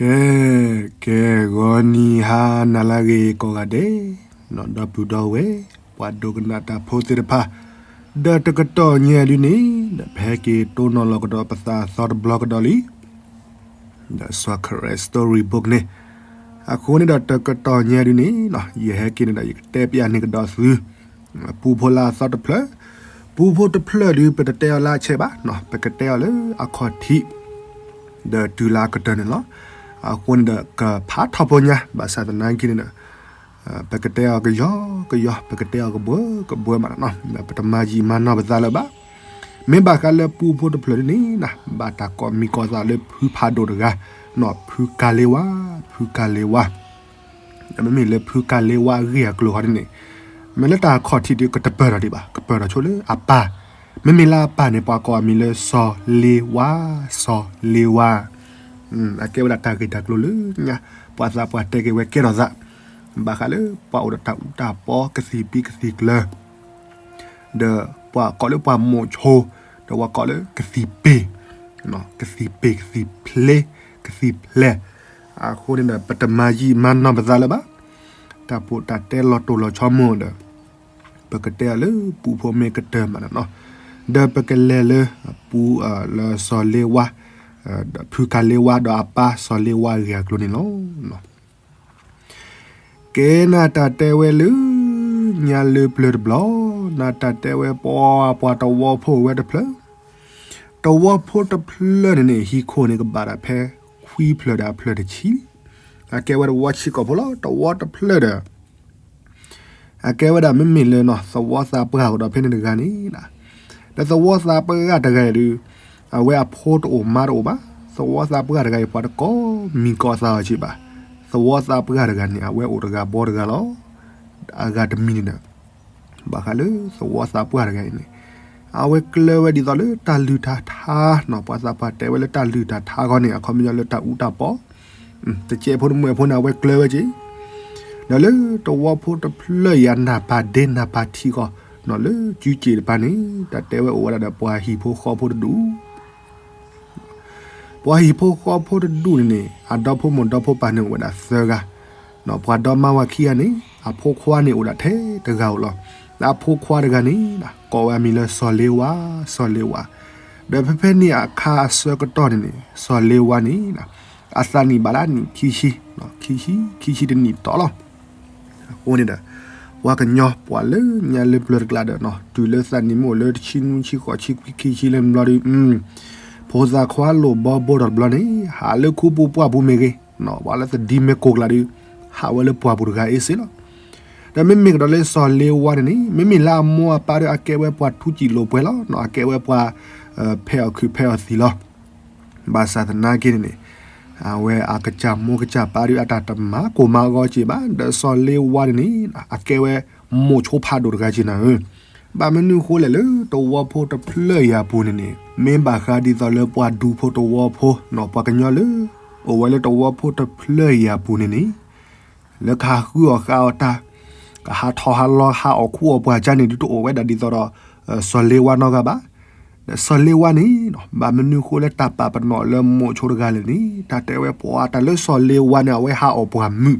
ကဲ, ကဲ, ဂီၤနံၤဟါနၤလၢအဂ့ၤကိးဂၤဒဲး, ဒီပုၢ်ဒီဝဲၢ်, ပှၤဒိကနၣ်တၢ်ဖိသ့ၣ်တဖၣ်, ဒီးတကတီၢ်ညါဒုန့ၣ်, ဒီးပဟဲက့ၤတိၢ်နီၣ်လီၤကဒီးပသးအသီတဘျီကဒီးလံ ဒီးစီၤခရံာ် story book န့ၣ်, အဃိန့ၣ်ဒီးတကတီၢ်ညါဒုန့ၣ်, ယဟဲက့ၤန့ၣ်ဒီး ယကတဲပျးန့ၢ်ကဒီးသု, ပူဖိလၢအသီတဖျၢၣ်, ပူဖိတဖျၢၣ်ဒု ပတတဲအီၤလၢအဆဲးဘၣ်, ပကတဲအီၤလၢအခီၣ်ထံး, ဒီးတုၤလၢအကတၢၢ်န့ၣ်လီၤ. အဃိန့ၣ်ဒီးကဖးထီဖိညါ ဘၣ်ဆၣ်သနာ်က့န့ၣ်ဒီး ပကတဲအီၤကယီကယီ, ပကတဲအီၤကဘှၢကဘှၢမးနီၤ, ပတမၤယံာ်မၤနီၢ်ပသးလၢၤဘၣ်. မ့ၢ်ဘၣ်ဃးလၢပူဖိတဖျၢၣ်ဒုန့ၣ်, ဘၣ်တၢ်ကိးမံၤကိးသးလၢဖုဖးဒိၣ်တဂၤ, ဖုကၤလ့ဝါ, ဖုကၤလ့ဝါ. မ့မ့ၢ်လၢဖုကၤလ့ဝါအဂ့ၢ်အကျိၤဃီန့ၣ်, မ့ၢ်လၢတၢ်ခီၣ်ထံးဒုကတပၢၢ်ထီၣ်ဒံးဘၣ်, ကပၢၢ်ထီၣ်ဆိလၢအပၢ်, မ့မ့ၢ်လၢအပၢ်န့ၣ် ပှၤကိးအမံၤလၢစီၤလ့ဝါ, စီၤလ့ဝါ. အကဲဝဲဒၣ်တၢ်ဂ့ၢ်တၢ်ကျိၤလၢညါ, ပှၤသးပှၢ်တဲက့ၤဝဲကဲထီၣ်သး, ဘၣ်ဃးလၢပှၤအိၣ်ဒီးတၢ်အူတၢ်ပီကသံၣ်ပံကသံၣ်ကျၢၤ ဒီးပှၤကိးလၢပှၤမိာ်ဆိ, ဒီးပှၤကိးလၢကသံၣ်ပ့ၤ, ကသံၣ်ပ့ၤ ကသံၣ်ဖျ့, ကသံၣ်ဖျဲး. အဃိန့ၣ်ဒီး ပတမၤယံာ်မၤနီၢ်ပသးလၢၤဘၣ်. တၢ်ပိာ်တၢ်တဲလီၤတိၢ်လီၤဆီမိၢ်ဒီး ပကတဲအီၤလၢပူဖိမ့ၢ်ကတၢၢ်မးနီၤ, ဒီးပကလဲၤလၢပူလၢစီၤလ့ဝါ, ဖုကၤလ့ဝါဒီးအပၢ်စီၤလ့ဝါအဂ့ၢ်အကျိၤန့ၣ်လီၤ. ကဲနၤတၢ်တဲဝဲလၢ ညါလၢပျၢၤတဘျီ, နၤတၢ်တဲဝဲပှၤ ပှၤတဝီဖိဝဲတဖျၢၣ်, တဝီဖိတဖျၢၣ်န့ၣ်န့ၣ် ဟံၣ်ခိၣ်န့ၣ်ကဘၣ်ဒၣ်ဖဲခွံဖျၢၣ်ဒီးအဖျၢၣ်တဆံ, အကဲဝဲတဝီဆံးကိာ်ဖိလီၤ. တဝီတဖျၢၣ်ဒီး အကဲဝဲဒၣ်မ့မ့ၢ်လၢနီၤ သဝီသးပှၢ်အိၣ်ဒီးဖဲန့ၣ်တဂၤန့ၣ်, ဒီးသဝီသးပှၢ်တဂၤအံၤဒုး အဝဲအဖိတအိၣ်မါတအိၣ်ဘၣ်. သဝီသးပှၢ်တဂၤအံၤ ပှၤတကိးမံၤကိးသးအီၤက့ဘၣ်. သဝီသးပှၢ်တဂၤန့ၣ် အဝဲအိၣ်တဂၤဘီတဂၤလီၤ. အဂၤတမံၤန့ၣ်ဒီး ဘၣ်ဃးလၢသဝီသးပှၢ်တဂၤအံၤန့ၣ် အဝဲကျၢၤဝဲဒ်သိးလၢတၢ်လုၢ်တၢ်ထါနီၤ, ပှၤသးပှၢ်တဲဝဲလၢတၢ်လုၢ်တၢ်ထါခီန့ၣ် အခီပညီလၢတၢ်အူတၢ်ပီ တစဲးဖိတမှဲးဖိန့ၣ် အဝဲကျၢၤဝဲက့ၤ, ဒီးလၢတဝီဖိတဖျၢၣ်အံၤ အနၢ်ပၢၢ်ဒ့နၢ်ပၢၢ်ထံဃီ လၢစုစ့ၣ်တပၤန့ၣ် တၢ်တဲဝဲအိၣ်ဝဲဒၣ်ဒီးပှၤဟံၣ်ဖိဃီဖိတဒူၣ်, ပှၤဟံၣ်ဖိဃီဖိတဒူၣ်န့ၣ်န့ၣ် အဒီဖိမိၢ်ဒီဖိပၢ်န့ၣ်အိၣ်ဝဲဒၣ်သၢဂၤ, ပှၤဒီမါဝၤခံဂၤန့ၣ် အဖိခွါန့ၣ်အိၣ်ဒၣ်ထဲတဂၤဧိၤလီၤ. လၢအဖိခွါတဂၤန့ၣ် ကိးဝဲအမံၤလၢစီၤလ့ဝါ, စီၤလ့ဝါ, ဒီးဖဲဖဲန့ၣ်အခါအဆၢကတီၢ်န့ၣ်န့ၣ် စီၤလ့ဝါန့ၣ် အသးနံၣ်ဘၣ်လၢအနံၣ်ခံဆံ, ခံဆံ, ခံဆံတနံၣ်တီၤလီၤ. အဃိန့ၣ်ဒီး ပှၤကညီပှၤလၢညါလၢပျၢၤတကျါဒီး တုၤလၢသးနံၣ်မ့ၢ်အိၣ်လၢတဆံနွံဆံဃိးဆံခွံခံဆံလၢဘျီဒီး ဖိသၣ်ခွါလိၣ်ဘီဘိထီၣ်တဘျီန့ၣ် ဟးလၢခူပူၤပှၢ်ပူၤမ့ၢ်ဂ့ၤ, ပှၤလၢသဒံမ့ၢ်ကိးကျါဒီး ဟးဝဲလၢပှၢ်ပူၤတဂၤအ့ၣ်စ့လီၤ. ဒီးမ့မ့ၢ်ကဒီးလၢစီၤလ့ဝါန့ၣ်န့ၣ် မ့မ့ၢ်လၢအမိၢ်အပၢ်ဒီး အကဲဝဲပှၤထူးစံာ်လိာ်ပှဲၤလီၤ, အကဲဝဲပှၤ ဖဲအီၣ်ခုးဖဲအီၣ်သံးလီၤ. ဘၣ်ဆၣ်သနာ်က့န့ၣ်န့ၣ် အဝဲအကစၢ်မိၢ်ကစၢ်ပၢ်ဒီး အတၢ်တမၤကိၢ်မၤဂီၤက့ၤဘၣ်. ဒီးစီၤလ့ဝါန့ၣ်န့ၣ် အကဲဝဲမိာ်ဆိဖးဒိၣ်တဂၤက့ၤနၤဧၢ. ဘၣ်မနုၤဃိလဲၣ် လၢတဝီဖိတဖျၢၣ်အံၤအပူၤန့ၣ်န့ၣ် မ့ၢ်ဘၣ်ဃးဒ်သိးလၢပှၤဒူဖိတဝီဖိနီၤ, ပှၤကညီလၢ အိၣ်ဝဲလၢတဝီဖိတဖျၢၣ်အံၤအပူၤန့ၣ်န့ၣ် လၢကဟးဃုအီၣ်ဃုအီတၢ်, ကဟးထီၣ်ဟးလီၤဟးအီၣ်ခူအီၣ်ပှၢ်ကါန့ၣ် ဒုးတအိၣ်ဝဲဒၣ်ဒ်သိးဒီး စီၤလ့ဝါနီတဂၤဘၣ်. ဒီးစီၤလ့ဝါန့ၣ် ဘၣ်မနုၤဃိလၢတၢ်ပာ်ပနီၣ်လၢမိာ်ဆိတဂၤလဲၣ်န့ၣ် တၢ်တဲဝဲပှၤတၢ်လၢစီၤလ့ဝါန့ၣ် အဝဲဟးအီၣ်ပှၢ်မုၢ်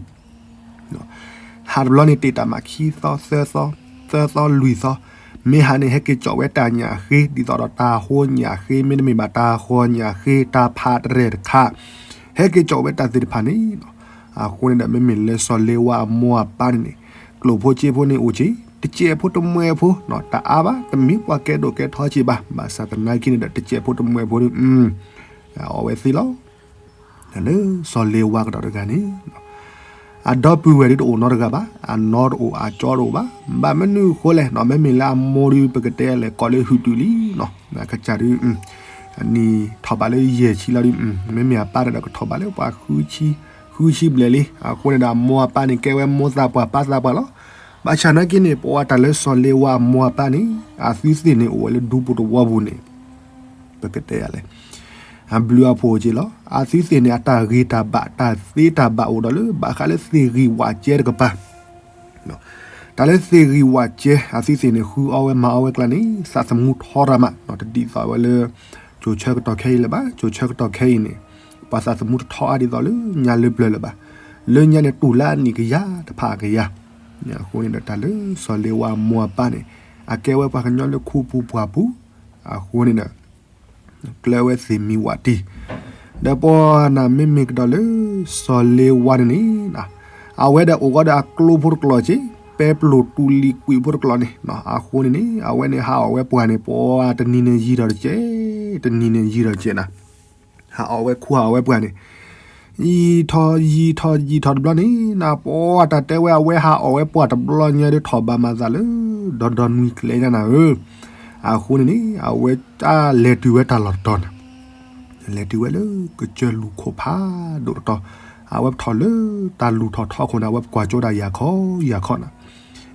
ဟးတဘျီန့ၣ် တ့ၢ်တၢ်မးခံသီသၢသီ, သၢသီလွံၢ်သီ, မ့ၢ်ဟးန့ၣ် ဟဲက့ၤကၠီၣ်ဝဲတၢ်ညၣ်ဃ့ ဒ်သိးဒီးတၢ်ဟိညၣ်ဃ့ မ့တမ့ၢ်ဘၣ်တၢ်ဃီညၣ်ဃ့ တၢ်ဖးတရဲၣ်တခါ, ဟဲက့ၤကၠီၣ်ဝဲတၢ်သ့ၣ်တဖၣ်န့ၣ်လီၤ. အဃိန့ၣ်ဒီး မ့မ့ၢ်လၢစီၤလ့ဝါအမိၢ်အပၢ်န့ၣ်န့ၣ် ကျိၣ်ဖိစ့ဖိန့ၣ်အိၣ်က့ၤ တစဲးဖိတမှဲးဖိ တအါဘၣ် တမ့ၢ်ပှၤကဲဒိၣ်ကဲထီက့ၤဘၣ်. ဘၣ်ဆၣ်သနာ်က့န့ၣ်ဒီး တစဲးဖိတမှဲးဖိဒီး အီၣ်ဝဲသ့လီၤ. လၢစီၤလ့ဝါကဒီးတဂၤန့ၣ် အဒီပုၢ်ဝဲၢ်ဒုးတအိၣ်နီတဂၤဘၣ်, အနီတအိၣ်အကၠီတအိၣ်ဘၣ်. ဘၣ်မနုၤအဃိလဲၣ်, မ့မ့ၢ်လၢအမိၢ်ဒုး ပကတဲလဲၣ် ကိးလၢဟုၣ်တုၤလံနီၤ, အကစၢ်ဒုး အနံၣ်ထီၣ်ဘးလၢယဲၢ်ဆံလီၤဒုး, မ့မ့ၢ်အပၢ်န့ၣ်ဒီးကထီၣ်ဘးလၢပှၤဃုဆံ, ဃုဆံဘျဲၣ်လံ. အဃိန့ၣ်ဒီး အမိၢ်အပၢ်န့ၣ် ကဲဝဲမိၢ်သးပှၢ်ပၢ်သးပှၢ်လီၤ. ဘၣ်ဆၣ်နာ်က့န့ၣ် ပဝဲတၢ်လၢစီၤလ့ဝါအမိၢ်အပၢ်န့ၣ် အသုသ့ၣ်န့ၣ်အိၣ်ဝဲလၢဒူပူၤတဝီပူၤန့ၣ် ပကတဲယၤလဲၣ်, အဘျုးအဖှိၣ်က့ၤလီၤ. အသုသ့ၣ်န့ၣ် အတၢ်ဂ့ၤတၢ်ဘၣ် တၢ်သ့တၢ်ဘၣ်အိၣ်ဒီးလၢ ဘၣ်ဃးလၢသ့ၣ်ဂံၢ်ဝးကဲတကပၤ, တၢ်လၢသ့ၣ်ဂံၢ်ဝးကဲ အသုသ့ၣ်န့ၣ် ဃုအီၣ်ဝဲမၤအီၣ်ဝဲကျါန့ၣ် သးသမူထီရၤမး, တဒ်သိးဝဲလၢ ကၠိၤဆၢကတီၢ်ခဲအံၤလၢၤဘၣ်. ကၠိၤဆၢကတီၢ်ခဲအံၤန့ၣ် ပှၤသးသမူတထီအါဒ်သိးလၢညါလၢပျၢၤလၢၤဘၣ်. လၢညါန့ၣ်တူၢ်လၢအနံၣ်ကယၤတဖၣ်အကယၤ. အဃိန့ၣ်ဒီးတၢ်လၢစီၤလ့ဝါအမိၢ်အပၢ်န့ၣ် အကဲဝဲပှၤကညီလၢခူပူၤပှၢ်ပူၤ, အဃိန့ၣ်ဒီး ကျဲဝဲသ့ၣ်မံဝးတံၢ်, ဒီးပှၤနၤမ့မ့ၢ်ကဒီးလၢ စီၤလ့ဝါန့ၣ်န့ၣ်, အဝဲဒီးအိၣ်ဃီဒီးအကျိဖိတကျိာ်က့, ပဲပျိၢ်တူၢ်လံၤကွံာ်ဖိတကျိာ်န့ၣ်, အဃိန့ၣ်န့ၣ် အဝဲန့ၣ်ဟးအီၣ်ဝဲပှၢ်န့ၣ် ပှၤတနံၤန့ၣ်ယံာ်ထီၣ်တကဲး, တနံၤန့ၣ်ယံာ်ထီၣ်တကဲးနၤ, ဟးအီၣ်ဝဲခူဟးအီၣ်ဝဲပှၢ်န့ၣ် ယံာ်ထီၣ်ယံာ်ထီၣ်ယံာ်ထီၣ်တဘျီန့ၣ် နပှၤတၢ်တဲဝဲအဝဲဟးအီၣ်ဝဲပှၢ်တဘျီညါဒီးထီၣ်ဘၣ်မၤသးလၢ ဒီဒီနွံကျဲညါနၤဧၢ, အဃိန့ၣ်န့ၣ် အဝဲတၢ်လဲၤတုၤဝဲတၢ်လီၢ်တတီၤန့ၣ်, လဲၤတုၤဝဲလၢကစၢၢ်လူၢ်ခိၣ်ဖးဒိၣ်တတီၤ, အဝဲပထီၣ်လၢတၢ်လူၢ်ထီၣ်ထီခိၣ်န့ၣ် အဝဲပကွၢ်ကၠိဒၣ်ယၤခီယၤခီနၤ,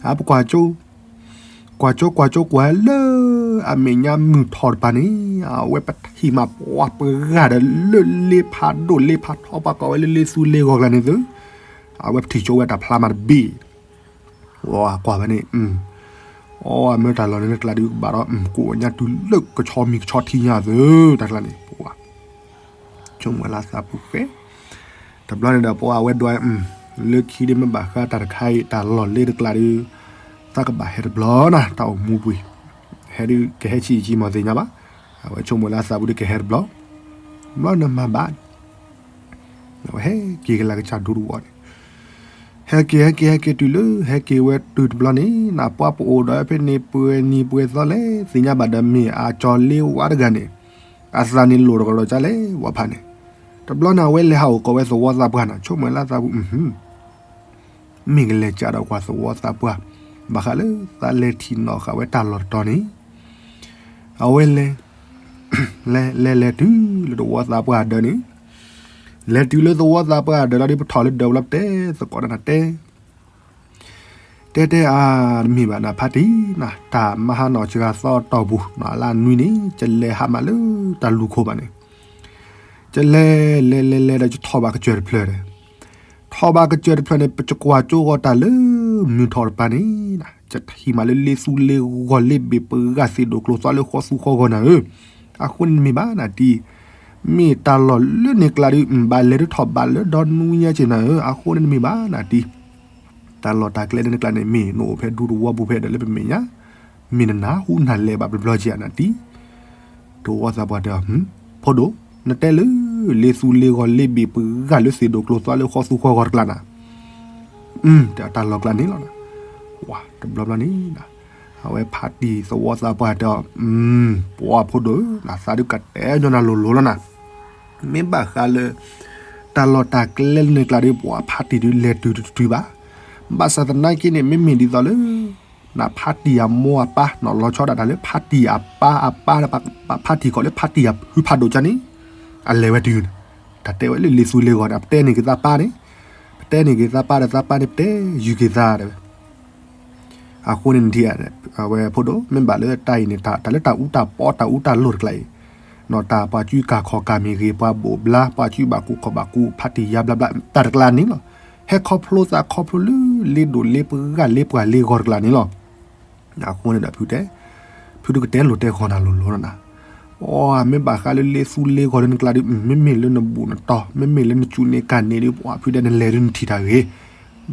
အပကွၢ်ကၠိ ကွၢ်ကၠိကွၢ်ကၠိကွၢ်လၢ အမဲာ်ညါမုၢ်ထီၣ်တပၤန့ၣ် အဝဲပထံၣ်မးပှၤပှၤဂၤဒီးလၢလ့ဖးဒိၣ်လ့ဖးထီပှၤကိးဝဲလၢလ့သူလ့ဂီၤကျါန့ၣ်သု, အဝဲပထံၣ်ကၠိဝဲတၢ်ဖျါမးတဘ့ၣ်, ဝဲကွၢ်ဝဲန့ၣ်, အမ့ၢ်တၢ်လီၢ်န့ၣ်တကျါဒုးကဘၣ်ဒီး ကိးညါတုၤလၢကဆီမံၤကဆီထံညါသု, တၢ်ကျါန့ၣ် ပှၤ ဆိကမိၣ်လၢသးပူၤဃဲ, တဘျီန့ၣ်ဒီးပှၤအဝဲဒွး, လၢခံဒ်မ့ၢ်ဘၣ်ဃးတၢ်တခါအံၤ တၢ်လီၢ်လ့တကျါဒုး, သးကဘၣ်ဟဲတဘျီနၤ တၢ်အိၣ်မူပူၤ, ဟဲဒုးကဟဲဆံးဆံးမီၢ်သ့ၣ်ညါဘၣ်, အဝဲဆိကမိၣ်လၢသးပူၤဒုးကဟဲတဘျီ, ဘျီနမၤဘၣ် အဝဲဟဲက့ၤကလၢ်ကစၢ်ဒူတဝီန့ၣ်, ဟဲက့ၤဟဲက့ၤဟဲက့ၤတုၤလၢ ဟဲက့ၤဝဲတုၤတဘျီန့ၣ် နပှၤပအိၣ်ဒီးဖဲန့ၣ်ပှဲၤနံၤပှဲၤသီလဲၣ် သ့ၣ်ညါဘၣ်ဒီးမ့ၢ်အစီၤလ့ဝါတဂၤန့ၣ်, အသးန့ၣ်လိၣ်တကလီၤကၢ်လဲၣ် ဝဲဖးန့ၣ်, တဘျီန့ၣ် အဝဲလဲၤဟးအိၣ်ကိးဝဲသဝီသးပှၢ်နၤ ဆိကမိၣ်လၢသးပူၤ မ့ၢ်ကလဲၤကဒီးကွၢ်သဝီသးပှၢ်, ဘၣ်ဃးလၢသးလဲၤထံၣ်နီၣ်ဃာ်ဝဲတၢ်လီၢ်တတီၤန့ၣ်, အဝဲလဲၤ လဲၤလဲၤလဲၤတုၤလၢသဝီသးပှၢ်ဒᢢးန့ၣ်, လဲၤတုၤလၢသဝီသးပှၢ်ဒၢးလီၤဒီး ပထီၣ်လၢဒၢးလီၤပတဲသကိးနၤတဲ, တဲတဲအါ, တမ့ၢ်ဘၣ်နၤဖါတံၢ်နၤ တၢ်မၤဟါနီၣ်စှၤသီတီၢ်ပူၤ နလါနွံန့ၣ် ကလဲၤဟးမးလၢတၢ်လူၢ်ခိၣ်ဘၣ်န့ၣ်, ကလဲၤလဲၤလဲၤလဲၤဒီး ကထီၣ်ဘၣ်ကစၢၢ်တဖျၢၣ်ဒီး, ထီၣ်ဘၣ်ကစၢၢ်တဖျၢၣ်န့ၣ် ပကကွၢ်ကၠိဂီၤတၢ်လၢမုၢ်ထီၣ်တပၤန့ၣ်, ကထံၣ်မးလၢလ့သူလ့ဂီၤလ့ဘ့ၣ်ပှၤဂၤသ့ၣ်ဒိၣ်ကျိၤသီလၢဃီသူဃီဂီၤနၤဧၢ, အဃိန့ၣ်တမ့ၢ်ဘၣ်နၤတံၢ်, မ့ၢ်တၢ်လီၢ်လၢန့ၣ်ကျါဒုး ဘၣ်လဲၤဒုးထီၣ်ဘၣ်လၢဒီနွံညါက့ၤနၤဧၢ, အဃိန့ၣ်တမ့ၢ်ဘၣ်နၤတံၢ်, တၢ်လီၢ်တၢ်ကျဲလၢန့ၣ်ကျါန့ၣ် မ့ၢ်နအိၣ်ဖဲဒူသဝီပူၤဖဲဒီးလၢပမဲာ်ညါ, မ့ၢ်နနၢ်ဟူနၢ်လဲၤဘၣ်ဘျီဘျီက့ၤနၤတံၢ်, သဝီသးပှၢ်တဲအီၤ, ဖိဒိၣ်, နတဲလၢ လ့သူလ့ဂီၤလ့ဘ့ၣ်ပှၤဂၤလၢသ့ၣ်ဒိၣ်ကျိၤသီလၢဃီသူဃီဂီၤတကျါနၤ, တဲတၢ်လီၢ်ကျါန့ၣ်လီၤနၤ, တဘျီဘျီန့ၣ် အဝဲဖါတံၢ်သဝီသးပှၢ်တဲအီၤ, ပှၤဖိဒိၣ်ဧၢ, နသးဒုးကတဲညီနၤလိၤလိၤလီၤနၤ, မ့ၢ်ဘၣ်ဃးလၢ တၢ်လီၢ်တၢ်ကျဲလၢန့ၣ်ကျါဒုး ပှၤဖါတံၢ်ဒုးလဲၤတုၤတတုၤဘၣ်, ဘၣ်ဆၣ်သနာ်က့န့ၣ် မ့မ့ၢ်ဒ်သိးလၢ နဖါတံၢ်အမိၢ်အပၢ် နီၣ်လီၤဆီဒၣ်တၢ်လၢဖါတံၢ်အပၢ်အပၢ်ဒီးဖါတံၢ်ကီးလၢဖါတံၢ်အဖုဖးဒိၣ်ကၢန့ၣ်, အလဲၤဝဲတုၤန့ၣ်, တၢ်တဲဝဲလၢလ့သူလ့ဂီၤန့ၣ် ပတဲန့ၢ်က့ၤသးပၢ်န့ၣ်, ပတဲန့ၢ်က့ၤသးပၢ်ဒီးသးပၢ်န့ၣ် ပတဲယုၢ်က့ၤသးတဲဝဲ အဃိန့ၣ်နထံၣ် အဝဲဖိဒိၣ် မ့ၢ်ဘၣ်လၢတၢ်အံၤန့ၣ် တၢ်လၢတၢ်အူတၢ်ပီတၢ်အူတၢ်လိၢ်တကျါအံၤ, တၢ်ပှၤစုကၢ်ခီၣ်ကၢ်မ့ၢ်ဂ့ၤ ပှၤဘိးဘျါ ပှၤစုဘၣ်ကူၣ်ခီၣ်ဘၣ်ကူၣ် ဖါတံၢ်ယါဘျါဘျါ တၢ်တကျါန့ၣ်လီၤ. ဟဲခီဖျိသးခီဖျိလၢ လ့ဒိၣ်လ့ပှၤဂၤလ့ပှၤလ့ဂီၤတကျါန့ၣ်လီၤ. အဃိန့ၣ်ဒီးဖုတဲ, ဖုတကတဲလိာ်တဲဃီၤနၤလိၤလိၤလီၤနၤ. အိ မ့ၢ်ဘၣ်ဃးလၢလ့သူလ့ဂီၤလၢနကျါဒုး မ့မ့ၢ်လၢနဘူးနတီၤ မ့မ့ၢ်လၢနစူးန့ၢ်ကၢ်န့ၣ်ဒုး ပှၤဖုတဲနလဲၤဒုးနထံၣ်တၢ်ဂ့ၤ,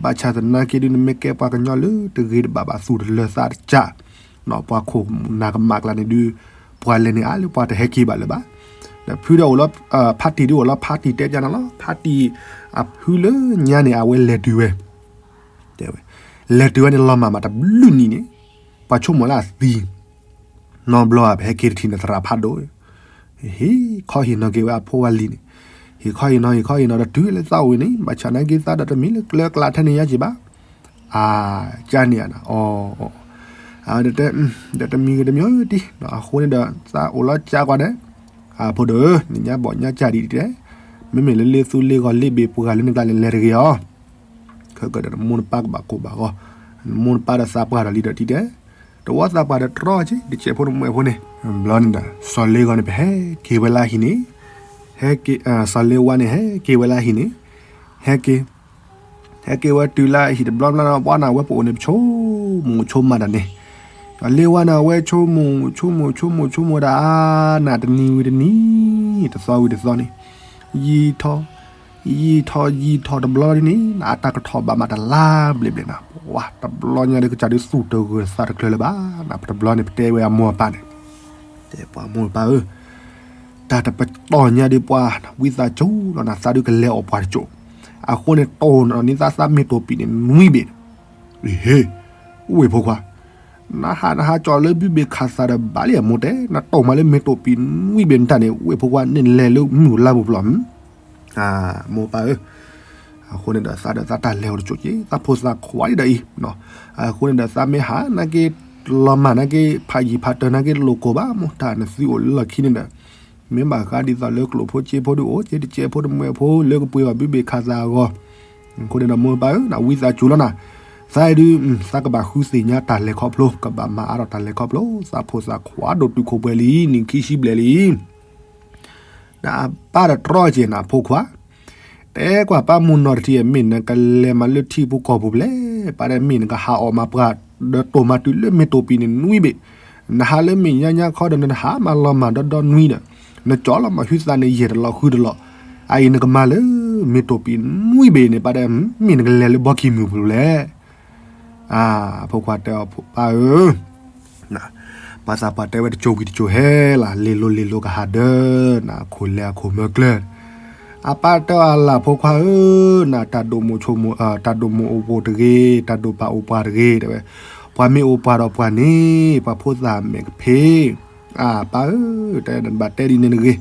ဘၣ်ဆၣ်သနာ်က့ဒုး နမ့ၢ်ကဲပှၤကညီလၢတဂ့ၤတဘၣ်ဘၣ်သူၣ်တလၢသးတကး, ပှၤခိၣ်နၢ်ကမၣ်ကျါန့ၣ်ဒုး ပှၤလဲၤန့ၣ်အါလၢပှၤတဟဲက့ၤဘၣ်လၢၤဘၣ်. ဒီးဖုဒီးအိၣ်လီၤ ဖါတံၢ်ဒုးအိၣ်လီၤ ဖါတံၢ်တဲပျးနၤလီၤ ဖါတံၢ်အဖုလၢညါန့ၣ် အဝဲလဲၤတုၤဝဲ တဲဝဲ, လဲၤတုၤဝဲန့ၣ်လီၤမၢ်မးတဘျုးနံၣ်န့ၣ်, ပှၤဆိကမိၣ်လၢအသံ, နီတဘျီဘၣ် ပဟဲက့ၤတထံၣ်န့ၣ် သရၣ်ဖးဒိၣ်, ဟ့ၣ်ခီဟ့ၣ်နီၤက့ၤဝဲအဖိဝဲလံၤန့ၣ်, ဟ့ၣ်ခီဟ့ၣ်နီၤ ဟ့ၣ်ခီဟ့ၣ်နီၤဒီးတုၤလၢသးအိၣ်န့ၣ် ဘၣ်ဆၣ်နာ်က့သးဒီးတမ့ၢ်လၢကျၢၤကျါထဲန့ၣ်ညါက့ၤဘၣ်. အကၢန့ၣ်ဧါနၤ, အ ဒီးတမံၤဂ့ၤတမံၤတံၢ်, အဃိန့ၣ်ဒီးသးအိၣ်လီၤကၢကွၢ်ဒီး, အဖိဒိၣ်ဧၢ, နညါဘီၣ်ညါကၢဒ်တဲ, မ့မ့ၢ်လၢလ့သူလ့ဂီၤလ့ဘ့ၣ်ပှၤဂၤလၢနကျါန့ၣ် လဲၤတဂ့ၤအီၤ ခဲကဒီးနမိၢ်နပၢ်ကဘၣ်ကိၢ်ဘၣ်ဂီၤ, နမိၢ်နပၢ်ဒီးသးပှၢ်ဒီးလံဒီးတံၢ်တဲ, တဝီသးပှၢ်ဒီးတြီက့ၤ တကဲးဖိတမှဲးဖိန့ၣ်, ဘျီန့ၣ်ဒီး စီၤလ့ဂီၤန့ၣ် ပဟဲက့ၤဝဲလၢဟံၣ်န့ၣ်, ဟဲက့ၤ, စီၤလ့ဝါန့ၣ် ဟဲက့ၤဝဲလၢဟံၣ်န့ၣ်, ဟဲက့ၤ, ဟဲက့ၤဝဲတုၤလၢဟံၣ်တဘျီဘျီဒီး ပှၤန့ၣ် အဝဲပအိၣ်န့ၣ် ပဆိကမိၣ်ဆိကမးတၢ်န့ၣ်, စီၤလ့ဝါန့ၣ် အဝဲဆိကမိၣ်ဆိကမိၣ်ဆိကမိၣ်ဆိကမိၣ်ဒၣ်အါနၤ တနံၤဝံၤတနံၤ, တသီဝံၤတသီန့ၣ်, ယံာ်ထီၣ်, ယံာ်ထီၣ်ယံာ်ထီၣ်တဘျီဒ်န့ၣ် အတၢ်ကထီၣ်ဘၣ်မးတလါဘျဲၣ်ဘျဲၣ်နၤ, ပှၤတဘျီညါဒီးကစၢ်ဒုးသူၣ်တဂၢၢ်သးတကျၢၤလၢၤဘၣ်နၤ, ပတဘျီန့ၣ်ပတဲဝဲအမိၢ်အပၢ်န့ၣ်, တဲပှၤမိၢ်ပၢ်ဧၢ, တၢ်တပတီၢ်ညါဒီးပှၤ ဝံသးစူၤလီၤနၤ သးဒုးကလဲၤအီၣ်ပှၤတစိၣ်, အဃိန့ၣ် တိၢ်နသးမ့ၢ်တိၢ်ပံၤန့ၣ်နွံဘ့ၣ်, ဟ့, ဝ့ၢ်ဖိခွါ နဟးနဟးကၠီၣ်လၢဘုဘ့ၣ်ခးသးဒီးဘၣ်လံအမိၢ်တဲ, နတိၢ်မးလၢမ့ၢ်တိၢ်ပံၤနွံဘ့ၣ်နတၢ်န့ၣ် ဝ့ၢ်ဖိခွါန့ၣ်လဲၤလၢမုၢ်လါပူၤပျီၢ်, မိၢ်ပၢ်ဧၢ, အဃိန့ၣ်ဒီးသးဒီးသးတၢ်လဲၤအီၤတစိၣ်က့ၤ သးဖိသးခွါဒ်ဒီးအံၤ, အဃိန့ၣ်ဒီးသးမ့ၢ်ဟးနာ်က့ လီၤမၢ်နာ်က့ဖးယံၤဖးတၢၢ်နာ်က့တလိၣ်ကိၢ်ဘၣ် မိၢ်တၢ်နသုအိၣ်လၢလီၢ်ခံန့ၣ်ဒီး, မ့ၢ်ဘၣ်ဃးဒ်သိးလၢကျိၣ်ဖိစ့ဖိဒုးအိၣ် စ့တစဲးဖိတမှဲၤဖိလၢကပှ့ၤဘၣ်ဘုဘ့ၣ်ခးသးအဂီၢ်, အဃိန့ၣ်ဒီးမိၢ်ပၢ်ဧၢ နဝံသးစူၤလီၤနၤ, သးအံၤဒုး သးကဘၣ်ဃုသ့ၣ်ညါတၢ်လဲၤခီဖျိ ကဘၣ်မၤအါထီၣ်တၢ်လဲၤခီဖျိ သးဖိသးခွါဒိၣ်တုာ်ခိၣ်ပှဲၤလံ နံၣ်ခံဆံဘျဲၣ်လံ နအပၢ်တတြီက့ၤနဖိခွါ, တဲကွၢ်ပၢ်မုၢ်နီၢ်တထံၣ်အမ့ၢ်နကလဲၤမးလၢထံပူၤကီၢ်ပူၤဖဲလဲၣ်, ပၢ်တဲမ့ၢ်နကဟးအီၣ်မးပှၤ ဒီးတိၢ်မးတုၤလၢမ့ၢ်တိၢ်ပံၤန့ၣ်နွံဘ့ၣ်, နဟးလၢမ့ၣ်ညါညါခီဒီးနဟးမးလီၤမၢ်ဒီဒီနွံဒီး, နကၠီလီၤမၢ်ဟုသးန့ၣ်ယဲၢ်တလီၤဃုတလီၤ, အအံၤနကမၤလၢမ့ၢ်တိၢ်ပံၤနွံဘ့ၣ်န့ၣ် ပၢ်တဲ မ့ၢ်နကလဲၤလၢဘီကံၢ်မုၢ်ပူၤလဲၣ် အဖိခွါတဲအီၤ ပၢ်ဧၢ, ပှၤသးပှၢ်တဲဝဲတစိၤဝံၤတစိၤဟဲလီၤ လ့ၤလိၤလ့ၤလိၤကဟးဒၢး, နခိၣ်လဲၤအခိၣ်မၢကျၢၤ, အပၢ်တဲအီၤလၢဖိခွါဧၢ, နတၢ်ဒိၣ်မိၣ်ဆိမိၣ် တၢ်ဒိၣ်မိၣ်အိၣ်ပှၤတဂ့ၤ, တၢ်ဒိၣ်ပၢ်အိၣ်ပှၤတဂ့ၤ တဲဝဲ, ပှၤမ့ၢ်အိၣ်ပှၤဒီးပှၤန့ၣ် ပှၤဖိသၣ်မဲာ်ကဖ့, အပၢ်ဧၢ, တဲဘၣ်တဲဒ်န့ၣ်တဂ့ၤ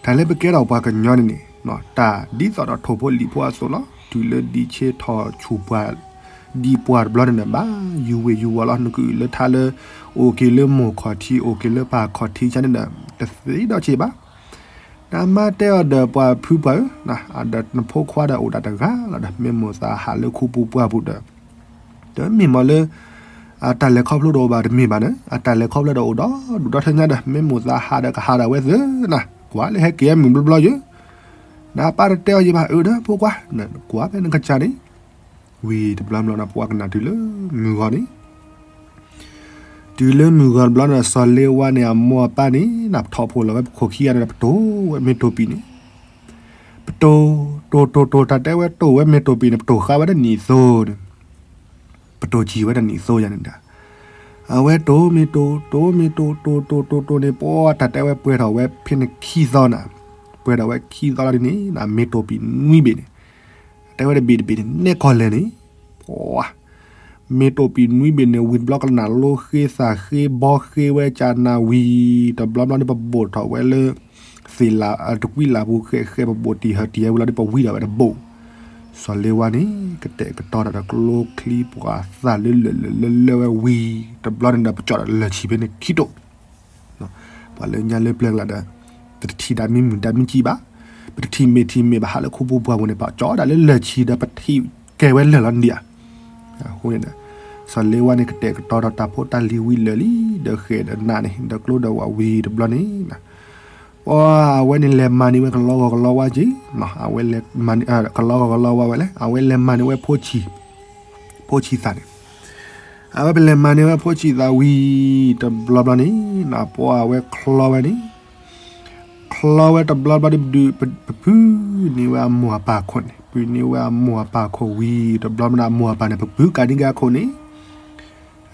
တၢ်လၢပကဲထီၣ်ပှၤကညီန့ၣ်န့ၣ် တၢ်ဒ်သိးဒီးထိၣ်ဖိလံၣ်ဖိအသိးလီၤ, တုၤလၢဒံးဆ့ထီၣ်ဆူၣ်ပှၢ်, ဒံးပှၢ်တဘျီန့ၣ်ဒီး ဘၣ်ယူၤဝ့ၢ်ယူၤဝီၤလီၤ, နကအုၣ်လၢထါလၢ အိၣ်က့ၤလၢမိၢ်ခီၣ်ထံး အိၣ်က့ၤလၢပၢ်ခီၣ်ထံးဆါန့ၣ်ဒီး တသ့ဒီးဆ့ဘၣ်, နမါတဲအီၤဒီးပှၤဖုပှၢ်ဧၢ, ဒီးနဖိခွါဒီးအိၣ်ဒၣ်တဂၤလီၤဒီး မ့ၢ်မိၢ်သးဟးလၢခူပူၤပှၢ်ပူၤဒီး တမ့ၢ်မးလၢ အတၢ်လဲၤခီဖျိဒီးအိၣ်ဘၣ်တမ့ၢ်ဘၣ်န့ၣ် အတၢ်လဲၤခီဖျိဒီးအိၣ်ဒီဒူၣ်ဒီထၢညါဒီး မ့ၢ်မိၢ်သးဟးဒီးကဟးဒၣ်ဝဲသ့ၣ်နၤ ကွၢ်လၢဟဲက့ၤမုၢ်ဘျီဘျီယၢ်, နပၢ်တတဲအီၤယဘၣ်အၢဒီးဖိခွါ, ကွၢ်ဖဲနကစၢ်န့ၣ်, ဝံၤတဘျီဘျီနပှၤကနၣ်တုၤလၢမုၢ်ဂီၤန့ၣ် တုၤလၢမုၢ်ဂီၤတဘျီန့ၣ် စီၤလ့ဝါန့ၣ် အမိၢ်အပၢ်န့ၣ် နပထီၣ်ဖိလီၤဝဲပခိၣ်ခံဂၤန့ၣ်ဒီး ပတိၢ်ဝဲမ့ၢ်တိၢ်ပံၤန့ၣ်, ပတိၢ်, တိၢ်တိၢ်တိၢ် တၢ်တဲဝဲတိၢ်ဝဲမ့ၢ်တိၢ်ပံၤန့ၣ် ပတိၢ်ဃာ်ဝဲတနံၣ်သိန့ၣ်, ပတိၢ်စံၢ်ဝဲတနံၣ်သိယၤန့ၣ်ဒီး, အဝဲတိၢ်မ့ၢ်တိၢ်, တိၢ်မ့ၢ်တိၢ်, တိၢ်တိၢ်တိၢ်တိၢ်န့ၣ် ပှၤတၢ်တဲဝဲပှဲၤထီၣ်ဝဲဖဲန့ၣ်ခံသီနၤ, ပှဲၤထီၣ်ဝဲခံသီလီၤဒ်န့ၣ် မ့ၢ်တိၢ်ပံၤနွံဘ့ၣ်န့ၣ် တဲဝဲတဘ့ၣ်တဘ့ၣ်န့ၣ် နဲၣ်ကီၢ်လဲၣ်န့ၣ်, ပှၤ, မ့ၢ်တိၢ်ပံၤနွံဘ့ၣ်န့ၣ် ဝံၤတဘျီကနၣ်လိဃ့သးဃ့ဘီဃ့ဝဲကနၣ်ဝံၤ, တဘျီဘျီန့ၣ် ပဘိၣ်ထီၣ်ဝဲလၢ သ့ၣ်လး တကွံလးပူၤ ဃဲဃဲ ပဘိၣ်တံၢ်ဟၢတံၢ်ဟဲဝံၤလီၤဒီး ပဝံဒီးဝဲတဘိၣ်, စီၤလ့ဝါန့ၣ် ကတဲာ်ကတီၤတၢ်ဒီးကျိချံပှၤသၣ်လၢလၢာ်လၢာ်လၢာ်လၢာ်ဝဲဝံၤ, တဘျီန့ၣ်ဒီး ပကၠီၣ်ဒီးလၢၢ်ဆံဖဲန့ၣ်ခံတိာ် ပှၤလၢညါလၢပျၢၤကလာ်ဒီး ပတထံၣ်ဒၣ်မံမုာ်ဒၣ်မံကံဘၣ်, ပတထံၣ်မ့ၢ်ထံၣ်မ့ၢ်ဘၣ်ဟးလၢခူပူၤပှၢ်ပူၤန့ၣ် ပကၠီၣ်ဒၣ်လၢလၢၢ်ဆံဒီးပထံၣ်ကဲဝဲလၢာ်လီၤဒံးဧါ, အဃိန့ၣ်ဒီး စီၤလ့ဝါန့ၣ် ကတဲာ်ကတီၤဒီးတၢ်ဖိတၢ်လံၤဝံၤလၢာ်လံ, ဒီးဃဲၣ်ဒီးနးန့ၣ် ဒီးကျိဒီးဝးဝံၤတဘျီန့ၣ် ပှၤအဝဲန့ၣ်လဲၤမၤန့ၢ်ဝဲကလီဂီၢ်ကလီဝါက့ၤ, အဝဲလဲၤမၤန့ၢ် ကလီဂီၢ်ကလီဝါဝဲလဲၣ်, အဝဲလဲၤမၤန့ၢ်ဝဲဖိဆံး, ဖိဆံးသၣ်န့ၣ်, အဝဲပလဲၤမၤန့ၢ်ဝဲဖိဆံးသၣ်ဝံၤတဘျီဘျီန့ၣ်, ပှၤအဝဲချီဝဲန့ၣ်, ချီဝဲတဘျီဘျီဒီး ပပုၢ်န့ၢ်ဝဲအမိၢ်အပၢ်ခိၣ်န့ၣ်, ပုၢ်န့ၢ်ဝဲအမိၢ်အပၢ်ခိၣ်ဝံၤတဘျီဘျီန့ၣ် အမိၢ်အပၢ်န့ၣ် ပပုၢ်ကးန့ၢ်က့ၤအခိၣ်န့ၣ်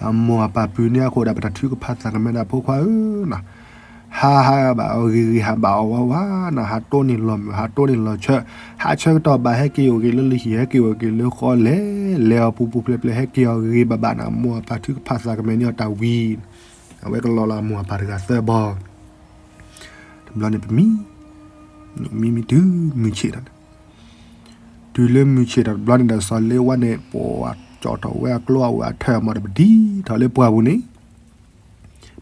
အမိၢ်အပၢ်ပုၢ်န့ၢ်အခိၣ်ဒီး ပတၢ်ထုကဖၣ်သးကမဲဒၣ်ဖိခွါဧၢ, ဟးဟးဘၣ်အီၤဂ့ၤဂ့ၤ ဟးဘၣ်အီၤဝါဝါနၤ, ဟးတိၢ်န့ၢ်လီၤမုာ် ဟးတိၢ်န့ၢ်လီၤဆၢ, ဟးဆၢကတီၢ်ဘၣ် ဟဲက့ၤအိၣ်က့ၤလၢလၢဟံၣ် ဟဲက့ၤအိၣ်က့ၤလၢဃီလဲၣ်, လဲၤအီၤပူၤပူၤဖျဲးဖျဲး ဟဲက့ၤအီၤဂ့ၤဂ့ၤဘၣ်ဘၣ်နၤ, အမိၢ်အပၢ်ထုကဖၣ်သးကမဲန့ၢ်အီၤတၢ်ဝံၤ, အဝဲကလီလီၤအမိၢ်အပၢ်တဂၤသၢဘီ တဘျီန့ၣ်ပမံ, မံမံတုၤမုၢ်ဆ့ၣ်ဒီး တုၤလၢမုၢ်ဆ့ၣ်ဒီးတဘျီန့ၣ်ဒီး စီၤလ့ဝါန့ၣ် ပှၤကၠီၣ်ထီၣ်ဝဲအကျိအဝဲအထၢၣ်အမီၤဒီး ပဒံထီၣ်လၢပှၢ်ပူၤန့ၣ်,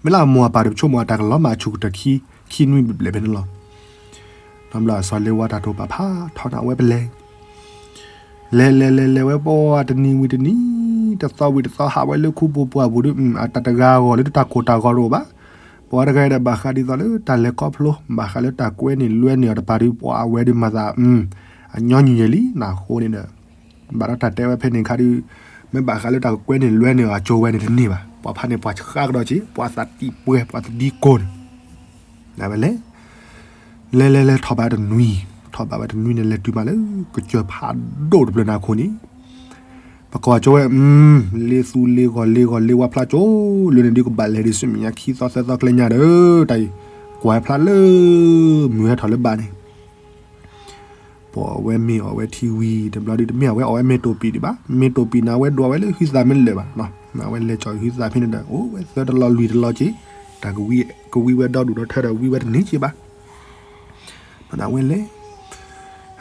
မ့ၢ်လၢအမိၢ်အပၢ်ဒီး ပဆိကမိၣ်အတၢ်ကလီၤမၢ်ဆူၣ်ကတၢၢ်ခံနွံဘျဲၣ်ဘျဲၣ်ဖဲန့ၣ်လီၤ. ဒီးဘျီစီၤလ့ဝါတၢ်တိာ်ပာ်ဖးထီန့ၣ် အဝဲပလဲၤ လဲၤလဲၤလဲၤလဲၤဝဲပှၤတနံၤဝံၤတနံၤ, တသီဝံၤတသီ ဟးဝဲလၢခူပူၤပှၢ်ပူၤဒီး အတၢ်တဂၤအဂီၢ်လၢတၢ်ကိၢ်တၢ်ဂီၤတအိၣ်ဘၣ်. ပှၤတဂၤဒီးဘၣ်ဃးဒ်သိးလၢတၢ်လဲၤခီဖျိ ဘၣ်ဃးလၢတၢ်ကွဲန့ၢ်လွဲန့ၢ်အီၤတပၤဒီး ပှၤအဝဲဒီးမၤသး အညီနုၢ်ယဲၢ်လံနၤအဃိန့ၣ်ဒီး ဘၣ်ဒီးတၢ်တဲဝဲဖဲန့ၣ်ခါဒီး မ့ၢ်ဘၣ်ဃးလၢတၢ်ကကွဲန့ၢ်လွဲန့ၢ်အီၤအကၠိဝဲန့ၣ်တန့ၢ်ဘၣ်. ပှၤဖးန့ၣ်ပှၤဆှးကဒီးက့ၤ ပှၤသးတံၢ်ပှဲၤ ပှၤသးဒံကိၢ်န့ၣ် နဝဲလဲၣ် လဲၤလဲၤလဲၤထီၣ်ဘၣ်တနွံ ထီၣ်ဘးဝဲတနွံန့ၣ် လဲၤတုၤမးလၢကစၢၢ်ဖးဒိၣ်တဖျၢၣ်န့ၣ်အခိၣ်န့ၣ်, ပကွၢ်ကၠိဝဲ, လ့သူလ့ဂီၤလ့ဂီၤလ့ဝါဖျါကၠိ, လၢန့ၣ်ဒုးကဘၣ်လဲၤဒ်ဆူမဲာ်ညါခံသီသၢသီကျဲညါဒီး တၢ်အံၤ, ကွၢ်ဝဲဖျါလၢ မုၢ်ဟဲထီၣ်လၢဘးန့ၣ် ပိာ်ဝဲမ့ၤအီၣ်ဝဲထံဝံၤတဘျီဒုး တမ့ၢ်အဝဲအီၣ်ဝဲမ့ၤတိာ်ပံၤဒံးဘၣ်. မ့ၤတိာ်ပံၤန့ၣ် အဝဲဒိးဝဲလၢဟုသးမ့ၢ်လၢာ်ဘၣ်, အဝဲလဲၤကၠီၤဟုသးဖဲန့ၣ်ဒီး အိၣ်ဝဲသၢတလီၤလွံၢ်တလီၤက့ၤ, တၢ်ကဝံဝဲဒီဒူၣ်ဒီထၢဒီးဝံဝဲတန့ၢ်က့ၤဘၣ်. ဒီးအဝဲလဲၤ,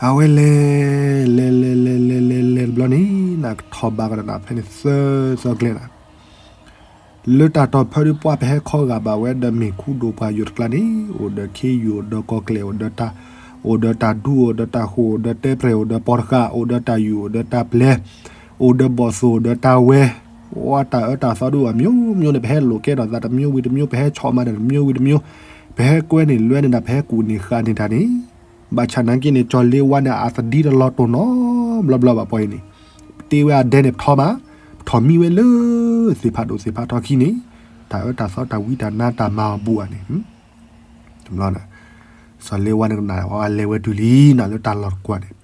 အဝဲလဲၤ, လဲၤလဲၤလဲၤလဲၤလဲၤလဲၤတဘျီန့ၣ် နကထီၣ်ဘးကဒီးနၤဖဲန့ၣ်သၢသီကျဲနၤ လၢတၢ်တီၢ်ဖၢဒုး ပှၢ်ပဟဲခီဂာ်ဘၣ်ဝဲဒီးမ့ၤခူဒိၣ်ပှၢ်ယိာ်တကျါန့ၣ်, အိၣ်ဒီးခ့ယုၢ် အိၣ်ဒီးကီၢ်ကျဲၢ် အိၣ်ဒီးတၢ်, အိၣ်ဒီးတၢ်ဒူ အိၣ်ဒီးတၢ်ဃိၣ် အိၣ်ဒီးတဲပြဲၢ် အိၣ်ဒီးပီတဃာ် အိၣ်ဒီးတၢ်ယုၢ် အိၣ်ဒီးတၢ်ပျဲၢ်, အိၣ်ဒီးဘီၣ်သိၣ် အိၣ်ဒီးတၢ်ဝဲ, အိၣ်တၢ်အၢတၢ်သီဒုး အမျိုးမျိုးန့ၣ် ပဟဲလိာ်ကဲထီၣ်သးတမျိုးဝံၤတမျိုး ပဟဲဆီၣ်မၤတၢ်တမျိုးဝံၤတမျိုး, ပဟဲကွဲန့ၢ်လွဲန့ၢ်တၢ် ပဟဲကူၣ်န့ၢ်ဃာ်န့ၢ်တၢ်န့ၣ် ဘၣ်ဆၣ်နာ်က့န့ၣ် ကၠီၤလ့ဝါန့ၣ် အသဒံတလီၤတိာ်နီတဘျီဘျီဘၣ်ပှၤအံၤန့ၣ်, ပတ့ဝဲအဒဲန့ၣ်ပထီမး, ပထီၣ်မံဝဲလၢ သ့ၣ်ဖးဒိၣ်သ့ၣ်ဖးထီခံန့ၣ်, တၢ်အၢတၢ်သီတၢ်ဝံတၢ်နါတၢ်မၤအီၤဘူးဧါန့ၣ်, တဘျီန့ၣ်, ကၠီၤလ့ဝါန့ၣ်ကနၣ်ဝဲလဲၤဝဲတုၤလံနၤလၢတၢ်လီၢ်တကွၢ်န့ၣ်,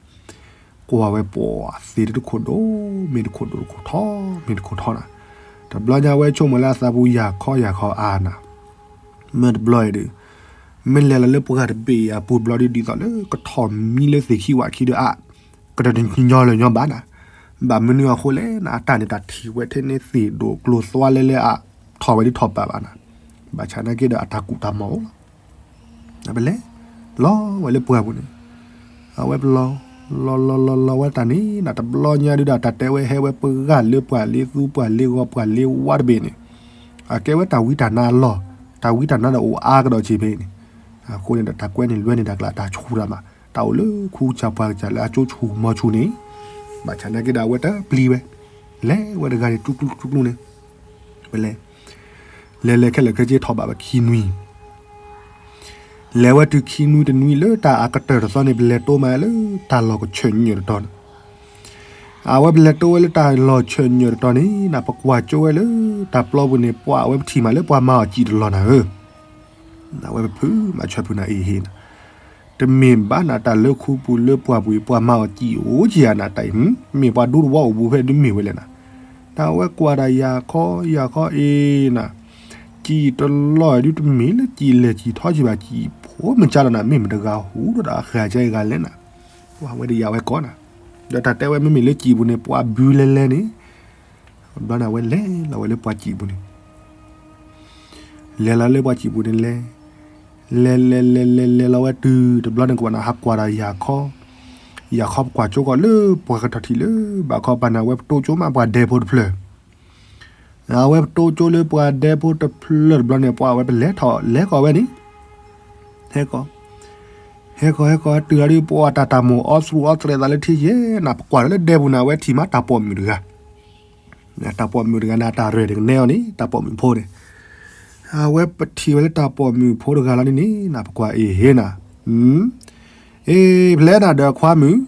ကွၢ်ဝဲပှၤသ့ၣ်တခိၣ်ဒိၣ်, မ့ၢ်တခိၣ်ဒိၣ်တခိၣ်ထီ, မ့ၢ်တခိၣ်ထီနၤ, တဘျီညါဝဲဆိကမိၣ်လၢအသးပူၤယၤခီယၤခီအါနၤ မ့ၢ်တဘျီအံၤဒီး, မ့ၢ်လဲၤလီၤလၢပှၢ်တဘ့ၣ်အပူၤတဘျီဒုး ဒ်သိးလၢကထီၣ်မံလၢသ့ၣ်ခံဝးခံဒီးအါ, ကတၢၢ်တညီလၢာ်ညီဘၣ်နၤ, ဘၣ်မနုၤအဃိလဲၣ်နၤ အတၢ်န့ၣ်တၢ်ထံၣ်ဝဲထဲန့ၣ်သ့ၣ်ဒိၣ်ကျိၤသွါလဲလဲအါ, ထီၣ်ဝဲဒ်ထီၣ်ပာ်ဘၣ်နၤ, ဘၣ်ဆၣ်နာ်က့ဒီးအတၢ်ကူၣ်တၢ်မီၢ်အိၣ်လီၤ ပလဲၤ, လီၤဝဲလၢပှၢ်ပူၤန့ၣ်, အဝဲပလီၤ, လီၤလီၤလီၤလီၤဝဲတၢ်န့ၣ် နတဘျီညါဒုးဒီး တၢ်တဲဝဲဟဲဝဲပဂၢ်လၢပှၢ်လ့သူ ပှၢ်လ့ဂီၤ ပှၢ်လ့ဝါတဘ့ၣ်န့ၣ်, အကဲဝဲတၢ်ဝံတၢ်နါအလီၢ်, တၢ်ဝံတၢ်နါဒီးအိၣ်အါကဒီးက့ၤဖဲအံၤန့ၣ်, အဃိန့ၣ်ဒီးတၢ်ကွဲန့ၢ်လွဲန့ၢ်တၢ်ကျါ တၢ်ဆူၣ်တၢ်မး, တၢ်အိၣ်လၢခူကစၢ်ပှၢ်ကစၢ်လၢအကၠိဆူၣ်မီၤဆူၣ်န့ၣ်, ဘၣ်ဆၣ်နာ်က့ဒီးအဝဲတပျံၤဝဲ, လဲၤဝဲတဂၤန့ၣ် ကျူကျူကျူကျူန့ၣ်, ပလဲၤ လဲၤလဲၤခဲလၢာ်ခဲဆ့ထီၣ်ဘးဝဲခံနွံ, လဲၤဝဲတုၤခံနွံတနွံလၢတၢ်အကတၢၢ်တသီန့ၣ် ပလဲၤတိမးလၢတၢ်လီၢ်ကဆၢၣ်ညၢၣ်တတီၤန့ၣ်, အဝဲပလဲၤတိဝဲလၢတၢ်လီၢ်ဆၢၣ်ညၢၣ်တတီၤန့ၣ် နပကွၢ်ကၠိဝဲလၢတၢ်ပျီပူၤန့ၣ် ပှၤအဝဲပထံၣ်မးလၢပှၤမၤအီၣ်စံာ်တလီၢ်နၤဧၢ အဝဲပဖုးမၤဆၢဖုးနၤအံၤဟ့ၣ်နၤ, တမ့ၢ်ဘၣ်နၤတၢ်လၢခူပူၤလၢပှၢ်ပူၤအံၤ ပှၤမၤအီၣ်စံာ်အိၣ်ကယၤနၤတၢ်အံၤ မ့ၢ်ပှၤဒူသဝီအိၣ်ဘူးဖဲဒုးမ့ၢ်ဝဲလဲၣ်နၤ, တၢ်ဝဲကွၢ်တၢ်ယၤခီယၤခီအံၤနၤ, စံာ်တလီၢ်ဒုးတမ့ၢ်လၢစံာ်လဲၢ်စံာ်ထီက့ၤဘၣ် စံာ်ဖိမုၢ်ကၢ်လီၤနၤ မ့ၢ်မတၤတဂၤဟူးဒီးတၢ်အဃၢၤကဲဂၤလဲၣ်နၤ, ဝဲဒၣ်ယၤဝဲကီးနၤ, ဒီးတၢ်တဲဝဲမ့မ့ၢ်လၢစံာ်ပူၤန့ၣ် ပှၤဘုလဲၤလဲၤန့ၣ်, ဘျီန့ၣ်အဝဲလဲၤလီၤဝဲလၢပှၤစံာ်ပူၤန့ၣ် လဲၤလီၤလၢပှၤစံာ်ပူၤန့ၣ်လဲၤ, လဲၤလဲၤလဲၤလဲၤလဲၤလီၤဝဲတုၤတဘျီန့ၣ် ကဘၣ်နၤဟးကွၢ်ဒီးယၤခီ, ယၤခီပကွၢ်ကၠိကီးလၢပှၤကထီၣ်ထံၣ်လၢဘၣ်ခီပၤန့ၣ် အဝဲပတိကၠိမးပှၤဒဲဖိတဖျၢၣ်, အဝဲပတိကၠိလၢပှၤဒဲဖိတဖျၢၣ်တဘျီန့ၣ် ပှၤအဝဲပလဲၤထီၣ်လဲၤကီးဝဲန့ၣ်, ဟဲကီး, ဟဲကီးဟဲကီးတုၤလီၤဒုး ပှၤတၢ်တၢ်မိၣ်အီသရူးအီသရဲးသးလၢထံယဲၢ်နၤ ပကွၢ်ဒီးလၢဒဲပူၤန့ၣ် အဝဲထံၣ်မးတၢ်ပိာ်မုၣ်တဂၤ တၢ်ပိာ်မုၣ်တဂၤန့ၣ် တၢ်ရဲၣ်တကနဲအီၤန့ၣ် တၢ်ပိာ်မုၣ်ဖိန့ၣ်, အဝဲပထံၣ်ဝဲလၢတၢ်ပိာ်မုၣ်ဖိတဂၤလီၤန့ၣ်န့ၣ် နပကွၢ်အ့ၣ်ဟ့ၣ်နၤ, အ့ၣ် ဖဲလဲၣ်နၤဒီးခွါမုၣ်,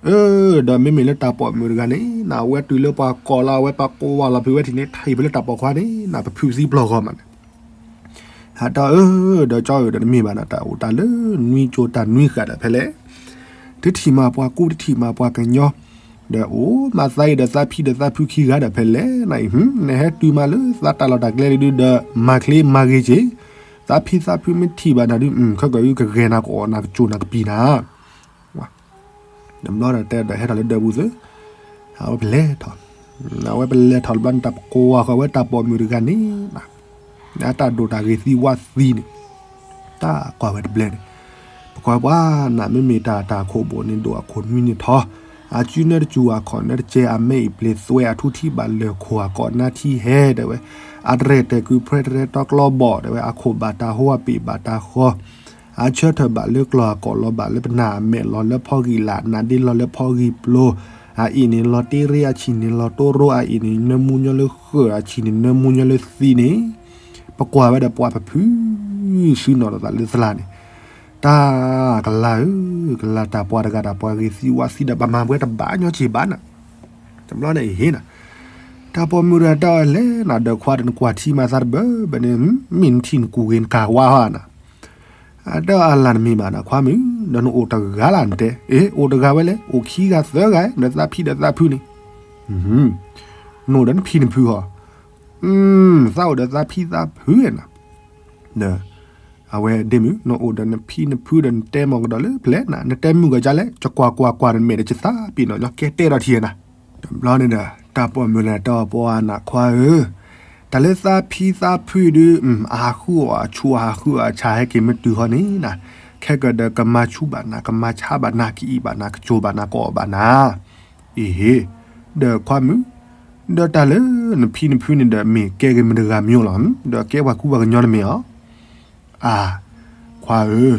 အၢ ဒီးမ့မ့ၢ်လၢတၢ်ပိာ်မုၣ်တဂၤန့ၣ် နဝဲတုၤလၢပှၤကိးလီၤ အဝဲပှၤကိးဝဲလီၤဖုးဝဲထံၣ်န့ၣ် ထံၣ်ဖဲလၢတၢ်ပိာ်ခွါန့ၣ် နပဖုးသံပျီၢ်ဂီၤမးန့ၣ် ဟးတီအၢ ဒီးကၠီဧၢ ဒီးတမ့ၢ်ဘၣ်နၤ တၢ်အိၣ်တၢ်လၢနွံကၠိတၢ်နွံဃာ်ဒီးဖဲလဲၣ်, တထံၣ်မးပှၤကူတထံၣ်မးပှၤကညီ, ဒီးအိၣ်မးသးအံၤဒီးသးဖံဒီးသးဖုခံဂၤဒီးဖဲလဲၣ်နၤအံၤ နဟဲတုၤမးလၢသးတၢ်လီၢ်တၢ်ကျဲလံဒုဒီး မၤချ့မၤဂ့ၤက့ၤ, သးဖံသးဖုမ့ၢ်ထံၣ်ဘၣ်နၤဒု ခဲကီၢ်အံၤကဂဲၤနၤကအိၣ်နၤကစိၤနၤကပံၤနၤ တဘျီဒီးတဲဒီးဟဲထီၣ်လၢဒၢးပူၤသု, အဝဲပလဲၤထီၣ်, အဝဲပလဲၤထီၣ်တဘျီန့ၣ် တၢ်ပကိးဝဲဃီဝဲတၢ်ပိာ်မုၣ်တဂၤန့ၣ်, အတၢ်ဒိၣ်တၢ်ဂ့ၤသံဝးသံန့ၣ်, တၢ်ကွၢ်ဝဲတဘျဲၣ်န့ၣ်, ပကွၢ်ပှၤနၤမ့မ့ၢ်တၢ်တၢ်ခိၣ်ဘိၣ်န့ၣ်ဒိၣ်အခိၣ်နွံန့ၣ်ထီ, အစုနဲတစူၤအခိၣ်နဲတကဲအမဲာ်အံၤပျ့ၤသွဲ အထူထံဘၣ်လၢၢ်ခိၣ်အကိးနါထံဟဲတဲဝဲ, အတရဲၣ်တဲာ်ကုၢ်ဖြဲတရဲတီကျီဘီၣ်တဲဝဲ အခိၣ်ဘၣ်တၢ်ဟိအပ့ၤဘၣ်တၢ်ဃီ အဆၢထၢၣ်ဘၣ်လၢကျီၢ်အကိာ်လီၤဘၣ်လၢပနၢ်အမဲာ်လီၤလၢဖီဂံၢ်လၢ် နါဒ့လီၤလၢဖီဂံၢ်ပျိၤ, အအ့ၣ်န့ၣ်လီၤတ့ရ့အဆံၣ်န့ၣ်လီၤတိရိ အအ့ၣ်န့ၣ်နၢမူညီလၢဃၢၣ် အဆံၣ်န့ၣ်နၢမူညီလၢသံန့ၣ်, ပကွၢ်ဝဲဒီးပှၤပဖု စုနီၣ်လီၤသးလၢသလၢ်န့ၣ်, တၢ်ကလၤဧၢ, ကလၤတၢ်ပှၤတဂၤတၢ်ပှၤဂ့ၤသံဝးသံဒီးပမၤပှဲၤတဘၣ်ညီက့ၤဘၣ်နၤ, တဘျီန့ၣ်အဟ့ၣ်နၤ, တၢ်ပိာ်မုၣ်တဂၤတၢ်အီၤလဲၣ်နၤ ဒီးခွါဒီးနကွၢ်ထံမၤသးတဘၢဘၣ်န့ၣ် မ့ၢ်နထံၣ်နကူၣ်ဂ့ၤနကၢ်ဝါဟီနၤ အတၢ်အလၤတမံၤဘၣ်နခွါမုၣ်, ဒီးနအိၣ်တဂၤလၢ်နတဲ, အ့ အိၣ်တဂၤဝဲလဲၣ်, အိၣ်ခံဂၤသၢဂၤ, ဒီးသးဖံဒီးသးဖုန့ၣ်, နအိၣ်ဒီးနဖံနဖုဟီ, သးအိၣ်ဒီးသးဖံသးဖုနၤ, ဒီး အဝဲဒ့မုၣ် နအိၣ်ဒီးနဖံနဖုဒီးနတဲမ့ၢ်ကဒီးလၢပျဲၢ်နၤ, နတဲမုၢ်ဂီၤကလဲၣ်, ယကွၢ်ကွၢ်ကွၢ်ဒီး နမဲာ်ဒီးယသးပ့ၤနီၣ်ညီ ကဲတဲဒီးထံနၤ, တဘျီန့ၣ်ဒီး တၢ်ပိာ်မုၣ်လဲၤတဲအီၤ ပှၤနခွါဧၢ, တၢ်လၢသးဖံသးဖုဒုး အဟးဃုအီၣ်အဆူၣ် အဟးဃုအီၣ်အဆၣ် ဟဲက့ၤမ့ၢ်တုၤဃီန့ၣ်နၤ, ခဲကဒီးကမၤဆူၣ်ဘၣ်နၤ ကမၤဆါဘၣ်နၤ ကအံၣ်ဘၣ်နၤ ကစိာ်ဘၣ်နၤ ကအီၣ်ဘၣ်နၤ, အ့ဟ့, ဒီးခွါမုၣ်, ဒီးတၢ်လၢနဖံနဖုန့ၣ်ဒီး မ့ၢ်ကဲက့ၤမတဂၤမံၤလီၤ, ဒီးကဲပှၤကူပှၤကညီတမ့ၢ်အီၤ အါ, ခွါဧၢ,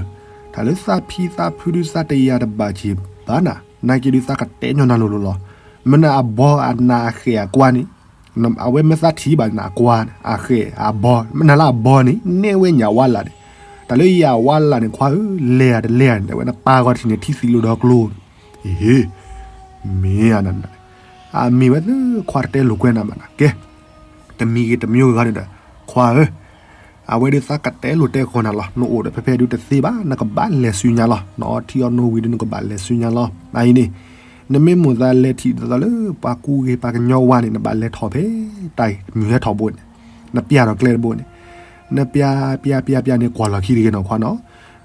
တၢ်လၢသးဖံသးဖုဒုး သးတယၤတဘၣ်က့ၤဘၣ်နၤ, နာ်က့ဒုးသးကတဲညီနၤလိၤလိၤလီၤ, မ့ၢ်နၤအဘီအနၤအဃဲးအကွါန့ၣ်, အဝဲမ့ၢ်သးထံၣ်ဘၣ်နၤအကွါန့ၣ် အဃဲးအဘီ, မ့ၢ်နၤလၢအဘီန့ၣ် နဲၣ်ဝဲညၣ်ဝါလၢ်န့ၣ်, တၢ်လၢယၤဝါလၢ်န့ၣ် ခွါဧၢ, လဲၤဧါတလဲၤဧါန့ၣ် တဲဝဲနပၢ်ဂီၢ်ထံးန့ၣ် ထံသံးလိာ်ဒီကျိန့ၣ်, အ့ဟ့, မ့ၢ်ဧါနၤ, အမ့ၢ်ဝဲသ့ၣ်ခွါတတဲလိာ်ကွဲနၤဘၣ်နၤ, ကဲ တမံၤဂ့ၤတမံၤဂ့ၤဂီၢ်န့ၣ်ဒီး ခွါဧၢ, အဝဲဒုးသးကတဲလိာ်တဲဃီနၤလီၤ, နအိၣ်ဒီးဖဲဖဲဒုးတသ့ဘၣ် နကဘၣ်လဲၤဆူညါလီၤ, နအီထံအီနိဝံၤဒုး နကဘၣ်လဲၤဆူညါလီၤ, အအံၤန့ၣ်, နမ့ၢ်မိၣ်သးလဲၤထံၣ်ဒ်သိးလၢ ပှၤကူဂ့ၤပှၤကညီဝါန့ၣ် နဘၣ်လဲၤထီၣ်ဖဲတၢ်မုၢ်ဟဲထီၣ်ဘိန့ၣ်, နပျၢ်ဒီးကျဲတဘိန့ၣ်, နပျၢ်ပျၢ်ပျၢ်ပျၢ်န့ၣ် ကွၢ်လီၤခံတဂ့ၤနီၤခွါနီၤ,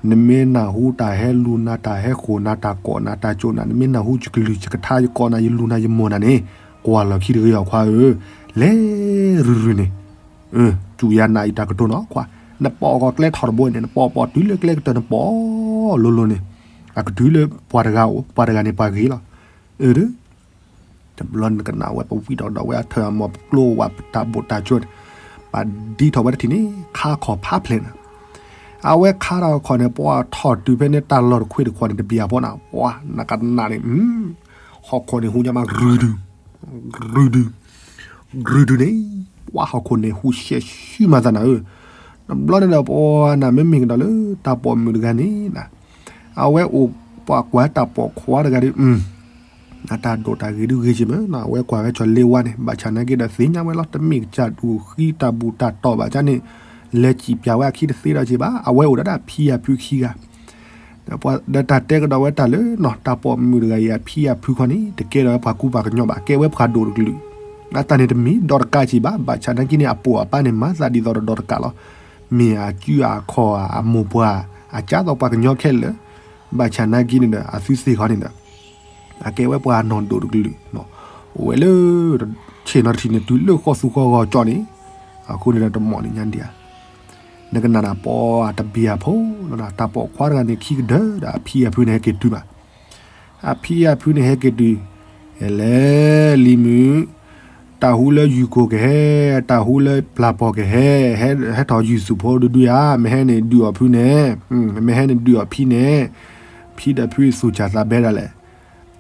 နမ့ၢ်နၢ်ဟူတၢ်ဟဲလူၤနၤ တၢ်ဟဲဃိာ်နၤ တၢ်ကိးနၤ တၢ်ကၠိနၤ နမ့ၢ်နၢ်ဟူယကလုၢ်ယကထါ ယကိးနၤ ယလူၤနၤ ယမိၢ်နၤန့ၣ်, ကွၢ်လီၤခံတဂ့ၤအီၤခွါဧၢ, လဲၤရုၢ်ရုၢ်န့ၣ်, စူၢ်ယၤနာ်အံၤတၢ်ကတိၤနီၤခွါ, နပိာ်ကီၤကျဲထီၣ်တဘိန့ၣ် နပိာ်ပိာ်တုၤလၢကျဲကတၢၢ် နပိာ်လိၤလိၤန့ၣ်, အကတုၤလၢပှၤတဂၤအိၣ် ပှၤတဂၤန့ၣ်ပှၤဂ့ၤလီၤ, အၢ တဘျီနကနၣ်ဝဲ ပဝံထီၣ်ဒီးဝဲအထၢၣ်အမီၢ် ပကျိဝး ပတၢ်ဘိၣ်တၢ်ကၠိန့ၣ်, ပဒံထီၣ်ဝဲတထံၣ်န့ၣ် ခါခီၣ်ဖးဖျဲးနၤ, အဝဲခါထီၣ်ခီၣ်န့ၣ် ပှၤထီၣ်တုၤဖဲန့ၣ် တၢ်လီၢ်တခွ့တခီန့ၣ် တဘျီဖီနၤ, ပှၤနကနၣ်န့ၣ်, ဟီၣ်ခိၣ်န့ၣ်ဟူညါမး ရုၢ်ဒုၢ်, ရုၢ်ဒုၢ်, ရုၢ်ဒုၢ်န့ၣ်, ပှၤဟီၣ်ခိၣ်န့ၣ်ဟူရှဲရှုမၤသးနၤဧၢ, တဘျီန့ၣ်ဒီး ပှၤနၤမ့မ့ၢ်ကဒီးလၢတၢ်ပိာ်မုၣ်တဂၤန့ၣ်နၤ, အဝဲအိၣ်ပှၤကွၢ်တၢ်ပိာ်ခွါတဂၤဒီး အတၢ်ဒိၣ်တၢ်ဂ့ၤဒုးဂ့ၤက့ၤမး, အဝဲကွၢ်ဝဲကၠီၤလ့ဝါန့ၣ် ဘၣ်ဆၣ်နာ်က့ဒီးသ့ၣ်ညါဝဲလီၤ, တမ့ၢ်ကစၢ်ဒူၣ်ဃံတၢ်ဘူၣ်တၢ်တီၢ်ဘၣ်ဆၣ်န့ၣ်, လဲၤစံၣ်ပျၢ်ဝဲအခံတသ့ဒီးက့ၤဘၣ်, အဝဲအိၣ်ဒီးဒၣ်ဖံအဖုခံဂၤ, ဒီးတၢ်တဲကဒီးဝဲတၢ်လၢ တၢ်ပိာ်မုၣ်တဂၤအံၤအဖံအဖုခီန့ၣ် တကဲထီၣ်ဝဲပှၤကူပှၤကညီဘၣ်, ကဲဝဲပှၤဒိၣ်တကလုာ်, အတၢ်န့ၣ်တမ့ၢ်ဒီတကးက့ၤဘၣ်, ဘၣ်ဆၣ်နာ်က့န့ၣ် အပိာ်အပၢ်န့ၣ် မၤသးဒ်သိးဒီးဒီတကးလီၤ, မ့ၢ်အစုအခီၣ်အမိၢ်ပှၢ်, အကၢ်သိးပှၤကညီခဲလၢာ်, ဘၣ်ဆၣ်နာ်က့န့ၣ်ဒီး အသုသ့ၣ်ခီန့ၣ်ဒီး အကဲဝဲပှၤနီၢ်ဒိၣ်တကလုာ်, အိၣ်ဝဲလၢ ဆ့ၣ်နီၤတထံၣ်န့ၣ် တုၤလၢဃီသူဃီဂီၤကၠီန့ၣ်, အဃိန့ၣ်ဒီးတမီၢ်န့ၣ်ညါဒံးဧါ, နကနၣ်နၤ ပှၤတဘံၣ်အဖိလီၤ, တၢ်ပိာ်ခွါတဂၤန့ၣ် ခံကဒၢဒီးအဖံအဖုန့ၣ်ဟဲက့ၤတုၤဘၣ်, အဖံအဖုန့ၣ်ဟဲက့ၤတုၤ, ဟဲလဲၤလံမုၢ်, တၢ်ဟူလၢယုၢ်ကိၢ်ကဟဲ, တၢ်ဟူလၢပျၢ်ပီၢ်ကဟဲ, ဟဲထီၣ်ယုၢ်သူၣ်ဖိဒုဒုဧါ, မ့ၢ်ဟဲန့ၣ်ဒုးအီၣ်ဖုန့ၣ်, မ့ၢ်ဟဲန့ၣ်ဒုးအီၣ်ဖံန့ၣ်, ဖံဒီးဖုသူၣ်စၢ်သးဘဲဒၣ်လဲာ်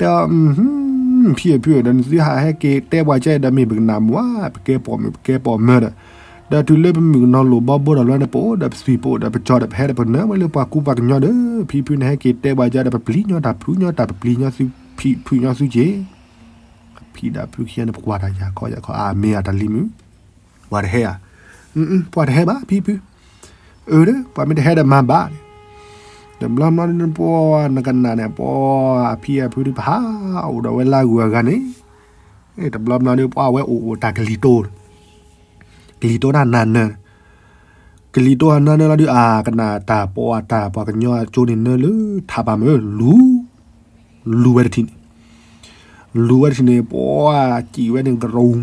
တဲအီၤ, ဖံဧၢဖုဧၢ, ဒီးနသုဟးဟဲက့ၤတဲပှၤကဲဒီး မ့ၢ်ပကနၣ်မုာ်ဧါ, ပကဲပိာ်မုၣ်ပကဲပိာ်မၢၤဒီး, ဒီးတုၤလၢပမုၣ်ကနီၤလိၣ်ဘီဘိဒီး လၢနပအိၣ်ဒီးပသွံၣ်ပအိၣ်ဒီးပကၠီဒီး ပဟဲဒီးပနၢ်ဝဲလၢပှၤကူပှၤကညီဒီး ဖံဖုန့ၣ်ဟဲက့ၤတဲပှၤကဲဒီး ပပျံၤညီတၢ်ဖုၣ်ညီတၢ် ပပျံၤညီသုဖံဖုၣ်ညီသုက့ၤ, ဖံဒီးဖုခံဂၤန့ၣ် ပကွၢ်တၢ်ယၤခီယၤခီ, အမ့ၢ်အတၢ်လံမုၢ်, ပှၤတဟဲဧါ, ပှၤတဟဲဘၣ်ဖံဖု, အၢ ပှၤမ့ၢ်တဟဲဒီးမၤဘၣ်န့ၣ်, တဘျီဘျီန့ၣ် ပှၤနကနၣ်န့ၣ် ပှၤအဖံအဖုဒုး ပဟးအိၣ်ဒီးဝဲလၢဂုၤအဂၤန့ၣ်, တဘျီဘျီဒုး ပှၤဝဲအိၣ်အိၣ်တၢ်ကလံၤတိ, ကလံၤတိတၢ်နါနၢၤ, ကလံၤတိတၢ်နါနၢၤလီၤဒုး အကနၣ်တၢ်ပိာ်အတၢ် ပှၤကညီအကၠိန့ၣ်နၢၤလၢထးပၤမၢ် လူၤ, လူၤဝဲတထံၣ်န့ၣ် လူၤဝဲတထံၣ်န့ၣ် ပှၤစံၣ်ဝဲန့ၣ် ကရူၢ်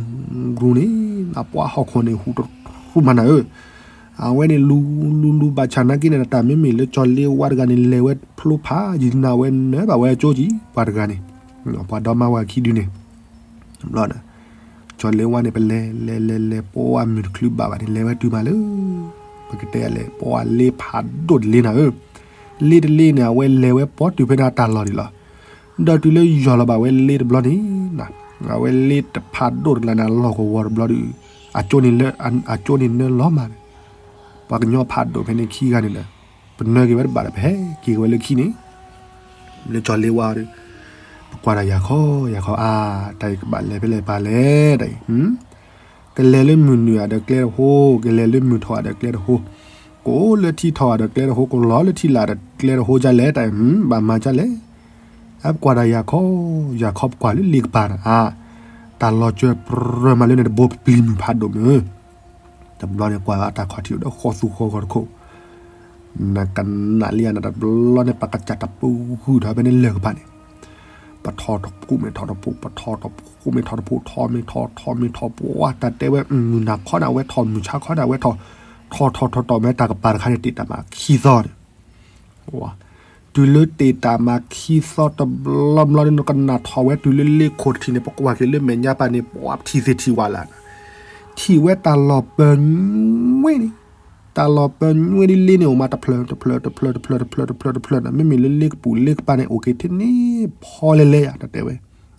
ကရူၢ်န့ၣ် နပှၤဟီၣ်ခိၣ်န့ၣ် ဟူတရူၢ်မးနၤဧၢ, အဝဲန့ၣ်လူၤလူၤလူၤ ဘၣ်ဆၣ်နာ်က့န့ၣ် တၢ်မ့မ့ၢ်လၢကၠီၤလ့ဝါတဂၤန့ၣ် လဲၤဝဲဖျိဖးယံၤနၤဝဲနၢၤဘၣ်ဝဲအကၠိကံ ပှၤတဂၤန့ၣ်, ပှၤဒီမါဝၤခံဒုန့ၣ် ဘျီဒီး ကၠီၤလ့ဝါန့ၣ် ပလဲၤလဲၤလဲၤလဲၤ ပှၤမုၢ်တချုးဘၣ်ဘၣ်န့ၣ် လဲၤဝဲတုၤမးလၢ ပကတဲလဲၣ် ပှၤလ့ဖးဒိၣ်တလ့နၤဧၢ, လ့တလ့န့ၣ် အဝဲလဲၤဝဲပိာ်တုၤဖဲန့ၣ်အတၢ်လီၢ်န့ၣ်လီၤ. ဒီးတုၤလၢယီၢ်လီၤဘၣ်ဝဲလ့တဘျီန့ၣ်, အဝဲလ့တဖးဒိၣ်တလၢန့ၣ် အလီၢ်ကဝီၤတဘျီဒီး အကၠိန့ၣ်လၢ အကၠိန့ၣ်နၢလီၤမးန့ၣ်, ပှၤကညီဖးဒိၣ်ဖဲန့ၣ်ခံဂၤန့ၣ်ဒီး ပနၢက့ၤဝဲတဘၣ်ဒီး ပဟဲက့ၤက့ၤဝဲလၢခံန့ၣ် လၢကၠီၤလ့ဝါဒီး ပကွၢ်တၢ်ယၤခီယၤခီ အါ, တၢ်အံၤကဘၣ်လဲၤဖဲလဲၣ်ပၤလဲၣ် တၢ်အံၤ, ကလဲၤလၢမုၢ်နုာ်ဧါဒီးကျဲတဟိ, ကလဲၤလၢမုၢ်ထီၣ်ဧါဒီးကျဲတဟိ, ပ ကအိၣ်လၢထံထီၣ်ဒီးကျဲတဟိ ကလီၤလၢထံလာ်ဒီးကျဲတဟိဒ်လဲၣ် တၢ်အံၤ ဘၣ်မၤဒ်လဲၣ်. အပကွၢ်ဒီးယၤခီ, ယၤခီပကွၢ်လၢလ့ကပၤန့ၣ် အါ, တၢ်လီၤစၢၤပြၢၤမးလၢန့ၣ်တဘိ ပပျံၤမုၢ်ဖးဒိၣ်မုၢ်, တဘျီန့ၣ်ကွၢ်အတၢ်ခီၣ်ထံးအိၣ်ဒီးဃီသူဃီဂီၤတခိၣ်, နကနၣ်လံယၤန့ၣ် တဘျီန့ၣ် ပကစၢ်တပူၤဃုာ်ထီၣ်ဖဲန့ၣ်လၢၢ်ကပၤန့ၣ်, ပထီၣ်တပူၤမ့ၢ်ထီၣ်တပူၤ, ပထီၣ်တပူၤမ့ၢ်ထီၣ်တပူၤ, ထီၣ်မ့ၢ်ထီၣ်ထီၣ်မ့ၢ်ထီၣ်ပှၤ တၢ်တဲဝဲ မုၢ်နၤခီန့ၣ် အဝဲထီၣ်, မုၢ်ဆါခီန့ၣ် အဝဲထီၣ်, ထီၣ်ထီၣ်ထီၣ်ထီၣ်မ့ၢ်တၢ်ကပၤတခါန့ၣ် တ့ၢ်တၢ်မၤခံသီန့ၣ် တုၤလၢတ့ၢ်တၢ်မၤခံသီတဘျီဘျီန့ၣ် နကနၣ်ထီၣ်ဝဲတုၤလၢလ့ခိၣ်တထံၣ်န့ၣ် ပကွၢ်က့ၤလၢမဲာ်ညါပၤန့ၣ် ပှၤထံၣ်သ့ၣ်ထံၣ်ဝဲလၢ်န့ၣ်, ထံၣ်ဝဲတၢ်လီၤပၢၤညွဲန့ၣ်, တၢ်လီၤပၢၤညွဲဒ်လ့န့ၣ် အိၣ်မးတဖျၢၣ်တဖျၢၣ်တဖျၢၣ်တဖျၢၣ်တဖျၢၣ်တဖျၢၣ်တဖျၢၣ်န့ၣ် မ့မ့ၢ်လၢလ့ကပူၤလ့ကပၤန့ၣ် အိၣ်က့ၤထဲန့ၣ် ဖီလဲၣ်လဲၣ်ယၤ တၢ်တဲဝဲ,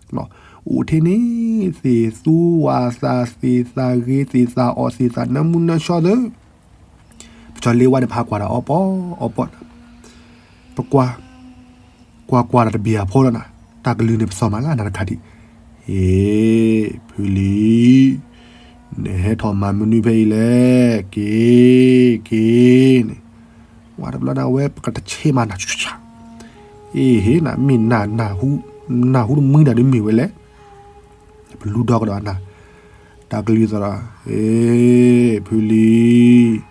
အိၣ်ထဲန့ၣ် သ့ၣ်သူဝၣ်သၣ် သ့ၣ်သၣ်ဂ့ၤ သ့ၣ်သၣ်အီၣ် သ့ၣ်သၣ်နၢမူနၢဆှီသၢ ပကၠီၤလ့ဝါန့ၣ် ပဟးကွၢ်တၢ်အီပီအီပီ, ပကွၢ်, ကွၢ်ကွၢ်တၢ်တဘ့ၣ်အဖိလီၤနၤ, တၢ်ကလုၢ်န့ၣ် ပသီၣ်မးလၢအနၢ်တခါဒံး, ဟ့ၣ်, ဖုလံၤ, နဟဲထီၣ်မၤမနုၤဖဲအံၤလဲၣ်, က့ၤ, က့ၤန့ၣ်, ဝဲတဘျီန့ၣ် အဝဲပကတဆ့မၤနၤဆူၣ်ဆူၣ်ဆါ, အ့ၣ်ဟ့ၣ်နၤ မ့ၢ်နၤ, နၢ်ဟူတမှံနၤဒ်မ့ၢ်ဝဲလဲၣ် ပလူဒီကဒီးနၤ, တၢ်ကလုၢ်သီၣ်ဒီး, အ့ၣ်, ဖုလံၤ,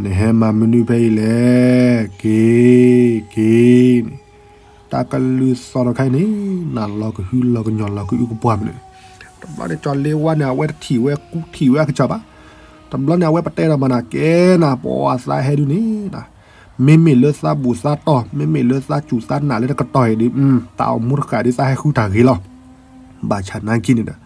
နဟဲမၤမနုၤဖဲအံၤလဲၣ်, က့ၤ, က့ၤန့ၣ်, တၢ်ကလုၢ်သီၣ်ဒီးခဲအံၤန့ၣ်, နလီၤကဟုလီၤကညီၤလီၤကအုကပှၢ်မနုၤ, တဘျီန့ၣ် ကၠီၤလ့ဝါန့ၣ် အဝဲတထံၣ်ဝဲကူထံၣ်ဝဲအကစၢ်ဘၣ်, တဘျီန့ၣ် အဝဲပတဲဒီးမၤနၤကဲနၤ ပှၤသးဟဲဒုန့ၣ် မ့မ့ၢ်လၢသးဘူၣ်သးတီၢ် မ့မ့ၢ်လၢသးစူၢ်သးနာ်လၢတကတီၢ်အံၤဒီး တၢ်အိၣ်မူတဃၣ်ဒီးသးဟဲဃုတၢ်ဂ့ၤလီၤ. ဘၣ်ဆၣ်နာ်က့န့ၣ်ဒီး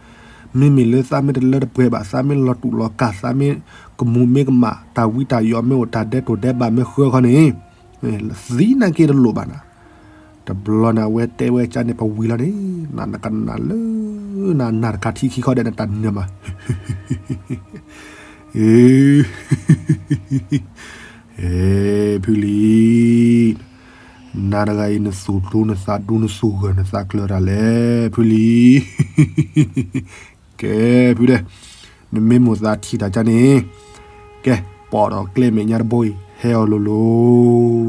မ့မ့ၢ်လၢသးမ့ၢ်တလၢတပှဲၤဘၣ် သးမ့ၢ်လီၤတူာ်လီၤကာ် သးမ့ၢ်ကမူၤမ့ၢ်ကမၣ် တၢ်ဝံတၢ်ယိးမ့ၢ်အိၣ် တၢ်ဒဲးတိၢ်ဒဲးဘးမ့ၢ်ဃၢဃီန့ၣ် သံနာ်က့တလိၣ်ဘၣ်နၤ. တဘျီန့ၣ် အဝဲတဲဝဲကန့ၣ် ပဝံၤလီၤန့ၣ် နနကနၣ်လၢ နနၢ်တခါထံခံခီဒဲးန့ၣ် တၢ်နၢၤမး အ့ ဖုလံၤ, နၤတဂၤအံၤ နသူၣ်ဒူနသးဒူ နသူၣ်ဂၢၢ်နသးကျၢၤတၢ်လဲၣ် ဖုလံၤ. ကဲ ဖုဒဲး, နမ့ၢ်မိၣ်သးထံၣ်တၢ်ကန့ၣ်, ကဲ ပိာ်ဒီးကျဲမဲာ်ညါတဘိအံၤ ဟဲအီၤလိၤလိ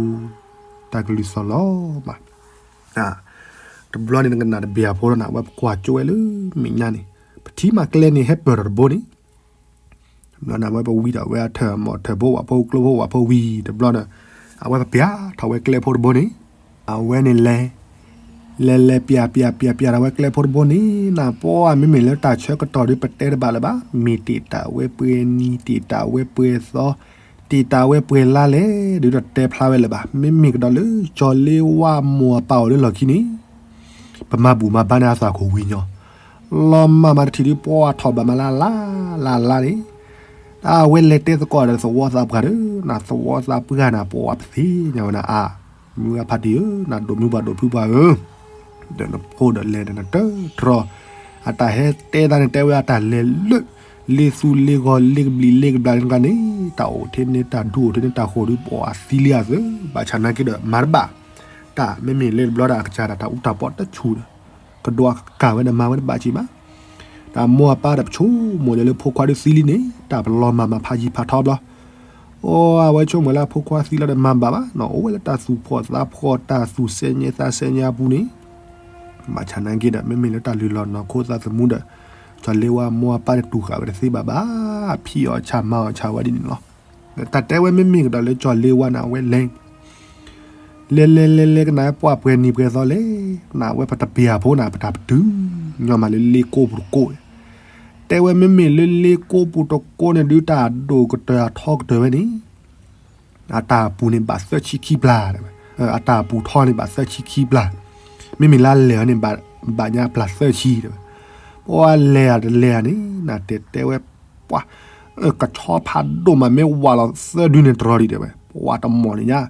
ၤ, တၢ်ကလုၢ်သီၣ်လီၤမး. တဘျီန့ၣ် နကနၣ်တဘ့ၣ်အဖိလီၤနၤ အဝဲပကွၢ်ကၠိဝဲလၢမဲာ်ညါန့ၣ်, ပထံၣ်မးကျဲန့ၣ် ဟဲပၢၢ်ထီၣ်တဘိန့ၣ် တဘျီန့ၣ် အဝဲပဝံၤဒီးဝဲအထၢၣ်မီၢ်ထၢၣ်ဖိဝၣ်ဖိကျိဖိဝၣ်ဖိဝံၤ တဘျီန့ၣ် အဝဲပပျၢ်ထီၣ်ဝဲကျဲဖိတဘိန့ၣ်, အဝဲန့ၣ်လဲၤ, လဲၤလဲၤပျၢ်ပျၢ်ပျၢ်ပျၢ်ထီၣ်ဝဲကျဲဖိတဘိန့ၣ် နပှၤမ့မ့ၢ်လၢတၢ်ဆၢကတီၢ်ဒီးပတဲတဘၣ်လၢၤဘၣ်, မ့ၢ်တ့ၢ်တၢ်ဝဲပှဲၤနံၤ တ့ၢ်တၢ်ဝဲပှဲၤသီ, တ့ၢ်တၢ်ဝဲပှဲၤလါလဲၣ် ဒုးတတဲဖျါဝဲလၢၤဘၣ်. မ့မ့ၢ်ကဒီးလၢ ကၠီၤလ့ဝါမိၢ်အပၢ်အိၣ်လၢလီၢ်ခံန့ၣ် ပမၤဘူၣ်မၤဘါန့ၢ်အသးခိၣ်ဝံၤညီ, လီၤမၢ်မးတထံၣ်ဒုးပှၤထီၣ်ဘၣ်မးလၢ်လၢ်လၢ်လၢ်န့ၣ်, အဝဲလဲၤတဲသကိးဒီးသဝီသးပှၢ်ဒီး နသဝီသးပှၢ်နၤ ပှၤပသ့ၣ်ညါဝဲနၤအါ, မုၢ်ဂၤဖးတံၢ်ဧၢ, နဒိးမုၢ်ပှၢ်ဒိးဖုပှၢ်ဧၢ, ဒီးနဖိဒီးလဲၤဒီးနတြီ, အတၢ်ဟဲတဲသးန့ၣ် တဲဝဲအတၢ်လဲၤလၢ လ့သူလ့ဂီၤလ့ကဘျံးလ့ကဘျၣ်န့ၣ်တဂၤန့ၣ် တၢ်အိၣ်ထဲန့ၣ် တၢ်ဒူအိၣ်ထဲန့ၣ် တၢ်ဃိၣ်ဒုးပှၤသံလံအသး, ဘၣ်ဆၣ်နာ်က့ဒီးမၤတဘၣ်, တၢ်မ့မ့ၢ်လၢတဘျီဒီးအကစၢ်ဒၣ်တၢ်အူတၢ်ပီးတဆူၣ်ဒီး ကဒိးကၢ်ဝဲဒီးမၤဝဲတဘၣ်က့ၤဘၣ်. တၢ်မိၢ်အပၢ်ဒီးပဆိကမိၣ်လၢလၢဖိခွါဒုးသံလံန့ၣ် တၢ်ပလီၤမၢ်မၤဖးယံၤဖးထီဘျီ, အိၣ်အဝဲဆိကမိၣ်လၢအဖိခွါသံလီၤဒီးမၤဘၣ်ဘၣ်နီၤ, အိၣ်ဝဲလၢတၢ်သူၣ်ဖှီၣ်သးဖှီၣ် တၢ်သူၣ်စဲညဲသးစဲညဲအပူၤန့ၣ်, ဘၣ်ဆၣ်နာ်က့ဒီး မ့မ့ၢ်လၢတၢ်လုၢ်လီၢ်နီၢ်ခိသးသမူဒီး ကၠီၤလ့ဝါမိၢ်အပၢ်န့ၣ်တူၢ်ဃာ်ဝဲတသ့ဘၣ်ဘၣ်, ဖံးအီၣ်ဆၣ်မၤအီၣ်ဆၣ်ဝဲဒ်န့ၣ်လီၤ. တၢ်တဲဝဲမ့မ့ၢ်ကဒီးလၢကၠီၤလ့ဝါန့ၣ် အဝဲလဲၤ လဲၤလဲၤလဲၤလဲၤကနၣ်ပှၢ်ပှဲၤနံၤပှဲၤသီလဲၣ်, နဝဲပတပျၢ်ဖိန့ၣ် ပတၢ်ပတုာ်ညီမးလၢလ့ကိပူၤတကိး, တဲဝဲမ့မ့ၢ်လၢလ့ကိပူၤတကိးန့ၣ် ဒုးတၢ်ဒိၣ်ကတၢၢ်အထီကတၢၢ်ဝဲန့ၣ် အတၢ်အပူၤန့ၣ်ဘၣ်သၢဆံခံပျၢ်, အတၢ်အပူၤထီန့ၣ်ဘၣ်သၢဆံခံပျၢ်, မ့မ့ၢ်လၢလဲၤအီၤန့ၣ် ဘၣ်ညါပျၢ်သၢဆံတဲဝဲ, ပှၤလဲၤဧါတလဲၤဧါန့ၣ် နတဲတဲဝဲ ပှၤ ကဆီဖးဒိၣ်မးမ့ၢ်ဝးလီၤသၢဒုန့ၣ်တရီၤဒံးတဲဝဲ, ပှၤတမီၢ်န့ၣ်ညါ,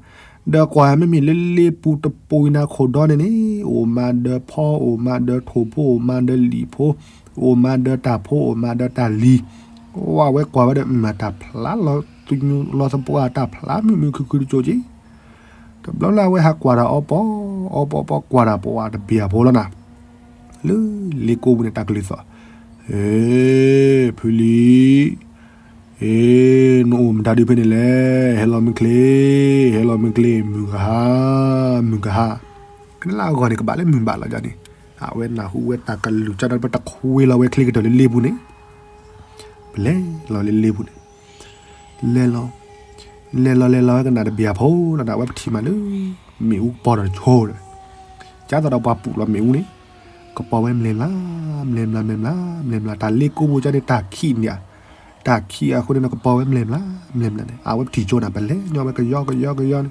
ဒီးကွၢ်မ့မ့ၢ်လၢလ့ပူၤတပူၤအံၤန့ၣ်ခိၣ်ဒီန့ၣ်န့ၣ် အိၣ်မးဒီးဖီ အိၣ်မးဒီးထိၣ်ဖိ အိၣ်မးဒီးလံာ်ဖိ, အိၣ်မးဒီးတၢ်ဖိ အိၣ်မးဒီးတၢ်လံၤ, ဝဲကွၢ်ဝဲဒီး မ့ၢ်တၢ်ဖျါလီၤသညူလီၤသပှၢ် တၢ်ဖျါမုာ်မုာ်ခုၣ်ခုၣ်တကၠိက့ၤ တဘျီလၢအဝဲဟးကွၢ်တၢ်အီပီ, အီပီပီ ကွၢ်တၢ်ပှၤတပျၢ်ဖိလီၤနၤ, လၢလ့ကိပူၤန့ၣ် တၢ်ကလုၢ်သီၣ်, ဟ့ ဖုလံၤ, အ့ နအိၣ်မတၤဒုဖဲန့ၣ်လဲၣ်, ဟဲလီၤမုၢ်ချ့, ဟဲလီၤမုၢ်ချ့, မုၢ်ကဟါ, မုၢ်ကဟါ, ကနလၢအဂီၢ်န့ၣ် ကဘၣ်လၢမုၢ်ဘၣ်လီၤယၤန့ၣ်, အဝဲနၢ်ဟူဝဲတၢ်ကလုၢ်ကဒီး ပတခွ့လီၤဝဲချ့ကတၢၢ်လၢလ့ပူၤန့ၣ်, ပလဲၤလီၤလၢလ့ပူၤန့ၣ်, လဲၤလီၤ, လဲၤလီၤလဲၤလီၤဝဲကနၣ်တဘ့ၣ်အဖိ, လီၤဒၣ်ဝဲပထံၣ်မးလၢ မ့ၣ်အူကပီၤဒီးဆိဒီး, ကၢ်သိးဒီးပှၤပူၤလီၤမ့ၣ်အူန့ၣ်, ကပီၤဝဲမလဲၤမလၢ်, မလဲၤမလၢ်, မလဲၤမလၢ်, မလဲၤမလၢ်, တၢ်လ့ကိးဘိကၢ်န့ၣ် တၢ်ခံးန့ၣ်ဧါ, တၢ်ခံးအဃိန့ၣ် ကပီၤဝဲမလဲၤမလၢ်, မလဲၤမလၢ်န့ၣ် အဝဲပထံၣ်ကၠိနၤ ပလဲၤညီဝဲကယီကယီကယီန့ၣ်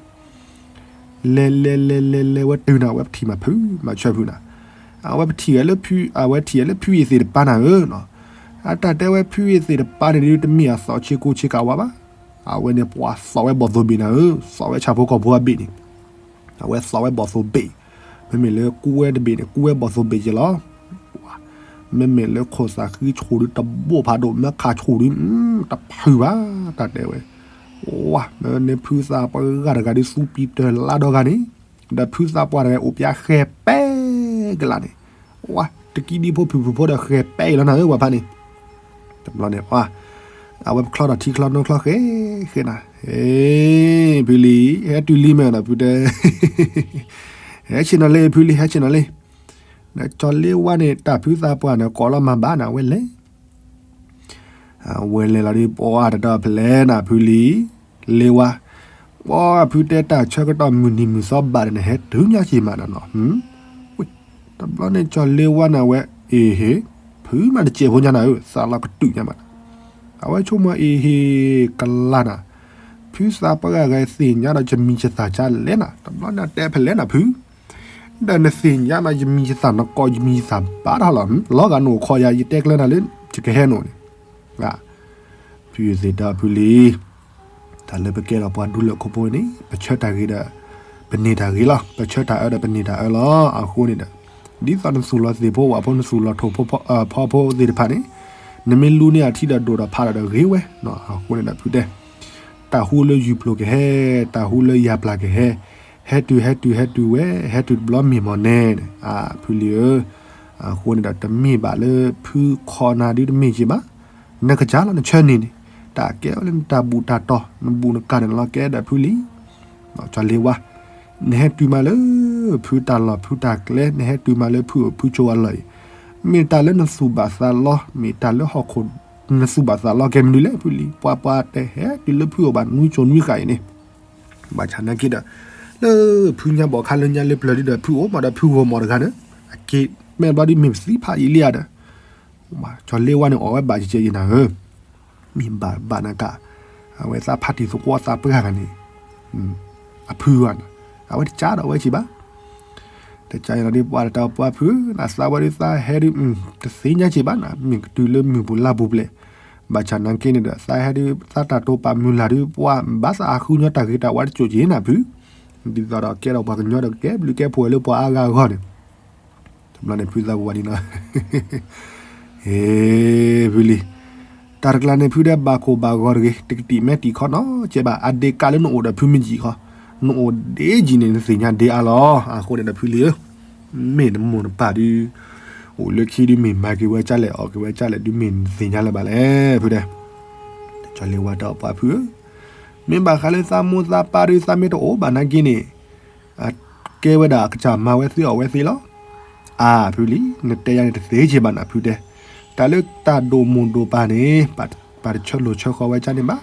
လဲၤလဲၤလဲၤလဲၤလဲၤဝဲတုၤနၤ အဝဲပထံၣ်မးဖုမၤဆၢဖုနၤ, အဝဲပထံၣ်ဝဲလၢဖု, အဝဲထံၣ်ဝဲလၢဖုအ့ၣ်သ့ၣ်တပၤနၤဧၢနီၤ, အတၢ်တဲဝဲဖုအ့ၣ်သ့ၣ်တပၤန့ၣ်ဒုး တမ့ၢ်အသီၣ်ဆ့ကိးဆ့ကၤဝါဘၣ်, အဝဲန့ၣ်ပှၤသီၣ်ဝဲဘီၣ်သိၣ်ဘ့ၣ်နၤဧၢ, သီၣ်ဝဲဆၣ်ဖိကီၢ်ဖိအဘ့ၣ်န့ၣ်, အဝဲသီၣ်ဝဲဘီၣ်သိၣ်ဘ့ၣ်, မ့မ့ၢ်လၢကူဝဲတဘ့ၣ်န့ၣ် ကူဝဲဘီၣ်သိၣ်ဘ့ၣ်က့ၤလီၤ မ့မ့ၢ်လၢခိၣ်သၣ်ဃံဆူၣ်ဒုးတဘိၣ်ဖးဒိၣ် မ့ၢ်ခးဆူၣ်ဒုး တဖုဘၣ်, တၢ်တဲဝဲ, ဝါ, မ့ၢ်န့ၣ်ဖုသးပှၢ်ဂၤတဂၤဒုး သူပံတၢၢ်လါဒီဂၤန့ၣ်, ဒီးဖုသးပှၢ်တဂၤအိၣ်ပျဲဃဲၤပဲကလးန့ၣ်, ဝါ, တကံဒံဖိဖုၣ်ဖုၣ်ဖိဒီးဃဲၤပဲအံၤလီၤနၤဧၢ ပှၤဖးန့ၣ်, တဘျီန့ၣ် ဝါ, အဝဲပချီထီၣ်ထံချီနိချီဃဲၤဃဲၤနၤ, ဟ့, ဖုလံၤ, ဟဲတုၤလံမ့ၢ်နီၤဖုတဲ ဟဲဆ့ၣ်နီၤလံ ဖုလံၤ ဟဲဆ့ၣ်နီၤလံ, ဒီးကၠီၤလ့ဝါန့ၣ် တၢ်ဖုသးပှၢ်န့ၣ် ကိးလီၤမၤဘၣ်နၤ အဝဲလဲၤ, အဝဲလဲၤလီၤဒုး ပှၤတတီၤဖဲလဲၣ်နၤ ဖုလံၤ, လ့ဝါ, ပှၤဖုတဲတၢ်ဆၢကတီၢ်မုၢ်နံၤမုၢ်သီဘၣ်ဒီး နဟဲတုၤညါက့ၤမးနီၤနီၤ, တဘျီန့ၣ်ကၠီၤလ့ဝါန့ၣ် အဝဲ, အ့ဟ့, ဖုမးတစဲးဖိညါနၤဧၢ, သးလီၤကတုာ်ညါမးနၤ, အဝဲဆိကမိၣ် အ့ဟ့, ကလါနၤ, ဖုသးပှၢ်ဂၤဂၤသ့ၣ်ညါဒီး ယမံၤယသၣ်ကလဲၣ်နၤ, တဘျီန့ၣ်တဲဖဲလဲၣ်နၤဖု ဒီးနသ့ၣ်ညါမး ယမံၤယသၣ် နကိးယမံၤယသၣ်ဘၣ်တၢ်လီၤ, လီၤဂာ်နအိၣ်ခိးယၤ ယတဲကျၢၤနၤလၢ ယကဟဲနအိၣ်န့ၣ်, ဖုသ့ၣ်တၢ်ဖုလံၤ, တၢ်လၢပကဲထီၣ်ပှၤဒူလၢၢ်ခိၣ်ဖိန့ၣ် ပဆၢတၢ်ဂ့ၤဒီး ပန့ၢ်တၢ်ဂ့ၤလီၤ, ပဆၢတၢ်အၢဒီးပန့ၢ်တၢ်အၢလီၤ, အဃိန့ၣ်ဒီး ဒ်သိးနသူၣ်လီၤသ့ၣ်ဖိဝၣ်ဖိ နသူၣ်လီၤထိၣ်ဖိဖီဖိသ့ၣ်တဖၣ်န့ၣ်, နမ့ၢ်လူန့ၢ်အထံဒီးဒိၣ်ဒီးဖးဒီးဂ့ၤဝဲ, အဃိန့ၣ်ဒီးဖုတဲ တၢ်ဟူလၢယူၤပျိၢ်ကဟဲ, တၢ်ဟူလၢယၤပျၢ်ကဟဲ, ဟဲတုၤဟဲတုၤဟဲတုၤဝဲ, ဟဲတုၤတဘျီမ့ၢ်မီၢ်နဲန့ၣ်, အဖုလံၤဧၢ, အဃိန့ၣ်ဒီးတမ့ၢ်ဘၣ်လၢဖုခိးနၤဒုတမ့ၢ်က့ၤဘၣ်, နကစၢ်လီၤနဆၢန့ၢ်န့ၣ်, တၢ်ကဲဝဲလၢနတၢ်ဘူၣ်တၢ်တီၤ နဘူၣ်နကၢ်န့ၣ်လီၤကဲဒီးဖုလံၤ ကၠီၤလ့ဝါ, နဟဲတုၤမးလၢ ဖုတၢ်လီၢ်ဖုတၢ်ကျဲ နဟဲတုၤမးလၢဖုအိၣ်ဖုဆိးအလီၢ်အံၤ, မ့ၢ်တၢ်လၢနသူၣ်ဘၣ်သးလီ မ့ၢ်တၢ်လၢဟီၣ်ခိၣ် နသူၣ်ဘၣ်သးလီကဲမနုၤလဲၣ်ဖုလံၤ, ပှၤပှၤတဟဲတုၤလၢဖုအိၣ်ဘၣ်နွံစိၤနွံဃာ်အံၤန့ၣ်, ဘၣ်ဆၣ်နာ်က့ဒီး လၢဖုညါဘီၣ်ခါလၢညါလၢပျၢၤဒုဒီး ဖုအိၣ်မးဒီးဖုဂီၢ်မီၢ်တဂၤန့ၣ် အက့ၤမဲာ်ဘျီဒုမ့ၢ်ပသံဖးယံာ်လံဧါဒီး ကၠီၤလ့ဝါန့ၣ် အီၣ်ဝဲဘၣ်ကကဲယနၤဧၢ, မ့ၢ်ဘၣ်ဘၣ်နၤကၣ်, အဝဲသးဖးတံၢ်သကွီသးပှၢ်ဂၤန့ၣ်, အဖုဂၤန့ၣ်, အဝဲတကးဒီးအဝဲက့ၤဘၣ်, တကးယနၤဒ်ပှၤတတီၤပှၤဖု, နသးဝဲဒုးသးဟဲဒုး, တသ့ၣ်ညါက့ၤဘၣ်နၤ, မ့ၢ်ကတုၤလၢမုၢ်ပူၤလါပူၤဘျဲၣ်, ဘၣ်ဆၣ်နာ်က့န့ၣ်ဒီး သးဟဲဒုး သးတၢ်တိာ်ပာ်မုၢ်လၢ်ဒုး ပှၤဘၣ်သးအဃုညီတၢ်ဂ့ၤတၢ်ဝါတစိၢ်က့ၤနၤဖု, ဒ်သိးဒီးကဲထီၣ်ပှၤကညီဒီးကဲဘျုးကဲဖှိၣ်လၢပှၤအါဂၤအဂီၢ်န့ၣ် တဘျီန့ၣ်ဖုသးပှၢ်ဒ်နီၤ, ဟ့ၣ်, ဖုလံၤ, တၢ်တကျါန့ၣ်ဖုဒဲးဘၣ်ခိၣ်ဘၣ်ဂီၤတဂ့ၤ, တကတံာ်မဲာ်တံာ်ခီနီၤကဲဘၣ်, အဒ့ကးလၢနအိၣ်ဒီးဖုမ့ၢ်ယံာ်ခီ, နအိၣ်ဒ့ယံာ်န့ၣ် နသ့ၣ်ညါဒ့အါလီၤ, အဃိန့ၣ်ဒီးဖုလံၤဧၢ, မ့ၢ်နမိၢ်နပၢ်ဒုး, အိၣ်လၢခံဒုးမ့ၢ်မၤက့ၤဝဲကၢ်လဲၣ် အီၣ်က့ၤဝဲကၢ်လဲၣ်ဒုးမ့ၢ်နသ့ၣ်ညါလၢၤဘၣ်လဲၣ်, ဖုဒဲး, ကၠီၤလ့ဝါတတီၤပှၤဖုဧၢ, မ့ၢ်ဘၣ်ဃးလၢသးမိၢ်သးပၢ်ဒုး သးမ့ၢ်တအိၣ်ဘၣ်နာ်က့န့ၣ် ကဲဝဲဒၣ်အကစၢ်မၤဝဲသ့အီၣ်ဝဲသ့လီၤ, အါဖုလံၤ, နတဲယၤန့ၣ်တသ့က့ၤဘၣ်နၤဖုတဲ, တၢ်လၢတၢ်ဒိၣ်မိၢ်ဒိၣ်ပၢ်န့ၣ်, ပာ်တဆၢလိာ်ဆၢဃီၤဝဲကၢ်န့ၣ်ဘၣ်,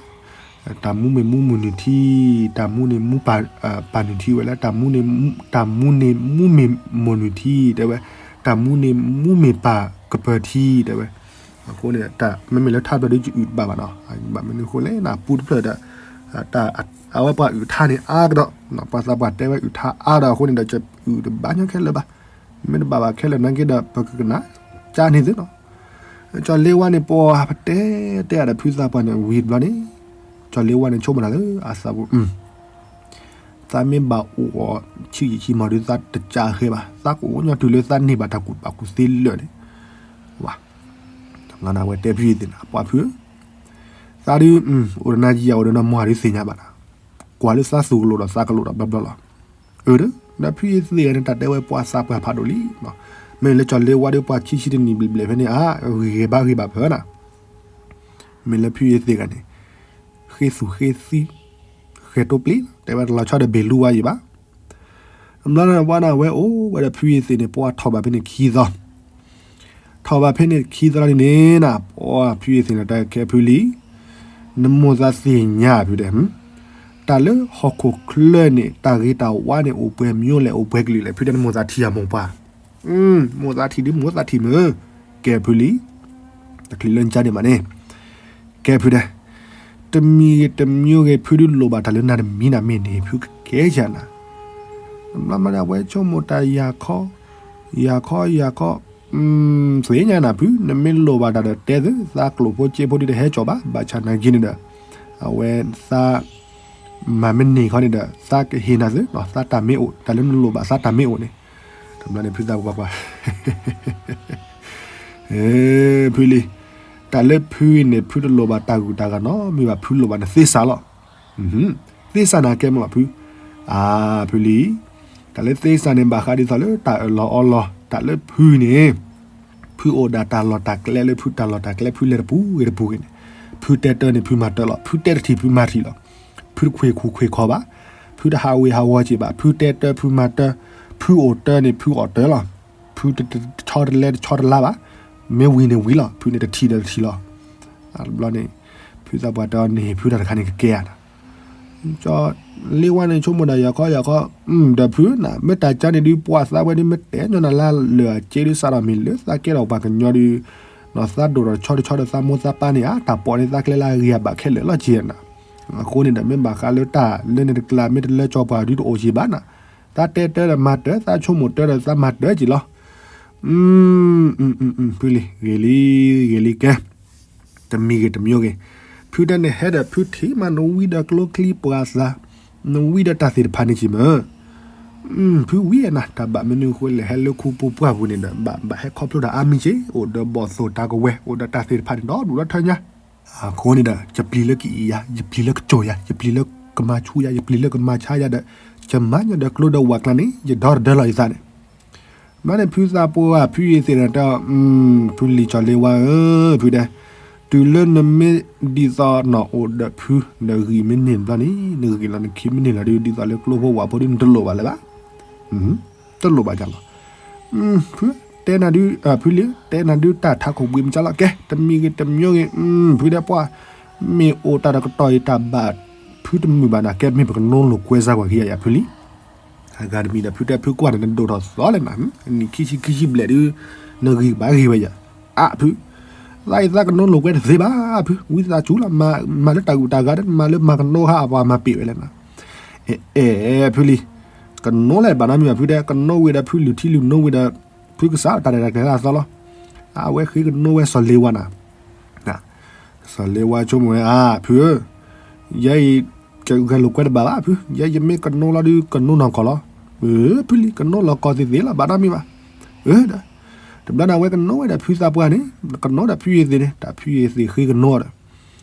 တၢ်မူမ့ၢ်မူမုၢ်နုာ်ထံ, တၢ်မူန့ၣ်မူပၢ်နုာ်ထံဝဲလၢ, တၢ်မူန့ၣ်မူမ့ၢ်မိၢ်နုာ်ထံတဲဝဲ, တၢ်မူန့ၣ်မူမ့ၢ်ပၢ်ကပၢၤထံတဲဝဲ, အဃိန့ၣ် မ့မ့ၢ်လၢထါတဖျၢၣ်ဒုး ယအုၣ်တဘၣ်ဘၣ်နီၤ, ဘၣ်မနုၤအဃိလဲၣ် နပူတဖျၢၣ်ဒီး အဝဲပှၤအုၣ်ထါန့ၣ်အါကဒီး, ပှၤသးပှၢ်တဲဝဲအုၣ်ထါအါဒီးအဃိန့ၣ်ဒီး ယအုၣ်တဘၣ်ညီခဲလၢာ်ဘၣ်, မ့ၢ်တဘၣ်ဘၣ်ခဲလၢာ်နာ်က့ဒီး ပကကနၣ်ကၢ်န့ၣ်သ့နီၤ, ကၠီၤလ့ဝါန့ၣ် ပှၤပတဲတဲအါဒီးဖုသးပှၢ်န့ၣ်ဝံၤတဘျီန့ၣ်, ကၠီၤလ့ဝါန့ၣ်ဆိကမိၣ်တၢ်လၢအသးပူၤ သးမ့ၢ်ဘၣ်အိၣ်အီၤဆံးယံာ်ဆံးမီၢ်ဒုး သးတကးဃဲဘၣ်, သးကအိၣ်ညီတုၤလၢသးန့ၢ်ဘၣ်တၢ်ကူၣ်ဘၣ်ကူၣ်သ့လၢာ်န့ၣ်, ဝဲတဲဖုသ့ၣ်န့ၣ် ပှၤဖု, သးဒုး, အိၣ်ဒီးနၤယံာ်ယံာ် အိၣ်ဒီးနၤမီၢ်ဒုးသ့ၣ်ညါဘၣ်နၤ, ကွၢ်လၢသးသူၣ်ကလိာ်ဒီးသးကလိာ်ဒီးဘျီဘျီလီၤ, အၢ, ဒီးဖုသ့ၣ်ဂၤန့ၣ် တၢ်တဲဝဲပှၤသးပှၢ်ဖးဒိၣ်လံ, မ့ၢ်လၢကၠီၤလ့ဝါဒုး ပှၤခံဆံတနံၣ်ဘျဲၣ်ဘျဲၣ်ဖဲန့ၣ် အါ, ဂ့ၤဂ့ၤဘၣ်ဂ့ၤဘၣ်ဖၢနၤ မ့ၢ်လၢဖုအံၤသ့ၣ်ဂၤန့ၣ်, ဃ့သူၣ်ဃ့သံ ဃဲၤတိပျ့ၤ တဲဝဲတလီၤဆီဒီးဘ့ၣ်လူဝါယံၤဘၣ်. တဘျီန့ၣ်ပှၢ်န့ၣ် အဝဲအိၣ်ဝဲဒီးဖုယ့ၢ်သ့ၣ်န့ၣ် ပှၢ်ထီၣ်ဘၣ်ဖဲန့ၣ်ခံသီ, ထီၣ်ဘၣ်ဖဲန့ၣ်ခံသီလီၤန့ၣ်န့ၣ် ပှၢ်ဖုယ့ၢ်သ့ၣ်န့ၣ် တဲကဲဖုလံ, နမိၢ်သးသ့ၣ်ညါဖုတဲ, တၢ်လၢဟီၣ်ခိၣ်ချၢန့ၣ် တၢ်ဂ့ၤတၢ်ဝါန့ၣ် အိၣ်ပှဲၤမံၤလဲၣ် အိၣ်ပှဲၤကလုာ်လဲၣ် ဖုတဲနမိၢ်သးထံၣ်အမိၢ်ပှၢ်, မိၢ်သးထံၣ်ဒုးမိၢ်သးထံၣ်မုၢ်, ကဲဖုလံ, တချုးလၢနကါန့ၣ်မးန့ၣ် ကဲဖုတဲ, တမံၤဂ့ၤတမံၤဂ့ၤ ဖုဒုးလိၣ်ဘၣ်တၢ်လၢနၤတမံၤနၤမ့ၢ်န့ၣ် ဖုကကဲယၤနၤ, တဘျီမးန့ၣ် အဝဲဆိကမိၣ်တၢ်ယၤခီ, ယၤခီယၤခီ, သ့ၣ်ညါနၤဖု နမ့ၢ်လိၣ်ဘၣ်တၢ်ဒီးတဲသု သးကျိၣ်ဖိစ့ဖိဒုးတဟဲကၠီၣ်ဘၣ် ဘၣ်ဆၣ်နာ်က့န့ၣ်ဒီး အဝဲသး မၤမ့ၢ်န့ၢ်ခီန့ၣ်ဒီး သးကဟ့ၣ်နၤသု သးတၢ်မ့ၢ်အိၣ် တၢ်လၢနလိၣ်ဘၣ်သးတၢ်မ့ၢ်အိၣ်န့ၣ်, တဘျီန့ၣ်ဖုသးပှၢ်ပှၢ် ဖုလံ, တၢ်လၢဖုအံၤန့ၣ် ဖုတလိၣ်ဘၣ်တၢ်ဂုၤတၢ်ဂၤနီတမံၤဘၣ် ဖုလိၣ်ဘၣ်နသ့စၢ်လီၤ. သ့စၢ်န့ၣ်ကဲမ့ၢ်လီၤဖု, အါ ဖုလံ, တၢ်လၢသ့စၢ်န့ၣ် ဘၣ်ဃးဒ်သိးလၢတၢ်အၢၣ်လီၤအီလီၤ တၢ်လၢဖုန့ၣ် ဖုအိၣ်ဒၣ်တၢ်လီၢ်တၢ်ကျဲလၢဖုတၢ်လီၢ်တၢ်ကျဲ ဖုလဲၤတပူၤဂ့ၤတပူၤဂ့ၤန့ၣ်, ဖုတဲတၢ်န့ၣ် ဖုမၤတၢ်လီၤ. ဖုတဲတထံၣ် ဖုမၤတထံၣ်လီၤ. ဖုတခွ့ၣ်ခူၣ်ခွ့ၣ်ခီၣ်ဘၣ်. ဖုတဟးဝ့ၤဟးဝီၤစ့ၢ်ဘၣ်. ဖုတဲတၢ် ဖုမၤတၢ်, ဖုအိၣ်တၢ်န့ၣ် ဖုအီၣ်တၢ်လီၤ. ဖုတဆီတလဲတဆီတလါဘၣ်. မ့ၢ်ဝံၤန့ၣ်ဝံၤလီၤ. ဖုန့ၣ်တထံၣ်ဒီးတထံၣ်လီၤ. တဘျီန့ၣ် ဖုသးပှၢ်တဲအီၤန့ၣ် ဖုတၢ်တခါန့ၣ်ကကဲဧါနၤ ကၠီၤလ့ဝါန့ၣ် ဆိကမိၣ်ဒၣ်ယၤခီယၤခီ, ဒီးဖုနၤ မ့ၢ်တၢ်ကါန့ၣ်ဒုး ပှၤသးဝဲဒုး မ့ၢ်တဲညီနၤလၢလၢာ်အစ့ဒုး စးထီၣ်မ့ၢ်လၢသးကဲထီၣ်ပှၤကညီဒုး, သးဒိၣ်ထီၣ်တဆီတဆီဒီးသးမိၢ်သးပၢ်န့ၣ်ဧါ, တၢ်ပိာ်န့ၣ် သးကျဲလၢအဂ့ၤအဘၣ်ခဲလၢာ်လီၤက့နၤ. အဃိန့ၣ်ဒီး မ့ၢ်ဘၣ်ဃးလၢတၢ်လၢန့ၣ်တကျါ မ့ၢ်တလၢကၠီၤပှၤဒုးတအိၣ်က့ဘၣ်နၤ. သးတဲတၢ်ဒီးမၤတၢ်, သးဆိကမိၣ်တၢ်ဒီးသးမၤတၢ်က့လီၤ. ဖုလံ ဂ့ၤလံ, ဂ့ၤလံကဲ တမံၤဂ့ၤတမံၤဂ့ၤ, ဖုတဲနဟဲဒီး ဖုထံၣ်မး နဝံဒီးကျိချံပှၤသး, နဝံဒီးတၢ်သ့ၣ်တဖၣ်န့ၣ်က့မ့ၢ်, ဖုဝံနၤ တၢ်ဘၣ်မနုၤအဃိလဲၣ် ဟဲလၢခူပူၤပှၢ်ပူၤန့ၣ်ဒီး ဘၣ်ဘၣ်ဟဲခီဖျိတၢ်အါမံၤက့ အိၣ်ဒီးဘီၣ်သိၣ်တၢ်ကဝဲၤ အိၣ်ဒီးတၢ်သ့ၣ်တဖၣ်န့ၣ် ဒီဒူၣ်ဒီထၢညါ, အဃိန့ၣ်ဒီး ယပျံၤလၢကအံၤယၤ, ယပျံၤလၢကစိာ်ယၤ, ယပျံၤလၢကမၤဆူၣ်ယၤ, ယပျံၤလၢကမၤဆါယၤဒီး ယမၤညီဒီးကျိဒီးဝးကျါန့ၣ် ယဒီတဒၢလီၤယသးန့ၣ် ဘျီန့ၣ် ဖုသးပှၢ် ဖုယ့ၢ်သ့ၣ်န့ၣ်တဲ, ဖုလံၤကၠီၤလ့ဝါဧၢ, ဖုတဲ, တုၤလၢနမ့ၢ်ဒ်သိးနအိၣ်ဒီးဖု နဂံၢ်မ့ၢ်န့ၢ်ဘျီန့ၣ် နဂံၢ်လီၤနခံမ့ၢ်န့ၢ်လီၤဒုး ဒ်သိးလၢကျိဖိဝးဖိဒုး နတလိၣ်ဘၣ်လၢၤဘၣ်, တလိၣ်ဘၣ်ယၤလီၤ. ဖုတဲနၤဒုး, ဖုလံၤ တဲနၤဒုး တၢ်ထးခိၣ်ဘှံးမစါလီၤ ကဲ တမံၤဂ့ၤတမံၤဂ့ၤ, ဖုတဲပှၢ်, မ့ၢ်အိၣ်တၢ်တကတီၢ်အံၤ တၢ်ဘၣ်ဖုတမုာ်ဘၣ်နၤ ကဲမ့ၢ်ပကနိလိာ်ကွဲစါကွၢ်ခံဂၤယၤ ဖုလံၤ အဂၤတမံၤဒီး ဖုတဲဖုကွၢ်န့ၣ် နဒိၣ်ထီၣ်သီလဲၣ်နၤ, နံၣ်ခံဆံခံဆံဘျဲၣ်ဒုး နဂံၢ်ဘၣ်ဂ့ၤဝဲယၤ, အါဖု, သးအံၤသးကနိလိာ်ကွဲတသ့ဘၣ်ဖု, ဝံသးစူၤလီၤ, မၤလၢတၢ်ဂုၤတၢ်ဂၤဒီး မၤလၢမၤကနိဟါအပှၤမၤပ့ၤဝဲလဲၣ်နၤ, အဲ အဲ ဖုလံၤ, ကနိလဲၣ်ဘၣ်နီတမံၤဘၣ်ဖုတဲ, ကနိဝံၤဒီးဖုလုၢ်ထံလုၢ်နိဝံၤဒီး ဖုကစးတၢ်ရဲၣ်တၢ်ကျဲၤလၢအသီလီၤ. အဝဲဃ့ကနိဝဲစီၤလ့ဝါနၤ စီၤလ့ဝါဆိကမိၣ်ဝဲ အါ ဖုဧၢ, ယဲအံၤ ကဂဲၤလိာ်ကွဲတဘၣ်ဘၣ်ဖု, ယဲယမ့ၢ်ကနိလီၤဒုး ကနိနီၢ်ကီၢ်လီၤ. ဖုလံၤ ကနိလီၤကီၢ်သ့ၣ်သ့ၣ်လီၤ ဘၣ်နီတမံၤဘၣ်. တဘျီန့ၣ် အဝဲကနိဝဲဒီးဖုသးပှၢ်န့ၣ် ကနိဒီးဖုယ့ၢ်သ့ၣ်န့ၣ် တၢ်ဖုယ့ၢ်သ့ၣ်ဃ့ကနိဒီး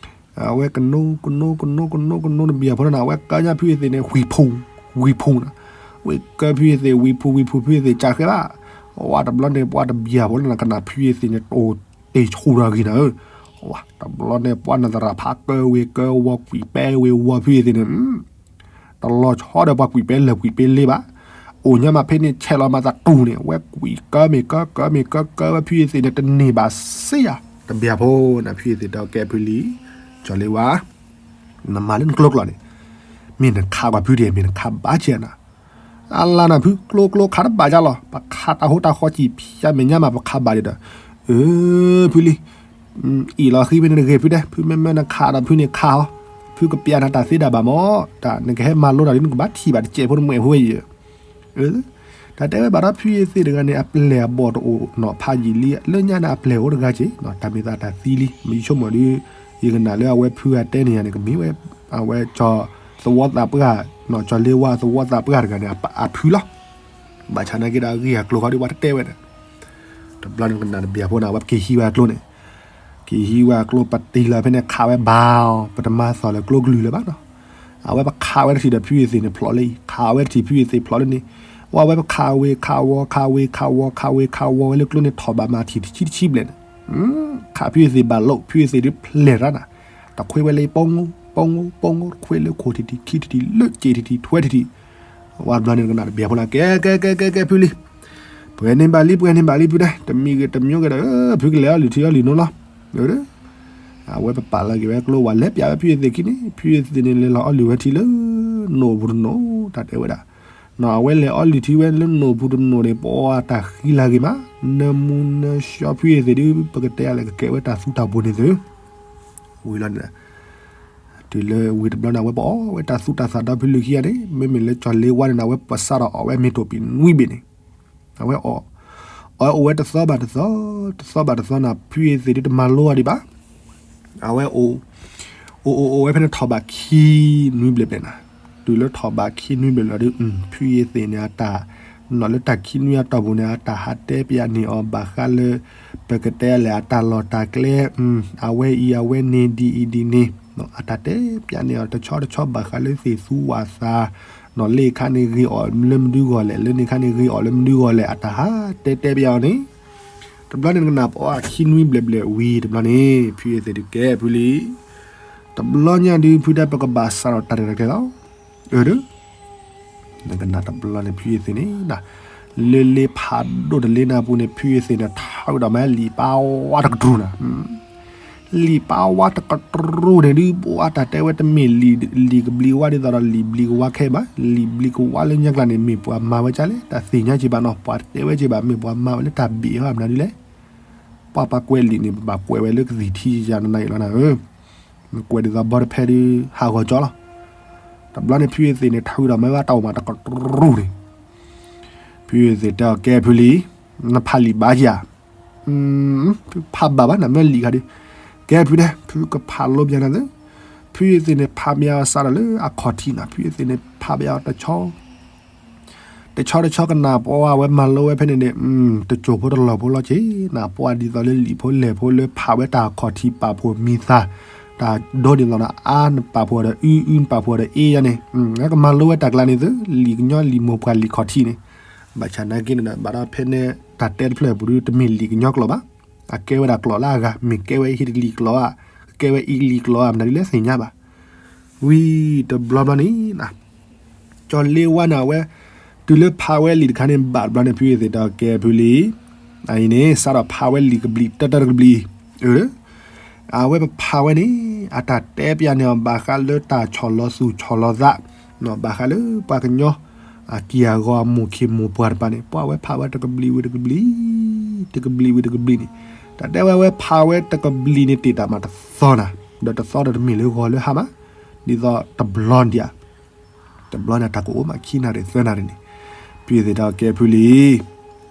အဝဲကနိ ကနိ ကနိ ကနိ ကနိတဘျီဖိန့ၣ် အဝဲကၢညါဖုယ့ၢ်သ့ၣ်န့ၣ် ဝံၤဖူ ဝံၤဖူနၤ, ဝံၤကၢဖုယ့ၢ်သ့ၣ် ဝံၤဖူ ဝံၤဖူ ဖုယ့ၢ်သ့ၣ်ကးဃဲဘၣ်. ဝဲတဘျီန့ၣ် ပှၤတဘျီဖိန့ၣ် ကနၣ်ဖုယ့ၢ်သ့ၣ်န့ၣ် တအိၣ်တ့ၢ်ဆူၣ်ဒီးဂ့ၤနၤဧၢ. ဝဲတဘျီန့ၣ် ပှၤနသရၣ်ဖးကၢဝ့ၤကၢဝီၤကွံာ်ပဲဝ့ၤဝီၤဖုယ့ၢ်သ့ၣ်န့ၣ် တလီၤဆီဒီးပှၤကွံာ်ပဲလၢာ်ကွံာ်ပဲလ့ဘၣ်. အိၣ်ညါမးဖဲန့ၣ် ဆဲးလီၤမးသးတူၢ်န့ၣ် အဝဲကွံာ်ကၢမ့ၢ်ကၢ ကၢမ့ၢ်ကၢ ကၢဝဲဖုယ့ၢ်သ့ၣ်န့ၣ် တန့ၢ်ဘၣ်စ့ယၤ. တဘျီဖိန့ၣ် ဖုယ့ၢ်သ့ၣ်တဲကဲဖုလံၤ ကၠီၤလ့ဝါ နမၤလၢနကျိကျိာ်န့ၣ် မ့ၢ်နခးပှၤဖုဒံး မ့ၢ်နခးဘၣ်ကဲနၤ. အလါနၤဖု ကျိကျိခးတဘၣ်ယၤလီၤ. ပခးတၢ်ဟိတၢ်ဃီစံၣ်ဖၠးမဲာ်ညါမး ပခးဘၣ်ဒံးဒီး အၢ ဖုလံၤ အံၣ်လီၤဃံဖဲန့ၣ်တဂ့ၤ ဖုတဲ ဖုမ့မ့ၢ်နခးဒီးဖုန့ၣ်ခးအီၤ, ဖုကပျးနၤတၢ်သ့ဒၣ်ဘၣ်မး, တၢ်နကဟဲမၤလိတၢ်ဒ်နကဘၣ်ထံၣ်ဘၣ်တစဲးဖိတမှဲးဖိဝဲယံၤ. တၢ်တဲဝဲဘၣ်ဒီးဖုယ့ၢ်သ့ၣ်တဂၤန့ၣ် အပျဲၢ်အဘီၣ်တအိၣ်နီၢ်ဖးယံာ်လံ, လၢညါန့ၣ် အပျဲၢ်အိၣ်တဂၤက့ၤ, တၢ်မ့ၢ်သးတၢ်သံလံ, မ့ၢ်ယဆိကမိၣ်ဒီး ယကနၣ်လၢအဝဲဖုဂၤတဲန့ၣ်ယၤန့ၣ် ကမ့ၢ်ဝဲ အဝဲကၠီၤသဝီသးပှၢ်, ကၠီၤလ့ဝါသဝီသးပှၢ်တဂၤန့ၣ် အဖုလီၤ. ဘၣ်ဆၣ်နာ်က့ဒီးအဂ့ၢ်အကျိၤဃီဒ်ပှၤတတဲဝဲန့ၣ်, တဘျီန့ၣ်ကနၣ်တဘျီဖိန့ၣ် အဝဲပက့ၤဟံးဝဲအကျိန့ၣ်, က့ၤဟံးဝဲအကျိ ပတ့ၢ်လီၤဖဲန့ၣ် ခးဝဲဘၣ်အီၤ, ပတမၤသီၣ်လၢကျိကလုၢ်လၢၤဘၣ်နီၤ. အဝဲပခးဝဲတထံၣ်ဒီးဖုယ့ၢ်သ့ၣ်န့ၣ်ဖျိးလၢအံၤ, ခးဝဲတထံၣ်ဖုယ့ၢ်သ့ၣ်ဖျိးလၢန့ၣ်, ဝဲအဝဲပခးဝ့ၤခးဝီၤ ခးဝ့ၤခးဝီၤ ခးဝ့ၤခးဝီၤဝဲလၢကျိန့ၣ် ထီၣ်ဘၣ်မးထံၣ်တဆံတဆံဘျဲၣ်န့ၣ်, ခးဖုယ့ၢ်သ့ၣ်ဘၣ်လိာ် ဖုယ့ၢ်သ့ၣ်ဒုးဖျဲၣ်ရၣ်နၤ, တခွ့ဝဲလၢယပိာ်မုၣ် ပိၢ်ပိၢ်ခွဲးလၢခိၣ်ထံးထံး ခံထံးထံး လၢစ့ထံးထံး ထွဲထံးထံး, ဝဲတဘျီန့ၣ် နကနၣ်တဘၣ်ဖိလၢ ကဲကဲကဲကဲကဲ ဖုလံ, ပှဲၤန့ၢ်ဘၣ်လံ ပှဲၤန့ၢ်ဘၣ်လံ ဖုတဲ, တမံၤဂ့ၤ တမံၤဂ့ၤဒီး ဖုကလဲၤအီၣ်လုၢ်ထံအီၣ်လုၢ်နိလီၤ. အဝဲပပာ်လီၤက့ၤဝဲကျိဝဲ လဲၤပျးဝဲဖုယသ့ၣ်ခံန့ၣ် ဖုယသ့ၣ်န့ၣ် လဲၤလီၤအီၣ်လုၢ်ဝဲထံလၢ နိၣ်ပူၤတနိၣ် တၢ်တဲဝဲဒၣ် နီၢ် အဝဲလဲၤအီၣ်လုၢ်ထံဝဲလၢနိၣ်ပူၤတနိၣ်န့ၣ် ပှၤတၢ်ဃံလၤဂ့ၤမး, နၢမူနၢဆှီဖုယသ့ၣ်ဒုး ပကတဲအလဲၤကကဲဝဲတၢ်သူတၢ်ပှိၤန့ၣ်သု, ဝံၤလီၤန့ၣ် တုၤလၢဝံၤတဘျီန့ၣ် အဝဲပအီၣ်ဝဲတၢ်သူတၢ်သၣ်ဒီဖုလံၤခံဂၤန့ၣ် မ့မ့ၢ်လၢကၠီၤလ့ဝါန့ၣ် အဝဲပစးထီၣ်အီၣ်ဝဲမ့ၢ်တိၢ်ပံၤနွံဘ့ၣ်န့ၣ်, အဝဲအီၣ်, အီၣ်ဝဲတသီဘၣ်တသီ, တသီဘၣ်တသီန့ၣ် ဖုယသ့ၣ်ဒုးတမၤလိအီၤဒံးဘၣ် အဝဲအိၣ်, အိၣ်အိၣ်အိၣ်ဝဲဖဲန့ၣ်ထီၣ်ဘးခံနွံဘျဲၣ်ဘျဲၣ်နၤ, တုၤလၢထီၣ်ဘးခံနွံဘျဲၣ်ဘျဲၣ်ဒီး ဖုယသ့ၣ်န့ၣ်အတၢ်, နီၢ်လၢတၢ်ခံနွံအတီၢ်ပူၤန့ၣ် အတၢ်ဟးတဲပျးန့ၢ်အီၤဘၣ်ဃးလၢ ပကတဲလဲၣ်အတၢ်လီၢ်တၢ်ကျဲ, အဝဲအံၤအဝဲန့ၣ်ဒ်အံၤဒ်န့ၣ်, အတၢ်တဲပျးန့ၢ်အီၤတဆီတဆီဘၣ်ဃးလၢသ့ၣ်သူဝၣ်သၣ်, နီၢ်လၢခါန့ၣ်ဂ့ၤအီၤလၢမနုၤဂီၢ်လဲၣ်, လၢန့ၣ်ခါန့ၣ်ဂ့ၤအီၤလၢမနုၤဂီၢ်လဲၣ် အတၢ်ဟးတဲတဲပျးအီၤန့ၣ် တဘျီန့ၣ်နကနၣ်ပအီၣ်ခံနွံဘျဲၣ်ဘျဲၣ်ဝံၤတဘျီန့ၣ် ဖုယသ့ၣ်ဒုးကဲဖုလံ, တဘျီညါဒုးဖုတဲပကဘၣ်စးထီၣ်တၢ်ရဲၣ်တၢ်ကျဲၤလီၤ, အၢ ဒီး နကနၣ်တဘျီန့ၣ် ဖုယသ့ၣ်န့ၣ်, လၢလ့ဖးဒိၣ်တလ့န့ၣ်အပူၤန့ၣ် ဖုယသ့ၣ်န့ၣ် ထါဝဲဒီးမ့ၢ်လံာ်ပၢ်ဝါတကတြူၢ်နၤ, လံာ်ပၢ်ဝါတကတြူၢ်န့ၣ်ဒုး ပှၤတၢ်တဲဝဲတမ့ၢ်လံာ်ကဘျံးကဝါဒ်သိးဒီးလံာ်ဘျံးကဝါခဲအံၤဘၣ်, လံာ်ဘျံးကဝါလၢညါကျါန့ၣ် မ့ၢ်ပှၤမၤဝဲဒ်လဲၣ် တၢ်သ့ၣ်ညါက့ၤဘၣ်နီၤ, ပှၤတဲဝဲက့ၤဘၣ် မ့ၢ်ပှၤမၤဝဲလၢတၢ်ဘ့ၣ်အီၤမနုၤဒ်လဲၣ်, ပှၤပှၤကွဲးလံာ်န့ၣ် ပဘၣ်ကွဲးဝဲလၢကသံၣ်ထံယၤနနၤအံၤလီၤနၤဧၢ, ကွဲးဒ်သိးဘီတဖဲဒုး ဟးဂီၤကၠီလီၤ, တဘျီန့ၣ် ဖုယသ့ၣ်န့ၣ် ထါဝံၤဒီးမ့ၢ်ဝဲတၢ်အိၣ်မးတကတြူၢ်န့ၣ်, ဖုယသ့ၣ်တဲအီၤ ကဲဖုလံ, နဖးလံာ်ဘၣ်ဧါ, ဖုဖးဘၣ်ဘၣ် နမ့ၢ်လံာ်ခါဒုး, ကဲဖုတဲ ဖုကဖးလိပျးနၤသၢ, ဖုယသ့ၣ်န့ၣ် ဖးပျးအီၤစးထီၣ်လၢအခီၣ်ထံးနၤ, ဖုယသ့ၣ်န့ၣ် ဖးပျးအီၤတဆီ တဆီတဆီကနၣ်ပှၤဝဲမၤလိဝဲဖဲန့ၣ်န့ၣ်, တစိၢ်ဖိတလီၢ်ဖိလီၤက့ၤ, နၢ်ပှၢ်ဒ်သိးလၢလံာ်ဖိလဲၢ်ဖိလၢဖးဝဲတၢ်ခီၣ်ထံးပာ်ဖှိၣ်မံၤသၣ်, တၢ်ဒိဒ်သိးဒီးအါနပာ်ဖှိၣ်ဒီးအု အုနပာ်ဖှိၣ်ဒီးအ့ယါန့ၣ်, ကမၤလိဝဲတၢ်ကျါန့ၣ်သု, လံာ်ကညီလံာ်မိၢ်ပှၢ်လံာ်ခီၣ်ထံးန့ၣ်, ဘၣ်ဆၣ်နာ်က့န့ၣ်ဒီး ဘၣ်ဒီးဖဲန့ၣ် တၢ်တဲတဖျၢၣ်အပူၤဒုး တမ့ၢ်လံာ်ကညီကျိာ်ဘၣ်, အကဲဝဲဒၣ်ကျိာ်လၢအဂၤ, မ့ၢ်ကဲဝဲဟံၣ်တလံာ်ကျိာ်ဧါ, ကဲဝဲအံၤလံာ်ကျိာ်ဧါမနုၤဒ်လဲၣ်သ့ၣ်ညါဘၣ် ဝံၤတဘျီဘျီန့ၣ်, ကၠီၤလ့ဝါန့ၣ် အဝဲ တုၤလၢဖးဝဲလံာ်တခါန့ၣ် ဘၣ်တဘျီန့ၣ် ဖုယသ့ၣ်တဲအီၤ ကဲဖုလံ, အအံၤန့ၣ် စးထီၣ်ဖးဝဲလံာ်ကဘျံးတၢတၢတကဘျံး, အဝဲပဖးဝဲန့ၣ် အတၢ်တဲပျးန့ၢ်အီၤဘၣ်ဃးလၢတၢ်ဆီၣ်လီၤသူၣ်ဆီၣ်လီၤသး, ဘၣ်ဃးလၢပှၤကညီ အက့ၢ်အဂီၤအမိၢ်ခ့မိၢ်ပှၢ်တဖၣ်န့ၣ် ပှၤဝဲဖးဝဲတကဘျံးဝံၤတကဘျံး, တကဘျံးဝံၤတကဘျံးန့ၣ်, တၢ်တဲဝဲဝဲဖးဝဲတကဘျံးန့ၣ် တ့ၢ်တၢ်မးတသီနၤ, ဒီးတသီဒီးတမ့ၢ်လၢဂီၤလၢဟါမး, ဒ်သိးတဘျီဒံးဧါ တဘျီန့ၣ် တၢ်ကအိၣ်မးခံနၣ်ရံၣ်သၢနၣ်ရံၣ်န့ၣ်, ဖုယသ့ၣ်တဲအီၤ ကဲဖုလံ,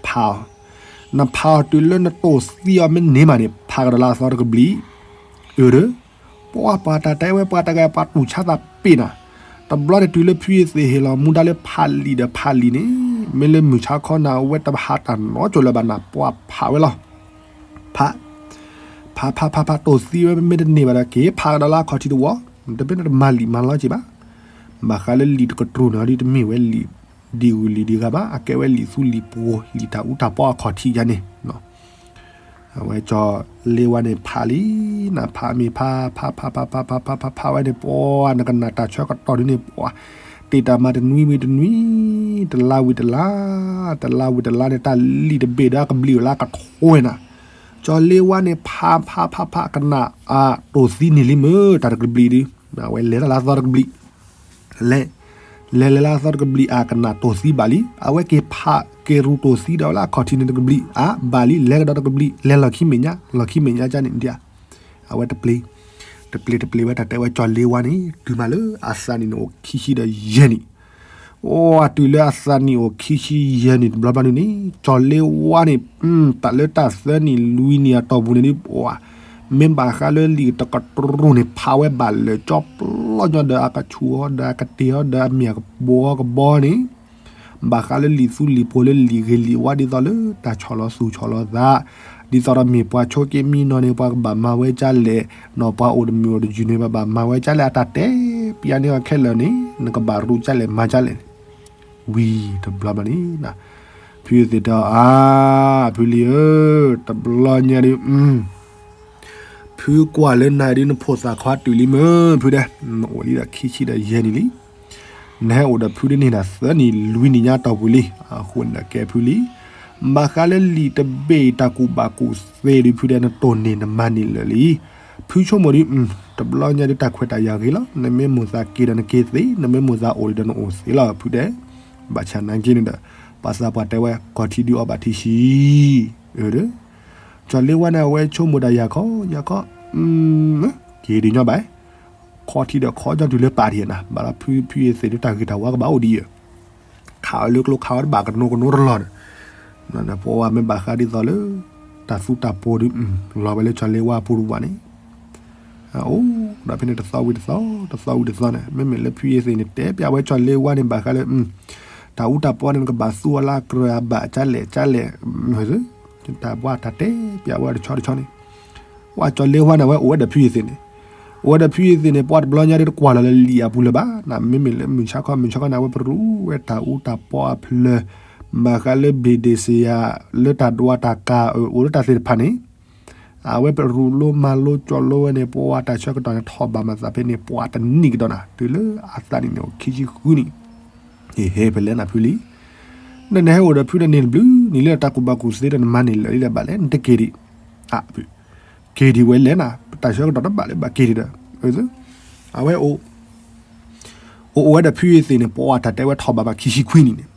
ဖးအီၤ, နဖးအီၤတုၤလၢနတိၢ်သံအီၤမ့ၢ်န့ၢ်မးန့ၣ် ဖးကဒီးလၢအသီတကဘျံး, အၢ ဒီး ပှၤပှၤတၢ်တဲဝဲပှၤတဂၤပှၤတူၢ်ဆါသးပ့ၢ်နၤ, တဘျီန့ၣ် တုၤလၢဖုယသ့ၣ်ဟ့ၣ်လီၤမူဒါလၢဖးလံာ်ဒီးဖးလံာ်န့ၣ်, မ့ၢ်လၢမုၢ်ဆါခီနၤ အဝဲတဟးတၢ်နီတစိၤလၢၤဘၣ်နၤ ပှၤဖးဝဲလီၤ, ဖး ဖးဖးဖးဖးတိၢ်သံဝဲမ့ၢ်တန့ၢ်ဘၣ်ဒီး က့ၤဖးကဒီးလၢအခီၣ်ထံးတဝီ, တမ့ၢ်တမၤလံာ်မၤလီက့ၤဘၣ်, ဘၣ်ဃးလၢလံာ်တကတြူၢ်န့ၣ် ဒ်တမ့ၢ်ဝဲလံာ်ဒ်ဂုၢ်လံာ်ဒ်ဂၤဘၣ်, အကဲဝဲလံာ်သူလံာ်ပှိၤ လံာ်တၢ်အူတၢ်ပီအခီၣ်ထံးယါန့ၣ် အဝဲကၠီၤလ့ဝါန့ၣ်ဖးလံ, နဖးမ့ၢ်ဖး ဖးဖးဖးဖးဖးဖးဖးဖးဝဲန့ၣ် ပှၤနကနၣ်တၢ်ဆၢကတီၢ်ဒ်န့ၣ် ပှၤ တ့ၢ်တၢ်မၤတနွံဝံၤတနွံ, တလါဝံၤတလါ, တလါဝံၤတလါန့ၣ် တၢ်လံာ်တဘ့ၣ်ဒီးအကဘျံးအိၣ်လၢအကထွဲနၤ, ကၠီၤလ့ဝါန့ၣ် ဖးဖးဖးဖးကနၣ်အတိၢ်သံန့ၢ်လံမ့ၢ် တၢ်တကဘျံးဒုး, အဝဲလဲၤတၢ်လၢအသီတကဘျံး လဲၤ, လဲၤလဲၤလၢအသီတကဘျံးအကနၣ်တိၢ်သံဘၣ်လံ, အဝဲက့ၤဖးက့ၤရူၢ်တိၢ်သံဒီးလၢအခီၣ်ထံးန့ၣ်တကဘျံးအဘၣ်လံ, လဲၤကဒီးတကဘျံး လဲၤလီၢ်ခံမဲာ်ညါ လီၢ်ခံမဲာ်ညါကန့ၣ်ဒ်, အဝဲတပျ့ၤ, တပျ့ၤတပျ့ၤဝဲတၢ်တဲဝဲကၠီၤလ့ဝါန့ၣ် တုၤမးလၢအသးနံၣ်န့ၣ်အိၣ်ခံဆံဒီးယဲၢ်နံၣ်, အိၣ်တုၤလၢအသးနံၣ်အိၣ်ခံဆံယဲၢ်နံၣ်တဘျီဘျီန့ၣ်န့ၣ် ကၠီၤလ့ဝါန့ၣ် ပာ်လၢတၢ်သၢနံၣ်လွံၢ်နံၣ်အတီၢ်ပူၤန့ၣ်ဒ်ပှၤ မ့ၢ်ဘၣ်ဃးလၢလံာ်တကတြူၢ်န့ၣ် ဖးဝဲဘၣ်လၢာ်ကၠီပျီညီဒီးအကဆူၣ်အီၤဒီးအကတ့ၢ်အီၤဒီးအမ့ၢ်အကဘီအီၤကဘီန့ၣ်, ဘၣ်ဃးလၢလံာ်သူလံာ်ပှိၤလၢလံာ်ဂ့ၤလံာ်ဝါဒ်သိးလၢတၢ်ဆီၣ်လီၤသူၣ်ဆီၣ်လီၤသး, ဒ်သိးဒီးမ့ၢ်ပှၤဆိက့မံနီၤန့ၣ် ပှၤကဘၣ်မၤဝဲဒ်လဲၣ်, နီၤပှၤအိၣ်တမုာ်အိၣ်တယုၢ်န့ၣ် ဘၣ်ဘၣ်မၤဝဲဒ်လဲၣ် အတၢ်တဲပျးန့ၢ်အီၤခဲလၢာ်န့ၣ် နကဘၣ်ရူးဒ်လဲၣ်မၤဒ်လဲၣ် ဝံၤတဘျီဘျီန့ၣ်, ဖုသ့ၣ်တဲအီၤ အါ ဖုလံဧၢ, တဘျီညါဒုး ဖု ဖုကွၢ်လၢနၤဒုးနဖိသၣ်ခွါတုၤလံမ့ၢ်ဖုဒဲး, နအိၣ်လံဒီးခံဆံဒီးယဲၢ်နံၣ်လံ. နဟဲအိၣ်ဒီးဖုဒ်န့ၣ်ဒီးသၢနံၣ်လွံၢ်နံၣ်ညါတီၢ်ပူၤလံ. အဃိန့ၣ်ဒီးကဲဖုလံ. ဘၣ်ဃးလၢလံာ်တဘ့ၣ်တၢ်ကူၣ်ဘၣ်ကူၣ်သ့ဒုးဖုဒဲး နတိၢ်န့ၢ်နမၤန့ၢ်လၢာ်လံ. ဖုဆိကမိၣ်ဒုး တဘျီညါဒုးတၢ်ခွဲးတၢ်ယာ်ဂ့ၤလီၤ. နမ့ၢ်မိၣ်သးက့ၤဒီးနက့ၤသ့, နမ့ၢ်မိၣ်သးအိၣ်ဒုးဒီးနအိၣ်သ့လီၤဖုဒဲး. ဘၣ်ဆၣ်နာ်က့န့ၣ်ဒီး ပှၤသးပှၢ်တဲဝဲ ကီၢ်ထံဒုးအီၣ်ဘၣ်ထံဆံး ကၠီၤလ့ဝါန့ၣ် အဝဲဆိကမိၣ်တၢ်ယၤခီ ယၤခီ, က့ၤဒုးညီဘၣ်, ခီထံဒီးခီကၠီၤတုၤလၢပာ်ဒံးနၤ, ဘၣ်ဒီးဖုဖုအသ့ၣ်ဒုးတၢ်ဂ့ၤတၢ်ဝါကဘၣ်အိၣ်ဒံးဧါ, ခးအီၤလၢကျိခးအီၤတဘၣ်ကနိကနိတလီၤဒီး, ပှၤမ့ၢ်ဘၣ်ဃးဒ်သိးလၢ တၢ်သူတၢ်ပှီၤဒုး လီၤဝဲလၢကၠီၤလ့ဝါအပူၤတဘၣ်န့ၣ် အိၣ်ဒီးဖဲန့ၣ်တသီဝံၤတသီ, တသီဝံၤတသီန့ၣ် မ့မ့ၢ်လၢဖုအသ့ၣ်န့ၣ် တဲပျးဝဲကၠီၤလ့ဝါန့ၣ် ဘၣ်ဃးလၢ တၢ်အူတၢ်ပီန့ၣ် နကဘၣ်သူအီၤလၢအကြၢးအဘၣ်ကလဲၣ်ကလဲၣ်, တၢ်ပှၤတၢ်တဲပျးဝဲတဆီတဆီန့ၣ်, ပှၤကၠီၤလ့ဝါန့ၣ် အဝဲအိၣ်ဝဲဒီးဖုအသ့ၣ်န့ၣ်, အိၣ်ဝဲဒီးဖုအသ့ၣ်န့ၣ် ပှၤတဘျီညါဒ်တကွၢ်လီၤလၢလံာ်အပူၤလၢၤဘၣ်, နမ့မ့ၢ်လၢမုၢ်ဆါခီမုၢ်ဆါခီန့ၣ် အဝဲပရူးဝဲတၢ်အူတၢ်ပီအဖျၢၣ်, ဘၣ်ဃးလၢ ဘ့ၣ်ဒ့ၣ်စ့ယၤ လၢတၢ်ဒွးတၢ်ကၤ အိၣ်လၢတၢ်သ့ၣ်တဖၣ်န့ၣ် အဝဲပရူးလိမၤလိကၠီလိဝဲန့ၣ် ပှၤတၢ်ဆၢကတီၢ်န့ၣ် ထီၣ်ဘၣ်မၤသးဖဲန့ၣ် ပှၤတနံၣ်ကဒီးနၤ တုၤလၢအသးနံၣ်န့ၣ်အိၣ်ခံဆံဃုနံၣ်, ဟ့ၣ်ဟ့ၣ်ဖဲလဲၣ်နၤဖုလံ, နနဟဲအိၣ်ဒီးဖုဒီးန့ၣ်တဘျုးနံၣ်လံ တၢ်ကူၣ်ဘၣ်ကူၣ်သ့ဒီးနမၤန့ၢ်လၢာ်လံဒီး ဘၣ်လဲၣ်နတက့ၤဒံး, က့ၤဒံးဝဲလဲၣ်နၤ ပတၢ်ဆၢကတီၢ်တဘၣ်လၢဘၣ်က့ၤဒံးဒီး, အဝဲအိၣ် အိၣ်အိၣ်ဝဲဒီးဖုအသ့ၣ်န့ၣ် ပှၤတၢ်တဲဝဲထီၣ်ဘၣ်ဘၣ်ခံဆံခွံနံၣ်န့ၣ်,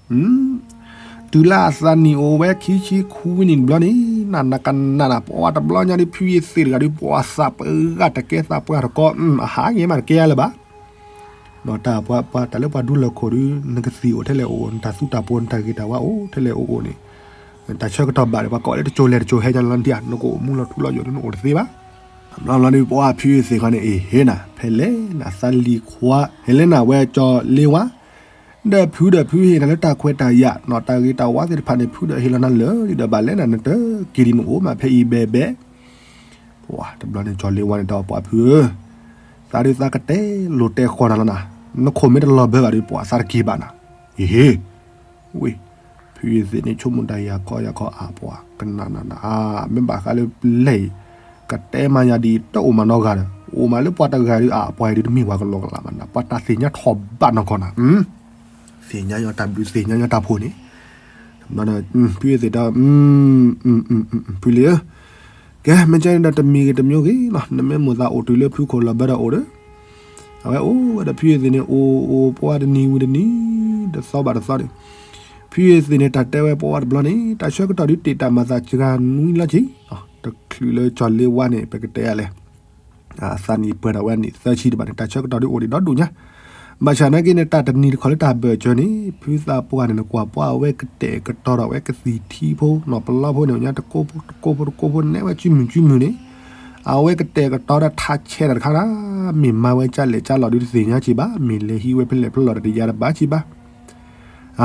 တုၤလၢအသးနံၣ်အိၣ်ဝဲခံဆံခွံနံၣ်တဘျီန့ၣ် နနကနၣ်နၤ ပှၤတဘျီညါဒ်ဖုအသ့ၣ်တဂၤဒ် ပှၤသးပှၢ်ဂၤတကဲသးပှၢ်တကီ, အဟးဂ့ၤမးတကဲလၢၤဘၣ်, ဒီးတၢ်ပှၤတၢ်လၢပှၤဒူလီၢ်ခိၣ်ဒုး နကသံၣ်အိၣ်ထဲလဲၣ်အိၣ် နတၢ်သူတၢ်ပှီၤ နတၢ်ဂ့ၤတၢ်ဝါအိၣ်ထဲလဲၣ်အိၣ်အိၣ်န့ၣ်, တၢ်ဆၢကတီၢ်ဘၣ်ဒီး ပှၤကိးလၢတကၠိၤလဲၤတကၠိၤဟဲညါလီၤနထံၣ်ဧါ နကအိၣ်မူလီၤထူလီၤယိာ် နအိၣ်တသ့ဘၣ်, တဘျီဘျီဒ်ပှၤဖုအသ့ၣ်ခီန့ၣ် အ့ၣ်ဟ့ၣ်နၤ ဖဲလဲၣ်နၤသးလံၤခွါ ဟ့ၣ်လဲၣ်နၤဝဲကၠီၤလ့ဝါ ဒီးဖုဒီးဖုဟ့ၣ်နၤလၢတၢ်ခွဲးတၢ်ယာ် နီၢ်တၢ်ဂ့ၤတၢ်ဝါသ့ၣ်တဖၣ်န့ၣ် ဖုဒီးဟ့ၣ်လီၤနၤလၢာ်ဒံးဒီး ဘၣ်လဲၣ်နၤ နတက့ၤဒံးနအိၣ်မးဖဲအံၤဘဲဘဲ, ပှၤတဘျီန့ၣ် ကၠီၤလ့ဝါန့ၣ် တဲအီၤပှၤဖုဧၢ, သးဒုးသးကတဲလိာ်တဲဃီနၤလီၤနၤ, နခိၣ်မ့ၢ်တလီၤဘၢဘၣ်ဒီး ပှၤသးတက့ၤဘၣ်နၤ, အ့ၣ်ဟ့ၣ်, ဝ့ၢ် ဖုအသ့ၣ်န့ၣ် ဆိကမိၣ်တၢ်ယၤခီယၤခီအါပှၤ ကနၣ်နၤနၤ အါ မ့ၢ်ဘၣ်ဃးလၢပျဲၢ်အံၤ ကတဲမၤညါဒ်အံၤ တအိၣ်မးနီတဂၤဒီး အိၣ်မးလၢပှၤတဂၤဒီး အါပှၤအံၤဒ်တမ့ၢ်ပှၤကလီကလးမးနၤ ပှၤတၢ်သ့ၣ်ညါထီၣ်ဘၣ်နီၢ်ကီၢ်နၤ, သ့ၣ်ညါညီတၢ်ဘျုးသ့ၣ်ညါညီတၢ်ဖှိၣ်န့ၣ်, ဖုအသ့ၣ်ဒီး ဖုလံဧၢ, ကဲ မ့ၢ်ကဲန့ၣ်ဒီးတမံၤဂ့ၤတမံၤဂ့ၤလီၤ နမ့ၢ်မိၣ်သးအိၣ်တုၤလၢဖုခိၣ်လီၤဘၢဒီးအိၣ်ဒီး အဝဲအိၣ်ဝဲဒီးဖုအသ့ၣ်န့ၣ် အိၣ်အိၣ်ပှၤတနံၤဝံၤတနံၤ တသီဘၣ်တသီန့ၣ်, ဖုအသ့ၣ်န့ၣ် တၢ်တဲဝဲပှၤတဘျီန့ၣ် တၢ်ဆၢကတီၢ်ဒုးတ့ၢ်တၢ်မၤသးစှၤနွံလီၤက့ၤ, တချုးလၢကၠီၤလ့ဝါန့ၣ် ပကတဲယၤလဲၣ်, သးနံၣ်ပှဲၤဒီးဝဲနံၣ်သၢဆံတဘၣ်န့ၣ် တၢ်ဆၢကတီၢ်ဒုးအိၣ်ဒံးဒီဒူၣ်ညါ, ဘၣ်ဆၣ်နာ်က့န့ၣ် တၢ်တနံၤတခီလၢတၢ်ဘၢၣ်စၢၤန့ၣ် ဖုသးပှၢ်န့ၣ် နကွၢ်ပှၤအဝဲကတဲာ်ကတီၤဒီးဝဲကသံၣ်ထံဖိ နီၢ်ပလီဖိန့ၣ် ညါတကိးဖိတကိးဖိတကိးဖိနဲဝဲကုမုၢ်ကုမုၢ်န့ၣ် အဝဲကတဲာ်ကတီၤဒီးထးဆဲးတၢ်တခါနၤ, မ့ၢ်မၤဝဲကၢ်လဲၣ်ကၢ်လီၤဒုးတသ့ၣ်ညါက့ၤဘၣ်, မ့ၢ်လဲၤဟံးဝဲဖဲလဲၣ်ဖဲလဲၣ်တယၤတဘၣ်က့ၤဘၣ်,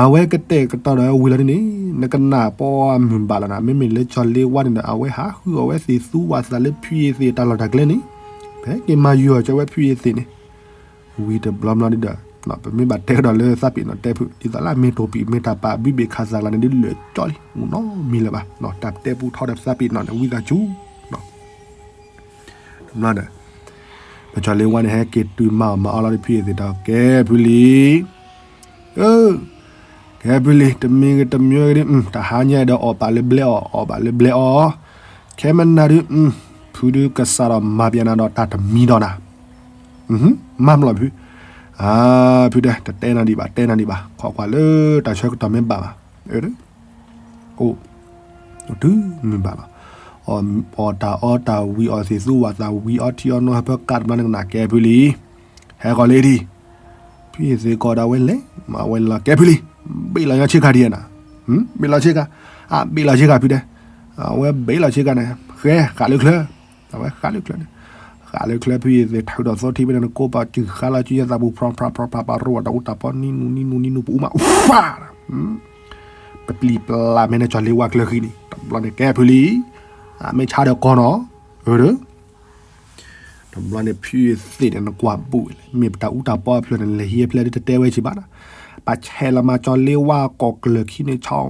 အဝဲကတဲာ်ကတီၤဒီးဝံၤလီၤဒ်န့ၣ် နကနၣ်ပှၤမုၢ်ဘၣ်လီၤနၤ, မ့မ့ၢ်လၢကၠီၤလ့ဝါန့ၣ်ဒီး အဝဲဟးဃုအီၣ်ဝဲသ့ၣ်သူဝၣ်သးလၢဖုအသ့ၣ်တၢ်လီၢ်တၢ်ကျဲန့ၣ်, ဖဲက့ၤမၤယုာ်အီၤကၢဝဲဖုအသ့ၣ်န့ၣ် ဝံၤတဘျီဘျီဒ်ဒီး ပမ့ၢ်ဘၣ်တဲကဒီးလၢသးပ့ၤနီၣ်တဲဖု ဒ်သိးလၢအမ့ၢ်တိၢ်ပံၣ်မ့ၢ်တၢ်ပာ်ဘုဘ့ၣ်ခးသးလီၤန့ၣ် ဒ်လၢာ်ကၠီလံ မ့ၢ်နီၢ်မံၤလၢၤဘၣ်, တၢ်တဲပူထီၣ်ဒီးသးပ့ၤနီၣ်န့ၣ် ဝံသးစူၤ တဘျီဒီး ပကၠီၤလ့ဝါန့ၣ် ဟဲက့ၤတုၤမၤအီၣ်မၤအီလီၤဒီးဖုအသ့ၣ်ဒီး ကဲဖုလံ ကဲဖုလံ တမံၤဂ့ၤတမံၤဂ့ၤဒ် တဟါညါဒီးအီၣ်ဘၣ်လၢဘျဲအီၣ် အီၣ်ဘၣ်လၢဘျဲအီၣ်, ခဲမနၤဒ် ဖုဒုးကစးဒီးမၤပျဲနၤဒီးတၢ်တမံၤဒီးနၤ, မၤမလီၤဖု, ဖုတဲ တတဲနၤဒံးဘၣ် တဲနၤဒံးဘၣ် ခိးကွၢ်လၢတၢ်ဆၢကတီၢ်မ့ၢ်ဘၣ်ဘၣ်, အိၣ် တုၤမုၢ်ဘၣ်လီၤ, အီၣ်တၢ်အီတၢ်ဝံၤ အီၣ်သ့ၣ်သူဝၣ်သးဝံၤ အီထံအီနိဟဲဖၢကးတဘျီန့ၣ်ကနၣ် ကဲဖုလံ, ဟဲကီးလံဒံး, ဖုအသ့ၣ်ကီးဒီးဝဲလဲၤ မၤဝဲလီၤ ကဲဖုလံ, ဘ့ၣ်လီၤညါဆ့ကၤဒံးနၤ, ဘ့ၣ်လီၤဆ့ကၤ, အဘ့ၣ်လီၤဆ့ကၤဖုတဲ, အဝဲဘ့ၣ်လီၤဆ့ကၤန့ၣ် ဃဲဃးလၢချၢ, အဝဲဃးလၢချၢန့ၣ်, ဃးလၢချၢဖုအသ့ၣ် ထုးဒီးသိထံဖဲန့ၣ် နကိးပှၤစုၣ်ဃါလီၤ စုညါသးပူၤ ဖြီဖြီဖြီဖြီ ပှၤရိဝဲတၢ်အူတၢ်ပီ နံနူနံနူနံနူပူၤမး ပပျံၤပျါမဲန့ၣ် ကၠီၤလ့ဝါကျၢၤဃံန့ၣ် တဘျီန့ၣ် ကဲဖုလံ, မ့ၢ်ဆါဒီးကီးနီၤ, အၢ တဘျီန့ၣ် ဖုအသ့ၣ်န့ၣ် နကွၢ်ဘူးဝဲလဲၣ် မ့ၢ်ပတၢ်အူတၢ်ပီအဖျၢၣ်န့ၣ် လဲၤဟံးအဖျၢၣ်ဒ်တတဲဝဲဆံးဘၣ်နီၤ, ပဆဲးလီၤမး ကၠီၤလ့ဝါကီၢ်ကျၢၤခံန့ၣ် ဆီဆီဆီဆီ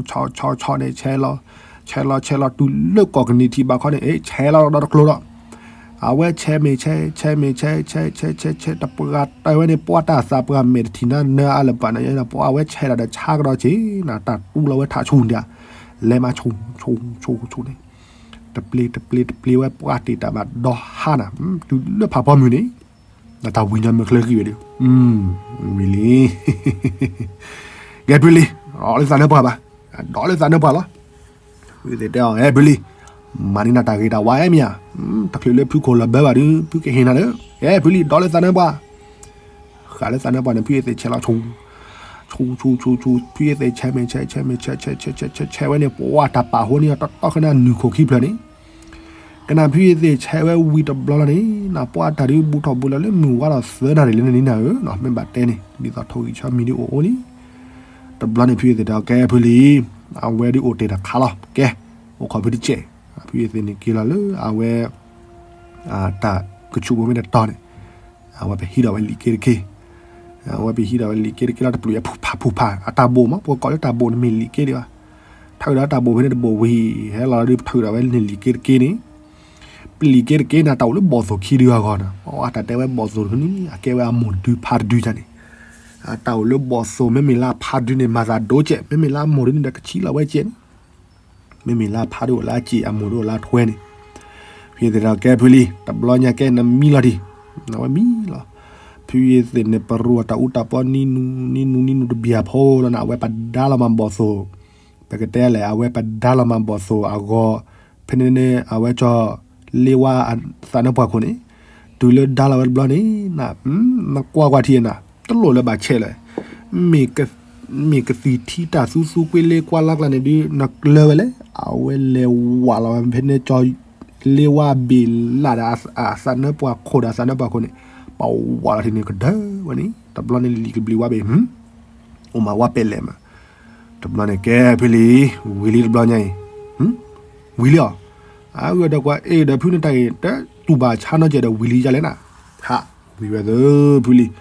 ဆီဆီဆီဆီန့ၣ် ဆဲးလီၤ, ဆဲးလီၤဆဲးလီၤတုၤလၢကိးကနံၣ်ထံးဘၣ်ခီန့ၣ် အ့ ဆဲးလီၤဒီတကျိၤဒီး အဝဲဆဲးမ့ၢ်ဆဲး ဆဲးမ့ၢ်ဆဲး ဆဲးဆဲးဆဲးဆဲး တပှၢ်တၢၢ်ဝဲန့ၣ် ပှၢ်တၢ်သးပှၢ်မဲာ်တထံၣ်နၤနၢအါလၢၤဘၣ်န့ၣ် ပှၢ်အဝဲဆဲးဒီးဆါကဒီးက့ၤ နတၢ်တူၢ်လီၤဝဲထးဆူၣ်ဒၣ် လဲၤမးဆူၣ်ဆူၣ်ဆူၣ်ဆူၣ်န့ၣ် တပျ့ၤတပျ့ၤတပျ့ၤဝဲ ပှၢ်တ့ၢ်တၢ်ဘၣ်ဒီဟါနၤ တုၤလၢဖးဖီမုၢ်န့ၣ် နတၢ်ဝံၤညီမ့ၢ်ချၢဃံဝဲဒီး ဝံၤလံ ကဲဖုလံ ဒီးလၢသးနၢပှၢ်ဘၣ် ဒီးလၢသးနၢပှၢ်လီၤ ဖုသ့ၣ်တဲအီၤ ဟဲဖုလံ မၤန့ၢ်နၤတၢ်ဂ့ၤတၢ်ဝါအဲၣ်မ့ၢ်ဧါ တချုးလၢဖုခိၣ်လီၤဘၢဘၣ်ဒီး ဖုကဟ့ၣ်နၤလၢ ဟဲဖုလံ ဒီးလၢသးနၢပှၢ် ဃးလၢသးနၢပှၢ်န့ၣ် ဖုအသ့ၣ်ဆဲးလီၤဆူၣ် ဆူၣ်ဆူၣ်ဆူၣ်ဆူၣ် ဖုအသ့ၣ်ဆဲးမ့ၢ်ဆဲး ဆဲးမ့ၢ်ဆဲး ဆဲးဆဲးဆဲးဆဲးဆဲးဝဲန့ၣ် ပှၢ်တၢ်ပာ်ဟိန့ၢ်အီၤတီတီခဲနၢ်နုာ်ခိၣ်ခံဖျၢၣ်န့ၣ် ကနၣ်ဖုအသ့ၣ်ဆဲးဝဲဝံၤတဘျီလီၤန့ၣ် နပှၢ်တၢ်ဒုးဘူးထီၣ်ဘူးလီၤလၢမုၢ်ဝါထီၣ်သၢနၣ်ရံၣ်လၢနနံၤနၤဧၢ မ့ၢ်ဘၣ်တဲန့ၣ် ဒ်သိးထိၣ်ဂံၢ်ဆီမံၤဒုးအိၣ်အိၣ်လံ တဘျီန့ၣ်ဖုအသ့ၣ်တဲအီၤ ကဲဖုလံ အဝဲဒုးအိၣ်တ့ၢ်တခါလီၤ ကဲ အိၣ်ခိးဖုတကဲး ဖုအသ့ၣ်န့ၣ်က့ၤလီၤလၢအဝဲ တၢ်ကဆူးဖိမ့ၢ်တတီၤန့ၣ် အဝဲပဟံးထီၣ်ဝဲလံာ်က့တက့ၢ် အဝဲပဟံးထီၣ်ဝဲလံာ်က့တက့ၢ်လီၤ တပျုာ်အဖုဖးဖုဖး အတၢ်ဘိၣ်မး ပှၤကိးလၢတၢ်ဘိၣ်န့ၣ်မ့ၢ်လံာ်က့ဒံးဘၣ် ထုးဒီးတၢ်ဘိၣ်ဖဲန့ၣ်တဘိၣ်ဝံၤ ဟဲလီၤဒီးထုးဒီးဝဲန့ၣ်လံာ်က့တက့ၢ်န့ၣ် ပလံာ်က့တက့ၢ်န့ၣ်တၢ်အိၣ်လၢဘီၣ်သိၣ်ခံဒုအဂီၢ်နီၤ အတၢ်တဲဝဲဘီၣ်သိၣ်တခါန့ၣ် အကဲဝဲအမိၢ်တဒုဖါတဒုန့ၣ် အတၢ်အိၣ်လၢဘီၣ်သိၣ် မ့မ့ၢ်လၢအဖါတဒုန့ၣ် မၤသးဒိကဲး မ့မ့ၢ်လၢအမိၢ်တဒုန့ၣ်ဒီးကဆံးလီၤဝဲကဲးန့ၣ် မ့မ့ၢ်လၢအဖါဒုအိၣ်လၢအစ့ၣ် အမိၢ်ဒုအိၣ်လၢအထွဲန့ၣ် ဖုအသ့ၣ်တဲအီၤ ကဲဖုလံ တဘျီညါကဲနမံလီၤဒံး အဝဲမံလီၤ ဖုအသ့ၣ်န့ၣ် ပရူအတၢ်အူတၢ်ပီ နံၤနူၤ နံၤနူၤ နံၤနူၤတဘျီဖိလီၤနၤ အဝဲပဒါလီၤမၤဘီၣ်သိၣ် ပကတဲလဲၣ် အဝဲပဒါလီၤမၤဘီၣ်သိၣ်အဂီၢ် ဖဲန့ၣ်န့ၣ် အဝဲကၠီ လ့ဝါသးနၢပှၢ်ခိၣ်န့ၣ် တုၤလၢဒါလီၤဝဲတဘျီန့ၣ် နကွၢ်ကွၢ်ထံၣ်နၤ တလိၣ်လၢဘၣ်ဆဲးလဲၣ် မ့ၢ်ကသံၣ်ထံတၢ်သူသူကွ့လ့ကွၢ်လၢ်ကျါန့ၣ်ဒုး နကျၢၤဝဲလဲၣ် အဝဲလဲၤဝးလီၤဝဲဖဲန့ၣ်ကၠီ လ့ဝါဘ့ၣ်လၢ်ဒီးအသးနၢပှၢ်ခိၣ်ဒီးအသးနၢပှၢ်ခိၣ်န့ၣ် ပဝးလီၤထံၣ်န့ၣ်ကဒၢဝဲန့ၣ် တဘျီန့ၣ်လံာ်ကဘျံးဝါဘ့ၣ် အိၣ်မးဝါပဲာ်လဲၣ်မး တဘျီန့ၣ်ကဲဖုလံ ဝံၤလံတဘျီညါအံၤ ဝံၤလံအီၤ အဂ့ၢ်ဒီးကွၢ်အ့ၣ်ဒီးဖုန့ၣ်တၢ်အံၤ တတူၢ်ဘၣ်ဆါနီၢ်ကဲးဒီးဝံၤလံယါလဲၣ်နၤ ဟး ဝံၤဝဲသၢဖုလံ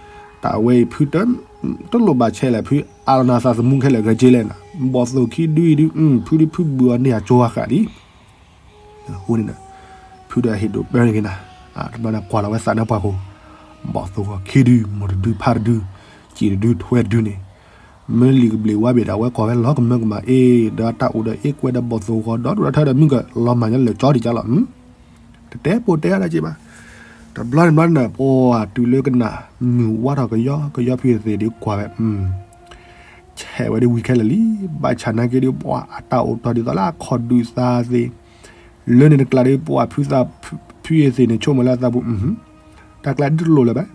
တၢ်ဝဲအံၤဖု တလိၣ်ဘၣ်ဆဲးလဲၣ် ဖုအါလီၤနၤသးသမူခဲလၢာ်ဂဲၤက့လဲၣ်နၤ ဘီၣ်သိၣ်ခံဒုအံၤဒုး ဖုဒုးဖုဘုးအီၤန့ၢ်အကၠိအဃၣ်ဒံး အဃိန့ၣ် ဖုဒီးအဟ့ၣ်ဒိးပၢန့ၢ်က့ၤနၤ တဘျီန့ၣ်ကွၢ်လီၤဝဲသးနၢပှၢ်ခိၣ် ဘီၣ်သိၣ်ဂီၤခံဒု မိၢ်တဒုဖါတဒု စံၣ်တဒုထွဲတဒုန့ၣ် မ့ၢ်လံာ်ကဘျံးဝါဘ့ၣ်ဒီး အဝဲကွၢ်ဝဲလီၤကမၢကမၣ်အ့ၣ် ဒီးအတၢ်အိၣ်ဒီးအ့ၣ်ကွဲဒီးဘီၣ်သိၣ်ဂီၤဒီးဒိၣ်ဒီးထၢဒီးမုၢ်ကလီၤမၢ်ညီလၢာ်ကၠီဒံးကၢ်လီၤ တတဲပိာ်တဲအါဒၣ်က့ဘၣ် တဘျီန့ၣ်ဘျီန့ၣ် ပှၤတုၤလၢကနၣ် မုၢ်ဝါထီၣ်ကယီကယီဖုအသ့ၣ်ဒုးကွၢ်ဝဲ ဆဲးဝဲဒုးဝံၤခဲလၢာ်လံ ဘၣ်ဆၣ်နာ်က့ဒုး ပှၤအတၢ်အိၣ်တီၢ်ဒ်သိးလၢအခီၣ်ဒုးသးသ့ၣ် လၢန့ၣ်တကျါဒုး ပှၤဖုသးဖုအသ့ၣ်န့ၣ် ဆိကမိၣ်လၢအသးပူၤ တၢ်ကျါဒုးတလိၣ်လၢၤဘၣ်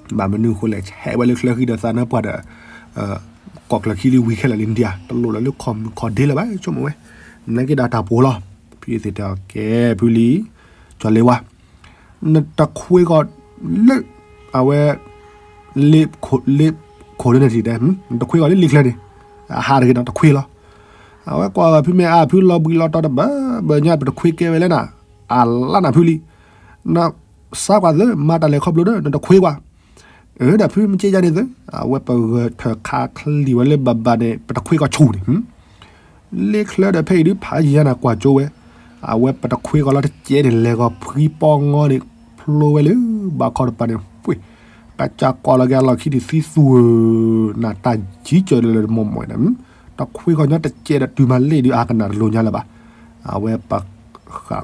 ဘၣ်မနုၤအဃိလဲၣ် ဆဲးဝဲလၢချၢဃံဒီးသးနၢပှၢ်ဒီး ကိးကျၢၤခံဒုးဝံၤခဲလၢာ်လံဒံးဧါ တလိၣ်လၢၤလၢခီၣ်မုၢ်ခီၣ်ဒ့လၢၤဘၣ် ဆိကမိၣ်ဝဲ နာ်က့ဒီးတၢ်ပှိၤလီၤ ဖုအသ့ၣ်တဲအီၤ ကဲဖုလံ ကၠီၤလ့ဝါ နတခွ့ကီၢ်လၢ အဝဲ လ့ လ့ခိၣ်လၢန့ၣ်ထံၣ်တဲ နတခွ့ကီၢ်လၢလ့ချၢန့ၣ် အဟးတဂ့ၤနီၤ တခွ့လီၤ အဝဲကွၢ်ဂီၤဖုမ့ၢ်အါဖုလီၤဘှံးလီၤတီၤတဘၣ်ဘၣ်ညါ ပတခွ့ကဲဝဲလဲၣ်နၤ အလါနၤဖုလံ နစါကွၢ်သၢ မၤတၢ်လဲၤခီဖျိဒီး နတခွ့ကွၢ် အၢ ဒီးဖုမ့ၢ်ကဲယါန့ၣ်သၢ အဝဲပဂၢၢ်ထၢၣ်ခးချံဝဲလၢဘၣ်ဘၣ်န့ၣ် ပတခွ့ကီၢ်ဆူၣ်န့ၣ် လ့ချၢဒီးဖဲအံၤဒုး ဖးယံၤနၤကွၢ်ကၠိဝဲ အဝဲပတခွ့ကီၢ်လီၤတကဲးန့ၣ် လဲၤဂီၤဖှံပီငီန့ၣ် ဖျိဝဲလၢ ဘၣ်ခီတပၤန့ၣ် ပှ့ၤ ကစၢ်ကွၢ်လီၤက့ၤအလီၢ်ခံန့ၣ်သံသူၣ်ဧၢ နတၢ်ကံကၢၤလၢလၢတမီၢ်မီၢ်န့ၣ် တခွ့ကီၢ်ညီတကဲးဒီးတုၤမၤလ့ၣ်ဒုး အကနၣ်တလိၤညါလၢၤဘၣ် အဝဲပ ဃာ်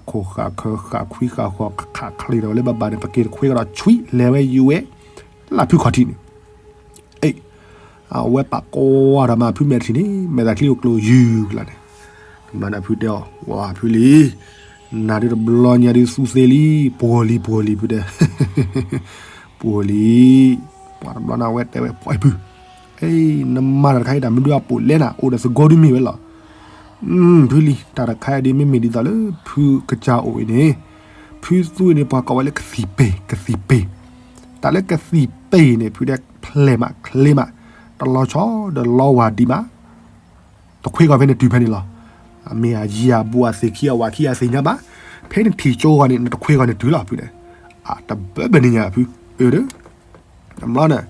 ခိၣ်ဃာ်ခၢ ဃာ်ခွံဃာ်ဃီၤ ခးချံဒီးဝဲလၢဘၣ်ဘၣ်န့ၣ် ပက့ၤတခွ့ကီၢ်ဒီးဆွံ လဲၤဝဲယူၤဝဲ လၢဖုခီၣ်ထံးန့ၣ် အ့ အဝဲပာ်ကွၢ်ဒီးမၤဖုမဲာ်ထံၣ်န့ၣ် မဲာ်သးချံအိၣ်ကျိၤယုၢ်ကလာ်န့ၣ် တဘျီန့ၣ်ဖုတဲအီၤ ဝါဖုလံ နၤဒုးတဘျီညါဒုးသူသ့လံ ပှီၤလံပှီၤလံဖုတဲ ပှီၤလံ ပှၤတဘျီန့ၣ်အဝဲတဲဝဲ ပှီၤဖု အ့ နမၤတၢ်တခါအံၤတၢ်မနုၤအပူၤလဲၣ်နၤ အိၣ်ဒီးသကိးဒုးမ့ၢ်ဝဲလီၤ ဖုလံ တၢ်တခါအံၤဒုးမ့မ့ၢ်ဒ်သိးလၢဖုကစၢ်အိၣ်အံၤန့ၣ် ဖုသူအံၤန့ၣ် ပှၤကိးဝဲလၢကသံၣ်ပ့ၤ ကသံၣ်ပ့ၤ တၢ်လၢကသံၣ်ပ့ၤန့ၣ် ဖုတဲဖျဲၣ်မး ချ့မး တလီၤဆီဒီးလီၤဝၤဒံးမး တခွ့ကီၢ်ဖဲန့ၣ်တုၤဖဲန့ၣ်လီၤ. အမ့ၢ်အယံၤအဘူးအသ့ၣ်ခံအဝၤခံအသ့ၣ်ညါဘၣ်, ဖဲနထံၣ်ကၠိဂီၤန့ၣ် နတခွ့ကီၢ်န့ၣ်တုၤလီၤဖုတဲ. အတဘၢဘၣ်န့ၣ်ညါဖု, အၢ ဒီး တဘျီန့ၣ်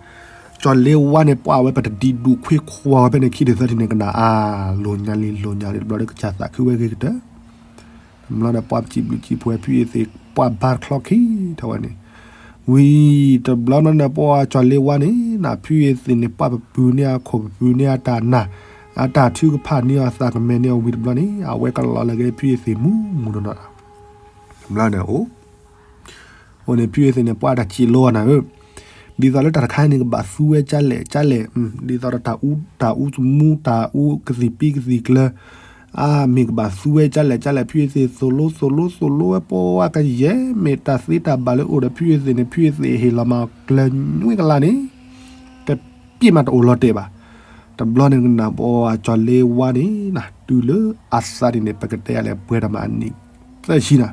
ကၠီၤလ့ဝါန့ၣ် ပှၢ်ဝဲပတဒံးဒူၣ်ခွ့ခွါဝဲဖဲန့ၣ် ခံဒုးသၢထံၣ်န့ၣ်ကနၣ် အါ လိၤညါလံ လိၤညါလံ တဘျီဒီးကစၢ်သးခုဝဲဂ့ၤကတၢၢ် တဘျီန့ၣ် ပှၢ်ပစံးဘျုးစံးဖှိၣ်ဝဲ ဖုအ့သ့ၣ် ပှၢ်ဘါတချီခံထီၣ်ဝဲန့ၣ် ဝံၤ တဘျီန့ၣ် ပှၢ်ကၠီၤလ့ဝါန့ၣ် နဖုအ့သ့ၣ်န့ၣ် ပှၢ်ပပုၤန့ၢ်အခိၣ် ပပုၤန့ၢ်အတၢ်နာ် အတၢ်ထုကဖၣ်န့ၢ်အီၤ သးကမဲာ်န့ၢ်အီၤဝံၤတဘျီန့ၣ် အဝဲကလီၤလၢက့ၤဖုအ့သ့ၣ်မူမူနီၢ်နီၢ် တဘျီန့ၣ်အိၣ် အဃိန့ၣ် ဖုအ့သ့ၣ်န့ၣ် ပှၢ်တၢ်စံးလိအီၤနၤဧၢ, ဒ်သိးလၢတၢ်တခါအံၤန့ၣ် ကဘၣ်သူဝဲကၠါလဲၣ်ကၠါလဲၣ်, ဒ်သိးဒီးတၢ်အူ တၢ်အူသမူ တၢ်အူကသံၣ်ပံကသံၣ်ကျၢၤ, အါမ့ၢ်ကဘၣ်သူဝဲကၠါလဲၣ်ကၠါလဲၣ်, ဖုအ့သ့ၣ်သိၣ်လိသိၣ်လိသိၣ်လိဝဲ ပှၢ်ကယဲၢ် မ့ၢ်တၢ်သ့တၢ်ဘၣ်လၢအိၣ်ဒီးဖုအ့သ့ၣ်န့ၣ် ဖုအ့သ့ၣ်ဟ့ၣ်လီၤမၤအီၤကျၢၤနွံကလးန့ၣ် တပျ့ၤမးတအိၣ်လီၤတဲာ်ဘၣ်. တဘျီန့ၣ်ကနၣ်ပှၢ်ကၠီၤလ့ဝါန့ၣ် နတုၤလၢအသးဒ်န့ၣ် ပကတဲယၤလဲၣ် ပှဲၤတၢ်မးအနံၣ်သၢဆံနၤ,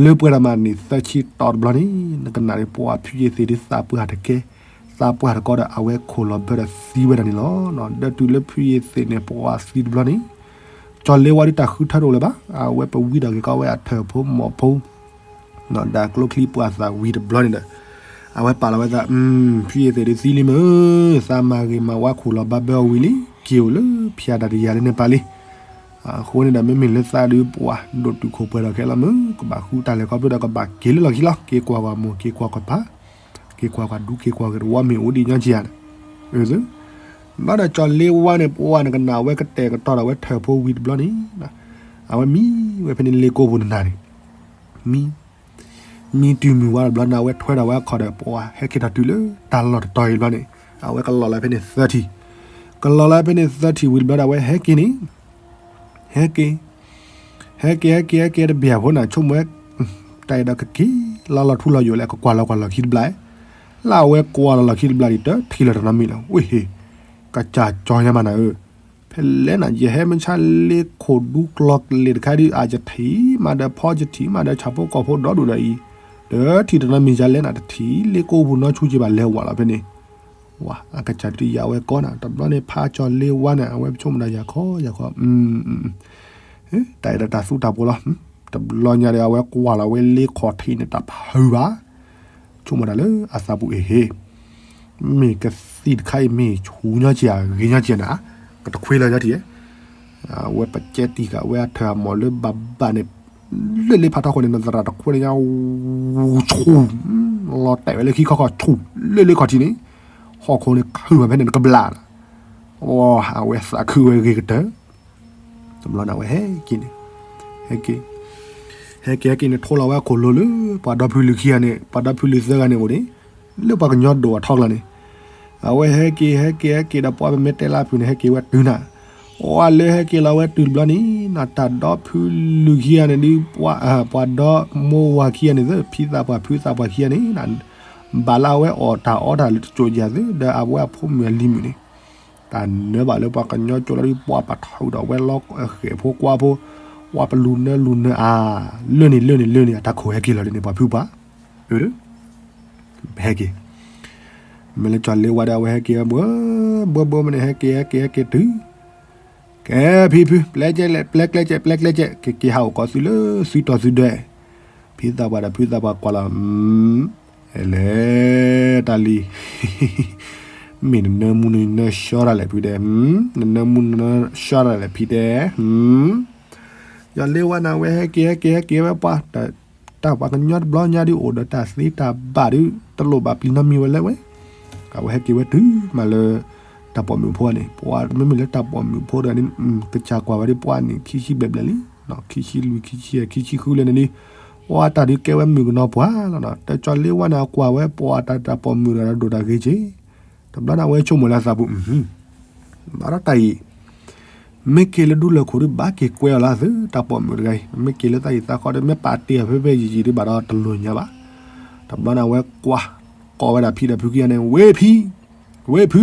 လၢပှဲၤတၢ်မးအနံၣ်သၢဆံတီၤတဘျီန့ၣ် နကနၣ်န့ၣ် ပှၢ်ဖုအ့သ့ၣ်ဒုးသးပှၢ်တကဲ, သးပှၢ်တကီဒီး အဝဲခိၣ်လီၤဘၢဒီးသံဝဲဒၣ်န့ၣ်လီၤ. ဒီးတုၤလၢဖုအ့သ့ၣ်န့ၣ် ပှၢ်သံတဘျီန့ၣ် ကၠီၤလ့ဝါဒုးတၢ်ဃုထၢတအိၣ်လၢၤဘၣ်, အဝဲပဝံဒီးဂ့ၤကီးဝဲအထၢၣ်ဖိမီၢ်ဖိ ဒီးကျိချံပှၢ်သၣ်ဝံၤတဘျီန့ၣ်ဒီး အဝဲပာ်လီၤဝဲသး, ဖုအ့သ့ၣ်ဒုးသံလံမ့ၢ်, သးမၤဂ့ၤမၤဝါခိၣ်လီၤဘၣ်ဘၢအီၤဝံၤလံ, က့ၤအိၣ်လၢဖံးအတၢ်တယၤလၢန့ၣ်ပၢ်လံ. အဃိန့ၣ်ဒီး မ့မ့ၢ်လၢသးဒုးပှၢ်ဒိၣ်တုာ်ခိၣ်ပှဲၤထီၣ်ခဲလီၤမ့ၢ် ကဘၣ်ဃုတၢ်လဲၤခီဖျိဒီးကဘၣ်က့ၤလၢလီၢ်ခံလီၤ, က့ၤကွၢ်ကွၢ်မိၢ် က့ၤကွၢ်ကွၢ်ပၢ်, က့ၤကွၢ်ကွၢ်ဒူ က့ၤကွၢ်ကွၢ်တဝီမ့ၢ်အိၣ်ဒံးညီက့ၤဧါန့ၣ်, ဘျီဒီးကၠီၤလ့ဝါန့ၣ် ပှၢ်နကနၣ်ဝဲကတဲာ်ကတီၤဒီးဝဲထၢၣ်ဖိဝံၤတဘျီန့ၣ် အဝဲမံဝဲဖဲန့ၣ်လ့ကိပူၤနနၤန့ၣ်, မံ မံတုၤမုၢ်ဝါတဘျီန့ၣ် အဝဲထွဲဒီးဝဲအခီၣ်ဒီး ပှၢ်ဟဲက့ၤထီၣ်တုၤလၢတၢ်လီၢ်တတီၤအံၤတဘျီန့ၣ် အဝဲကလီၤလၢဖဲန့ၣ်သၢထံၣ်, ကလီၤလၢဖဲန့ၣ်သၢထံၣ်ဝံၤတဘျီဒီး အဝဲဟဲက့ၤန့ၣ်, ဟဲက့ၤ ဟဲက့ၤ ဟဲက့ၤ ဟဲက့ၤ ဟဲက့ၤတဘ့ၣ်အဖိန့ၣ် ဆိကမိၣ်ဝဲ တၢ်အံၤဒီးကက့ၤလီၤလီၤထူလီၤယိာ်လၢကကွၢ်လီၤကွၢ်လီၢ်ခံတဘျီ, လၢအဝဲကွၢ်လီၤလီၢ်ခံတဘျီဒ်တထံၣ်လၢၤတနီတမံၤလီၤ, ဝ့ၢ်ဟ့ၣ်, ကစၢ်ကၠီၤညါမးနၤဧၢ, ဖဲလဲၣ်နၤ ယဟဲမုၢ်ဆါလ့ခိၣ်ဒူကျီၤကလဲာ်တခါဒ် အယထံၣ်မးဒီးဖီယထံၣ်မးဒီး ဆၣ်ဖိကီၢ်ဖိဒီဒူၣ်ဒီးအံၤ, တထံၣ်တနီတမံၤယလဲၣ်နၤ တထံၣ်လ့ကိပူၤနီဆိက့ၤဘၣ်လဲၤဝးလီၤဖဲန့ၣ်, ဝၤ အကစၢ်ဒုးယၤဝဲကီးနၤ တဘျီန့ၣ် ဖးကၠီၤလ့ဝါန့ၣ် အဝဲဆိကမိၣ်ဒၣ်ယၤခီယၤခီ, တၢ်အံၤဒီးတၢ်သူတၢ်ပှီၤလီၤ, တဘျီညါဒီး အဝဲကွၢ်လီၤဝဲလ့ခီၣ်ထံးန့ၣ် တၢ်ဖုးဘၣ် ဆိကမိၣ်ဒၣ်လၢအသးပူၤအ့ၣ်ဟ့ၣ်, မ့ၢ်ကသံၣ်တခါအံၤ မ့ၢ်ဆူၣ်ညီက့ၤဧါ ဂ့ၤညီက့ၤနၤ, ကတခွ့လၢၤညီတံၢ်ဧါ, အဝဲပကဲတံၢ်ဃာ်ဝဲအထၢၣ်အမီၢ်လၢဘၣ်ဘၣ်န့ၣ်, လၢလ့ဖးထီခိၣ်န့ၣ် နသရၣ်တခွ့လၢညါ, ဆူၣ်, လီၤတဲာ်ဝဲလၢခံခီခီဆူၣ်, လၢလ့ခီၣ်ထံးန့ၣ်, ဟီၣ်ခိၣ်န့ၣ်ခုၣ်ဘၣ်ဖဲန့ၣ် နကဘျၣ်လီၤ, အဝဲသးခုဝဲဂ့ၤကတၢၢ် တဘျီန့ၣ် အဝဲဟဲက့ၤန့ၣ်, ဟဲက့ၤ, ဟဲက့ၤဟဲက့ၤန့ၣ် ထိလီၤဝဲအခိၣ်လိၤလၢ ပှၤဒီဖုလုၢ်ခံဂၤန့ၣ် ပှၤဒီဖုလုၢ်သၢဂၤန့ၣ်အိၣ်န့ၣ်, လၢပှၤကညီဒိၣ်အထီကျါန့ၣ်, အဝဲဟဲက့ၤ ဟဲက့ၤ ဟဲက့ၤဒီး ပှၢ်ပမ့ၢ်တဲလၢဖုးန့ၣ် ဟဲက့ၤဝဲတုၤနၤ, အီလၢဟဲက့ၤလီၤဝဲတုၤတဘျီန့ၣ် နတၢ်ဒီဖုလုၢ်ခံဂၤန့ၣ်ဒုး ပှၤဒီမိၢ်ဝၤခံဂၤန့ၣ်သ့ ဖံသးပှၢ်ဖုသးပှၢ်ခံဂၤန့ၣ် ဘၣ်လၢအဝဲအီၣ်တၢ်အီတၢ်လၢတစိၢ်ယၤသ့ ဒီးအဝဲအဖိမုၣ်အလံၤမုၣ်န့ၣ် တၢ်နၢဘၣ်လၢပှၤကညီကၠိလီၤဒုး ပှၢ်ပထူၣ်ဒီးဝဲလီၤဃဲၣ်ဖိကွၢ်ဖိ, ပှၢ်ပလူၤနၢလူၤနၢအါ, လၢန့ၣ်လၢန့ၣ်လၢန့ၣ် အတၢ်ခိၣ်ဟဲက့ၤလီၤဒ်န့ၣ် ပှၤဖုပှၢ်, ဟဲက့ၤ, မ့ၢ်လၢကၠီၤလ့ဝါဒီး အဝဲဟဲက့ၤဝဲ ဘှီဘှီဘှီမ့ၢ်န့ၣ် ဟဲက့ၤ ဟဲက့ၤ ဟဲက့ၤတုၤ ကဲဖံဖု ပျဲကဲလဲၣ် ပျဲကျဲကဲ ပျဲကျဲကဲ ကက့ၤဟးအိၣ်ကီးသုလၢသုတီၤသုဒၢး, ဖံသးပှၢ်ဒီးဖုသးပှၢ်ကွၢ်လီၤ, လဲၤတၢ်လံ, မ့ၢ်နနၢမူနနၢဆှီတၢ်လဲၣ်ဖုတဲ, နနၢမူနနၢဆှီတၢ်လဲၣ်ဖံတဲ, ကၠီၤလ့ဝါန့ၣ် အဝဲဟဲက့ၤ ဟဲက့ၤ ဟဲက့ၤဝဲပှၢ် တၢ်ပှၤကညီတဘျီညါဒုးအိၣ်ဒီးတၢ်သ့တၢ်ဘၣ်ဒုး တလိၣ်ဘၣ်ပျံၤနီတမံၤဝဲလၢဝဲ, အဝဲဟဲက့ၤဝဲတုၤမးလၢ တၢ်ပိာ်မုၣ်ဖိန့ၣ် ပှၤမ့မ့ၢ်လၢတၢ်ပိာ်မုၣ်ဖိဒီး ကစၢ်ကွၢ်ဝဲဒ်ပှၢ်န့ၣ် ခံဆံဘျဲၣ်ဘျဲၣ်လံ, ခံဆံလွံၢ် ခံဆံ ခံဆံဃုလၢန့ၣ်လံ, ပှၢ်တၢ်ဒုးကဲဝဲမုၣ်ကနီၤပှၢ်လီၤ, ဒီးကၠီၤလ့ဝါန့ၣ် အကွၢ်ဝဲပှၢ်တၢ်တၢ်ပိာ်မုၣ်တဂၤဒီးဒိၣ်တၢ်ဂ့ၤက့ၤ, တဘျီန့ၣ် အဝဲဆိကမိၣ်လၢအသးပူၤ ဘၣ်ဒီးတၢ်အံၤ မ့ၢ်က့ၤလၢဒူလၢၢ်ခိၣ်ဒုး ဘၣ်က့ၤကွဲအီၤလၢအသု တၢ်ပိာ်မုၣ်တဂၤအံၤ မ့ၢ်က့ၤလၢသးအံၤသးဃီဒီး မ့ၢ်ပာ်တ့ၢ်အီၤဖဲဖဲယံာ်ယံာ်ဒုးဘၣ်ဒီးတလိၣ်ညါဘၣ်, တဘျီန့ၣ် အဝဲကွၢ်ကိးဝဲဒၣ်ဖံဒီးဖုခံဂၤန့ၣ် ဝ့ၢ်ဖံ, ဝ့ၢ်ဖု,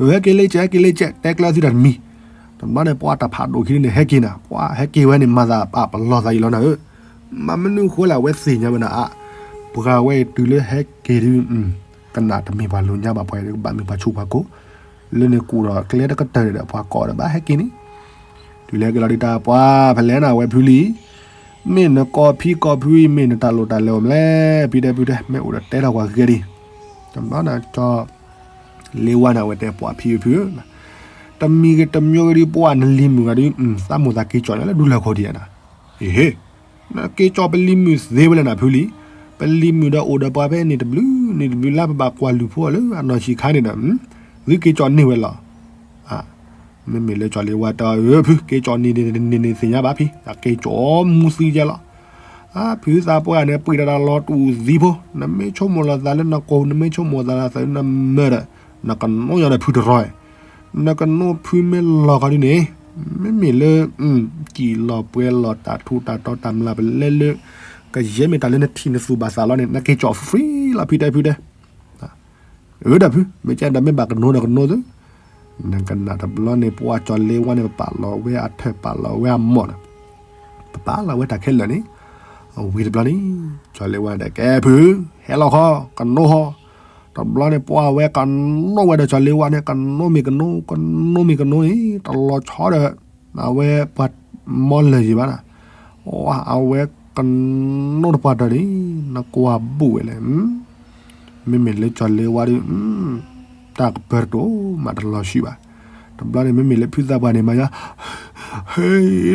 ဟဲက့ၤလၢကဲ ဟဲက့ၤလၢကဲ တဲကျၢၤသုတၢ်တမံၤ, တဘျီန့ၣ် ပှၢ်တၢ်ဖးဒိၣ်ခံန့ၣ် ဟဲက့ၤနၤ ပှၢ်ဟဲက့ၤဝဲန့ၣ် မၤသးပာ်ပလီၢ်သးအံၤလီၤနၤဧၢ, မ့ၢ်မနုၤဃိလဲၣ် အဝဲသ့ၣ်ညါဝဲနၤအါ, ပှၤဝဲအံၤတုၤလၢဟဲက့ၤဒုး ကနၣ်တမ့ၢ်ပှၤလိၤညါဘၣ် ပှၤကဘၣ်မ့ၢ်ပှၤဆူးပှၤကိး, လၢန့ၣ်ကူၣ်ဒီးကျဲတကတၢၢ်ဒီး ပှၤကိးဒီးဘၣ်ဟဲက့ၤန့ၣ်, တုၤလၢဟဲက့ၤလီၤဒုးတၢ်ပှၢ်ဖဲလဲၣ်နၤ ဝဲဖုလံ, မ့ၢ်နကိးဖံကိးဖုအံၤ မ့ၢ်နတၢ်လိၣ်တၢ်လဲၤအိၣ်မလဲၣ် ဖံတဲဖုတဲ မ့ၢ်အိၣ်ဒီးတဲထီၣ်ပှၤဂ့ၤဒံး, တဘျီန့ၣ် ကၠီၤလ့ဝါန့ၣ် အဝဲတဲပှၤဖံဖုဧၢ, တမံၤဂ့ၤတမံၤဂ့ၤဒုး ပှၤနလံၤမုာ်ဂၤဒုး သးမိၣ်သးက့ၤကၠီၤညါလၢဒူလၢၢ်ခိၣ်ဒံးနၤ, အ့ဟ့, နက့ၤကၠီၤပလံၤမုာ်သ့ဝဲလဲၣ်နၤဖုလံ, ပလံၤမုာ်ဒီးအိၣ်ဒီးပှၤဖဲန့ၣ်တဘျုးန့ၣ်တဘျုးလါ ပဘၣ်ကွၢ်လုၢ်ဖိအီၤလၢအနီၢ်ဆံးခါန့ၣ်ဒီး သုက့ၤကၠီၤန့ၢ်ဝဲလီၤ. မ့မ့ၢ်လၢကၠီၤလ့ဝါတဲအီၤ အၢ ဖု က့ၤကၠီၤန့ၢ်န့ၣ်န့ၣ်သ့ၣ်ညါဘၣ်ဖံ, အက့ၤကၠီၤမူသံယဲလီၤ. အဖုသးပှၢ်န့ၣ် ပှ့ၤတၢ်တၢ်လီၤတူာ်သံဖိ, နမ့ၢ်ဆိကမိၣ်လီၤသးလၢနကိး နမ့ၢ်ဆိကမိၣ်သးလၢသးနမၢဒီး နကနိယီၤဒီးဖုတရီ, နကနိဖုမ့ၢ်လီၤခီဒုန့ၣ်, မ့မ့ၢ်လၢ စံၣ်လီၤပှဲၤလီၤတၢ်ထူးတၢ်တီၤတၢ်မျၢ်ပလဲလၢ ကယဲၢ်မ့ၢ်တၢ်လၢနထံၣ်နသူၣ်ဘၣ်သးလီၤန့ၣ် နက့ၤကၠီၤ free လီၤ ဖံတဲဖုတဲ အၢဒီးဖု မ့ၢ်ကဲဒီးမ့ၢ်ဘၣ်ကနိဒီးကနိသု, နကနၣ်တဘျီန့ၣ် ပှၤကၠီၤလ့ဝါန့ၣ် ပပာ်လီၤဝဲအထၢၣ်ပာ်လီၤဝဲအမိၢ်ဒီး ပပာ်လီၤဝဲတၢ်ခဲလၢာ်န့ၣ်, အဝံၤတဘျီန့ၣ် ကၠီၤလ့ဝါတဲကဲဖု, ဟဲလီၤခီ, ကနိဟီ, တဘျီန့ၣ် ပှၤဝဲကနိဝဲဒီးကၠီၤလ့ဝါန့ၣ် ကနိမ့ၢ်ကနိ ကနိမ့ၢ်ကနိန့ၣ် တလီၤဆီဒီး အဝဲပှၤမီလၢာ်ယံၤဘၣ်နၤ, အဝဲကနိတပှၢ်တၢၢ်န့ၣ် နကွၢ်ဘူးဝဲလဲၣ် မ့မ့ၢ်လၢကၠီၤလ့ဝါဒီး တၢ်ကပၢၤတတိၢ်မးတလီၤဆှံဘၣ်. တဘျီန့ၣ် မ့မ့ၢ်လၢဖုသးပှၢ်န့ၣ်မၤညါ, ဟဲ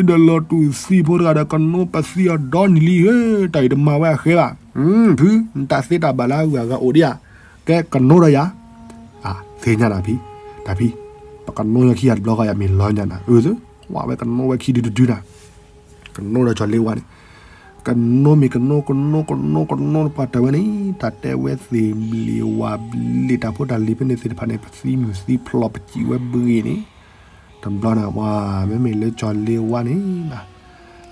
ဒီးလီၤတူာ်သံဖိတဂၤဒီး ကနိပသံအီၤဒီနံၤလံဧၢ, တၢ်အံၤတမၤဝဲအဃဲဘၣ်. ဖု နတၢ်သ့တၢ်ဘၣ်လၢအဂုၤအဂၤအိၣ်ဒံးဧါ, ကဲကနိဒီးယၤ, သ့ၣ်ညါနၤဖံ, တၢ်ဖံ, ပကနိညီခံဂၤတဘျီဃီ ယမ့ၢ်လီၤညါနၤ, အၢ ဝဲကနိဝဲခံဒုတဒုနၤ ကနိဒီးကၠီၤလ့ဝါန့ၣ်, ကနိမ့ၢ်ကနိ ကနိ ကနိ ကနိတပှၢ်တၢၢ်ဝဲန့ၣ် တၢ်တဲဝဲသ့ၣ်ဘျ့ဝၣ်ဘျ့ တၢ်ဖိတၢ်လံၤဖဲန့ၣ်သ့ၣ်တဖၣ်န့ၣ် ပသံမုၢ်သံဖျိးပစံးဝဲဘှ့ၣ်န့ၣ်, တဘျီန့ၣ် ပှၤမ့မ့ၢ်လၢကၠီၤလ့ဝါန့ၣ်,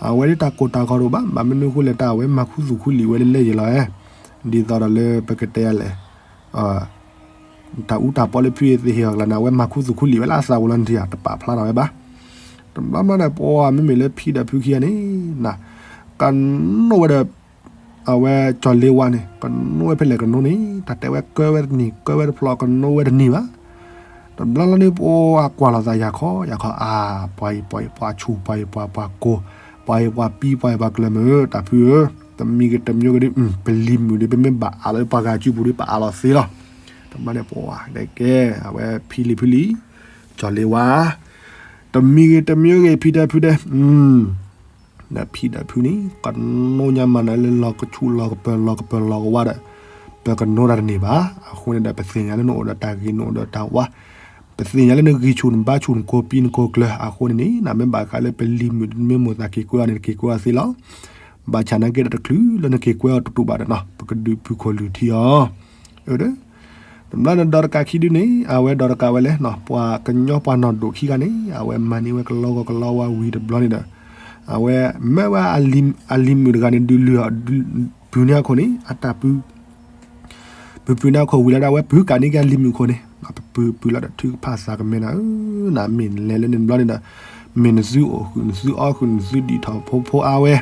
အဝဲဒၣ်တၢ်ကိၢ်တၢ်ဂီၤတအိၣ်ဘၣ်, ဘၣ်မနုၤအဃိလဲၣ် တၢ်အဝဲမၤခူသူၣ်ခူလံာ်ဝဲလၢလဲယ့ၤလီၤ, ဒ်သိးဒီးလၢပကတဲလဲၣ် တၢ်အူတၢ်ပီလၢဖုအံၤသ့ၣ်ဟ့ၣ်အီၤကလါန့ၣ် အဝဲမၤခူသူၣ်ခူလံာ်ဝဲလၢအသးပူၤလီၤန့ၣ် တပာ်ဖျါထီၣ်ဝဲဘၣ်. တဘျီဘျီန့ၣ် ပှၤမ့မ့ၢ်လၢဖံဒီးဖုခံဂၤန့ၣ်, ကနိဝဲဒီး အဝဲကၠီၤလ့ဝါန့ၣ် ကနိဝဲဖဲလဲၣ်ကနိန့ၣ် တၢ်တဲဝဲကၢဝဲတန့ၢ် ကၢဝဲတဖျိး ကနိဝဲတန့ၢ်ဘၣ်. တဘျီလီၤန့ၣ် ပှၤကွၢ်လီၤသးယၤခီ ယၤခီ အါ ပှၤအံၤပှၤအံၤပှၤဆူၣ် ပှၤအံၤပှၤပှၤကိၢ် ပှၤအံၤပှၤပံ ပှၤအံၤပှၤကျၢၤမုၢ် တၢ်ဖုဧၢ, တမံၤဂ့ၤတမံၤဂ့ၤဒီး ပလံၤမုၣ်ဒီး ပမ့ၢ်ဘၣ်အးလၢပှၤဂၤစုပူၤဒီး ပအးလီၤသ့လီၤ. တဘျီန့ၣ် ပှၤတဲကဲ အဝဲဖံလံၤဖုလံၤ ကၠီၤလ့ဝါ တမံၤဂ့ၤတမံၤဂ့ၤ ဖံတဲဖုတဲ ဒီးဖံဒီးဖုန့ၣ် ကနိညါမးနၤလၢလီၤကဆူၣ်လီၤကပၢၤလီၤကပၢၤလီၤကဝါဒီး ပကနိတၢ်တန့ၢ်ဘၣ်. အဃိန့ၣ်ဒီး ပသ့ၣ်ညါလၢနအိၣ်ဒီးတၢ်ဂ့ၤ နအိၣ်ဒီးတၢ်ဝါ, ပသ့ၣ်ညါလၢနဂံၢ်ဆူၣ်နဘါဆူၣ်နကိးပံနကိးကျၢၤ အဃိန့ၣ်န့ၣ် နမ့ၢ်ဘၣ်ဃးလၢပလံၤမုၣ် မ့ၢ်မိၣ်သးက့ၤကွဲအီၤန့ၣ် နက့ၤကွဲအီၤသ့လီၤ. ဘၣ်ဆၣ်နာ်က့ဒီးတချုးလၢနက့ၤကွဲအီၤတတူၢ်ဘၣ်ဒီးနီၤ ပကဒုးဖုခိၣ်လုၢ်ထံအီၤ အၢ တဘျီန့ၣ်ဒီးတကးခံဒုန့ၣ် အဝဲဒီးတကးဝဲလဲၣ်နီၤ ပှၤကညီပှၤနီၢ်ဒိၣ်ခံဂၤန့ၣ် အဝဲမၤန့ၢ်ဝဲကလီဂီၤကလီဝါဝံၤတဘျီန့ၣ်ဒီး အဝဲမၢဝဲအလံၤမုၣ်တဂၤန့ၣ် ဒုးလုၢ်အီၤ ပုၢ်န့ၢ်အခိၣ်န့ၣ် အတၢ်ပုၢ် ပုၢ်ပုၢ်န့ၢ်အခိၣ်ဝံၤလီၤဒီး အဝဲပုၢ်ကးန့ၢ်က့ၤအလံၤမုၣ်ခိၣ်န့ၣ် ပပုၢ်ပုၢ်လီၤဒီးထုကဖၣ်သးကမဲနၤဧၢ နမ့ၢ်လဲၤလၢန့ၣ်တဘျီန့ၣ်ဒီး မ့ၢ်နသုအိၣ်ဃုာ် နသုအီၣ်ဃုာ် နသုဒံးထီၣ်ဖိဖိအါဝဲ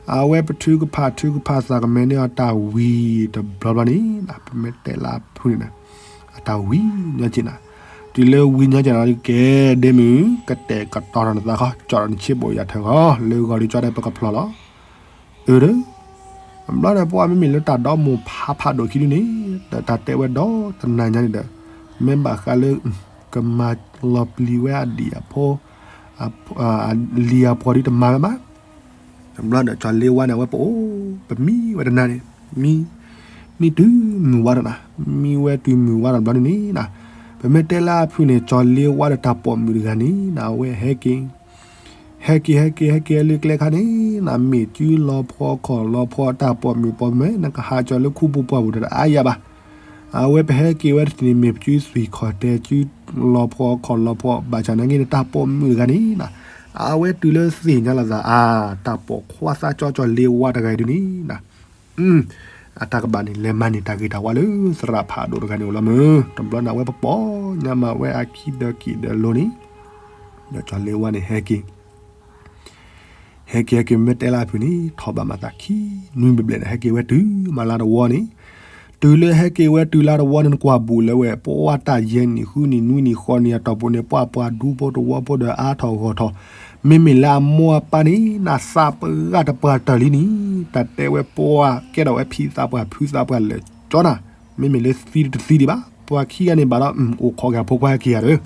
အဝဲပထုကဖၣ်ထုကဖၣ်သးကမဲန့ၢ်အီၤတၢ်ဝံၤတဘျီဘျီန့ၣ် ပမ့ၢ်တဲလၢအဖုန့ၣ်ဒီး အတၢ်ဝံၤညီက့ၤနၤ တုၤလၢဝံၤညီက့ၤနၤကဲဒ့မုၣ် ကတဲာ်ကတီၤထီၣ်နသးခီ ကၠီၣ်ထီၣ်နဆ့ဘိၣ်ယၤထၢၣ်ခီ လၢဂီၤဒုးကၠီၣ်ဒဲးပကဖျီၣ်လီၤ အၢ တဘျီဒီးပှၤမ့မ့ၢ်လၢတၢ်ဒီမိၢ်ဖးဖးဒိၣ်ခံဒုန့ၣ် ဒီးတၢ်တဲဝဲဒီးတနၤညါန့ၣ်ဒီး မ့ၢ်ဘၣ်ဃးလၢ ကမၤလီၤပျံၤဝဲအဒံၣ်အဖိ လံၤအပှၤဒုတမၤဝဲဘၣ်. တဘျီဒီးကၠီၤလ့ဝါန့ၣ် အဝဲပအိၣ် ပမံဝဲတနၤန့ၣ် မံ မံတုၤမုၢ်ဝါဒီးနၤ မံဝဲတုၤမုၢ်ဝါဒီးတဘျီန့ၣ်န့ၣ် ပမ့ၢ်တဲလၢအဖုန့ၣ် ကၠီၤလ့ဝါဒီးတၢ်ပိာ်မုၣ်တဂၤန့ၣ် အဝဲဟဲက့ၤ ဟဲက့ၤ ဟဲက့ၤ ဟဲက့ၤလၢကျဲခါန့ၣ် နမ့ၢ်စုလီၤဖှီခီၣ်လီၤဖှီတၢ်ပိာ်မုၣ်ပိာ်မၢၤ နကဟးကၠီၤလၢခူပူၤပှၢ်ပူၤဒီးအါယၤဘၣ်. အဝဲပဟဲက့ၤဝဲတထံၣ်န့ၣ် မ့ၢ်ပစုသွံၣ်ခီၣ်တဲာ် စုလီၤဖှီခီၣ်လီၤဖှီ ဘၣ်ဆၣ်နာ်က့န့ၣ် တၢ်ပိာ်မုၣ်တဂၤန့ၣ် အဝဲတုၤလၢသ့ၣ်ညါလီၤသးအါ တၢ်ပိာ်ခွါသးကၠီကၠီၤလ့ဝါတဂၤအံၤဒုန့ၣ် အတၢ်ကဘၣ်န့ၣ် လဲၤမၤန့ၢ်တၢ်ဂ့ၤတၢ်ဝါလၢသရၣ်ဖးဒိၣ်တဂၤန့ၣ်အိၣ်လီၤမုၢ် တဘျီန့ၣ် အဝဲပပိာ်ညါမၤဝဲအခံဒီးက့ၤဒီးလိၤန့ၣ် ဒီးကၠီၤလ့ဝါန့ၣ် ဟဲက့ၤ ဟဲက့ၤဟဲက့ၤ မ့ၢ်တဲလၢအဖုန့ၣ် ထီၣ်ဘၣ်မၤသးခံနွံဘျဲၣ်ဘျဲၣ်ဒီး ဟဲက့ၤဝဲတုၤမၤလါတဝီန့ၣ် တုၤလၢဟဲက့ၤဝဲတုၤလါတဝီန့ၣ် နကွၢ်ဘူးလၢဝဲ ပဝဲတၢ်ယဲၢ်နံၣ်ဃုနံၣ်နွံနံၣ်ဃီနံၣ်အတီၢ်ပူၤန့ၣ် ပှၤပှၤဒူဖိတဝီဖိဒီးအါထီၣ်ဂီၢ်ထီၣ် မ့မ့ၢ်လၢအမိၢ်အပၢ်န့ၣ် နသးပှၢ်ဂၤတပှၢ်တၢၢ်လံန့ၣ် တၢ်တဲဝဲပှၤကဲထီၣ်ဝဲဖံသးပှၢ်ဖုသးပှၢ်လၢာ်ကၠီနၤ မ့မ့ၢ်လၢသံတသံဒံးဘၣ်, ပှၤခံဂၤန့ၣ်ဘၣ်ဒီး အိၣ်ခိးက့ၤအဖိခွါခံဂၤဒီး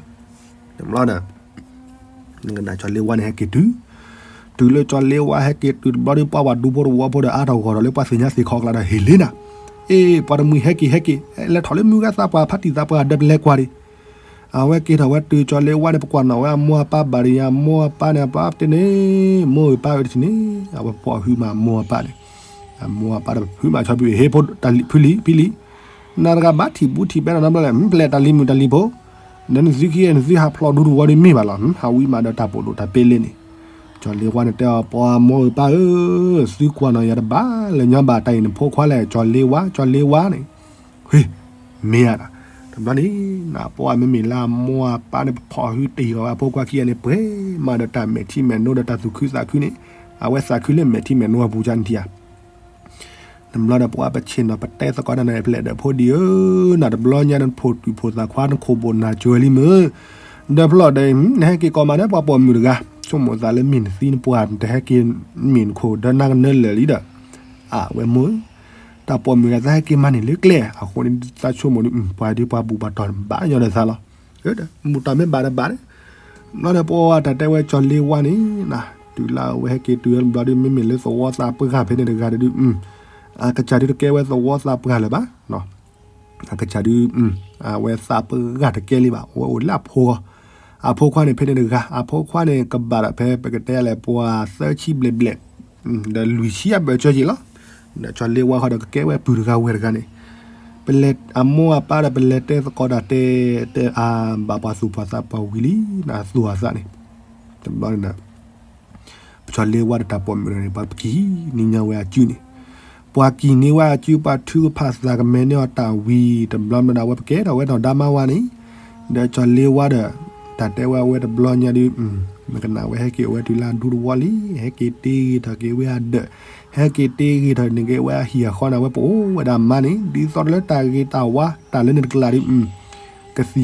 တဘျီန့ၣ် နကနၣ်ကၠီၤလ့ဝါန့ၣ်ဟဲက့ၤတုၤ, တုၤလၢကၠီၤလ့ဝါဟဲက့ၤတုၤတဘျီဒီး ပှၤဝဲဒူဖိတဝီဖိဒီး အါထီၣ်ဂီၢ်ထီၣ်လၢပှၤသ့ၣ်ညါသ့ၣ်ခီကျါဒီး ဟ့ၣ်လ့နၤ, အ့ ပှၤတမှံၤဟဲက့ၤဟဲက့ၤ, လဲၤထီၣ်လၢမုၢ်ဂၤသးပှၢ်ဖးတံၢ်သးပှၢ်ဒီးပလဲၤကွၢ်ဒံး, အဝဲက့ၤထီၣ်ဝဲတုၤကၠီၤလ့ဝါန့ၣ် ပကွၢ်နီၣ်ဝဲအမိၢ်အပၢ်ဘၣ်ဒီး အမိၢ်အပၢ်န့ၣ် အပၢ်တဲန့ၣ်, မိၢ်ဧၢပၢ်ဧၢတထံၣ်န့ၣ်, အဝဲဖီၣ်ဟုမးအမိၢ်အပၢ်န့ၣ်, အမိၢ်အပၢ်ဒီးဖုမးဆီဖုဟ့ၣ်ဖိလံၤ ဖံလံၤ နၤတဂၤဘၣ်ထံၣ်ဘူးထံၣ်ဘဲနီၤ နဘျီလဲၣ် ပျဲတၢ်လံၤမုၣ်တၢ်လံၤဖိ, ဒီးနသုခံဂၤနသုဟးဖျိးဒူတဝီဒီးမ့ၢ်ဘၣ်လီၤ, ဟးဝံၤမးဒီးတၢ်ပိာ်ဒိၣ်တၢ်ပ့လ့န့ၣ်, ကၠီၤလ့ဝါန့ၣ်တဲအီၤ ပှၤမိၢ်ဧၢပၢ်ဧၢ, သုကွၢ်နီၣ်ယၤတဘၣ်လၢၤညီဘၣ်တၢ်အံၤနဖိခွါလဲၣ် ကၠီၤလ့ဝါ ကၠီၤလ့ဝါန့ၣ်, ဟ့ၣ် မ့ၢ်ဧါ, တဘျီန့ၣ် နပှၤမ့မ့ၢ်လၢအမိၢ်အပၢ်န့ၣ် ပဖီၣ်ဟုတ့ၢ်အီၤဝဲအဖိခွါခံဂၤန့ၣ် ပှဲၤမးဒီးတၢ်မဲာ်ထံမဲာ်နိဒီးတၢ်သူၣ်ခုသးခုန့ၣ်, အဝဲသးခုလၢမဲာ်ထံမဲာ်နိအပူၤကန့ၣ်ထံဧါ နဘျီဒီးပှၤပဆ့ၣ်နီၤ ပတဲသကိးတၢ်န့ၣ်ဖျဲးဒီးဖိဒံဧၢ, နတဘျီညါနဖိးကွံာ်ဖိးသးခွါနခိၣ်ဘိၣ်နၤစၢၤလံမ့ၢ်, ဒီးဖျီၣ်ဒီး နဟဲက့ၤကိးမးဒီးပှၤပိာ်မုၣ်တဂၤ, ဆိကမိၣ်သးလၢမ့ၢ်နသံနပှၢ် နတဟဲက့ၤမ့ၢ်နခိၣ်ဒီးနကနၢလၢာ်လံဒီး, အဝဲမိၢ်ဧၢ, တၢ်ပိာ်မုၣ်ဂၤသးဟဲက့ၤမးန့ၣ်လၢကျဲ, အဃိန့ၣ်သးဆိကမိၣ်ဒီး ပှၤဒုးပှၤဘူၣ်ပှၤတီၢ်ဘၣ်ညီဒီးသးလီၤ, ဒီးမူၤတၢ်မ့ၢ်ဘၣ်ဒီးဘၣ်န့ၣ်, ဘျီဒီးပှၤတၢ်တဲဝဲကၠီၤလ့ဝါန့ၣ်, တုၤလၢအဝဲဟဲက့ၤတုၤတဘျီဒီး မ့မ့ၢ်လၢသဝီသးပှၢ်ဖဲန့ၣ်တဂၤဒီး အကစၢ်ဒုးတကဲဝဲသဝီသးပှၢ်လၢၤဘၣ်, အကစၢ်ဒုး အဝဲသးပှၢ်တကဲလံဘၣ်, အဝဲအိၣ်လၢအဖိဂီၢ်, အဖိခွါန့ၣ်ဖဲန့ၣ်တဂၤ, အဖိခွါန့ၣ်ကဘၣ်ဒီးဖဲပကတဲလဲၣ် ပှၤသၢဆံဘျဲၣ်ဘျဲၣ်, ဒီးလွံၢ်ဆံအဘၢၣ်စၢၤက့ၤလီၤ, ဒီးကၠီၤလ့ဝါဃီဒီးကကဲဝဲပုၢ်တဂၤဝဲၢ်တဂၤန့ၣ်, ပလဲၤအမိၢ်အပၢ်ဒီးပလဲၤတဲသကိးတၢ်တဲ, တဲအါဘၣ်ပှၤသူၣ်ပှၤသးပှၢ်ဝံၤလံ, နသူၣ်အသးန့ၣ်, တဘျီန့ၣ် ပကၠီၤလ့ဝါဒီးတၢ်ပိာ်မုၣ်န့ၣ် ပှၤပကံၢ်နံၤညါဝဲအစုန့ၣ်, ပှၤကံၢ်န့ၢ်ဝဲအစု ပှၤထုကဖၣ်သးကမဲာ်န့ၢ်အီၤတၢ်ဝံၤ တဘျီမ့ၢ်ဒီး အဝဲပကဲထီၣ်ဝဲနီၢ်ဒါမါဝၤန့ၣ်, ဒီးကၠီၤလ့ဝါဒီး တၢ်တဲဝဲအဝဲတဘျီညါဒုး, မ့ၢ်ကနၣ်ဝဲဟဲက့ၤအိၣ်ဝဲတုၤလၢအဒူတဝီလံ, ဟဲက့ၤတ့ဂ့ၤထီၣ်က့ၤဝဲအဒၢး, ဟဲက့ၤတ့ဂ့ၤထီၣ်န့ၢ်က့ၤဝဲအဟံၣ်အဃီန့ၣ် အဝဲပအိၣ်ဝဲဒၣ်မါန့ၣ် ဒ်သိးလၢတၢ်ဂ့ၤတၢ်ဝါ တၢ်လၢန့ၣ်တကလးဒုး, ကသံၣ်ကသီ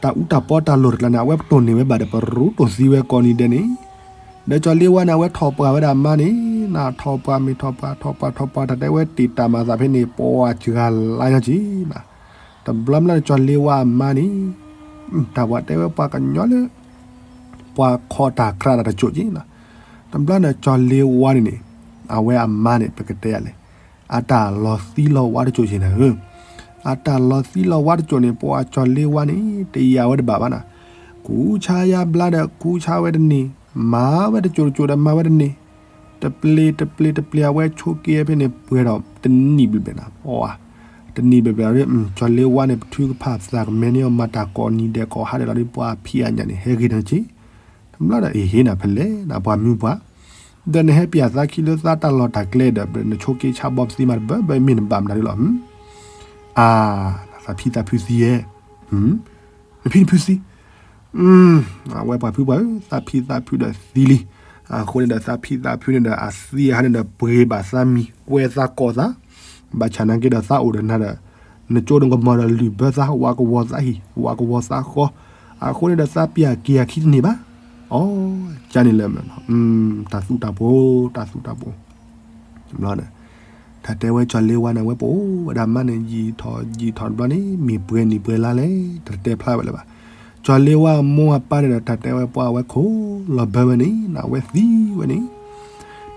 တၢ်အူတၢ်ပီတၢ်လိၣ်တကျါန့ၣ် အဝဲပတိၢ်န့ၢ်ဝဲဘၣ်ဒီး ပရူးတိၢ်သံဝဲကိးနံၤဒဲးန့ၣ်, ဒီးကၠီၤလ့ဝါန့ၣ် အဝဲထီၣ်ပှၢ်ဝဲဒၣ်မါန့ၣ်, နထီၣ်ပှၢ်မ့ၢ်ထီၣ်ပှၢ် ထီၣ်ပှၢ်ထီၣ်ပှၢ် တၢ်တဲဝဲတ့ၢ်တၢ်မၤသးဖဲန့ၣ် ပှၤစှၤလါညီက့ၤ, တဘျီမ့ၢ်လၢကၠီၤလ့ဝါအမါန့ၣ်, တၢ်ပှၤတဲဝဲပှၤကညီလၢ ပှၤခီတၢ်ခြးတၢ်တစိၢ်က့ၤ, တဘျီန့ၣ် ကၠီၤလ့ဝါန့ၣ်န့ၣ်, အဝဲအမါန့ၣ် ပကတဲယၤလဲၣ်, အတၢ်လီၤသံလီၤဝါတစိၢ်က့ၤန့ၣ်, အတၢ်လီၤသံလီၤဝါတစိၢ်န့ၣ် ပှၤကၠီၤလ့ဝါန့ၣ် တယာ်ဝဲတဘၣ်ဘၣ်နၤ, ကူဆါယါဘျါဒီး ကူဆါဝဲတန့ၢ်, မၤဝဲတစိၢ်တစိၢ်ဒီး မၤဝဲတန့ၢ်, တပျ့ၤတပျ့ၤတပျ့ၤ အဝဲဆိးက့ၤဖဲန့ၣ် ပှဲၤဒီးတနံၣ်ဘျဲၣ်ဘျဲၣ်နၤ, တနံၣ်ဘျဲၣ်ဘျဲၣ်ဒီး ကၠီၤလ့ဝါန့ၣ် ပထုကဖၣ်သးကမဲာ်န့ၢ်အီၤ မၤတၢ်ကိးနံၤဒဲးကိးဟါဒဲးလီၤဒီး ပှၤဖံးအညၣ်န့ၣ် ဟဲဂ့ၤထီၣ်က့ၤ, တဘျီဒီး အ့ဟ့နၤဖဲလဲၣ်နၤ ပှၤမုၢ်ပှၢ်, ဒီးနဟဲပျဲသးခံလၢသးတၢ်လီၢ်တၢ်ကျဲဒီး နဆိးက့ဆါဘီပသံမးတဘၢဘၢမ့ၢ်နဘၣ်မနုၤဒ်လီၤ, အါ, သးဖံသးဖုသံယဲၢ်, နဖံနဖုသံ အဝဲပှၤဖုပှၢ်ဧၢ, သးဖံသးဖုဒီးသံလံ, အဃိန့ၣ်ဒီး သးဖံသးဖုန့ၣ်ဒီး အသံအဟါန့ၣ်ဒီး ပှ့ၤဘၣ်သးမံၤ ကွဲသးကိးသး, ဘၣ်ဆၣ်နာ်က့ဒီးသးအိၣ်ဒီးနၤဒီး နကၠိနကမီၤဒီးလုၢ်ဘၢသး ဝးကဝီၤသးဟံၣ် ဝးကဝီၤသးဃီ, အဃိန့ၣ်ဒီး သးပျဲက့ၤအခံတန့ၢ်ဘၣ်, အီ ကန့ၣ်လၢ တၢ်သူၣ်တၢ်ပိၤ တၢ်သူၣ်တၢ်ပိၤ တဘျီန့ၣ် တၢ်တဲဝဲကၠီၤလ့ဝါန့ၣ် အဝဲပအိၣ်ဝဲဒၣ်မါန့ၣ် ယံာ်ထီၣ်ယံာ်ထီၣ်တဘျီန့ၣ် မ့ၢ်ပှဲၤနံၣ်ပှဲၤလါလဲၣ် တတဲဖျါဝဲလၢၤဘၣ်. ကၠီၤလ့ဝါအမိၢ်အပၢ်န့ၣ်ဒီး တၢ်တဲဝဲပှၤအဝဲခိၣ်လီၤဘၢဝဲန့ၣ် အဝဲသံဝဲန့ၣ်,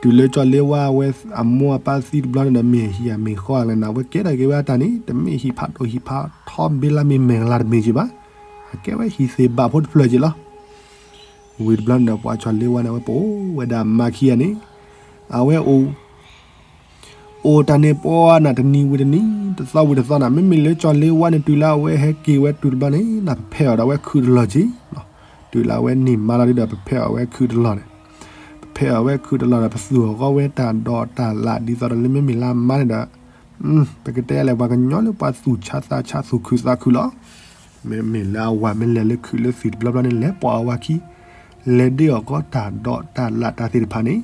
တုၤလၢကၠီၤလ့ဝါအဝဲအမိၢ်အပၢ်သံတဘျီန့ၣ်ဒီး မ့ၢ်ဟံၣ်အမ့ၢ်ဃီအလဲၣ်န့ၣ် အဝဲကဲထီၣ်က့ၤဝဲအတၢ်န့ၣ် တမ့ၢ်ဟံၣ်ဖးဒိၣ်ဟံၣ်ဖးထီဘ့လါမ့ၢ်မဲာ်ကလါတမ့ၢ်က့ၤဘၣ်, အကဲဝဲဟံၣ်သ့ၣ်ဘၣ်ဖိတဖျၢၣ်က့ၤလီၤ. ဝံၤတဘျီန့ၣ်ဒီး ပှၤကၠီၤလ့ဝါန့ၣ် အဝဲပအိၣ်ဝဲဒၣ်မါခံဂၤန့ၣ်, အဝဲအိၣ် အိၣ်တၢ်န့ၣ်ပှၤနၤ တနံၤဝံၤတနံၤ တသီဝံၤတသီနၤ မ့မ့ၢ်လၢကၠီၤလ့ဝါန့ၣ် တုၤလၢအဝဲဟဲက့ၤဝဲတုၤတဘျီန့ၣ် နပဖဲအီၣ်ဒီးအဝဲခုၣ်တလီၢ်က့ၤ, တုၤလၢအဝဲန့ၢ်မါလီၤဒုဒီး ပဖဲအီၣ်ဝဲခုၣ်တလီၢ်န့ၣ်, ပဖဲအီၣ်ဝဲခုၣ်တလီၢ်ဒီး ပသူၣ်အီၣ်ဃီဝဲတၢ်ဒိးတၢ်လၣ် ဒ်သိးဒီးလၢမ့မ့ၢ်လၢအမါန့ၣ်ဒီး ပကတဲလဲၣ် ပှၤကညီလၢပှၤသူၣ်ဆါသးဆါသူၣ်ခုသးခုလီၤ. မ့မ့ၢ်လၢအဝၤမ့ၢ်လဲၤလၢခုၣ်လၢသံၣ်တဘျီဘျီန့ၣ် လဲၤပိာ်အဝၤခံ, လဲၤဒ့အီၣ်ဃီတၢ်ဒိးတၢ်လၣ်တၢ်သ့ၣ်တဖၣ်န့ၣ်,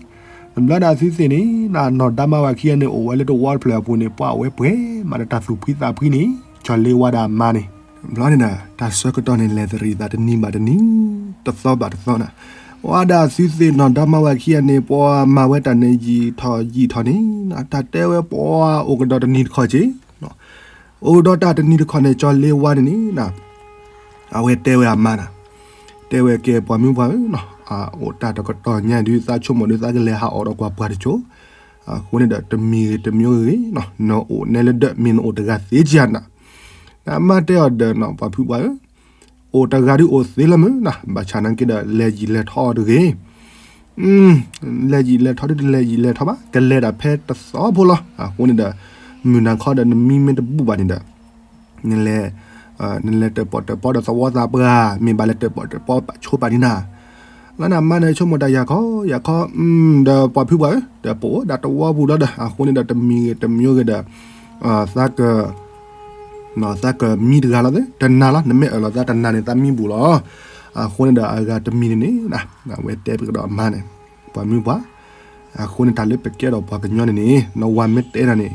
တဘျီဒၣ်သုသ့ၣ်န့ၣ် နီၢ်ဒါမါဝၤခံဂၤန့ၣ် အိၣ်ဝဲလၢတဝီတဖျၢၣ်အပူၤန့ၣ် ပှၤအိၣ်ဝဲပှဲၤမးဒီးတၢ်သူၣ်ဖှံသးဖှံန့ၣ် ကၠီၤလ့ဝါဒီးအမါန့ၣ်, တဘျီန့ၣ်ဒီး တၢ်ဆၢကတီၢ်န့ၣ် လဲၤတရံးသးတနံၤဘၣ်တနံၤ, တသီဘၣ်တသီနၤ, ပှၤဒၣ်သုသ့ၣ်နီၢ်ဒါမါဝၤခံဂၤန့ၣ် ပှၤမၤဝဲတၢ်န့ၣ်ယံာ်ထီၣ်ယံာ်ထီၣ်န့ၣ် တၢ်တဲဝဲပှၤအိၣ်ကဒီးတနံၤတခီက့ၤ အိၣ်ဒီးတၢ်တနံၤတခီန့ၣ် ကၠီၤလ့ဝါန့ၣ်န့ၣ် အဝဲတဲဝဲအမါန့ၣ်, တဲဝဲကဲပှၤမုၣ်ပှၢ်ဧၢ, အိၣ်တၢ်တကတီၢ်ညါဒုး သးဆိကမိၣ်ဒုးသးကလဲၤဟးအီၣ်ဒီးကွၢ်ပှၤတကၠိ, အဃိန့ၣ်ဒီးတမံၤဂ့ၤတမံၤဂ့ၤ, နအိၣ်နဲလၢဒၢး မ့ၢ်နအိၣ်တဂၤသ့ကနၤ, အမါတဲအီၤဒီး ပှၤဖုပှၢ်ဧၢ, အိၣ်တဂၤဒုးအိၣ်သ့လီၤမုၢ်နၤ, ဘၣ်ဆၣ်နာ်က့ဒီး လဲၤယံာ်လဲၤထီၣ်တဂ့ၤ လဲၤယံာ်လဲၤထီၣ်ဒုးတလဲၤယံာ်လဲၤထီၣ်ဘၣ်, ကလဲၤဒၣ်ဖဲတသီဖိလီၤ. အဃိန့ၣ်ဒီး မုၢ်နၤခီဒီး နမံမ့ၢ်တဘူၣ်ဘၣ်န့ၣ်ဒီး နလဲၤ, နလဲၤတၢၣ်ပီၣ်တၢၣ်ပီဒီးသဝီသးပှၢ်, မ့ၢ်ဘၣ်လဲၤတၢၣ်ပီၣ်တၢၣ်ပီပာ်ဆိပာ်န့ၣ်နၤ, လၢနမါန့ၣ်ဆိကမိၣ်တၢ်ယၤခီ, ယၤခီ, ဒီးပှၤဖုပှၢ်ဧၢ, ဒီးပအိၣ်ဒၣ်တဝီပူၤလီၤဒီး အဃိန့ၣ်ဒီးတမံၤဂ့ၤတမံၤဂ့ၤဒီး သးက သးကမံတဂၤလီၤ, တနၤလီၤ, နမ့ၢ်အၢၣ်လီၤသးတနၤန့ၣ် သးမံဘူးလီၤ. အဃိန့ၣ်ဒီးအဂၤတမံၤန့ၣ်န့ၣ် အဝဲတဲပကဒီးအမါန့ၣ်, ပှၤမုၣ်ပှၢ်, အဃိန့ၣ်တၢ်လၢပကဲဒီးပှၤကညီန့ၣ်န့ၣ် နဝၤမ့ၢ်တဲနၤန့ၣ်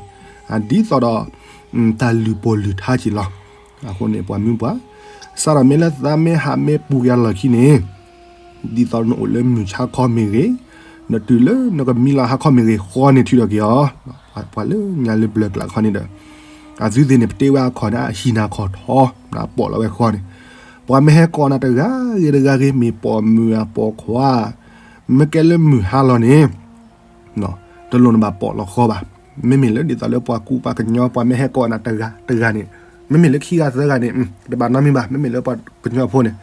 ဒ်သိးဒီး တၢ်လုၢ်ပိာ်လုၢ်ထါက့ၤလီၤ. အဃိန့ၣ် ပှၤမုၣ်ပှၢ်, စးထီၣ်မ့ၢ်လၢသးမ့ၢ်ဟးမ့ၢ်ပူၤက့ၤအလီၢ်ခံန့ၣ် ဒ်သိးနအိၣ်လၢမုၢ်ဆါခီမ့ၢ်ဂ့ၤ, နတုၤလၢနကမံလီၤဟါခီမ့ၢ်ဂ့ၤ ဃီန့ၣ်ထုးထီၣ်က့ၤအီၤ, ပှၤလၢညါလၢဘျၢၣ်ကျါခီန့ၣ်ဒီး အသုသ့ၣ်န့ၣ် ပတ့ဝဲအခီၣ်န့ၣ် အဟံၣ်နၤခီၣ်ထီ, ပိာ်လီၤဝဲဃီန့ၣ်, ပှၤမ့ၢ်ဟဲကိးနၤတဂၤဂ့ၤတဂၤဂ့ၤ မ့ၢ်ပိာ်မုၣ်အပိာ်ခွါ, မ့ၢ်ကဲလၢမုၢ်ဟါလီၤန့ၣ် တလိၣ်နဘၣ်ပိာ်လီၤဃီဘၣ်. မ့မ့ၢ်လၢဒ်သိးလၢပှၤကူပှၤကညီ ပှၤမ့ၢ်ဟဲကိးနၤတဂၤတဂၤန့ၣ်, မ့မ့ၢ်လၢခံဂၤသၢဂၤန့ၣ် တဘၣ်နီတမံၤဘၣ်, မ့မ့ၢ်လၢပှၤကညီဖိန့ၣ်,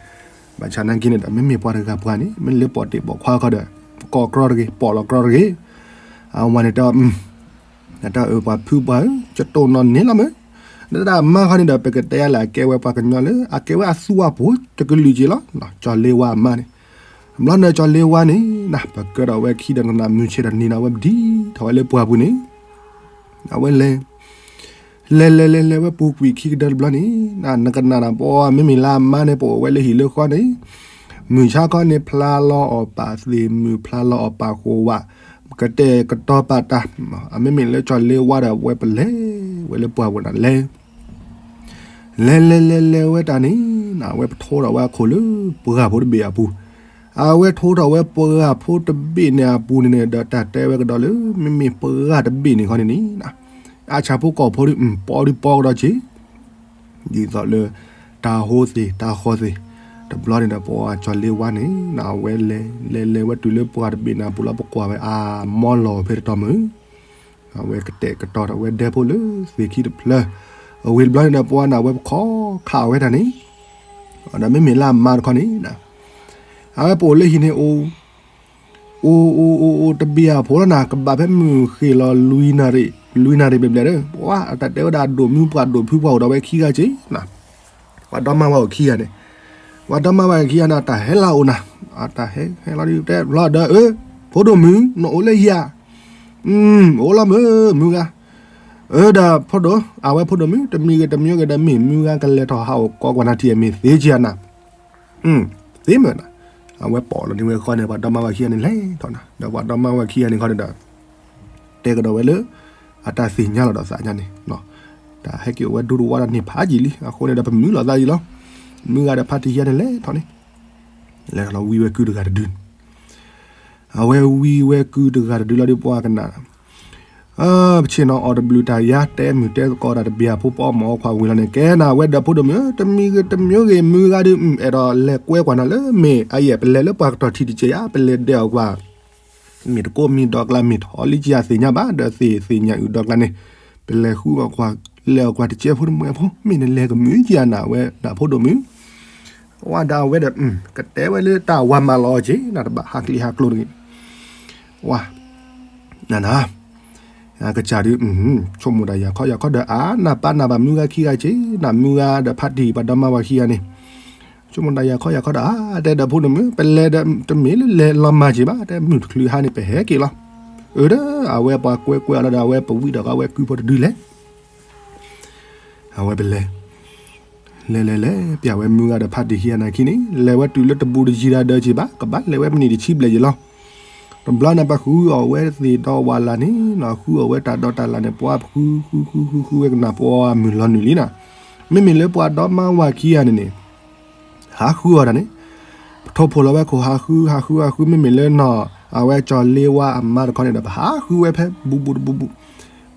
ဘၣ်ဆၣ်နာ်က့န့ၣ်ဒီး မ့မ့ၢ်ပှၤတဂၤပှၤန့ၣ် မ့ၢ်လၢပိာ်တ့ၢ်ပိာ်ခွါခီဒီး ကိးကြီတဂ့ၤ, ပိာ်လီၤကြီတဂ့ၤ. အဝၤန့ၣ်တဲ တၢ်အၢ ပှၤဖုပှၢ်ဧၢ, ယတိၢ်နီၣ်န့ၢ်လီၤမ့ၢ်, ဒီးတၢ်အမါခီန့ၣ်ဒီး ပကတဲယၤလၢအကဲဝဲပှၤကညီလၢ အကဲဝဲအသူအပူၤ တကလုာ်က့ၤလီၤ. ကၠီၤလ့ဝါအမါန့ၣ်, ဘျီန့ၣ်ကၠီၤလ့ဝါန့ၣ် ပကၢဒီးဝဲခံဒီးနနၢ်မုာ်ဆဲးဒီးန့ၢ်ဒီးဝဲပဒံထီၣ်ဝဲလၢပှၢ်ပူၤန့ၣ်, အဝဲလဲၤ လဲၤလဲၤလဲၤလဲၤဝဲပူၤကွံာ်ခံကဒၢတဘျီန့ၣ်, နကနၣ်နၤပှၤ မ့မ့ၢ်လၢအမါန့ၣ် ပအိၣ်ဝဲလၢဟံၣ်လၢဃီန့ၣ်, မုၢ်ဆါခီန့ၣ် ဖျါလီၤအီၣ်ပာ်သ့ၣ်မုၢ် ဖျါလီၤအီၣ်ပာ်ဃိဝး, ကတဲာ်ကတီၤပာ်တၢ်, အမ့မ့ၢ်လၢကၠီၤလ့ဝါဒီး အဝဲပလဲၤဝဲလၢပှၢ်ပူၤန့ၣ်လဲၤ လဲၤလဲၤလဲၤလဲၤဝဲတၢ်န့ၣ်, အဝဲပထိထီၣ်ဝဲအခိၣ်လၢပှၢ်ဖိတဘ့ၣ်အပူၤ, အဝဲထိထီၣ်ဝဲပှၢ်ဖိတဘ့ၣ်န့ၣ်အပူၤန့ၣ်န့ၣ် ဒီးတၢ်တဲဝဲကဒီးလၢ မ့မ့ၢ်ပှၢ်တဘ့ၣ်န့ၣ်ခီန့ၣ်န့ၣ်, အဆၣ်ဖိကီၢ်ဖိဒီး ပီဒုးပီကဒီးက့ၤ ဒ်သိးလၢ တၢ်ဟိသ့ၣ်တၢ်ဃီသ့ၣ်, တဘျီန့ၣ်ဒီး ပှၤကၠီၤလ့ဝါန့ၣ် အဝဲလဲၤလဲၤလဲၤဝဲတုၤလၢပှၢ်တဘ့ၣ်န့ၣ်အပူၤလီၤ ပကွၢ်ဝဲအမီလီၤဖဲတတီၤမုၢ်, အဝဲကတဲာ်ကတီၤဒီးဝဲဒဲဖိလၢသ့ၣ်ခံတဖျၢၣ်, အဝံၤတဘျီန့ၣ်ဒီး ပှၤန့ၣ် အဝဲပခီခးဝဲတၢ်န့ၣ်, ဒီးမ့မ့ၢ်လၢအမါတခီန့ၣ် အဝဲပအိၣ်လၢဟံၣ်န့ၣ် အိၣ် အိၣ်အိၣ်အိၣ်အိၣ်တဘ့ၣ်အဖိလီၤနၤ, ကဘၣ်ဖဲမုၢ်ဃ့ၢ်လီၤလွံၢ်နၣ်ရံၣ်, လွံၢ်နၣ်ရံၣ်ဘျဲၣ်ဘျဲၣ်ဒီး ပှၤအတၢ်တဲဝဲဒၣ်အဒိၣ်မုၢ်ပှၢ်ဒိၣ်ဖုပှၢ်အိၣ်ဒီးဝဲခံဂၤက့ၤ, ပှၤဒီမါဝၤအိၣ်ခံဂၤန့ၣ်, ပှၤဒီမါဝၤခံဂၤန့ၣ် အတၢ်ဟဲလၢအအိၣ်နၤ, အတၢ်ဟဲဟဲလီၤဒုးတဲဘျီဒီး အၢ ဖိဒိၣ်မုၢ် နအိၣ်လၢဟံၣ်ဧါ, အိၣ်လီၤမုၢ် မုၢ်ဂၤ, အၢ ဒီးဖိဒိၣ် အဝဲဖိဒိၣ်မုၢ် တမံၤဂ့ၤတမံၤဂ့ၤဒီး မ့ၢ်မုၢ်ဂၤကလဲၤထီၣ်ဟးအိၣ်ကိးကွၢ်နၤထံၣ်အမ့ၢ်သ့ကနၤ သ့မၢ်နၤ, အဝဲပိာ်လီၤန့ၢ်ဝဲဃီန့ၣ် ပှၤဒီမါဝၤခံဂၤန့ၣ်လဲၤထီၣ်နၤ, ဒီးပှၤဒီမါဝၤခံဂၤန့ၣ်ခီန့ၣ်ဒီး တဲကဒီးဝဲလၢ အတၢ်သ့ၣ်ညါလီၤဒီးသးညါန့ၣ်, တၢ်ဟဲက့ၤအိၣ်ဝဲဒူတဝါဒီးန့ၢ်ဖးယံာ်လံ, အဃိန့ၣ်ဒီးပမုာ်လီၤသးယံာ်လီၤ, မုၢ်ဂၤဒီးဖါတံၢ်ခံဂၤန့ၣ်လဲၤထီၣ်န့ၣ်, လဲၤထီၣ်လီၤဝံဝဲကုတဂၤတဒုန့ၣ် အဝဲဝံဝဲကုတဂၤတဒုလီၤဒီးပှၤကနၣ် ပဆ့ၣ်နီၤအီၤတဘျုးတၢ်ယါ တဲမုာ်တဲသကိးတၢ်တဘ့ၣ်အဖိ ပအီၣ်မ့ၤအီခွါဝံၤလီၤန့ၣ် ကဲနၤ အဝဲဒီးဖိဒိၣ်မုၣ်ဧၢ တမံၤဂ့ၤတမံၤဂ့ၤ မုၢ်ဂၤဒုး အဲၣ်ဒိးလဲၤကွဲကွၢ်နၤလၢမ့ၢ်အယဲၢ် ပလဲၤလၢပှၤကတီၢ်ထံတကဲယါ ပလဲၤဒဲးအီၣ်ကွၢ် မ့ၢ်တကိးမံၤဒီးကျါ မ့ၢ်ထီၣ်လံကယၤသ့ၣ်ညါဘၣ် ဒီးသ့ၣ်သ့ၣ်ညါအုၣ်ဒီးကျါန့ၣ် ပလဲၤဃုအီၣ်ကွၢ် လဲၤအီၣ်ကွၢ်တကဲဖိတမှဲဖိ မ့ၢ်နလဲၤကမုာ်ကယၤနၤ အဝဲဒၣ်ဖိဒိၣ်မုၣ် ဝဲဒၣ်အဝဲဒီး ကတဲဝဲလၢတၢ်ဝၤမၤလီၤအီၤက့ၤ နတဘၣ်ဟးကျံဟးကျိတဂ့ၤ ဝါ နနၤ ကစၢ်ဒုး ဆိကမိၣ်တၢ်ယၤခီယၤခီဒီး အါ နပာ်နၤဘၣ်မုၢ်ဂၤခံဂၤက့ၤ နမုၢ်ဂၤဒီးဖါတံၢ်ပှၤဒီမါဝၤခံဂၤန့ၣ် ဆိကမိၣ်တၢ်ယၤခီယၤခီဒီး အါ တဲဒီးဖိဒိၣ်မုၣ် ပလဲၤဒီး တမ့ၢ်လၢလဲၤလီၤမၢ်က့ၤဘၣ် တဲမုၢ်တချုးဟါန့ၣ် ပဟဲက့ၤလီၤ အၢ ဒီး အဝဲပှၤကွဲကွဲအီၤလီၤဒီး အဝဲပဝံဒီးအဝဲကုဖိတဒုလဲၣ် အဝဲပလဲၤ လဲၤလဲၤလဲၤ ပျဲဝဲမုၢ်ဂၤဒီးဖါတံၢ်ခံဂၤန့ၣ်ခံန့ၣ် လဲၤဝဲတုၤလၢတဘူးတယံၤတၢ်ဒၢးက့ၤဘၣ် ကဘၣ်လဲၤဝဲမံးနံးတဆံဘျဲၣ်ယံၤလီၤ. တဘျီန့ၣ် ပှၤဃုအီၣ်ဝဲသ့ၣ်ဒီဝးလၢ်န့ၣ် ဃုအီၣ်ဝဲတၢ်ဒီတၢ်လၢ်န့ၣ် ပှၤဃုဃုဃုဃုဃုဝဲကနၣ်ပှၤမုၢ်လီၤနုာ်လံနၤ. မ့မ့ၢ်လၢပှၤဒီမါဝၤခံဂၤန့ၣ်န့ၣ် ဟးဃုအီၣ်တၢ်န့ၣ် ပထိၣ်ဖိးလီၤဝဲခိၣ်ဟးဃု ဟးဃု ဟးဃု မ့မ့ၢ်လၢနီၢ် အဝဲကၠီၤလ့ဝါအမါတခီန့ၣ်ဒီး ပဟးဃုဝဲဖဲဘူးဘူးတဘူးဘူး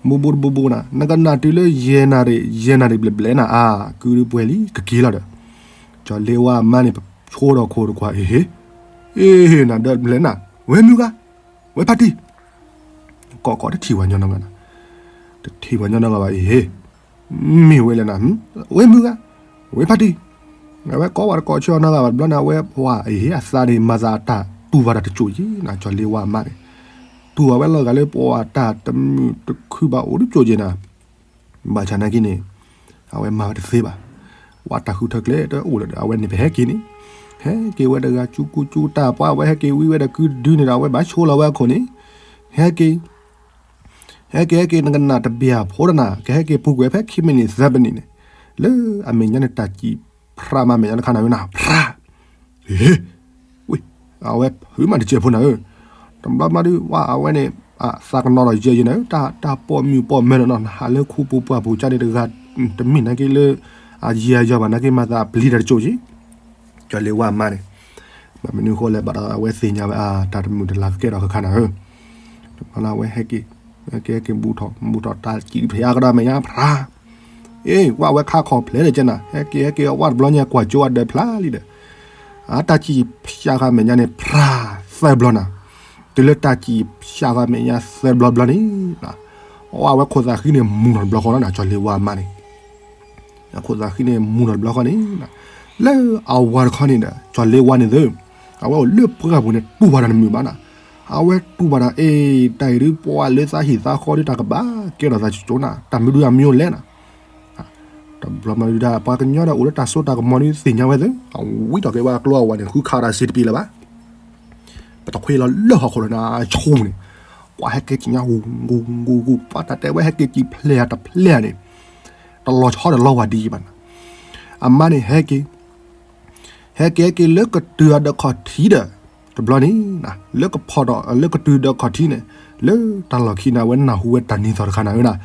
ဘူးဘူးတဘူးဘူးနၤ, နကနၣ်တုၤလၢယဲၢ်နၣ်ရံၣ်, ယဲၢ်နၣ်ရံၣ်ဘျဲၣ်ဘျဲၣ်နၤ, အါ, ကုဒုပှဲၤလံ ကက့ၤလီၤဒီး, ကၠီၤလ့ဝါအမါန့ၣ် ဆိဒီးခိၣ်တကွၢ်, အ့ဟ့, အ့ဟ့နၤ ဒီးဘျဲၣ်နၤ, ဝဲမုၢ်ဂၤ, ဝဲဖါတံၢ်, ကိးကိးတထံၣ်ပှၤညီနီတဂၤနၤ, တထံၣ်ပှၤညီနီတဂၤဘၣ်, အ့ဟ့, မ့ၢ်ဝဲလဲၣ်နၤ, ဝဲမုၢ်ဂၤ, ဝဲဖါတံၢ်, အဝဲကိးဝဲတကိးဆၢအီၤနီတဂၤဘၣ်, တဘျီန့ၣ် အဝဲပှၤ အ့ဟ့ အသးန့ၣ် မၤသးအတၢ်တူၢ်ဘၣ်တၢ်တစိၢ်က့ၤနၤ, ကၠီၤလ့ဝါအမါန့ၣ်, တူၢ်ဘၣ်ဝဲလီၤဂာ်လၢပှၤ တၢ်တမုာ်တခုဘၣ်အိၣ်တစိၢ်က့ၤနၤ, ဘၣ်ဆၣ်နာ်က့န့ၣ်, အဝဲမၤဝဲတသ့ဘၣ်, ပှၤတၢ်ဃုထၢကျဲတအိၣ်လၢၤဒီး အဝဲန့ၣ်ပဟဲက့ၤန့ၣ်, ဟဲက့ၤဝဲတဂၤ ကၠူကူကၠူတၢ်ပှၤ, အဝဲဟဲက့ၤဝံဝဲဒီးကုဒုန့ၣ်ဒီး အဝဲဘၣ်ဆိလီၤဝဲအခိၣ်န့ၣ်, ဟဲက့ၤ ဟဲက့ၤဟဲက့ၤ နကနၣ်တဘၣ်ဖိတနၤ, ကဟဲက့ၤပူၤကွံာ်ဖဲခံမံးနံးသၢမံးနံးန့ၣ်, လၢအမဲာ်ညါန့ၣ် တၢ်စံၣ်ဖြးမး မဲာ်ညါတခါနၤဧၢနၤ, ဖြး, ဟ့, ဝ့ၢ်, အဝဲဖုးမးတစဲးဖိနၤဧၢ, တဘျီမးဒုး ဝဲအဝဲန့ၣ်, သးကနီၤဒီးယဲၢ်ယဲၢ်နၤဧၢ, တၢ် တၢ်ပိာ်မုၣ်ပိာ်မၢၤနီၤ, နဟးလၢခူပူၤပှၢ်ပူၤကၢ်န့ၣ်တဂၤ, တမ့ၢ်နာ်က့လၢ, အယံၤအယီၤဘၣ်နာ်က့ မၤသးအပျံၤတၢ်တစိၢ်က့ၤ ကၠီၤလ့ဝါမါန့ၣ်, ဘၣ်မနုၤအဃိလဲၣ် ဘၣ်ဒီးအဝဲသ့ၣ်ညါဝဲအတၢ်တမုာ်တလၤကကဲထီၣ်ဃၣ်ဃၣ်နၤဧၢ, တဘျီန့ၣ် အဝဲဟဲက့ၤ, ဟဲက့ၤဟဲက့ၤဘူးထီၣ်, ဘူးထီၣ်တၢ်စံၣ်ဖးကဒီးမဲာ်ညါဖြါ, အ့ၣ် ကွၢ်ဝဲခါခီၣ်ဖျဲးတကဲနၤ, ဟဲက့ၤဟဲက့ၤအဝဲတဘျီညါ ကွၢ်ကၠိအဒၢးဖျါလံဒီး, အတၢ်စံၣ်ဖးဃာ်မဲာ်ညါန့ၣ် ဖြါသၢဘျီနၤ, တုၤလၢတၢ်စံၣ်ဖးဃာ်မဲာ်ညါသၢဘျီဘျီန့ၣ် အဝဲခိၣ်သးဃံန့ၣ် မူၤထီၣ်တဘျီဃီလီၤနၤ, ကၠီၤလ့ဝါမါန့ၣ် အခိၣ်သးဃံန့ၣ် မူၤထီၣ်တဘျီဃီန့ၣ်, လၢအဝၤတခီန့ၣ်ဒီး ကၠီၤလ့ဝါန့ၣ်သ့, အဝဲအိၣ်လၢပှၢ်ပူၤန့ၣ် တူၢ်ဘၣ်တၢ်တမုာ်ဘၣ်နၤ, အဝဲတူၢ်ဘၣ်ဒီး အ့ၣ် တၢ်အံၤဒုးပှၤလၢသးဟံၣ်သးဃီဒုး တၢ်ကဘၣ်ကဲထီၣ်သးကၠိနၤ, တၢ်မနုၤဒုးအမံၤအိၣ်လဲၣ်နၤ, တဘျီမးဒုး ပှၤကညီဒီးအိၣ်လၢတၢ်စိတၢ်ကမီၤဒုး သ့ၣ်ညါဝဲသ့, အဝံထီၣ်က့ၤဝဲအကျိအဝၤန့ၣ် ဃုခးတၢ်စ့တပံၤလၢၤဘၣ် ပတခွ့လီၤလၢဟီၣ်ခိၣ်လၢနၤဆိန့ၣ်, ကွၢ်ဟဲက့ၤကညါ ဂူၤဂူၤဂူၤဂူၤ ပှၤတၢ်တဲဝဲဟဲက့ၤစံၣ်ဖျဲးဧါတဖျဲးဧါန့ၣ်, တလီၤဆီဒီးလီၤဝၤဒ်အံၤဘၣ်နၤ, အမါန့ၣ်ဟဲက့ၤ, ဟဲက့ၤဟဲက့ၤလၢကတုၤအဒီးခီၣ်ထံးဒီး, တဘျီန့ၣ်, လၢကဖီၣ်ဒီးလၢကတုၤဒီးခီၣ်ထံးန့ၣ်, လၢတၢ်လီၢ်ခံန့ၣ် အဝဲနၢ်ဟူဝဲတၢ်နံၤသီၣ်တခါနၤဧၢနၤ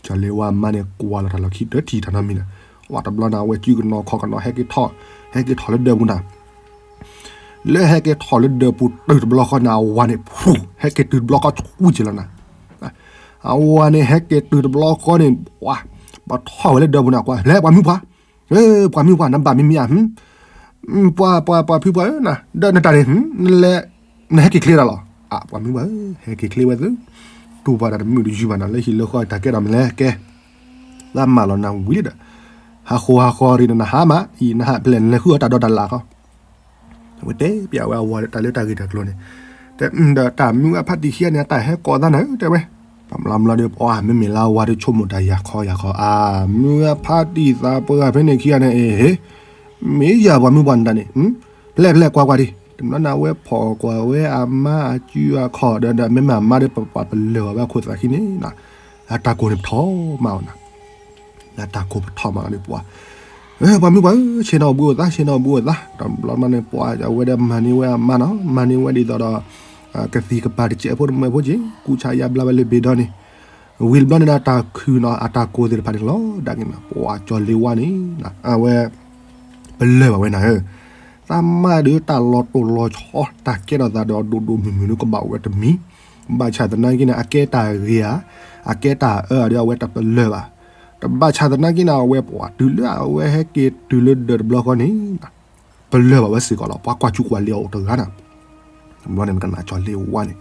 ကၠီၤလ့ဝါမါန့ၣ် ကွၢ်လီၤတၢ်လီၢ်ခံတထံၣ်တၢ်နီတမံၤလၢၤ, ဝဲတဘျီန့ၣ် အဝဲစုကနိးခီၣ်ကနိး ဟဲက့ၤထီၣ်, ဟဲက့ၤထီၣ်လၢဒၢးပူၤနၤ, လၢဟဲက့ၤထီၣ်လၢဒၢးပူၤတုၤတဘျီဃီန့ၣ် အဝၤန့ၣ် ဟဲက့ၤတုၤတဘျီဃီဆူက့ၤလီၤနၤ, အဝၤန့ၣ် ဟဲက့ၤတုၤတဘျီဃီန့ၣ် ပှၤထီၣ်ဝဲလၢဒၢးပူၤန့ၣ် ကွၢ်လဲၤပှၤမုၣ်ပှၢ်, ပှၤမုၣ်ပှၢ် နဘၣ်မံမံဧါ ပှၤ ပှၤ ပှၤဖုပှၢ်ဧၢ, ဒီးနတၢ်န့ၣ် နလဲၤ, နဟဲက့ၤချ့တၢ်လီၤ. အၢ ပှၤမုၣ်ပှၢ်ဧၢ, ဟဲက့ၤချ့ဝဲသု, တူၢ်ဘၣ်တၢ်တမုာ်တယုၢ်ဘၣ်နၤ လၢဟံၣ်လၢဃီတၢ်ကဲထီၣ်မနုၤလဲၣ်ကဲ, သးမၤလီၤနၤဝံၤလံဒီး, ဟးဃိဟးဃီရံၣ်ဒီးနဟးမး, အံၤနဟးဖျဲၣ် နလဲၤဃုအီၣ်တၢ်ဒိးတၢ်လၣ်ဃီ, အဝဲတဲပျးဝဲအဝၤဒီးတၢ်လၢတၢ်ဂ့ၢ်တၢ်ကျိၤန့ၣ်, တဲဒီးတၢ်မုၢ်ဂၤဖါတံၢ်ခံဂၤန့ၣ် အတၢ်ဟဲကိးသးနၤဧၢ တဲဝဲ, ပှၤမျီမျီဒီး ပှၤမ့မ့ၢ်လၢအဝၤဒီးဆိကမိၣ်တၢ်ယၤခီယၤခီ အၢ မုၢ်ဂၤဖါတံၢ်သးပှၢ်ဖဲန့ၣ်ခံဂၤန့ၣ် အ့ၣ် မ့ၢ်ယၤပှၤမုၣ်ပှၢ်နတၢ်န့ၣ်, ဖျဲၣ်ဖျဲၣ်ကွၢ်ကွၢ်ဒံး, တဘျီန့ၣ် အဝဲဖီၣ်ကွၢ်ဝဲအမါအစုအခီၣ်ဒီး ဒီးမ့မ့ၢ်အမါဒီး ပပှၤပလၢၢ်အီၤဝဲအခိၣ်သးခံန့ၣ်, အတၢ်ကိၢ်န့ၣ်ပထီၣ်မးအီၤနၤ, အတၢ်ကိၢ်ပထီၣ်မးအီၤန့ၣ်ပှၤ, ပှၤမုၣ်ပှၢ်ဧၢ, ဆ့ၣ်နီၤအိၣ်ဘှံးအိၣ်သါ, ဆ့ၣ်နီၤအိၣ်ဘှံးအိၣ်သါ, တဘျီန့ၣ် ပှၤအဝဲဒီးမၤန့ၢ်ဝဲအမါနီၤ, မၤန့ၢ်ဝဲဒ်သိးဒီး ကသံၣ်ကပၤတစဲးဖိတမှဲးဖိက့ၤ, ကူစါယါဘျါဝဲလၢဘ့ၣ်ဒီန့ၣ်, ဝံၤတဘျီန့ၣ်ဒီး တၢ်ခုၣ်နီၤ အတၢ်ကိၢ်သ့ၣ်တဖၣ်န့ၣ်လီၤဒၣ်က့ၤနၤ, ပှၤကၠီၤလ့ဝါန့ၣ်, အဝဲ ပလၢၢ်ဘၣ်ဝဲနၤဧၢ, သးမါဒီးတၢ်လီၤတိၢ်လီၤဆီ တၢ်ကဲထီၣ်သးဒီးဒိၣ်ဒိၣ်မုၢ်မုၢ်ဒုးကဘၣ်အိၣ်ဝဲတမံၤ, ဘၣ်ဆၣ်သနာ်က့န့ၣ် အကဲတၢ်ဂ့ၤဧါ, အကဲတၢ်အၢဧါဒီး အဝဲတပလၢၢ်ဘၣ်, တဘၣ်ဆၣ်သနာ်က့န့ၣ် အဝဲပှၤတုၤလၢအဝဲဟဲက့ၤတုၤလၢဒၢးတဘျီဃီန့ၣ် ပလၢၢ်ဘၣ်ဝဲစ့ၢ်ကီးလီၤ, ပှၤကွၢ်စူၣ်ကွၢ်လံၤအီၤအိၣ်တဂၤနၤ, တဘျီန့ၣ် နကနၣ်ကၠီၤလ့ဝါန့ၣ်,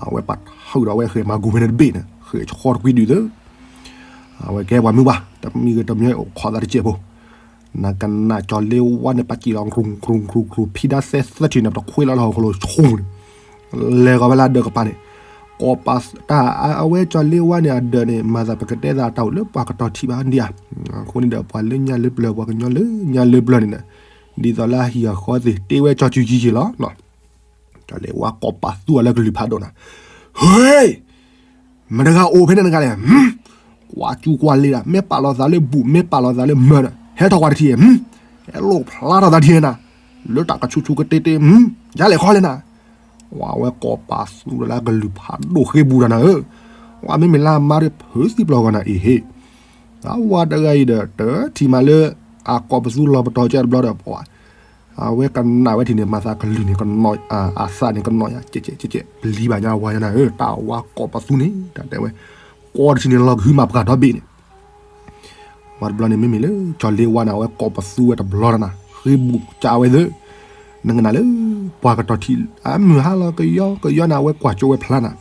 အဝဲပာ်ထီၣ်ဒီးအဝဲဃဲၤမၤကူၤဖဲန့ၣ်တဘ့ၣ်န့ၣ် ဃဲၤဆီတကွံဒုးသၢ, အဝဲကဲပှၤမုၢ်ပှၢ် တမံၤဂ့ၤတမံၤအိၣ်ခိးသးတစဲးဖိ, နကနၣ်ကၠီၤလ့ဝါန့ၣ် ပာ်စံၣ်လီၤ ကြူၢ်ကြူၢ်ကြူၢ်ကြူၢ် ဖံဒါသဲသၢထံၣ်န့ၣ် ပတခွ့လီၤလၢဟီၣ်ခိၣ်လိၤဆိန့ၣ်, လဲၤဃီၤဝဲလၢအဒၢးကပၤန့ၣ်, ကိးပာ်တၢ် အဝဲကၠီၤလ့ဝါန့ၣ် အဒၢးန့ၣ် မၤသးပကတဲသးတၢ်အိၣ်လၢပှၤကတီၤထံၣ်ဘၣ်ဒံးဧါ, အဃိန့ၣ်ဒီး ပှၤလၢညါလၢပျၢၤ ပှၤကညီလၢညါလၢပျၢၤန့ၣ်ဒီး, ဒ်သိးလၢအဟံၣ်အဃီသ့ၣ်တ့ဝဲကၠီၤစုကၠံကၠံလီၤ, ကၠီၤလ့ဝါကိးပာ်သူအီၤလၢကလုၢ်ဖးဒိၣ်နၤ, ဟ့ မတၤတဂၤအိၣ်ဖဲန့ၣ်တဂၤလဲၣ်, ကွၢ်စူၣ်ကွၢ်လံၤဒၣ် မ့ၢ်ပာ်လီၤသးလၢဘူၣ် မ့ၢ်ပာ်လီၤသးလၢမၢဒီး ဟဲထီၣ်ကွၢ်တထံၣ်, ဟဲလိာ်ဖျါထီၣ်သးထံၣ်နၤ, လၢတၢ်ကဆူၣ်ဆူၣ်ကတဲတဲ, ယၤလဲၣ်ခီလဲၣ်နၤ, ဝဲကီးပာ်သူဒီးလၢကလုၢ်ဖးဒိၣ်ဃ့ဘူးတၢ်နၤဧၢ, ဝဲမ့မ့ၢ်လၢအမါဒီးဖုးသံပျီၢ်ဂီၤနၤအံၤဟ့ၣ်, အဝဲတဂၤအံၤဒီး တထံၣ်မးလၢ အကိးပသူလီၤပတီၢ်ကဲတဘျီဒီး ပှၤ အဝဲကနၣ်ဝဲထံၣ်န့ၣ် မၤသးကလုၢ်န့ၣ် ကနီၤ အသးန့ၣ်ကနီၤယၤ ကဲကဲကဲကဲ ပလံၤဘၣ်ညါဝါညါနၤဧၢ တၢ်ဝါကိးပသူန့ၣ် တၢ်တဲဝဲ ကိးတထံၣ်န့ၣ် လီၤကဟုမၤပှၢ်ဒီဘ့ၣ်န့ၣ် ဝဲတဘျီန့ၣ် မ့မ့ၢ်လၢ ကၠီၤလ့ဝါန့ၣ် အဝဲကိးပသူဝဲတဘျီတနၤ ဃ့ဘူးကးဝဲသ့ၣ် နကနၣ်လၢ ပှၤကတီၤထံ အမုၢ်ဟါလီၤကယီကယီန့ၣ် အဝဲကွၢ်ကၠိဝဲဖျါနၤ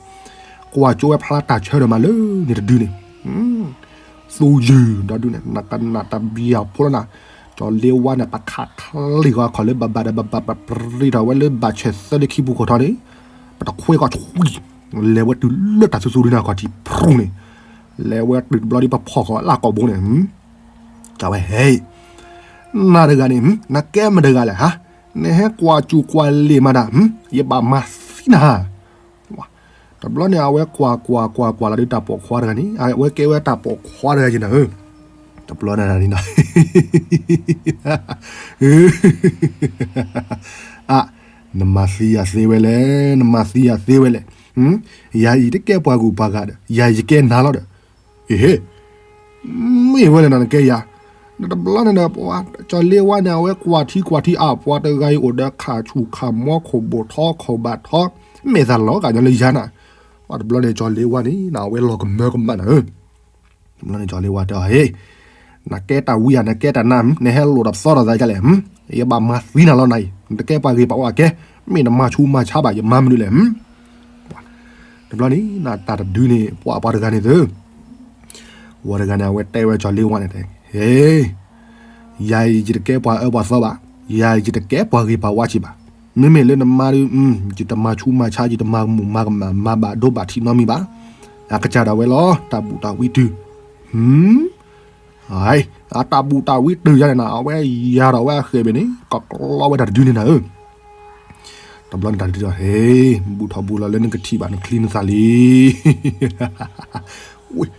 ကွၢ်ကၠိဝဲဖျါတၢ်ဆၢဒီးမးလၢန့ၣ်တဒုန့ၣ် သူယုၢ်ဒီဒုန့ၣ် နကနၣ်တဘျီဖိလီၤနၤ ကၠီၤလ့ဝါန့ၣ် ပခးချ့ဂီၤခီၣ်လၢဘၣ်ဘၣ်ဒီးဘၣ်ဘၣ် ပရ့ထီၣ်ဝဲလၢဘၣ်ဆဲးသၢဒ့ခံပူၤခိၣ်ထီန့ၣ် ပတခွဲကီၢ်ဆှံ လဲၤဝဲတုၤလၢတၢ်သူသူဒုန့ၣ်ခီၣ်ထံးဖရူန့ၣ် လဲၤဝဲတုၤတဘျီဒ်ပဖီၣ်ဃီၤလၢကိာ်ဘိန့ၣ် ကဝဲဟဲ နၤတဂၤန့ၣ် နကဲမတဂၤလဲၣ်ဟါ နဟဲကွၢ်စူၣ်ကွၢ်လ့ၣ်မးတၢ် ယဘၣ်မၤသံနၤ တဘျီန့ၣ် အဝဲကွၢ်ကွၢ်ကွၢ်ကွၢ်လီၤဒုးတၢ်ပိာ်ခွါတဂၤန့ၣ် အဝဲကဲဝဲတၢ်ပိာ်ခွါတဂၤက့ၤနၤဧၢ တဘျီန့ၣ် အ နမၤသံယၤသ့ဝဲလဲၣ် နမၤသံယၤသ့ဝဲလဲၣ် ယၤအံၤတကဲပှၤဂုၤပှၤဂၤဒီး ယၤယကဲနၤလီၤဒီး အ့ဟ့ မ့ၢ်ဝဲလဲၣ်နၤနကဲယၤ တဘျီန့ၣ်ဒီး ကၠီၤလ့ဝါန့ၣ် အဝဲကွၢ်ထံကွၢ်ထံအါ ပှၤတဂၤအံၤအိၣ်ဒီးခးဆူၣ်ခးမီခိၣ်ဘိၣ်ထီခိၣ်ဘၣ်ထီ မ့ၢ်သးလီၤဂာ်ညီလၢယၤနၤ တဘျီန့ၣ် ကၠီၤလ့ဝါန့ၣ် အဝဲလီၤကမၢကမၣ်နၤဧၢ တဘျီန့ၣ် ကၠီၤလ့ဝါတဲအီၤ ဟ့ နကဲတၢ်ဝံဧါ နကဲတၢ်နါ နဟဲလိာ်ဒီးပသီဒီးသးကလဲၣ် ယဘၣ်မၤသံနၤလီၤနၤအံၤ နတကဲပှၤဂ့ၤပှၤဝါကဲ မ့ၢ်နမၤဆူးမၤဆါဘၣ် ယမၤမနုၤလဲၣ် တဘျီန့ၣ် နတၢ်တဒုန့ၣ် ပှၤပှၤတဂၤန့ၣ်သု ဝဲတဂၤန့ၣ် အဝဲတဲဝဲကၠီၤလ့ဝါန့ၣ်တဲ ဟ့ ယၤအံၤယတကဲပှၤအၢပှၤသီဘၣ်, ယၤအံၤယတကဲပှၤဂ့ၤပှၤဝါက့ၤဘၣ်. မ့မ့ၢ်လၢနမါဒုး ယတမၤဆူးမၤဆါ ယတမၤမူးမၤကမၣ် မၤဘၣ်ဒိဘၣ်ထံးနီတမံၤဘၣ်. အကစၢ်ဒၣ်ဝဲလီၤ တၢ်ဘူၣ်တၢ်ဝံတုၤ အတၢ်ဘူၣ်တၢ်ဝံတုၤယါန့ၣ်နၤ အဝဲယၤဒီးဝဲအဃဲးဘ့ၣ်န့ၣ် ကကျီဝဲတၢ်တဒုန့ၣ်နၤဧၢ တဘျီန့ၣ်တၢ်တဒုဒီး ဟ့ ဘူၣ်ထီၣ်ဘူၣ်လီၤလၢနကထံၣ်ဘၣ်နချံနသၣ်လံ ဝ့ၢ်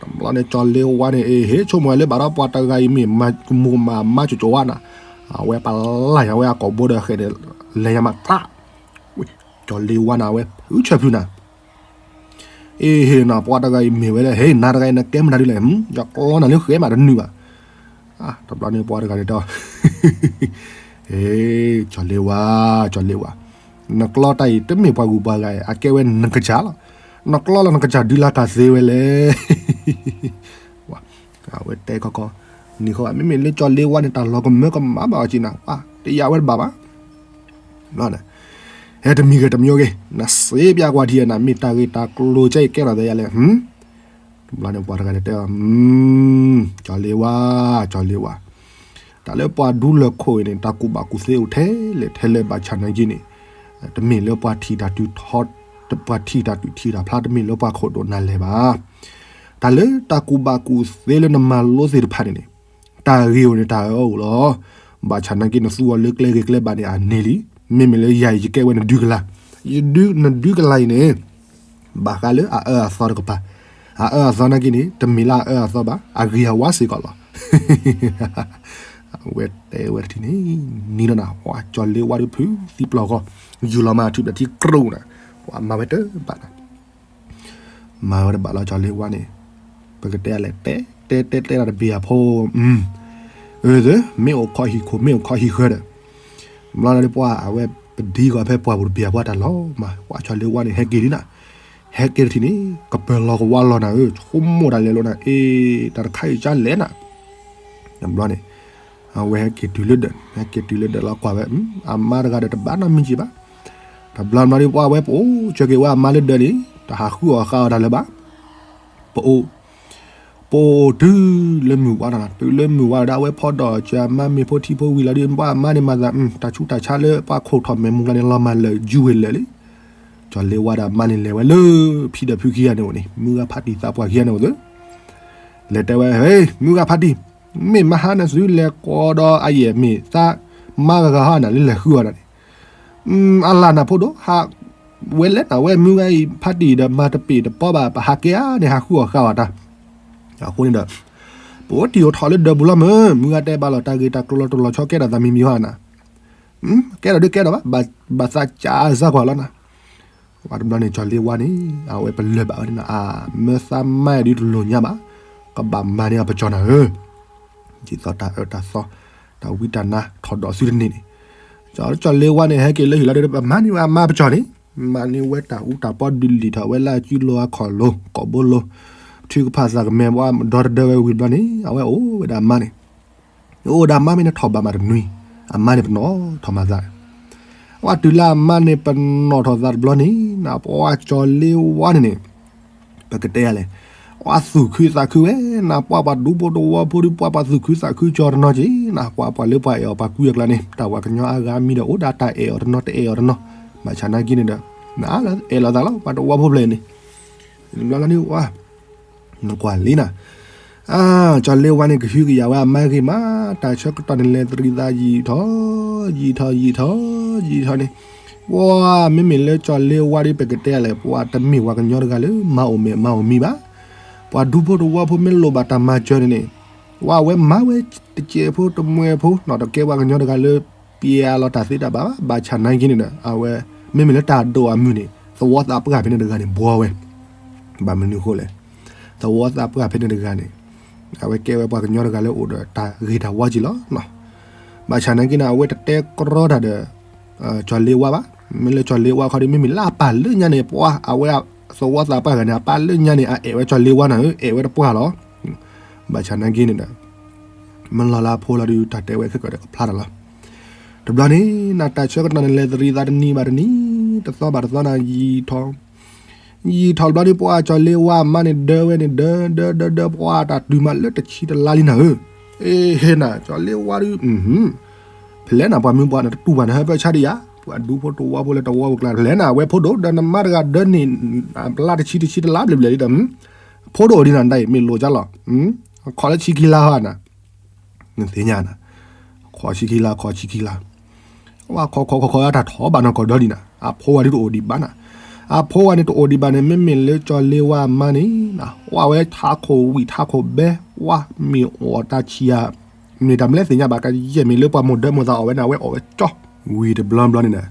တဘျီန့ၣ် ကၠီၤလ့ဝါန့ၣ် အ့ၣ် ဟ့ၣ်ဆိကမိၣ်လၢဘၣ်ဒီးပှၤတဂၤအံၤမ့ၢ်မူးမးမါကၠိကၠိဝါနၤ အဝဲပလၢ်ညါဝဲအကိာ်ဘိဒီးဃဲးန့ၣ် လဲၤညါမးကျါ ဝ့ၢ် ကၠီၤလ့ဝါန့ၣ် အဝဲဖုဆၢဖုနၤ အ့ၣ် ဟ့ၣ်နၤ ပှၤတဂၤအံၤမ့ၢ်ဝဲလဲၣ် ဟ့ၣ် နၤတဂၤအံၤနကဲမတၤဒ်လဲၣ် ယကျီနၤလၢဃဲးမးတနုာ်ဘၣ် တဘျီန့ၣ်ပှၤတဂၤန့ၣ်တဲ ဟ့ၣ် ကၠီၤလ့ဝါ ကၠီၤလ့ဝါ နကျီတၢ်အံၤ တမ့ၢ်ပှၤဂုၤပှၤဂၤအံၤ အကဲဝဲနကစၢ်လီၤ. နကျီလီၤနကစၢ်ဒုးလၢကၢ်သ့ဝဲလဲၣ် အဝဲတဲခီခီ နံၤဃီ မ့မ့ၢ်လၢကၠီၤလ့ဝါန့ၣ် တၢ်လီၤကမၢကမၣ်ဘၣ်အီၤက့ၤနၤ တယာ်ဝဲတဘၣ်ဘၣ် ဟဲတမံၤဂ့ၤတမံၤဂ့ၤ နစ့ပျးကွၢ်ထံၣ်နၤ မ့ၢ်တၢ်ဂ့ၢ်တၢ်ကျိၤကဲအံၤကဲထီၣ်သးယၤလဲၣ် တဘျီန့ၣ်ပှၤတဂၤန့ၣ်တဲအီၤ ကၠီၤလ့ဝါ ကၠီၤလ့ဝါ တၢ်လၢပှၤဒူလၢၢ်ခိၣ်အံၤန့ၣ် တၢ်ကူၣ်ဘၣ်ကူၣ်သ့အိၣ်ထဲလဲၣ်ထဲလဲၣ်ဘၣ်ဆၣ်နာ်က့န့ၣ် တမ့ၢ်လၢပှၤထံၣ်တၢ်တုၤထီ ပှၤထံၣ်တၢ်တုၤထံၣ်တၢ်ဖျါ တမ့ၢ်လၢပှၤခိၣ်ဒိၣ်နၤလဲၣ်ဘၣ်. တၢ်လၢတၢ်ကူၣ်ဘၣ်ကူၣ်သ့လၢနမၤလိသ့ၣ်တဖၣ်န့ၣ်န့ၣ် တၢ်ဂ့ၤအိၣ်န့ၣ် တၢ်အၢအိၣ်လီၤ. ဘၣ်ဆၣ်နာ်က့နသူအီၤလၢကျဲဂ့ၤကျဲဘၣ်န့ၣ် အန့ၢ်လံ. မ့မ့ၢ်လၢယၤအံၤယကဲဝဲနဒုကလၤ, နဒုကလၤအံၤန့ၣ် ဘၣ်ဃးလၢအအၢအသီတကပၤ, အအၢအသီနာ်က့န့ၣ် တမ့ၢ်လၢအအၢအသီဘၣ်, အဂ့ၤအဝါစ့ၢ်ကီးလီၤ. အဝဲတဲဝဲတထံၣ်န့ၣ် နံၤလီၤနၤ ပှၤကၠီၤလ့ဝါဒုးဖုသံပျီၢ်ဃီ, ယူၤလီၤမၤထူၣ်ဒီးထံကြိနၤ, ပှၤမၤဝဲတဘၣ်နၤ မၤဝဲတဘၣ်လီၤ ကၠီၤလ့ဝါန့ၣ်, ပကတဲလဲၣ် တဲ တဲတဲတဲတၢ်တဘ့ၣ်အဖိ, အၢ မ့ၢ်အိၣ်ခိးဟံၣ်ခိၣ် မ့ၢ်အိၣ်ခိးဟံၣ်ဃၢၤဒီး, ဘျီလၢပှၤအဝဲပဒံကီၢ်ဖဲပှၢ်ပူၤတဘ့ၣ်အပှၤတၢ်လီၤမး, ပှၤကၠီၤလ့ဝါန့ၣ် ဟဲက့ၤလံနၤ, ဟဲက့ၤတထံၣ်န့ၣ် ကပၢၤလီၤကဝါလီၤနၤဧၢ, ဆိကမိၣ်တၢ်လဲၤလိာ်နၤ, အ့ တၢ်တခါအံၤကၢလဲၣ်နၤ တဘျီန့ၣ် အဝဲဟဲက့ၤတုၤလၢဒၢး, ဟဲက့ၤတုၤလၢဒၢးလီၤကွၢ်ဝဲ, အမါတဂၤဒီးတဘၣ်နီတမံၤက့ၤဘၣ်. တဘျီဘျီဒ်ပှၤဝဲပအိၣ်ဆၢက့ၤဝဲအမါလၢဒၢးန့ၣ် တဟးဃုအီၣ်ဃုအီတၢ်လၢၤဘၣ်. ပအိၣ်, ပအိၣ်တုၤလၢမုၢ်ဝါဒီး, တုၤလၢမုၢ်ဝါဒီး အဝဲဖီဒီးစၢၤအမါမ့ၤဖိထံဖိဝံၤလီၤဒီး ပှၤအမါန့ၣ်မၤသး တၢ်ဆူးတၢ်ဆါလၢပှၤခိၣ်ထီၣ်မဲာ်မူၤကျါန့ၣ် လီၤမၢ်လၢာ်ယူၤဝဲလၢာ်လံ. ကၠီၤလ့ဝါဒီးအမါန့ၣ်လဲၤဝဲလၢ ဖံဒီးဖုခံဂၤန့ၣ်အိၣ်န့ၣ် မုၢ်ဂၤဖးတံၢ်သးပှၢ်ခံဂၤန့ၣ်အိၣ်သၢ လဲၤတဲဝဲ, ဟ့ မုၢ်ဂၤဖးတံၢ်, မ့ၢ်မဟါန့ၣ်သုလဲၤကိးဒီးအယဲၢ်မ့ၢ်သး မါဂၤဂၤဟီန့ၣ် လၢလဲၤဃုအီၤဒၣ်န့ၣ်, အလၢ်နၤဖိဒိၣ် ဟးဝဲလဲၣ်နၤဝဲမုၢ်ဂၤအံၤ ဖးတံၢ်ဒီးမၤတပ့ၢ်တပီဘၣ် ပဟးကဲဧါန့ၣ် ဟးဃုအီၣ်ဃုအီတၢ်. အဃိန့ၣ်ဒီး ပအိၣ်တံၢ်အိၣ်ထီၣ်လၢဒၢးပူၤလီၤမၢ်, မုၢ်ဂၤတဲဘၣ်လီၤ တၢ်ဂ့ၢ်တၢ်ကျိၤလီၤတိၢ်လီၤဆီကဲထီၣ်သးမံၤမံၤဟီနၤ ကဲထီၣ်ဒုးကဲထီၣ်ဘၣ်, ဘၣ်သးကးစၢ်ကွၢ်လီၤနၤ. ပှၤတဘျီန့ၣ် ကၠီၤလ့ဝါန့ၣ် အဝဲပလၢၢ်ဘၣ်ဝဲန့ၣ်နၤ, အမၢသးမါဒုးတလိၣ်ညါဘၣ်, ကဘၣ်မၤန့ၢ်အပကၠီၤနၤဧၢ, ဒ်သိးတၢ်အၢတၢ်သီ တၢ်ဝံတၢ်နါထီၣ်ဒီးသုတန့ၢ်န့ၣ်, ကၠီၤလ့ဝါန့ၣ် ဟဲက့ၤလၢဟံၣ်လီၤဒီး ပမၤန့ၢ်ဝဲအမါပကၠီၤန့ၣ်, မၤန့ၢ်ဝဲတၢ်အူတၢ်ပီဒုးလံာ်ထီၣ်ဝဲလၢအစုလိၤအခီၣ်လိၤ ကိာ်ဘိလိၤ, ထုကဖၣ်သးကမဲာ်ဘၣ်ဒီးတဒၢဝဲဝံၤတဘျီန့ၣ် အဝဲအိၣ်ဝဲဒၣ်အမါန့ၣ်, အိၣ်ဝဲဒၣ်အမါမ့ၢ်နထီၣ်ဘၣ်မးတနွံ, အမါန့ၣ်ပနီၣ်ထီၣ်မၤသး, အဝဲတုၤလၢအမါန့ၣ်ပနီၣ်ထီၣ်သးတဘျီန့ၣ် နပှၤကၠီၤလ့ဝါန့ၣ်န့ၣ် ပကတဲယၤလဲၣ်, ပှၤသူၣ်ခုသးခုဝဲ, နပှၤပှၤဒူဖိတဝီဖိဒီး ပှၤပှၤသူၣ်ခုသးခုကၠီၤတနီၤက့ၤ, နပှၤပှၤလၢပှၤအဲၣ်အီၤပှၤကွံအကျါန့ၣ် တၢ်ဝၤကညီအါဂၤမံၤဒီး အိၣ်ဒၣ်တၢ်အဲၣ်အီၤတနီၤတအဲၣ်အီၤတနီၤ, ဘၣ်ဆၣ်နာ်က့န့ၣ်ဒီး နအဲၣ်လီၤသးလီၤ ပှၤတဝီဖိဖျဲၣ်န့ၣ်, ဘျီလီၤန့ၣ်ဝဲ နကွၢ်လံနၤ, ကၠီၤလ့ဝါန့ၣ် ကဟုကယာ်ဝဲအမါဂ့ၤမး, တၢ်ဆၢကတီၢ်န့ၣ်လဲၤတရံးသးယံာ်ထီၣ်, ယံာ်ထီၣ်ယံာ်ထီၣ်ယံာ်ထီၣ်န့ၣ်, ပှၤမ့မ့ၢ်လၢကၠီၤလ့ဝါဒီး ပကတဲလဲၣ် ပှၤတမ့ၢ်ပှၤကညီတဂၤလၢ မၤအိၣ်မဲာ်မၤအိၣ်မံၤဘၣ်, ပှၤဒူဖိတဝီဖိမ့ၢ်လိၣ်ဘၣ်တၢ်မၤစၢၤန့ၣ်န့ၣ်, ပှၤဝဲမၤဝဲတစဲးဖိတမှဲးဖိနီၤ, တကဲပှၤကညီတဂၤလၢ ပျဲလီၤတၢ်သ့တၢ်ဘၣ်ဘၣ်, ဘၣ်ဆၣ်နာ်က့န့ၣ်ဒီး အဝဲ မ့မ့ၢ်လၢတၢ်ဒိၣ်အမုၢ်န့ၣ် သဝီသးပှၢ်ဖဲန့ၣ်တဂၤန့ၣ် ဘှီဝဲ, ဘၣ်မနုၤအဃိလဲၣ်, သဝီသးပှၢ်ဖဲန့ၣ်တဂၤန့ၣ် အဝဲကဲဝဲပှၤကညီတဂၤလၢအိၣ်ဒီးတၢ်ဂ့ၤတၢ်ဝါက့ၤလီၤ. ဘၣ်ဆၣ်နာ်က့န့ၣ် အဝဲတတဲကြီတၢ်ဒီး ကၠီၤလ့ဝါဘၣ်, မ့ၢ်လၢကၠီၤလ့ဝါခီဒီး မ့မ့ၢ်လၢအပၢ်လၢညါန့ၣ် ပှၤအဝဲသဝီသးပှၢ်ဂၤန့ၣ် အပၢ်လၢညါန့ၣ် အအဲၣ်ဝဲကၠီၤလ့ဝါနၤဧၢ, အဲၣ်ဝဲတပှၢ်လီၤ. ဘၣ်ဆၣ်နာ်က့န့ၣ်ဒီး မ့ၢ်လီၤလၢအဖိလီၤဒီး တၢ်တဲဝဲခဲကဒီးကဖျါတၢ်လီၤ. တဘျီန့ၣ် နတၢ်ဆၢကတီၢ်န့ၣ် လဲၤတရံးသးတနံၤဘၣ်တနံၤ, တသီဘၣ်တသီနၤ ယံာ်ထီၣ် ယံာ်ထီၣ်တဘျီန့ၣ် ပှၤကၠီၤလ့ဝါအမါန့ၣ် ဒၢဝဲန့ၣ် ဒၢဒၢဒၢဒၢ ပှၤတၢ်တုၤမးလၢတဆံတလါလံနၤဧၢ, အ့ဟ့နၤ ကၠီၤလ့ဝါဒီး ဖဲလဲၣ်နၤ ပှၤမုၢ်ပှၢ်န့ၣ် တတူၢ်ဘၣ်နဟၢဖၢဆါဒံးယၤ, ပှၤဒူဖိတဝီဖိလၢတဝီပူၤကျါ ဖဲလဲၣ်နၤ အဝဲဖိဒိၣ်ဒီးနမါတဂၤဒၢန့ၣ် လါတဆံတဆံတလါဘျဲၣ်ဘျဲၣ်လံဒီး ဖိဒိၣ်ဒံးနၤ တၢ်အံၤမ့ၢ်လိၤကၠီလီၤ, ခီလၢဆံခံလါဟီနၤ, နသ့ၣ်ညါနၤ, ခီဆံခံလါ ခီဆံခံလါ, ဝဲခီခီခီခီတၢ်ထီၣ်ဘၣ်နီၢ်ကီၢ်ဒီဒံးနၤ, အဖိဝဲဒၣ်တအိၣ်ဒံးဘၣ်နၤ, အဖိဝဲန့ၣ်တအိၣ်ဒံးဘၣ်န့ၣ် မ့မ့ၢ်လၢကၠီၤလ့ဝါအမါန့ၣ်, ဝဲဝဲထးခိၣ်ဝံၣ်ထးခိၣ်ဘဲ, ဝဲမ့ၢ်အီၣ်တၢ်ဆံးဧါ, မ့ၢ်တၢ်မနုၤလဲၣ်သ့ၣ်ညါဘၣ် ကယဲၢ်မ့ၢ်လၢပှၤမိၢ်ဒၢမိၢ်သးအီၣ်ဝဲန့ၣ် အဝဲအီၣ်ဝဲကၠီ, ဝံၤတဘျီဘျီန့ၣ်ဒီး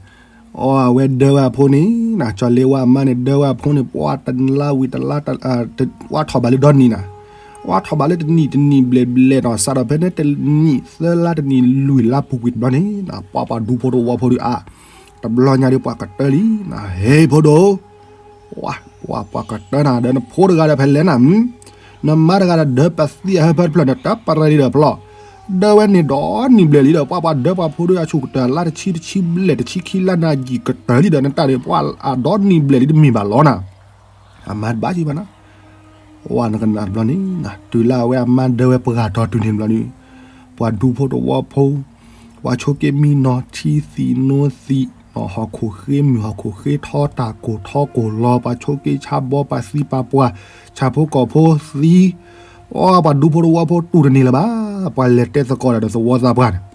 အဝဲဒၢဝဲအဖိန့ၣ်, ကၠီၤလ့ဝါအမါန့ၣ် ဒၢဝဲအဖိန့ၣ် ပှၤတလါဝံၤတလါ, ဝဲထီၣ်ဘၣ်လၢဒီနံၤနၤ, ဝဲထီၣ်ဘၣ်လၢတနံၣ်တနံၣ်ဘျဲၣ်ဘျဲၣ်နီၤ စးထီၣ်ဖဲန့ၣ်တနံၣ်သၢလါတနံၣ်လွံၢ်လါပူၤကွံာ်တဘျီန့ၣ်, ပှၤပှၤဒူဖိတဝီဖိဒုးအါ, တဘျီညါဒီးပှၤကတၢၢ်လံနၤ, ဟဲဖိဒိၣ် ပှၤပှၤကတၢၢ်နၤဒီးနဖိတဂၤဒီးဖဲလဲၣ်နၤ, နမါတဂၤဒီးဒၢပသံအဟၢဖၢတဖျၢၣ်န့ၣ် တပရၢလံဒီးဖျီ, ဒၢဝဲန့ၣ်ဒီနံၣ်ဘျဲၣ်လံဒီး ပှၤပှၤဒၢပှၤဖိဒုးအဆူၣ်ကတၢၢ်လါတဆံတဆံဘျဲၣ်တဆံခံလါနၤယံာ်ကတၢၢ်လံဒီး နတၢ်ဒီးပှၤအဒီနံၣ်ဘျဲၣ်လံ တမ့ၢ်ဘၣ်လီၤနၤ, အမါတဘၣ်ကံဘၣ်နၤ ဝဲနကနၣ်တဘျီန့ၣ်, တုၤလၢအဝဲအမါဒၢဝဲပှၤတီၤတုၤန့ၣ်တဘျီန့ၣ်, ပှၤဒူဖိတဝီဖိ, ပှၤဆိက့မံနီၤထံသံၣ်နိသံၣ်, ဟီၣ်ခိၣ်ဃ့မုၢ်ဟီၣ်ခိၣ်ဃ့ထီတၢ်ကိၢ်ထီကိၢ်လီၤ, ပှၤဆိက့ဆါဘီပှၤသံပှၤပှၢ်, ဆၣ်ဖိကီၢ်ဖိသံ, ပှၤဒူဖိတဝီဖိတူၢ်တန့ၢ်လၢၤဘၣ်, ပှၤလဲၤတဲသကိးဒီးသဝီသးပှၢ်န့ၣ်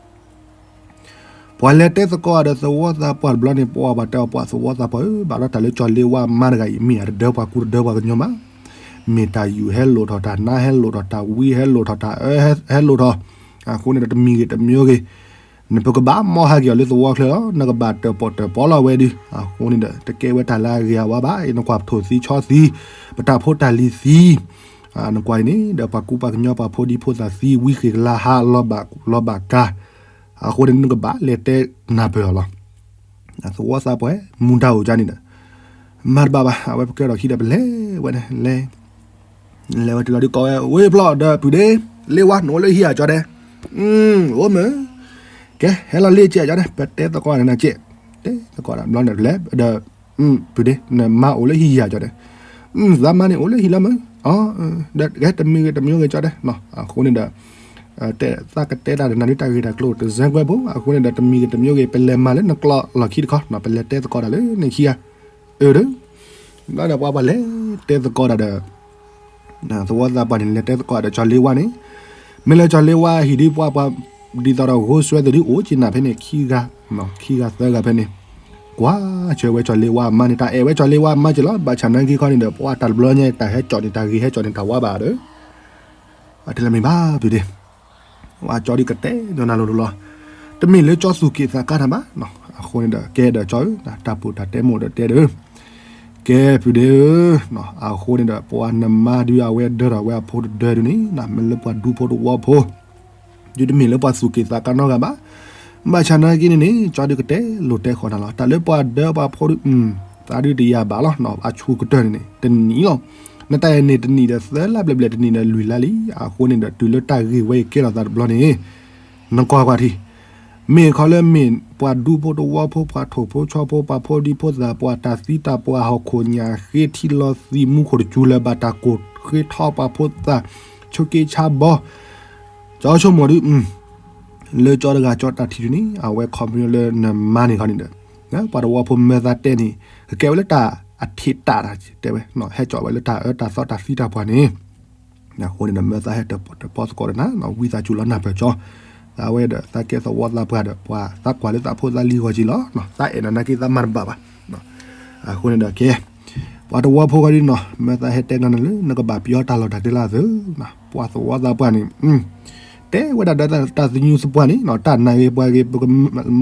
ပှၤလဲၤတဲသကိးဒီးသဝီသးပှၢ်တဘျီန့ၣ် ပှၤဘၣ်တဲအီၤပှၤသဝီသးပှၢ်ဧၢ, ဘၣ်ဒီးတၢ်လၢကၠီၤလ့ဝါအမါတဂၤအံၤ မ့ၢ်အတဒၢပှၤကူတဒၢပှၤကညီမး, မ့ၢ်တၢ်ယူၢ်ဟဲလိာ်ထီၣ် တၢ်နါဟဲလိာ်ထီၣ် တၢ်ဝံဟဲလိာ်ထီၣ် တၢ်အၢဟဲလိာ်ထီၣ်, အဃိန့ၣ်ဒီးတမံၤဂ့ၤတမံၤဂ့ၤ, နပကဘၣ်မီဟဲက့ၤအီၤလၢသဝီချၢလီၤ, နကဘၣ်တၢၣ်ပီၣ်တၢၣ်ပီလီၤဝဲဒုး, အဃိန့ၣ်ဒီး တကဲဝဲတၢ်လၢအဂ့ၤအဝါဘၣ်, နကွၢ်ပထိၣ်သံဆီသံ, ပတၢ်ဖိတၢ်လံၤသံ နကွၢ်အံၤန့ၣ်ဒီး ပှၤကူပှၤကညီပှၤဖိဒံဖိသၣ်သံ ဝံဃ့ၢ်ကလါဟးလီၤဘၣ်ကါ, အဃိန့ၣ်နကဘၣ်လဲၤတဲနၢ်ပၢၢ်အီၤလီၤ. သဝီသးပှၢ် မူဒါအိၣ်ကါန့ၣ်ဒီး မၤတဘၣ်ဘၣ်, အဝဲပကဲထီၣ်ခံဒီးပလဲၤဝဲန့ၣ် လဲၤ လဲၤဝဲတုၤလီၤဒုးကိးဝဲ ဝ့ၢ်ဖျီၣ်ဒီးပုၢ်ဒ့ လ့ဝါ နအိၣ်လၢဟံၣ်ဧါကၠီဒဲး, အိၣ်မ့ၢ်, ကဲ ဟဲလီၤလ့ကဲကၠီဒဲး ပတဲသကိးနၤကဲ, တဲသကိးတဘျီန့ၣ်လဲၤဒီး ပုၢ်ဒ့ နမါအိၣ်လၢဟံၣ်ဧါကၠီဒဲး, သးမါန့ၣ်အိၣ်လၢဟံၣ်လီၤမ့ၢ်, ဒီးကဲတမံၤဂ့ၤတမံၤဂ့ၤကၠီဒဲး, အဃိန့ၣ်ဒီး တဲသးကတဲတၢ်ဒီးနၤဒုးတၢ်ဂ့ၢ်တၢ်ကျိၤတစဲးကွဲးဖိ, အဃိန့ၣ်ဒီးတမံၤဂ့ၤတမံၤဂ့ၤ ပလဲၤမၤလၢနကျိာ်လီၢ်ခံတခီ, ပလဲၤတဲသကိးတၢ်လၢနခံဂၤ, အၢ ဒီး ဘျီဒီးပှၤပှၤလဲၤတဲသကိးတၢ်ဒီး သဝီသးပှၢ်န့ၣ် လဲၤတဲသကိးဒီးကၠီၤလ့ဝါန့ၣ်, မ့ၢ်လၢကၠီၤလ့ဝါဟံၣ်ဒုးပှၤပှၤ ဒ်သိးဒီးဂိၢ်စွဲသ့ၣ်ဒုးအိၣ်က့ၤနၤဖဲန့ၣ် ခံဂၤ, ခံဂၤသၢဂၤဖဲန့ၣ်, ကွၢ်ဆၢဝဲကၠီၤလ့ဝါအမါန့ၣ် တၢ်အဲၣ်ဝဲကၠီၤလ့ဝါအမါက့ၤလီၤ, ဘၣ်ဆၣ်နာ်က့ခီန့ၣ်ဒီး ပှၤတၢ်တဘျီညါ တၢ်ဟဲကၠီၣ်န့ၣ် တၢ်ဂ့ၤဟဲကၠီၣ်န့ၣ် တၢ်ဝါဘၣ်ဒီး အတဲလၢမ့ၢ်ဘၣ်ပုၢ်ဒ့ ဝဲကၠီဒုးကတဲဒီးနၤလိၤလိၤလီၤ, တမ့ၢ်လၢကၠီသူၣ်က့ၣ်သးကါနၤဘၣ်, အဃိန့ၣ်ဒီး ကဲဒီးကၠီဧၢ, တၢ်ပူၤတၢ်တဲမိၣ်ဒီးတဲဒီး, ကဲပုၢ်ဒ့ဧၢ, အဃိန့ၣ်ဒီး ပှၤနမါဒုးအဝဲဒၢထီၣ်ဝဲအဖိတဒၢဒုးန့ၣ် မ့ၢ်လၢပှၤဒူဖိတဝီဖိ ဒုးတမ့ၢ်လၢပှၤသူၣ်က့ၣ်သးကါနီတဂၤဘၣ်, ဘၣ်ဆၣ်နာ်က့န့ၣ်န့ၣ် ကၠီဒုးကတဲလိာ်တဲဃီၤနၤလီၤ. တၢ်လၢပှၤဒၢပှၤဖိဒုး သးဒုးတယာ်ဘၣ်လီၤ. အဆူၣ်ကတၢၢ်န့ၣ်န့ၣ် တနံၣ်လီၤ. နတၢ်အဲၣ်န့ၣ်တနံၣ်ဒီးသၢလါဘျဲၣ်ဘျဲၣ် တနံၣ်ဒီးလွံၢ်လါလံ. အဃိန့ၣ်ဒီးတုၤလၢတၢ်ဂ့ၢ်ဝဲအံၤကဲထီၣ်သးတဘျီန့ၣ် နကွၢ်ကွၢ်ထံ မ့ၢ်ခီလၢမ့ၢ်ပှၤဒူဖိတဝီဖိ ပှၤထိၣ်ဖိဆီဖိ ပှၤဖိဒံဖိသၣ် ပှၤတၢ်သံတၢ်ပှၢ်ဟီၣ်ခိၣ်ညၣ်ဃ့ထံလီၤသံးမူခိၣ်တစူၤလၢဘၣ်တၢ်ကိၢ်ဃ့ထီပှၤဖိသၣ် ဆိက့ဆါဘီ ကၠီဆိကမိၣ်ဒုး လၢကၠီတဂၤကၠီတၢ်ထံၣ်ဒုးန့ၣ် အဝဲခီဖျိလၢနမါန့ၣ်ခီန့ၣ်ဒီး ပှၤတဝီဖိမၢသးတဲန့ၣ် ကကဲဝဲလၢတၢ်အထံးတၢ်တၢ်တဲဝဲ ဟဲကၠီဝဲလၢတၢ်အၢတၢ်သီတၢ်သံတၢ်ပှၢ်န့ၣ် အဃိန့ၣ်ဒီးမၢသးဟဲတပီသကိးဒီးနၤ ဝံသးစူၤလီၤနၢ်ပၢၢ်ကၠီ သးဝဲဒီးသးကဲသဝီသးပှၢ်ဒီး ပှၤသးကွၢ်လၢသးဖိသးလံၤဂီၢ်က့ၤလီၤ. သးအဲၣ်နၤနာ်က့သးမၤတဘၣ်ဘၣ်. အဃိန့ၣ်ဒီးကဲ ပှၤတဝီဖိဂီၢ်ဒ်နီၤ မၢသးဟဲတဲနၤန့ၣ်လၢ နကဘၣ်ပယီၤတၢ်လီၢ်တၢ်ကျဲလၢအသၢ ပှၤသဝီသးပှၢ်န့ၣ် တဲဝဲဒၣ်ဒီးတၢ်သညူးသပှၢ်န့ၣ် တၢ်နာ်ဂ့ၤပှၤဂ့ၤ ပက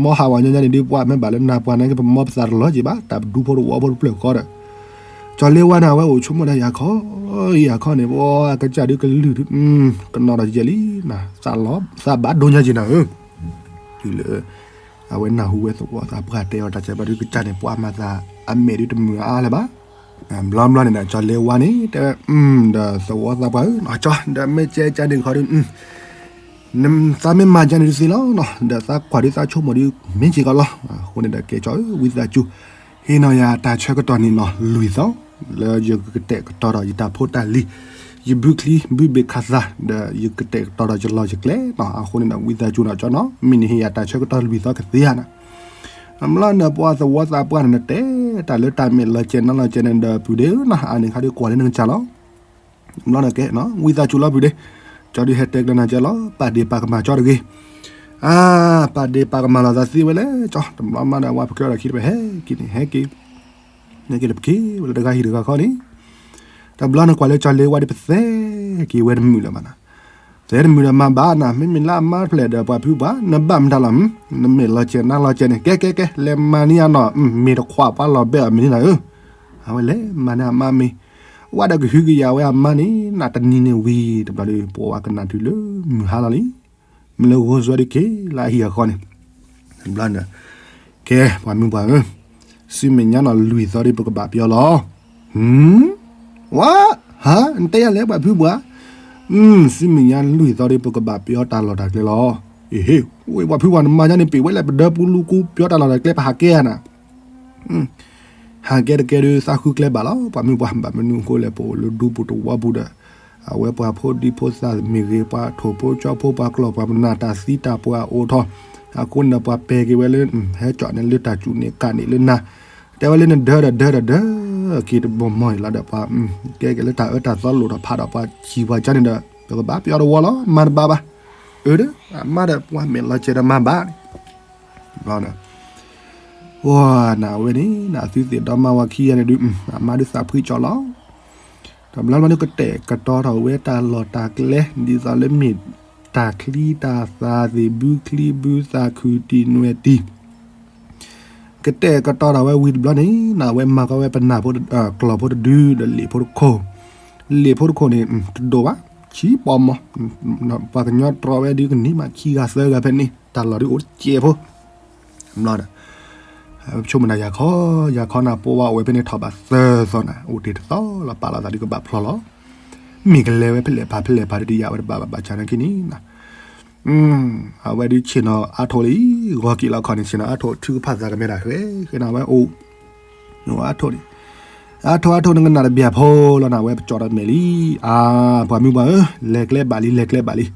မီဟးဝဲညီညီန့ၣ်ဒ်ပှၤမ့ၢ်ဘၣ်လၢနၤပှၤနာ်က့ ပမီပသးတလီၤက့ၤဘၣ် တၢ်ပဒူဖိတဝီဖိတဖျၢၣ်ဃီဒီး ကၠီလ့ဝါန့ၣ် အဝဲအိၣ်ဆိကမိၣ်ဒၣ်ယၤခီ ယၤခီန့ၣ် ပှၤကစၢ်ဒုးကလုၢ် ကနီၤဒီးယဲၢ်လံ သးဘၣ်ဒိညါက့ၤနၤဧၢ တုၤလၢ အဝဲနၢ်ဟူဝဲသဝီသးပှၢ်တဲအီၤတၢ်ကဲဘၣ်ဒုးကစၢ်န့ၣ် ပှၤမၤသးအမဲာ်ဒုးတမုာ်အါလၢၤဘၣ်. ဘျီဘျီန့ၣ်ဒီး ကၠီလ့ဝါန့ၣ် တဲဝဲ ဒီးသဝီသးပှၢ်ဧၢ ကၠီ ဒီးမ့ၢ်ကဲကၠီန့ၣ်ခီဒုး သးမ့ၢ်မၤကၠီန့ၣ်ဒုးသ့လီၤနီၤ ဒီးသးကွၢ်ဒုးသးဆိကမိၣ်ဒုး မ့ၢ်က့ၤကီးလီၤ. အဃိန့ၣ်ဒီးကဲကၠီဧၢ ဝံသးစူၤ ဟ့ၣ်နီၤယၤတၢ်ဆၢကတီၢ်န့ၣ်နီၤ လွံၢ်သီ လၢယကကတဲာ်ကတီၤဒီးယတၢ်ဖိတၢ်လံၤ ယဘုချံဘုဘ့ၣ်ခးသး ဒီးယကတဲာ်ကတီၤဒီးယလီၢ်ယကျဲနီၤ အဃိန့ၣ်ဒီး ဝံသးစူၤနီၤကၠီနီၤ မ့ၢ်နဟ့ၣ်ယၤတၢ်ဆၢကတီၢ်လွံၢ်သီကသ့ဧါနၤ အဘျီန့ၣ် ပှၤသဝီသးပှၢ်န့ၣ် နတဲတၢ်လၢတၢ်မဲာ်လီၤကဲနၤလီၤကဲန့ၣ်ဒီး ပုၢ်ဒ့ဧၢနီၤ အန့ၣ်ခါဒုးကွၢ်လၢနကစၢ်လီၤ. ဘျီန့ၣ်ကဲ ဝံသးစူၤလီၤပုၢ်ဒ့ ကၠီဒုးဟဲတဲကျဲနၤကဲလီၤ ပာ်ဒ့ၣ်ပာ်ကမၣ်ကၠီတဂ့ၤ အါ ပာ်ဒ့ၣ်ပာ်ကမၣ်လိာ်သးသ့ဝဲလဲၣ်ကၠီ တဘျီမးဒီး ဝဲပကဲဒီးခံတပဟဲက့ၤန့ၣ် ဟဲက့ၤ ဟဲက့ၤလၢပက့ၤဝဲလၢတဂၤဟံၣ်တဂၤခီန့ၣ် တဘျီန့ၣ်ကွၢ်လၢကၠီလ့ဝါဒုး ပသဲက့ၤဝဲတမုာ်လၢၤဘၣ်နၤ သဲတမုာ်ဒီးမၤဘၣ်နၤ မ့မ့ၢ်လၢအမါတဖျဲၣ်ဒီးပှၤဖုပှၢ် နဘၣ်မတၤလီၤ နမဲာ်လီၤကဲနၤလီၤကဲန့ၣ် ကဲကဲကဲ လဲၤမၤန့ၢ်အနီၤ မ့ၢ်တခွးပှၤလီၤဘဲအီၤမ့ၢ်န့ၣ်နၤဧၢ အဝဲလဲၤမၤန့ၢ်အမါမ့ၢ် ဝဲဒီးကဟုကယာ်ဝဲအမါန့ၣ် နတနံၤန့ၣ်ဝံၤ တဘျီဒီး ပှၤကနၣ်တုၤလၢမုၢ်ဟါလီၤလံ မ့ၢ်လၢဂိၢ်စွဲဒုးက့ၤလၢအဟံၣ်အဃီန့ၣ် တဘျီန့ၣ် ကဲ ပှၤမုၢ်ပှၢ်ဧၢ ဆူမဲာ်ညါနီၤလွံၢ်သီဒုးပကဘၣ်ပယီၤလီၤ ဝါ ဟါ နတဲယၤလဲၣ်ပှၤဖုပှၢ် ဆူမဲာ်ညါလွံၢ်သီဒုးပကဘၣ်ပယီၤတၢ်လီၢ်တၢ်ကျဲလီၤ အ့ဟ့ ဝဲပှၤဖုပှၢ်နမၤညါန့ၣ် ပ့ၤဝဲလဲၣ် ပဒၢပူလူကူပယီၤတၢ်လီၢ်တၢ်ကျဲ ပဟးကဲဧါနၤ ဟးကဲတကဲဒုးသးဃုကျဲဘၣ်လီၤ ပှၤမုၢ်ပှၢ် ဘၣ်မနုၤအဃိလဲၣ် ပအိၣ်လၢဒူပူၤတဝီပူၤဒီး အဝဲပှၤဖိဒံဖိသၣ်မ့ၢ်ဂ့ၤ ပှၤထိၣ်ဖိကၠီဖိ ပှၤကျီၢ်ပှၤပနၢ်တၢ်သံတၢ်ပှၢ်အိၣ်ထီၣ် အဃိန့ၣ်ဒီးပှၤပဲာ်က့ၤဝဲလၢ ဟဲကၠီန့ၣ်လၢတၢ်စူၣ်န့ၣ်ကးန့ၣ်လၢနၤ တဲဝဲလၢနဒၢဒီးဒၢဒီးဒၢ က့ၤတဘီမီၢ်အံၤလီၤဒီးပှၤ ကဲက့ၤလၢတၢ်အၢတၢ်သီလိၣ်ထီၣ်ဖးဒီးပှၤဆံးပှၤကါန့ၣ်ဒီး ပကဘၣ်ပယီၤတဝီလီၤ မၤတဘၣ်ဘၣ် အၢဒီး အမါဒီးပှၤမဲာ်လီၤကဲဒီးမၤဘၣ် ဘျီဒီး ပှၤနဝဲန့ၣ် နသုသ့ၣ်ဒီမါဝၤခံဂၤန့ၣ်ဒုး အမါဒုးသးဖှံကၠီလီၤ တဘျီဘျီဒုးကတဲာ်ကတီၤထီၣ်ဝဲတၢ်လီၢ်တၢ်ကျဲ ဒ်သိးလၢမ့ၢ်တၢ်ချံတၢ်သၣ်သ့ၣ်ဘုချံဘုသၣ်ခုၣ်တံၢ်နွဲၣ်တံၢ် ကတဲာ်ကတီၤထီၣ်ဝဲဝံၤတဘျီန့ၣ် နဝဲမၤကီဝဲပနၢ်ဖိ ကျီၢ်ဖိတဒုဒီးလံာ်ဖိတခိၣ် လံာ်ဖိတခိၣ်န့ၣ် တဒိၣ်ဘၣ် ဆံးပီမီၢ် ပှၤကညီတြီဝဲဒုးကန့ၢ်မးခံဂၤသၢဂၤဖဲန့ၣ် တၢ်လီၢ်ဒုးအိၣ်တစဲးဖိ ဘျီဒီး ပဆိကမိၣ်ဒၣ်ယၤခီ ယၤခီနၤ ပဝဲအိၣ်ဝဲဖဲန့ၣ်ထီၣ်ဘးသၢသီနၤ အိၣ်တ့ၢ်တသီလီၤ ပာ်လီၤသးဒုးကဘၣ်ဖျီလီၤ မ့ၢ်ကလဲၤဝဲဖဲလဲၣ်ဖးဖဲလဲၣ်ဖးဒုးတယာ်ဝဲတဘၣ်ဘၣ် ဘၣ်ဆၣ်နာ်က့န့ၣ် အဝဲဒုးဆ့ၣ်နီၤအါထိၣ်လံ ဂီၤက့ၤလီၤခီန့ၣ် ဆ့ၣ်နီၤအါထိၣ်ထုကဖၣ်သးကမဲဒၣ်ဃဲ ဃဲနၤဝဲအိၣ် အါထိၣ်န့ၣ် အါထိၣ်အါထိၣ်နကနၣ်တဘျီဖိလီၤနၤ ဝဲပကၠီဒီးမဲာ်လံ အါ ပှၤမုၢ်ပှၢ်ဧၢ လဲၤကျဲဘၣ်လံ လဲၤကျဲဘၣ်လံ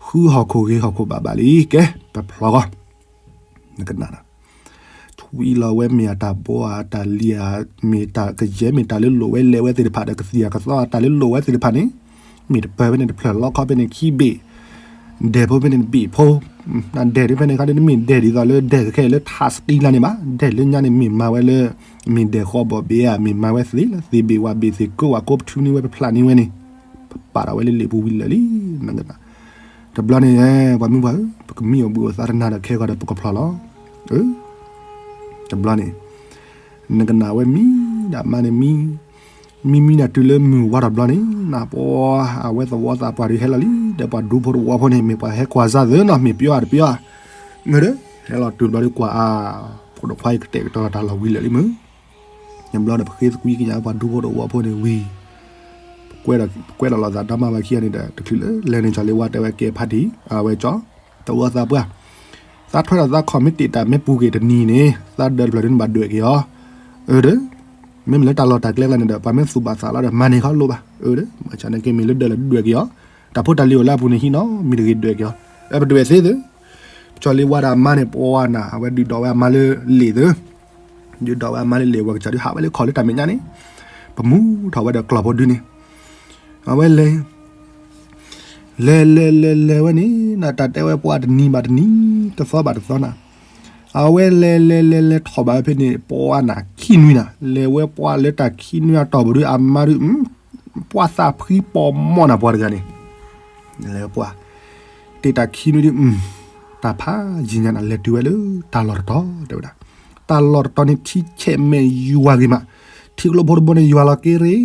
ဃုဟီၣ်ခိၣ်ဂ့ၤဟီၣ်ခိၣ်ဘၣ်ဘၣ်လံ ကဲ ပဖျီဂီၢ် နကနၣ် ထွံလီၤဝဲမ့ၢ်အတၢ်ဘိဧါ တၢ်လံၤဧါ မ့ၢ်တၢ်ကယဲၢ် မ့ၢ်တၢ်လၢလိၣ်ဝဲလဲၤဝဲသ့ၣ်တဖၣ်ဒီး ကသံၣ်အကသီအတၢ်လၢလိၣ်ဝဲသ့ၣ်တဖၣ်န့ၣ် မ့ၢ်တပၢၢ်ဖဲန့ၣ်တဖျၢၣ် လီခီဖဲန့ၣ်ခံဘ့ၣ် ဒဲးဖိဖဲန့ၣ်တဘ့ၣ်ဖိ ဒဲးဒုးဖဲန့ၣ်ခါဒုး တမ့ၢ်ဒဲးဒ်သိးလၢဒဲးကခဲလၢထးစတံလါန့ၣ်ဘၣ် ဒဲးလၢညါန့ၣ် မ့ၢ်မၤဝဲလၢ မ့ၢ်ဒဲးဃီဘီၣ်ဘ့ၣ်ဧါ မ့ၢ်မၤဝဲသ့လၢသ့ဘ့ၣ်ဝၣ်ဘ့ၣ်သ့ၣ်ကိးဝၣ်ကိးပထူန့ၢ်ဝဲပဖျါန့ၢ်ဝဲန့ၣ် ပပာ်ဒီးဝဲလၢလံာ်ပူၤဝံၤလၢာ်လံ နကနၣ် တဘျီန့ၣ် ပှၤမုၢ်ပှၢ်ဧၢ ပကမံအီၣ်ဘှံးအီၣ်သးတနၤဒီးခဲဂီၤဒီးပကဖျီလီၤ အၢ တဘျီန့ၣ် နကနၣ်ဝဲမံ ဒီးအမါန့ၣ်မံ မံမံဒီးတုၤလၢမုၢ်ဝါထီၣ်ဘျီန့ၣ် နပှၤအဝဲသဝီသးပှၢ်ဒုးဟဲလီၤလံ ဒီးပှၤဒူဖိတဝီဖိန့ၣ် မ့ၢ်ပှၤဟဲကွၢ်စၢ်သၢနီၤ မ့ၢ်ပယီၤဧါတပယီၤဧါ မ့ၢ်ဒီး တဲလီၤတုၤဘျီဒီးကွၢ်အါ, ဖိဒိၣ်ခွါအံၤကတဲာ်ကတီၤတၢ်လီၢ်ဝံၤလၢာ်လံမုၢ်, ညါဘျီဒီး ပဃ့သကွံကညးပှၤဒူဖိတအိၣ်အဖိန့ၣ်ဝံၤ, ပကွဲဒီးလီၤသးဒီမါဝဲခံဂၤန့ၣ်ဒီး တချုးလၢလဲၤန့ၣ် ကၠီၤလ့ဝါတဲဝဲကဲဖါတံၢ် အဝဲကၠီ, တဝီသးပှၢ်, သးထွဲဒီးသး comment တၢ်မ့ၢ်ပူၤက့ၤတနံၤန့ၣ် သးဒၢးတဖျၢၣ်ဒုန့ၣ်ဘၣ်ဒွဲၣ်က့ၤအီၤ, အၢဒီး, မ့မ့ၢ်လၢတၢ်လီၢ်တၢ်ကျဲကျါန့ၣ်ဒီး ပှၤမ့ၢ်သူၣ်ဘၣ်သးလီၤဒီး မၤန့ၢ်ခီလိၣ်ဘၣ်, အၢဒီး, မ့ၢ်ဆါန့ၣ်က့မ့ၢ်လၢဒၢးလၢဒွဲၣ်က့ၤအီၤ, တၢ်ဖိတၢ်လံၤအိၣ်လၢအပူၤန့ၣ်ဟံးနီၤ မ့ၢ်တဂ့ၤဒွဲၣ်က့ၤအီၤ, အၢပဒွဲၣ်သ့သ့ ကၠီၤလ့ဝါဒီးအမါန့ၣ် ပှၤနၤ အဝဲဒုးဒိးဝဲအမါလၢလ့ၣ်သ့, ဒုးဒိးဝဲအမါလၢလ့ၣ် ဝဲကစၢ်ဒုးဟးဝဲလၢခီၣ်လၢတၢ်မဲာ်ညါန့ၣ်, ပမူထီၣ်ဝဲဒီးကျီၢ်ဖိဒုန့ၣ်, အဝဲလဲၤ, လဲၤလဲၤလဲၤလဲၤဝဲန့ၣ် နတၢ်တဲဝဲပှၤတနံၤဘၣ်တနံၤ တသီဘၣ်တသီနၤ, အဝဲလဲၤလဲၤလဲၤလဲၤထီၣ်ဘၣ်ဝဲဖဲန့ၣ် ပှၤနၤခံနွံနၤ လဲၤဝဲပှၤလၢတၢ်ခံနွံအတီၢ်ပူၤဒုး အမါဒုး ပှၤသးဖှံပိာ်မီၢ်နၤပှၤတဂၤန့ၣ် လဲၤပှၤ, တ့ၢ်တၢ်ခံနွံဒုး, တၢ်ဖးယံၤညါနၤ လဲၤတုၤဝဲလၢတၢ်လီၢ်တတီၤ တဲဝဲဒၣ်, တၢ်လီၢ်တတီၤန့ၣ် ထံဆဲးမဲာ်ယွၤဂ့ၤမး, ထံကျိဖိတဘိန့ၣ် ယွၤလီၤက့ရ့,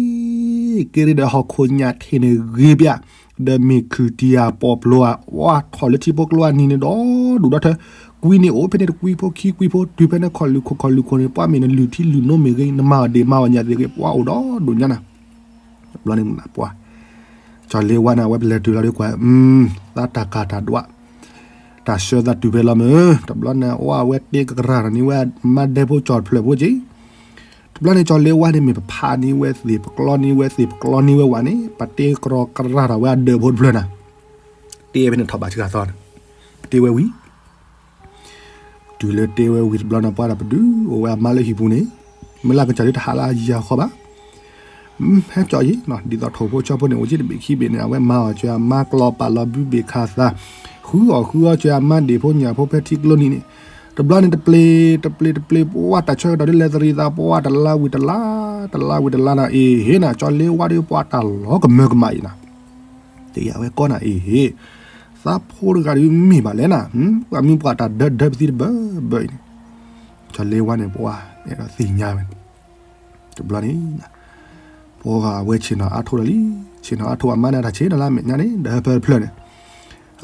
က့ရ့ဒီးဟီၣ်ခိၣ်ညၣ်ထံးန့ၣ်ဂ့ၤပၠး, ဒီးမ့ၢ်ခုၣ်တံၢ်ဧါ ပီၣ်ပျိဧါ ဝါထီၣ်လၢထံဖိကျိအနံၤန့ၣ်ဒီး ဒူၣ်ဒီထၢ, ကွံန့ၣ်အိၣ်ဖဲန့ၣ်တကွံဖိခံကွံဖိ တုၤဖဲန့ၣ်ခီၣ်လုၢ်ခိၣ်ခီၣ်လုၢ်ခိၣ်န့ၣ် ပှၤမ့ၢ်နလုၢ်ထံလုၢ်နိမ့ၢ်ဂ့ၤ နမၤအီၣ်ဒ့ၣ်မၤအီၣ်ညၣ်သ့ၣ်ဂ့ၤ ပှၤအိၣ်ဒီးဒိၣ်ညါနၤ တဘျီန့ၣ်ပှၤ, ကၠီၤလ့ဝါန့ၣ် အဝဲပလဲၤတုၤလီၤဒီးကွၢ်, သးတၢ်ကၢ်တၢ်ဒွး, တၢ်ဆှၢသးတုၤဖဲလီၤမုၢ်, တဘျီန့ၣ် အဝဲတ့ကရၢ်ထီၣ်န့ၢ်ဝဲမါဒဲဖိကၠီၣ်တဖျၢၣ်ဖိက့ၤ, တဘျီန့ၣ် ကၠီၤလ့ဝါန့ၣ် မ့ၢ်ပဖးန့ၢ်ဝဲသ့ၣ် ပကျီန့ၢ်ဝဲသ့ၣ် ပကျီန့ၢ်ဝဲဝဲန့ၣ် ပတ့ကရီကရၢ်ထီၣ်ဝဲအဒၢးဖိတဖျၢၣ်နၤ, တ့ဖဲန့ၣ်ထီၣ်ဘးဆှၢသီန့ၣ်, ပတ့ဝဲဝံၤ တုၤလၢတ့ဝဲဝံၤတဘျီန့ၣ် ပှၤဒီးပဒုးအိၣ်ဝဲအမါလၢဟံၣ်ပူၤန့ၣ်, မ့ၢ်လၢကစၢ်ဒုးတဟးလၢအယံၤအဃီဘၣ်, ဟဲကၠီၤယံၤ ဒ်သိးထိၣ်ဖိဆီဖိန့ၣ် အိၣ်က့တဘ့ၣ်ခံဘ့ၣ်န့ၣ် အဝဲမၤအီၣ်ကၢအမါကျီပာ်လီၤဘုဘ့ၣ်ခးသး, ဃုအီၣ်ဃုအီကၢအမါဒ့ၣ်ဖိညၣ်ဖိဖဲထံကျိနံၤန့ၣ်, တဘျီန့ၣ်တပျ့ၤ, တပျ့ၤတပျ့ၤ ပှၤတၢ်ဆၢကတီၢ်ဒ်လဲၣ်သရံးသး ပှၤတလါဝံၤတလါ, တလါဝံၤတလါနၤ အ့ဟ့နၤ ကၠီၤလ့ဝါဒီးပှၤတၢ်လီၤကမၢကမၣ်အံၤနၤ တယၤဝဲကီနၤအ့ဟ့, သးဖိတဂၤဒုးမ့ၢ်ဘၣ်လဲၣ်နၤ, ပှၤမ့ၢ်ပှၤတၢ်ဒၢဒၢပသံတဘၢဘၢအံၤန့ၣ်, ကၠီၤလ့ဝါန့ၣ် ပှၤအဲၣ်ဒိးသ့ၣ်ညါဝဲန့ၣ်, တဘျီန့ၣ်, ပှၤအဝဲဆ့ၣ်နီၤအါထိၣ်ဒီးလံ, ဆ့ၣ်နီၤအါထိၣ်အမါန့ၣ် တၢ်ဆ့ၣ်နီၤလၢအမဲာ်ညါန့ၣ် ဒီးဟၢဖၢတဖျၢၣ်န့ၣ်,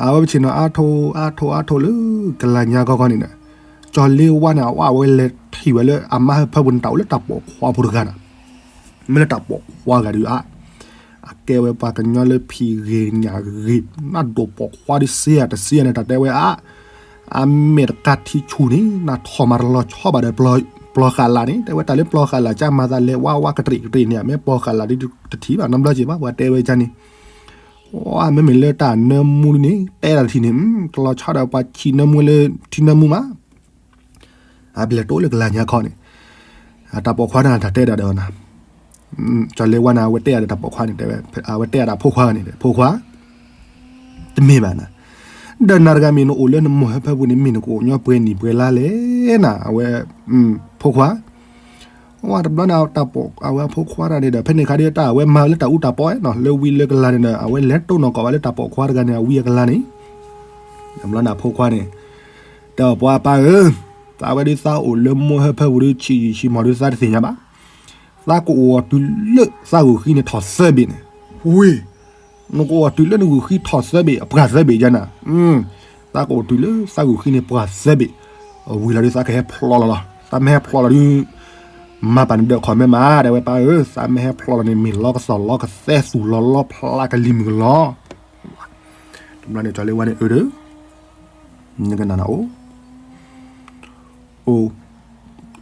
အဝဲပဆ့ၣ်နီၤအါထိၣ်အါထိၣ်အါထိၣ်လၢ ကလၤညါခီခီန့ၣ်ဒီး, ကၠီၤလ့ဝါန့ၣ် အဝဲလဲၤထံၣ်ဝဲလၢအမါဟၢဖၢပူၤန့ၣ် တၢ်အိၣ်လၢတၢ်ပိာ်ခွါဖိတဂၤနၤ မ့ၢ်လၢတၢ်ပိာ်ခွါဂၤဒုးအါ, အကဲဝဲပှၤကညီလၢဖံးဂ့ၤညၣ်ဂ့ၤ, နဒိၣ်ပိာ်ခွါဒုးစ့ဧါတစ့ဧါန့ၣ် တၢ်တဲဝဲအါ, အမ့ၢ်တကးထံဆူၣ်န့ၣ် နထီၣ်မၤတလီၤဆီဘၣ်ဒီး ပျီဃာ်လးန့ၣ် တဲဝဲတၢ်လၢပျီဃာ်လးကၢ်မၤသးလဲၤဝါဝါကတြံးကတြံးန့ၣ် မ့ၢ်ပျီဃာ်လးဒုးတထံၣ်ဘၣ် နီတဘျီက့ၤဘၣ် ပှၤတဲဝဲကန့ၣ်, မ့မ့ၢ်လၢတၢ်နၢမူဒုးန့ၣ် တဲတၢ်တထံၣ်န့ၣ် တလီၤဆီဒီးပှၤဆံးနၢမူလၢထံနၢမူမး အပလဲၤတိလၢကလၤညါခီန့ၣ်, တၢ်ပိာ်ခွါန့ၣ် တၢ်တဲဒၣ်ဒီးနၤ, ကၠီၤလ့ဝါန့ၣ် အဝဲတဲအီၤဒီးတၢ်ပိာ်ခွါန့ၣ် တဲဝဲ, အဝဲတဲအီၤဒီးဖိခွါန့ၣ် ဖိခွါ, တမ့ၢ်ဘၣ်နၤ, ဒီးနၤတဂၤမ့ၢ်နအိၣ်လၢနမိၢ်ဟၢဖၢပူၤန့ၣ် မ့ၢ်နကအိၣ်ညီပှဲၤနံၣ်ပှဲၤလါလဲၣ်နၤ အဝဲ, ဖိခွါ ဝဲတဘျီန့ၣ်တၢ်ပိာ်အဝဲအဖိခွါတဂၤန့ၣ်ဒီး ဖဲန့ၣ်ခါဒုးတၢ်အဝဲမၤလၢတၢ်အူတၢ်ပီနီၤ လၢဝံလၢကလၤန့ၣ်ဒီး အဝဲလဲၤတိၢ်နီၣ်ကီၢ်ဝဲလၢတၢ်ပိာ်ခွါတဂၤန့ၣ် အဝံအကလၤန့ၣ်, တဘျီန့ၣ်အဖိခွါန့ၣ်, တဲအီၤပှၤပၢ်ဧၢ, သးဝဲဒုးသးအိၣ်လၢမိၢ်ဟၢဖၢပူၤဒုး ဆံးယံာ်ဆံးမီၢ်ဒုးသးတသ့ၣ်ညါဘၣ်, သးကအိၣ်အီၤတုၤလၢသးဂုာ်ဃံန့ၣ်ထီၣ်သၢဘ့ၣ်န့ၣ်, ဝ့ၢ် နကအိၣ်တုၤလၢနဂုာ်ဃံထီၣ်သၢဘ့ၣ် အပှၢ်သၢဘ့ၣ်ယါနၤ, သးကအိၣ်တုၤလၢသးဂုာ်ဃံန့ၣ်ပှၢ်သၢဘ့ၣ်, အဝံၤလီၤဒုးသးကဟဲဖျီလီၤလီၤ သးမ့ၢ်ဟဲဖျီလီၤဒုး, မၤပာ်နဒၢးခီၣ်မဲမး တဲဝဲပၢ်ဧၢ, သးမ့ၢ်ဟဲဖျီလီၤန့ၣ် မ့ၢ်လီကစီၣ်လီကသဲသူၣ်လီၤလီဖျါကလံၤမုၢ်ကလီၤ, တဘျီန့ၣ်ကၠီၤလ့ဝါန့ၣ်အၢဒီး, နကနၣ်နၤအိၣ် အိၣ်, အိၣ်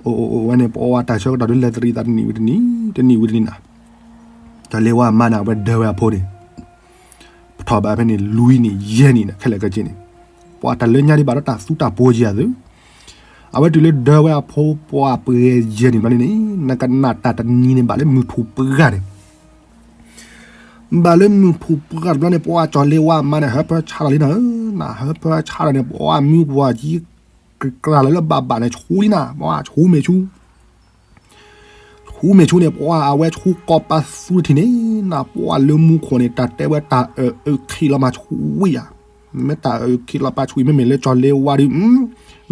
အိၣ်အိၣ်ဝဲန့ၣ် ပအီဝဲတၢ်ဆၢကတီၢ်ဒုးလဲၤတရံးသးတနံၣ်ဝံၤတနံၣ် တနံၣ်ဝံၤတနံၣ်နၤ, ကၠီၤလ့ဝါအမါန့ၣ် အဝဲဒၢဝဲအဖိန့ၣ်, ပထီၣ်ဘၣ်ဖဲန့ၣ် လွံၢ်နံၣ်ယဲၢ်နံၣ်န့ၣ် ခဲလၢာ်ခဲဆ့န့ၣ်, ပှၤတၢ်လၢညါဒံးဘၣ်ဒီးတၢ်သူတၢ်ပိၤယၤသု, အဝဲတုၤလၢဒၢဝဲအဖိပှၤပှဲၤယဲၢ်နံၣ်ဘျီန့ၣ်န့ၣ် နကနၣ်တၢ်တနံၤန့ၣ် ဘၣ်လၢမုၢ်ထူၣ်ပှၢ်န့ၣ် ဘၣ်လၢမုၢ်ထူၣ်ပှၢ်တဘျီန့ၣ် ပှၤကၠီၤလ့ဝါအမါန့ၣ် ဟၢဖၢဆါလီၤလံနၤဧၢ, နဟၢဖၢဆါလီၤန့ၣ် ပှၤမံပှၤယံၤ ကကြၢ်လီၤလၢဘၣ်ဘၣ်န့ၣ် ဆူလံနၤ, ပှၤဆူမဲာ်ဆူ, ဆူမဲာ်ဆူန့ၣ် ပှၤအဝဲဆူကီၢ်ပာ်သူတထံၣ်န့ၣ် နပှၤလၢမူခိၣ်န့ၣ် တၢ်တဲဝဲတၢ်အၢၣ်အၢၣ်ခံးလီၤမၤဆူဝံၤဧါ, မ့ၢ်တၢ်အၢၣ်ခံးလီၤပာ်ဆူအံၤ မ့မ့ၢ်လၢကၠီၤလ့ဝါဒုး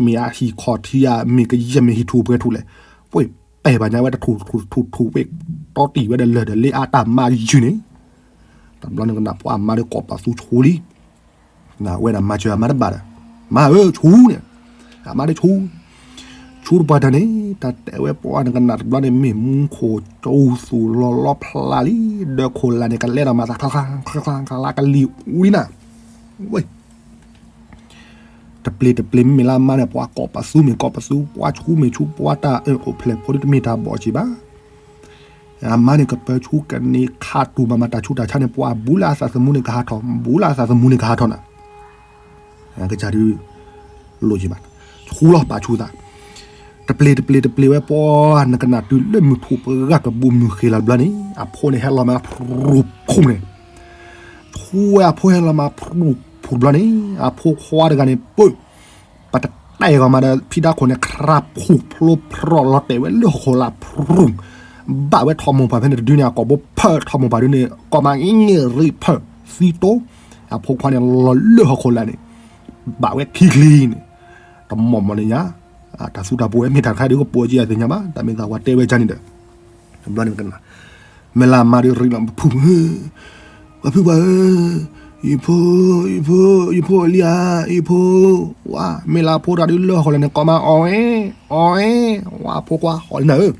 မ့ၢ်အဟံၣ်ခီၣ်ထံးဧါ မ့ၢ်ကယဲၢ်မ့ၢ်ဟံၣ်ထူၣ်ပှဲၤထူၣ်လဲၣ်, ပှဲၤပဲာ်ဘၣ်ညါဝဲတထူၣ်ထူၣ်ထူၣ်ထူၣ်ဝဲ တီတံၢ်ဝဲဒီးလၢၢ်ဒီးလ့အါတၢ်မၤယုၢ်န့ၣ်, တဘျီန့ၣ်ကနၣ်ပှၤအမါဒီးကိးပာ်သူဆိလံ, နဝဲဒၣ်မၤစၢၤအမါတဘၣ်ဒီး, မါဧၢ ဆူန့ၣ်, အမါဒ်ဆူ ဆူတပှၢ်တၢၢ်န့ၣ် တၢ်တဲဝဲပှၤနကနၣ်တဘျီန့ၣ် မ့ၢ်မူခိၣ်ကၠိသူၣ်လီၤလီၤဖျါလံ, ဒီးခိၣ်လာ်န့ၣ် ကလဲဒီးမၤသး ချါချါချါချါ ကလံၤဝံနၤ, ဝဲ တပျ့ၤတပျ့ၤမ့မ့ၢ်လၢအမါန့ၣ် ပှၤကိးပသူမ့ၢ်ကိးပသူ, ပှၤဆူမ့ၢ်ဆူ, ပှၤတၢ်အၢၣ်အိၣ်ဖျဲၣ်ဖိဒ်တမ့ၢ်တၢ်ဘီၣ်စံးဘၣ်. အမါန့ၣ်ကပၢဆူကန့ၢ်ခးတူၢ်မၤမၤတၢ်ဆူးတၢ်ဆါန့ၣ် ပှၤဘူးလၢအသးသမူန့ၣ်ကဟးထီၣ်, ဘူးလၢအသးသမူန့ၣ်ကဟးထီၣ်နၤ. ကစၢ်ဒု လိၣ်ကဘၣ်, ဆူလီၤပာ်ဆူသး, တပျ့ၤတပျ့ၤတပျ့ၤဝဲပှၤနကနၣ်တုၤလၢမုၢ်ထူၣ်ပှဲၤဂၤကဘူးမုၢ်ဃ့လီၤတဘျီန့ၣ် အဖိန့ၣ်ဟဲလီၤမးဖရူဖူန့ၣ်, ဆူဝဲအဖိဟဲလီၤမးဖရူဖူတဘျီန့ၣ် အဖိခွါတဂၤန့ၣ် ပၢ ပတတဲဂီၤမးဒီး ဖံးဒါခိၣ်န့ၣ် ခရၣ်ဖူၣ်ဖျိဖရီၣ်လီၤတဲာ်ဝဲလၢဟီၣ်ခိၣ်လာ်ဖရူၣ်, ဘၣ်ဝဲထီၣ်မိၢ်ပၢ်ဖဲန့ၣ်တဒုန့ၣ် အကိာ်ဘိဖၢၣ်ထီၣ်မိၢ်ပၢ်ဒုန့ၣ် ကိးမးအ့ၣ်ရံဖၢၣ်သံတိ, အဖိခွါန့ၣ်လီၤလၢဟီၣ်ခိၣ်လာ်န့ၣ် ဘၣ်ဝဲခံချံန့ၣ်, တမီၢ်မီၢ်န့ၣ်ညါ, တၢ်သူတၢ်ပှိၤဝဲမ့ၢ်တၢ်တခါဒုကပိာ်က့ၤအသ့ၣ်ညါဘၣ်, တၢ်မ့ၢ်သးဝဲတဲဝဲကန့ၣ်ဒီး ဘျီန့ၣ်ကနၣ် မ့ၢ်လၢအမါဒုးရံလီၤပဖုၣ်, ပှၤဖုၣ်ပှၤဧၢ, ယဖိ, ယဖိ, ယဖိလံဧါ, ယဖိ, ဝါ, မ့ၢ်လၢအဖိတဂၤဒုးလၢဟီၣ်ခိၣ်လာ်န့ၣ် ကိးမးအီၣ်ဝဲ, အီၣ်ဝဲ, ဝါအဖိခွါဟီၣ်လံနၤဧၢ,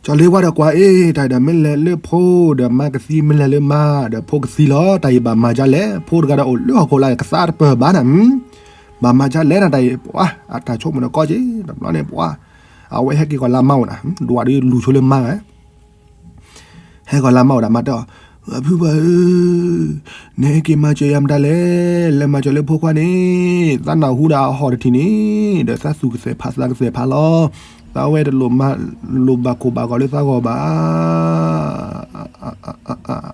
ကၠီၤလ့ဝါဒီးကွၢ်အ့ၣ် တၢ်ဒီးမ့ၢ်လဲၤလၢဖိဒီးမါကသံ မ့ၢ်လဲၤလၢမါဒီးဖိကသံလီၤ, တၢ်အံၤဘၣ်မၤဒ်လဲၣ်, ဖိတဂၤဒီးအိၣ်လၢဟီၣ်ခိၣ်လာ်ကသးတပၢၢ်ဘၣ်နၤ, ဘၣ်မၤဒ်လဲၣ်နၤတၢ်အံၤ, ပှၤအတၢ်ဆိကမိၣ်ဒီးကီက့ၤ, တဘျီန့ၣ်ပှၤ အဝဲဟဲက့ၤကီးလၢမါအိၣ်နၤ, ဒွးဒုးလူၤဆိလၢမါဂၤ ဟဲကီးလၢမါအိၣ်ဒီးမါတဲအီၤ, ဖုၣ်ပှၤဧၢ, နဟဲက့ၤမၤစၢၤယၤမတၤလဲၣ်, လဲၤမၤစၢၤလၢဖိခွါန့ၣ်, သးနၢ်ဟူဒီးအဟီၣ်တထံၣ်န့ၣ်, ဒီးသးသူၣ်ကသဲးဖးသးကသဲးဖးလီၤ, သးဝဲတလိၣ်မၤ, လိၣ်ဘၣ်ကိၢ်ဘၣ်ဂီၤလၢသးဂီၢ်ဘၣ်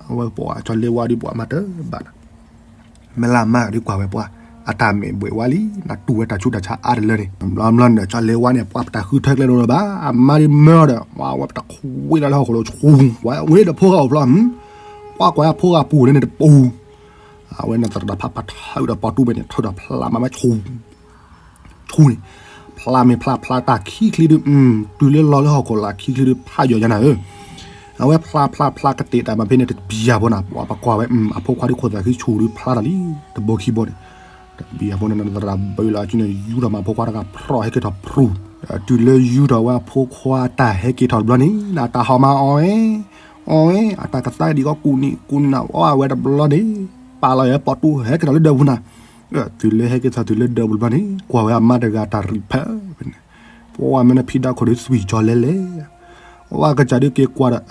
အဝဲပှၤကၠီၤလ့ဝါဒုးပှၤမၤတၢ်ဘၣ်နၤ, မ့ၢ်လၢအမါဒုးကွၢ်ဝဲပှၤ, အတၢ်မဲာ်ဘှဲးဝါလံ, နတူၢ်ဝဲတၢ်ဆူးတၢ်ဆါအါတလၢန့ၣ်, ဘျီဘျီန့ၣ်ဒီး ကၠီၤလ့ဝါန့ၣ် ပှၤပတၢ်ဃုထၢကျဲဒိၣ်လၢၤဘၣ်, အမါဒုးမၢဒီး ပှၤဝဲပတခွံလီၤလၢဟီၣ်ခိၣ်လိၤဆူ, ဝဲဒီးဖိဂၤအိၣ်ဖျီ, ပှၤကွၢ်အဖိဂၤပူၤန့ၣ်တပူၤ, အဝဲန့ၣ်သရၣ်ဖးဖးထၢဒီးပီတူၢ်ဘဲန့ၣ် ထၢဒီးဖျါမၤဝဲဆူ ဆူန့ၣ်, ဖျါမ့ၢ်ဖျါဖျါတၢ်ခံချံဒုး, တုၤလၢလီၤလၢဟီၣ်ခိၣ်လာ်ခံချံဒုး ဖးယီၤယါနၤဧၢ, အဝဲဖျါဖျါဖျါကတဲာ်တၢ်မၤဖဲန့ၣ်တပံၤယၤဖိနၤ, ပှၤပကွၢ်ဝဲ, အဖိခွါဒုးခိၣ်သးခံဆူၣ်ဒုးဖျါထီၣ်လံ, တဘိခံဘိန့ၣ်, တပံၤယၤဖိန့ၣ် နသရၣ်ဘၢလီၤအစုန့ၣ် ယူၤထီၣ်မၤဖိခွါတဂၤဖျီၣ်ဟဲက့ၤထီၣ်ဖရူ, တုၤလၢယူၤထီၣ်ဝဲအဖိခွါတၢ်ဟဲက့ၤထီၣ်တဘျီန့ၣ် နတၢ်ဟီၣ်မၤအီၣ်ဝဲ, အီၣ်ဝဲ, အတၢ်ကသါဒံးကီကူၣ်နံၣ်ကူၣ်နံၣ်နၤ အီၣ်ဝဲတဘျီန့ၣ်, ပာ်လီၤယဲပီတူၢ်ဟဲက့ၤထီၣ်လၢဒၢးပူၤနၤ တုၤလၢဟဲက့ၤထီၣ်တုၤလၢဒၢးပူၤတဘျီန့ၣ် ကွၢ်ဝဲအမါတဂၤတၢ်ရံၣ်ဖဲ, ပှၤမ့ၢ်နဖံးဒါခိၣ်ဒုးသွံၣ်ကၠီၤလဲလဲၣ်, ပှၤကစၢ်ဒုးက့ၤကွၢ်ဒီး,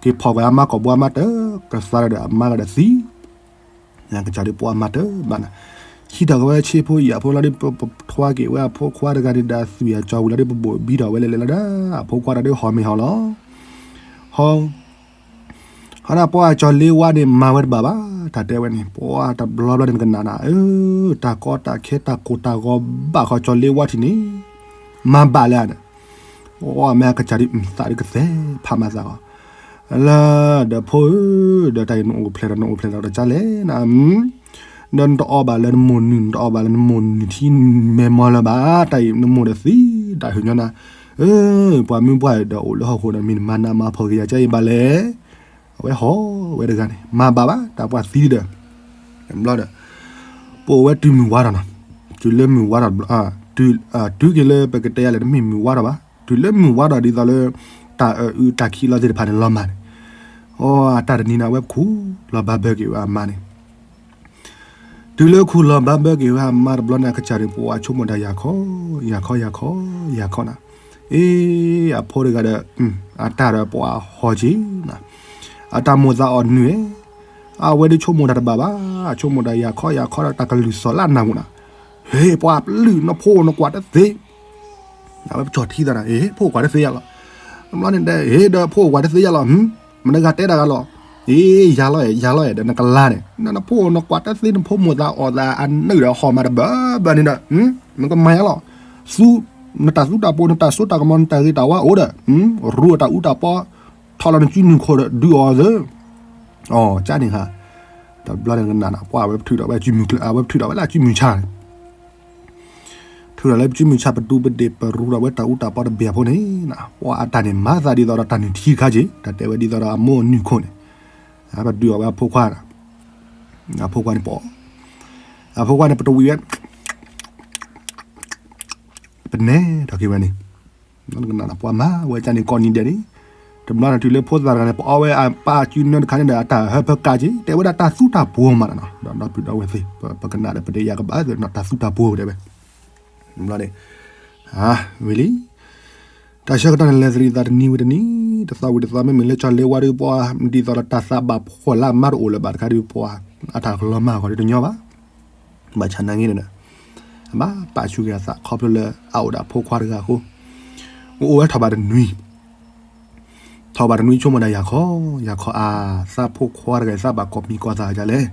က့ၤဖီၣ်ကွၢ်အမါကိာ်ဘိအမါတၢ်, ကသါဒီးအမါကဒီးသံ, ကစၢ်ဒုးပှၤမၤတၢ်ဘၣ်နၤ, ဟံးထီၣ်က့ၤဝဲဆ့ဖိယာ်ဖိလီၤဒုး ပထွါက့ၤဝဲအဖိခွါတဂၤန့ၣ်ဒီးသွံၣ်အကၠီၤဝံၤလီၤဒုး ပဘိၣ်ဘံထီၣ်ဝဲလဲၣ်လဲၣ်လီၤဒီး အဖိခွါတဂၤဒုးဟီၣ်မ့ၢ်ဟီၣ်လီၤ, ဟီၣ် ဟီၣ်ဒၣ်ပှၤကၠီၤလ့ဝါန့ၣ် မၤဝဲတဘၣ်ဘၣ်, တၢ်တဲဝဲန့ၣ် ပှၤတဘျီဘျီန့ၣ် နကနၣ်နၤဧၢ, တၢ်ကီတၢ်ခဲတၢ်ကိၢ်တၢ်ဂီၤဘၣ်ဃီကၠီၤလ့ဝါထံၣ်န့ၣ်, မၤဘၣ်လၢန့ၣ်, ပှၤမ့ၢ်အကစၢ်ဒုးသးဒုးကသဲးဖးမၤသးဃီ, လၢ ဒီးဖိဧၢ, ဒီးတၢ်အံၤနအိၣ်ဖျဲၣ်ဒီးနအိၣ်ဖျဲၣ်ဒီးတၢ်ကလဲၣ်နၤ ဒီးနတအီၣ်ဘၣ်လၢနမိၢ်နုၢ် နတအီၣ်ဘၣ်လၢနမိၢ်နုၢ်ထံမဲမီလၢၤဘၣ်, တၢ်အံၤနမိၢ်ဒီးသံ, တၢ်ဟုးညီနၤ, ပှၤမုၢ်ပှၢ်ဒီးအိၣ်လၢဟီၣ်ခိၣ်ဒီးမ့ၢ်နမၤနးမၤဖှီၣ်က့ၤယၤကဲအံၤဘၣ်လဲၣ်, အဝဲဟီၣ်ဝဲတဂၤန့ၣ် မၤဘၣ်ဘၣ် တၢ်ပှၤသံဒီး, ဘျီဒီး, ပအိၣ်ဝဲတုၤမုၢ်ဝါထီၣ်နီၤ, တုၤလၢမုၢ်ဝါထီၣ်, တုၤက့ၤလၢပကတဲယၤလဲၣ် တမ့ၢ်မုၢ်ဝါထီၣ်ဘၣ်, တုၤလၢမုၢ်ဝါထီၣ်ဒ်သိးလၢ တၢ်အုးတၢ်ခံးလီၤသ့ၣ်တဖၣ်န့ၣ်လီၤမၢ်န့ၣ်, အတၢ်တနံၤန့ၣ် အဝဲခူၣ်လီၤဘၣ်ဘၢက့ၤဝဲအမါန့ၣ် တုၤလၢခူၣ်လီၤဘၣ်ဘၢက့ၤဝဲအမါတဘျီန့ၣ် အကစၢ်န့ၣ် ပှၤဆိကမိၣ်တၢ်ယၤခီ, ယၤခီ ယၤခီ, ယၤခီနၤ, အ့ အဖိတဂၤဒီး, အတၢ်ဒီးပှၤဟီၣ်က့ၤနၤ, အတၢ်မိၣ်သးအီၣ်နုၢ်ဧဲ, အဝဲဒၣ်ဆိကမိၣ်တၢ်တဘၣ်ဘၣ်, ဆိကမိၣ်တၢ်ယၤခီယၤခီဒီးတၢ်ကလုၢ်စီၤလၢနၢ်ပူၤနၤ, ဟ့ ပှၤပလုၢ်နဖိနကွၢ်တသ့ အဝဲပကၠီထံသးနၤ, အ့ ဖိကွၢ်တသ့ယၤလီၤ, တဘျီန့ၣ်ဒီး ဟ့ ဒီးဖိကွၢ်တသ့ယၤလီၤ, မတၤဂၤတဲတၢ်ဂၤလီၤ, အ့ ယၤလီၤအဲၣ် ယၤလီၤအဲၣ်ဒီးနကလါန့ၣ် နဖိနကွၢ်တသ့ နဖိမိၣ်သးအီၣ်သးအနုၢ်ဒီးဟီၣ်မးတဘၣ်ဘၣ်န့ၣ်ဒီး, နကမၤယၤလီၤ, သူ, နတၢ်သူတၢ်ပှိၤ နတၢ်စိတၢ်ကမီၤ နတၢ်ဂ့ၤတၢ်ဝါအိၣ်ဒီး, ရူအတၢ်အူတၢ်ပီ, ထီၣ်လီၤနစုမုၢ်ခိၣ်ဒီးဒုးအီၤသၢ အကန့ၣ်ဧါ, တဘျီန့ၣ်ကနၣ်နၤ ပှၤဝဲပထုးထီၣ်ဝဲစုမုၢ်ချၢ အဝဲပထုးထီၣ်ဝဲလၢစုမုၢ်ဆါန့ၣ်, ထုးထီၣ်လၢစုမုၢ်ဆါပဒူပဒ့ၣ် ပရူထီၣ်ဝဲတၢ်အူတၢ်ပီတဘ့ၣ်အဖိန့ၣ်, ပှၤအတၢ်န့ၣ်မၤသးဒ်သိးဒီးတၢ်နုၢ်ထံတခါက့ၤ တၢ်တဲဝဲဒ်သိးဒီးအမိၢ်အနုၢ်ခိၣ်န့ၣ်, ပဒုးအီၣ်ဝဲအဖိခွါ, အဖိခွါန့ၣ်ပ, အဖိခွါန့ၣ်ပတဝံၤဝဲ ပနဲထီၣ်က့ၤဝဲန့ၣ်, ပှၤမၤဝဲကန့ၣ်ကိးနံၤဒဲးန့ၣ်, တဘျီန့ၣ်တုၤလၢဖိသၣ်တဂၤန့ၣ် ပအီဝဲအပၢ်စုနၢတခါန့ၣ်ဒီး အတၢ်ဟၢဖၢကးက့ၤ တဲဝဲဒၣ်တၢ်သူတၢ်ပှီၤမးနီၤ, ဒီးဒီပုၢ်ဒီဝဲၢ်သ့ၣ် ပကနၣ်ဒီးပတယာ်ကဘၣ်နီၤ တၢ်သူတၢ်ပှီၤတဲဝဲ, တဘျီန့ၣ် ဝံၤလံ တၢ်ဆၢကတီၢ်န့ၣ်လဲၤသရံးသးတနံၤဝံၤတနံၤ, တသီဝံၤတသီ မ့မ့ၢ်လၢကၠီၤလ့ဝါဒုးပှၤ ဒ်သိးဒီးတၢ်သးဘၣ်ဖှီၣ်လၢအမါတအိၣ်လၢၤဘၣ်တခါဒုးပှၤ အတၢ်ကလီၤမၢ်အဂီၢ်ဒုးတညီဘၣ်, ဘၣ်ဆၣ်နာ်က့န့ၣ်ဒီး အဘၣ်ပာ်ဆူၣ်က့ၤအသးခီဖျိလၢအအိၣ်ဒီးအဖိခွါတဂၤအဃိ, အိၣ်ဝဲထီၣ်ဘးတနွံ ထီၣ်ဘးတနွံဆိကမိၣ်ဒၣ်ယၤခီ, ယၤခီအါ, သးဖိခွါတဂၤအံၤ သးဘၣ်ကိးမံၤကိးသးကလဲၣ်,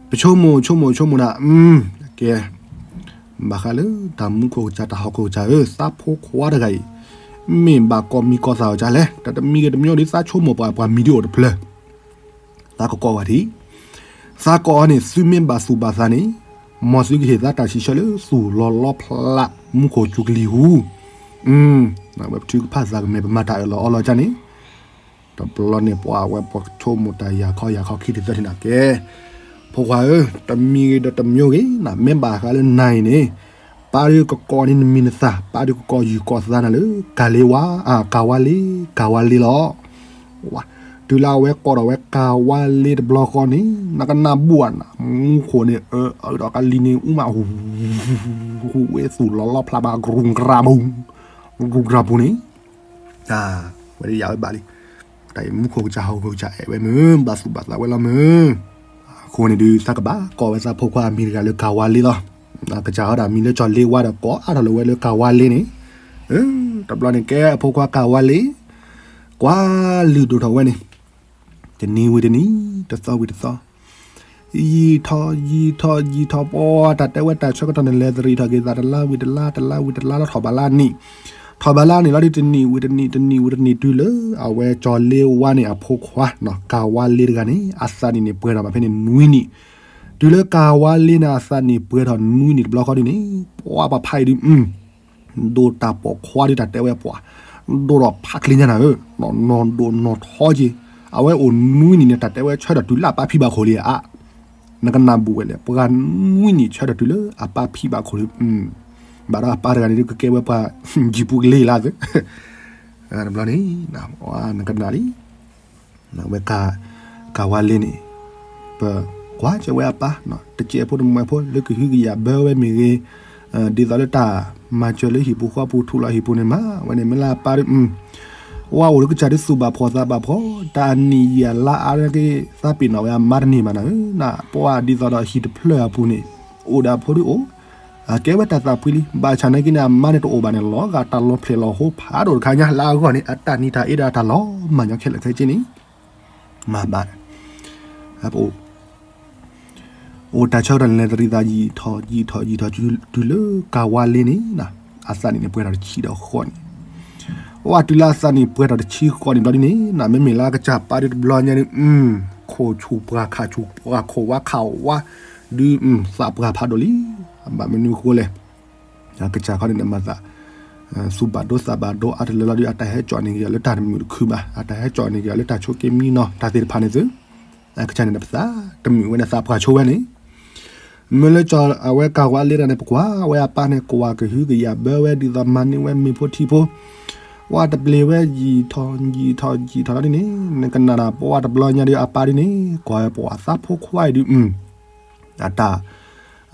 ပဆိကမိၣ်ဆိကမိၣ်ဆိကမိၣ်ဒၣ်, ကဲ, ဘၣ်ဃးလၢတၢ်မူခိၣ်ကစၢ်တၢ်ဟီၣ်ခိၣ်ကစၢ်ဧၢ, သးဖိခွါတဂၤအံၤ မ့ၢ်ဘၣ်ကိးမံၤကိးသးကလဲၣ်, တၢ်တမံၤဂ့ၤတမံၤဂ့ၤဒီး သးဆိကမိၣ်ပှၤပှၤမံၤဒ်အိၣ်တဖျၢၣ် သးကကိးဝဲဒၣ်, သးကိးအီၤန့ၣ် သုမ့ၢ်ဘၣ်သူၣ်ဘၣ်သးန့ၣ်, မ်သုကဟ့ၣ်သးတၢ်စံးဆၢလၢသူၣ်လီၤလီဖျး မူခိၣ်စူၤကလံၤဟူ, ဝဲပထုကဖၣ်သးကမဲာ် ပမၤတၢ်အၢၣ်လီၤအီလီၤကန့ၣ်, တဘျီန့ၣ်ပှၤဝဲပှၤဆိကမိၣ်တၢ်ယၤခီယၤခီခံထံၣ်သၢထံၣ်န့ၣ်ကဲ, ဖိခွါဧၢ, တမံၤဂ့ၤဒီးတမံၤဂ့ၤန့ၣ် မ့ၢ်ဘၣ်ဃးလၢနၤအံၤန့ၣ်, ပၢ်ဒုးကကိးန့ၢ်နမံၤနသၣ်, ပၢ်ဒုးကကိးယုၢ်ကိးသးနၤလၢ ကၤလ့ဝါ, ကၤဝါလ့, ကၤဝါလ့လီၤ. တုၤလၢအဝဲကိးထီၣ်ဝဲကၤဝါလ့တဘျီဃီန့ၣ် နကနၣ်ဘၣ်နၤ, မူခိၣ်န့ၣ်အၢအၢဒီးကလံၤန့ၣ် အူမး, ဝဲသူၣ်လီၤလီဖျးဘၣ် ကရူၢ်ကရၢ်ပူၤ, ကရူၢ်ကရၢ်ပူၤန့ၣ်, ဝဲဒၣ်ယၤဝဲဘၣ်လံ, တၢ်အံၤမူခိၣ်ကစၢ်ဟီၣ်ခိၣ်ကစၢ်အဲၣ်ဝဲမ့ၢ် ဘၣ်သူၣ်ဘၣ်သးဝဲလီၤမ့ၢ်, အဃိန့ၣ်ဒုး သးကဘၣ်ကိးဝဲသးဖိခွါအမံၤတဂၤလၢကၤဝါလ့လီၤ. ကစၢ်ဟီဒီးအမံၤလၢကၠီၤလ့ဝါဒီးကိးအါထီၣ်လၢၤဝဲလၢကၤဝါလ့န့ၣ်, တဘျီန့ၣ်ကဲအဖိခွါကၤဝါလ့, ကွၢ်လုၢ်ဒိၣ်ထီၣ်ဝဲန့ၣ်, တနံၤဝံၤတနံၤ, တသီဝံၤတသီ, ယံာ်ထီၣ်ယံာ်ထီၣ်ယံာ်ထီၣ်ပှၤ တၢ်တဲဝဲတၢ်ဆၢကတီၢ်န့ၣ် လဲၤသရံးထီၣ်က့ၤသးတလါဝံၤတလါ တလါဝံၤတလါလီၤ ထီၣ်ဘးလါနံၣ်, ထီၣ်ဘးလါနံၣ်လီၤဒုး တနံၣ်ဝံၤတနံၣ် တနံၣ်ဝံၤတနံၣ် တုၤလၢအဝဲကၠီၤလ့ဝါန့ၣ်အဖိခွါ ကၤဝါလ့တဂၤန့ၣ် အသးနံၣ်န့ၣ်ပှဲၤထီၣ်ဘၣ်ဖဲန့ၣ်နွံနံၣ်, တုၤလၢကၤဝါလ့န့ၣ် အသးနံၣ်ပှဲၤထီၣ်နွံနံၣ်တဘျီဃီဒုးန့ၣ်, ပှၤပှၤဖးအံၤဒုး ဒိၣ်တၢ်ပိာ်ခွါဒုး တၢ်တဲဝဲပှၤ, ဒိၣ်ထီၣ်ဖးချ့ညါနၤဧၢ, နီၢ်ဒိၣ်နီၢ်ထီက့ၤ, အဝဲအိၣ်နွံနံၣ်န့ၣ် တၢ်တဲဝဲဆၢထၢၣ်တုၤလၢအပၢ်ဖံးဘၣ်ခိၣ်လံဧါ, နကနၣ်ဘူးဝဲလဲၣ် ပှၤနွံနံၣ်ဆၢထၢၣ်တုၤလၢအပၢ်ဖံးဘၣ်ခိၣ်လံ, ဘၣ်ဒီးအပၢ်တဂၤန့ၣ်ဒုး ကကဲဝဲပှၤယံၤပူၤကလ့ၤလၢသ့, တဘျီန့ၣ်, နကနၣ်လံ ဝဲ ကၤဝါလ့န့ၣ်, ပကွၢ်စၢၤဝဲအပၢ်, တစဲးဖိတမှဲးဖိ လၢကဟုကယာ်ဘၢဝဲမ့ၢ်ဂ့ၤ, ဒ်သိးလၢတၢ်မၤစၢၤလၢဟံၣ်ပူၤဃီပူၤ ထူးလီၤဟံၣ်ပူၤန့ၣ်မး, ဝဲန့ၣ်မ့ၢ်လၢအပၢ်ဒုး, ဝဲအိၣ်လၢကစၢ်ဒုးသူၣ်ဘၣ်ဖှီၣ်သးဘၣ်ဖှီၣ်, တၢ်အနံၣ်ယံာ်အလါအါက့ၤ သးပ့ၤနီၣ်ဝဲအမါတန့ၢ်ဘၣ်နၤဧၢ, ပှၤဒ်သိးဒီးဟံၣ်တဖျၢၣ်အပူၤန့ၣ်, အိၣ်ဒီးအဖိဒုးအိၣ်, အကဲဝဲတၢ်သးဖှံလံ, ဘၣ်ဆၣ်နာ်က့န့ၣ် အမါန့ၣ်တအိၣ်ဘၣ်န့ၣ် လီၤဂာ်တၢ်လီၤဖျဲၣ်လီၤဟိဖးဒိၣ်တခါညါ လၢအဂီၢ်န့ၣ် အတၢ်နံၤတၢ်အ့ဒီးအတၢ်လီၤမၢ်ညီခဲလၢာ်ခဲဆ့န့ၣ်, မၤဘၣ်, အပအိၣ် အိၣ်တၢ်ဆၢကတီၢ်န့ၣ် လဲၤသရံးသးယံာ်ထီၣ်ယံာ်ထီၣ်ယံာ်ထီၣ် တုၤလၢကၤဝါလ့န့ၣ်, အသးနံၣ်န့ၣ်ပှဲၤထီၣ်တဆံဒီးဃိးနံၣ်, ဝဲတုၤလၢအသးနံၣ်ပှဲၤထီၣ်တဆံဃိးနံၣ်ဘျီဒ်န့ၣ် မ့မ့ၢ်လၢအကစၢ်ပၢ်ဒုးတဘျီညါဒုး, ခိၣ်ဆူၣ်ပှၢ်ခးဆူၣ်ပှၢ်ခိၣ်ဝါခးဝါ, ဒုးသးပှၢ်ဖးဒိၣ်လံ, ဘၣ်မနုၤအဃိလဲၣ် အကစၢ်ခီန့ၣ်မၤသး, သူၣ်ဘၣ်ဒိသးဘၣ်ဒိအါတလၢလီၤဒုး အတၢ်ဟဲကၠီၣ်န့ၢ်က့ၤအီၤလၢတၢ်တမုာ်တခုဘၣ်, အတၢ်ဟဲကၠီၣ်န့ၢ်က့ၤအီၤလၢတၢ်ဆိးက့မံနီၤ တၢ်သ့ၣ်တဖၣ်န့ၣ်သု, အကစၢ်န့ၣ် ပသးတမုာ်ဝဲန့ၣ်သးပှၢ်ဆိဝဲန့ၣ်, မ့ၢ်လၢကၠီၤအဝဲကၤဝါလ့တဂၤန့ၣ် ပကွၢ်ဝဲအပၢ်န့ၣ် ကွၢ်ကဟုကယာ်ဘၢဝဲဒ်သိးမၤန့ၢ်ဝဲမ့ၢ်ဖိထံဖိ, ဝဲတပျ့ၤဝဲယံာ်ထီၣ်ယံာ်ထီၣ်ယံာ်ထီၣ်လီၤဒ်န့ၣ် နကနၣ်ဒီးပှၤတဘျီညါဒုးအပၢ်ဒ်န့ၣ် ကွၢ်ဝဲပှၤသးဖိခွါအံၤဒုး အတၢ်,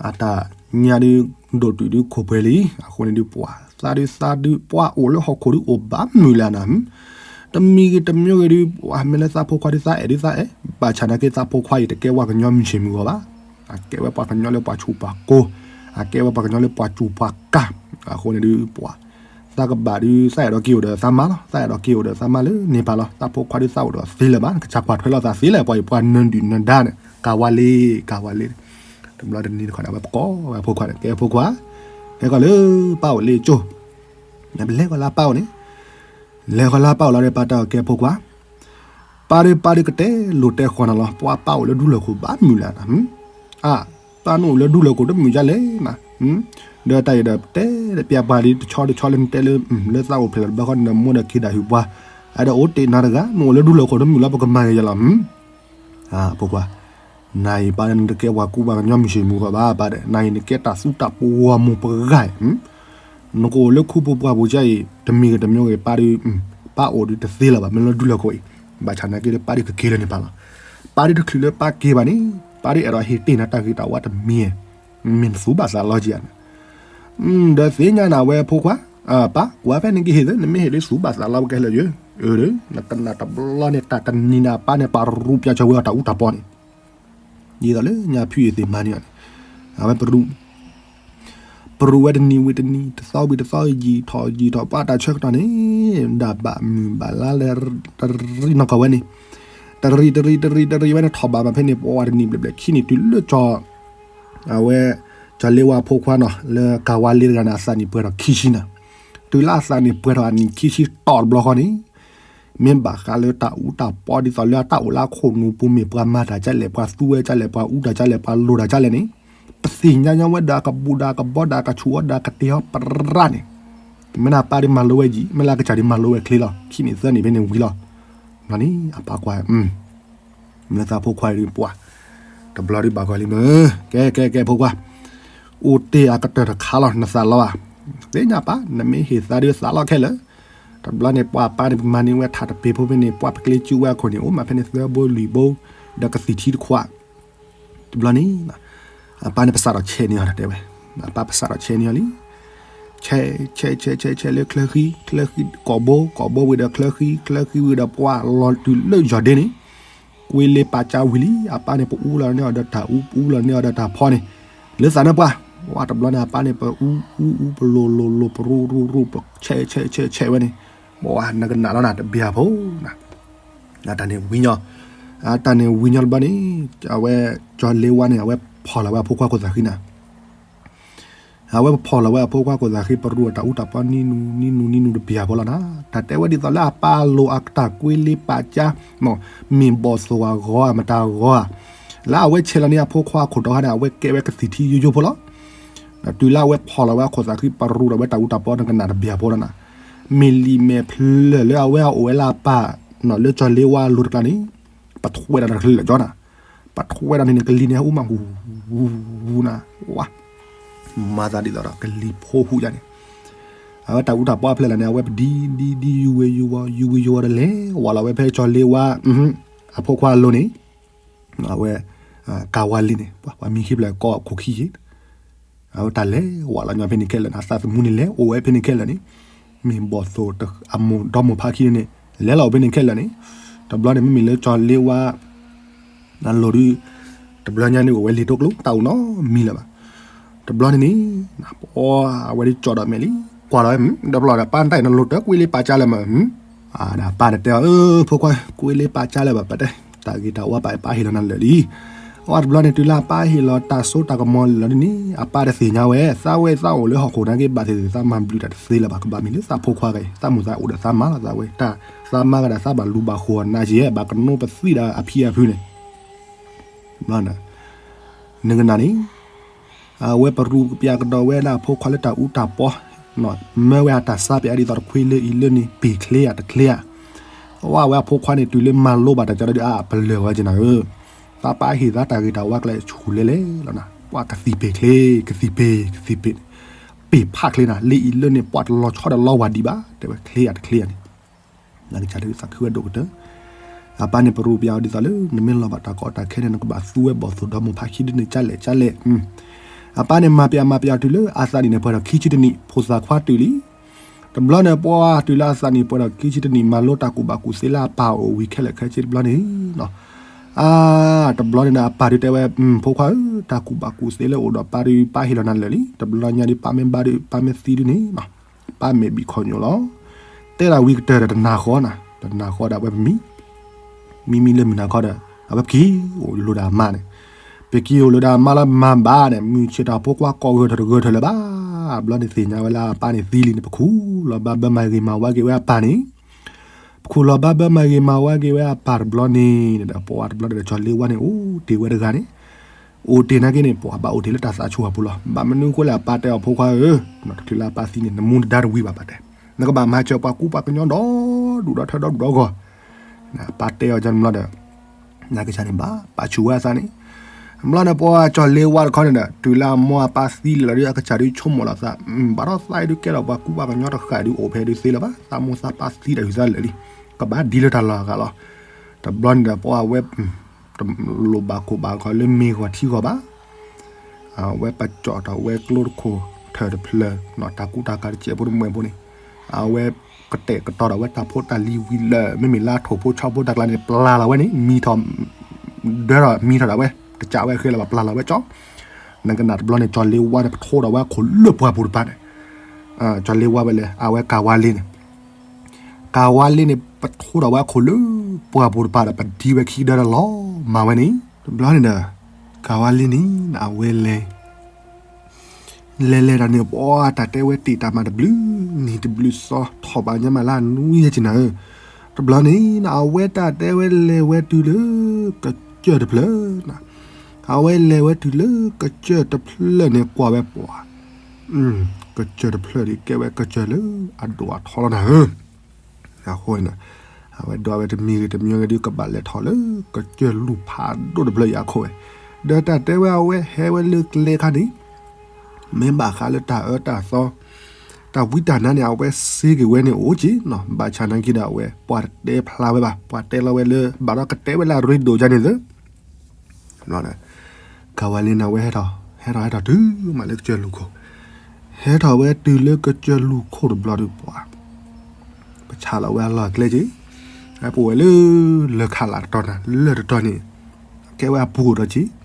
အတၢ်ညါဒုး ဒိၣ်တုာ်ဒုးခိၣ်ပှဲၤလံ, အဃိန့ၣ်ဒုးပှၤသးဒုးသးဒုး ပှၤအိၣ်လၢဟီၣ်ခိၣ်ဒုးအိၣ်ဘၣ်မုာ်လၢနၤ, တမံၤဂ့ၤတမံၤဂ့ၤဒုး ပှၤမ့ၢ်လၢသးဖိခွါဒုးသးအဲၣ်ဒုးသးအဲၣ်, ဘၣ်ဆၣ်နာ်က့သးဖိခွါအံၤ တကဲဝဲကညီမုၢ်ဆ့ၣ်မုၢ်ဂီၤဘၣ်, အကဲဝဲပှၤကညီလၢပှၤဆူၣ်ပှၤကိၤ, အကဲဝဲပှၤကညီလၢပှၤစူၣ်ပှၤကၤ, အဃိန့ၣ်ဒုးပှၤ သးကဘၣ်ဒုး သးအဲၣ်ဒိးက့ၤအိၣ်ဒီးသးမါလီၤ, သးအဲၣ်ဒိးက့ၤအိၣ်ဒီးသးမါလၢန့ၣ်ပၢ်လီၤ, သးဖိခွါဒုးသးအိၣ်ဒီးသ့လၢၤဘၣ်, ကစၢ်ကွၢ်ထွဲလိာ်သးသ့လၢၤ, ပှၤအံၤပှၤနၢၤဒုၣ်နၢၤဒါန့ၣ် ကၤဝါလ့, ကၤဝါလ့, တဘျီတနံၤတခီန့ၣ် အဝဲပကိးဝဲဖိခွါန့ၣ် ကဲဖိခွါ, ဟဲကီၢ်လၢ ပၢ်အိၣ်လ့ၣ်ကၠိ, ပလဲၤကီၢ်လၢပၢ်အိၣ်န့ၣ်, လဲၤကီၢ်လၢပၢ်အိၣ်လီၤဒီး ပၢ်တဲအီၤ ကဲဖိခွါ ပၢ်ဒုး ပၢ်ဒုးကတဲလိာ်တဲဃီနၤလီၤ, ပှၤပၢ်အိၣ်လၢဒူလၢၢ်ခိၣ်ဘၣ်မုာ်လၢနၤ, အါ, ပၢ်နအိၣ်လၢဒူလၢၢ်ခိၣ်တမုာ်ဒ်လဲၣ်နၤ, ဒီးတၢ်အံၤဒီးတဲပျးပှၤလံ တဆီတဆီလၢနတဲလၢ လၢသးအိၣ်ဖျဲၣ်လီၤတဘျီဃီန့ၣ် နမိၢ်ဒီးက့ၤဒၣ်ဟုၣ်ပှၤ, အဒီးအိၣ်တ့ၢ်နၤတဂၤ နအိၣ်လၢဒူလၢၢ်ခိၣ်တမုာ်လီၤ ပကမၤယဲလီၤ, ဖိခွါ နၤအံၤပၢ်ဒီး နတကဲပှၤကူပှၤကညီမုၢ်ဆ့ၣ်မုၢ်ဂီၤဘၣ်, ပၢ်ဒီး နၤအံၤနကဲတၢ်သူတၢ်ပှီၤမိၢ်ပှၢ်ဂၤအံၤ, နကအိၣ်လၢခူပူၤပှၢ်ပူၤကါအံၤ တမံၤဂ့ၤတမံၤဂ့ၤ ပၢ်ဒုး ပၢ်အိၣ်ဒုးတသ့လၢၤဘၣ် မ့ၢ်လၢဒူလၢၤခိၣ်အံၤ, ဘၣ်ဆၣ်နာ်က့ဒီး ပၢ်ဒုးကက့ၤလၢန့ၣ်ပၢ်လီၤ. ပၢ်ဒုးတချုးလၢပၢ်က့ၤဘၣ်န့ၣ် ပၢ်ဒုးအဲၣ်ဒိးဟ့ၣ်တ့ၢ်နၤတၢ်ဂ့ၤတၢ်ဝါတမံၤ, မ့ၢ်နသူဘၣ်သးလီကံဧါ. ဒီးသ့ၣ်ညါနၤဝဲဖိခွါ, ပၢ် ကွၢ်ဖဲန့ၣ်ကဟ့ၣ်သ့ နမ့ၢ်ဟ့ၣ်ဒုးသူဘၣ်သးလီဝဲကဟဲလၢာ်ယဲ, အၢ နကနၣ်တဘျီန့ၣ် တၢ်တနံၤန့ၣ် အပၢ်န့ၣ် ပာ်ရူးပၠးစၢၤဝဲအီၤတၢ်အူတၢ်ပီန့ၣ် ဒ်သိးလၢညါဖုအံၤသ့ၣ်မၤန့ၢ်အီၤန့ၣ်, အဝဲပရူး, ပရူးဝဲတနံၤဝံၤတနံၤ တသီဝံၤတသီ ယံာ်ထီၣ်ယံာ်ထီၣ် ပှၤတၢ်ဆၢကတီၢ်န့ၣ် ဒၣ်ဘၣ်မုၢ်ဘၣ်လါလၢ တရံးနီၢ်ကီၢ်ဝဲန့ၣ်, တရံးတရံးတရံးတရံးဝဲန့ၣ် ထီၣ်ဘးမးဖဲန့ၣ် ပှၤတနံၤဘျဲၣ်ဘျဲၣ်ခံနံၤ တုၤလၢကၠီ အဝဲ ကၠီၤလ့ဝါဖိခွါနီၤ လၢကၤဝါလ့တဂၤန့ၣ် အသးနံၣ်ပှဲၤထီၣ်ခံဆံနၤ, တုၤလၢအသးနံၣ်ပှဲၤထီၣ်အနံၣ်ခံဆံတီၢ်တဘျီဃီန့ၣ် မ့ၢ်ဘၣ်ဃးလၢတၢ်အူတၢ်ပီဒ်သိးလၢအတၢ်အိၣ်လၢအခိၣ်နူာ်ပူၤ မ့ၢ်ပှၤမၤတၢ်ကလဲၣ် ပှၤသူဝဲကလဲၣ် ပှၤအူတၢ်ကလဲၣ် ပှၤလိၤတၢ်ကလဲၣ်န့ၣ်, ပသ့ၣ်ညါညါဝဲဒီးအကဘူၣ်ဒီးအကဘီဒီးအကဆူၣ်အီၤဒီးအကတဲာ်အီၤ ပရၣ်န့ၣ်, မ့ၢ်လၢအပၢ်ဒုးမၤလိဝဲယံာ် မ့ၢ်လၢအကစၢ်ဒုးမၤလိဝဲချ့လီၤ ခံနံၣ်သၢနံၣ်ဖဲန့ၣ်ဝံၤလီၤ. ဘျီန့ၣ် အပၢ်ကွၢ် မ့ၢ်သးဖိခွါဒုးပှၤ တဘျီဒုးဘၣ်ဂီၤလံမ့ၢ်, ကဲကဲကဲဖိခွါ, အိၣ်တ့ၢ်အကတၢၢ်တခါလီၤ နသးလီၤဧါ, သ့ၣ်ညါပၢ် နမ့ၢ်ဟ့ၣ်သးဒုးသးလီၤခဲလၢာ်, တဘျီန့ၣ် ပှၤပၢ်န့ၣ် ပမၤန့ၢ်ဝဲထးတပ့ၤဖိဖဲန့ၣ် ပှၤပကျ့စုဝဲအခိၣ်န့ၣ် အိၣ်မးဖဲန့ၣ် သၢဘိလွံၢ်ဘိ ဒီးကသံၣ်ထံတခွး, တဘျီန့ၣ် အပၢ်န့ၣ် ပစးထီၣ်ဆဲးန့ၢ်အီၤတဲဝဲ, အပၢ်ပစးထီၣ်ဆဲးန့ၢ်အီၤလံ ဆဲးဆဲးဆဲးဆဲးဆဲးလၢချၢဃံ, ချၢဃံကိာ်ဘိ, ကိာ်ဘိဝံၤဒီးချၢဃံ, ချၢဃံဝံၤဒီးပှၤလီၤတုၤလၢယီၢ်ဒ့န့ၣ်, ကွ့လ့ပာ်ကၠါဝံၤလံ, အပၢ်န့ၣ် ပအူလီၤန့ၢ်အီၤဒီးတၢ်အူ, ပအူလီၤန့ၢ်အီၤဒီးတၢ်ဖီန့ၣ်, လၢသးနၢ်ပှၢ်, ဝဲတဘျီန့ၣ် အပၢ်န့ၣ် ပအူအူအူ ပလိၤလိၤလိၤ ပရူရူရူ ပဆဲးဆဲးဆဲးဆဲးဝဲန့ၣ်, ပှၤနကနၣ်လီၤနၤတဘျီဖိ, တၢ်န့ၣ်ဝံၤညီ, တၢ်န့ၣ်ဝံၤညီတဘျီန့ၣ်, အဝဲ ကၠီၤလ့ဝါန့ၣ် အဝဲဖီၣ်လီၤဝဲအဖိခွါခိၣ်သးဃံနၤ အဝဲဖီၣ်လီၤဝဲအဖိခွါခိၣ်သးဃံ ပရူးအတၢ်အူတၢ်ပီနံၤနူၤနံၤနူၤနံၤနူၤတဘျီဖိလီၤနၤ, တၢ်တဲဝဲဒ်သိးလၢအပၢ်လိၤအတၢ်ကွ့လ့ပာ်ကၠါ, မ့ၢ်ဘီၣ်သိၣ်အဂီၢ်ဧါ မတၤအဂီၢ်ဧါ, လၢအဝဲဆဲးလီၤန့ၢ်အဖိခွါခိၣ်တီခါန့ၣ် အဝဲကဲဝဲကသံၣ်ထံယိယိဖိလီၤ. တုၤလၢအဝဲဖီၣ်လီၤဝဲအခိၣ်သးဃံ ပရူးဒီးဝဲတၢ်အူတၢ်ပီနကနၣ်တဘျီဖိလီၤနၤ, မ့ၢ်လံာ်မဲာ်ဖျၢၣ်လၢအဝဲအအိၣ်ဝဲလၢအပၢ်, လၢကၠီၤလ့ဝါအလိၤတကျါန့ၣ်, ပထွဲဒီးတချုးလၢာ်ကၠီနၤ, ပထွဲဒီးန့ၣ်န့ၣ် ကလံၤန့ၣ်ဟူမးဟူ, ဟူနၤ, ဝါ, မၤသးဒ်သိးဒီးကလံၤဖိဟူယါန့ၣ်, အဝဲတၢ်အူတၢ်ပီဖျၢၣ်လၢာ်န့ၣ် အဝဲပဒံဒံဒံယူၤဝဲယူၤဝီၤ ယူၤဝဲယူၤဝီၤဒီးလဲၤဝဲလီၤဝဲဖဲကၠီၤလ့ဝါ, အဖိခွါအလိၤန့ၣ်, အဝဲ, ကၤဝါလ့န့ၣ် ပှၤမံၤခံဖျၢၣ်ကိးခိၣ်ခံယ့ၣ် အဝဲတၢ်လဲၤဝဲလီၤညီဖဲန့ၣ်ခဲလၢာ်န့ၣ် အသးသမူန့ၣ်လဲၤအိၣ်ဝဲဖဲန့ၣ်ခဲလၢာ်န့ၣ်, မ့ၢ်ဘီၣ်သိၣ်အမိၢ်ဒီမိၢ်ဖါခံန့ၣ်, လဲၤလီၤအိၣ်ဖဲန့ၣ်ခဲလၢာ်န့ၣ်, တဘျီန့ၣ်မ့မ့ၢ်လၢကၠီၤလ့ဝါ, အလိၤဒုး, တဘျီညါန့ၣ်အိၣ်ဝဲလံာ်တိကျိ တၢ်အိၣ်နီတမံၤလၢၤဘၣ်, တဘျီန့ၣ်န့ၣ်, အဝဲဒုးကၠီဒီးမဲာ်လံ, ကွၢ်လီၤဝဲ, ဒီးပျီဒီးပၢ်တၢ်အံၤနလိၤတၢ်ကွ့လ့ပာ်ကၠါလၢၤမး, ဒီးပၢ်တတဲအီၤ ဖိခွါ ကွ့လ့ပာ်ကၠါလၢၤဘၣ် ပတဲ, တၢ်ဂ့ၤတၢ်ဝါပာ်ပၢ်ဟ့ၣ်လီၤနၤလၢာ်လံ အဝဲတဘျီန့ၣ် တုၤလၢအပၢ်ဟ့ၣ်လီၤတၢ်စိတၢ်ကမီၤလၢာ်လီၤဒ်န့ၣ် အပၢ်တသ့ၣ်ညါဝဲ, သးဝဲသးအိၣ်လၢဟီၣ်ခိၣ်နာ်က့ဘၣ်သ့ၣ်သ့ၣ် သးမၤဘျုးတၢ်တသ့လၢၤဘၣ် ကဘၣ်မ့ၢ်လၢသးဖိခွါဂ့ၤ သးမိၢ်သးအိၣ်ဒီးသးမါလီၤသးဝဲ, သးမါကဒီးသးဘၣ်လူၤဘၣ်ဃိးနၤက့ ဘၣ်ကနိးပသံဒီးအဖံအဖုန့ၣ် နကနၣ်န့ၣ်, အဝဲပရူးကပျးကဒီးဝဲဒၣ်အဖိခွါလၢတၢ်အူတၢ်ပီ, မၢဝဲအတၢ်ဆါပျးဒ်သိးတခွ့လၢအံၤလၢန့ၣ် ပ့ၤချ့ဧါတချ့ဧါ, အဝဲအဖိခွါန့ၣ် တုၤလၢမၤလိဘၣ်တၢ်ကဒီးဒုး အါ ပလၢၢ်ဝဲက့နၤဧၢ, သးပၢ်ဟ့ၣ်သးတၢ်ဂ့ၤတၢ်ဝါကျဲဆူၣ်လဲၤလဲၤလီၤနၤ, ပှၤကသံၣ်ပ့ၤချ့ ကသံၣ်ပ့ၤ ကသံၣ်ပ့ၤန့ၣ်, ပ့ၤဖးချ့နၤ လၢအံၤလၢန့ၣ် ပှၤတလီၤဆီဒီးလီၤဝၤဒံးဘၣ် တဲဝဲချ့ဧါတချ့ဧါန့ၣ် နကစၢ်ဒုးသးခုဝဲဒိၣ်ကတၢၢ်, အပၢ်န့ၣ်ပရူးပျးအီၤဒ်သိးလၢ နမ့ၢ်လီၤဘၣ်တၢ်ကီတၢ်ခဲန့ၣ် နကဘၣ်သူဝဲဘီၣ်သိၣ်ဒီမိၢ်ဖးခံဒ်န့ၣ် ကၠါလဲၣ်ကၠါလဲၣ်, အပၢ်န့ၣ်မၤပျးမၤပျးတုၤလၢအသးနံၣ်န့ၣ်ပှဲၤထီၣ်ခံဆံတနံၣ် ဖိသၣ်ခွါတုၤလံ, တဘျီန့ၣ်ပှၤတုၤလၢအသးနံၣ်ပှဲၤထီၣ်ခံဆံတနံၣ် မၤလိတၢ်ကူၣ်ဘၣ်ကူၣ်သ့လၢအပၢ်အအိၣ်ဝံၤခဲလၢာ်ခဲဆ့တဘျီန့ၣ် အါ, တဘျီန့ၣ်ဒီးအပၢ်ဒုးတဲဝဲ, ဖိခွါဧၢ, တၢ်ကူၣ်ဘၣ်ကူၣ်သ့လၢအိၣ်ဒီးပၢ်ဒုး ပၢ်ဟ့ၣ်လီၤနၤလၢာ်လံ, တဘျီညါဒုးပၢ်မ့ၢ်ဘါဒုး ပၢ်မ့ၢ်သံဒုးန့ၣ်, ပၢ်မဲာ်ဘံၣ်ခီၣ်ညိၣ်လီၤ. တဲဒၣ်ဝံၤကတၢၢ်ဒီးတနၤဃီနၤ, တနၤဃီဒီးအဝဲပမံ, မံမံလၢမုၢ်နၤခီဒီး အဝဲပက့ၤအိၣ်လိၤဒီးအမါန့ၣ်, ပက့ၤအိၣ်လိၤဒီးအမါလၢမၤဘၣ်န့ၣ် မုၢ်ဆ့ၣ်ထီၣ်ဖိခွါကိးဂၢၢ်ထၢၣ်တဂၢၢ်ထၢၣ်လၢၤဘၣ်, ဘျီန့ၣ်သ့ၣ်ညါဝဲလၢအပၢ်န့ၣ်သံလံန့ၣ် ပခူၣ်လီၤဘၣ်ဘၢမၤဂ့ၤမၤဝါက့ၤဝဲအပၢ်န့ၣ် ပခူၣ်လီၤဘၣ်ဘၢမၤဂ့ၤမၤဝါက့ၤဝဲအပၢ်တဘျီန့ၣ်, ဒီးပှၤတဘျီဒီးကၠီၤလ့ဝါန့ၣ် အိၣ်တ့ၢ်ဝဲတဂၤန့ၣ်, အိၣ်တ့ၢ်နာ်က့န့ၣ် ပှၤဘၣ်အိၣ်တ့ၢ်လၢတၢ်သးဆူၣ်အပူၤလီၤ. ဘၣ်မနုၤအဃိလဲၣ် အပၢ်တဲအီၤဖိခွါဧၢ, တချုးလၢအပၢ်သံန့ၣ် နမူနဒါတဝံၤဘၣ်ပၢ်တဲ, နကဘၣ်မၤစၢၤပှၤကူပှၤကညီဒီဒူၣ်ဒီထၢဒီဒူၣ်ဒီဂီၢ်, ပၢ်တဲအီၤကန့ၣ်ဘျီဒီး နကစၢ်န့ၣ်ဘၣ်ပာ်ဆူၣ်ဝဲအသးန့ၣ်, ဘျီန့ၣ်ပှၤကၠီၤလ့ဝါတခီန့ၣ်ဒီး တုၤလၢအမိၢ်အပၢ်သံလၢာ်လီၤဒုး အကစၢ်ဒုးဆိကမိၣ်လီၤသး, ဘၣ်ဒီးသးအံၤဒုးကဲထီၣ်ပှၤကူပှၤကညီတဃၣ်ဒုးအိၣ်ဖဲဒုးသ့လၢၤဘၣ်, သးမိၢ်သးပၢ်သံတၢ်ဟုသးလၢာ်လံ, ကဘၣ်ဒ်လၢတၢ်လီၢ်အဂၤလီၤ. တဘျီန့ၣ်ဒီးပှၤဝဲ တလိၣ်ဘၣ်ခိၣ်ဘၣ်ဂီၤလၢမ့ၤဂီၤထံဂီၤဘၣ် အဝဲပကၠီၣ်ထီၣ်ဝဲကျိတခိၣ်ထၢၣ်တဖျၢၣ်, တၢ်ကူတၢ်ကၤတစဲးဖိတမှဲးဖိန့ၣ်, အဝဲကတဲာ်ကတီၤထီၣ်ဝဲတၢ်ဖိတၢ်လံၤဝံၤလၢာ် မ့မ့ၢ်လၢထိၣ်ဖိဆီဖိတၢ်ကျါန့ၣ် ပျၢ်လီၤဝဲန့ၣ် မံထီၣ်, ဒၢထီၣ်မံထီၣ်ဒၣ်ဝဲ, တကးဝဲဃဲလၢၤဘၣ် ပျၢ်လီၤဝဲကၠီ, နကနၣ်တဘျီန့ၣ် ကၠီၤလ့ဝါန့ၣ် ပထိထီၣ်ဝဲအခိၣ်လၢပှၢ်ပူၤတပၤန့ၣ်, ကၠီၤလ့ဝါဝဲလဲၣ် အဝဲကၤဝါလ့န့ၣ် ကၤဝါလ့န့ၣ် ပထိထီၣ်ဝဲအခိၣ်လၢပှၢ်ပူၤတပၤဒီး ပဒံဝဲခံကဒၢတၢ်လီၤမၢ်ဝဲန့ၣ်, တဘျီန့ၣ်ဒီး ကၤဝါလ့န့ၣ် အဝဲလဲၤ လဲၤလဲၤတၢ်န့ၣ် ပှၤတၢ်တဲဝဲတ့ၢ်တၢ်မၤတဘျုးနံၤတဘျုးသီ ထီၣ်ဘၣ်ညါမးလၢအနွံဟဲက့ၤနၤဧၢ, တဘျီန့ၣ် အဝဲတၢ်တဲဝဲလဲၤဝဲတုၤလၢ ကစၢၢ်တဖျၢၣ်, အဝဲလဲၤဝဲတုၤလၢကစၢၢ်တဖျၢၣ်န့ၣ် ကွၢ်ဝဲပှၤ ကစၢၢ်တဖျၢၣ်န့ၣ် ကဲဝဲကစၢၢ်လၢအဒိၣ်အထီလီၤနၤဧၢ, အဃိန့ၣ် အဝဲဒိးဝဲတမံၤဂ့ၤတမံၤဂ့ၤဒုး ကဘၣ်လဲၤထီၣ်လၢကစၢၢ်လူၢ်ဖးဒိၣ်တဖျၢၣ်အံၤအခိၣ်ဝဲ, ဒီးတၢ်တဲဝဲအဝဲဟဲဝဲလၢကျဲခါန့ၣ် မ့ၢ်ဘၣ်ဃးလၢတၢ်အၢတၢ်သီ တၢ်ဝံတၢ်နါန့ၣ် အဝဲစ့က့ၤဝဲန့ၣ်အိၣ်က့ၤနီၤ, ဘၣ်ဆၣ်နာ်က့ဒီးအဝဲ ပှၤတတဲဖျါဝဲဘၣ်, ပှၤတဲလီၤဝဲလၢ ဘၣ်ဒီးကတဲဝဲလၢအရ့ဒိၣ်ယါန့ၣ်သၢ ကၤဝါလ့န့ၣ် အဝဲဟဲထီၣ် ဟဲထီၣ်ဟဲထီၣ်တုၤမးလၢကစၢၢ်လူၢ်ခိၣ်, ဟဲထီၣ်ဝဲတုၤလၢကစၢၢ်လူၢ်ခိၣ်တဘျီဒုးပှၤ ပဆါလီၤဝဲအလီၢ်အကျဲက့ၤ, အပူၤဝဲလၢ လၢၢ်ခးလးတတီၤနၤ လၢၢ်တတီၤန့ၣ် ကဲဝဲအပူၤအိၣ်ဒီးက့ၤ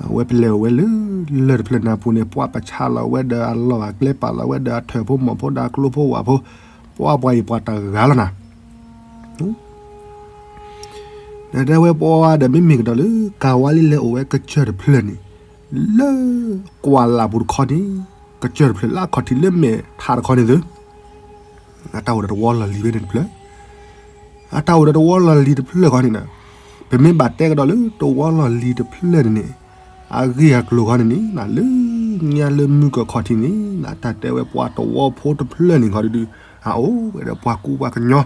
အဝဲပလဲၤအိၣ်ဝဲလၢ လၢၢ်တဖျၢၣ်န့ၣ်အပူၤန့ၣ် ပှၤပဆါလီၤဝဲဒီးအလီၢ်အကျဲ ပာ်လီၤဝဲဒီးအထၢၣ်ဖိမီၢ်ဖိဒီးအကျိဖိဝၣ်ဖိ, ပှၤပှၤအံၤပှၤတဂၤလီၤနၤ, ဒီးတဲဝဲပှၤဒီးမ့မ့ၢ်ကဒီးလၢ ကၤဝါလ့လဲၤအိၣ်ဝဲကစၢၢ်တဖျၢၣ်န့ၣ် လၢကွၢ်လၢ်ပူၤတခီန့ၣ် ကစၢၢ်တဖျၢၣ်လၢအခီၣ်ထံးလၢမဲာ်ထးတခီန့ၣ်သၢ အတၢ်အိၣ်ဒီးတဝီလီၢ်လံၤဖဲန့ၣ်တဖျၢၣ်, အတၢ်အိၣ်ဒီးတဝီလီၢ်လံၤတဖျၢၣ်ခီန့ၣ်ဒီး ပမ့ၢ်ဘၣ်တဲကဒီးလၢတဝီလီၢ်လံၤတဖျၢၣ်န့ၣ်န့ၣ် အဂ့ၢ်အကျိၤခီန့ၣ်န့ၣ် လၢညါလၢမုၢ်ကခီၣ်ထံးန့ၣ် တၢ်တဲဝဲပှၤတဝီဖိတဖျၢၣ်န့ၣ်ခီဒုး အအိၣ်ဝဲဒီးပှၤကူပှၤကညီ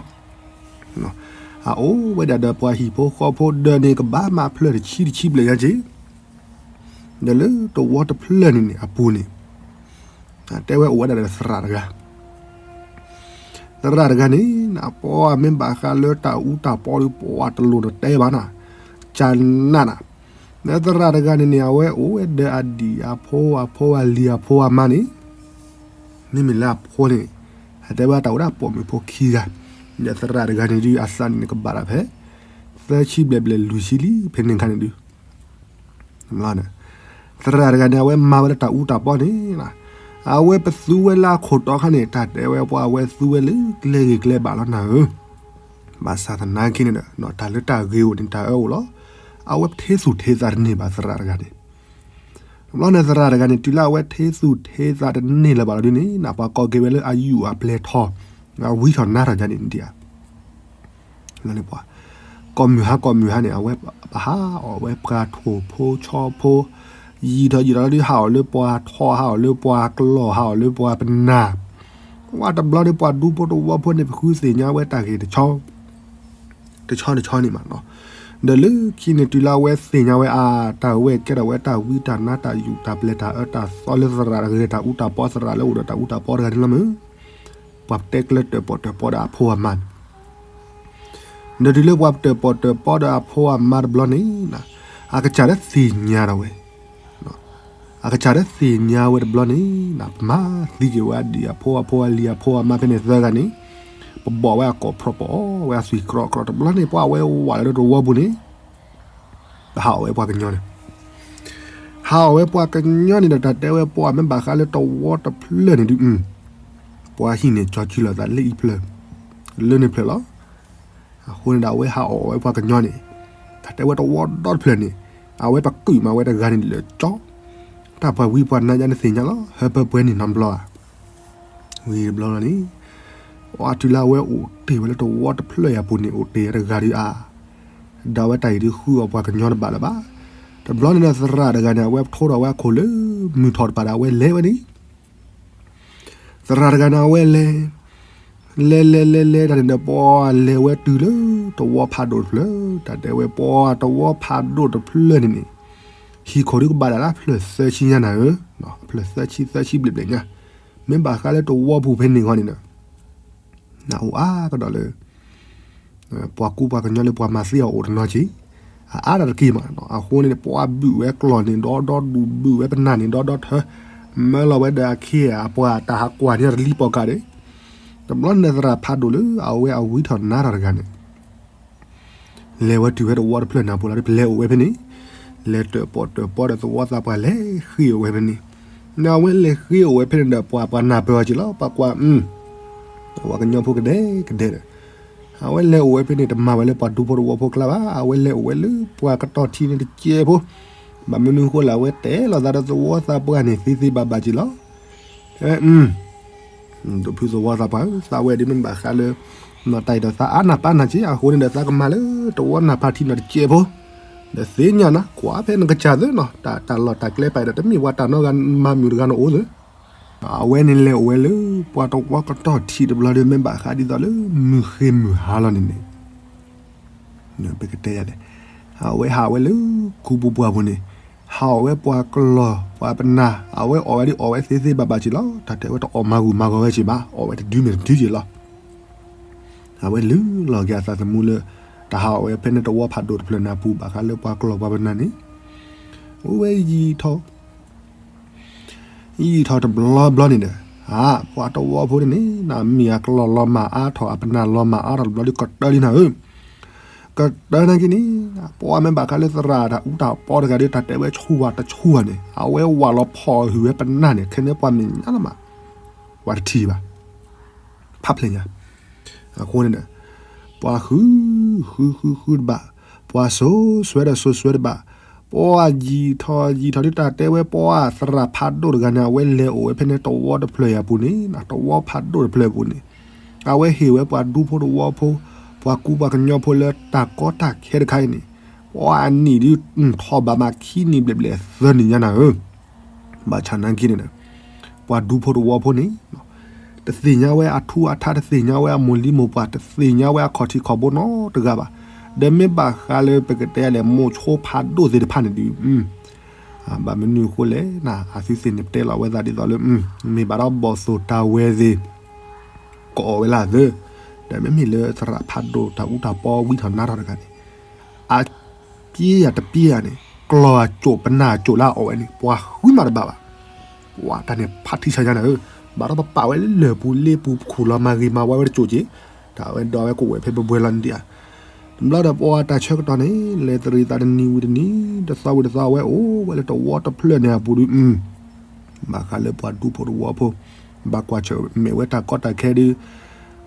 အအိၣ်ဝဲဒၣ်ဒီးပှၤဟံၣ်ဖိဃီဖိဒၢးန့ၣ်ကဘၣ်မၤဖျၢၣ်တဆံတဆံဘျဲၣ်ညါက့ၤ, ဒီးလၢတဝီတဖျၢၣ်န့ၣ်န့ၣ် အပူၤန့ၣ် တဲဝဲအိၣ်ဝဲဒၣ်ဒီးသရၣ်တဂၤ, သရၣ်တဂၤန့ၣ် ပှၤမ့ၢ်ဘၣ်ဃးလၢတၢ်အူတၢ်ပီဒီး ပှၤတလိၣ်တတဲဘၣ်နၤ, ကနၣ်နၤ, လၢသရၣ်တဂၤန့ၣ်န့ၣ် အဝဲအိၣ်ဝဲဒီးအဒံၣ်အဖိအဖိအလံၤအဖိအမါန့ၣ် မ့မ့ၢ်လၢအဖိန့ၣ် အတဲဝဲတၢ်အိၣ်ဒၣ်ပိာ်မုၣ်ဖိခံဂၤ, ဒီးသရၣ်တဂၤန့ၣ်ဒုး အသးန့ၣ်န့ၣ်ကဘၣ်ဒၣ်ဖဲ သၢဆံဘျဲၣ်ဘျဲၣ်လွံၢ်ဆံလံ ဖဲန့ၣ်အခါန့ၣ်ဒုး သရၣ်တဂၤန့ၣ် အဝဲမၤဝဲလၢတၢ်အူတၢ်ပီန့ၣ်, အဝဲပသူဝဲလၢအခိၣ်တီခါန့ၣ် တၢ်တဲဝဲပှၤအဝဲသူဝဲလၢကျဲဂ့ၤကျဲဘၣ်လီၤနၤဧၢ, ဘၣ်ဆၣ်သနာ်က့န့ၣ်ဒီး တၢ်လၢတၢ်ဂ့ၤအိၣ်န့ၣ် တၢ်အၢအိၣ်လီၤ, အဝဲပထ့သူၣ်ထ့သးတန့ၢ်ဘၣ်သရၣ်တဂၤန့ၣ် တဘျီန့ၣ်သရၣ်တဂၤန့ၣ် တုၤလၢအဝဲထ့သူၣ်ထ့သးတန့ၢ်လၢၤဘၣ်လီၤဒုးန့ၣ် ပှၤကိးက့ၤဝဲလၢအယူၢ်အပျဲၢ်ထီၣ်, အဝံထီၣ်နါထီၣ်ယါန့ၣ်ဒံးဧါ, လၢန့ၣ်ပှၤ ကိးမုၢ်ဟါကိးမုၢ်ဟါန့ၣ် အဝဲပဟးအီၣ်ဝဲပှၤထိၣ်ဖိဆီဖိ, ယံာ်ထီၣ်ယံာ်ထီၣ်လီၤဒုး ဟးအီၣ်လၢပှၤထီၣ် ဟးအီၣ်လၢပှၤကျီၢ် ဟးအီၣ်လၢပှၤပနၢ်, ဝဲတဘျီန့ၣ် ပှၤဒူဖိတဝီဖိန့ၣ် ပဃုသ့ၣ်ညါဝဲတၢ်ဂ့ၢ်တဆီ တဆီတဆီန့ၣ်မးနီၤ, ဒီးလၢခံန့ၣ်တုၤလၢအဝဲသ့ၣ်ညါဝဲအါ တၢ်ဝဲကဲထီၣ်ဝဲတၢ်ဝံတၢ်နါတၢ်ယူၢ်တၢ်ပျဲၢ်တၢ်အၢတၢ်သီလၢသရၣ်တဂၤ တၢ်အူတၢ်ပီသရၣ်လၢအိၣ်ဒီးတၢ်အူတၢ်ပီတဂၤန့ၣ်လီၤမ့ၢ်, ပှၤတဲကျၢၤတၢၣ်ပီၣ်တၢၣ်ပီဒီးအဖိအမါန့ၣ် ဒီးတုၤလၢပှၤတၢၣ်ပီၣ်တၢၣ်ပီဒီးအဖိအမါတဘျီန့ၣ်, အကစၢ်လၢသ့ၣ်ညါဒီးဝဲ, အကစၢ်လၢသ့ၣ်ညါဝဲတဘျီန့ၣ်, ပမၤသံက့ၤဝဲအဒံၣ်အဖိအဖိအလံၤအဖိအမါဖဲန့ၣ်သၢဂၤန့ၣ်, ပဘိးဝဲအကိာ်ဖြီၣ်ပအီၣ်ဝဲအသွံၣ်ကြီကြီတဘျီန့ၣ် ပှၤဝဲဝးလၢတဝီပူၤန့ၣ် ပဟးအီၣ်ဝဲပှၤကညီန့ၣ် ဟးအီၣ်ဝဲပှၤကညီန့ၣ်ဒီး တၢ်တဲဝဲပှၤမ့ၢ်ဘၣ်ဃးလၢတဝီတဖျၢၣ်န့ၣ်ဒုး, ပှၤဟံၣ်န့ၣ် ကၠီၤကူလိာ်သးလၢအံၤဖျၢၣ်, လၢန့ၣ်ဖျၢၣ်လီၤ. အဃိန့ၣ်ဒီး အဝဲဟးအီၣ်ဝဲပှၤကညီန့ၣ်, တၢ်တဲဝဲတဝီဒီတဖျၢၣ်န့ၣ်, အဝဲပကုာ်မးဝဲတဂၤန့ၣ်လၢကၠီ, တၢ်ပှၤဝံပှၤနါယါန့ၣ်သ့ၣ်ညါလီၤ, ဟၢပၢပှဲၤန့ၣ်နီတဘျီဧါ ဝံၤတဘျီလီၤန့ၣ်, အတုၤလၢအဝဲအိၣ်တ့ၢ်ဝဲလၢတဝီတဖျၢၣ်အံၤအပူၤန့ၣ် အိၣ်တ့ၢ်ဝဲတဂၤဒီးဧါ, ဒီးအဝဲတၢ်အံၤဒုးဃုအီၣ်ပှၤကညီတဘၣ်လၢၤဘၣ်. တဘျီန့ၣ်ဒီးသရၣ်တဂၤန့ၣ် အဝဲထိထီၣ်ဝဲအခိၣ်လၢမုၢ်ထီၣ်တပၤဒီး အဝဲလဲၤဝဲန့ၣ်, သရၣ်တဂၤန့ၣ် အဝဲလဲၤ, လဲၤလဲၤလဲၤလဲၤတၢ်န့ၣ်ဒီး ပှၤလဲၤဝဲတုၤလၢတဝီဖးဒိၣ်တဖျၢၣ်, တၢ်တဲဝဲပှၤတဝီဖးဒိၣ်တဖျၢၣ်န့ၣ်န့ၣ် ဟံၣ်ခိၣ်ဒုးကဘၣ်ဒၣ်လၢအဖျၢၣ်သၢဆံညါနၤဧၢ, အဖျၢၣ်သၢဆံ သၢဆံဘျဲၣ်ဘျဲၣ်ညါ, မ့ၢ်ဘၣ်ဃးလၢတဝီပူၤဖဲန့ၣ်ဂီၢ်န့ၣ်ဒီး နအိၣ်အါကဒီးလၢ ပှၤကူပှၤကညီလၢပှၤမၤသ့အီၤအိၣ်တနီၤက့ၤ, အအါတက့ၢ်မး, အဃိန့ၣ် ပှၤဘုၣ်ဝဲကျီၢ်န့ၣ် ဒီဒီဒူၣ်, ဘုၣ်ဝဲပနၢ်န့ၣ် ဒီဒီထၢ, မၢလီၤဝဲဒီးအခ့အပှၤတၢ်ဟးကွၢ်န့ၣ်တလံၤပီၢ်ကးဒီး, တဘျီန့ၣ်သရၣ်ဖးဒိၣ်လၢအဝဲအဝံထီၣ်နါထီၣ်တဂၤန့ၣ် လဲၤဝဲတုၤဖဲတဝီတဖျၢၣ်န့ၣ်အပူၤလီၤဒီး ပလဲၤအိၣ်ဝဲဖဲန့ၣ်, လဲၤတၢၣ်ပီၣ်တၢၣ်ပီဒီးသဝီသးပှၢ်လဲၤဃ့အိၣ်ဝဲဖဲန့ၣ်, န့ၣ်အဝဲလဲၤဃ့အိၣ်ဝဲဖဲန့ၣ်ဒီး ပှၤပှၤနၢ်ပၢၢ်အီၤက့ၤလီၤ, ပှၤကွၢ် အဝဲကညီဖိကဒဲကဒဲဒီး, အဝဲလဲၤအိၣ်ဝဲဖဲန့ၣ် တမၤဝဲလၢပှၤဒူဖိတဝီဖိကျါဘၣ်, အဝဲလဲၤအိၣ်ဝဲလၢပှၤကတီၢ်ထံန့ၣ်တစဲးဖိ, ဘၣ်မနုၤဃိလဲၣ် အဝဲတဲလီၤသးဒီးသဝီသးပှၢ်န့ၣ် သ့သ့ဘၣ်ဘၣ်က့ၤလီၤ, အဝဲ ဒိးဖုသဝီသးပှၢ်ဧၢ, သးဝဲဒ်မ့ၢ်ဘၣ်ဃးလၢ နီၢ်တၢ်အံၤဒီးသးအါနၢ်ပၢ်နၢ်က့ၤ, အဃိန့ၣ်ဒီးသးကမၤလၢတဝီနၢ်ဖးထံနီၢ်တစဲးဖိ, ဒီးသ့ၣ်ညါနၤ ကွၢ်ဖဲနကစၢ်သ့နီၤ, တၢ်လီၢ်တၢ်ကျဲပာ်ဒီး တမ့ၢ်ပှၤတၢ်နီတဂၤမၤမုာ်တဂၤနအိၣ်သ့, အဝဲန့ၣ်လဲၤအိၣ်ဝဲလၢပှၤတဝီကတီၢ်ထံတဘျီဒီး မ့ၢ်ဘၣ်ဃးဒ်သိးလၢမုၢ်ဃ့မုၢ်ဟါလီၤန့ၣ်န့ၣ် ပကတဲယၤလဲၣ်, အဝဲဟးဝဲလၢကူပူၤပှၢ်ပူၤန့ၣ်, ဟးအီၣ်ဝဲပှၤကျီၢ်ပှၤပနၢ်, အဝဲအီၣ်ဝဲဒ်အီၣ်ဝဲသ့သ့ဘၣ်ဘၣ်က့ၤလီၤ, တၢ်တဲဝဲတအီၣ်မၤဂုာ်မၤဂီၤဝဲက့ၤဘၣ်, အီၣ်ဝဲတဒုမ့ၢ်တဒုက့ၤလီၤ, အဝဲလုၢ်လီၤက့ၤအသးသမူလၢ တၢ်ဟးအီၣ်ဝဲဖဲန့ၣ်တဝီဖးဒိၣ်တဖျၢၣ်န့ၣ်အပူၤ ဘၣ်ဃးလၢပှၤကျီၢ်ပှၤပနၢ်န့ၣ်, အိၣ်ဝဲယံာ်ထီၣ် ယံာ်ထီၣ်တဘျီဘျီန့ၣ်ဒီး, အါ ပှၤတဝီဖိန့ၣ်န့ၣ် နမ့ၢ်အကျီၢ်လီၤမၢ်အါထီၣ် အပနၢ်လီၤမၢ်အါထီၣ်တဘျီဒီး ကတၢၢ်လံနၤဧၢ, ကတၢၢ်နာ်က့န့ၣ်, ပှၤမ့ၢ်ဘၣ်ဃးလၢသရၣ်တၢ်အူတၢ်ပီတဂၤဒီး တၢ်တဲဝဲဆူၣ်ဝဲတဆူၣ်ဝဲန့ၣ် အဝဲဝးလီၤဖီၣ်ဟုၣ်ဝဲပနၢ်န့ၣ် ခဲန့ၣ်ပှၤမဲာ်ညါလီၤမး, ပှၤတထံၣ်ဘၣ် ဖးဖျဲၣ်ညါ, အဃိန့ၣ်ဒီး ပှၤဃု ဃုဃုဃုတဘၣ်, ပှၤစိၤစွဲဒီးစိၤစွဲတဘၣ်, ပှၤယံာ်ထီၣ်ယံာ်ထီၣ်ဒ်တၢ်တဲဝဲ ပှၤသရၣ်ဖးဒိၣ်တဂၤန့ၣ် အဝဲလဲၤအိၣ်ဝဲဖဲန့ၣ်တဝီတဖျၢၣ်အံၤအပူၤန့ၣ်, တဝီဖးဒိၣ်တဖျၢၣ်အပူၤန့ၣ်, အဝဲဟ့ၣ်ဝဲပှၤဒူဖိတဝီဖိ, ပှၤကူပှၤကညီဖိလၢတၢ်ကီတၢ်ခဲတခါအံၤန့ၣ်, ပှၤအနံၣ်ဒုးထီၣ်ဘၣ်မးခံနံၣ်ဘျဲၣ်ဘျဲၣ်သၢနံၣ်ညါနၤဧၢ ဘၣ်ဆၣ်နာ်က့န့ၣ်ဒီး ပှၤဒူဖိတဝီဖိန့ၣ် တသ့ၣ်ညါဝဲအထူအထါ တသ့ၣ်ညါဝဲအမိၢ်လံမိၢ်ပှၢ် တသ့ၣ်ညါဝဲအခီၣ်ထံးခီၣ်ဘိနီတဂၤဘၣ်. ဒီးမ့ၢ်ဘၣ်ဃးလၢပကတဲလဲၣ် မိၤဆိဖးဒိၣ်သ့ၣ်တဖၣ်န့ၣ်ဒုး ဘၣ်မနုၤအဃိလဲၣ်န့ၣ် အသုသ့ၣ်န့ၣ် ပတဲလီၤဝဲသးဒ်သိးလၢ မ့ၢ်ဘၣ်ဒီးဘီၣ်သိၣ်တၢ်ဝဲသ့ၣ် ကအီၣ်ဝဲလၢအသၢ, ဒီးမ့မ့ၢ်လၢသရၣ်ဖးဒိၣ်တၢ်အူတၢ်ပီဝံထီၣ်နါထီၣ်တဂၤန့ၣ် အပျ့ၤယၤတပျ့ၤယၤန့ၣ် ကျီၢ်အစိၣ်ပနၢ်အစိၣ်လၢအအီၣ်ဝဲန့ၣ် ပှၤဃုမးတဘၣ်ဘၣ်. ပှၤတၢ်န့ၣ်ဖးထံဆါညါနၤဧၢ, ဘၣ်ဒီးပပာ်ဝဲလၢလၢၢ်ပူၤလ့ပူၤ ပခူၣ်လီၤမၤဂ့ၤမၤဝါဝဲတစိၣ်က့ၤ, တၢ်ဝဲဒီးဝဲကအိၣ်ဝဲဖဲပဘှဲလီၤန့ၣ်ဒံးဧါ. တဘျီဒီးပှၤတၢ်ဆၢကတီၢ်န့ၣ် လဲၤတရံးသးတနံၤဝံၤတနံၤ တသီဝံၤတသီဝဲအိၣ်ဝဲလၢတဝီတဖျၢၣ်န့ၣ်အပူၤဒုး ဘၣ်ဃးလၢပှၤဒူဖိတဝီဖိ ဘၣ်ကွၢ်ဆၢၣ်မဲာ်ဝဲတၢ်ကီတၢ်ခဲဒုး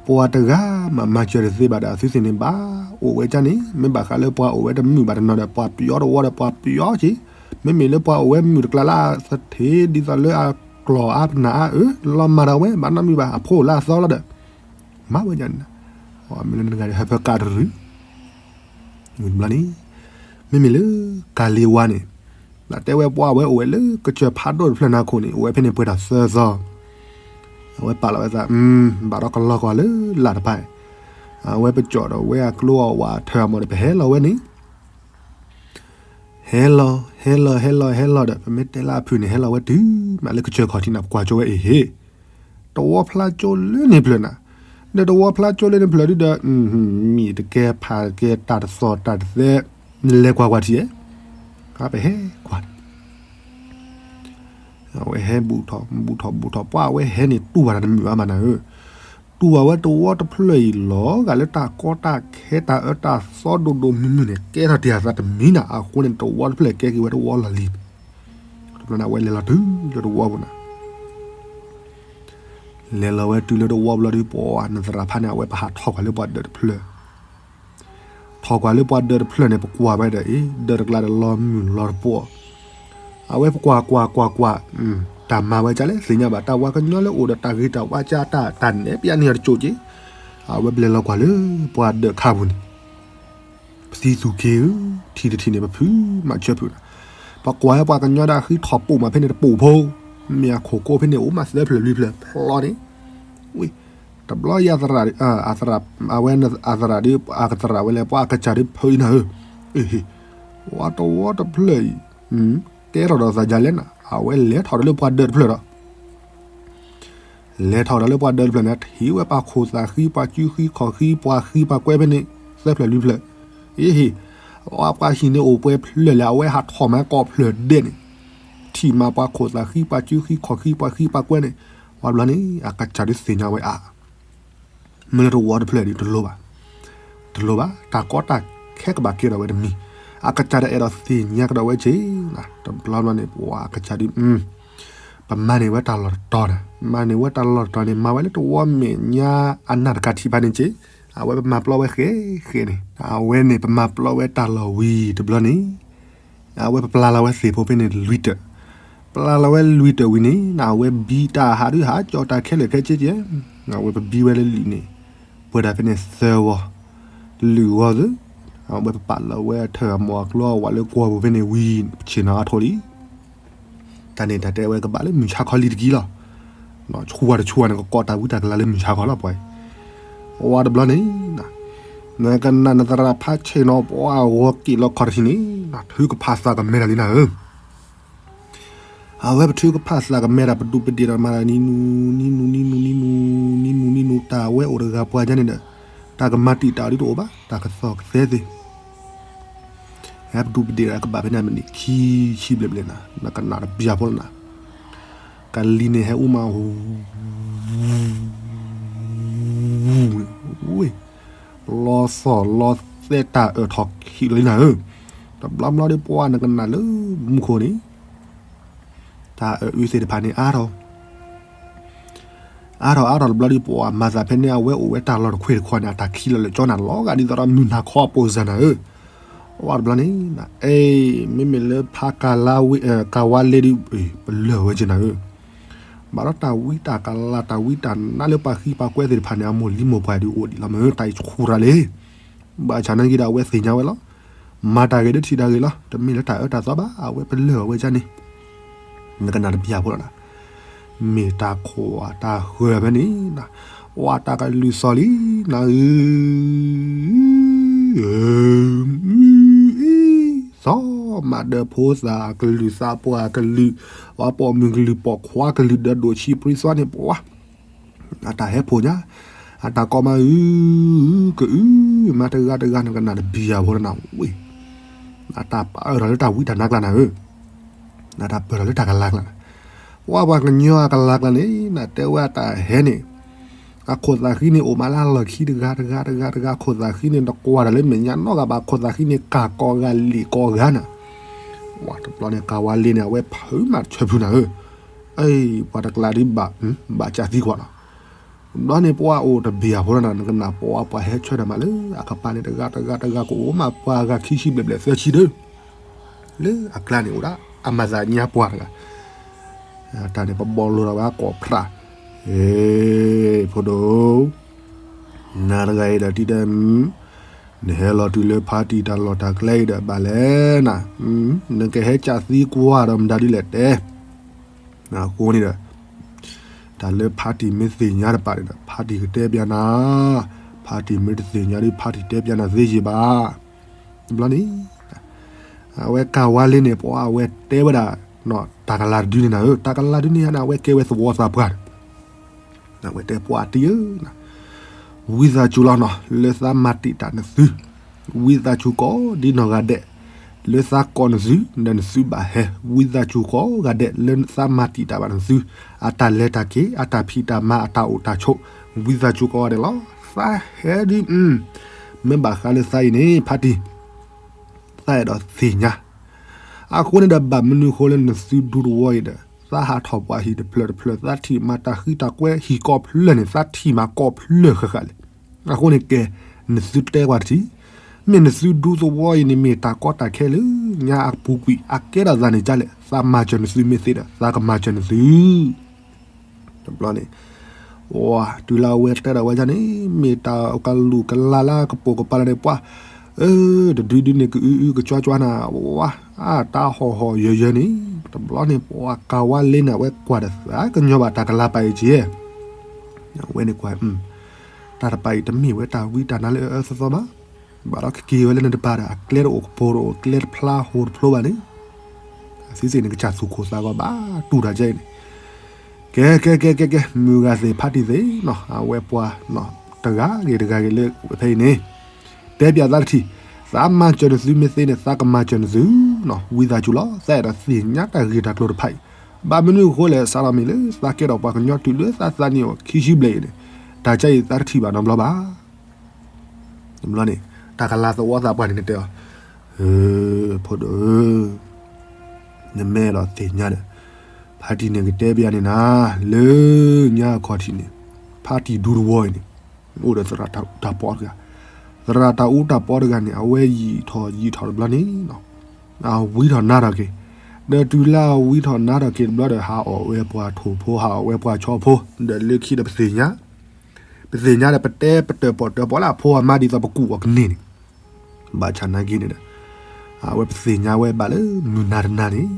ပှၤတဂၤမၤမၤစၢၤတသ့ဘၣ်ဒီး အသုသ့ၣ်န့ၣ်ဘၣ်အိၣ်ဝဲကန့ၣ် မ့ၢ်ဘၣ်ဃးလၢပှၤအိၣ်ဝဲတမုာ်ဘၣ်တနီၤဒီး ပှၤပယီတဝီဒီးပှၤပယီက့ၤ, မ့မ့ၢ်လၢပှၤအိၣ်ဝဲမုာ်တကျါလၢအသထ့ဒ်သိးလၢအကျီၢ်အါပနၢ်အါအၢ လီၤမၢ်ဒီးဝဲ ဘၣ်နီတမံၤဘၣ် အဖိလၢအသီလီၤဒီး မၤဝဲန့ၣ် မ့ၢ်လၢနဂၤဒီးဟၢဖၢကးတရူး ဝံၤတဘျီန့ၣ် မ့မ့ၢ်လၢကၤလ့ဝါန့ၣ် လၢတဲဝဲပှၤဝဲအိၣ်ဝဲလၢကစၢၢ်ဖးဒိၣ်တဖျၢၣ်န့ၣ်အခိၣ်န့ၣ် အိၣ်ဝဲဖဲန့ၣ်ပှဲၤတၢ်သၢသီ, အဝဲပာ်လီၤဝဲသး ဘၣ်ဒီးကလီၤကွၢ်လၢလာ်တဖၣ်, အဝဲပကၠီၣ်ဒီးဝဲအကျိအဝးထၢအမီၤဒီး ပဟဲလီၤဝဲန့ၣ် ဟဲလီၤ ဟဲလီၤ ဟဲလီၤ ဟဲလီၤဒီး ပမ့ၢ်တဲလၢအဖုၣ်န့ၣ် ဟဲလီၤဝဲတုၤမးလၢကစၢၢ်ခီၣ်ထံးန့ၣ် ပကွၢ်ကၠိဝဲအံၤဟ့ၣ်, တဝီဖျါကၠိလၢန့ၣ်ဖျၢၣ်နၤ, ဒီးတဝီဖျါကၠိလၢန့ၣ်ဖျၢၣ်ဒုဒီး မ့ၢ်တကဲဖးတကဲတၢ်တသီၣ်တၢ်တသဲး, နလဲၤကွၢ်ကွၢ်ထံၣ်ဧဲ, ပဟဲကွၢ် အဝဲဟဲဘူးထီၣ် ဘူးထီၣ် ဘူးထီၣ် ပှၤအဝဲဟဲန့ၣ် တူၢ်ဘၣ်တၢ်တမုာ်အါမးနၤဧၢ, တူၢ်ဘၣ်ဝဲတဝီတဖျၢၣ်အံၤလီၤ ဂာ်လၢတၢ်ကီတၢ်ခဲတၢ်အၢတၢ်သီဒိၣ်ဒိၣ်မုၢ်မုၢ်န့ၣ် ကဲထီၣ်တ့ၢ်အသးတမံၤနၤ အဃိန့ၣ် တဝီတဖျၢၣ်ကဲက့ၤဝဲတဝီလီၢ်လံၤ, တဘျီန့ၣ် အဝဲလဲၤလီၤတုၤလၢတဝီပူၤနၤ လဲၤလီၤဝဲတုၤလၢတဝီဘျီဒုး ပှၤနသရၣ်ဖးန့ၣ် အဝဲပဟးထီၣ်ကွၢ်လၢပှၤဒၢးတဖျၢၣ်, ထီၣ်ကွၢ်လၢပှၤဒၢးတဖျၢၣ်န့ၣ် ပကွၢ်ဝဲဒီး အ့ ဒၢးတကျါဒီးလီၤမုၢ်လီၤတပိၤ, အဝဲပကွၢ်ကွၢ်ကွၢ်ကွၢ်, တၢ်မၤဝဲကလဲၣ်သ့ၣ်ညါဘၣ် တၢ်ဝၤကညီလၢအိၣ်ဒီးတၢ်ဂ့ၤတၢ်ဝါကၢ်တၢ် တၢ်နဲၣ်ပျးန့ၢ်အီၤတစိၢ်က့ၤ, အဝဲဘျဲးလီၤကွၢ်လၢပှၤဒၢးခါပူၤန့ၣ် ပသံသူၣ်က့ၤဧၢ, ထံတထံၣ်န့ၣ် ပဖုးမးဆၢဖုးနၤ, ပကွၢ်ဝဲပှၤကညီဒၣ်ဃံထီၣ်ပိာ်မးဖဲန့ၣ်တပိာ်ဖိ, မ့ၢ်အခိၣ်ကိးဖဲန့ၣ်အိၣ်မးသၢဖျၢၣ်လွံၢ်ဖျၢၣ်ဖျီန့ၣ်, ဝံၤ, တဘျီယသရၣ်, အဝဲအသရၣ်ဒုး အကသရၣ်ဝဲလဲၣ် ပှၤအကစၢ်ဒုးဖုးအံၤနၤဧၢ, ဝဲတဝီတဖျၢၣ်အံၤ ကဲထီၣ်ဒီးသးဒ်လဲၣ်နၤ, အဝဲလဲၤထီၣ်ဒီးလၢပှၤဒၢးတဖျၢၣ်ဒီး လဲၤထီၣ်ဒီးလၢပှၤဒၢးတဖျၢၣ်န့ၣ် ထံၣ်ဝဲပှၤခိၣ်သးဃံ ပှၤကူဃံခီၣ်ဃံ ပှၤဃံပှၤကွဲဖဲန့ၣ် သၢဖျၢၣ်လွံၢ်ဖျၢၣ်, အ့ဟ့ၣ်, ပှၤဟံၣ်န့ၣ်အိၣ်ပှဲၤဖျၢၣ်လဲၣ် အဝဲဟးထီၣ်မးကိးဖျၢၣ်ဒဲးန့ၣ်, ထံၣ်မးပှၤခိၣ်သးဃံ ပှၤကူဃံခီၣ်ဃံ ပှၤဃံပှၤကွဲန့ၣ်, ပှၤဘျီန့ၣ် အကစၢ်ဒုးသ့ၣ်ညါဝဲအါ မ့ၢ်လၢတဝီတဖျၢၣ်ဒုးတလိၤဘၣ်, တလိၤဘၣ် တၢ်ကီတၢ်ခဲကဘၣ်ကဲထီၣ်ဝဲတမံၤ, အကစၢ်ဒုးအဲၣ်ဒိးသ့ၣ်ညါကဒီးဝဲက့ၤ, တဘျီဘျီန့ၣ် ပှၤအကစၢ်ဒုး ပမၤန့ၢ်ဝဲတၢ်လီၢ်တတီၤန့ၣ်, မၤန့ၢ်ဝဲတၢ်လီၢ်တတီၤန့ၣ် မၤဝဲလၢတဝီမဲာ်ညါအနၢ်တကးထံၣ်ဖးန့ၣ်က့ၤ, အဝဲပမၤပျီဝဲဃဲဃဲန့ၣ်, အဝဲန့ၣ် ပမၤပျီဝဲတၢ်လီၢ်ဝံၤတဘျီန့ၣ် အဝဲပပျၢ်လီၤဝဲသ့ၣ်ဖိဖဲန့ၣ်လွံၢ်တၢၣ်, ပျၢ်လီၤဝဲလွံၢ်တၢၣ်ဝံၤန့ၣ် အဝဲဘံတၢ်ဟးဒုးဟးကၠီၣ်တၢ်ခဲလၢာ်ခဲဆ့ကဲ, အဝဲပဘံဝဲလၢလံာ်န့ၣ်, ပှဲၤဒၣ်ဖဲန့ၣ်သၢဝီ, လွံၢ်ဝီသု, အဝဲပပာ်လီၤဝဲအထၢၣ်အမိၢ်အကျိအဝၤလၢကွီၢ်ပူၤဖဲန့ၣ်ဝံၤ ပဆ့ၣ်နီၤအါထီၣ်လံ တၢ်န့ၣ်တၢ်တဲဝဲကဘၣ်လၢမုၢ်ဆါခီလံတကံလီၤ. ဆူဝါတဆူဝါန့ၣ် ကကိးတၢ်ဝံတၢ်ကလၤလၢမုၢ်ဆါခီလီၤပှၤအံၤ, ဝါတဘျီန့ၣ်, နကနၣ်နသရၣ်ဖးဆ့ၣ်နီၤပှၤအဂီၤက့ၤလီၤခီၣ်တထံၣ်န့ၣ်, ထုကဖၣ်သးကမဲတၢ်လံနၤဧၢ, အဝဲပထုကဖၣ်သးကမဲတၢ် ပဒူးပဒ့ၣ်တၢ်မၤတၢ်နံၤနူၤ နံၤနူၤ နံၤနူၤ နံၤနူၤ နံၤနူၤ တၢ်ဝဲအိၣ်တဂၤပှၤကါန့ၣ်ဒီး, တၢ်ကမၤတံာ်တာ်ဒ်တအိၣ်ဘၣ် တၢ်ကသီၣ်ကသဲသ့ၣ် ဟဲပဒူးပဒ့ၣ်တၢ်ကဘၣ်ဖဲန့ၣ်မ့ၢ်နံၣ်ခံဆံဘျဲၣ်ဘျဲၣ်နၤ, နကနၣ်တဘံၣ်ဖိလၢနၤ, ကလံၤန့ၣ်ဟဲအူမး, ဝ့ၢ်, လီသီၣ်လီသဲတၢ်အၢၣ်ထီၣ်ခံးလီၤလံနၤဧၢ, တဘျီဘျီဒီးပှၤနကနၣ်လၢမူခိၣ်န့ၣ် တၢ်အၢၣ်အုးသ့ၣ်တဖၣ်န့ၣ်အါထီၣ် အါထီၣ်အါထီၣ်တဘျီဒီး ပှၤမၤသးဖဲန့ၣ် အဝဲအိၣ်ဝဲတၢ်လီၢ်တခွ့ၣ်တခီန့ၣ် အတၢ်ခံးလီၤလၢာ်ကၠီနၤ လီၤဂာ်ဒ်သိးဒီးမုၢ်နၤခီအပိၢ်စၢ်နၤဧၢ, ဝဲတဘျီန့ၣ်, အ့ မ့မ့ၢ်လၢဖးကၤဝါလ့ဒီး ပလၢၢ်ဝဲက့ၤနၤဧၢ, ဘၣ်ဒီးတၢ်ဝံတၢ်ကလၤ တၢ်ဝံတၢ်နါလၢပှၤဃံပှၤကွဲသ့ၣ်တဖၣ်န့ၣ် အမိၢ်လံမိၢ်ပှၢ်ဒုးအိၣ်ဒံးလီၤမ့ၢ် တၢ်အံၤဆူၣ်ရၤလံ ဘၣ်ဆၣ်နာ်က့ဒီး အဝဲသ့ၣ်ညါဝဲလီၤ. မၤတၢ်ဂ့ၤဒီးထံၣ်တၢ်ဂ့ၤလီၤ. တမ့ၢ်လၢတၢ်အၢတၢ်သီဘၣ်, အဝဲပလၢၢ်အီၤဝဲဒ်န့ၣ်. နကနၣ်တဘျီဖိလီၤနၤ. မ့ၢ်တၢ်ခိၣ်တၢ်ဃၢၤဖဲန့ၣ်, ဝဲတၢ်ကလုၢ်သီၣ်လံနၤဧၢ, သီၣ်မးဒၢဖိသၣ်ကလုၢ် သးပှၢ်ကလုၢ်, ဝဲပိာ်မုၣ်ကလုၢ် ပိာ်ခွါကလုၢ် ဒၢဒိၣ်ဆံးပြံသွါန့ၣ် ပှၤ အတၢ်ဟဲဖိညါ, အတၢ်ကိးမးအု, ကအု, မၤတဂၤတဂၤ နကနၣ်တဘျီဖိလီၤနၤဝဲ, အတၢ်ပၢၢ်ထီၣ်လၢတၢ်ဝံတၢ်နါကျါနၤဧၢ, အတၢ်ပၢၢ်ထီၣ်လၢတၢ်ကလၤကျါနၤ, ပှၤပှၤကညီအကလၤကျါန့ၣ် နတဲဝဲအတၢ်ဟဲန့ၣ်, အခိၣ်သးဃံန့ၣ် အိၣ်မးလၢအလီၢ်ခံတဂၤတဂၤတဂၤတဂၤ, ခိၣ်သးဃံန့ၣ် တကွၢ်တၢ်လၢမဲာ်ညါနီတဂၤဘၣ်, ခိၣ်သးဃံန့ၣ် ကၢ်ကိးဂၤလံၣ်ကိးဂၤနၤ ဝဲတဘျီန့ၣ် ကၤဝါလ့န့ၣ် အဝဲဖုးမးတဆၢဖုးနၤဧၢ, အ့ ပှၤတကျါဒ်ဘၣ်, ဘၣ်ကးသံကွၢ်လီၤ. ဘျီန့ၣ် ပှၤအိၣ်တဘျီဖိလီၤနၤ, နကနၣ်ပှၤ ပှၤဟဲဆၢထၢၣ်မးလၢအကပၤန့ၣ် တဂၤတဂၤတဂၤ ကအိၣ်မးပှၤဂၤခံဆံဘျဲၣ်ဘျဲၣ်သၢဆံဒီး လၢအကျါန့ၣ်အိၣ်ဒၣ် အမၤသးညါပှၤတဂၤ, တၢ်န့ၣ် ပဘီလိာ်ဒီးဝဲကိးဖျး, ဖိဒိၣ် နၤတဂၤအံၤဒီး တံၤဒဲး, နဟဲလီၤတုၤလၢဖါတံၢ်တၢ်လီၢ်တၢ်ကျဲအံၤဒီး ဘၣ်လဲၣ်နၤ, နကဟဲကးသံကွၢ်ဒီးမတၤဒ်လဲၣ်တဲ, အဃိန့ၣ်ဒီး တၢ်လၢဖါတံၢ်မ့ၢ်သ့ၣ်ညါတပာ်န့ၣ်ဒီး ဖါတံၢ်ကတဲပျးနၤ, ဖါတံၢ်မ့ၢ်တသ့ၣ်ညါဒီး ဖါတံၢ်တဲပျးနၤသ့ယံာ်ဘၣ်. တဘျီန့ၣ် အဝဲကၤဝါလ့န့ၣ် ပှၤအဝဲတဲဝဲဒၣ် တၢ်ကလၤတဒုန့ၣ်နၤဧၢ, တၢ်ကလၤတဒုန့ၣ်န့ၣ် အဝဲကဲဝဲသဝီသးပှၢ်, အဝဲတဲပှၤတံၢ်ဧၢ, ဝံသးစူၤလီၤနီၤ လၢသးမၤတံာ်တာ်နသု, ဝံသးစူၤကိးဒ်နီၢ်ဂၤဒဲး လၢသးကိးနသု ဒီးနသုဘၣ်ဟဲ, ဝံသးစူၤကိးဂၤဒဲး လၢသးမၤတံာ်တာ်ဘၣ်နသု, အတၢ်လဲၤတၢ်က့ၤ အတၢ်ဖံးတၢ်မၤ အတၢ်အိၣ်တၢ်ဆိး, ဝံသးစူၤကိးဂၤဒဲးလီၤ. သးဟဲဒ် မ့ၢ်ဘၣ်ဃးလၢသးအံၤန့ၣ် ဖါတံၢ် သးအဲၣ်ဒိးသ့ၣ်ညါ, အဃိန့ၣ်ဒီး ဘၣ်မနုၤဃိလၢနသုဒူသဝီအံၤဒီး သးဟးထီၣ်ပှၤဟံၣ်တဖျၢၣ်တဖျၢၣ် သးထံၣ်မးတၢ်ဃံတၢ်ကွဲဟံၣ်ကိးဖျၢၣ်န့ၣ် သးထံၣ်မးကိးဖျၢၣ်ဃၣ်ဃၣ်လဲၣ်. အဃိန့ၣ်ကဲ နသုတဲကွၢ်တထံၣ်, မ့ၢ်နသုဒူသဝီအံၤန့ၣ် မ့ၢ်တၢ်ကီတၢ်ခဲလၢညါအပူၤကွံာ် အကဲထီၣ်သးန့ၣ်ဒ်လဲၣ်, သးမၤစၢၤနသုမ့ၢ်သ့ဒီး သးကမၤစၢၤနသု တဘျီန့ၣ် ဝဲ တုၤလၢအဝဲတဲဒၣ်ဝဲဒ်န့ၣ် မ့ၢ်တၢ်ကလူၤကလၤလၢကပိာ်ကပၤလၢန့ၣ် ပှၤ တဒုဒုန့ၣ် ကအုအုကကွကွနၤ ဝဲ အတၢ်ဟီၣ်ဟီၣ်ယၢၤယၢၤန့ၣ် တဘျီန့ၣ် ပှၤကၤဝါလ့န့ၣ် အဝဲကွၢ်ဒီးသးကညီၤဘၣ်တၢ်ကလၤပာ်အံၤက့ၤ အဝဲန့ၣ်ကွၢ် တၢ်တပာ်အံၤတမ့ၢ်ဝဲတၢ်ဝံတၢ်နါလၢအအၢအၢသီသီဘၣ်, ဘၣ်ဒီးကက့ၤဝဲလၢနတပၤဒီး အကျဲတအိၣ်ကပိာ်တအိၣ် ကျဲတဖျါဟိတဖျိဘၣ်န့ၣ် သံစ့ၣ်န့ၣ် ကစၢ်သူၣ်ခိၣ်သးဂီၤဘၣ်တူၢ်တၢ်ကဲအံၤန့ၣ်, ကဲ ကဲ ကဲ ကဲ ကဲ မုၢ်ဂၤသ့ၣ်ဖါတံၢ်သ့ၣ်နီၤ အဝဲပှၤ တဂၤဂ့ၤတဂၤဂ့ၤလၢဖဲအံၤန့ၣ် တဲပၠးသးတထံၣ်, သးမၤစၢၤနသုမ့ၢ်သ့န့ၣ် သးကမၤစၢၤနသုနီၤ ဝံသးစူၤလီၤ. သးအဲၣ်ဒိးသ့ၣ်ညါတၢ်ဂ့ၢ်တၢ်ကျိၤတဖၣ်အံၤ, ဘၣ်မနုၤအဃိလဲၣ် စးထီၣ်မ့ၢ်လၢ သးကဲထီၣ်ပှၤကညီတုၤလၢသးသးနံၣ်အိၣ်ခံဆံဘျဲၣ်အံၤန့ၣ်, တၢ်ကဲအံၤသးတထံၣ်ဘၣ်နီတဘျီဘၣ်. တဘျီန့ၣ် တၢ်ကလၤသဝီသးပှၢ်န့ၣ် နတဲအီၤ, ဖိဒိၣ်ဧၢ, နမ့ၢ်အဲၣ်ဒိးသ့ၣ်ညါဒီး ဖါတံၢ်န့ၣ်ကတဲပၠးန့ၣ်နၤ, လၢညါအခီၣ်ထံးန့ၣ် ဖါတံၢ်ဒူသဝီအံၤန့ၣ် အိၣ်ဒီးသရၣ်တၢ်အူတၢ်ပီတဂၤ, သရၣ်တၢ်အူတၢ်ပီတဂၤန့ၣ် အဝဲယံာ်ထီၣ်ယံာ်ထီၣ်တဘျီန့ၣ် အဝံထီၣ်နါထီၣ်က့ၤ, ဒီးတုၤလၢအဝံထီၣ်နါထီၣ်က့ၤတဘျီဒီး ဟးအီၣ်ဝဲပှၤထိၣ်ဖိ ဟးအီၣ်ဝဲပှၤဆီဖိ ဒီးလၢခံဒီးပသ့ၣ်ညါ ပသ့ၣ်ညါဒီး ပတဲပတၢၣ်ပီၣ်တၢၣ်ပီၣ်လၢအဖိအမါဒ်သိးပကူၣ်အီၤကန့ၢ်န့ၣ်, ဘၣ်ဆၣ်နာ်က့န့ၣ်ဒီး အဝဲပသ့ၣ်ညါဝဲဘၣ်လၢမုၢ်နၤတနၤန့ၣ်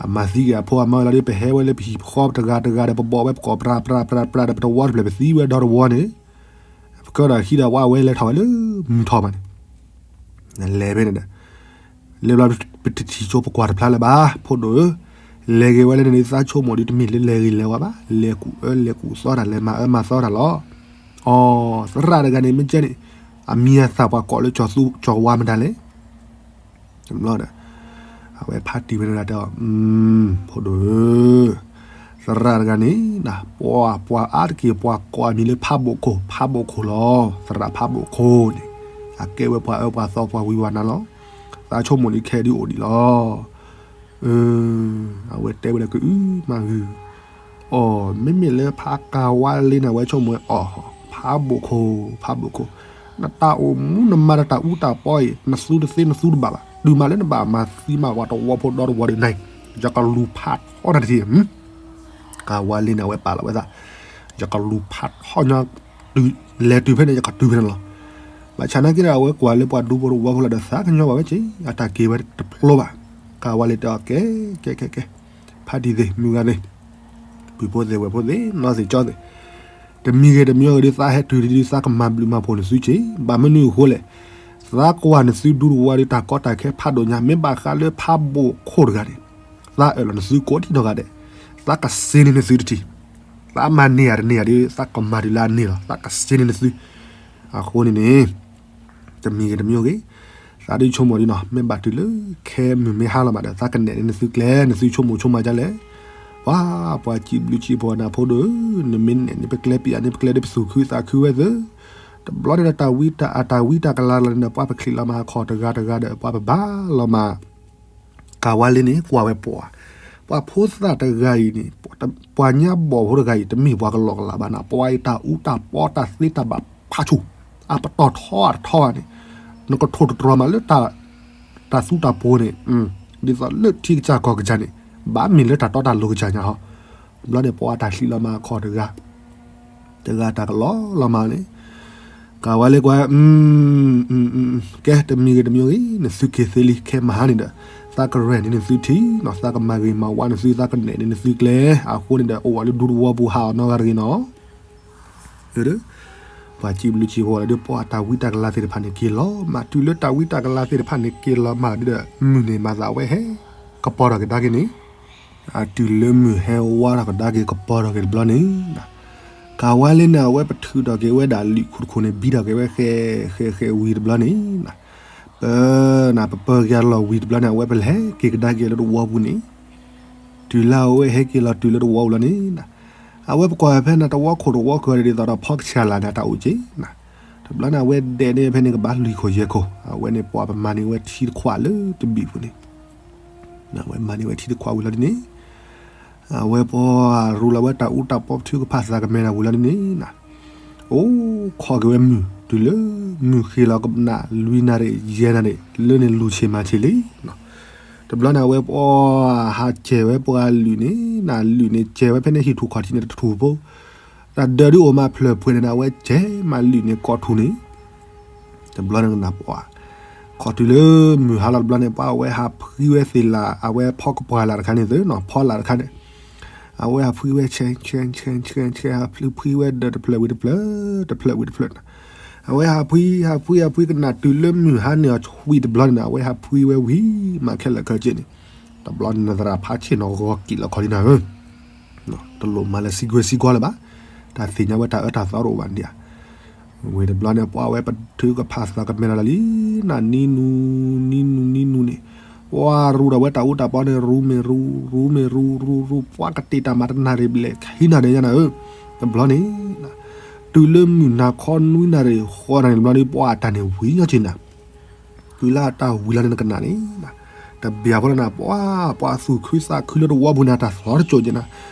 အမၤသံက့ၤအဖိအမါဝဲလီၤဒီး ပဟဲဝဲလၢပဟံၣ်ပဃီပတဂၤတဂၤဒီး ပဘီၣ်ဝဲပကိးပြးပြးပြးပြးဒီး ပတဝီတဖျၢၣ် ပသံဝဲဒီတဝီန့ၣ်, ပကၢဒီးဟံးဒီးဝဲဝဲလဲၤထီၣ်ဝဲလၢမုၢ်ထီၣ်ဘၣ်န့ၣ်, နလဲၤဖဲန့ၣ်ဒီး လၢဘျီပတထံၣ်ဆိပကွၢ်တဖျါလၢၤဘၣ် ဖိဒိၣ်ဧၢ, လဲၤဂ့ၤဝဲလၢန့ၣ် သးဆိကမိၣ်ဒီး တမ့ၢ်လၢလဲၤဂ့ၤလဲၤဝါဘၣ်, လဲၤကူၣ်အၢလဲၤကူၣ်သီတၢ် လဲၤမၤအၢမၤသီတၢ်လီၤ. အီ, သရၣ်တဂၤန့ၣ် မ့ၢ်ကဲန့ၣ် အမံၤအသၣ်ပှၤကိးလၢကၠီၤသူကၠီၤဝါမတၤလဲၣ်. တဘျီဒီး အဝဲဖါတံၢ်ဝဲန့ၣ်တဲအီၤ, ဖိဒိၣ်ဧၢ, သရၣ်တဂၤန့ၣ် ပှၤ ပှၤအါတက့ၢ် ပှၤကိးအမံၤလၢဖးဘိၣ်ခိၣ် ဖးဘိၣ်ခိၣ်လီၤ. သရၣ်ဖးဘိၣ်ခိၣ်န့ၣ် အကဲဝဲပှၤအၢပှၤသီပှၤဝံပှၤနါလီၤ. သးဆိကမိၣ်ဒ်ခဲဒ်အိၣ်ဒံးလီၤ. အဝဲတဲဝဲဒၣ်ကအုမၤဂုာ်, အီ, မ့မ့ၢ်လၢဖးကၤဝါလ့န့ၣ် အဝဲဆိကမိၣ်ဝဲအီၤ, ဖးဘိၣ်ခိၣ် ဖးဘိၣ်ခိၣ်, နတၢ်အိၣ်မူနမၤတၢ်တၢ်အူတၢ်ပီအံၤ နသူတသ့နသူတဘၣ်ဘၣ်, တုၤမးလၢနဘၣ်မၤသံမးပှၤတဝီဖိဒီတဝီဒ်န့ၣ်, ယကလူၤဖးထီနၤတထံၣ် ကၤဝါလ့န့ၣ် အဝဲပာ်လီၤဝဲသး, ယကလူၤဖးထီညီ, လဲၤတုၤဖဲန့ၣ် ယကတုၤဖဲန့ၣ်လီၤ. ဘၣ်ဆၣ်နာ်က့ဒီး အဝဲကွၢ်လၢပှၤဒူဖိတဝီဖိလီၤဒီး သးကညီၤဘၣ်ဝဲက့ၤ အတၢ်က့ၤဝဲတဖျိဘၣ်. ကၤဝါလ့တဲအီၤ, ကဲ ကဲ ကဲ ကဲ, ဖါတံၢ်သ့ၣ် မုၢ်ဂၤသ့ၣ်, ပုၢ်ဖိသ့ၣ်ဝဲၢ်ဖိသ့ၣ် နီၢ်သ့ၣ်ကၠီသ့ၣ်, တမံၤဂ့ၤတမံၤဂ့ၤဒီး သးဟဲတုၤဒ် သးကမၤဘျုးမၤဖှိၣ်နသုက့ၤ, ဘၣ်မနုၤအဃိလဲၣ်, သးကွၢ်နသုဒူတဝီဒီး တၢ်ကီတၢ်ခဲဖးဒိၣ်ညါ, မ့ၢ်ဘၣ်ဃးလၢဖးဘိၣ်ခိၣ်တဂၤန့ၣ်, သးအၢၣ်လီၤနသုကိးထံၣ်နီၢ်ဂၤဒဲး, သးကစ့န့ၢ်နသုတထံၣ်, သးမၤန့ၢ်ယၤတန့ၢ်ယၤဒီး သးကမၤတုၤလၢအန့ၢ်လီၤ, သးကစ့န့ၢ်နသု. အဃိန့ၣ်န့ၣ် တမံၤဂ့ၤတမံၤဂ့ၤ, သးဒုးဆိကမိၣ်ဒ်နီၤ, မ့ၢ်ဘၣ်တုၤလၢခဲမုၢ်မ့ၢ်ဟါလီၤမးဒီး သးကနဲၣ်န့ၢ်နသုကျဲ, နသုဆိကမိၣ်ဆိကမးဒ်လဲၣ်. ပှၤ, ပှၤစံးဘျုးစံးဖှိၣ်နၤဖိဒိၣ်ဧၢ, နမ့ၢ်နဲၣ်န့ၢ်ပကျဲ ပယၤန့ၢ်ပကျဲဒီး ပသူၣ်ခုသးခုဝဲသ့, တဘျီန့ၣ်ဒီး တၢ်ဝံတၢ်ကလၤလီၤန့ၣ်ဒီး ပှၤပချံးလီၤမးအခီၣ်တဂၤတဂၤဒီး ပှၤပဘါလီၤမး ကၤဝါလ့န့ၣ် ကွၢ်ဝဲပှၤ, ပှၤဖိသၣ်တဂၤအံၤန့ၣ်, ပှၤညါဘီၣ်ဖိတဂၤအံၤ တမ့ၢ်ပှၤကလီကလီဘၣ်နၤ, ပှၤအံၤတၢ်အူတၢ်ပီတၢ်သ့တၢ်ဘၣ်ဖးဆူၣ်, အပတီၢ်ထီအတထီန့ၣ်, နကထိၣ်တတြီၤမးလၢ တၢ်သူတၢ်ပှီၤန့ၣ်, ဒ်သိးလၢထံကစၢ်ကီၢ်ကစၢ်န့ၣ်, ဘၣ်မ့ၢ်လၢတၢ်တီတၢ်လိၤကစၢ်ညါဟီ, ဘျီန့ၣ် ပှၤတၢ်ချံးလီၤမးအခီၣ်တဂၤ တဂၤတၢ်ကလီလီၤမးန့ၣ်, ကၤဝါလ့ကွၢ်, ကဲတမံၤဂ့ၤတမံၤဂ့ၤ နသုက့ၤသ့လံ ခဲမုၢ်ဟါန့ၣ်ဒီး သးကရဲၣ်န့ၢ်နသုထံၣ်နီၤ, သးကမၤဂ့ၤမၤဝါနသု, သးကနဲၣ်န့ၢ်နသုကျဲ, အဃိန့ၣ်ဒီး အိၣ်ဝဲလၢဒူသဝီပူၤ ဟးအီၤနီတဂၤတဂ့ၤနီၤ. ပှၤစံးဘျုးစံးဖှိၣ်လၢဒုး ပှၤတၢ်ဝံတၢ်ကလၤသ့ၣ်တဖၣ်န့ၣ် က့ၤလီၤမး, တုၤလၢတၢ်ဝံတၢ်ကလၤသ့ၣ်တဖၣ်န့ၣ် က့ၤလီၤမးဒီး မုၢ်န့ၣ်မၤသးဝဲဟဲ ကပီၤထီၣ်ကဒါက့ၤန့ၣ် အတုၤလၢမုၢ်ဟဲဝါထီၣ်ကဒါက့ၤကပီၤထီၣ်က့ၤတဘျီန့ၣ်, ကၤဝါလ့န့ၣ် အဝဲပထုးထီၣ်က့ၤဝဲဒၣ်လံာ်ခိၣ်တခိၣ်န့ၣ် ဘံထီၣ်က့ၤဝဲဃဲဃဲဃဲဝံၤတဘျီန့ၣ်, ပ, ပပၢၤက့ၤအလီၢ်ဝံၤတဘျီန့ၣ် အဝဲပလဲၤက့ၤကဒါက့ၤလၢတဝီပူၤန့ၣ်, တုၤလၢအဝဲဟဲက့ၤလီၤတုၤလၢတဝီပူၤလီၤန့ၣ်, အဝဲပကွၢ်ဖဲန့ၣ် တဝီခိၣ်တဝီဃၢၤဒ်သိးဒီး ဖီကဆၢလၢ်န့ၣ် တၢ်အိၣ်က့ၤ တဘျီန့ၣ် အဝဲဒဲးန့ၢ်ဖဲန့ၣ် ကဘၣ်လွံၢ်ခိၣ်ယဲၢ်ခိၣ်, အဝဲန့ၣ်ပှၤပမၤန့ၢ်ဝဲထံတခွးလၢတဘ့ၣ်ပူၤန့ၣ်, အဝဲမၤန့ၢ်ဝဲထံတခွးဝံၤလီၤဒ်န့ၣ်, အဝဲပှၤရူလီၤဝဲတၢ်အူတၢ်ပီပထုကဖၣ်သးကမဲာ်တၢ်ဝံၤလီၤဒ်န့ၣ်, အိၣ်ခိးက့ၤဝဲမုၢ်, တုၤလၢမုၢ်ဃ့လီၤကနၣ် လွံၢ်နၣ်ရံၣ် ယဲၢ်နၣ်ရံၣ် လၢန့ၣ်လူၤဆ့ၣ်မၤဆ့ၣ်လံ တဘျီန့ၣ် အဝဲပှၤဟးစဲၤဝဲပှၤလုာ်န့ၣ်, နလုာ်န့ၣ် စဲၤဝဲဖဲန့ၣ် ဟံၣ်ထူၣ်ခီၣ်ထံးန့ၣ် တထူၣ်ဖိ, တၢ်ဒၢးဒုးအိၣ်မးဖျၢၣ်ပှဲၤန့ၣ် အဝဲစဲၤမးလုာ်န့ၣ် ကိးထူၣ်န့ၣ်, တဘျီန့ၣ်ကနၣ်ပှၤ, ခီတုၤလၢမုၢ်ဟါလီၤတဘျီန့ၣ် ပှၤအဝဲဟးဖှံဝဲသ့ၣ်လၢ် အဝဲဖီကပှၢ်လၢ်တခါန့ၣ်သ့ၣ်နီၤ ဖီလၢ်တခါန့ၣ်, အဝဲဟးဖှံဝဲဆဲး ဆဲး ဆဲး ဆဲး ဆဲး ဟးဖှံဝဲဒီးတဖျၢၣ်ဝံၤတဖျၢၣ်, တဖျၢၣ်ဝံၤတဖျၢၣ်န့ၣ်, အဝဲဟးဖှံ ဟးဖှံ ဟးဖှံကနၣ်တုၤလၢမုၢ်ဟါန့ၣ်အီၤဝံၤတဘျီန့ၣ် အဝဲဟးဖှံဝဲဝံၤ မၤခဲလၢာ်ခဲဆ့န့ၣ် တဘျီန့ၣ်နသရၣ်ဖးဆ့ၣ်နီၤဂီၤက့ၤလီၤခီလံနၤဧၢ, တလိၣ်မၤလၢစံကွဲစံကွီလၢၤဘၣ်, တၢ်သ့ၣ်ညါဝဲတၢ်အၢတၢ်သီတအိၣ်ဘၣ်ဒံးဧါ. ဝံၤတဘျီန့ၣ် ပှၤဝဲပထုကဖၣ်သးကမဲာ်ဒီးလၢလံ, နနံၤနူၤ နံၤနူၤ နံၤနူၤန့ၣ်, ပှၤရူဒီးဝဲတၢ်အူတၢ်ပီန့ၣ် ရူမ့ၢ်ရူ ရူမ့ၢ်ရူ ရူရူ ပှၤကတ့ၢ်တၢ်မၤတနၣ်ရံၣ်ဘျဲၣ် ခံနၣ်ရံၣ်ညါနၤဧၢ, တဘျီန့ၣ် တုၤလၢမုၢ်နၤခီနွံနၣ်ရံၣ်ဃိးနၣ်ရံၣ်တဘျီန့ၣ် ပှၤအတၢ်န့ၣ်ဝံၤညီက့ၤနၤ, တုၤလၢအတၢ်ဝံၤလီၤန့ၣ်နကနၣ်န့ၣ်, တဘျီဃီလၢနၤ ပှၤ ပှၤသူၣ်ခုသးခုလၢတဝီပူၤန့ၣ် တၢ်သီတစိၢ်က့ၤနၤ,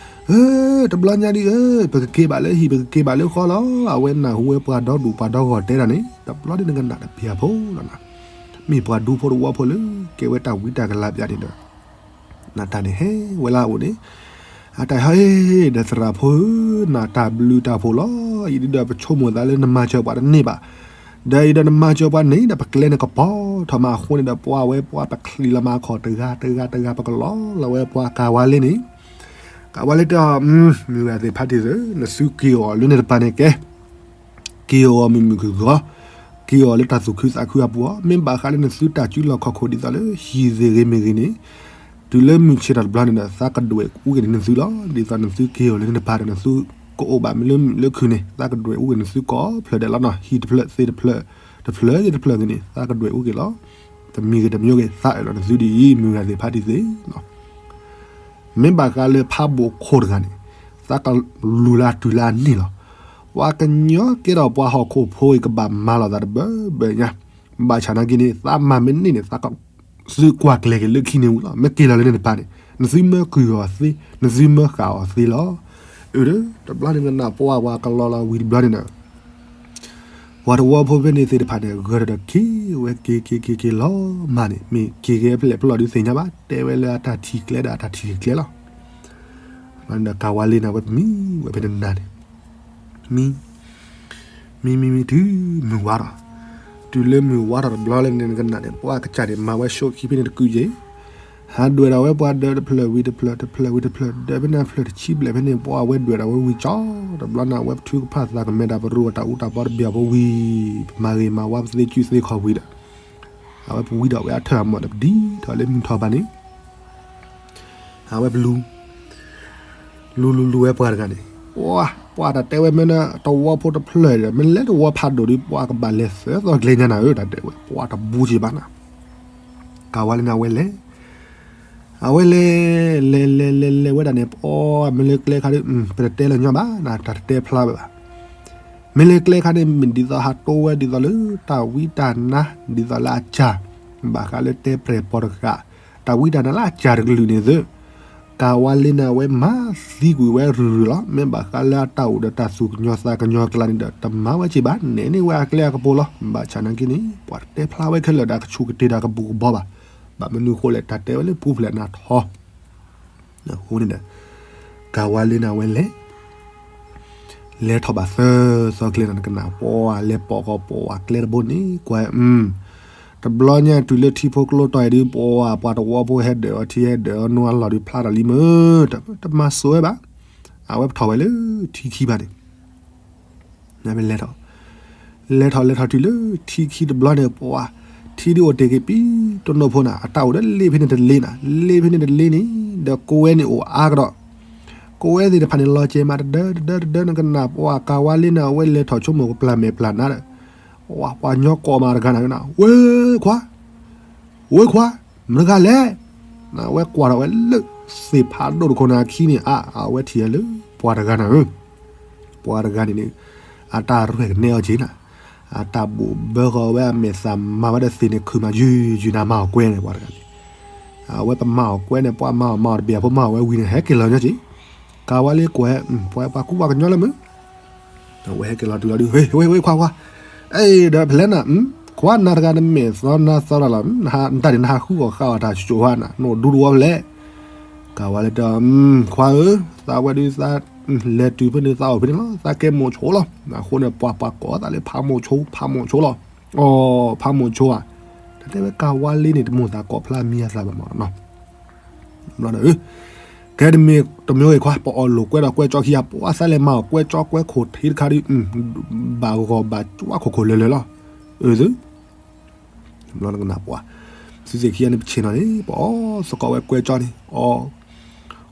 ဧၢ, တဘျီညါဒ်ဧၢ, ပကက့ၤဘၣ်လၢဟံၣ် ပကက့ၤဘၣ်လၢဃီလီၤ, အဝဲနၢ်ဟူဝဲပှၤဒီဒူၣ်ပှၤဒီဂီၢ်တဲဒၣ်န့ၣ် တဘျီဒ်နကနၣ်တဘျီဖိလီၤနၤ, မ့ၢ်ပှၤဒူဖိတဝီဖိလၢ ကဲဝဲတၢ်ဝံတၢ်ကလၤပျးန့ၣ်ဒီး နတၢ်န့ၣ်ဟဲဝဲလၢအအိၣ်န့ၣ်, အတၢ်ဟဲဒီးသရၣ်ဖိဧၢ, နတၢ်ဘျုးတၢ်ဖှိၣ်လီၤ, အံၤဒ်ဒီးပဆိကမိၣ်သးလၢနမၤစၢၤပှၤတန့ၢ်ဘၣ်, ဒီးအံၤဒီးနမၤစၢၤပှၤန့ၣ်ဒီး ပကျဲန့ၣ်ကပီၤထီၣ်မးအဃိန့ၣ်ဒီး ပှၤဝဲပှၤပချံးလီၤမးအခီၣ်တဂၤတဂၤတဂၤပကလီလီၤဝဲပှၤကၤဝါလ့န့ၣ်, ကၤဝါလ့တဲအီၤ, မုၢ်ဂၤသ့ၣ်ဖးတံၢ်သ့ၣ် နသုက့ၤအီၤလၢန့ၣ်တပၤန့ၣ်ကဲ က့ၤအီၤမုာ်မုာ်ခုၣ်ခုၣ်, က့ၤအီၤလၢတၢ်သူၣ်ခုသးခုအပူၤအီၤ, မ့ၢ်ဘၣ်ဃးလၢနသုတၢ်စုလီၢ်ခီၣ်ခိၣ်ဒ်သိးလၢဟံၣ်သ့ၣ်ဂ့ၤမ့ၢ်ဂ့ၤန့ၣ်, တုၤလၢမုၢ်ဆ့ၣ်ထီၣ်တဘျီန့ၣ်ဒီး သးကဒွဲၣ်အူက့ၤန့ၣ်နသုလီၤ. ဒ်သိးနသုက့ၤအီၤလၢန့ၣ်တပၤဒီး နသုကအိၣ်ဘၣ်မ့ၢ်လၢမုာ်လၢခုၣ်န့ၣ် သးကဒွဲၣ်အူက့ၤနသုကိးဖျၢၣ်ဒဲးလီၤနီၤ, ဟံၣ်တဖျၢၣ်သ့ၣ်တဖျၢၣ်, တဖျၢၣ်ဂ့ၤတဖျၢၣ်ဂ့ၤန့ၣ် သးကဒွဲၣ်အူက့ၤလီၤ. တမံၤဂ့ၤတမံၤဂ့ၤ သးအၢၣ်လီၤနသုဒ်အံၤ မုၢ်ဂၤသ့ၣ်ဖးတံၢ်သ့ၣ် မ့ၢ်ဘၣ်ဃးလၢဖးဘိၣ်ခိၣ်တဂၤန့ၣ် သးကလူၤလၢအတုၤလၢအန့ၣ်လီၤ. ပှၤကညီကဲထီၣ်ပှၤဟီၣ်ခိၣ်ဖိအံၤကဘၣ်မၤလိာ်သးတဘၢဘၢညါ, ဘၣ်ဆၣ်နာ်က့န့ၣ် သးမၤမ့ၢ်န့ၢ်န့ၣ် သးကသုကွၢ်ကျဲၤက့ၤလၢခံန့ၣ်ဝံၤလီၤ. မ့ၢ်က့ၤလီၤလၢန့ၣ်တပၤန့ၣ် နသုမၢကုၢ်အီၤသ့, နသုမၢဃာ်အီၤသ့လီၤ. အၢ တဘျီန့ၣ်ကနၣ်ပှၤပှၤကလီလီၤဝံၤတဘျီန့ၣ်ဒီး ပှၤတဝီဖိဖဲန့ၣ်သ့ၣ်တဖၣ်န့ၣ် ဂၢၢ်ဒီးက့ၤဝဲက့ၤက့ၤက့ၤက့ၤလီၤမးန့ၣ် မ့ၢ်က့ၤက့ၤဖဲလဲၣ်ဖဲလဲၣ်ဒုးသ့ၣ်ညါဘၣ် တဲဝဲလၢအတၢ်ထံၣ်ကျဲဒီးအတၢ်ထံၣ်ကျဲလီၤ. ဒီးကၤဝါလ့န့ၣ် အဝဲပမံဝဲဖဲန့ၣ်နၤန့ၣ် မံ မံမံမံတုၤမုၢ်ဝါထီၣ်, တုၤလၢမုၢ်ဝါထီၣ်တဘျီလၢန့ၣ် နကနၣ်န့ၣ် ပှၤကစၢ်န့ၣ် မၤဝဲဆိခံဖဲန့ၣ်တကုးယဲၢ် ဟးဒွဲၣ်ဒီးဝဲပှၤဒၢးတဖျၢၣ်ဝံၤတဖျၢၣ် တဖျၢၣ်ဝံၤတဖျၢၣ် ဒၢးဖဲန့ၣ်ဖျၢၣ်တဆံဘျဲၣ်ဖဲန့ၣ် ပှၤဝဲဒွဲၣ်ဒီးဝဲဝံၤကၠီ တဘျီန့ၣ် အဝဲပထုကဖၣ်သးကမဲာ်ဒီးပရူအတၢ်အူတၢ်ပီတဘ့ၣ်အဖိဝံၤ ပမၤဂ့ၤမၤဝါပသ့ကုသ့ခီၣ်ဝံၤဒီး အဝဲပဝံဒီးဝဲအထၢၣ်အမီၢ်ဒီးပဒံထီၣ်လၢမုၢ်ထီၣ်ဘၣ်န့ၣ် အဝဲပလူ လူလူလူဝဲပှၤတဂၤန့ၣ် ပှၤ ပှၤတၢ်တဲဝဲမ့ၢ်နတဝီဖိတဖျၢၣ်ဒီး မ့ၢ်လဲၤတဝီဖးဒိၣ်ဒီး ပှၤကဘၣ်လဲၤသၢသီကျဲညါနၤဧၢ တၢ်တဲဝဲ ပှၤတဘူးက့ၤဘၣ်နၤ ကၤဝါလ့န့ၣ် အဝဲလဲၤ အဝဲလဲၤ လဲၤလဲၤလဲၤလဲၤဝဲဒၣ်န့ၣ် ပအီ မ့ၢ်လၢကျဲခါဒီး ပတတဲလၢညီဘၣ်နၤ တၢ်တတဲဖျါဝဲဘၣ် မ့ၢ်လၢကျဲခါန့ၣ် မ့ၢ်ဒ်သိးဟးတိဝဲဒ်သိးလၢတၢ်ဝံတၢ်နါ ဒ်သိးလၢအစၢ် ဘၣ်ဃးလၢတဲပြဲၢ်ပီၤတဂၤ တၢ်ဝံတၢ်နါလၢအစၢ်တကလုာ်န့ၣ်သု ကၤဝါလ့န့ၣ် အဝဲမၤသံကွံာ်ဝဲရုၢ်ရုၢ်လီၤ. မ့ၢ်ဘၣ်ဃးလၢအတၢ်အိၣ်ဒီးတၢ်သူၣ်ကညီၤသးကညီၤကျါန့ၣ်ဒီး တမၤဝဲက့ၤဘၣ် နဲၣ်န့ၢ်ဝဲအကျဲအကပူၤလီၤ. ဘၣ်ဆၣ်နာ်က့န့ၣ် ပှၤတတဲဖျါဝဲခဲလၢာ်ဒီးကဆူးကတ့ၢ်ဒီးကဘူးကဘီဘၣ်. ဘၣ်မနုၤဃိလဲၣ် တၢ်တဲဝဲလၢပူၤဖျဲးနၤထီ အဃိန့ၣ်ဒီး ကၤဝါလ့န့ၣ် အဝဲလဲၤ လဲၤထီၣ်ဘၣ်သၢသီကျဲန့ၣ် နကနၣ်ပှၤလဲၤပိာ်ဃီပိာ်ဝဲကျဲတဘိန့ၣ် ကွၢ် တဘျီညါတုၤလၢထံဖိကျိတီၢ်အံၤဒုး ပှၤ ပှၤတဝီဖိဟဲဒၢးအီၤထံဟဲဒၢးအီၤနိအလီၢ်ဒုးဖျါထီၣ်လံမ့ၢ် တမၤစိဝဲဘၣ်. အဝဲပထီၣ်ဝဲလၢထံခံဘၣ်န့ၣ် လဲၤထီၣ် လဲၤထီၣ်လဲၤထီၣ်တုၤလၢထံခံတဘျီန့ၣ် ပှၤ ထံဒုးအိၣ်တ့ၢ်က့ၤပံတနိၣ်ဖိနၤ အတၢ်အိၣ်ဒီးလ့ၣ်ဖဲန့ၣ်တလ့ၣ်နၤ လ့ၣ်ဖဲန့ၣ်တလ့ၣ်န့ၣ် ဒီးကိးဝဲန့ၣ်အိၣ်အါကဒီး ကိးဝဲသ့ၣ်တဖၣ်န့ၣ် လီၤစဲၤမးတဒၢတဒၢတဒၢနကနၣ် ပှၤကၤဝါလ့န့ၣ် အဝဲလဲၤထီၣ်ဆိကမိၣ်ကပျၢ်မဲာ်ပျၢ်နါဒီး ပှၤ ပှၤညီကိးမးတဂၤနၤ ဝဲခွါ ဝဲခွါ မတဂၤလဲၣ် အဝဲကွၢ်ထီၣ်ဝဲလၢ သ့ၣ်ဖးဒိၣ်တခိၣ်နၤခံန့ၣ် အါ အဝဲထံၣ်လၢ ပှၤတဂၤနၤဧၢ ပှၤတဂၤန့ၣ်န့ၣ် အတၢ်ရဲၣ်ကနဲအီၤက့ၤနၤ အတၢ်ဘိၣ်ဘၢဃီၤဝဲအမဲာ်သၣ်မၤဝဲဒီးသ့ၣ်န့ၣ် ခုၣ်မးယုၢ်ယုၢ်နၤ မၤအီၣ်ကွဲန့ၣ် ပှၤတဂၤန့ၣ် အဝဲပမၤအီၣ်ကွဲန့ၣ် ပှၤမၤအီၣ်မၤအီၣ်တဘ့ၣ်အဖိမၤအီၣ်ဝဲဝံၤန့ၣ် ဟဲက့ၤလီၤညီက့ၤ ကၤဝါလ့ကွၢ် ပှၤပှၤကူပှၤကညီလၢမုၢ် အဝဲဟဲက့ၤလီၤတုၤလီၤဒုး ဝဲ ဝဲ ဝဲ ခွါ ခွါ အဲၣ် ဒီးဖဲလဲၣ်နၤ ခွါနၤတဂၤနမဲာ်သီနါသီတၢ်လီၤ နတၢ်န့ၣ် နဟးဃုအီၣ်ဃာ်အီၣ်တၢ်စိၤဟါနၤ နအိၣ်ဒူတဝီဖဲလဲၣ် ကၤဝါလ့တဲ ခွါဧၢ သးဝဲဒုးသး လဲၤတုၤဖဲန့ၣ် သးအိၣ်ဖဲန့ၣ်လီၤ သးကဲမိၣ်ဆိလီၤ အဃိန့ၣ် ပှၤပှၤကိးသးလၢဖးမိၣ်ဆိ ဖးမိၣ်ဆိလီၤ အိ ဖးမိၣ်ဆိဧါ တၢ်တဲဝဲကၤဝါလ့န့ၣ် တမိၣ်သးကိးဖျါမံၤအသးဘၣ်မးနီၤ ဘျီဒီး ကဲတမ့ၢ်တမ့ၢ်ဂ့ၤခွါ ပအီၣ်လိာ်ကွဲဒီးကွဲကၠီခံဂၤ ပှၤသးလဲၤမၤအီၣ်ကွဲကၠီကွဲခိၣ်ထံတခါဒုး ဘၣ်ဂီၢ်ဘၣ်ကၠီခိၣ်ခိၣ်လၢာ်လၢာ်လီၤ အၢ သု ဘျီနကနၣ်ပှၤ သုသ့ၣ်ခံဂၤန့ၣ် ပဆ့ၣ်နီၤန့ၣ် ပအီၣ်သကိးဝဲကွဲကၠီန့ၣ် အီၣ်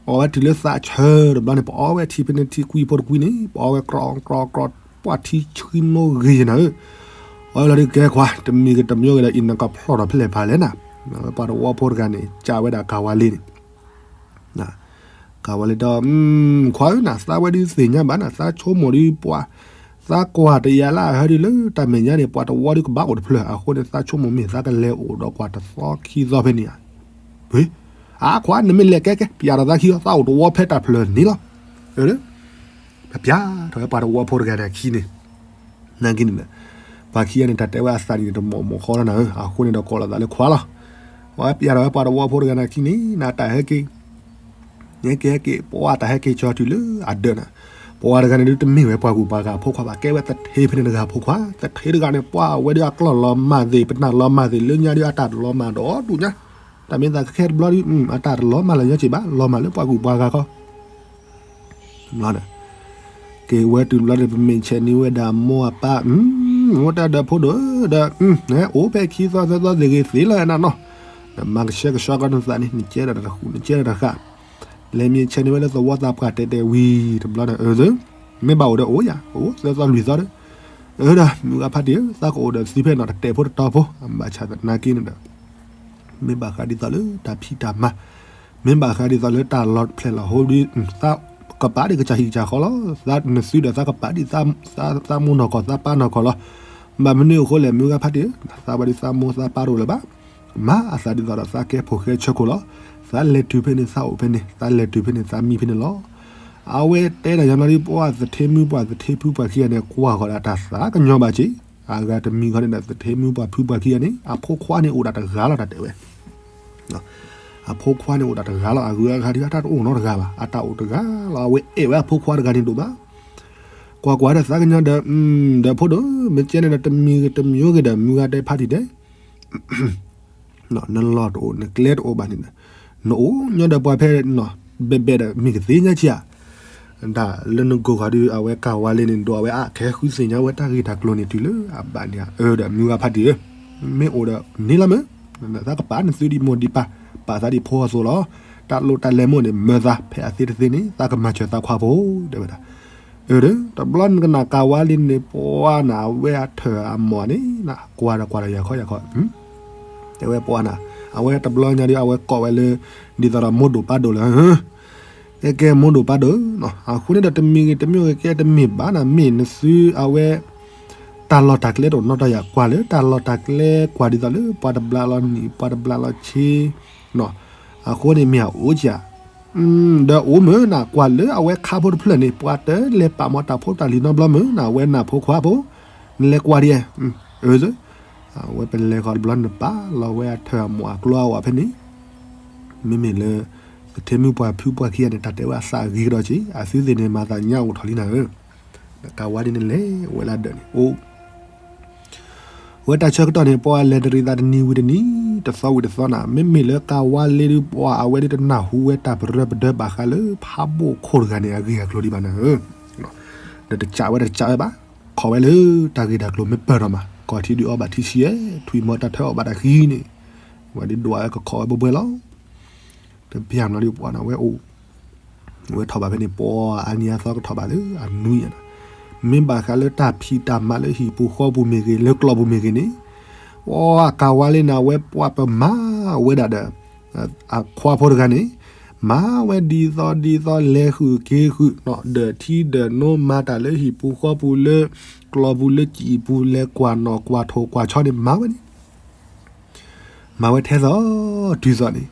အီၣ်ဝဲတုၤလၢသးဆၢတဘျီန့ၣ် ပအီၣ်ဝဲထံဖဲန့ၣ် ထံကွံဖိတကွံန့ၣ် ပအီၣ်ဝဲကြီကြီကြီ ပှၤထံဆှံမိၢ်ဂ့ၤယနၤဧၢ, အီၣ်ဝဲလီၤဒုးကဲခွါ တမံၤဂ့ၤတမံၤဂ့ၤဒီး အံၤနကဖျီၣ်ထီၣ်ဖဲလဲၣ်ဖးလဲၣ်နၤ, ပှၤတဝီဖိတဂၤန့ၣ် ကးဝဲဒၣ်ကၤဝါလ့န့ၣ် ကၤဝါလ့ဒီး ခွါဧၢနၤ သးဝဲဒုးသ့ၣ်ညါဘၣ်နၤ သးဆိကမိၣ်ဒုးပှၤ သးကွၢ်တယၤလၢအဟဲဒုးလၢတၢ်မဲာ်ညါန့ၣ် ပှၤတဝီဒုးကဘၣ်အိၣ်တဖျၢၣ် အဃိန့ၣ် သးဆိကမိၣ်မ့ၢ်သးကလဲၤအိၣ်ဒီးကွၢ်တသီခံသီဖဲန့ၣ်ဧါ, အါခွါ နမ့ၢ်လဲၤကဲကဲ ပျးထီၣ်သးခံအီၤ သးအိၣ်တဝီဖဲတၢ်ဖျၢၣ်န့ၣ်လီၤ, ပျးထီၣ်ဝဲပှၤတဝီဖိတဂၤန့ၣ်အခံန့ၣ် နာ်က့န့ၣ်ဒီး ပှၤခံဂၤန့ၣ် တၢ်တဲဝဲအသးန့ၣ် တမီၢ်မီၢ်ဃီလီၤနၤဧၢ, အဃိန့ၣ်ဒီးကိးလီၤသးလၢခွါလီၤ. ပျးထီၣ်ဝဲပှၤတဝီဖိတဂၤန့ၣ်အခံန့ၣ် နတၢ်ဟဲက့ၤ ဟဲက့ၤဟဲက့ၤ ပှၤတၢ်ဟဲက့ၤကၠီတုၤလၢအဒၢးနၤ, ပှၤတဂၤန့ၣ်ဒုးတမ့ၢ်ဝဲပှၤဂုၤပှၤဂၤဖိခွါဘၣ် ကဲဝဲသထ့ဖဲန့ၣ်တဂၤဖိခွါ, သထ့တဂၤန့ၣ် ပှၤဝဲဒုးအကျီၢ်လီၤမၢ်သ့ၣ် ပနၢ်လီၤမၢ်သ့ၣ် လၢညါဒုးအတၢ်တလီၤမၢ်ဒီးဒူၣ်ညါ, တၢ်မ့ၢ်သးခဲခဲတဘျီဒုး အတၢ်တလီၤမၢ်လၢၤညီက့ၤဘၣ် လီၤမၢ်လၢပှၤဂုၤပှၤဂၤခီ က့ၤဝဲတုၤတဘျီန့ၣ် ပမ့ၢ်ဆဲးန့ၢ်ဝဲဒၣ်မိၢ်အပၢ် အိၣ်တၢ်ဒီးဖိဒိၣ်ဒီး အိၣ်ဖဲခံသီသၢသီသ့ၣ်ဂ့ၤသ့လီၤနနီၤ, နမၤကဆှဲကဆှီကီနသးန့ၣ် နကဲဒီးတဃူ နကဲဒီးတဃာ်, လဲၤမ့ၢ်ဆဲးန့ၢ်ဝဲလၢသဝီသးပှၢ်တဲာ်တဲာ်ဝံၤတဘျီန့ၣ် အၢ မ့ၢ်ဘၣ်အိၣ်ဒီးအိၣ်ယၤ အိၣ်သၢသီလွံၢ်သီဒီး, အၢဒီး မုၢ်ဂၤဖးတံၢ်ဧၢ သးကအိၣ်ဒီးသုဖဲနီၤ တတဲာ်ဖိတတီဖိ ဘၣ်ဆၣ်သနာ်က့န့ၣ်ဒီး မ့ၢ်ဘၣ်ဃးဒ်သိးလၢတၢ်ဖံးတၢ်မၤ, မ့ၢ်ဘၣ်ဃးဒ်သိးလၢတၢ်လီၤဖျဲၣ်လီၤဟိဒ် သးကပာ်ဒံးကစၢ်ဟံၣ်ကစၢ်ဃီလီၤ, နသုဒီးသးကပာ်ဒံး သးမိၢ်နီၢ်ကီၢ်သးပၢ်နီၢ်ကီၢ်လီၤ, ဘၣ်မနုၤအဃိလဲၣ် မုၢ်ဂၤဖးတံၢ်ဧၢ, သးဝဲဒၣ်သးမိၢ်သးပၢ်တအိၣ်လၢၤဘၣ်, မၤအသးဒ်သိးဒီးသးကဲဖိၣ်ဃဲဆၢခိၣ်လီၤ, သးလဲၤတုၤဖဲန့ၣ် သးအိၣ်ဖဲန့ၣ် သးလဲၤတုၤဖဲန့ၣ် သးမံဖဲန့ၣ်လီၤ. အဝဲတဲဒၣ်ယၤမးဒ်ပှၤသထ့မုၣ်ပှၢ်သထ့ဖုပှၢ်ခံဂၤန့ၣ် ကွၢ်ဃီၤဒၣ်တၢ်သးကညီၤဘၣ်က့ၤ, အဂၤတမံၤဃီန့ၣ်ဒီး သထ့မုၣ်ပှၢ်ဖုပှၢ်ခံဂၤန့ၣ် အဖိခွါန့ၣ်အိၣ်ဒၣ်တဂၤလီၤတၢ်တဲဝဲ အဖိခွါန့ၣ်အိၣ်ဒၣ်တဂၤလီၤ အဂုၤအဂၤဒ်အတၢ်တအိၣ်နီတဂၤဘၣ် အတၢ်အိၣ်တဂၤလီၤ အဝဲအဲၣ်ဝဲအဖိခွါတဂၤန့ၣ်ဒိၣ်မး, ကွၢ်ကွၢ်ဒီးသးကညီၤဒီး ဒီးဖိဒိၣ် မ့ၢ်ကဲန့ၣ်ဒီးတမံၤဂ့ၤတမံၤဂ့ၤဒီး မုၢ်ဂၤတဲဖးတံၢ်တဲ နလီၢ်တအိၣ် နကျဲတအိၣ်ဘၣ်န့ၣ်ဒီး နအိၣ်ညီဒီးပှၤဖဲ ဘဲဘဲဒီးမ့ၢ်ကသ့ညါက့ၤဧါ, ဒၣ်လၢနဂိၢ်ဃီဒီး အဝဲကၤဝါလ့န့ၣ် ဒိးအဝဲအါ ကဟဲဃုသ့ၣ်ညါဝဲတၢ်ဂ့ၢ်တၢ်ကျိၤန့ၣ်တုၤလၢအဘၣ်န့ၣ် အၢဒီးမုၢ်ဂၤဖးတံၢ်ဧၢ, မ့ၢ်အိၣ်ဒီးန့ၣ်လီၤမ့ၢ်, သးကပာ်နသုဒံးမိၢ်ဒံးပၢ်, ပာ်သးဒံးဖိအသိးလီၤ, တၢ်လိၣ်တၢ်လဲၤမိၢ်န့ၣ် မၢသးဖဲအသ့တသ့န့ၣ် သးကမၤစၢၤသးခွါဖိ တဲဝဲဒၣ် အၢ တဘျီနကနၣ်ကၤဝါလ့န့ၣ် ပှၤနၤ အဝဲအထၢၣ်အမီၢ်န့ၣ် ကွၢ်ဒီးကွၢ်ဒီးယၤခီယၤခီ, တဲဝဲပှၤနၤ အဝဲတဘျီညါဒီး အဝဲကိးဝဲလၢ ဒ်သိးဒီးမိၢ်ဒိၣ်ပၢ်ဒိၣ်လၢ ကဲကဲမိၢ်ဒိၣ်ပၢ်ဒိၣ်, အဃိန့ၣ်ဒီးတမံၤဂ့ၤတမံၤဂ့ၤ ကဲတမ့ၢ်ဘၣ်နၤ မ့ၢ်နသုအဝဲ တၢ်လီၢ်တၢ်ကျဲတအိၣ်နီတယၤ ကွၢ်လၢတၢ်လီၢ်တၢ်ကျဲ ကွၢ်ဒ်သိးလၢ ပှၤတဘျးလီၤနံၣ် ပှၤတဘျးလီၤဆ့ အဃိန့ၣ်မ့ၢ်အအိၣ်ကဧါ, ဒီးအိၣ်မုၢ်နၤ ကွၢ်လၢအဝဲခါဖိတဖျၢၣ်န့ၣ် ပှၤတလဲၤပာ်မီၤတၢ်ဖိတၢ်လံၤနီတဘျီမုၢ်နၤ အဝဲနၢ်ဖိခွါဖိ, နလဲၤကွၢ်ဒ်, အၢ အဝဲပလဲၤဃီၤတဘျီ နပာ်လီၤဝဲအထၢၣ်အမီၢ်အကျိအဝဲဖဲန့ၣ်, မ့မ့ၢ်လၢ သထ့မုၣ်ပှၢ်ဖုပှၢ်ခံဂၤန့ၣ် တၢ်တဲဝဲအသးအဂ့ၤကဒီးက့ၤ အသုသ့ၣ်န့ၣ် မၤသးညါအိၣ်ထီၣ်လံနၤဧၢ, ကၤဝါဒ်န့ၣ်လဲၤဝဲလၢဒၢးန့ၣ် အိၣ် ဝဲတၢ်ဆၢကတီၢ်န့ၣ် ပှၤလဲၤတရံးသးတနံၤဝံၤတနံၤ တသီဝံၤတသီနၤ မ့မ့ၢ်လၢကၤဝါလ့ဒုး ပှၤအဝဲဒုးတနၢ်ဟူဝဲတၢ်ပရၢပဒၢဘၣ်ဃးလၢဖးဘိၣ်ခိၣ်တဂၤန့ၣ် အဂ့ၢ်အကျိၤဒံးဘၣ်နၤဧၢ, ဒီးတကးဝဲဒီးတကးဝဲဘၣ်, ခိးဝဲလၢတၢ်ဂ့ၢ်တၢ်ကျိၤမ့ၢ်ပၢၢ်ထီၣ်မး ကီၢ်ထံဒုးအီၣ်ဘၣ်ထံဆံးယဲၢ် ထွံၣ်မီၤတၢ်ထၢအီၣ်ဘၣ်တၢ်ဃံန့ၣ်, ဝဲဒုးဒွးဝဲကခိးဝဲဘှဲဘှဲလီၤ. တပျၢ်မနီၤဒုးပှၤနၤဝဲအိၣ် ဝဲထီၣ်ဘၣ်ဖဲန့ၣ် ပှၤအါနံၤအါသီကထီၣ်ဘၣ်လၢအနွံနၤ, မ့ၢ်ဘၣ်ဃးလၢတၢ်ဖံးတၢ်မၤလၢဟံၣ်ပူၤဃီပူၤမ့ၢ်ဂ့ၤ လၢကျီၢ်ပူၤမ့ၢ်ဂ့ၤန့ၣ်, ပှၤကၤဝါလ့နၤဝဲ ပှၤပမၤဝဲဒၣ်ဒီး အခွါဖိတဂၤန့ၣ်, မၤဝဲဒ်သိးဒ်သိးလဲၤဃုာ်က့ၤဃုာ် ဒီးထံဒီးနိ မၤတၢ်လၢဟံၣ်ပူၤဃီပူၤလၢ ကျီၢ်ပူၤလၢစံာ်ပူၤ လဲၤကွၢ်နီၣ်ကွၢ်ထိၣ်ကွၢ်ဆီန့ၣ် မၤဝဲန့ၣ် မၤဝဲထဲသိးတုၤသိးန့ၣ်,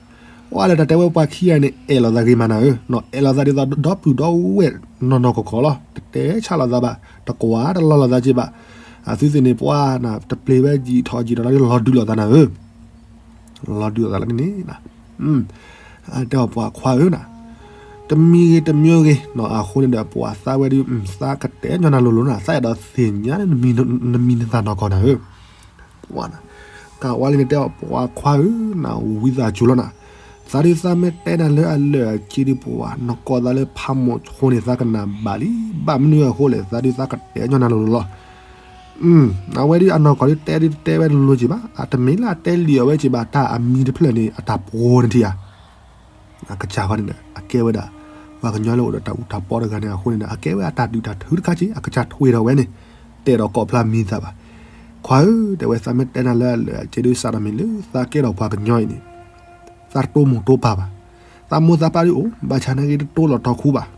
ပှၤလၢတၢ်တဲဝဲပှၤခံဂၤန့ၣ် အဲၣ်လိာ်သးဂ့ၤမးနၤဧၢ, အဲၣ်လိာ်သးဒ်သိးဒီပုၢ်ဒီဝဲၢ်နီၢ်နီၢ်ကီၢ်ကီၢ်လီၤ, တတဲဆါလိာ်သးဘၣ်, တကွၢ်တလီၤလိာ်သးက့ဘၣ်, အသုသ့ၣ်န့ၣ် ပှၤနၤ တပျ့ၤဝဲယံာ်ထီၣ်ယံာ်ထီၣ်လီၤ လီၤဒုးလိာ်သးနၤဧၢ လီၤဒုးလိာ်သးလၢန့ၣ်, တဲအီၤပှၤခွါဧၢနၤ, တမံၤဂ့ၤတမံၤဂ့ၤ, အဃိန့ၣ်ဒီး ပှၤသးဝဲဒုး သးကတဲညီနၤလိၤလိၤနၤ, သးအဲၣ်ဒိးသ့ၣ်ညါနမံၤနသးနီၢ်ကီၢ်နၤဧၢ, ပှၤနၤ, ကးဝါလံန့ၣ်တဲအီၤ ပှၤခွါဧၢနၤ ဝံသးစူၤလီၤနၤ, သးဒုးသးမ့ၢ်တဲနၤလၢအလၢာ်အက့ဒုး ပှၤ နကိးသးလၢဖးမိၢ်ဆိန့ၣ် သးကနၣ်ဘၣ်လံ, ဘၣ်မနုၤအဃိလဲၣ် သးဒုးသးကတဲညီနၤလိၤလိၤလီၤ. အဝဲဒၣ်အနီၢ်ကီၢ်ဒ်တဲဒ်တဲဝဲလိၤလိၤက့ၤဘၣ်, အတမ့ၢ်လၢအတဲလံာ်အီၤဝဲက့ၤဘၣ်, တၢ်အမံၤတဖျၢၣ်န့ၣ် အတၢ်ပှိၤန့ၣ်ထံၣ်ဧါ. အကစၢ်ဃီန့ၣ်ဒီး အကဲဝဲဒၣ် ပှၤကညီလၢအိၣ်ဒီးတၢ်အူတၢ်ပီတဂၤန့ၣ်အဃိန့ၣ်ဒီး အကဲဝဲအတၢ်ဒုးတၢ်ထုတခါက့ၤ, အကစၢ်ထွံၣ်ထီၣ်ဝဲန့ၣ် တဲဒီးကိးဖျါမံၤသးဘၣ်. ခွါဧၢ, တဲဝဲ သးမ့ၢ်တဲနၤလၢအလၢာ်အကဲဒုး စးထီၣ်မ့ၢ်လၢသးကဲထီၣ်ပှၤကညီအံၤန့ၣ် သးတတိၢ်မိၢ်တိၢ်ပၢ်ဘၣ်. သးမိၢ်သးပၢ်ဒုးအိၣ် ဘၣ်ဆၣ်နာ်က့တတိၢ်လီၤတီၤခူဘၣ်.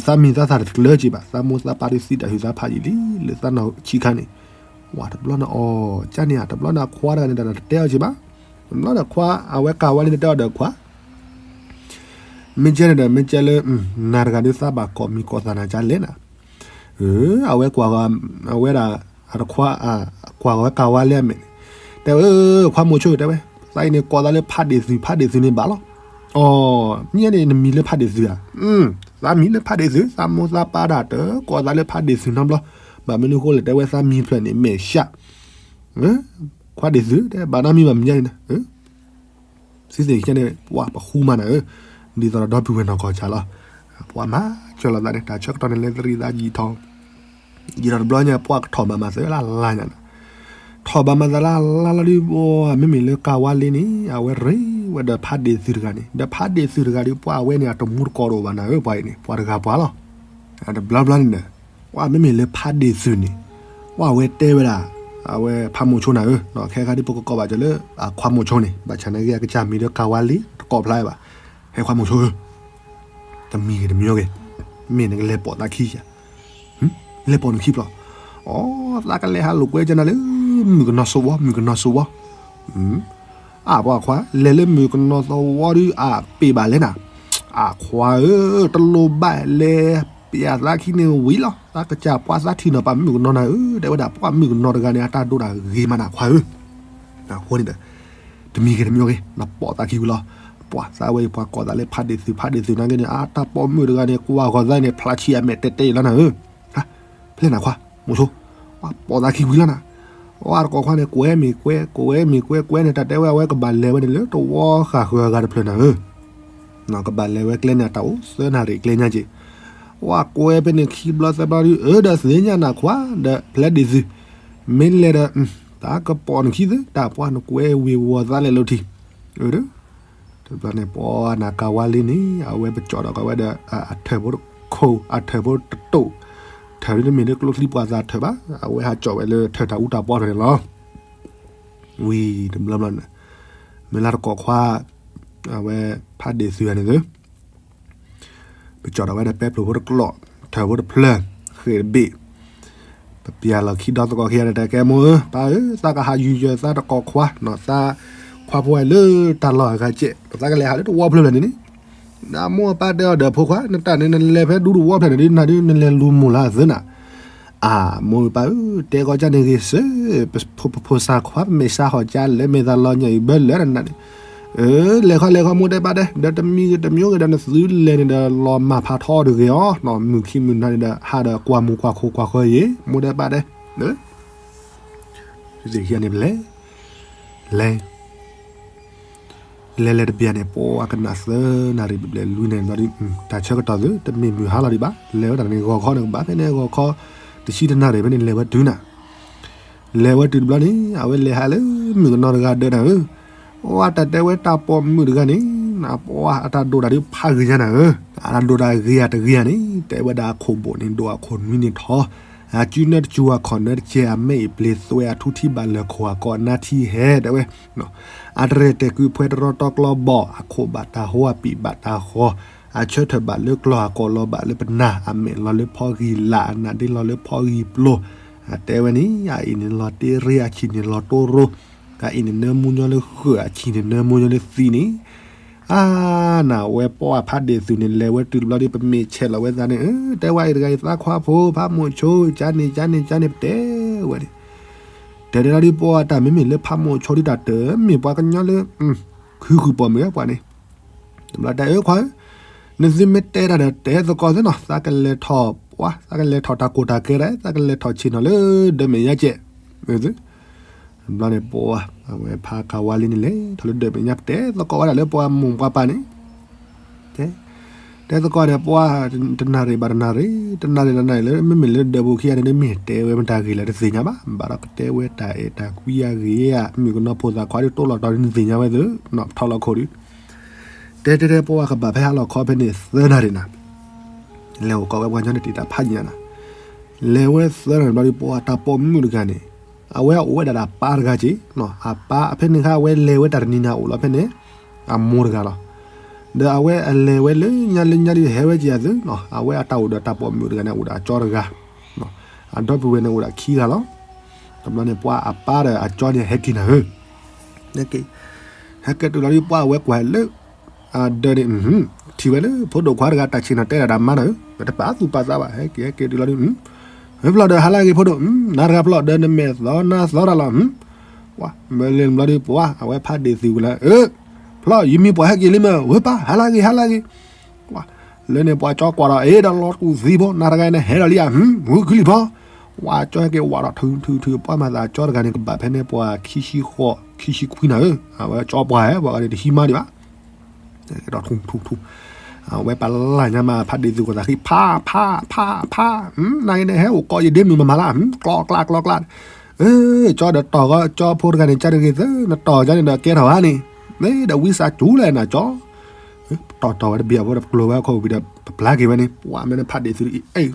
သးမံၤသးသၣ်တကျၢၤက့ၤဘၣ်. သးမိၢ်သးပၢ်ဒုးသံတၢ်ဟုၣ်သးဖးယံာ်လံ လၢသးနီၢ်ဆံးခါန့ၣ်. ဝဲတဘျီန့ၣ်အီၤ ကန့ၣ်ဧါ, တဘျီန့ၣ်အခွါတဂၤန့ၣ် တၢ်တတဲအီၤက့ၤဘၣ်. တဘျီန့ၣ်ခွါ အဝဲကၤဝါလံန့ၣ်တဲအီၤဒီးခွါ မ့ၢ်ကဲန့ၣ်ဒီး မ့ၢ်ကဲလၢ နၤတဂၤဒုးသးဘၣ်ကိးမံၤကိးသးနၤကလဲၣ်နၤ. အဝဲကွၢ် အဝဲဒၣ် အတခွါ ကွၢ်ဝဲကၤဝါလံအမဲာ်န့ၣ် တဲဝဲ ခွါမိၤဆိ တဲဝဲ သးအံၤန့ၣ်ကိးသးလၢဖးဒ့ၣ်သုး, ဖးဒ့ၣ်သုးန့ၣ်ဘၣ်လီၤ. အီၤ မ့ၢ်န့ၣ်နမံၤလၢဖးဒ့ၣ်သုးဧါ. သးမံၤလၢဖးဒ့ၣ်သုး, သးမိၢ်သးပၢ်ဒၣ်တကိးသးလၢဖးဒ့ၣ်သုးနီတဘျီ. ဘၣ်မနုၤအဃိလဲၣ် တဲဝဲသးမံၤဖျၢၣ်န့ၣ် မဲာ်ဆှး ခွါဒ့ၣ်သုး တဲဘၣ်နီတမံၤဘၣ်မ့ၢ်န့ၣ် သုသ့ၣ်ညါန့ၣ် ပှၤပဃူမးနၤဧၢ, ဒ်သိးဒီးဒီပုၢ်ဝဲၢ်နီၢ်ကီၢ်ဆၣ်လီၤ. ပှၤမၤစၢၤလိာ်သးန့ၣ် တၢ်ဆၢကတီၢ်န့ၣ် လဲၤသရံးသးယံာ်ထီၣ်, ယံာ်ထီၣ်တဘျီညါ ပှၤကထီၣ်ဘၣ်မၤသးလၢ်လၢ်ညါန့ၣ်, ထီၣ်ဘၣ်မၤသးလၢ်လၢ်လီၤဒုး မ့မ့ၢ်လၢကၤဝါလံန့ၣ် အဝဲရ့ဝဲဒီးဖးဒ့ၣ်သုးတဂၤန့ၣ်, ဒီးဖးဒ့ၣ်သုးတဂၤဒုး ပှၤအဝဲန့ၣ် အတမူတကိးတအိၣ်ဘၣ်နၤဧၢ, ပှၤအံၤန့ၣ် ပှၤတဂၤပှၤလီၤ. တဘျီဘျီန့ၣ်ဒီး ပှၤမ့မ့ၢ်လၢဖးဒ့ၣ်သုးန့ၣ် ပှၤအဝဲတဲဝဲဒၣ် အဝဲဖးမိၤဆိနၤဧၢ, ခဲခါဒ်ပကကိးဘၣ်ကၢၤလၢ ခွါမိၤဆိန့ၣ် ဘၣ်ဆၣ်နာ်က့ အကစၢ်မံၤဒီးကၤဝါလံ တကိးဖျါဘၣ်, ဟဲခွါမိၤဆိဧၢ, တမံၤဂ့ၤတမံၤဂ့ၤ, မ့ၢ်နကလဲၤပိာ်သးခံဧါ, လဲၤပိာ်နခံပျီ, အိ သးကလဲၤဟးလိာ်ကွဲကနၤလၢ မုၣ်ကနီၤစဝီ မုၣ်ကနီၤစဝီ အပှၤခွါ လဲၤလၢမုၣ်ကနီၤသဝီဒုး အပ့ၢ်ဘၣ်လဲၣ်နၤ, အခွါဧၢ, တလိၣ်ဘၣ်လဲၤပ့ၢ်အသးခံန့ၣ်ဝံၤလီၤ, သးကစၢ်ပှၤသးထံၣ်နီၤပာ်မုၣ်ကနီၤနၤဧၢ, တဲဝဲဒၣ်ပှၤမုၣ်ကနီၤတဂၤန့ၣ် အတၢ်ဒိၣ်တၢ်ဂ့ၤမးနၤခွါဧၢ, အဃိန့ၣ်ဒီး တမံၤဂ့ၤတမံၤဂ့ၤ နပိာ်သးခံဝံၤလီၤ, ပှၤသးဝဲအံၤပှၤကိးသးလၢဖးဒ့ၣ်သုး ဖးဒ့ၣ်သုးနာ်က့န့ၣ် အတၢ်ပိာ်မုၣ်တဂၤန့ၣ် ကွၢ်ဂီၤသးန့ၣ် ဖျါဆံးအမဲာ်တဲတဲအံၤလီၤနၤဧၢ ဖဲလဲၣ်နၤခွါ, မိၤဆိ, ပှၤပိာ်သးခံဝံၤလီၤနၤ, အတကိးခွါန့ၣ် ကွဲမ့ၢ်ကွဲ ကွဲမ့ၢ်ကွဲ ကွဲန့ၣ် တၢ်တဲဝဲအဝဲကဘၣ်လဲၤဝဲန့ၣ်လၢတဝီဃာ်ဃၢၤအဂၤတဖျၢၣ်နၤဧၢ, ကဘၣ်လဲၤဝဲကျဲန့ၣ် အတၢ်အိၣ်သၢနၣ်ရံၣ်ကျဲညါက့ၤ, ပှၤကွဲဖဲန့ၣ်ခံဘျီသၢဘျီဒုး အၢ ဒီးသ့ၣ်ညါနၤခွါ ဒီးဖဲဒ့ၣ်သုး, မ့ၢ်လဲၤဒီး တၢ်ကပိာ်နခံသု တၢ်ပှၤနကွဲဝ့ၤဝီၤသးလဲၤလိာ်ထံး, အၢ တဘျီန့ၣ် ပှၤနၤကၤဝါလံန့ၣ် အဝဲပကၠီၣ်ဒီးကဝဲဒီး အထၢၣ်ဖိတခိၣ် အထၢၣ်ဖိတတိၢ်, ထၢၣ်ဒ်တမ့ၢ်လၢကျိချံပှၤသးထၢၣ်ဘၣ်, အဝဲဟးကၠီၣ်ဝဲလၢထၢၣ်တၢ်အူတၢ်ပီထၢၣ်န့ၣ်လီၤ. ဝံၤတဘျီဘျီန့ၣ် မ့ၢ်လၢတကိးခွါ အဝဲဖးဒ့ၣ်သုးဂၤန့ၣ်သု ပကၠီၣ်ဒီးဝဲဒီးပဲဖျိၣ်ဖိတကျီၢ် ထၢၣ်ဖိတဖျၢၣ် ဃ့ၢ်တဘ့ၣ်, ပပျၢ်လီၤခံဒီသကိးခံဂၤန့ၣ် တဲကဲမိၢ်ဧၢ ပၢ်ဧၢ သးကဟးယူၤယၢၤသးတကိးခွါနီၤ သးခွါဖိဝဲလၢတၢ်လီၢ်အဂၤကဲး ပသးကလဲၤဟးလၢတဝီဖျၢၣ်ဖျၢၣ်န့ၣ်န့ၣ်, နမိၢ်ပၢ်တဲအီၤဒီးဖိခွါ နတၢ်န့ၣ် နလဲၤဖဲဒူတဝီဖျၢၣ်န့ၣ်ဒ်နၤဒ်နလဲၤလူၤမိၢ်လၢအသၢနၤ အမိၢ်ပၢ်ဧၢ တဲကီးကၢ်န့ၣ်ဂ့ၤစၢၤ, ပဖိစၢ်ခွါ ပမဲာ်ဆှးဟီၣ်ကၢ်လဲၣ်မဲာ်သးလီၤညါအံၤဘၢလၢနနၤန့ၣ်, အၢ လဲၤခီလဲၤခီ မိၢ်တဲပၢ်တဲ ဒီးတမံၤဂ့ၤတမံၤဂ့ၤဒီး နသုလဲၤန့ၣ်ဒီး လီၤမၢ်ဖးထီတဂ့ၤအီၤနီၤ မုၢ်ခံမုၢ်နၤန့ၣ်ဒီး ဟးဒီးကွၢ်မုၢ်ကွၢ်ခိၣ်ကွၢ်ဃၢၤယ့ၤ မိၢ်တဲပၢ်တဲ, သုသ့ၣ်ခံဂၤန့ၣ်ပလဲၤ, လဲၤ လဲၤလဲၤတဘျီန့ၣ် ပှၤကနၣ်သၢနၣ်ရံၣ်ဘျဲၣ်လွံၢ်နၣ်ရံၣ်ဘျီဒ် တၢ်ဆၢကတီၢ်သု တမ့ၢ်မုၢ်ဟါလီၤဒံးဘၣ် လဲၤဝဲတၢ်န့ၣ်ဂီၤခီန့ၣ်ကဘၣ်ဖဲန့ၣ်ဂီၤခီ တဆံတနၣ်ရံၣ်ဖဲန့ၣ် လဲၤဝဲတုၤနၤ, လဲၤဝဲတုၤတဘျီန့ၣ် အဝဲလဲၤဟးလၢမုၣ်ကနီၤတဂၤဒၢးနၤဧၢ, အတၢ်တဲဝဲတၢ်ပိာ်မုၣ်တဂၤန့ၣ် နပှၤအတၢ်ဒိၣ်တၢ်ဒုးဖးဂ့ၤညါနၤဧၢ, အတၢ်ဒိၣ်တၢ်ဂ့ၤဧါတဂ့ၤဧါန့ၣ် တဲဝဲဒၣ်အခိၣ်ဘိၣ်န့ၣ် ဒိၣ်အခိၣ်နွံန့ၣ်ထီၣ် အစုနၢတစူၤအခီၣ်နၢတကဲ အမဲာ်အပျ့ၤသွဲအထူထံဘၣ်လၢာ်ခိၣ်အကီးနါထံဟဲ တဲဝဲ, အတရဲၣ်တဲာ်ကွံာ်ဖှဲတရီတီကျီဘီၣ် အခိၣ်ဘၣ်တၢ်ဟိအပံာ်ဘၣ်တၢ်ဃီ, အဆၢထၢၣ်ဘၣ်လၢကျီၢ်အကီးလီၤဘၣ်လၢပနၢ် အမဲာ်လီၤလၢဖီဂံၢ်လၢ် အနါဒ့လီၤလၢဖီဂံၢ်ပျိၤ, အတဲဝဲန့ၣ် အအံၤန့ၣ်လီၤတ့ရ့ အဆံၣ်န့ၣ်လီၤတိရိ, အအံၤန့ၣ်နၢမူညီလၢဃၢၤ အဆံၣ်န့ၣ်နၢမူညီလၢသံန့ၣ် အါ နဝဲပှၤဖးဒ့ၣ်သုးန့ၣ် လဲၤဝဲတုၤတဘျီဒ်ပမ့ၢ်ဆဲးလီၤဝဲသးန့ၣ် အၢ တဲဝဲအံၤတဂၤအံၤသးခွါဖိ ဖးမိၣ်ဆိ ကန့ၣ် ကန့ၣ် ကန့ၣ်ပတဲဝဲန့ၣ်, တဲတဲလီၤဒ်ပှၤတၢ်မ့မ့ၢ်လၢဖးမိၣ်ဆိဒ်တၢ်တမ့ၢ်ပှၤကညီလၢ ခုဃုာ်ပိာ်မုၣ်ဝဲပှၤန့ၣ်, တဘျီတဲအၢခွါဧၢ, နသုမ့ၢ်တဲတၢ်ဒီးတဲသကိးသ့နီၤ သးကလဲၤထီၣ်ပှၤ သးကလဲၤထီၣ်တၢ်ကိၢ်တၢ်ကဲဒၣ် သးကလဲၤထီၣ်ဆ့ၣ်နီၤလၢဒၢးမဲာ်ညါကဲး တဘျီန့ၣ်ပှၤ အဝဲဖးကၤဝါလံန့ၣ်လဲၤ ထီၣ်လၢဒၢးမဲာ်ညါ ပတဲသကိးဝဲဒၣ်လၢပှၤမိၢ်ပှၤပၢ်န့ၣ်, တဲ, တဲသကိးဒီးပှၢ်, တနၣ်ရံၣ်ဘၣ်တနၣ်ရံၣ်, တနၣ်ရံၣ်တနၣ်ရံၣ်လၢ မ့မ့ၢ်လၢဒၢးပူၤခံဂၤန့ၣ် မ့ၢ်တဲဝဲမတၤဂ့ၤလဲၣ်တသ့ၣ်ညါဘၣ်, ဘၣ်ဒီးကတဲဝဲတၢ်အဲၣ်တၢ်ကွံအဂ့ၢ်ဧါ, မုၣ်ကနီၤဖိသၣ်ခွါဒုးတိၢ်လီၤတီၤဒ်နသ့ၣ်ညါဝဲသ့ၣ်, ထီၣ်လီၤခိၣ်ဒုး, တဲတဲတဲပှၢ်ကဘၣ်ဖဲဟါလီၤခီဖဲန့ၣ်သၢနၣ်ရံၣ်နၤ, လဲၤအိၣ်ကီးဝဲပှၤကညီန့ၣ်တံာ်တာ်ဖးယံာ်ညါနၤ, လဲၤဝဲသၢနၣ်ရံၣ်ဘျီဒုး ပှၢ်တၢ်ပိာ်မုၣ်တဂၤန့ၣ်, အဝဲအိၣ်ဝဲဒၣ်ဒီးအပၢ်တဂၤက့ၤ, အပၢ်ဖဲန့ၣ်ခါ အဝဲလဲၤဝဲတၢ်တနံၤနၤအိၣ်လီၤဖဲန့ၣ် အမိၢ်တဂၤလီၤ. ဒီးအဝဲအလဲၤဝဲလၢညါလၢညါဒုးဟဲဝဲက့ၤအသုး, အဝဲအတၢ်အိၣ်ဒီးတၢ်ပိာ်မုၣ်တဂၤန့ၣ် အိၣ်ဒီးအကၠီတဂၤ, အဒီပုၢ်ဝဲၢ်န့ၣ်အိၣ်ဒီးခံဂၤလီၤ. တဘျီန့ၣ် ပှၢ်အပၢ်ဒီးအကၠီန့ၣ်ဟဲက့ၤနၤဧၢ, ဟဲက့ၤ, ဟဲက့ၤတုၤလီၤဒုး ပှၢ်အဝဲကွၢ်လၢ အဒၢးန့ၣ်, ထံၣ်ဝဲလၢဖိဒိၣ်ခွါတဂၤတၢ်ဆ့ၣ်နီၤတဲဒၣ်တၢ်မါနၤဧၢ, ပတပာ်သူၣ်ပာ်သးဘၣ်, ဟဲက့ၤဟဲက့ၤတုၤလီၤဒုး, ဖျီၣ်ဒီးဟါလၢဂ့ၤဖိဒိၣ်, နၤတဂၤဖျီၣ်ဒီးနမဲာ်သီနၤသီတၢ်လီၤ, ပှၢ်မ့ၢ်လ့ၣ်ဘျီဒုး ပှၢ်အဝဲဖးဒ့ၣ်သုးဝဲလၢ အၢ ဖျီၣ်ယမံၤပှၤဟဲက့ၤလံမ့ၢ် ဝဲပၢ် ဟါလၢဂ့ၤ ဟါလၢဂ့ၤ, ပှၢ်လၢန့ၣ်ပှၤကၠီကွၢ်ဒီး အ့ဒီးလီၤတူာ်သံဖိ နၤတဂၤန့ၣ်ဟဲဒီးလံဧါ, ဝဲခုလံာ်ဖီ, ပှၢ်ကၠီဟဲက့ၤဝးဒီးထုထုထု ပှၢ်မၤသးကၠီတဂၤန့ၣ် ကဘၣ်ဖဲန့ၣ်ပှၤခံဆံဃိး ခံဆံခွံနၤဧၢ, အဝဲကၠီပှၤဧၢ ပှၤဂၤန့ၣ်တဟံးမါဒံးဘၣ် ဒီးထူထူထူ, အဝဲပလၢ်ညါမး ဖးဒ့ၣ်သုးကီၢ်သးဃံ ဖး ဖး ဖး ဖး, နၤဂ့ၤန့ၣ် ဟဲအိၣ်ကိးယဒ့မုၣ်မမၤလၢ, ကျီကျါ ကျီကျါ, ကၠီဒီးတီၢ်ဂီၤ ကၠီဖိတဂၤန့ၣ် ကၢ်တဂ့ၤသၢ နတီၢ်ကၠီန့ၣ်ဒီးကဲထီၣ်ဧါန့ၣ်, မ့ၢ်ဒီးဝံစးစူၤလဲၣ်နၤကၠီ, တီၢ်တီၢ်ဝဲတဘ့ၣ်အဖိဒီး ပကျိၤဝဲအခီၣ်ဝံၤဒီး ပပျၢ်က့ၤဝဲန့ၣ် ပှၢ်မ့ၢ်န့ၣ်ဖးဒ့ၣ်သုးအံၤ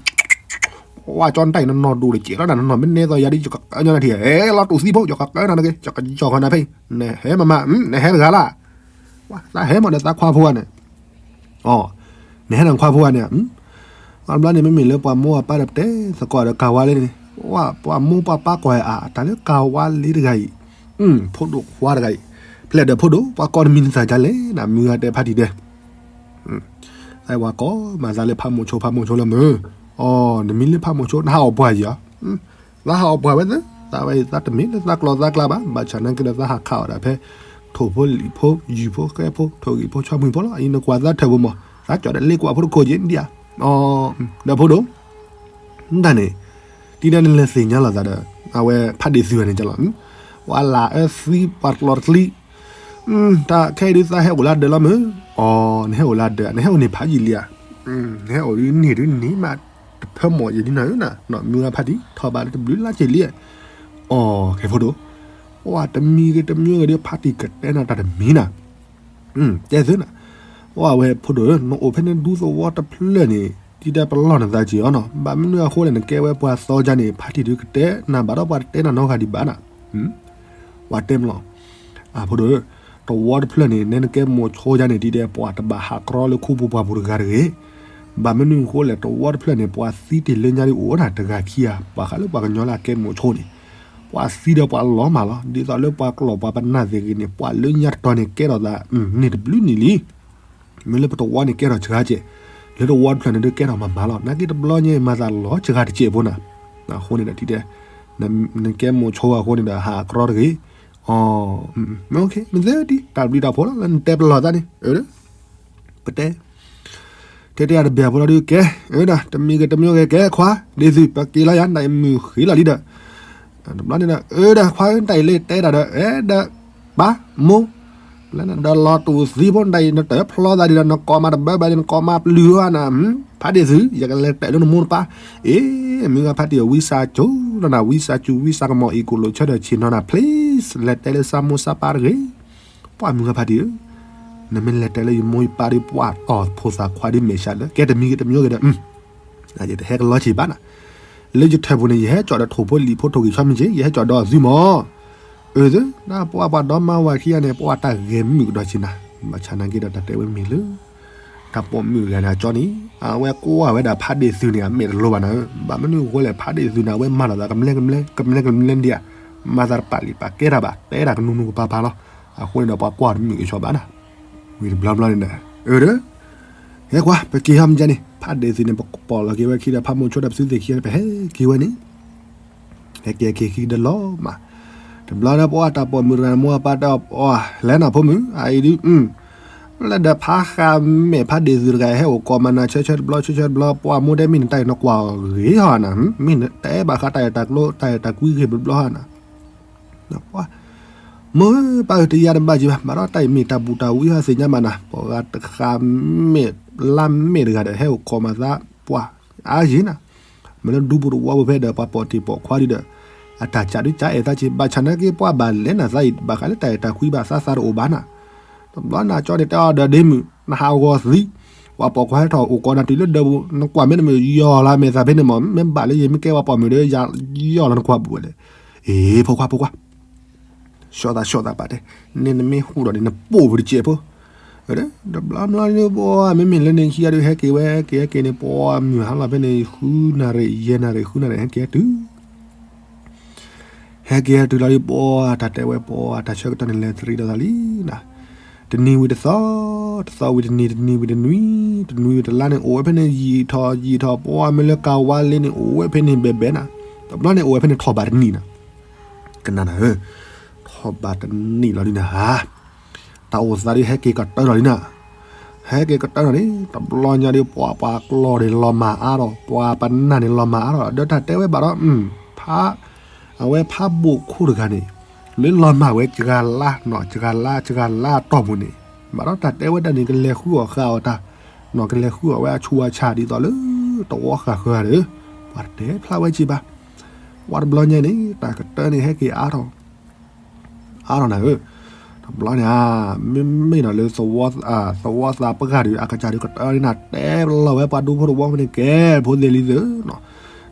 ဝဲကၠီနတၢ်အံၤနနီၢ်ဒိၣ်တစဲးလီၤနၤ နနီၢ်မ့ၢ်နဲသီယၤဒ် ယကကၢညီနၤထံၣ်, လီၤတူာ်သံဖိ ယကကၢနၤတဂ့ၤ ယကယီၢ်ဃီနၤဖဲအံၤ, နဟဲမမၤ နဟဲတဂၤလၢ်, သးဟဲမးဒီးသးခွါဖိဂၤန့ၣ်, အီၤ, နဟဲနၤခွါဖိဂၤန့ၣ်, အဘျီန့ၣ် မ့မ့ၢ်လၢပှၤမိၢ်ပှၤပၢ်ဒီးတဲသကိးဒီးကၤဝါလံန့ၣ်, ဝဲပှၤမိၢ်ပှၤပၢ်ကွၢ်အါ တၢ်လၢကၤဝါလံတဂၤအံၤ, ဖိဒိၣ်ခွါတဂၤအံၤ, ဖျဲၣ်ဒီးဖိဒိၣ် ပှၤကိးတမံၤနသးဒ်လဲၣ်နၤ မုၢ်ဂၤတဲဖးတံၢ်တဲ သးဝဲကိးမၤသးလၢဖးမိၤဆိ ဖးမိၤဆိလၢမုၢ်, အီၤ နမံၤလၢဖးမိၤဆိ နဟးအီၣ်ပှၢ်ယံၤဧါ, သးဟးအီၣ်ပှၢ်ဝဲသ့, သးဝဲအံၤသးတမ့ၢ်လၢသးကျီသးကျါဘၣ်, ဘၣ်ဆၣ်နာ်က့ဒီး သးဟးခးအီၣ်ဒၣ်ဖဲ ထိၣ်ဖိလံာ်ဖိ ယုၢ်ဖိဃဲဖိ ထိၣ်ဂံၢ်ဖိဆီမုၢ်ဖိလီၤ, အံၤနကွၢ်သးထၢၣ်ပူၤမး, သးကၠီဒီးလ့ကွၢ်ဖိတခိၣ်က့ၤဒံးဧါ, အီၤ, ဒီးဖိဒိၣ် နတၢ်န့ၣ်, ဒ်ဒီးနလဲၤသ့ၣ်ညါလိာ်သးဒီး အဝဲဖးဒ့ၣ်သုးဂၤန့ၣ်ကလီၤ, ပှၤလၢအၢသံပှၤကျီတကျံ, တၢ်ခဲအံၤဒုးသးဟဲအိၣ်လၢဒၢးလီၤမုၢ်, အီၤ နဟဲအိၣ်လၢဒၢး နဟဲအိၣ်န့ၣ်ဖးယံာ်လံဧါ, နဟဲအိၣ်ဒုးန့ၢ်ဒုးန့ၢ်မး တဖၢမီၢ်ယံာ်ဒ်နၤဧၢနၤ, မုၢ်ဂၤဖးတံၢ် ထီၣ်ဘးလၢတဘျုးလါက့ၤလံ, အီၤ ကဲဖိဒိၣ်, ပှၤတမံၤဂ့ၤတမံၤဂ့ၤဒီး ဖးတံၢ်ကတဲနၤတၢ်တမံၤနၤ တဲသုနၤ, အဝဲဖိဒိၣ်ဧၢ နအိၣ်ဖဲန့ၣ်ဒူသဝီတဖျၢၣ်န့ၣ် ဒ်တဲပလီၢ်နသးက့ၤအီၤနီၤ, ဘၣ်မနုၤအဃိလဲၣ် နကဲဝဲပှၤသီယါန့ၣ် ဖးတံၢ်ဒုးကတဲနၤဘၣ်ဒီး ပှၤတတဲနၤနီတဂၤဒံးဘၣ်နၤ, ပှၤတဲမလီၤ, အဖိဒိၣ်ဧၢ, တဝီတဖျၢၣ်န့ၣ် နဲနကဲမိၤဆိယါန့ၣ် ဒ်တဲပှၤတဘၣ်ဟးကြီလၢခူပူၤပှၢ်ပူၤတဂၤတဂ့ၤ, ဘၣ်မနုၤအဃိလဲၣ် တဝီတဖျၢၣ်န့ၣ် ပှၤသံတ့ၢ်လၢညါဒ်အိၣ်နၤ တဂၤခံဂၤ ပှၤဃးလၢပှၤကညီလၢအကဲမိၤဆိန့ၣ် ပှၤသံဒီးပှၤလီၤမၢ်လီၤ, ဒ်သိးလၢပှၤကျီၢ်ပှၤပနၢ်သ့ၣ်ဂ့ၤန့ၣ် ပှၤလၢညါတတီၤန့ၣ် ကဲထီၣ်သး န့ၢ်တဘျုးနံၣ်လံ, မ့ၢ်လၢပတဝီန့ၣ်ကဲထီၣ်စှၤစဲး, လၢတဝီတဖျၢၣ်န့ၣ်ဒုးကဲထီၣ်မၤမၤလီၤ, နာ်က့တဘျီညါမၤသးလီၤစှၤတစဲးဖိနၤ, အဃိန့ၣ်ဒီးဒ်တဲ နကဲမိၤဆိအဃိန့ၣ်ဒီး ဟးကြီတဂ့ၤ, အီၤ, မ့ၢ်သ့ဒ် တၢ်ဘျုးတၢ်ဖှိၣ်လီၤ လၢနတဲပလီၢ်သးန့ၣ်, အၢ ပတဲ တဲတဲယၤတဘၣ်ဖိလီၤဒုးကဲ, အၢဒၣ် တမံၤဂ့ၤတမံၤဂ့ၤကဲခွါ, ဒ်သု ပက့ၤလီၤယၤ နတၢ်အံၤမုၢ်ဃ့လီၤလံဒီး, တဘျီန့ၣ်ဒီး အၢဒၣ်ခွါဧၢ နတၢ်အံၤလၢတဲဒၣ်ဒီး အဲၣ်ဒၣ် ပၢ် မိၢ်, လၢနဒီးလီၤတူာ်သံဖိ နတၢ်အံၤ နတၢ်ဖျီသးဒ်ဒီး နကိးမၤတဘၣ်ဘၣ်ဒီး နကိးမၤပျုၤဟါနၤ, ဖးဒ့ၣ်သု ယကလဲၤတဲာ်လၢနမိၢ်နပၢ်, အ့ မုၢ်ဂၤဖးတံၢ်အဝံစးကၠိလီၤနၤ, ဝံစးစူၤ ဝံစးကမီၤအံၤ ကိၣ်လိာ်ဆၢဒီးဆ့ၣ်နီၤနၤ please လဲၤတဲလၢစၢ်မိၢ်စၢ်ပၢ်တဂ့ၤ, ပှၢ်မုၢ်ဂၤဖးတံၢ်ဧၢ, နမ့ၢ်လဲၤတဲလၢယမိၢ်ယပၢ်ဒီး ပှၢ်တီၢ်ဖိသၣ်ခွါဒ်မဲာ်ဆှးလၢ ကဲတမံၤဂ့ၤတမံၤဂ့ၤဒီး ယတဟဲကလီၤဆံးဘၣ်နၤ, လၢယထၢၣ်ပူၤန့ၣ် ယဟဲကၠီၣ်ဒီးထိၣ်ဖိလံာ်ဖိထိၣ်ဂံၢ်ဆီမ့ၢ်က့ၤ ယဟဲကၠီၣ်ဒီးအသုမီၤ, အၢ သု နပှၤပှၤဒီမါဝၤခံဂၤန့ၣ် ပှၤတၢ်ဂဲၤမုာ်ကဒီးဆံးနၤ, ဘၣ်ဆၣ်နာ်က့ဒီးတၢ်တဲဝဲမ့ၢ်လၢ တၢ်ပိာ်မုၣ်တဂၤန့ၣ် အကၠီန့ၣ် အဝဲကွၢ်ဝဲဒၣ်ဖးဒ့ၣ်သုးန့ၣ် အမဲာ်တလိၤဘၣ်နၤဧၢ, ဘၣ်မနုၤအဃိလဲၣ် ဖးဒ့ၣ်သုးန့ၣ် အဝဲမၤလိာ်သးကမျၢၢ်ကမျၢၢ် ကမျၢၢ်ကမျၢၢ်ဒံးဧါ, မၤသးတပာ်လံာ်ပာ်ကဲတၢ်ဘၣ် တဲဒၣ်ကနူၤနူၤကပၤပၤလီၤ, အဃိန့ၣ်ဒီးပှၤကွၢ်တမုာ်ကဆှီဘၣ်နၤ, ဝံၤတဘျီဘျီန့ၣ်ဒီး အၢ ဒီး ဟဲကွၢ် ပက့ၤဟီမ့ၢ်ကန့ၣ် ဖးဒ့ၣ်သုးန့ၣ် ပပိာ်လီၤက့ၤဝဲခံဒီး ဖးမိၤဆိဒီးပသုသ့ၣ်ခံန့ၣ် ပဟဲက့ၤဝဲန့ၣ် ဟဲက့ၤက့ၤခံဒီးလီၤမး, တဘျီဒီးပှၤတၢ်ပိာ်မုၣ်တဂၤန့ၣ် မိၢ်အပၢ်တဲအီၤ လဲၤနၤဖိမုၣ် အအံၤဒုး လၢဒီးဖးဃးမဲာ်ဖးဒ့ၣ်သုးတဂၤ ဟဲအိၣ်ကိးမၤနၤဆၢဆၢတဘျီဆၢဆၢတဘျီ ပှၤမိၢ်တဲမ့ၢ်နတၢ်အံၤနကွၢ်ဂ့ၤဟီနၤ, မ့ၢ်နတဲဘၣ်ဃးတၢ်အဲၣ်တၢ်ကျိ တၢ်အဲၣ်တၢ်ကွံဂ့ၤဘျီဘျီဟီနၤ မိၢ်ပၢ်ဧၢ တယါတဘၣ်က့ၤဘၣ် ဘၣ်ဒီးတၢ်အံၤမ့ၢ်တၢ်ဘူၣ်တၢ်ဝံဟီသ့ၣ်ညါမးနၤ ပှၤဂၤတဃးမဲာ် လါမဲာ်တဂၤဒီး ဟဲအိၣ်ခိးမၤသးပှၢ်အါယံၤနၤ, မ့ၢ်လၢဒူဖိတဝီဖိဖဲဒီး ပှၤပိာ်တံၢ်ပိာ်ခွါဒုဒီး အတၢ်ကးဒုကးအဲၣ်သးက့ၤ ဘၣ်ဆၣ်နာ်က့ ပှၤဘၣ်လဲၤနၤသးအံၤ ဘၣ်ဃးလၢတၢ်အဲၣ်တၢ်ကွံဘၣ်သးသးတအိၣ်ဘၣ်နၤ. တဘျီန့ၣ်ကၠီန့ၣ်တဲအီၤဒီး ဒ့မုၣ် နဟးဂီၤသံ, ပှၤပိာ်ခွါဟဲထီၣ်အိၣ်ကိးနၤတုၤလၢဒၢးပူၤ နကွၢ်မ့ၢ်တမုာ်ယီၢ်လၢမဲာ်သးဖဲန့ၣ်မး မ့ၢ်ဘၣ်လၢယမ့ၢ်ကဲပှၤပိာ်မုၣ်ဒီး ယယီၢ်လီၤနကွၢ်ပူၤဝဲလဲၣ်. အ့ ဖိခွါ ဖိခွါ ဆှီသးဆှီသးပာ်တဲ, န့ၣ်နမ့ၢ်ဟူးဒီးန့ၣ် နပိာ်ဝဲတစဲးဖိ, တဘျီဘျီန့ၣ် ပှၤမ့မ့ၢ်လၢန့ၣ်ခံဂၤဒုး ဟဲက့ၤဝဲ ဟဲက့ၤဟဲက့ၤန့ၣ် ပှၤမုၢ်ဟါလီၤဖဲန့ၣ် ဃုနၣ်ရံၣ် ယဲၢ်နၣ်ရံၣ် ဃုနၣ်ရံၣ် ဟဲက့ၤတုၤ ဟဲက့ၤတုၤလီၤဒုး ပှၤတၢ်တဲဝဲ ပှၤတၢ်ဆၢကတီၢ်န့ၣ် လဲၤတရံးဒီးသးလံနၤ. တနံၤဝံၤတသီ, တသီဝံၤတနံၤ, တနံၤဝံၤတနွံ, တနွံဝံၤတလါန့ၣ် အိၣ်ဝဲဖဲန့ၣ် ယံာ်ထီၣ်ယံာ်ထီၣ် ပှၤမ့ၢ်လၢကၤဝါလ့န့ၣ် အိၣ်ဝဲဖဲန့ၣ်ဘဲဘဲနၤ. တဘျီန့ၣ် အိၣ်ဝဲဖဲန့ၣ်ထီၣ်ဘးတနံၣ်နၤ. ကနၣ်နၤဧၢ, ထီၣ်ဘးတနံၣ်လီၤဒုးနၤဧါ, တၢ်အိၣ်သးဒုး ဟဲက့ၤကတၢၢ်လီၤဒုးနၤ. ဟဲက့ၤကတၢၢ်လီၤန့ၣ် တဘျီညါဒုး ပှၤပှၤကျီၢ်န့ၣ်လီၤမၢ်အါထီၣ်, ပှၤပနၢ်န့ၣ်လီၤမၢ်အါထီၣ် ဒီးတၢ်တဲဝဲဘၣ်ဒီး ဖး, အဝဲဖးဘိၣ်ခိၣ်တဂၤန့ၣ် လၢလီၤမၢ်ဝဲစှၤလါနီၤ, စှၤလါ စှၤလါအတီၢ်ပူၤန့ၣ် ဘၣ်ဒီးတၢ်တဲဝဲဒၣ်န့ၣ် ကလဲၤဃုအီၣ်ဃာ်အီၣ်တၢ်နီၤ, ကလဲၤဃုအီၣ်ဝဲအဆူးအဆါဒ်သိးလၢ တဝီဃာ်ဃၢၤဒီး ပှၤတတဲဖျါဝဲက့ၤဘၣ်. ပှၤတဘျီညါန့ၣ် တၢ်ကတၢၢ်န့ၣ် ဟဲက့ၤအါထီၣ် အါထီၣ်နၤဧၢ, တဘျီန့ၣ်ဧါ, မ့မ့ၢ်ဒီးလၢ သဝီသးပှၢ်တဂၤဒီး အကစၢ်ဒုးကတၢၢ်န့ၣ် တဲလီၤဝဲပှၤဒူဖိတဝီဖိန့ၣ် ကဲဖိသ့ၣ်လံသ့ၣ်နီၤ,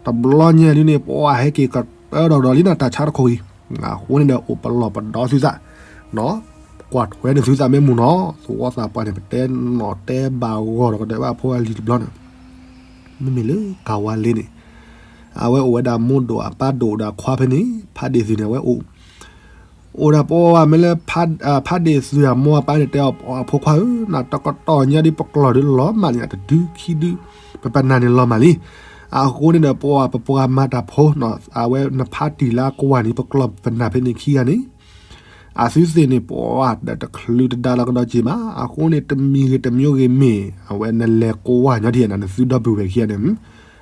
တဘျီညါဒုးန့ၣ် ပှၤဟဲက့ၤကတၢၢ်ဒီးဒီးလံနၤ တၢ်ဆါတခိၣ်အံၤ, အဃိန့ၣ်ဒီး အိၣ်ပလီၢ်ပဒီသုသးနီၤ, ကွၢ်ထွဲန့ၢ်သုသးမ့ၢ်မုာ်နီၤ, သဝီသးပှၢ်န့ၣ် ပတဲနီၤတဲဘၣ်ဂီၢ်ဒီးကဒဲးဘၣ်ဖိအလံၤတဘျီန့ၣ်, မ့မ့ၢ်လၢကၤဝါလ့န့ၣ် အဝဲအိၣ်ဝဲဒၣ်မိၢ်ဒိၣ်အပၢ်ဒိၣ်ဒီးအခွါဖဲန့ၣ် ဖးဒ့ၣ်သုးန့ၣ် အဝဲအိၣ် အိၣ်ဒၣ်ပှၤမ့ၢ်လၢ ဖးဒ့ၣ်သုးအမိၢ်အပၢ်န့ၣ် တဲအီၤ ဖိခွါဧၢ, နတကတီၢ်ညါဒ်ပကျီၢ်ဒုးလီၤမၢ်န့ၣ် တဒုခံဒု ပပနၢ်န့ၣ်လီၤမၢ်လံ. အဃိန့ၣ်ဒီး ပှၤပပှၤမၤတၢ်ဖိနီၤ အဝဲနဖးတံၢ်လၢအကွၢ်န့ၣ် ပကျီၢ်ပနၢ်ဖဲန့ၣ်ခံဂၤန့ၣ် အသုသ့ၣ်န့ၣ် ပှၤဒီးတချုးတဒါလီၤကဒီးက့ၤမး, အဃိန့ၣ် တမံၤဂ့ၤတမံၤဂ့ၤမ့ၢ် အဝဲနလဲၤကွၢ်ညီဒ်န့ၣ် နသုဒီပုၢ်ဝဲၢ်ခံဂၤန့ၣ်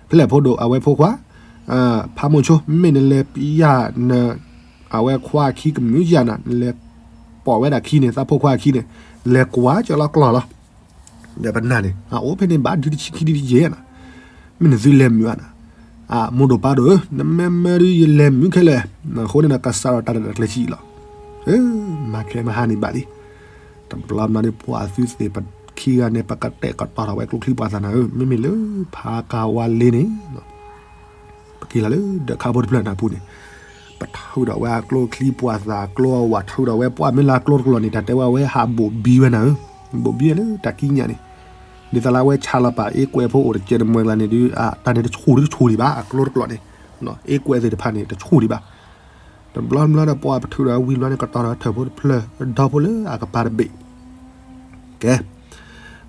ဖဲလဲၣ်ဖိဒိၣ် အဝဲဖိခွါ ဖးမိၣ်ဆိ မ့ၢ်နလဲၤပျၢ်န အဝဲခွါအခံကမုာ်ယၤနၤ နလဲၤပိာ်ဝဲဒၣ်ခံန့ၣ် သးဖိခွါအခံန့ၣ် လဲၤကွၢ်ကၢလီၤကျီၢ်လီၤ. ဒီးပနၢ်န့ၣ် အအိၣ်ဖဲန့ၣ်ဘၣ်ဒုတဆံခံဒုတယဲၢ်နၤ, မ့ၢ်နသုလဲၤမုာ်ဧါနၤ, အမိၢ်ဒိၣ်ပၢ်ဒိၣ်ဧၢ နမ့ၢ်မၢဒုးယလဲၤမုာ်ခဲလၢာ်, အဃိန့ၣ်ဒီးကစးထီၣ်တၢ်ရဲၣ်တၢ်ကျဲၤဆံးလီၤ. မၤခဲမဟါန့ၣ်ဘၣ်လံ. တဘျီဘျီန့ၣ် ပှၤအသုသ့ၣ်ပခံဂၤန့ၣ် ပကတဲာ်ကတီၤထီၣ်ဝဲကျိချံပှာ်သၣ်နၤဧၢ, မ့မ့ၢ်လၢဖးကၤဝါလ့န့ၣ် ပက့ၤလီၤလၢဒၢးခါဖိတဖျၢၣ်နၤပူၤန့ၣ်, ပထုးထီၣ်ဝဲအကျိချံပှာ်သၣ် အကျိအဝဲထုးထီၣ်ဝဲ ပှၤမ့ၢ်လၢအကျိတကျိာ်န့ၣ် တၢ်တဲဝဲအဝဲဟးဘိးဘံဝဲနၤဧၢ, ဘိးဘံဝဲလၢတၢ်ကံးညာ်န့ၣ်, ဒ်သိးလၢအဝဲဆါလီၤပာ်အ့ကွဲးဖိအိၣ်တကဲးတမှဲၤကျါန့ၣ်ဒုး တၢ်န့ၣ်တဆူၣ်ဒုတဆူၣ်ဒံးဘၣ် အကျိတကျိာ်န့ၣ်, အ့ကွဲးသ့ၣ်တဖၣ်န့ၣ် တဆူၣ်ဒံးဘၣ်. တဘျီဘျီဒီး ပှၤပထုးထီၣ်ဝံၤဘျီန့ၣ် ကတီၤထီၣ်ထၢၣ်ဖိတဖျၢၣ် ဒီဖိလၢအကပၤတဘ့ၣ် ကဲ,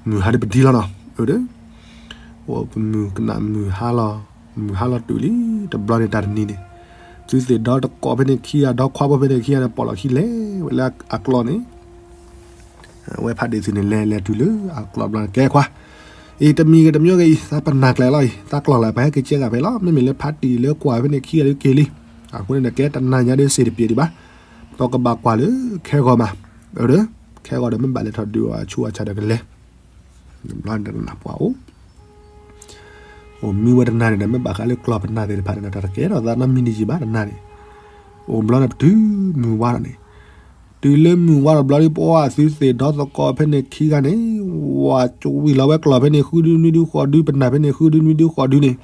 မုၢ်ဟါဒ်ပဒံလီၤနီၤ, အၢ ဒီး အိၣ်ပမုၢ်ကနၣ်မုၢ်ဟါလီၤ, မုၢ်ဟါလီၤတုၤလံ, တဘျီန့ၣ်တၢ်တနံၤန့ၣ်, သုသ့ၣ်ဒီသကိးဖဲန့ၣ်ခံဂၤ ဒီခွါဖိဖဲန့ၣ်ခံဂၤန့ၣ် ပိာ်လီၤခံလဲၤဝဲလၢအကျီန့ၣ်, အဝဲဖးဒ့ၣ်သုးန့ၣ် လဲၤလဲၤတုၤလၢအကျီဘျီန့ၣ် ကဲခွါ, အံၤတမံၤဂ့ၤတမံၤဂ့ၤအံၤ သးပနၢ်ကျဲၤလီၤအံၤ သးကျီၢ်လၢပဟဲက့ၤကဲဂၤဖဲလီၤ, မ့မ့ၢ်လၢဖးတံၢ်လၢကွၢ်ဖဲန့ၣ်ခံဂၤဒုးက့ၤလံ, အဃိန့ၣ်ဒီး ကဲတနၤညါဒုးစ့ၢ်တပျဲၤဒံးဘၣ်, ပကဘၣ်ကွၢ်လၢခဲဂီၤမး, အၢ ဒီး ခဲဂီၤဒီးမ့ၢ်ဘၣ်လဲၤထီၣ်ဒုးအီၤအဆူၣ်အဆါဒီးကလဲၤ ဘျီန့ၣ်တနၢ်ပှၤအိၣ်, အိၣ်မံဝဲတနၤန့ၣ်ဒီး မ့ၢ်ဘၣ်ဃးလၢကျီၢ်ပနၢ်သ့ၣ်တဖၣ်န့ၣ်ဒီး တၢ်တကဲထီၣ်သးနီတမံၤန့ၣ်ယံၤဘၣ်တနၤန့ၣ်, အိၣ်ဘျီန့ၣ်ပတုၤမုၢ်ဝါထီၣ်န့ၣ်, တုၤလၢမုၢ်ဝါထီၣ်ဘျီဒီး ပှၤသုသ့ၣ်ဒီသကိးဖဲန့ၣ်ခံဂၤန့ၣ်, ဝၤစဝံၤလီၤဝဲကျီၢ်ဖဲန့ၣ် ဃုဒုနွံဒုဃိးဒု ပနၢ်ဖဲန့ၣ် ဃုဒုနွံဒုဃိးဒုန့ၣ်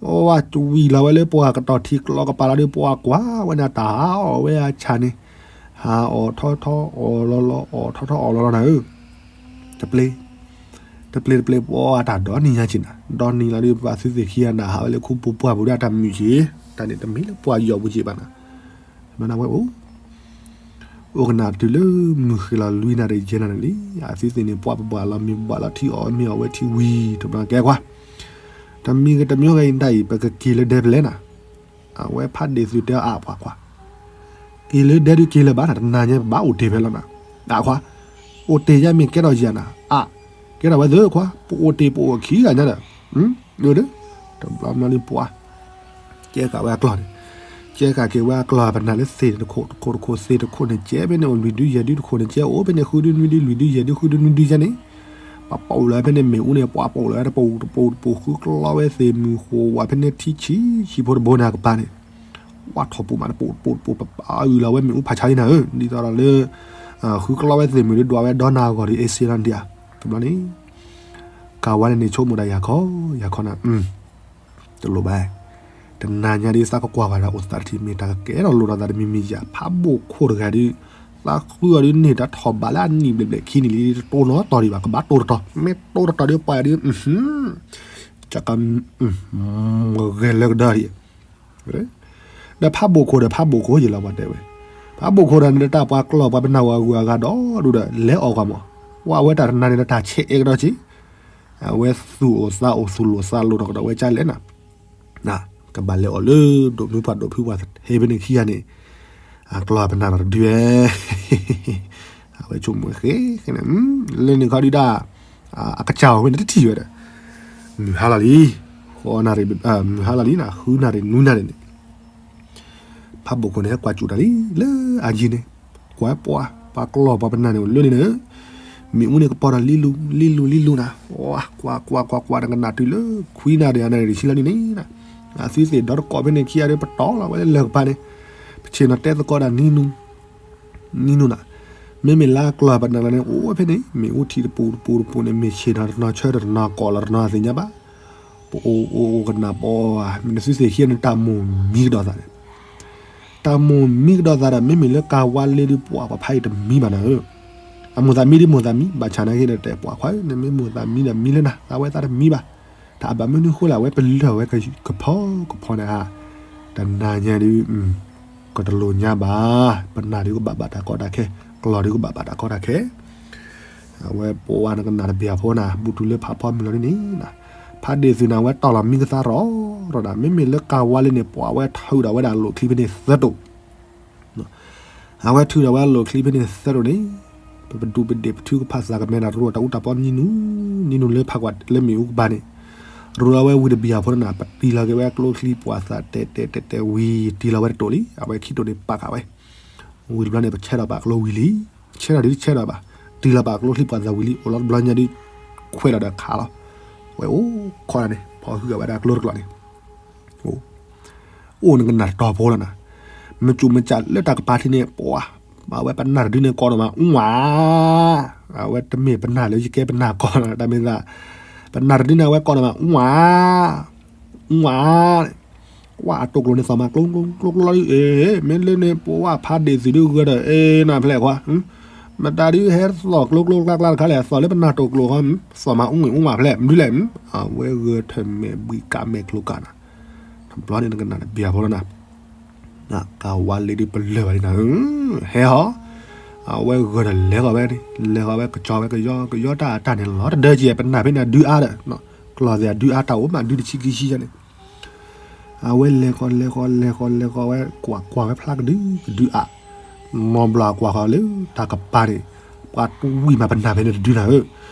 ဝၤစဝံၤလီၤဝဲလၢပှၤကတီၢ်ထံကျိကပၤလီၤဒီး ပှၤကွၢ်ဝဲန့ၣ် တၢ်ဟးအီၣ်ဝဲအဆၣ်န့ၣ်, ဟးအီၣ်ထီထီအီၣ်လီၤလီၤ အီၣ်ထီထီအီၣ်လီၤလီၤနၤဧၢ, တပျ့ၤ, တပျ့ၤတပျ့ၤ ပှၤတၢ်ဒီနံၤညါက့ၤနၤ, ဒီနံၤလီၤဒီး ပှၤသုသ့ၣ်ခံဂၤနၤ ဟးဝဲလၢခူပူၤပှၢ်ပူၤဒီးတၢ်မုာ်က့ၤ, တၢ်န့ၣ်တမ့ၢ်လၢပှၤယီၤပူၤက့ၤဘၣ်နၤ, မ့ၢ်နဝဲအိၣ် အိၣ်ကနၣ်တုၤလၢမုၢ်ဃ့ၢ်လီၤလွံၢ်နၣ်ရံၣ်ယဲၢ်နၣ်ရံၣ်လံ, အသုသ့ၣ်န့ၣ် ပှၤပဘၣ်လီၤမ့ၤပဘၣ်လီၤ ထံအီၣ်မ့ၤအီၣ်ဝဲထံဝံၤ တဘျီကဲခွါ, တမံၤဂ့ၤတမံၤဂ့ၤအံၤတၢ်အံၤ ပကက့ၤလၢဒဲပလဲၤနၤ, အဝဲဖးဒ့ၣ်သုးတဲအါပှၤကွၢ်, က့ၤလၢဒဲဒုးက့ၤလၢၤဘၣ်နၤ တနၤညါပဘၣ်အိၣ်တ့ၢ်ဖဲလီၤနၤ, အခွါ, အိၣ်တ့ၢ်ယါမ့ၢ်ကဲထီၣ်ယၤနၤ, အါ, ကဲထီၣ်ဝဲသ့ခွါ ပအိၣ်တ့ၢ်ပအိၣ်ခံဂၤညါဒီး, ဒီး, တဘျီမနီၤပှၤ ကဲဃာ်ဝဲအကျီၢ်န့ၣ်, ကဲဃာ်က့ၤဝဲအကျီၢ် ပနၢ်လၢသ့ၣ်တခိၣ်တခိၣ်တခိၣ် သ့ၣ်တခိၣ်န့ၣ် ကဲဖဲန့ၣ်အိၣ်လွံၢ်ဒုယဲၢ်ဒုတခိၣ်န့ၣ် ကဲအိၣ်ဖဲန့ၣ် ဃုဒုနွံဒု လွံၢ်ဒုယဲၢ်ဒု ဃုဒုနွံဒုယဲၢ်န့ၣ်, ပပိာ်လီၤဝဲဖဲန့ၣ်မ့ၣ်အူန့ၣ် ပှၤပိာ်လီၤဝဲတပူၤတပူၤတပူၤ ဃုကျီဝဲသ့ၣ်မုၢ်ဃိးဝးဖဲန့ၣ်ထံဆံးဆံးဖိတဘိန့ၣ်အကပၤန့ၣ်, ဝးထီၣ်ပူၤမးတပူၤတပူၤတပူၤ ပအုၣ်လီၤဝဲမ့ၣ်အူဖးဆါလံနၤဧၢ, ဒ်သိးဒီးလၢ ဃုကျီဝဲသ့ၣ်မုၢ်ဒုးဒွးဝဲဒီနၤအဂီၢ်ဒီး အ့စ့လီၤဒံးဧါ, တဘျီန့ၣ် ကၤဝါလ့န့ၣ်ဆိကမိၣ်ဒၣ်ယၤခီ ယၤခီနၤ တလိၣ်ဘၣ်, တနၤညါဒ်သးကကွၢ်ဂၤဒီးအိၣ်သးတထံၣ်မ့ၢ်တၢ်ကကဲထီၣ်လိၣ်ထီၣ်သးတမံၤမံၤယၤ ဖးဘိၣ်ခိၣ်တဂၤဒုး, သးဃုအီၤဒုးန့ၢ်တၢ်ထီၣ်ဘးလၢအနံၣ်ဘျဲၣ်ဘျဲၣ်ခံနံၣ်လံ တတိၢ်နီတတီၤဒံးဘၣ် ကဘၣ်တိၢ်တတီၤ မ့ၢ်တိၢ်တတီၤဒုးပှၤဒုး, က ဂဲၤလၢကဒီးဒံး ဒီးဖးဘိၣ်ခိၣ်ဒီးဖးဘိၣ်ခိၣ်ယလီၤပှၤတဲဝဲ, ဖးဘိၣ်ခိၣ်ဒီးန့ၣ်တၢ်ပှၤကျီၢ်ပှၤပနၢ်ဝဲအဂုၤအဂၤဒီးဒုးဒီးလဲၤအီၣ်ကွၢ်မး, ဝဲအဝဲတၢ်တနၤန့ၣ်တၢ်ဆဲးအဲၣ်ကဒီးက့ၤ, အဝဲသူၣ်အိၣ်သးအိၣ်သူၣ်လိာ်သးလိာ်တကဒီးဝဲကၢ်လဲၣ်နၤ, ကဘၣ်လဲၤအီၣ်လၢဒိၣ်မုၢ်ပှၢ်ဒိၣ်ဖုပှၢ်ဟဲဖဲန့ၣ်ခံဂၤန့ၣ်, အကျီၢ်ပနၢ်ဒီးတဒုဝဲ အဝဲဆိကမိၣ်ဃဲဃဲန့ၣ်, လၢန့ၣ်ခီဒုဒၣ်, အကစၢ်အီၤဝဲန့ၣ်တထံၣ်ဝဲဒီး, မုၢ်ဟါလီၤလံ, ဃီနၣ်ရံၣ်, မုၢ်ဟါလီၤလံနၤ ဃုနၣ်ရံၣ်နွံနၣ်ရံၣ်န့ၣ်, ဖးဘိၣ်ခိၣ်န့ၣ် ဟဲကွၢ်စူၣ်တၢ်လံ လၢအယံၤန့ၣ်, ကွၢ်ပှၤ ပှၤကျီၢ်ပှၤပနၢ်န့ၣ်အိၣ်လၢန့ၣ်န့ၣ်, မ့ၣ်အူန့ၣ်ကပီၤဒီးလံလူ လံလူ လံလူနၤ, ကွၢ်ကွၢ်ကွၢ်ကွၢ်ကွၢ် နကနၣ်တုၤလၢခွံနၣ်ရံၣ် အနၣ်ရံၣ်တဆံလီၤန့ၣ်န့ၣ်, အသုသ့ၣ်ဒီတကိးဖဲန့ၣ်ခံဂၤဒီးပတီၢ်လီၤဝဲလၢလၢၢ်ကပၤန့ၣ်, ပဆ့ၣ်နီၤတဲသကိးဒၣ်နံၤနူ နံၤနူနၤ, မ့မ့ၢ်လၢအကျီၢ်ပနၢ်လီၤန့ၣ် အိၣ်ဝဲဖဲန့ၣ် မ့ၣ်အူထံၣ်တပူၤတပူၤတပူၤန့ၣ် မ့ၢ်ဆ့ၣ်နီၤတနီၤဆၢတနီၤကီၢ်လီၤတနီၤသ့ၣ်ညါဘၣ်, ပအိၣ်အိၣ်အိၣ်ကနၣ်ပီ, မ့ၢ်နသုသ့ၣ်ခံဂၤန့ၣ် တၢ်မိၣ်မံကဒီးသးန့ၣ်, တၢ်မိၣ်မံကဒီးသးဒီး မ့မ့ၢ်လၢကၤဝါလ့ဒုးပှၤပှၤဖးအံၤတမံဘၣ်နၤဧၢ, အမိၣ်သးမံဒ်မိၣ်သးမံ ဘၣ်ဆၣ်နာ်က့ဒီးတဲပှၤခွါဧၢ နမ့ၢ်မိၣ်သးမံဒီးမံလၢနၤ သးဝဲသးတမံဘၣ်, တၢ်အဘၣ်မနုၤဃိလဲၣ် အဝဲပလၢၢ်ဝဲကဖီကဖီန့ၣ်ဧါ, တနၤညါဒုး ကတလိၣ်ညါဘၣ်, ပနၢ်ဒုးကဘၣ်ဘၣ်တၢ်ကီတၢ်ခဲ, ကျီၢ်ဒုးကဘၣ်ဘၣ်တၢ်ကီတၢ်ခဲ, အဝဲပဝါနကနၣ်တဘ့ၣ်အဖိနၤ ဘူးတုၤလၢဖးဖီမုၢ်လီၤဒ်န့ၣ်, ဖးဒ့ၣ်သုးန့ၣ် အဝဲတီၢ်လီၤမံကသါရီၣ်ရီၣ်ဒၣ် မ့မ့ၢ်လၢကၤဝါလ့န့ၣ် ပှၤအဝဲထုးဒီးဝဲဒၣ်လိၣ်ချံဖဲန့ၣ်သၢတိာ် အဝဲထုးဒီးဝဲလိၣ်ချံဖဲန့ၣ်သၢတိာ်န့ၣ်, ပပဒူးပဒ့ၣ်ပထုကဖၣ်သးကမဲဒီးရူအတၢ်အူတၢ်ပီနံၤနူ, နံၤနူလၢဖးကွၢ်လၢမ့ၣ်အူကပၤန့ၣ်, ရူလီၤဝဲဝံၤတဘံၣ်အဖိန့ၣ် ပတံၢ်လီၤက့ၤဝဲကျိချံပှၤသးတဲတဲတဲတဲဝံၤ တံၢ်လီၤဝဲတတိာ်လံ, အဝဲခံတိာ်န့ၣ်ပာ်ဃာ်ဝဲ, ဝံၤတဘျီန့ၣ် ပဆဲးဒီးပာ်ကျိဝံၤလံ, ဆဲးဒီးဒ်ဆဲးဒီးဘၣ်, တံၢ်လီၤပာ်ကျိချံပှၤသးဝံၤလံ အိၣ်လီၤတဘျီညါဒ်, ခွဲးလီၤဒီးခးလီၤ, ဝဲအိၣ်ခိးဒၣ်န့ၣ် ဖီၣ်ဟုၣ်ဂၤဝဲဒၣ်ကျိတကျိာ်န့ၣ် အိၣ်နကနၣ်တတီၤဖိလီၤနၤ, မ့ၢ်ကၠူၣ်မ့ၢ်ကၠၢ်လၢတၢ်ကပၤထံးန့ၣ် ပှၤ, အဝဲပနၢ်တဒုန့ၣ်ကိးန့ၣ်မး အူဝါ, အဝဲတမ့ၢ်ပနၢ်လၢယကဲပနၢ်ကိးနၤ တၢ်မ့ၢ်သး, ပနၢ်တဒုန့ၣ် အဝဲကိးန့ၣ်မး အူဝါ, အူဝါ, ဝါအတိာ်ကျိၤန့ၣ်သီၣ်မးကျိကျိကျိကျိလီၤဒ်အံၤ, မ့ၢ်လၢန့ၣ် ပဝါဖးဒ့ၣ်သုးဒုဂၢၢ်ဒီး အ့ နၢ်ဖျဲၣ်ခွါ မတၤဒုးဟဲသီၣ်ကျိကျိကျါကျါတခါလဲၣ်, သီၣ်လၢပနၢ်တိာ်ကျိၤဃီ, သီၣ်မးအူဝါဖျဲၣ် မနုၤလဲၣ်, အဝဲဂၢၢ်ထၢၣ်မဲာ်ဘှံးကးမဲာ်ကျိၤကးနၤ, တဘျီန့ၣ်နကနၣ်တဘံၣ်အဖိလီၤနၤ, ကၤဝါလ့ဒုးပလၢၢ်ဘၣ်ဒ်နၤဧၢ, ဟဲဟီ, အဝဲဂၢၢ်ဒီးလဲၤဃီၤဝဲ, လဲၤဃီၤဝဲကစီၤဝဲကယီကယီတၢ်အတၢ်န့ၣ်လီၤ, တဒၢကဲပနၢ်ဖဲန့ၣ်ဒုးအါဒီး, ကျီၢ်သ့ၣ်အဒုးအါတၢ်အိၣ်မးဒုးတဆံခံဆံန့ၣ် အဝဲလဲၤဃီၤလဲၤဃီၤလဲၤဃီၤလဲၤဃီၤဝဲ ကွၢ်ကွၢ်ဝဲဖျါကဒုကဒုအါ, နီတဘျီကွၢ်ဃီၤလၢတၢ်ကပၤန့ၣ်, ပှၤတဝံၣ်မးပနၢ်ဖဲန့ၣ်တဒုနၤဧၢ,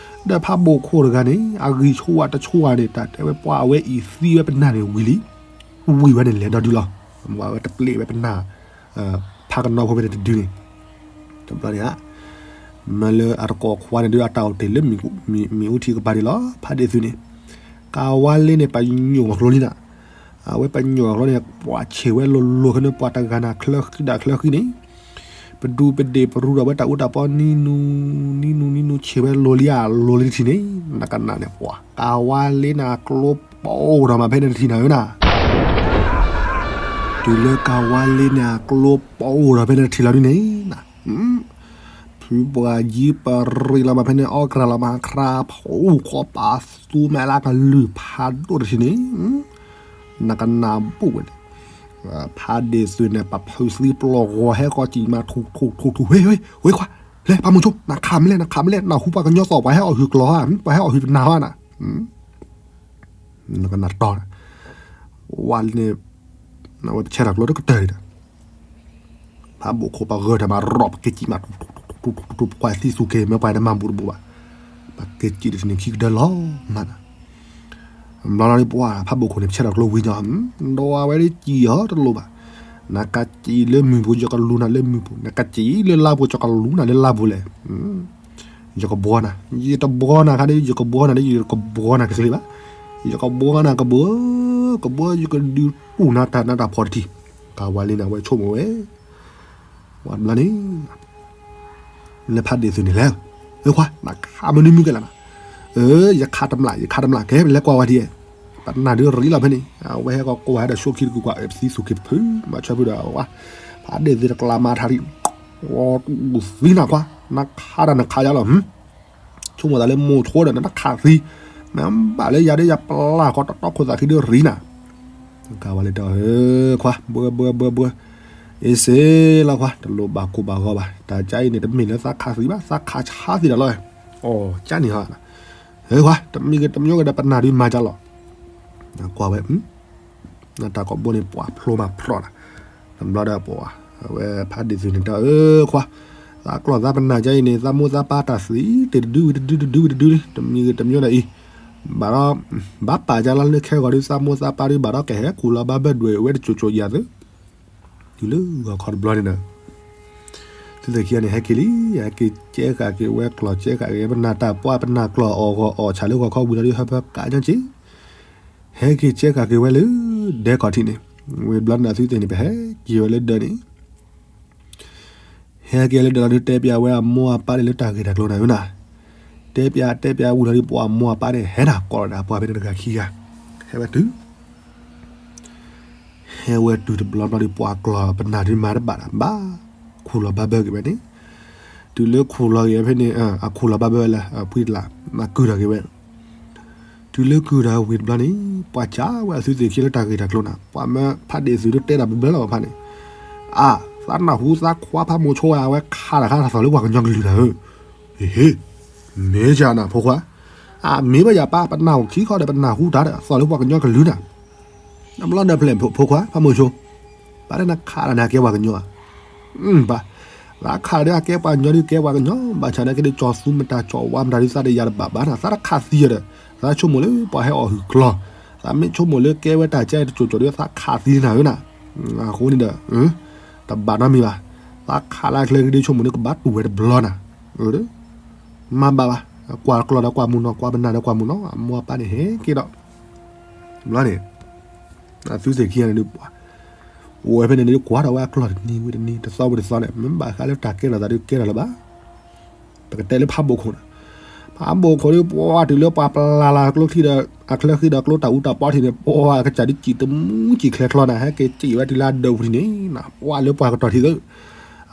ဒီးဖးဘိၣ်ခိၣ်တဂၤန့ၣ် အဂံၢ်ဆူၣ်ဝါတဆူၣ်ဝါန့ၣ် တၢ်တဲဝဲပှၤအဝဲအံၤသံဝဲပနၢ်န့ၣ်ဝံၤလံ, ဝံၤဝဲန့ၣ်လဲၤဒီဒုလီၤ, အဝဲတပျဲၢ်ဝဲပနၢ် ဖးကနီဖိဖဲန့ၣ်တဒုန့ၣ်, တဘျီန့ၣ်ဧါ, မ့ၢ်လၢအတကိးခွါန့ၣ်ဒုးအတၢ်အိၣ်တ့ၢ်လၢမ့ၣ်အူထံကပၤဒံးလီၤ, ဖးဒ့ၣ်သုးန့ၣ်, ကၤဝါလ့န့ၣ် ပညိၣ်ကျိလံနၤ, အဝဲပညိၣ်ကျိန့ၣ် ပှၤဆံးဝဲလိၤလိၤခဲန့ၣ် ပှၤတဂၤနၤချၢဃံဒၣ်ချၢဃံန့ၣ်, ပဒူးပဒ့ၣ်ပရူဒီးဝဲတၢ်အူတၢ်ပီနံၤနူ, နံၤနူနံၤနူဆံးဝဲလိၤလံဧါ, လိၤလံတထံၣ်န့ၣ်, နကနၣ်န့ၣ်ပှၤ, ကၤဝါလ့န့ၣ်အကျိပိၢ်ဒီးမးဖဲန့ၣ်တထံၣ်နၤဧၢနၤ တုၤလၢကၤဝါလ့န့ၣ်အကျိပိၢ်ဒီးဖဲန့ၣ်တထံၣ်လီၤဒ်န့ၣ်, ဖုပှၤယံပရံးလီၤမးဖဲန့ၣ် အီၣ်ကြၢးလီၤမး ခရၣ်ဖိ ခီပာ်သူမဲလၢကလုၢ်ဖးဒိၣ်တထံၣ်န့ၣ်, နကနၣ်ဘူၣ်ဝဲန့ၣ်, ဖးဒ့ၣ်သုးန့ၣ် ပဖုးသံပျီၢ်ဂီၤဟဲဃီၤစံၣ်မး ထူၣ်ထူၣ်ထူၣ်ထူၣ် ဝ့ ဝ့ ဝ့ခွါ, လဲၤပာ်မုာ်ဆိ နခးမ့ၢ်လဲၣ် နခးမ့ၢ်လဲၣ် နဟူပှၤကညီသီၣ်ပှၤဟဲအီၣ်ဟုၣ်ကျိၤဧါ, ပှၤဟဲအီၣ်ဟုၣ်ပနၢ်ဧါနၤ နကနၣ်တီ, ဝဲန့ၣ်, အဝဲပဆဲးထီၣ်ကျိတကတၢၢ်ဒီး, ဖးဘိၣ်ခိၣ်ပဂၢၢ်ထၢၣ်မး ရီၣ်ပက့ၤစံၣ်မး ထူၣ်ထူၣ်ထူၣ်ထူၣ် ပှၤသံသူက့ၤ မ့ၢ်ပှၤတမၤဘူၣ်တဘူၣ်ဘၣ်, ပက့ၤစံၣ်တထံၣ်န့ၣ်ခံကတၢၢ်လီၤမးနၤ, ဘျီလီၤဒ်ပှၤ ဖးဘိၣ်ခိၣ်န့ၣ် ပဆဲးထီၣ်ကျိဝံၤညီ ဒီးအဝဲဒ်စံၣ်ဟီတလိၣ်ဘၣ်, နကစံၣ်လၢမုၢ်ပူၤ ယကလူၤနၤလၢမုၢ်ပူၤ, နကစံၣ်လၢလါပူၤ ယကလူၤနၤလၢလါပူၤလဲၣ် ယကဘှီနၤ, ယတဘှီနၤခါဒီး ယကဘှီနၤဒီး ယတကဘှီနၤတချ့ဘၣ်. ယကဘှီနၤကဘှီ, ကဘှီယကဒုးတူၢ်နၤတၢ်နးတၢ်ဖှီၣ်တထံၣ်. ကၤဝါလ့န့ၣ် အဝဲဆိကမိၣ်ဝဲ, ဝဲတဘျီန့ၣ် လၢဖးဒ့ၣ်သုးန့ၣ်လဲၣ်, အခွါ နခးမနုၤမုၢ်ကဲလၢနၤ, အၢ ယခးတမျၢ် ယခးတမျၢ် ကဲ လဲၤကွၢ်ဝဲဒ်အံၤ, ပနၢ်ဒုးရံလီၤဖဲန့ၣ် အဝဲဟဲကီးကွၢ်ဒီး ဆိခံတကုာ်ကွၢ် အၢ ပသံသူၣ်က့ၤဖုး မၤဆၢဖုးဒီးဝဲ, ဖးဒ့ၣ်သုးတကျါမၤထါရံ, ဝဲသံနၤခွါ, နခးတၢ်နခးယါလီၤ, ဆိကမိၣ်သးလၢမိၢ်ဆိဒီး နတခးသံ, မ့ၢ်ဘၣ်လၢယၤဒီးယပျၢ်ဃီတတီခိၣ်သးခံဒုးရံနၤ. ကၤဝါလ့တဲအီၤ ခွါ ဘှီဘှီဘှီဘှီ, အ့စ့လီၤခွါ တလိၣ်ဘၣ်ကိၢ်ဘၣ်ဂီၤဘၣ်, တၢ်ကါအံၤန့ၣ် တမ့ၢ်လၢသးခးသံဘၣ် သးခးဆါသံတၢ်လီၤ, အီၣ်ကါန့ၣ်ဟီ, ခွါ တမံၤဂ့ၤတမံၤဂ့ၤဒီး ပနၢ်ဒုးမၤကါလီၤ, ကွၢ်ဝဲ နတၢ်ကီၢ်ဘိန့ၣ် ပှၤဖျိမးဖျိနၤ, တဘျီဒီးပှၤ, အဝဲဖးဒ့ၣ်သုးန့ၣ်တဲအီၤ ခွါ, သးကျီၢ်သးပနၢ်ကါအံၤန့ၣ် သးမိၢ်သးပၢ်တၢ်သံတ့ၢ်တဒုဝံၤတဒုတဒုဝံၤတဒုလံ တမံၤဂ့ၤတမံၤဒီးအံၤ, ဘၣ်ဒီး, ဘၣ်ပာ်ကါလီၤလၢခဲဂီၤဒုး သးမိၢ်သးပၢ်ဒုး ဘၣ်ဒီးကဟဲခူၣ်လီၤဘၣ်ဘၢဒွဲၣ်ဝဲတစိၤစိၤယၤသုး တုၤလၢဂီၤခီတဘျီန့ၣ်ဒီး သုသ့ၣ်ခံဂၤန့ၣ် ဟဲက့ၤလံ, ဟဲက့ၤကဲဃာ်က့ၤဝဲကျီၢ် ကဲဃာ်က့ၤပနၢ်တၢ်ပှၢ် ပနၢ်ကျီၢ်အီၣ်ဂီၤအီၣ်ဆၣ်လၢဂီၤခီဝံၤလီၤဒုး ဟၢဖၢကးညီက့ၤ, ဟဲက့ၤကဲဃာ်က့ၤဝဲလၢ ဒဲကီၢ်ထံးန့ၣ်, ဝံၤဘျီန့ၣ် သုသ့ၣ်န့ၣ် ပဟဲက့ၤဝဲလၢဒၢးန့ၣ် ဟဲက့ၤလၢဒၢးလီၤဒုး တဲပၠးဝဲအမိၢ်အပၢ်န့ၣ်လၢတၢ်ဂ့ၢ်တၢ်ကျိၤနၤဧၢနၤ, တဲပၠးတဲပၠးဝံၤလီၤဒုး ပှၤအမိၢ်အပၢ်န့ၣ် ဟဲနၤကိးလီၤဒီး ပှၤဖဲန့ၣ်တဂၤခံဂၤ, ဟဲဝဲတုၤ ဟဲဝဲတုၤတဘျီဘျီဒုး ပှၤကျီၢ်ပနၢ်ဒုးမၤတဘၣ်ဒီး ဘၣ်ခူၣ်လီၤဘၣ်ဘၢက့ၤဝဲန့ၣ်, တုၤလၢခူၣ်လီၤက့ၤဝဲဖဲန့ၣ် အခူၣ်လီၤဘၣ်ဘၢဝဲလၢ ဖှံတလး ကုၢ်ထီၣ်က့ၤဝဲ တုၤလၢကုၢ်ထီၣ်ဝံၤတဘျီန့ၣ် ပှၤကးဝဲအသုသ့ၣ်ခံလၢတၢ်ဂ့ၢ်တၢ်ကျိၤနၤ, ပှၤမၢဖးဒ့ၣ်သုးဒုးတဲတၢ်ဘျၢဘျၢလီၤဖးန့ၣ်, အါ, သးနၢ်ဟူသးခွါဖးမိၤဆိဝဲ အဝဲခးတၢ်ခါတၢ်သီၣ်လၢပှၤကညီကလုၢ်နၤဧၢ, ဟ့ၣ်, မ့ၢ်ယၤနၤဖိခွါ, အမ့ၢ်ဘၣ်ယၤပၢ် ပနၢ်ဟူခံခီဒီး ပနၢ်ဟူတၢ်ဒီး သီၣ်လၢပှၤကညီကလုၢ်နၤ, နဘျီဒီးဖျဲၣ်ဖိခွါ ဖးမိၤဆိ, ပာ်လၢနခးတၢ်န့ၣ် အကဲပှၤကညီဧါ, ဘၣ်, သးခးဒီးအကဲပှၤကညီဒုးကဲပှၤကညီ, ဘၣ်ဆၣ်န့ၣ်က့ၤဒုး ကၠီၤသူမတၤ ကၠီၤဝါမတၤဒုး သးတယၤတဘၣ်ဘၣ်နၤ, သးတခးသံယၤဒီး, သးဆိကမိၣ်လၢပှၤဟဲအီၣ်ဟုၣ်ကျီၢ်, သးမ့ၢ်ဆိကမိၣ်လၢကဲဝဲတၢ်ကဲတစိၤစိၤဒီး သးခးသံနၤဧၢနၤ, အဃိန့ၣ်ဒီး, တဘၣ်နီတမံၤဘၣ်, သးခးလၢအချၢက့ၤဒုးဆိကမိၣ်လၢကဘၣ်တူၢ်ဝဲတဘျီနၤ, မၤဘၣ်ဘၣ်, ကွၢ်ကျီၢ်ဒီးကွၢ်မုၢ်နီၤ ကွၢ်ပနၢ်ဒီးကွၢ်မုၢ်နီၤ အမိၢ်အပၢ်န့ၣ်ဟဲက့ၤဒီး ဘျီန့ၣ်, အသုသ့ၣ်ခံဂၤန့ၣ်ဒုးပှၤ, အိၣ်ဝဲဖဲန့ၣ်ဒုးကွၢ်ထီၣ်ဝဲအကျီၢ်တနံၤဝံၤတနံၤ တသီဝံၤတသီန့ၣ် မ့ၢ်ဘၣ်ဃးလၢတၢ်ကဲထီၣ်သးဒုးကဲထီၣ်လၢၤဘၣ်, ပကတဲလၢဖးဘိၣ်ခိၣ်န့ၣ်, ဖးဘိၣ်ခိၣ်ဒုးပှၤတုၤလၢပှၤပျၢ်လၢကျိချံဒီး, အချၢဃံဒီးကျိတၢ်အူတၢ်ပီထံးန့ၣ် ပှၤအကစၢ်ဒုးစံၣ်တမူစံၣ်ချဲချီနၤ ဟဲက့ၤစံၣ်ဝဲတုၤလၢအဒၢးပူၤထံးန့ၣ်, ပှၤလၢပှၤကတီၢ်ထံးသၢ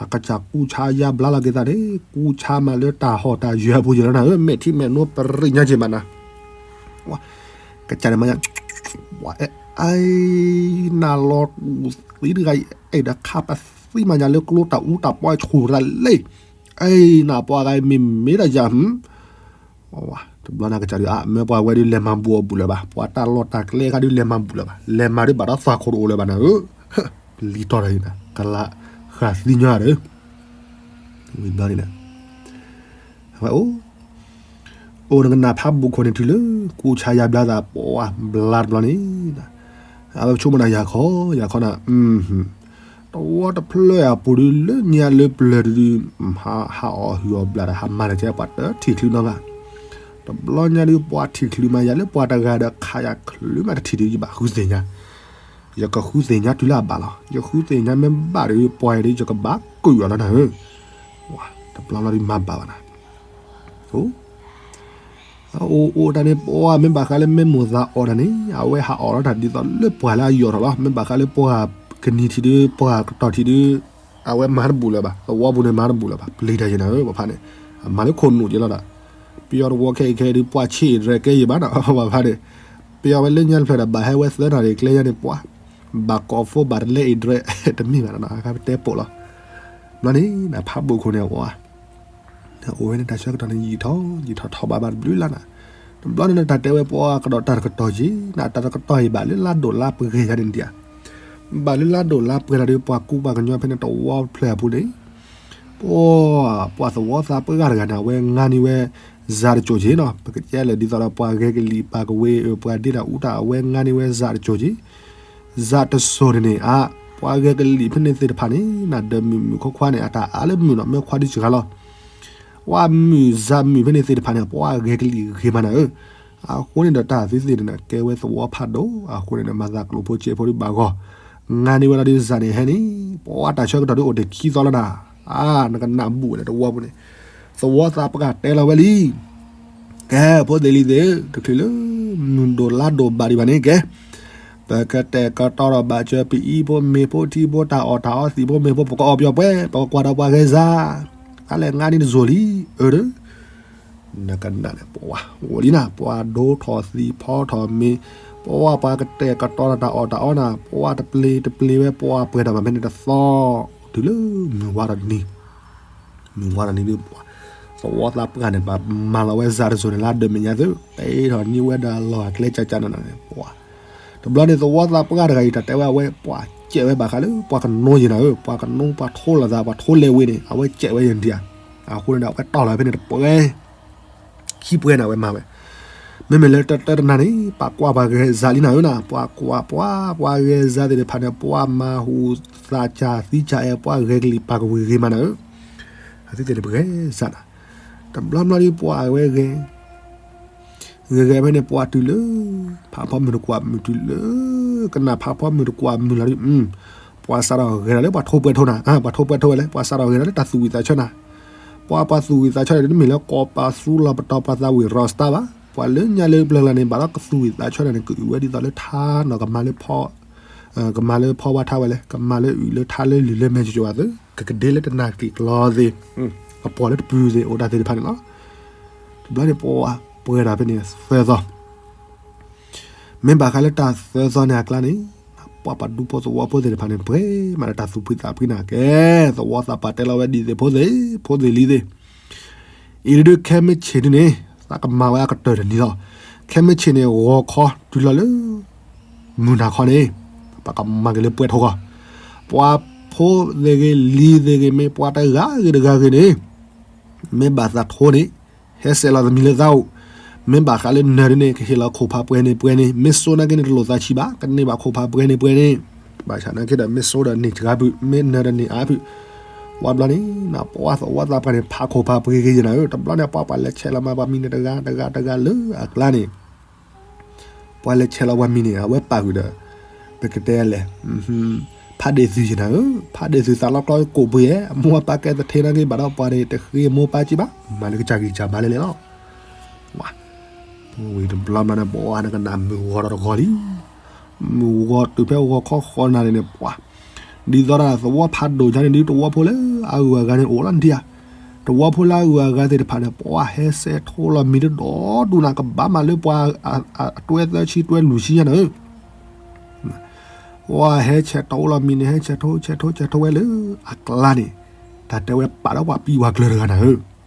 အကစၢ်ကူၣ်ဆါယါဘျါလီၤက့ၤသးန့ၣ် ကူၣ်ဆါမးလၢတၢ်ဟီၣ်တၢ်ယၢၤအပူၤယဲလီၤနၤဧၢ, မဲာ်ထံမဲာ်နိပရံၣ်ညါက့ၤမးနၤ, ကစၢ်န့ၣ်မၤညါ, အဲ အဲ နၤလီၤသံတဂၤအံၤ အဲၣ်ဒိးခးပသံမၤညါလၢကျိတၢ်အူတၢ်ပီဆူၣ်တၢ်လံ, အဲ နၤပှၤဂၤအံၤမ့ၢ်မ့ၢ်ဒၣ်ယၤ, တဘျီနၤကစၢ်ဒုး အမ့ၢ်ပှၤဝဲဒုးလဲၤမၤဘူၣ်အီၤဘူၣ်လၢၤဘၣ်, ပှၤတၢ်လီၢ်တၢ်ကျဲခါဒုးလဲၤမၤဘူၣ်လၢၤဘၣ်, လဲၤမၤဒုးဘၣ်ဒီးသးခိၣ်တအိၣ်လၢၤဘၣ်နၤဧၢ, လံတီၢ်တၢ်အံၤနၤ ကလးဃာ်သံညီဒီး ဝံၤဘျီန့ၣ်ဒီး အဝဲအိၣ်, အိၣ်နကနၣ်ဖးဘိၣ်ခိၣ်န့ၣ်တုၤလၢ ကူၣ်ဆါယါဘျါသးပှၤဘျါတဘျီန့ၣ်, အဝဲဆိကမိၣ်နၤယၤခီ, ယၤခီနၤ, တဝီတဖျၢၣ်အပူၤဒုးလၢညါလၢပျၢၤတဒု, ဟးအီၣ်ဟုၣ်အီၣ်ဘျၣ်ဒီး ဟးမၤတၢ်ကဲပှၤတထံၣ်ချုးနီတဂၤ, တဘျီညါဒုးပှၤထံၣ်ချုးမးယၤလၢပှၤတဂၤဒီး ခးယၤချုးမးတထံၣ်ဒုး ယဘၣ်ဃုသ့ၣ်ညါ ယကဃုသ့ၣ်ညါတုၤလၢအဘၣ်လီၤ. ယဃုသ့ၣ်ညါမ့ၢ်ဘၣ်ဒီး ပှၤအံၤဒီး ယကဘၣ်ကုာ်အီၤလီၤနၤဧၢ, တဘျီလီၤဒုးမၤဘၣ်ဘၣ်နၤ, အိၣ်အိၣ်တၢ်န့ၣ် ပှၤမ့ၢ်ဘၣ်ဃးလၢမ့ၢ်မိၢ်သးအီၣ်တၢ်န့ၣ် အဝဲဟးအီၣ်လီၤတၢ်ဒ်သိးလၢပှၤလၢအယီၣ်ထီၣ်လီၤ. မ့ၢ်ဘၣ်ဃးလၢပှၤကနံၤထံးဒုး ပှၤကတီၢ်ထံးဒုး အဝဲမၤတဘူၣ်လၢၤဘၣ်, သဝီပူၤန့ၣ်မၤတဘူၣ်လၢၤဘၣ်, ပျံၤတၢ်ယဲၢ်နၤဧၢ ပှၤဖးန့ၣ်, အမၤလၢခိၣ်နူာ်က့ၤလီၤဒီး, ပယီၤတဝီခဲအံၤခဲအံၤဒုး ပှၤဆံးအံၤဒြဲကဲယံၤဘၣ်နီၤ ပှၤဖးန့ၣ်, ပယီၤဝဲလၢညါတဖျၢၣ်ဒီး ဘၣ်ဟဲဝဲသၢနၣ်ရံၣ်ကျဲယါန့ၣ် ပှၤ ဘၣ်ကိးဖိဘၣ်တလဲအံၤဒြဲ တမ့ၢ်ဘၣ်နီၤ တဲပိာ်လီၤ. ဘျီန့ၣ် ဖးဘိၣ်ခိၣ်န့ၣ် အဝဲ အိၣ်ဝဲန့ၣ်တၢ်ဆၢကတီၢ်န့ၣ် ယံာ်ထီၣ်ယံာ်ထီၣ်ထီၣ်ဘးဘၣ်တဘျုးလါနၤ, တဘျီန့ၣ် တၢ်တဲဝဲပှၤကဒီးတၢ်တကတီၢ်က့ၤ, နတၢ်တကတီၢ်အံၤဘၣ်လၢလါဒိၣ်လါပှဲၤယါန့ၣ်ဒံးဧါ, ဘၣ်လၢလါဒိၣ်လါပှဲၤတၢ်ဒီး ပှၤကူပှၤကညီဖဲန့ၣ်တဝီဖျၢၣ်အပူၤန့ၣ်, ပှၤ ပှၤသဝီသးပှၢ်ဂၤတဂၤန့ၣ် အဝဲငါန့ၢ်ဝဲ စးတစိၤက့ၤနီၤ, ပကတဲလဲၣ်ဒ်သိးဒီးပှၤဂဲၤကလံၤပာ်ကဝ့ၤ ပှၤဒ့တၢ်အူတၢ် အဝဲငါန့ၢ်ဝဲစးတစိၤက့ၤ စးတစိၤန့ၣ်န့ၣ် အါ ပှၤဂဲၤကလံၤဖဲန့ၣ်သ့ၣ်တဖၣ်န့ၣ် နဒီးမုၢ်မုၢ်ခွါခွါန့ၣ် အတၢ်အါလၢမုၢ်နီၤ မ့ၢ်ခွါဒုစှၤလီၤ. ပှၤမုၢ်စၢ်မုၢ်ဖဲန့ၣ်သ့ၣ်တဖၣ်န့ၣ် ပှၤဂဲၤကလံၤဂ့ၤမးနၤဧၢ. အဃိန့ၣ်ဒီးတၢ်သ့ၣ်သ့ၣ်န့ၣ် ကဲဝဲသဝီဖးဒိၣ် အဃိန့ၣ်ဒီး မၤသးကျိၤဖိစဲးဖိဒ်ဘၣ်ဂီၢ် ငါန့ၢ်ဝဲဒၣ်ဒ်စၢ်န့ၣ်ဟဲန့ၣ် ပှၤတၢ်ဆၢကတီၢ်ဒ်အိၣ်တ့ၢ်ခံသီလီၤနၤ. အါ နကနၣ်ဘူးဝဲလၢသဝီပူၤန့ၣ် သဝီသးပှၢ်တဲလီၤဝဲလံ ကဲ ဖိသ့ၣ်လံၤသ့ၣ်ဧၢ, တချုးလၢ မုၢ်ဒိၣ်လါဒိၣ်ဘၣ်ဒံးဘၣ်န့ၣ်ကဲ, ပကတဲာ်ကတီၤဒီးဘၣ်စၢၤပအံဖိမ့ၤဖိထံဖိ တၢ်အီၣ်တၢ်အီသံၣ်ဖိမ့ၤဖိ ပကအီၣ်ပယီၤပှဲၤ ပကကွၢ်ဒီးပှၤဂဲၤစၢ်, တၢ်လဲၣ်ငါန့ၣ်တစိၢ်လံ, အၢ နကနၣ်န့ၣ် ပှၤအိၣ်လံနၤ ပှၤဒိထီၣ်သံၣ်ဖီထီၣ်မ့ၤ, ပှၤပှၤကတဲာ်ကတီၤဒီးတၢ်အီၣ်တၢ်အီနၤ ပှၤတပျ့ၤတပျ့ၤဝဲပှၤပှဲၤတၢ်ဘၣ်ဖဲန့ၣ်တသီ, တုၤလၢမုၢ်ဝါထီၣ်တနံၤ မုၢ်ဝါထီၣ်တနံၤဒ်ပှၤ သဝီသးပှၢ်န့ၣ် ဘၣ်မၤလီၤဝဲစၢ်တစိၢ်န့ၣ် လၢအဒၢးမဲာ်ညါသ့ၣ် ပ့ၤထီၣ်န့ၢ်ဝဲဒၣ်လီၢ်အကျဲကၢ်ကၢ်နၤနၤန့ၣ် ပှၤ တဘျီန့ၣ် သဝီသးပှၢ်တဂၤအံၤ တၢ်တဲဝဲအဝဲ ပှၤကဲးဝဲဘၣ်ဃးလၢ ပှၤကနိယံၤနၤဧၢ, ပှၤကနိပှၤထိလီၤသး ပှၤထိလဲၤဝ့ၤန့ၣ် အဝဲကဲးဝဲယံၤဒံးဧါ, အဃိန့ၣ်ဒီး အဝဲတီၢ်လီၤဖဲန့ၣ်တပှဲၤ ခံပှဲၤန့ၣ် အဝဲမၤဝဲ, မ့မ့ၢ်လၢတၢ်တနၤန့ၣ် ပှၤကွၢ်ပှၤဂဲၤစၢ်လံနၤဧၢနၤ, ပှၤကွၢ်ပှၤ ပှၤဂဲၤစၢ်သ့ၣ်တဖၣ်န့ၣ် ပှၤမၤဟူးသးစၢ်သံစၢ်အဲၣ် ပှၤဂဲၤကလံၤပာ်ကဝံၤဂ့ၤမးနၤဧၢ, အသ့ၣ်သ့ၣ်န့ၣ် ပဂဲၤစၢ်နၤ, တဘျီဘျီဒ်ပှၤဝဲဂဲၤ ဂဲၤဂဲၤဖဲန့ၣ် ပှၤတုၤလၢ ဖးဖီမုၢ်တကွၢ်မုၢ်တုၤလၢ ကနၣ်ဖးဖီမုၢ်တကွၢ်မုၢ်လီၤဒ် ပှၤစးထီၣ်ဂဲၤဒီးလၢပှၤထိပှဲၤထိနၤ, ပှၤထိပှဲၤထိဝဲလဲၣ် ပှၤစးထီၣ်ဂဲၤဒီးလၢတၢ်သူၣ်ဝံၣ်သးဆၢနၤ, ပှၤပှၤသူၣ်ဝံၣ်သးဆၢန့ၣ် တမ့ၢ်လၢကိးပသူလီၤပတီၢ်ပှၤသးဝံၣ်ရီစတါဘၣ်, ပှၤလၢညါလၢပျၢၤလၢ်န့ၣ် ဘၣ်ဒီးကသူၣ်ဝံၣ်သးဆၢနၤန့ၣ် ကအုၣ်ဝဲဒ်သိးလၢထါနီၤ ကမၤလၢဖီ ကမၤလၢဖီဝါထါဝဲလဲၣ် ကမၤလၢအုၣ်လၢထါလၢလုၢ်လၢမဲာ်ကၠိကၠိဘၣ်သ့ ကကဒ့လၢတနၤက့ၤကျီသ့ အပီၢ်လၢတပူၤသ့ အိၣ်တၢ်သ့ၣ်တဖၣ်န့ၣ်လီၤ. တဘျီန့ၣ် ပှၤပှဲၤဒီးဖဲန့ၣ်သၢသီ မ့ၢ်ဘၣ်ဃးလၢတၢ်သၢသီန့ၣ်အကျါန့ၣ် ပှၤပှၤဒူဖိသဝီဖိသ့ၣ်တဖၣ်န့ၣ် ပှဲၤမးဒီးတၢ်သူၣ်ဖှံသးဖှံနၤကဲ, သဝီသးပှၢ်တဲလီၤဝဲဒ်သိးဖိသ့ၣ် ဖိသ့ၣ်လံၤသ့ၣ် အံၤဒုးခဲမုၢ်ဆ့ၣ်ဒုးန့ၣ် သးကမၤဝဲအကတၢၢ်တနံၤလီၤ. ခဲမုၢ်ဆ့ၣ်န့ၣ် ဂီၤခီတုၤလီၤလၢ မုၢ်နၤခီန့ၣ် ပကမၤက့ၤလၢပှဲၤထိဂီၢ်, ပှၤဖိသ့ၣ်ဂ့ၤလံၤသ့ၣ်ဂ့ၤ မ့ၢ်ပှၤတဂၤဂ့ၤတဂၤဂ့ၤန့ၣ် မ့ၢ်ဘၣ်သးထိန့ၣ် ဟဲဆဲးလီၤသမံးလၢသးအိၣ်, မ့ၢ်ဘၣ်ဃးလၢနၢၤဒုးန့ၣ် ကဟ့ၣ်လီၤခိၣ်ဖးပှဲၤန့ၣ်ပှဲၤန့ၣ်, မ့ၢ်စိနာ်က့န့ၣ် တလိၣ်သးဆံးဘၣ်, ကန့ၢ်ဘၣ်ခိၣ်ဖးပှဲၤန့ၣ်ပှဲၤန့ၣ်, ဘၣ်ဆၣ်နာ်က့ဒီး မ့ၢ်စိဒီးန့ၢ်စှၤဖုး, မ့ၢ်နၢၤဒီးန့ၢ်အါဖုး, ဝံၤဘျီန့ၣ် ပှၤသဝီသးပှၢ်န့ၣ် ဖးခိၣ်ဖးပှဲၤဂ့ၤယနၤဧၢ, တဘျီန့ၣ် ပှၤပှၤလဲၤဆဲးလီၤမၤပှၤမံၤန့ၣ် တဂၤတဂၤတဂၤလၢအကျါန့ၣ် ပှၤလဲၤဆဲးလီၤပှၤမံၤန့ၣ် အဝဲပာ်ဃုာ်ဒီး ပကတဲလဲၣ် ဖးဒ့ၣ်သုးယနၤဧၢ, ဖးဒ့ၣ်သုးသးလီကျီကိးပှ့ၤ, အမိၢ်အပၢ်ကဲသထ့နာ်က့ဘၣ်ဒီး ပှၤန့ၣ်တဃ့မိၢ်ပၢ်က့ဘၣ်, မၤလၢကစၢ်ဂံၢ်စၢ်ဘါလဲၣ်လဲၣ်လီၤ. ဝံၤတဘျီဘျီန့ၣ် ပှၤနကနၣ်မုၢ်ဂီၤဒီးတဂီၤလံ မုၢ်ဂီၤတုၤဖဲဂီၤခီဃီနၤန့ၣ်န့ၣ် ပှၤ ဒ်သိးဒၣ်သဝီဖးဒိၣ်ညါန့ၣ် ဒ်သဝီဖိလၢအဂုၤအဂၤန့ၣ်အိၣ်လီၤနထံၣ်ဧါ, သဝီဖိလၢအဂုၤအဂၤသ့ၣ်တဖၣ်န့ၣ် ပှၤဟဲဆဲးထိလီၤမံၤတဒီဒူၣ်နၤ ကဘၣ်မးလၢပှၤအတွဲသၢဆံတွဲလွံၢ်ဆံညါန့ၣ်ဧၢ ပှၤဟဲဆဲးထိလီၤမံၤန့ၣ် ဟဲဆဲးထိဆဲးထိဆဲးထိဝဲလၢအကျါန့ၣ် တၢ်တဲဝဲပာ်ဒီးပှၤပံးပှၤကျၢၤတဂၤနၤဧၢ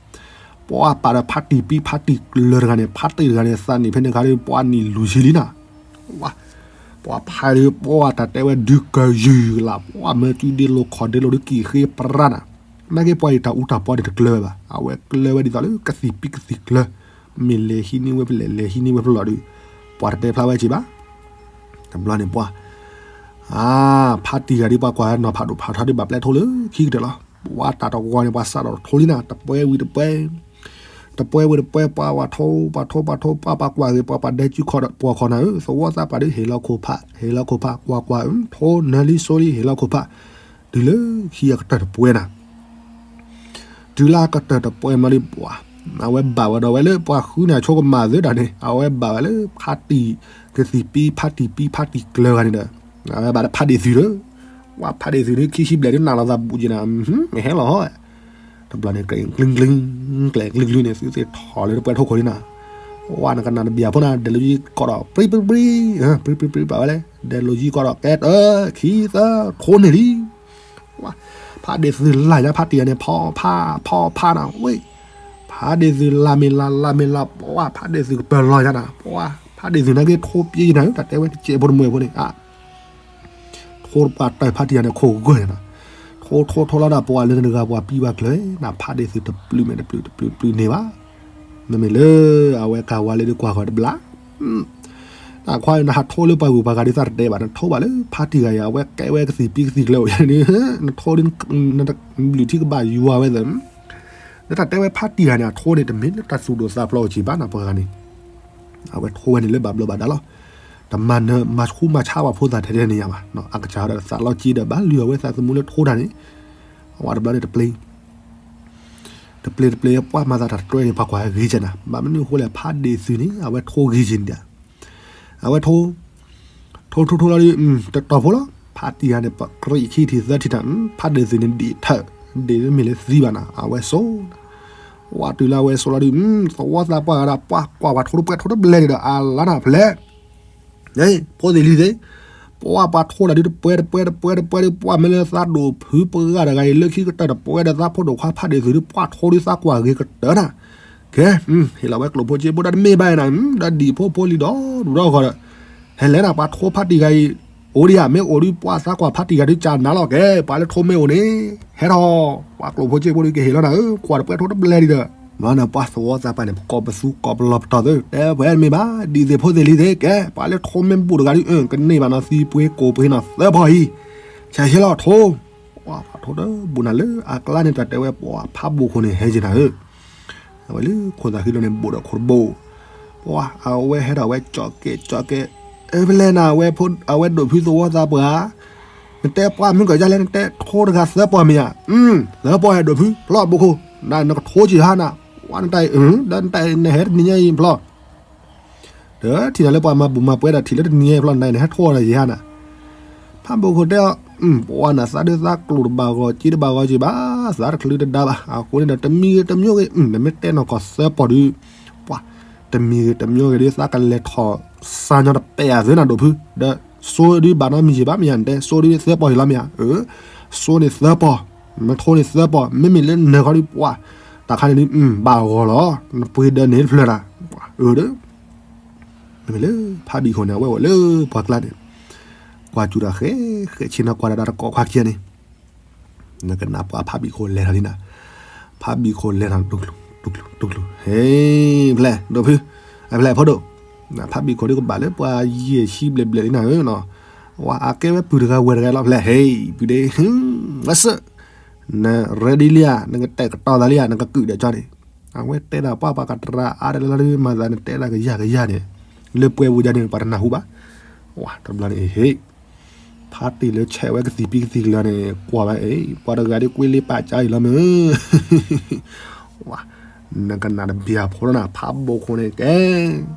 ပှၤပာ်ဒီးဖါတံၢ်ပံးဖါတံၢ်ကျၢၤတဂၤန့ၣ် ဖါတံၢ်တဂၤန့ၣ် သးနံၣ်ဖဲန့ၣ်ခါဒီး ပှၤနံၣ်လွံၢ်ဆံလံနၤ, ပှၤဖးဒီးပှၤတၢ်တဲဝဲဒုးကယုၢ်ကလာ် ပှၤမၢကုဒ့လိာ်ခီၣ်ဒ့လိာ်ဒုးကံၢ်ဃ့ပရၢနၤ, နာ်က့ပှၤအံၤတၢ်အူတၢ်ပီန့ၣ်တကျၢၤဝဲဘၣ်, အဝဲကျၢၤဝဲဒ်သိးလၢကသံၣ်ပံးကသံၣ်ကျၢၤ, မ့ၢ်လဲၤဟံးန့ၢ်ဝဲဖဲလဲၣ် လဲၤဟံးန့ၢ်ဝဲဖဲလဲၣ်ဒီး ပှၤတတဲဖျါဝဲက့ဘၣ်, တဘျီန့ၣ်ပှၤ အါ ဖါတံၢ်ဂၤဒ်ပှၤကွၢ်နီၤဖးဒိၣ်ဖးထီဒ်ဘၣ်ပျဲထိလၢခံကတၢၢ်လီၤ, ပှၤတၢ်တဂီၤန့ၣ် ပှၤစးထီၣ်ထိလံနၤ တပှဲဝံၤတပှဲ တပှဲဝံၤတပှဲ ပှၤဝဲထိ ပှၤထိ ပှၤထိ ပှၤပာ်ကွၢ်ဂ့ၤ ပှၤပာ်ဒဲကုခီၣ်ပှီၢ်ခီၣ်နၤဧၢ, သဝီသးပှၢ်ဒုးဟ့ၣ်လီၤခိၣ်ဖး ဟ့ၣ်လီၤခိၣ်ဖး ကွၢ်ကွၢ် ထိနၢလံစိလံ ဟ့ၣ်လီၤခိၣ်ဖး, တုၤလၢခံအကတၢၢ်တပှဲနၤ တုၤလၢအကတၢၢ်တပှဲမးလံပှၤ, အဝဲဘၣ်ဝဲဒီးဝဲလၢပှၤဃုန့ၢ်အဆိကမၣ်သ့တၢ်န့ၣ် အဝဲဘၣ်ဝဲလၢဖါတံၢ်ကသံၣ်ပံး ဖါတံၢ်ပံး ဖါတံၢ်ကျၢၤဂၤန့ၣ်ဒီး အဝဲဘၣ်လၢဖးဒ့ၣ်သုးဒီး ဝဲဖးဒ့ၣ်သုးဒုးခံဆံဘျဲၣ်ဒုးနးလီၤသးဘူးက့နၤ မ့ၢ်ဟဲလီၤဟီၣ် တဘျီန့ၣ် ကျဲကျုံကျုံ ကျဲကျုံကျုံန့ၣ် သုသ့ၣ်ထီၣ်လၢတပှဲထိၣ်ခိၣ်လံနၤ, ဝဲနကနၣ်တဘျီဖိနၤ ဒဲးလိာ်ယံၤကီးဒီး ပြံပြံပြံ ပြံပြံပြံပာ်ဝဲလဲၣ် ဒဲးလိာ်ယံၤကီးဒီး ကဲတၢ်ခံသၢထိၣ်န့ၣ်လံ ဖးဒ့ၣ်သုးလၢ်ညါ ဖါတံၢ်ဂၤန့ၣ် ဖီဖါ ဖီဖါနၤ ဝဲ ဖးဒ့ၣ်သုးလၢ်မ့ၢ်လၢ် လၢ်မ့ၢ်လၢ် ပှၤ ဖးဒ့ၣ်သုးကပၢၤလီၤညါနၤ ပှၤ ဖးဒ့ၣ်သုးနာ်က့ထိပျံၤနၤ တၢ်တဲဝဲတစဲးဖိတမှဲၤဖိန့ၣ် အါ ထိပှၤတၢၢ်ဖါတံၢ်ဂၤန့ၣ် ခိၣ်ဂၢၢ်န့ၣ်နၤ ထိထိထိလီၤဒၣ်ပှၤလၢနတဂၤပှၤပံးပှၤကျၢၤနၤ ဖးဒ့ၣ်သုးတပျုးမဲာ်တပျုး တပျုးပျုးန့ၢ်ဘၣ် မ့မ့ၢ်လၢ အဝဲကၤဝါလၢဒုးကွၢ်ဃီၤတဘျီ တၢ်ခွါအံၤ နဟးထိလၢပှၤဂုၤပှၤဂၤဒ်သးတတဲဘၣ် နထိဘၣ်လၢဖါတံၢ်ဂၤအံၤ အဝဲကဲဝဲကသံၣ်ပံးကသံၣ်ကျၢၤအိၣ်ယၤန့ၣ် နထိဒ် နဘျုးထံကဘၣ်ယွၤဝဲသၢ လၢတၢ်တဲဝဲဖါတံၢ်ဂၤန့ၣ် အထိန့ၣ် တမ့ၢ်လၢတၢ်သူၣ်ဒိၣ်သးဖျိးအီၤက့ဘၣ်နီၤ ပှၤဂၤန့ၣ် အဝဲထိဝဲန့ၣ်လၢဘၣ်ဘျီးဘၣ်ဒါလီၤ. တမၤနၢၤမၤဆူးမၤဆါပှၤဖိသၣ်ထဲထဲန့ၣ်ယါဘၣ်, အကစၢ်ဒီးသးလီက့ဒီး ဘၣ်လုၢ်အီၣ်ဝဲသးသမူလၢထိတၢ်န့ၣ်, အဝဲတဘျီန့ၣ်တပျ့ၤ တပျ့ၤတပျ့ၤ ပှၤမၤသးတၢ်တတွဲန့ၣ် ပှၤကွၢ်ဂ့ၤကနၤ, ဘၣ်မနုၤအဃိလဲၣ် ဖါဒ့ၣ်သုးန့ၣ် အဝဲထိဂ့ၤက့ၤန့ၣ်ဒီး အဝဲထိ ထိထိထိလီၤဒုး တတီၤဖိလီၤ. ဖါတံၢ်ဂၤန့ၣ် ပကြံးခံထံၣ်သၢထံၣ်တၢ် ဖါဒ့ၣ်သုးန့ၣ်ဒံးထၢၣ် ဒ့ၣ်မ့ၢ်လၢသံဘၣ်နၤ အဝဲစိ ဝဲတုၤလၢအဝဲစိလီၤဒုး သဝီသးပှၢ်ဂၤဒီး ပှၤကွၢ်ပှၤထိတပှဲထိတဘျဲၣ်န့ၣ်ဒီး အလါနၤဖဲလဲၣ် ဖိသ့ၣ်လံၤသ့ၣ်, ပှၤပှၤထိတၢ်ဒုးတပှဲတပှဲတပှဲတပှဲဒုး ပှၤမ့ၢ်လၢသးဒိၣ်ဖုပှၤဂၤတဂၤအံၤ လၢခံကတၢၢ်တပှဲဒီးသးဖိဒိၣ်ခွါဖါဒ့ၣ်သုးဒုး ပှၤထိဒုးသးကွၢ်ဂ့ၤကတၢၢ်နၤ, ကဲ ဟ့ၣ်လီၤဝဲကျိၣ်ဖိစ့ဖိဒီးတမ့ၢ်ဘၣ်နၤ ဒီးဒံၣ်ဖိဖိလံၤဒီဒူၣ်ဒီဂီၤဒီး ဟဲလဲၣ်နၤ ပှၤထိဖါတံၢ်ဂၤအံၤ အိၣ်ဒံးဧါ မ့ၢ်အိၣ်ဒုး ပှၤသးကွၢ်ဖါတံၢ်ဂၤဒုးကနၤလီၤ ကဲ ပှၤလၢထိမ့ၢ်အိၣ်န့ၣ် ဟဲထီၣ် ပှၤကျိၣ်ဖိစ့ဖိဒုးကဟ့ၣ်လီၤနၤဧၢ ကွၢ်တပှဲထိတဘျဲၣ်ဒံးဒီး ဘျီန့ၣ် ပှၤသဝီသးပှၢ်န့ၣ် ပကိးပသူကိးပလီၤပတီၢ်သု တဲဖဲမ့ၢ်ဘၣ် ဒံၣ်သ့ၣ်ဖိသ့ၣ်လံၤသ့ၣ် ကဲ ပှၤလၢထိမ့ၢ်ဘူၣ်တဂၤဒုး ကန့ၢ်ဘၣ်နီၤ သံပှ့ၤကိၢ်ပှ့ၤနီၤ သၢပီၢ်အံၤ ဆဲးဟ့ၣ်လီၤထိ ပှၤထိတဘူၣ်နၤလၢအကျါန့ၣ် တၢ်တဲဝဲ ပှၤဖးဘိၣ်ခိၣ်န့ၣ် ဟဲက့ၤနၤဧၢ အဝဲလၢခိၣ်သးဃံလီၤန့ၣ် ဘိၣ်ဒီးခိၣ်တဘိၣ်, ပှၤအဝဲဟဲထီၣ်ဝဲကၠီးကဲးကၠီးကဲး, အၢ ဖဲလဲၣ်နၤ အဝဲဒိၣ်ဖုသဝီသးပှၢ်, နတဲပှၤမုၢ်ကယါလဲၣ် နတဲထိတဂၤသၢပီၢ်မ့ၢ်ဧါ, သၢပီၢ်ဟဲဒိၣ်ဖု ဖျီဘိၣ်ခိၣ်, နကထိက့ၤဟါနၤ, ဝဲနတၢ်အံၤ, ဒီးနတၢ်အံၤနဟဲတနံၤညါအံၤဖျီ ဒီးထံၣ်နၤလၢပှၤမၤဘူၣ်မၤပှဲၤဒီး ထံၣ်လၢတနံၤညါအံၤဖျီ နတၢ်အံၤနဟဲထိဒီးယဟါနၤ, ဖးဘိၣ်ခိၣ်တဲအီၤ, ပှၤနၤသးဒုးသးကျိၣ်တဘၣ်ဂီၤ စ့တဘၣ်ဂီၤက့ၤဘၣ်, သးတချုးတဒါဘၣ်, အဃိန့ၣ်ဒီး တမံၤဂ့ၤတမံၤဂ့ၤ, နမ့ၢ်တဲနီၢ်ကီၢ်သၢပီၢ်ဒုး, ပှၤ, တမံၤဂ့ၤတမံၤဂ့ၤဒုး သးကလဲၤထီၣ်စၢ်ညီတပဲာ်အသးနၤဒိၣ်ဖု, ဒီးစိဒုးဘၣ်နီတမံၤက့ၤဘၣ်မ့ၢ်ဧါ, နတဲစိဒုးသၢပီၢ်ယံၤလီၤမ့ၢ်ဧါ, အၢ, စိန့ၣ်သၢပီၢ်, မ့ၢ်ထိန့ၣ်သၢပီၢ်, မ့မ့ၢ်လၢနၢၤဃီဒုး ပှၤ, တၢ်ခါန့ၣ်ဒုး ဘၣ်ဂီၤလီၤ, နပှ့ၤဒီးန့ၣ်တဖျၢၣ်နၤ, အၢဒီး မ့မ့ၢ်လၢဖးဘံၣ်ခိၣ်န့ၣ် အဝဲအိၣ်လၢပှၤကျါန့ၣ်, ကွၢ်စူၤတၢ်ဃဲ, ဃဲဆ့နီၤကွၢ်တၢ်တၢ်တကိးခွါခံဂၤန့ၣ်, နကနၣ်ပှၤဖးဘံၣ်ခိၣ်လဲၤထီၣ်လံနၤ, ဖးဘံၣ်ခိၣ်လဲၤထီၣ်တူၢ်ကျူၤ, တူၢ်ကျူၤ, တူၢ်ကျူၤ, ဟဲ, ဖျဲၣ်, ဒိၣ်ဖု, အဖျဲၣ်ဖိဒိၣ်, ဖးဘံၣ်ခိၣ်ဒုးကဘၣ်လၢပှၤယဲၢ်ဆံဘျဲၣ်ဘျဲၣ်လံနၤဧၢနီၤ, ဝဲအကဲဝဲပုၢ်တဂၤဝဲၢ်တဂၤလီၤ ဖျဲၣ်, ဟဲ, ပုၢ်ဒ့, ဝဲစ့ၢ်, န ready လံဧါ, နကတဲာ်ကတီၤသးလံဧါ, နကကုာ်ဒီးကၠီန့ၣ် အဝဲတဲဒၣ်ပှၤပှၤကတရၢ်အါတလၢလၢမၤသးန့ၣ် တဲဒၣ်ကယၤကယၤန့ၣ်, လၢပှဲၤဝူၤယါန့ၣ် ပှၤတနၢ်ဟူဘၣ်, ဝဲတဘျီန့ၣ် ဟ့ၣ်, ဖါတံၢ်လၢဆဲးဝဲကသံၣ်ပံကသံၣ်ကလၢာ်န့ၣ် ကွၢ်ဝဲအံၤ ပှၤတဂၤဒ်ကွ့လ့ပာ်ကါအံၤလီၤမ့ၢ်, ဝဲ, နကနၣ်တဘျီဖိလီၤနၤ ဖးဘိၣ်ခိၣ်န့ၣ်ကဲ,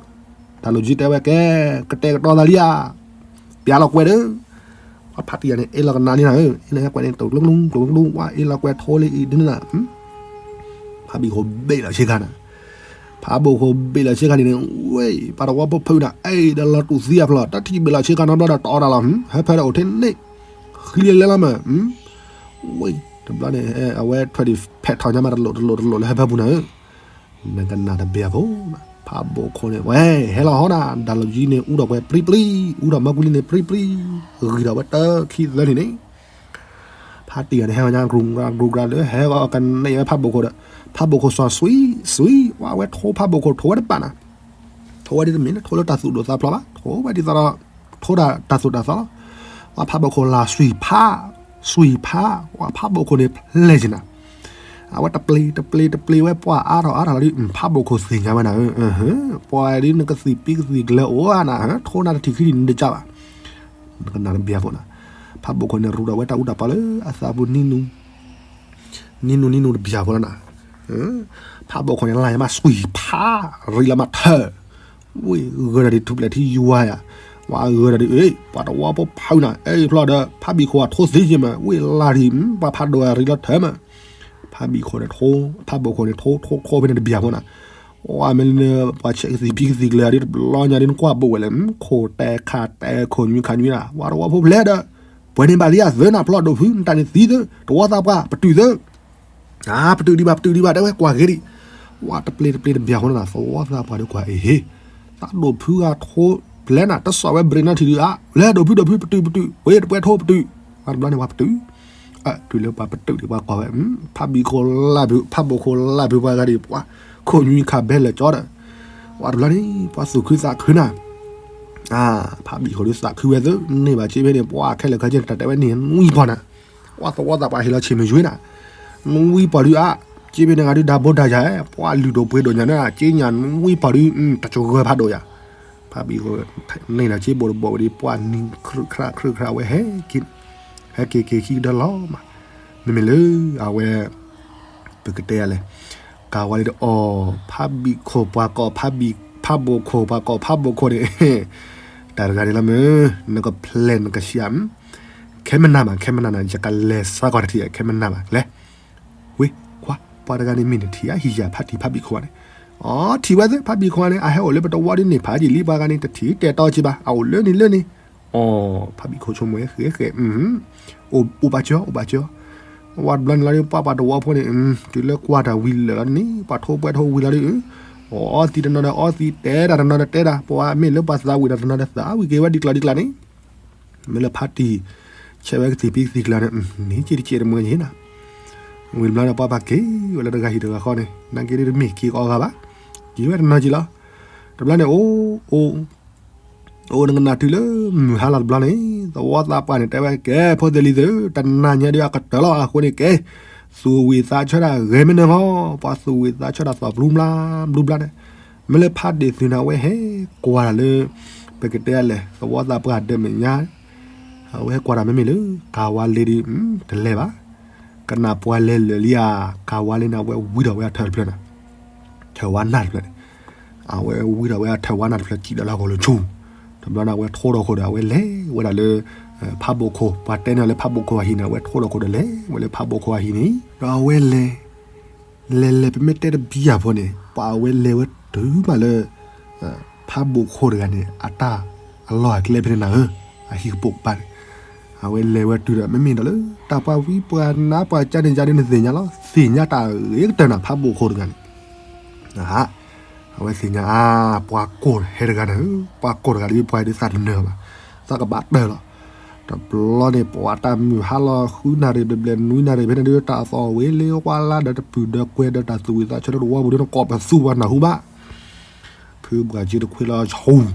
တၢ်လိၣ်ကံတဲဝဲကဲ, ကတဲာ်ကတီၤသးလံဧါ, ပျဲလီၤကွဲးဒီး ပှၤဖးတံၢ်ယါန့ၣ် အ့ၣ်လီၤကနၣ်လံနၤဧၢ, အ့ၣ်လီၤကွဲးန့ၣ် တိာ်ကျူကျူ တိာ်ကျူကျူ ဝဲအ့ၣ်လီၤကွဲးထိလံအံၤဒ်န့ၣ်နၤ, ဖးဘံၣ်ခိၣ်ဘ့ၣ်လီၤဆ့ကၤနၤ, ဖးဘိၣ်ခိၣ်ဘ့ၣ်လီၤဆ့ကၤန့ၣ် ဝဲ, ပှၤတဝီဖိဖုးနၤ အ့ၣ်ဒီးလီၤတူၢ်သံအဖျီၣ် တၢ်ထံၣ်ဘ့ၣ်လီၤဆ့ကၤနီတဘျီဒီး တအီၣ်တၢ်လီၤ, ဟဲဖဲဒီးအိၣ်ထဲန့ၣ်, ဃံလ့လဲလီၤမး, ဝဲ, တဘျီန့ၣ် အဝဲထွဲဒံးဖဲးထီၣ်ညါမးတလိၣ်တလိၣ်တလိၣ်လၢဟဲဖဲပူၤနၤဧၢ နကနၣ်တဘျီဖိ, ဖးဘိၣ်ခိၣ်န့ၣ် ဝဲ, ဟဲလီၤဟီနၤ ဒၣ်လီၤယံၤန့ၣ် အူထီၣ်ကွဲးပြံပြံ, အူထီၣ်မီၢ်ကွံလံန့ၣ် ပြံပြံ, ဂံၢ်ထီၣ်ဝဲတၢ်ခံသၢနံၤန့ၣ်, ဖါတံၢ်ယါန့ၣ် ဟဲဝဲညါ ကြူၤကြူၤကြူၤကြူၤလၢ ဟဲဂီၤကန့ၢ်ဝဲဖးဘိၣ်ခိၣ်ဒီး, ဖးဘိၣ်ခိၣ်စီၤစွံစွံ, ဝဲအဝဲထိဖးဘိၣ်ခိၣ်ထိဝဲတဘၣ်နၤ, ထိဝဲဒ်တမ့ၢ်လၢထိလၢတၢ်သူၣ်ဒိၣ်သးဖျိးဘၣ်, ထိဝဲဒ်သိးဒီး, ထိဒၣ်တၢ်သိၣ်တၢ်သီလီၤ, ဝဲဖးဘိၣ်ခိၣ်လၢစွံဖး, စွံဖး, ဝဲဖးဘိၣ်ခိၣ်န့ၣ်ဖျဲၣ်က့ၤနၤ အဝဲတပျ့ၤတပျ့ၤတပျ့ၤဝဲပှၤအါထီၣ်အါထီၣ်လီၤဒုး ဖးဘိၣ်ခိၣ်သ့ၣ်ညါဝဲနၤဧၢ, ပှၤဒုးနကသံၣ်ပံကသံၣ်ကျၢၤအိၣ်ဧါနၤ, ထိနၤတထံၣ်ခံထံၣ်န့ၣ်တကးဘၣ်, နကနၣ်တဘျီဖိနၤ, ဖးဘိၣ်ခိၣ်န့ၣ်ရူးဒီးဝဲတၢ်အူတၢ်ပီလၢအသးပူၤနံၤနူၤ, နံၤနူၤနံၤနူၤတဘျီဖိလီၤနၤ, ဖးဘိၣ်ခိၣ်န့ၣ်လၢ်ယမးစွံဖး, ရံးလီၤမးထၢၣ် ဝဲဂၢၢ်ဒီးဒ်ထူၣ်ပျဲၢ်ထံယွၤယါ, ဝဲဂၢၢ်ဒီးဒ် ပှၤတဝီဖိဖုးနၤ အ့ၣ်ဖျီဒီး ဖးဘံၣ်ခိၣ်အထိသ့ယ့မး ဝဲလၢ်ဒ် ပှၤဖးဒိၣ်အရံးလီၤထၢၣ်မး, ဖးဘံၣ်ခိၣ်န့ၣ်ထိ, ဖးဘိၣ်ခိၣ်န့ၣ်ထိ, ထိ, ထိဖဲန့ၣ်တဘျီဖိနၤ, ဝဲမ့ၢ်လၢ ပှၤဆဲးကသံၣ်ပံကသံၣ်ကျၢၤဒ်တဘျီညါဒ်နကွၢ်ဘိးဝဲလဲၣ်, ခိၣ်တဲခါတဲခိၣ်ညွံခါညွံနၤ, ဝဲတဝီဖိဖျဲၣ်ဒီး, ပှဲၤန့ၢ်ဘၣ်လံအသၢနၤဖျီဒိၣ်ဖု နတၢ်န့ၣ်သံသၢ, တဝီသးပှၢ် ပတုာ်သၢ ပတုာ်ဒံးဘၣ် ပတုာ်ဒံးဘၣ် တဲဝဲကွၢ်ဂ့ၤဒံး, ဝဲတပျ့ၤတပျ့ၤတဘျီဖိနၤ သဝီသးပှၢ်ဒုးကွၢ်အ့ၣ်ဟ့ၣ်, သးဒိၣ်ဖုဂၤထိ, ပျဲနၤ တစီၣ်ဝဲဘြ့းနီထံၣ်ဒုးအါ, လဲၤဒိၣ်ဖုဒိၣ်ဖု ပတုာ်ပတုာ် ဝဲတပှဲၤထိပတုာ်, ဝဲတဘျီန့ၣ်ပှၤပတုာ်, တုၤလၢပှၤပတုာ်ဒံးပှၤကွၢ်ဝဲ, ဖးဘံၣ်ခိၣ်လၢ်ဖု ဖးဘိၣ်ခိၣ်လၢ်ဖုပှၤဂၤဒံးပှၤ, ခိၣ်ညွံခါဘဲလၢာ်ကၠီဒီး, ဝဲတဘျီန့ၣ် ပှၤသူၣ်ခုသးခုနၤ ဖးဘံၣ်ခိၣ်ဒုးသးခုဝဲသ့ၣ် န့ၢ်ဘၣ်စ့ဖဲန့ၣ် ပှၤခဲလၢာ်ခဲဆ့န့ၣ် တၢ်တဲဝဲန့ၣ်နွံပီၢ်နၤ, ပှၤသဝီသးပှၢ်ဟ့ၣ်လီၤဆ့ၣ်မုၢ်ယွ့နၤ, နွံပီၢ်ဒုးအါ, က့ဘ့ၣ်န့ၣ်ဂၤဒုး ဒါဘိဒါယၤ ပှၤလုၢ်ဒိၣ်ပှ့ၤဒိၣ်ညါန့ၣ် က့ညါနွံပီၤဒုး တၢ်ကဂၢၢ်ဖးဒိၣ်ယၤ, ဖးဘံၣ်ခိၣ်န့ၣ်ဒီး က့ဘိၣ်တဘိၣ်ဝဲဒ် ပှၤနံၤခရၢၣ်ခရၣ်ခရၢၣ်ခရၣ်ဝဲ ဟဲက့ၤ ဟဲက့ၤက့ၤခံကတၢၢ်လီၤမး, မ့မ့ၢ်လၢအဝဲ ပကတဲယၤလဲၣ်, ကၤဝါလ့ဒီးအီၤ ဖးဘံၣ်ခိၣ်ပှၤကိး ဖးဘံၣ် ဖးဘိၣ်ခိၣ်ပှၤကိး ဖးဘိၣ်ခိၣ်န့ၣ်, တၢ်တဂၤန့ၣ်လီၤမ့ၢ် နကဖျဲးနကဆှၢ ခဲမနၤမး ခဲမနၤနၤ ယကလဲၤစါကွၢ်တထံၣ် ခဲမနၤမး လဲၤ, ဝ့ၢ် ကွၢ် ပှၤတဂၤန့ၣ်မ့ၢ်နထံၣ်ဧါ ဟံၣ်ယၤဖးတံၢ်ဖးဘံၣ်ခိၣ်ဧါန့ၣ်, အိ ထံၣ်ဝဲသ့ ဖးဘံၣ်ခိၣ်ဧါန့ၣ် အဟဲအိၣ်လၢပတဝီဒ်န့ၣ် ဖးယံာ်လံ ပှၤဂၤန့ၣ် တထံၣ်တဲတီက့ဘၣ် အအိၣ်လၢန့ၣ်လၢန့ၣ်, အိ ဖးဘံၣ်ခိၣ်ဆိကမိၣ်ဃဲဃဲ အိၣ်ဘၣ်စၢၤ အိၣ်ဘၣ်စၢၤ, ဝဲတဘျီန့ၣ်လီၤဒီး ပှၤပှၤတဝီဖိန့ၣ် တုၤလၢကွၢ်တၢ်ဝံၤလၢာ်လီၤန့ၣ် ပှၤထိၣ်ပှဲၤထိၣ်ဝံၤလီၤဒီး အီသံးတနီၤဒီးအီသံး တဲတၢ်တနီၤဒီးတဲတၢ် ပှၤမ့ၢ်လၢပှၤသးဝံၣ်တၢ်တနီၤဒီးသးဝံၣ်က့ၤဝဲဒ်ကျီၣ်ဒ်ကျၣ်န့ၣ်, မ့ၢ်လၢဖးတံၢ် ဆဲးဝဲကသံၣ်ဖံကသံၣ်ကျါန့ၣ် မ့ၢ်က့ၤတကဲးတမုာ်ယဲနၤ, ဝံၤတဘျီဒီး ပှၤပာ်က့ၤဝဲလၢတဂၤဟံၣ်တဂၤဃီန့ၣ် နာ်က့ဒ်တမ့ၢ်က့ၤကအီဂၤဘၣ်, က့ၤဝဲတနီၤက့ၤလီၤ, တဘျီန့ၣ် အိ အိ အိ နကနၣ်တုၤလၢမုၢ်ဟါလီၤတဘျီန့ၣ် သဝီသးပှၢ်န့ၣ် တဲဝဲကဲ ဖိသ့ၣ်လံၤသ့ၣ်ဧၢ တနၤညါဒုးအကတၢၢ်လီၤ အဃိန့ၣ်ကဲ သူၣ်ဝံၣ်သးဆၢတၢ်ဂဲၤမ့ၢ်နၢၤမီၢ် ပှၤသူၣ်ဝံၣ်သးဆၢတၢ်သီၣ်ဘျူးဘျါ ဘျူးဘျါန့ၣ်, မ့ၢ်လၢဖးတံၢ်သုးန့ၣ် အဝဲဟဲကွၢ်တၢ်လၢ ပကတဲလဲၣ် သဝီသးပှၢ်ဒၢးမဲာ်ညါ, အဝဲဟဲကွၢ်တၢ်မ့မ့ၢ်လၢ ကၤဝါလ့ဒီး တလဲၤဘၣ်, ကနၣ်ပှၤလဲၤလၢာ်လံဧါ, ကၤဝါလ့န့ၣ် အဝဲဝံထီၣ်ဝဲအထၢၣ်တဖျၢၣ်န့ၣ် ထၢၣ်ဝါနၢ်တဖျၢၣ်န့ၣ်, အဝဲဝံထီၣ်ဝဲအထၢၣ်ဝါနၢ်တဖျၢၣ် စံၣ်ဒီးလၢဟီၣ်ခိၣ်လိၤဆူၣ်, တဘျီန့ၣ် အဝဲထိဒီးခိၣ်ဒီး အဝဲလဲၤဝဲဒၣ်လၢ ဖးဘိၣ်ခိၣ် ပှၤတဲန့ၢ်လၢဖးဘိၣ်ခိၣ်အဟံၣ်န့ၣ် အဝဲထိဒီးခိၣ်ဒီးလဲၤဝဲလၢဖးဘိၣ်ခိၣ်အဟံၣ်န့ၣ် ဒီးအဝဲလဲၤ လဲၤလဲၤ ပမ့ၢ်တဲတဘံယၤဖိန့ၣ် ပှၤအဝဲလဲၤဝဲတုၤမးလၢ ဖးဘိၣ်ခိၣ်တဂၤန့ၣ် အတၢ်အလီၢ်အကျဲဖဲန့ၣ်နၤဧၢ, အဟံၣ်ကပိာ်ကပၤန့ၣ်, အဝဲလဲၤဝဲတုၤဒီး မ့မ့ၢ်ဒီးလၢ တၢ်ပှၤဝံပှၤနါပှၤကါန့ၣ်ယါဒ်နသ့ၣ်ညါလီၤ, သ့ၣ်ညါတၢ်ဂ့ၤကတၢၢ်နၤ ဖးဘိၣ်ခိၣ်တဂၤန့ၣ် အဝဲသ့ၣ်ညါအါ, ပှၤကိးဟဲတဂၤန့ၣ်ဧၢ, ပှၤကိးတဂၤဒ်ပှၤဒ်သးတနၢၤဘၣ်, သးကဘၣ်တၢၢ်လီၤ. တဘျီန့ၣ် ပှၤတၢ်မုၢ်ဟါလီၤ ဃုနၣ်ရံၣ်ဘျဲၣ်ဘျဲၣ်နွံနၣ်ရံၣ်ဖဲန့ၣ်ဒုး တၢ်သီၣ်ဝံၤလံ ဝါလါဒီးတပုၢ်ဒီးကွဲၤဒီးတၢ်သူၣ်ဝံၣ်သးဆၢဒီးတဝီပူၤဒုး နကိးပသူပှၤနၢ်ဟူဘၣ် ဖုကွၢ်က့ၤတခွ့လီၤဆူၣ်,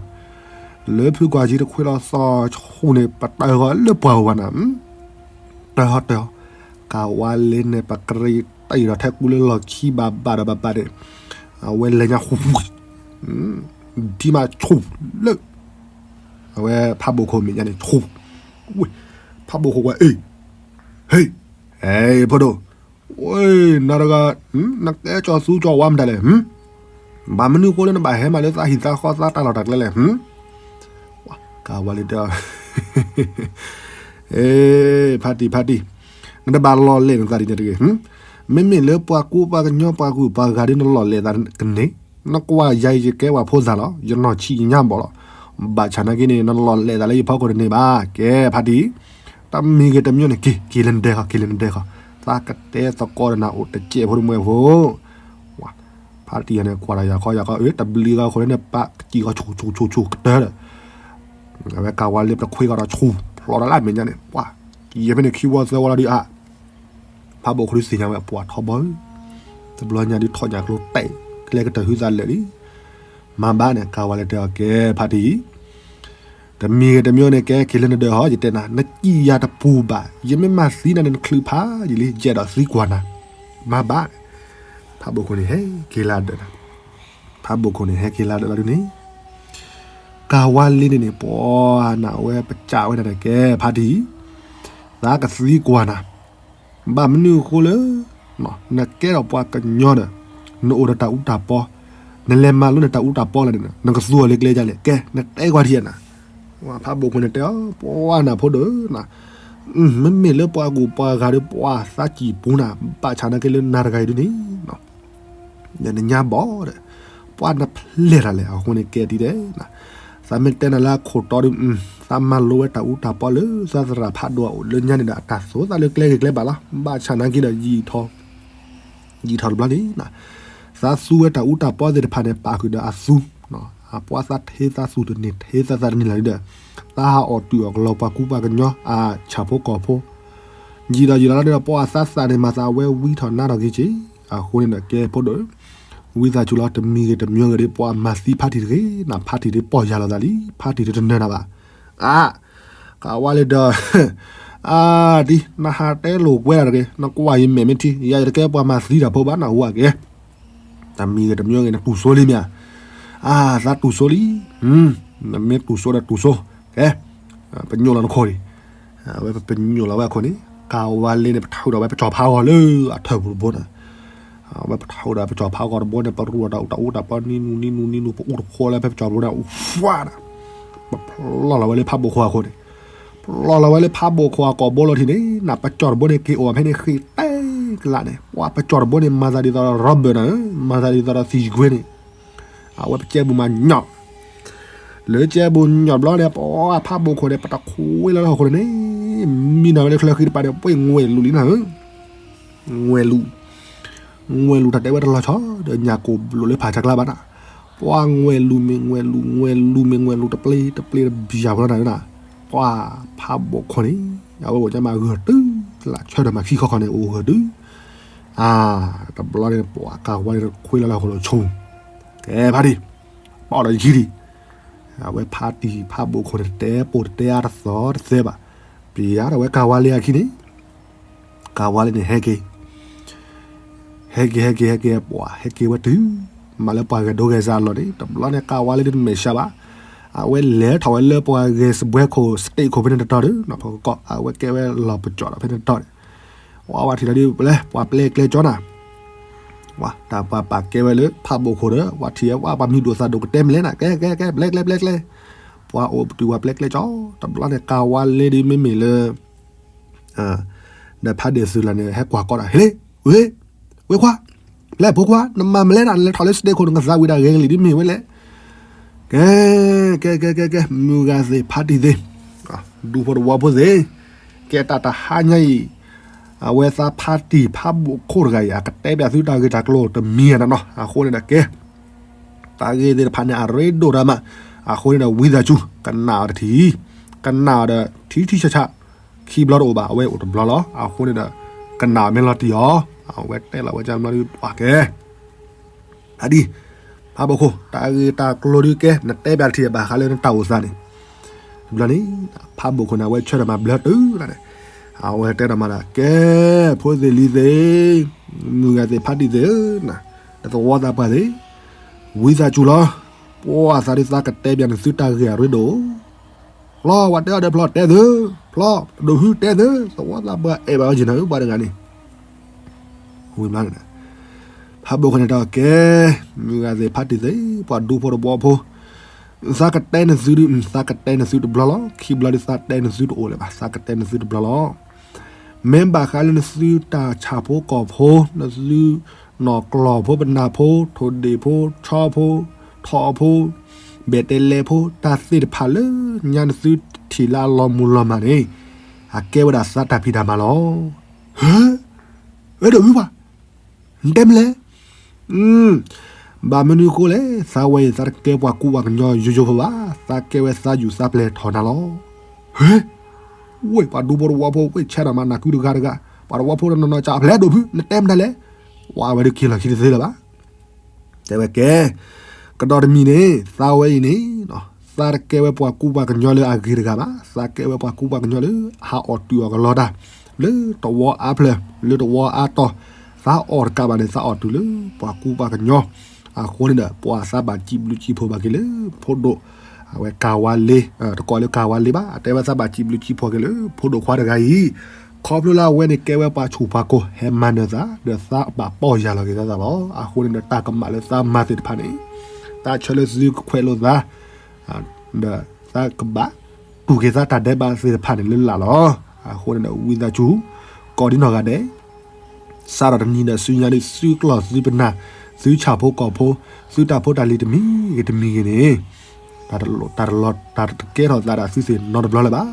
လၢဖုကွၢ်က့ၤတခွ့လီၤသီၣ်ဆူၣ်န့ၣ် ပတၢၢ်ဃီလၢပှၤဧိၤဘၣ်နၤ, တၢၢ်ဟီတၢၢ်ဟီ, ကၤဝါလ့န့ၣ် ပကရံၣ်တၢ်အံၤဒီးထဲကူလၢလီၢ်ခံဘၣ်ဘၣ်ဒီးဘၣ်ဘၣ်န့ၣ်, အဝဲလဲၤညါဃူ, ဒ်မးဆူၣ်လၢ အဝဲဖးဘိၣ်ခိၣ်မဲာ်ညါန့ၣ် ဆူၣ်, ဝ့ၢ်, ဖးဘိၣ်ခိၣ်ကွၢ်အ့ၣ်, ဟ့ၣ်, ဟဲ ဖိဒိၣ်, ဝ့ၢ် နၤတဂၤ, နကဲကၠီၤသူကၠီၤဝါမတၤလဲၣ်, ဘၣ်မနုၤအဃိလၢနဘၣ်ဟဲမးလၢသးဟံၣ်သးဃီသးတၢ်လီၢ်တၢ်ကျဲလဲၣ်, ကၤဝါလ့တဲ အ့ ဖးတံၢ်ဖးတံၢ်, နတဘၣ်လီၤလဲၣ်နသးဒ်န့ၣ်တဂ့ၤ, မ့မ့ၢ်လၢပှၤကူပှၤကညီပှၤဂုၤပှၤဂၤဒ်နလီၤလဲၣ်သးကန့ၣ်, နကွၢ်ယၤအံၤယကဲပှၤဖိသၣ်လီၤ, ယနီၢ်ဆံးယညါဘီၣ်လီၤ, ဘၣ်ဆၣ်နာ်က့န့ၣ် နလီၤလဲၣ်သးလၢယဖီခိၣ်တန့ၢ်ဘၣ်, ကဲဖးတံၢ်, တမံၤဂ့ၤတမံၤန့ၣ် က့ၤ က့ၤလၢနဒဲဃီ က့ၤလၢနဒဲဃီ, သးကတဲသကိးဒီးနၤအိၣ်တစဲးဖိတမှဲဖိ ဖးတံၢ်န့ၣ် ကွၢ်တၢ်ယၤခီယၤခီ အၢ တဘျုးဂၤဃိန့ၣ် ပာ်ကစံၣ်ဃီဆူၣ်ဆူၣ်ဆူၣ်ဆူၣ်ကတၢၢ်ဒီး အဝဲကၤဝါလ့ပတခွ့ကီဒီးဆူၣ် ဖျိးဒီးလၢအမဲာ်ညါန့ၣ် ပှၤ ယဲဖဲန့ၣ်ခံဝီသၢဝီလီၤဒုးအါ ဖးဘိၣ်ခိၣ်ဒုးသ့ၣ်ညါဝဲ ပှၤထီဘီဧၢ, တဘျီညါဒုးထီၣ်ညၣ်ကျိတဲာ် ကျဲကတၢၢ်ဟုသးလၢာ်လံ, မၤဘၣ်န့ၣ် ကၤဝါလ့တဲအီၤ ကဲဖးတံၢ် တမံၤဂ့ၤတမံၤန့ၣ် ကဲက့ၤလၢနဒၢးဟီ ယတဲနၤ နစံၣ်ယၤတပူၤဘၣ်, ယမ့ၢ်မၤသံနၤန့ၣ် နချုးဖးယံာ်လံ ယအဲၣ်ဒိးသံကွၢ်နၤ, မၤဘၣ်န့ၣ်, ဖးဘိၣ်ခိၣ်န့ၣ် ဟဲက့ၤလၢအဒၢးနၤ, ဖးဘိၣ်ခိၣ်န့ၣ် ဟဲက့ၤလၢအဒၢးလီၤဒုးန့ၣ်, ကၤဝါလ့န့ၣ်န့ၣ် ပှၤနၤဝဲပစံးဝဲဒၣ်န့ၣ် ကဲဖးတံၢ်, သးကသံကွၢ်နၤ ဘၣ်မနုၤအဃိလၢ နကဲထီၣ်ပှၤကညီဒီး နအိၣ်ဒီးတၢ်အူတၢ်ပီ, နလဲၤမၤလိနတၢ်အူတၢ်ပီလၢန့ၣ် နကသူအီၤလၢကျဲဒ်လဲၣ်, ကဲ နတဲကွၢ်ထံၣ်နၤ, ဖးဘိၣ်ခိၣ်န့ၣ်တဲအီၤ ပှၤနၤဖိဒိၣ်ဧၢ, မ့မ့ၢ်လၢပှၤဂုၤပှၤဂၤဒီး ပှၤသးစံၣ်ပူၤနၤ ဘၣ်ဆၣ်နာ်က့လၢနၤတဂၤအံၤဒ်န့ၣ် နညါဘီၣ်ဒီး ပှၤနဖျဲၣ်တၢ်လဲၣ် အဃိန့ၣ်ကဲဒ်လဲၣ်, သးမ့ၢ်တဲနၤလၢအခိၣ်တီဒီး သးမၤလိဝဲတၢ်အူတၢ်ပီလၢသးသရၣ်ဖးဒိၣ်အအိၣ်လၢညါန့ၣ်ဒီး အတၢ်သိၣ်သးလၢကျဲဂ့ၤကျဲဘၣ်လီၤ, ဘၣ်ဆၣ်နာ်က့ဒီး ယံာ်ထီၣ်တဘျီန့ၣ် သးသူဝဲတၢ်အူတၢ်ပီသ့ၣ်တဖၣ်န့ၣ် ပာ်ဃုာ်ဒီးအသူ, အပှၤသးထ့သးသူၣ်တန့ၢ်ထ့သးသးတန့ၢ်လၢၤဒီး သးဟးအီၣ်တုာ်အီၣ်ကလီၤပှၤကူပှၤကညီ အဆၣ်ဖိကီၢ်ဖိ ယံာ်ဒီးယံာ်လီၤလီၤဒီး ပှၤအသးသးန့ၣ် မၤသးအဝဲဝံထီၣ်နါထီၣ်က့ၤက့ၤ, အဃိန့ၣ်ဒီး ကဲဖိဒိၣ်ဧၢ, ဝံသးစူၤလီၤ တမံၤဂ့ၤတမံၤဂ့ၤဒီး ပှၤမၤသံဖးတံၢ်တဂ့ၤနၤ, ဖးတံၢ်ဒီးပီၢ်ယၢ်လီၤသးလံ, ဖးတံၢ်ဒီးတနၢၤနၤဘၣ်, အါ, ကးဝါလၢဒီး အါဒ် နဟးတဲလိာ်ကွဲဒၣ်တဂ့ၤ, နကွၢ်ယမဲာ်မ့ၢ်ထံ, ယၤယတကဲပှၤမၤသံတၢ်ဖိဘၣ် နဟူအက့ၤ, တမံၤဂ့ၤတမံၤဂ့ၤ နတူၢ်စိလံမ့ၢ်ဧါ, အါ သးတူၢ်စိလံ, နမ့ၢ်တူၢ်စိဒီးတူၢ်စိ, ကဲ, ပညိၣ်လီၤနခိၣ်န့ၣ်, အဝဲပညိၣ်လီၤဝဲအခိၣ်န့ၣ်, ကၤဝါလ့န့ၣ် ပထုးဒီးဝဲပစီၤဖးဂီၤလၢအထၢၣ်ပူၤတဘိန့ၣ်, အဝဲပထုးဒီးပစီၤဖးဂီၤတဘိန့ၣ် ပရူးဒီးတၢ်အူတၢ်ပီနံနူနံနူနံနူ ပအူတခိးလၢဖဲပစီၤတဘိန့ၣ် အူဖှါဒီး ပဖျီလီၤဝဲလၢဖးဘိၣ်ခိၣ်အခိၣ်န့ၣ်, ဖျီလီၤဝဲလၢဖးဘိၣ်ခိၣ်အကိာ်ဘိလီၤထံးန့ၣ် နပစီၤတဘိန့ၣ် က့ၤအိၣ်ဖဲန့ၣ်ဃ့တဲကလးန့ၣ်, ပှၤပစီၤတဘိန့ၣ် မၤသးဒ်သိးဒီး Robert နၤဧၢ, မၤသးဒ်သိးဒီးသံကွ့န့ၣ်, အဝဲပကဲပူၤမးညီ, လၢကဲပူၤညီဘျီန့ၣ် ပှၤဖးဘိၣ်ခိၣ်န့ၣ် ပတခွ့လၢလၢဟီၣ်ခိၣ်န့ၣ်, မံနၤဝဲလၢချၢဃံတပၤန့ၣ် ပှ့ၢ်ငွဲၢ်လူၤလံနၤဧၢ, ငွဲၢ်လူၤ ငွဲၢ်လူၤတၢ်တဲဝဲတလီၤဆီ ဒီးညၣ်ကိၢ်ဘျိးလၢဖးဆါကျါဘၣ်နၤ, ပှၤငွဲၢ်လူၤမ့ၢ်ငွဲၢ်လူၤ ငွဲၢ်လူၤမ့ၢ်ငွဲၢ်လူၤ တပျ့တပျ့တဘျီဖိလီၤနၤဧၢနၤ, ပှၤဖးဘိၣ်ခိၣ်န့ၣ် အဝဲအိၣ်ကမၤဂၢၢ်တုၤ, လၢဆၢထၢၣ်မၤခံခီခီန့ၣ် အိၣ်ဂၢၢ်တုၤ, အါ, တဘျီန့ၣ် ပှၤကၤဝါန့ၣ်ခွ့လၢလၢဟီၣ်ခိၣ်လီၤဆိ, ကဲဖးဒံၣ်, ပီၣ်ဒီးယခံဒံး, အဝဲဖးတံၢ်ဖးဘိၣ်ခိၣ်န့ၣ် တတဲပိာ်တတဲအါတသီတသဲဘၣ်, ပျံၤဒီးဝဲကၤဝါလ့အခံန့ၣ် ကၤဝါလ့န့ၣ်ဟဲက့ၤ, ဟဲက့ၤ ဟဲက့ၤ ဟဲက့ၤ ပှၤဟဲက့ၤဝဲတုၤ, မၤလၢပှၤဂဲၤဒိဂဲၤစးအလီၢ်န့ၣ် တဘျီန့ၣ် ကၤဝါလ့န့ၣ်တမဲာ်ဆှးဘၣ်, အဝဲလဲၤထီၣ်ဝဲလၢပှၤဂဲၤစပွဲခိၣ် stage ခိၣ်ဖဲန့ၣ်တတီၤဒီး နီၢ်ဖီကီၢ် အဝဲကဲဝဲလီၤပကၠီၣ်ဒီးဖဲန့ၣ်တတီၤန့ၣ်, ဝဲဝဲထံၣ်လီၤဒ်ပလဲ ပှၤပျဲကျဲကၠီနၤ ဝဲတၢ်ပှၤပာ်ကဲဝဲလၢဖးဘိၣ်ခိၣ်ဒီး ဝဲထံၣ်ဝဲပှၤမံၤဒိၣ်သးဒိၣ်ကတဲမလဲၣ်နၤ ကဲ ကဲ ကဲ ပျဲကျဲ ပျဲကျဲ, ပှၤအိၣ်ပတုာ်ဝဲပျဲကျဲကၠီ, တဘျီန့ၣ် ကၤဝါလ့ဒ်မ့မ့ၢ်လၢ ဒီးဖးဒံၣ်သုးလၢ်န့ၣ် ဟဲကွၢ်ကီးဒီး ဟ့လ့ ဝ့ ဝ့ခွါ, ပျဲဖိခွါ နမၤမလဲၣ်နၤ နလဲၤထီၣ်လၢ stage ခိၣ် နကသးဝံၤဒၣ်ဂဲၤကလံၤဒ်မ့ၢ်ဝဲလဲၣ်, ကဲ ကဲ ကဲ ကဲ ကဲ မုၢ်ဂၤသ့ၣ်ဖးတံၢ်သ့ၣ်, ဒူဖိတဝီဖိသ့ၣ်, ကဲတၢ်တဟါညါအံၤ အဝဲသးဖးတံၢ်ဖးဘိၣ်ခိၣ်တဂၤအံၤ အကတဲဘၣ်သုတၢ်ဂ့ၢ်တၢ်ကျိၤတမံၤအံၤနီၤနီၤ, အဃိန့ၣ်ဒီးကဲ တၢ်ဂ့ၢ်သ့ၣ်တဖၣ်န့ၣ် အရ့ဒိၣ်တၢ်မး, အဃိန့ၣ်ဒီးဝံသးစူၤ ကနၣ်အီၤတထံၣ်, ကနၣ်အီၤဒီးထံထံဆးဆး, ခံဘျီတအိၣ်ဘၣ် အဝဲအိၣ်တဘျီလီၤ, အဃိန့ၣ်ဒီး ကနၣ်အီၤမ့ၢ်လီၤတံၢ်အီၤ, အဝဲတဲလီၤဝဲကမီဒုးပှၤကဲ ဖးဒံၣ်, ဖးဘိၣ်ခိၣ် တၢ်ဂ့ၢ်တၢ်ကျိၤဒုးကဲ နတဲဘၣ်တထံၣ်ဘၣ်ဃးလၢနတၢ်အိၣ်သးန့ၣ်, တဘျီန့ၣ် ဖးဘိၣ်ခိၣ်န့ၣ် အဝဲဆၢထၢၣ်မၤဘျၢတုၤလီၤန့ၣ်, အဝဲတဲဒီးမးဒီး ကဲ ဖိသ့ၣ်လံၤသ့ၣ်, မုၢ်ဂၤသ့ၣ်ဖးတံၢ်သ့ၣ်ဧၢ, နသဝီသးပှၢ်သ့ၣ်, ဝံသးစူၤလီၤ, ပှၤသးဒုးသးကတဲဘၣ်နသုတၢ်ဂ့ၢ်အရ့ဒိၣ် ဖျီ ပှၤတဲအီၤဒီးဖျီတဲသု, ဖျီ ဒိၣ်ဖုတဲသု, သဝီသးပှၢ်အဲၣ်ဘၣ်ဝဲက့ၤနၤ ပှၤတဂၤန့ၣ်, ဝံၤဘျီန့ၣ် ဖးဘိၣ်ခိၣ်န့ၣ်တဲအီၤ ကဲ မုၢ်ဂၤသ့ၣ်ဖးတံၢ်သ့ၣ်, ပှၤဒူဖိတဝီဖိ, သးကတဲနသုဒုး သးကတဲနသုတဘျီလီၤ, ခံဘျီဒုးသးတဲနသုတအိၣ်လၢၤဘၣ်, သးကတဲနသုတဘျီလီၤ. မ့ၢ်ဘၣ်ဃးလၢနသုတၢ်ဆၣ်ဖိကီၢ်ဖိ, နသုနီၢ်ကျီၢ်ဖိပနၢ်ဖိ, ထိၣ်ဒ့ၣ်ဖိ, ဆီဖိ, ထီၣ်ဖိ, ဘဲၣ်တဲလဲဖိ, တၢ်သ့ၣ်တဖၣ်လၢညါနသုထံၣ်လၢအလီၤမုၢ်လီၤမၢ်န့ၣ်, အကဲဝဲဒၣ်သးတၢ်ဖံးတၢ်မၤလီၤ. ဟ့, အဲၣ်ဒိးမုၢ်ပှၤ နတဲမလဲၣ်. ဘၣ်မနုၤဃိလဲၣ်, သးဝဲအံၤ သးတကဲပှၤကူပှၤကညီယိယိဖိဘၣ်, သးကဲဝဲသးယူၢ်သးပျဲၢ်ထီၣ်နၤလီၤ. ဟ့, ဝ့ၢ် ပှၤဒူဖိတဝီဖိ ဝ့ၢ်ဆဲးဒီးမၤနၢ်ကုတဂၤတဂၤ, ပှၤတဝီဖိတနီၤနီၤ ကၢ်ဖျဲးဒိၣ်ဖု နတဲမတၤလဲၣ်, ဝဲဝဲဒုးက့ၤလီၤခံတသ့လၢၤဘၣ်. တဲဝဲကဲ, ကဒီးတမံၤန့ၣ် သးဝဲအံၤန့ၣ် သးတကဲဝဲပှၤကူပှၤကညီလၢအဂ့ၤတဂၤဘၣ်, သးကဲဝဲပှၤကူပှၤကညီလၢ ဟးအီၣ်တုၤအီၣ်ကလီတၢ်, လၢတဝီအါဖျၢၣ်, လၢတဝီအါတီၤ, သးအီၣ်တကးဘၣ်န့ၣ် သးအီၣ်တုၤလၢပှၤကူပှၤကညီ, အဃိန့ၣ်ဒီး ပှၤသးဘၣ်စံးဘျုးစံးဖှိၣ်ဘၣ်က့ၤလၢ ဖိဒိၣ်, အဝဲကၤဝါလ့, တကိးလၢကၤဝါလ့ဘၣ်, အတဲဝဲသးဘၣ်စံးဘျုးစံးဖှိၣ်က့ၤလၢ ဖိဒိၣ်ခွါတဂၤအံၤ, ခီဖျိလၢအဝဲန့ၣ်ကဲဝဲပှၤဆူၣ်ပှၤကိၢ် ဟဲမၤနၢၤသး, ဒီးသးဘၣ်ပီၢ်ယၢ်လီၤက့ၤသးသးလီၤ. အဃိန့ၣ်ဒီးတၢ်ကမၣ်လၢသးမၤသ့ၣ်တဖၣ်န့ၣ်, သးဆၢလၢသုကခွဲးလိာ်သး, ဒီးသးကဘၣ်တူၢ်က့ၤသးတၢ်ဒဲးဘးသ့ၣ်တဖၣ်န့ၣ်လၢလာ်လီၤ. အဃိန့ၣ်ဒီးဝံသးစူၤ, ကိးဒံနီၢ်ဂၤဒဲး, စးထီၣ်တနံၤဒီးဆူညါဒ် သုကျီၢ်သုပနၢ်, သုဆၣ်ဖိကီၢ်ဖိ, သုတၢ်ဖိတၢ်လံၤတမံၤဂ့ၤတမံၤဂ့ၤန့ၣ်, တၢ်တလီၤ, တၢ်တကဲထီၣ်သးဒီးသုသ့ၣ်နီတဘျီလၢၤဘၣ်.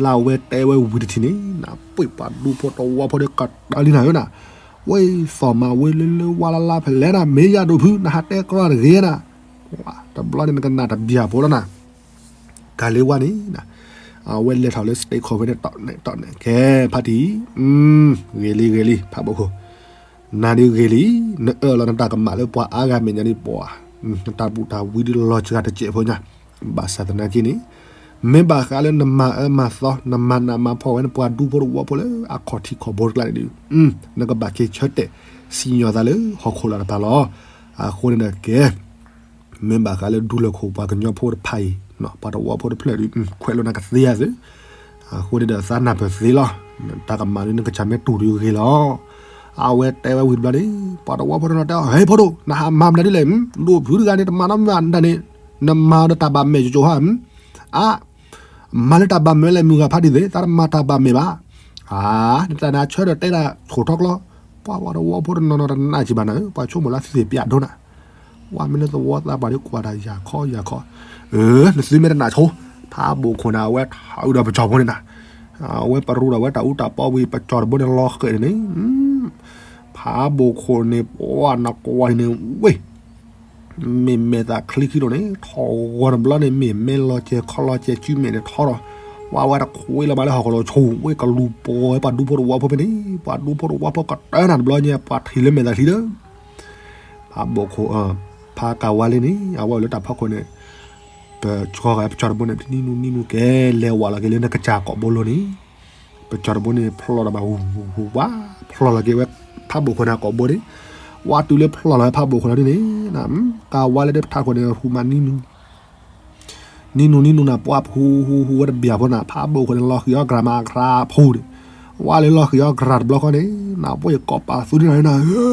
လၢအဝဲတဲဝဲဝံၤတထံၣ်န့ၣ်, နပှ့ၤပှၤဒူဖိတဝီဖိဒီးကတၢၢ်လံနၤဧၢနၤ, ဝဲသီၣ်မၤဝဲလၢလၢဝါလၢ်လၢ်ဖဲလဲၣ်နၤ, မ့ၢ်ယၤဒိၣ်ဖု နဟးတဲကြီတဂ့ၤနၤ, တဘျီန့ၣ်နကနၣ်တဘျီဖိလီၤနၤ. ကၤလ့ဝါန့ၣ်, အဝဲလဲၤထီၣ်လၢ stage ခိၣ်ဖဲန့ၣ်တီၢ်န့ၣ်တီၢ်န့ၣ်, ကဲ ဖးတံၢ်, ဂ့ၤလံဂ့ၤလံ ဖးဘိၣ်ခိၣ်, နၤဒုးဂ့ၤလံ, နအၢၣ်လီၤနတၢ်ကမၣ်လၢပှၤအါဂၤမဲာ်ညါဒ်ပှၤ, နတၢ်ဘူၣ်တၢ်ဝံဒ်လီၤစှၤတစဲးဖိညါ, ဘၣ်ဆၣ်သနာ်က့န့ၣ်, မ့ၢ်ဘၣ်ဃးလၢနမၤအၢမၤသီ နမၤနးမၤဖှီၣ်ဝဲ နပှၤဒူဖိတဝီဖိလၢအခီၣ်ထံးခီၣ်ဘိတကျါန့ၣ်ဒီး နကဘၣ်က့ၤဆၢတဲာ်စံၣ်ညီၣ်သးလၢဟီၣ်ခိၣ်လာ်တဖၣ်လီၤ. အဃိန့ၣ်ဒီးကဲ မ့ၢ်ဘၣ်ဃးလၢဒူလၢၢ်ခိၣ်ပှၤကညီဖိတဖၣ်အံၤ ပှၤတဝီဖိတဖျၢၣ်ဒီး ခွဲးလိာ်နၤကသ့ဧါသု, အဃိန့ၣ်ဒီးသးနၢ်ပၢၢ်သ့လီၤ. တၢ်ကမၣ်ဒ်နကစၢ်မ့ၢ်တူၢ်ဒုးဂ့ၤလီၤ. အဝဲတဲဝဲဝံၤတဘျီန့ၣ် ပှၤတဝီဖိတနီၤတဲအီၤ ဟဲဖိဒိၣ် နဟးမၤမနုၤဒ်လဲၣ်, ဒိၣ်ဖုတဂၤန့ၣ် တမၤနီတမံၤတၢ်န့ၣ်, နမၤဒီးတၢ်ဘၣ်မဲာ်ကၠိကၠိဧါ, အါ မၤလၢတၢ်ဘၣ်မဲာ်လဲၣ် မုၢ်ဂၤဖးဒံၣ်သ့ၣ် တၢ်တမၤတၢ်ဘၣ်မဲာ်ဘၣ်. အါ နတၢ်နၤဆၢဒီးတဲဒၣ်ဆိၣ်ထီၣ်ကျီ, ပှၤပှၤတဝီဖိတနီၤနီၤတနာ်က့ၤဘၣ်နၤဧၢ, ပှၤဆိကမိၣ်လၢသုသ့ၣ်ပျၢ်ဒိၣ်နၤ, ဝဲမ့ၢ်လၢသဝီသးပှၢ်ဒီးကွၢ်တၢ်ယၤခီယၤခီ, နသုမ့ၢ်တနာ်ဆိ, ဖးဘိၣ်ခိၣ်န့ၣ် အဝဲထီၣ်အုးဒီးပကၠီၣ်ဖိန့ၣ်နၤ, အဝဲပရူဒီးဝဲတၢ်အူတၢ်ပီဝံၤ ပကၠီၣ်တဘိန့ၣ်လီၤဃဲးန့ၣ်, ဖးဘိၣ်ခိၣ်န့ၣ် ပှၤနကွၢ်န့ၣ်ဝ့ၢ် မ့ၢ်မဲာ်သၣ်ချံခံဒိၣ်န့ၣ် ထီၣ်ဂီၤတဘျီန့ၣ် မ့ၢ်မဲာ်လီၤစဲၤခီလီၤစဲၤ စုမဲာ်န့ၣ်ထီၣ်ဒီး ဝဲဝဲတခွ့လီၤမးလၢဟီၣ်ခိၣ်လီၤဆိၣ် ဝ့ၢ်ကလူၤပိာ်ဝဲပှၤဒူဖိတဝီဖိဖဲန့ၣ် ပှၤဒူဖိတဝီဖိကတၢၢ်နၤတဘျီညါ ပှၤထံၣ်လၢမဲာ်သၣ်ချံဒီး ဖးဘိၣ်ခိၣ် ဖးကၤဝါလ့န့ၣ် အဝဲအိၣ်လၢတၢ်ဖီခိၣ်န့ၣ် ပကၠီၣ်ဂၤပကၠီၣ်တဘိန့ၣ် နံၣ်နူနံၣ်နူကဲ လဲၤဝးလီၤက့ၤလၢနကစၢ်ကိာ်ဘိလိၤန့ၣ် ပကၠီၣ်တဘိန့ၣ် ဖျီၣ်လီၤဘၣ်ဝး ဖျီၣ်လီၤက့ၤဝဲ ဖးဘိၣ်ခိၣ်န့ၣ်ကိာ်ဘိန့ၣ် ဝးတုၤလၢဖျီၣ်လီၤဝဲဖးဘိၣ်ခိၣ်လီၤဒ်န့ၣ် ကၤဝါလ့ဒီးပထးခိၣ်န့ၣ် ဟူးမးနံၣ်နူ နံၣ်နူနံၣ်နူနၤ ပှၤဟူးဟူးဟူးဝဲတဘျီဖိနၤ ဖးဘိၣ်ခိၣ်န့ၣ် လီၤဃံၤအီၣ်ကြၤမးအကြၤဖိန့ၣ် ဝးလၢလီၤဃံၤအီၣ်ကြၤတဘျီဃီန့ၣ် နပှ့ၤကိးပာ်သူန့ၣ်နၤ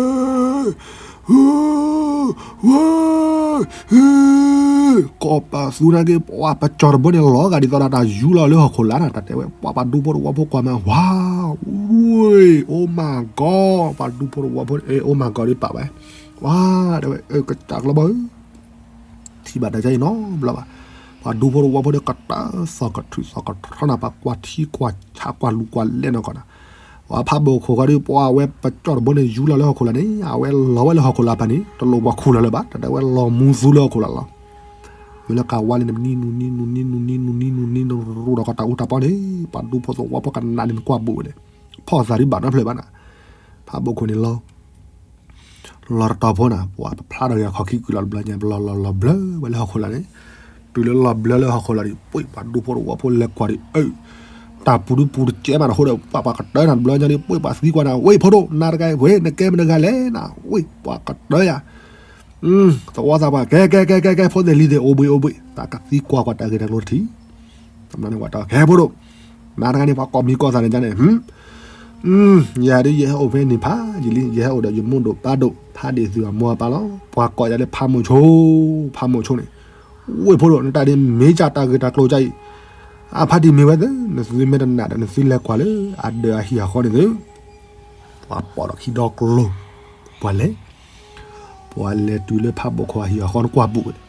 ကိးပာ်သူန့ၣ်က့ၤ ပှၤပကၠီၣ်တဘိန့ၣ် လီၤဂာ်ဒ်သိးဒီးတၢ်ယူလီၤလၢဟီၣ်ခိၣ်လာ်နၤ တၢ်တဲဝဲ ပှၤပှၤဒူဖိတဝီဖိကွၢ်မး ဝါ ဝ့ၢ် oh my god ပှၤဒူဖိတဝီဖိ oh my god ဒ်ပာ်ဝဲ ဝါ တဲဝဲ ကစၢ်ကျီဘီဧၢ ထံၣ်ဘၣ်တၢ်ကါအံၤနီတဘျီဘၣ်. ပှၤဒူဖိတဝီဖိဒီးကတၢၢ်သီၣ်ကထုးသီၣ်ကထီနၤ ပှၤကွၢ်ထံကွၢ်ဆးကွၢ်လူၤကွၢ်လဲၢ်နီၢ်ကီၢ်နၤ. ပှၤဖးဘိၣ်ခိၣ်ဃီဒီး ပှၤဝဲပကၠီၣ်တဘိန့ၣ် ယူလီၤလၢဟီၣ်ခိၣ်လာ်န့ၣ် အဝဲလီၤဝဲလၢဟီၣ်ခိၣ်လာ်ပၤန့ၣ် တလိၣ်ပှၤခူၣ်လီၤလၢၤဘၣ် တၢ်တဲဝဲလီၤမူသူလၢဟီၣ်ခိၣ်လာ်လီၤ. မ့ၢ်လၢကၤဝါလ့န့ၣ် နံၣ်နူနံၣ်နူနံၣ်နူနံၣ်နူနံၣ်နူနံၣ်နူနံၣ်နရူဒီးကီၢ်တၢ်အူတၢ်ပီန့ၣ် ပှၤဒူဖိသဝီဖိကနးန့ၣ် နကွၢ်ဘူးဝဲလဲၣ် ဖီၣ်သးဒ်ဘၣ်နီတဖျၢၣ်ဘၣ်နၤ. ဖးဘိၣ်ခိၣ်န့ၣ်လီၤ လီၤတတီၤဖိနၤ ပှၤပဖျါထီၣ်က့ၤအခီၣ်ခံကွံာ်လီၤတဘျီညါ ပလီၤလီၤလီၤဘျၢဝဲလၢဟီၣ်ခိၣ်လာ်န့ၣ် တုၤလၢလီၤဘျၢလၢဟီၣ်ခိၣ်လာ်ဒီး ပှ့ၤပှၤဒူဖိတဝီဖိလဲၤကွၢ်ဒီး အၢ တၢ်ပူၤဒုပူၤတကဲမးတဃိဒီး ပှၤပှၤကတၢၢ်နၤတဘျီညါဒီး ပှ့ၤပှၤသံကွၢ်နၤ ဝ့ၢ်ဖိဒိၣ် နၤတဂၤဝ့ၢ် နကဲမတဂၤလဲၣ်နၤ ဝ့ၢ်ပှၤကတၢၢ်ယၤ သဝီသးပှၢ် ကဲကဲကဲကဲကဲ ဖိသ့ၣ်လံၤသ့ၣ် အိၣ်ဘှံးအိၣ်ဘှံး သးကသံကွၢ်ကွၢ်တၢ်ဂ့ၢ်တၢ်ကျိၤတထံၣ် တဘျီန့ၣ်ဝဲတဲ ကဲဖိဒိၣ် နၤတဂၤန့ၣ် ပှၤကိးမံၤကိးသးန့ၣ်န့ၣ် ယၤဒ်ယဟဲအိၣ်ဖဲန့ၣ်ဖးယံာ်လံ ယဟဲအိၣ်ဒီးယမိၢ်ဒိၣ်ပၢ်ဒိၣ် ဖးဒ့ၣ်သုးအမိၢ်အပၢ်လီၤ ပှၤကိးယၤလၢဖးမိၢ်ဆိ ဖးမိၢ်ဆိန့ၣ် ဝ့ၢ်ဖိဒိၣ် နတၢ်ဒ်မ့ၢ်ကၢ်တၢ်ဂ့ၢ်တၢ်ကျိၤကၢ်အံၤ အဖးဒံၣ်မ့ၢ်ဝဲသ့ၣ် နသုမ့ၢ်တနာ်ဒီး နသုလဲၤကွၢ်လၢအဒၢးအဟံၣ်အဃီန့ၣ်သု ပှၤပိာ်ဒီးခံဒီကျိၤ ပှၤလဲၤ ပှၤလဲၤတုၤလၢဖးဘိၣ်ခိၣ်အဟံၣ်အဃီန့ၣ်ကွၢ်ဘူးဝဲန့ၣ်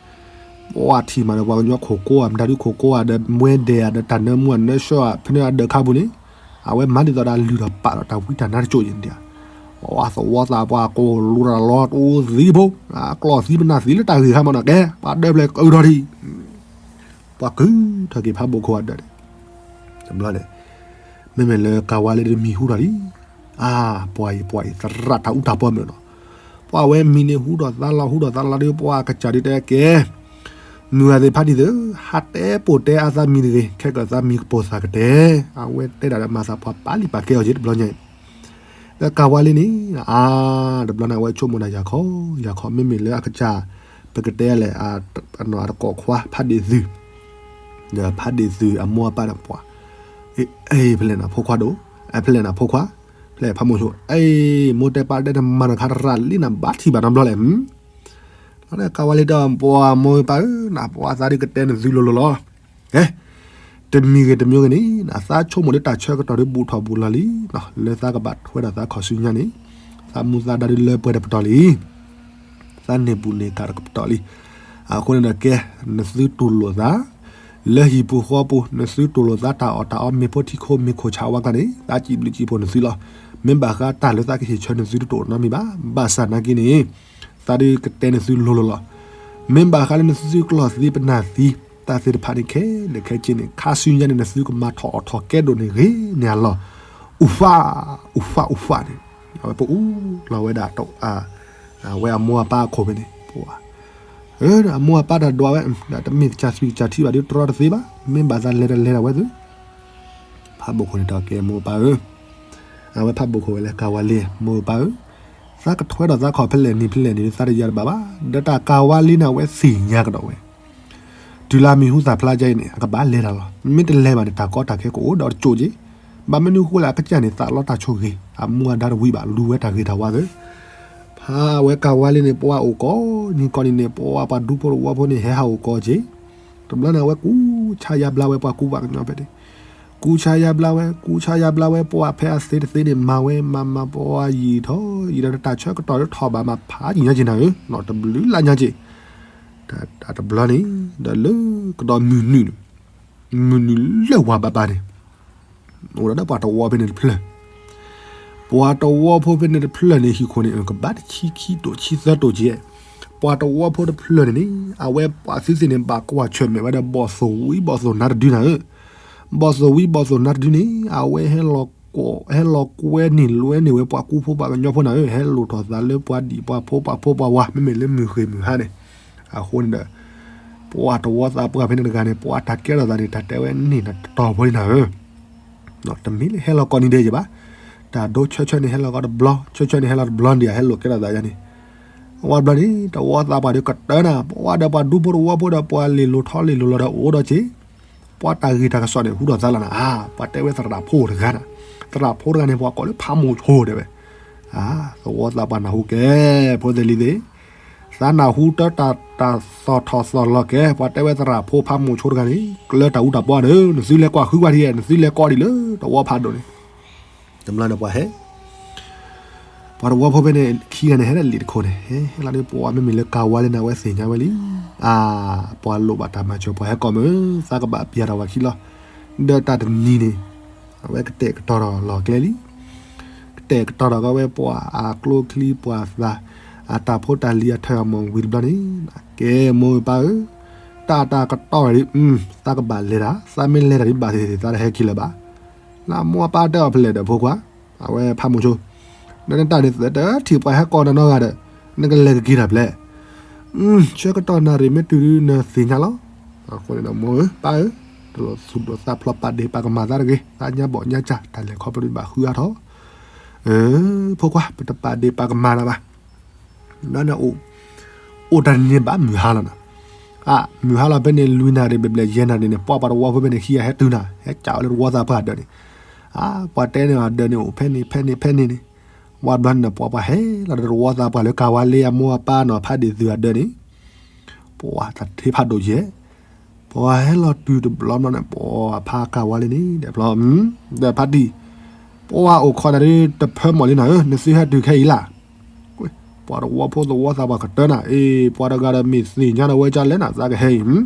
ပှၤထံၣ်မးဒီးပှၤကညီခိၣ်ကိးဧါ မတၤဒုခိၣ်ကိးဧါဒီး မွဲဒဲးဧါဒီး တၢ်နၢမူအနၢဆှၢဧါ ဖဲန့ၣ်အဒၢးခါပူၤန့ၣ် အဝဲမၤဒ်သိးဒီးလုၢ်ထီၣ်ပာ်ဒီးတၢ်ဝံတၢ်နါတစိၢ်အံၤဒ် ပှၤသဝီသးပှၢ်ကိးလူၤတၢ်လီၤတအိၣ်သံဖိ အကျီၢ်သံပနၢ်သံလၢတၢ်ဂ့ၢ်ခါမးနီၤ ကဲ ပှၤဒၢးဖျဲးကုၢ်ထီၣ်ထံၣ် ပှၤကုၢ်ထီၣ်က့ၤဖးဘိၣ်ခိၣ်အဒၢးန့ၣ် တဘျီန့ၣ် မ့မ့ၢ်လၢကၤဝါလ့ဒီးမံၤဟူထီၣ်လံ အါ ပှၤအံၤ ပှၤအံၤ သရၣ်တၢ်အူတၢ်ပီမ့ၢ်နီၤ ပှၤဝဲမံၤန့ၣ်ဟူထီၣ်သါလီၤ ဟူထီၣ်သါလီၤဒီး ပှၤကစၢ်ဒုတဲကဲ မုၢ်ဂၤသ့ၣ်ဖးဒံၣ်သ့ၣ် ဟးတဲပိာ်တဲအါသးမံၤတဂ့ၤ ခဲကၢ်သးမံၤကပိာ်သးကတဲ အဝဲတဲဒၣ်ဒီးမၤသးပှၤပာ်လံပာ်ကဲအီၤက့ၤတဘျီညါအံၤ လၢကၤဝါလ့န့ၣ် အါ တဘျီန့ၣ် အဝဲဆိကမိၣ်ဒၣ်ယၤခီ ယၤခီ မ့မ့ၢ်လၢအကစၢ် ပကတဲလဲၣ် အတကိးခွါ ဖးဒ့ၣ်သုး ဒီးဖးဒ့ၣ်သုးအမိၢ်အပၢ်ဒီးပှၤ အ့ ဖဲလဲၣ်နၤဖိခွါဒိၣ် အဖဲလဲၣ်နၤဖိခွါ ဖဲလဲၣ်ဖးမိၢ်ဆိ အ့ မိၢ်တဲပၢ်တဲနမၤတခါတရၣ်လံနၤ ဘၣ်ထံၣ်ဘၣ်နီတဘျီလဲၣ် လၢကၤဝါလ့ဒီး ပှၤမိၢ်ပၢ်ဧၢ နပှၤသးဒ်ကတဲနသုလိၤလိၤလီၤ ကဲ တမံၤဂ့ၤတမံၤဂ့ၤန့ၣ် သးဆိကမိၣ်လၢတၢ်ဆၢကတီၢ်ဒီးဘူးထီၣ်ဘူးလီၤလံ လၢသးကဘၣ်ထွဲဒီးသးခီၣ်ဆူညါန့ၣ် သးမူသးဒါဒ်လၢပှဲၤတပတီၢ်လံ သးန့ၢ်ဘူၣ်န့ၢ်ကၤတကပတီၢ်လံ အဃိန့ၣ်ဒီးကဲ နသုတူၢ်လိာ်သး လၢဟံၣ်ပူၤဃီပူၤ နသုတူၢ်လိာ်သးတၢ်အီၣ်တၢ်အီ မ့ၤဖိထံခိ မ့ၤခိၣ်ဆၣ်ဝါကျါန့ၣ် သးစံးဘျုးစံးဖှိၣ်နသုလီၤ. မ့ၢ်ဘၣ်ဃးတၢ်လၢသးကဟ့ၣ်ဆၢနသုတတိၣ်နီတမံၤဘၣ်. ဘၣ်ဆၣ်နာ်က့န့ၣ် သးဒုးကတဲနသုလိၤလိၤလီၤ. မ့ၢ်ဘၣ်ဃးလၢနသုကျီၢ်သံပနၢ်သံ တၢ်သ့ၣ်တဖၣ်န့ၣ် ခဲလၢာ်ခဲဆ့န့ၣ် ခါဆူညါန့ၣ် နသုကမၤထီၣ်အီၣ်ထီၣ်ကဲဒိၣ်န့ၣ်ဂ့ၤန့ၢ်အလီၢ် အူးဖး အူးဖး အူးဖးန့ၣ် အဝဲပအူလီၤဝဲဒၣ် အဝဲအမိၢ်အပၢ်အခိၣ်ဖဲန့ၣ် ပ အမိၢ်အပၢ်တၢ်ဒွးဝဲ တမ့ၢ်ကစၢ်သွံၣ်ကစၢ်ထံဘၣ်ဒီးတြီတသ့ဘၣ်, မ့ၢ်ဘၣ်သးလဲၤတလဲၤဒၣ်ဝဲသု. ဖးဘိၣ်ခိၣ်န့ၣ်တဲကဲမိၢ်ပၢ်ဧၢ, အဝဲဖးဘိၣ်ခိၣ်ဝဲလၢကၤဝါလ့, မိၢ်ပၢ်ဧၢ, သးကထွဲဒီးသးခီၣ်ဖဲလဲၣ်နံၤဖဲလဲၣ်နံၤ သးတယၤတဘၣ်ဘၣ်, ဒီးတၢ်ကၤဝါလ့န့ၣ် အဝဲသ့ၣ်ညါကဒီးဝဲ တုၤလၢမံၤဟူသၣ်ဖျါကါအံၤန့ၣ် အကဘၣ်လဲၤတၢ်လီၤ. မ့ၢ်တလဲၤဘၣ်န့ၣ် တၢ်ကီတၢ်ခဲကအိၣ်ဒီးတကၠိၣ်က့ၤ, ဘၣ်မနုၤဃိလဲၣ် အကစၢ်န့ၣ် သးလီတၢ်ဆိၣ်ဂ့ၤ, အမူအဒါတဝံၤဘၣ် လူၤဝဲတၢ်ဂ့ၤတၢ်ဝါသ့. ဖးဝဲကၤဝါလ့န့ၣ် ပှၤအိၣ်ကိးနံၤကိးနံၤန့ၣ် ပှၤပှၤဒူဖိတဝီဖိန့ၣ် ဟဲဟးအိၣ်ကိးက့ၤ, တဘျီန့ၣ် အဝဲကူၣ်ဆါယါဘျါဝဲပှၤကူပှၤကညီဖဲန့ၣ်, ကူၣ်ဆါယါဘျါဝဲ ကူၣ်ဆါယါဘျါဝဲ ပှၤဖဲအသ့တသ့န့ၣ် မၤဝဲ မၤမၤ ပှၤယံာ်ထီၣ်ယံာ်ဒီး တၢ်ဆၢကတီၢ်လၢထီၣ်ဘၣ်မး ဖးယံာ်ညါက့ၤနၤဧၢ, နီၢ်တဘျုးလၢညါက့ၤ တဘျီန့ၣ် ဒီးလၢကဒီးမုၢ်နုာ်န့ၣ်, မုၢ်နုာ်လၢဝၤဘၣ်ဘၣ်န့ၣ်, အိၣ်ဒီးပှၤတဝီဖဲန့ၣ်တဖျၢၣ်, ပှၤတဝီဖိဖဲန့ၣ်တဖျၢၣ်န့ၣ် ဟံၣ်ခိၣ်န့ၣ် ကဘၣ်တဆံခံတိၣ်ဆံသၢတိၣ်က့ၤ, ပှၤတဝီဖိတဖျၢၣ်န့ၣ်န့ၣ် အဝဲပှၤသုသ့ၣ်န့ၣ် ဘၣ်ကွၢ်ဆၢၣ်မဲာ်ဝဲဒီး ဘီၣ်သိၣ်ဝံဘီၣ်သိၣ်နါတဒုနၤဧၢ, ဘီၣ်သိၣ်ဝံဘီၣ်သိၣ်နါတဒုန့ၣ် အဝဲဟဲလီၤကွဲန့ၢ် လွဲန့ၢ်ဝဲပှၤကူဖိပှၤကညီဖိနၤဧၢ, ဟဲလိၣ်ထီၣ်သးလၢပှၤဒံၣ်ပှၤဖိပှၤဖိပှၤဝၤ မ့မ့ၢ်လၢမုၢ်ဃ့ၢ်မုၢ်ဟါန့ၣ်, အဃိန့ၣ်ဒီး ပှၤတဝီသးပှၢ်ဖဲန့ၣ်တဂၤန့ၣ် ပှၤတၢ်ကဲထီၣ်သးန့ၣ် တၢ်တဲဝဲန့ၢ်နတတီၤဖိလံနၤဧၢ, တမ့ၢ်လၢဟဲလီၤကိးနံၤဒဲးယဲၢ်ဘၣ်, တၢ်ဒိဆၢဆၢန့ၣ် ဟဲလီၤကီးတဘျီ ဆၢဆၢန့ၣ် ဟဲလီၤတဘျီဒံး အဟဲလိာ်ကဲထီၣ်သးယါန့ၣ်, ဝံၤဘျီန့ၣ် တဝီသးပှၢ်ဒီးကတၢၢ်နၤ ပှၤဒီးပှၤဒူဖိတဝီဖိဒီး ပှၤလ့ၢ်လိၤထီလ့ၢ်လိၤလီၤဒီးအိၣ်ဒီးက့ၤ, ပှၤတၢ်ဂ့ၢ်တၢ်ကစီၣ်န့ၣ် ဟူထီၣ်သါလီၤနၤ, ပှၤတဲဝဲသရၣ်ဖိတဂၤနၤ, သရၣ်ဖိတဂၤန့ၣ် ပှၤကိးလၢဖးမိၣ်ဆိတဲဝဲ, သဝီသးပှၢ်နၢ်ဟူကဲ, ဖိသ့ၣ်လံၤသ့ၣ်, သးနၢ်ဟူတၢ်တၢ်သီၣ်ထီၣ်သီၣ်လီၤကဲ, ပှၤတဲဝဲသရၣ်ဖိဖးမိၣ်ဆိတဂၤန့ၣ် ကျၢတၢ်အူတၢ်ပီဒီး နသုလဲၤကွၢ်ဃုကွၢ်ထံၣ်, နသုလဲၤကိးဒံးလၢတဝီဖးဒိၣ်န့ၣ်, တဘျီန့ၣ်ပှၤဟဲ ပှၤတဝီဖိဖဲန့ၣ် ခံဂၤန့ၣ် ဟဲလၢလံာ်တခိၣ်န့ၣ် ဟဲလီၤဒီး ပှၤမ့မ့ၢ်လၢကၤဝါလ့န့ၣ် အဝဲသ့ၣ်ညါဝဲလံ, အါ, ပှၤလိၣ်ဘၣ်တၢ်မၤစၢၤ ပှၤဟဲကိးမုၢ် သးကဘၣ်ပျၢ်တၢ်ဝဲခံလီၤ, ဒီးတၢ်တနံၤန့ၣ် အဝဲကတဲာ်ကတီၤထီၣ်လီၤကျဲလံ, ကတဲာ်ကတီၤထီၣ်ကီးဝဲပှၤအကျိချံပှၤသး, အတၢ်ဖိတၢ်လံၤအထၢၣ်အမီၢ်ဝံၤတဘျီန့ၣ်, ကဲမိၢ်ပၢ်ဧၢ, တၢ်တၢ်ကတီၢ်ဒ်, သးကဘၣ်လဲၤတၢ်, သးမ့ၢ်လဲၤတၢ်ဒ်ဘၣ်သ့ၣ်သ့ၣ် သးတဟဲက့ၤလၢၤဘၣ် လၢမိၢ်အပၢ်တဲအီၤဖဲလဲၣ်ဒီးဖိခွါ, အဝဲဖးမိၣ်ဆိ, ဒီးနတၢ်န့ၣ် တထံၣ်ပှၤဟဲကိးနၤနီတဂၤဒီး နကလဲၤကက့ၤတၢ်ဖဲလဲၣ်, ဆၢကတီၢ်နၣ်ရံၣ်မ့ၢ်တုၤဒုးနသ့ၣ်ညါလီၤ, အဃိန့ၣ်ဒီးမိၢ်ဧၢပၢ်ဧၢ, တလိၣ်သူၣ်ဒိၣ်သးဖျိးပာ်ဒ့ၣ်ပာ်ကမၣ်သးတဂ့ၤ, သးညါဘီၣ်ညါစၢ် တၢ်လဲၤခီဖျိဒုးဘၣ်ဃုအါထီၣ်, ဖိခွါ ပတပာ်ဒ့ၣ်ပာ်ကမၣ်နၤဘၣ် ဒီးန့ၣ် အိၣ်တၢ်တနံၤန့ၣ်ဘၣ်မုၢ်ဟါလီၤနၤ, အါ, မုၢ်ဟါလီၤဖဲန့ၣ် လွံၢ်နၣ်ရံၣ်ဘျဲၣ်ဘျဲၣ်ယဲၢ်နၣ်ရံၣ်န့ၣ် ပှၤပှၤတဝီဖိဖဲန့ၣ် ခံဂၤဟဲတုၤနၤ ဟဲကးဝဲလၢတဝီသးပှၢ်အဒၢးန့ၣ်, အါ, ပှၤတဲန့ၣ်အဒၢးန့ၣ် အိၣ်ဖဲန့ၣ်ဖဲန့ၣ်ဖဲန့ၣ်န့ၣ်, ဝံၤဘျီန့ၣ် ပှၤပှၤဟဲလီၤဒီးတဝီသးပှၢ်လၢကၤဝါလ့အမိၢ်အပၢ်နီၤ ဖးဒ့ၣ်သုးအဒၢးန့ၣ်, ပှၤတၢ်ထ့ဖးဒိၣ်ယဲၢ် ပှၤဟဲလီၤတုၤတဘျီဘျီန့ၣ် ပှၤဖးကၤဝါလ့န့ၣ် ဒီးဖျီ, ဒီးဖးတံၢ်, ပှၤအိၣ်ခိးနၤဒ်တဖၢမီၢ်လံနၤဧၢ, နသုဟဲတုၤခဲအံၤလၢ်, ပှၤတဝီဖိသဝီသးပှၢ်ကတၢၢ်နၤ, အ့ ပှၤတဂၤဒီးမ့ၢ်သ့ၣ်ညါဒီးဝဲကလဲၣ်နၤ သးကဟဲအံၤ,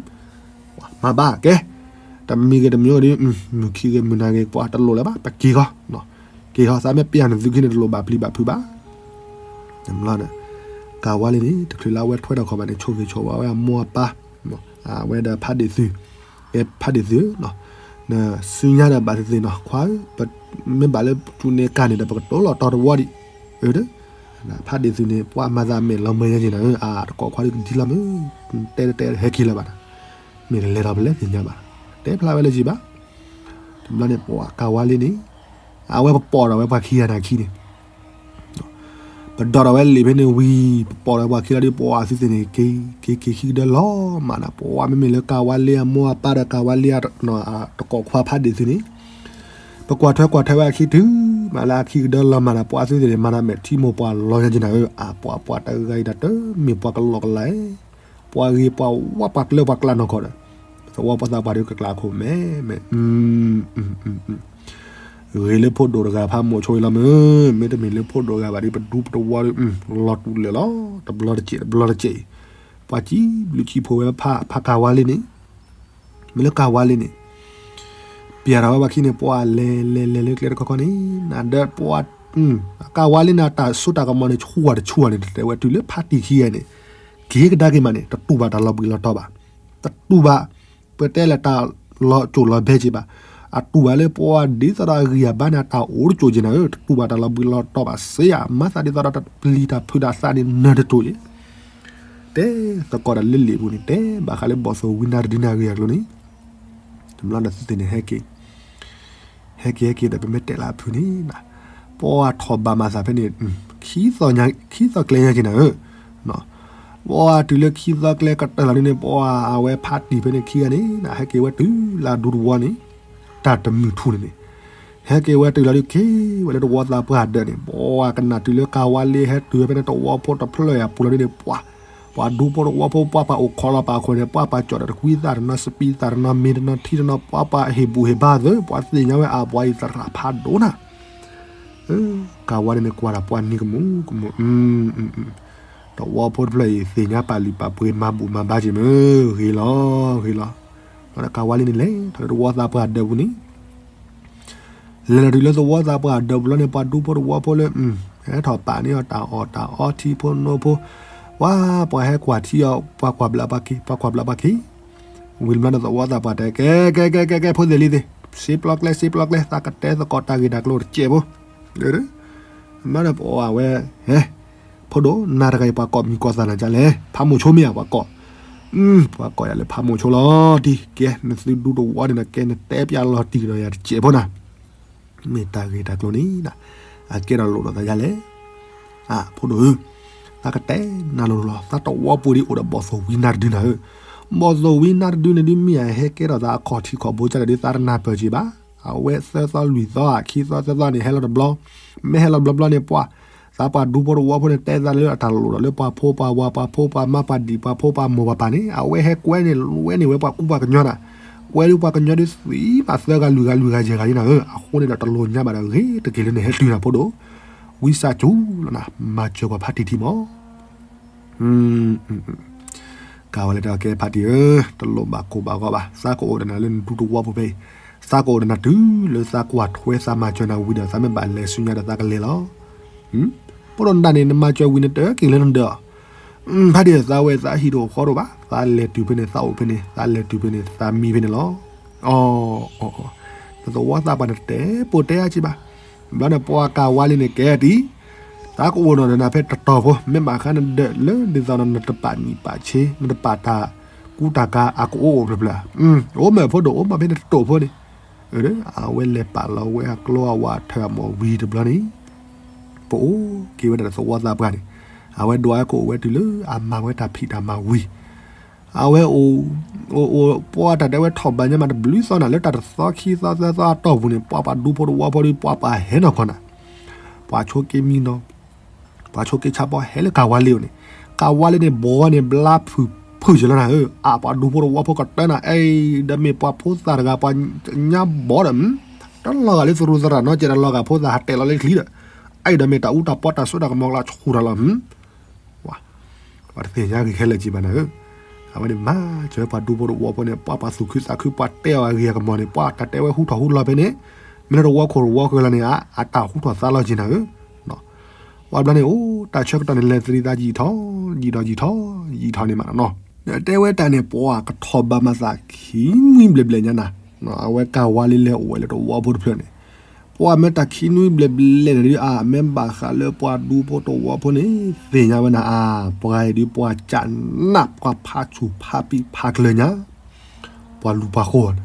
မၤဘၣ်ကဲ, တမံၤဂ့ၤတမံၤဂ့ၤဒီး မုၢ်ခံဂ့ၤမုၢ်နၤဂ့ၤ ပှၤတလိၣ်လၢၤဘၣ် ပက့ၤဃီ, က့ၤဃီ သးမ့ၢ်ပျၢ်နသုခံန့ၣ် တလိၣ်ဘၣ်ပျံၤဘၣ်ဖုးဘၣ် န့ၣ်ဘျီန့ၣ်, ကၤဝါလ့န့ၣ် တချုးလၢအဝဲထွဲထီၣ်ခီၣ်ဘၣ်န့ၣ် ဆိၣ်ဂ့ၤဆိၣ်ဝါဝဲအမိၢ်အပၢ်, အဝဲဒီးဖးဒ့ၣ်သုး, ကဲဖးဒ့ၣ်သုး, နစုညါဒီးဘၣ်သ့ၣ်သ့ၣ်နီၤ ခွါဧၢ, မ့ၢ်ဘၣ်လၢကၠူန့ၢ်ကၤန့ၣ်ဒီး ပကတိၤလီၤတီၤတဝီဒံး, အၢ, ဖးဒ့ၣ်သုးန့ၣ် ပှၤမၤသးမဲာ်လီၤမၢ်ညါက့ၤနၤဧၢ, အါ တကိးခွါဒ်ကဒံလီၤမုၢ်, တဲတဲဟဲက့ၤလၢၤဘၣ်နၤ, မ့ၢ်တလဲၤထီၣ်ဖဲလဲၣ်သ့ၣ်ညါဘၣ်, တဲဖျါဝဲလၢယံၤဘၣ်, တဘျီန့ၣ် ပှၤကၤဝါလ့န့ၣ်, အဝဲပပိာ်ဒီးဝဲပှၤခံဂၤနၤခံန့ၣ် ပဒိးထီၣ်ဝဲလံာ်ဖဲန့ၣ်ဝံၤ ပပိာ်ဒီးပှၤခံလီၤဒ်ပှၤသုသ့ၣ်န့ၣ် က့ၤက့ၤခံကဒၢလီၤမးနၤ ပှၤမ့မ့ၢ်လၢကၤဝါလ့အမိၢ်အပၢ်ဒီးကၤဝါလ့အတကိးခွါဖးဒ့ၣ်သုးန့ၣ်, ပကွၢ်ထွဲကွၢ်ထွဲဝဲအခံတုၤမးလၢအခံကဒၢလီၤမးနၤ ပှၤသုသ့ၣ်န့ၣ် မၤနၤမဲာ်ထံမိၢ်ပှၢ်လီၤညါက့ၤနၤဧၢ, အါ ပှၤပှၤတဂၤအံၤဒီးတမ့ၢ်ပှၤကလီကလး ပှၤဂ့ၤပှၤဝါပှၤကျၢၤပှၤကျးနီၢ်ကီၢ်ဒီး, သဝီပှၤသးပှၢ်ဒီးကကျးအခိၣ်မဲမဲ, ဂ့ၤလၢဖိဒိၣ်တဂၤဖးမိၢ်ဆိအံၤလီၤမုၢ်, မ့တမ့ၢ်လၢဖိဒိၣ်တဂၤဘၣ်ဒီး ပဒူပတဝီဒီး လီၤတူာ်လၢာ်လီၤ, တဘျီတစဲး တဘျီတစဲးအံၤ, ပှၤစံးဘျုးစံးဖှိၣ်ဝဲဖး ဖးကၤဝါလ့န့ၣ်, မ့ၢ်လၢကၤဝါလ့န့ၣ် ပျၢ်ထီၣ်ဝဲပှၤခံန့ၣ် ပှၤလဲၤလဲၤလဲၤလၢကျဲတခီခီန့ၣ် နၤဒီးပှၤ, ကၤဝါလ့န့ၣ် တၢ်စိတၢ်ကမီၤန့ၣ် ဆူၣ်တဆူၣ်န့ၣ် တတဲဝဲတုၤလၢဖးတံၢ်ခံဂၤန့ၣ်, က့ၤကဒါက့ၤမးန့ၣ် တတူၢ်ဘၣ်တၢ်လီၤဘှံးလီၤတီၤဘၣ်, တတူၢ်ဘၣ်, ပတဲလၢတၢ်လီၤစိၤလီၤဘဲက့ၤဘၣ်, အတူၢ်ဘၣ်လၢပှၤဒ်သိးဒီးအဂံၢ်အဘါန့ၣ် အတၢ်အိၣ်တစိၤက့ၤနၤဧၢ, တတူၢ်ဘၣ်တၢ်လီၤဘှံးလီၤတီၤဘၣ်စ့ဧါ, မၤသးဒ်သိးဒီးတၢ်ပျံၤတၢ်ဖုးတၢ်သးန့ၣ် နၢၤတစိၤက့ၤ တဲသကိးတၢ်လၢလံာ်ပူၤန့ၣ် တဲဘၣ်ဃးလၢဘီၣ်သိၣ်ဝံနၢ်တဒုနၢ်ဂ့ၢ်အကျိၤန့ၣ်, တဘျီဒီးသုသ့ၣ်န့ၣ်ဟဲက့ၤ, ဟဲက့ၤဟဲက့ၤဒီးပမ့ၢ်တဲလၢအဖုန့ၣ်, ပှၤထီၣ်ဘၣ်မၤသးဖဲန့ၣ်, ခံသီညါ, ခံသီကျဲညါက့ၤနၤဧၢ, ပှၤတုၤလၢခံသီကျဲကတၢၢ်လီၤဒ်န့ၣ် ပှၤအဝဲဖးတံၢ်ဖဲန့ၣ်ခံဂၤန့ၣ် ဟဲက့ၤဝဲတုၤလၢအဒူသဝီန့ၣ်, တၢ်တမုာ်ထူၣ်န့ၣ်န့ၣ်, ဟဲက့ၤဝဲတုၤလီၤဒ်က့ၤဝဲလၢသဝီသးပှၢ်ဒၢးန့ၣ် ပှၤကနၣ်တုၤလၢကၤဝါလ့ဟဲတုၤဝဲဖဲန့ၣ်သဝီဖိတဖျၢၣ်အပူၤလီၤဒ်န့ၣ် ပှၤ, ပှၤဒူဖိသဝီဖိ ပှၤပှၤအိၣ်ခိးလီၤပာ်ခိၣ်န့ၣ် ပှၤပှၤကၠီၣ်ဒီးတကွံသၣ်တနီၤ စပံးသၣ်တနီၤ မ့ၤတနီၤ ထံတနီၤ ပှၤပှၤဟ့ၣ်ဘူၣ်ဟ့ၣ်ဘါသၢ ပှၤသ့ၣ်ညါဝဲအပှၤအံၤသရၣ်ဖးဒိၣ်နၤ, ကၤဝါလ့န့ၣ်ကွၢ်တၢ်ပှၤနံၤကမူၣ်ကမူၣ်, သဝီဖိတဖျၢၣ်အံၤ သ့ၣ်ညါပာ်လုၢ်ပာ်ပှ့ၤမၤဘူၣ်မၤဘါက့ၤမ့ၢ်ဂ့ၤလီၤ, ဂ့ၤလီၤ, ဒီးကၤဝါလ့န့ၣ်လဲၤထီၣ်လၢသဝီသးပှၢ်ဒၢးပူၤန့ၣ် လဲၤလီၤတုၤလၢသဝီသးပှၢ်ဒၢးပူၤလီၤန့ၣ် ပှၤဒူဖိသဝီဖိလၢ ဟဲထီၣ်ပာ်န့ၢ်အီၤတၢ်အီၣ်တၢ်အီထံဖိနိဖိ, ပှၤပှၤဟဲကွၢ်ထံအီၤ ပှၤကွၢ်ဘျးပှၤက့ၤ ပှၤကွၢ်ဘျးပှၤက့ၤ, ဝံၤတဘျီဒီးသဝီသးပှၢ်တဲ ကဲ ကဲ ကဲ ကဲ ကဲ ဖိသ့ၣ်လံၤသ့ၣ်, စ့ပျီကျဲ စ့ပျီကျဲ သးကတဲသကိးတၢ်ဂ့ၢ်တၢ်ကျိၤတစဲးဖိ, မ့ၢ်ဒီးပအီၣ်ဝဲ, ဟဲ, ဖိဒိၣ် နၤတဂၤအံၤ ပှၤကိးမံၤကိးသးနၤဒ်လဲၣ်, ဖးမိၣ်ဆိမ့ၢ်ဧါ ပှၤကိး, ပှၤကိးယၤလၢဖးမိၣ်ဆိလီၤ, တံၢ်ကဲ နသုဒူသဝီန့ၣ် နကဲနတဲပျးလီၤတံၢ်ဒီးယၤတစဲးဖိနၤ, မ့ၢ်တၢ်ဂ့ၢ်တၢ်ကျိၤန့ၣ်, အကဲထီၣ်လိၣ်ဒီးသးဒ်လဲၣ်, အဖိဒိၣ်ဧၢ, သးကတဲနၤလိၤလီၤ, သးသဝီပူၤဒ်အိၣ်ဒီးဘီၣ်သိၣ်ဝံနၢ်တဒုနၤဧၢ, ဘီၣ်သိၣ်ဝံနၢ်တဒုန့ၣ်ဒုမ့ၢ်အဟဲကဲထီၣ်သးအခီၣ်ထံးခီၣ်ဘိကၢ်ဒီးဒ်သးတနၢ်ပၢၢ်က့ၤဘၣ်, အဝဲသၢသီလွံၢ်သီ ခံသီသၢသီန့ၣ် ဟဲလီၤတဘျီ, မ့ၢ်ဟဲလီၤတဘျီဘျီန့ၣ် ပှၤ, သးပှၤဒူဖိသဝီဖိန့ၣ် တဲသးလၢအတၢ်လိၣ်ဒီးလၢပှၤဖိပှၤဝၤ ပှၤဖိပှၤမါ ပှၤဒံၣ်ပှၤဖိပှၤမိၢ်ပှၤပၢ်န့ၣ် အဝဲဟဲကွဲန့ၣ် ဝဲန့ၢ်ဝဲပှၤကူပှၤကညီနၤ, ကွဲဒုပှၤကညီဒုသံဘၣ်သၢဂၤလွံၢ်ဂၤလွံၢ်ဂၤယဲၢ်ဂၤန့ၣ်နၤဧၢ, အဃိန့ၣ်ဒီးတလိၣ်ညါဘၣ်ဒီးဂ့ၤတက့ၢ်လၢနဟဲတုၤနၤဖိဒိၣ်, ဝံစၢ်စူၤလီၤနၤ, မၤစၢၤကွၢ်ဖးတံၢ်ထံမး ကၤဝါလ့တဲအီၤ ကဲဖးတံၢ်ဧၢ, တလိၣ်ဘၣ်ကိၢ်ဘၣ်ဂီၤဘၣ်, သးကအိၣ်ဒီးနၤလၢနဒူသဝီပူၤဖဲအံၤ, သးကအိၣ်ဒီးနၤတုၤလၢသးကွၢ်ထွဲသးမၤစၢၤနၤဝံၤဒီး သးမ့ၢ်ဘၣ်လဲၤဆူညါဒီးသးကလဲၤလီၤ. ဖိဒိၣ်နတၢ်န့ၣ် နမၤစၢၤဝံၤန့ၣ် တၢ်က့ၤလၢနဒၢးအီၤ, ဖးတံၢ်ဧၢ, သးဝဲသးဟံၣ်တအိၣ်ဃီတအိၣ်ဘၣ်, သးလဲၤတုၤဖဲန့ၣ် သးအိၣ်ဖဲန့ၣ်, သးလဲၤတုၤဖဲန့ၣ် သးမံဖဲန့ၣ်လီၤ. အီ, နသဝီသးပှၢ်န့ၣ် တတဲပိာ်တဲအါက့ဘၣ်. ဘျီန့ၣ် ပှၤကၤဝါလ့န့ၣ် ကဲတံၢ်, သးကအိၣ်ဒီးနၤဖဲတတီၤဖိ, မ့ၢ်ဘၣ်ဃးနဒၢးလၢဒ်သိးဒီး နတပာ်နံၣ်ပာ်ဆ့ နတပာ်တၢ်ကူတၢ်ကၤ အကအိၣ်အိၣ်ဖျၢၣ်ဖျၢၣ်, အိၣ်မ့ၢ်ဖိဒိၣ် အိၣ်မ့ၢ်ဖဲန့ၣ်တတီၤဖိန့ၣ်, အဝဲလဲၤပာ်လီၤဝဲအကျိအဝးထၢၣ်အမီၢ်ဝံၤတဘျီန့ၣ်, ပအိၣ်က့ၤဝဲဒၣ်ဒီးသဝီသးပှၢ်န့ၣ်, အဝဲဒွးဝဲကအိၣ်ဝဲတုၤလၢအမၤဝဲတၢ်ဖံးတၢ်မၤဝံၤ အဝဲအိၣ်, အိၣ်, အိၣ်, ပှၤတၢ်တဲဝဲထီၣ်ဘၣ်ညါမးတဘျုးသီနၤ လၢတၢ်တသီခံသီသၢသီအတီၢ်ပူၤန့ၣ် ပှၤပှၤဒူဖိသဝီဖိဒီး ပှၤပှၤဟဲနီၢ်ကီၢ်နၤ, ပှၤဆိက့မံနီၤ, ပှၤဆိက့ဆါဘီဟဲလၢကၤဝါလ့အအိၣ်န့ၣ်, ကၤဝါလ့န့ၣ် ဘီဝဲန့ၣ် ဘျါဖုၣ်ဖုၣ်က့ၤလီၤနၤဧၢ, အပှၤဒူဖိသဝီဖိကတၢၢ်နၤ, အဲၣ်, ဒီးမ့ၢ်ပှၤဖိသၣ်တဂၤ ပှၤညါဘီဒီး, တလီၤဂာ်လၢသရူးသရၣ်နီတစဲး တလီၤဂာ်ဖိသၣ်ဟးတဲာ်လီၤလၢချံဒီး, အဲၣ်, ဒီးမ့ၢ်တၢ်အူတၢ်ပီတၢ်စိတၢ်ကမီၤကလါဆူၣ်ထီၣ်လီၤ ပှၤတသ့ၣ်ညါဂ့ၤခဲလၢာ်က့ဘၣ်နၤဧၢ, အဝဲန့ၣ်မၤစၢၤပှၤဒူဖိသဝီဖိန့ၣ် ပှၤပှၤသူၣ်ခုသးခု ပှၤတဲအီၤအဂ့ၢ်အကမီၤန့ၣ် ပှၤတၢ်တဲဝဲဟူထီၣ်ဟူလီၤဖဲန့ၣ်, မ့ၢ်လၢသဝီခိၣ်သဝီဃၢၤလီၤန့ၣ် အတၢ်ဟူထီၣ်သါလီၤက့နၤဧၢ, ပှၤဘျီန့ၣ် အိၣ်တၢ်ဆၢကတီၢ်န့ၣ် လဲၤသရံးသးယံာ်ထီၣ်, ယံာ်ထီၣ်ယံာ်ထီၣ်, ယံာ်ထီၣ်န့ၣ်မးနီၤ, တဲဝဲတၢ်န့ၣ် ပှၤကထီၣ်ဘၣ်မၤသးခံနွံဘျဲၣ်ဘျဲၣ်ညါနၤ, အဝဲကၤဝါလ့လဲၤအိၣ်ဝဲလၢသဝီဖိတဖျၢၣ်န့ၣ် ပှၤမ့ၢ်တၢ်ခံနွံဘျဲၣ်ဘျဲၣ်န့ၣ်ဒုး အမ့ၢ်ဘၣ်ဃးလၢပှၤဒူဖိသဝီဖိန့ၣ် သ့ၣ်ညါဝဲနၤအါ, ပှၤအံၤဒုးပှၤကနၣ် ပှၤဖးဆူၣ်ဖးပံးဖးကျၢၤညါ, ပှၤလူၤပှၤဃိန့ၣ်,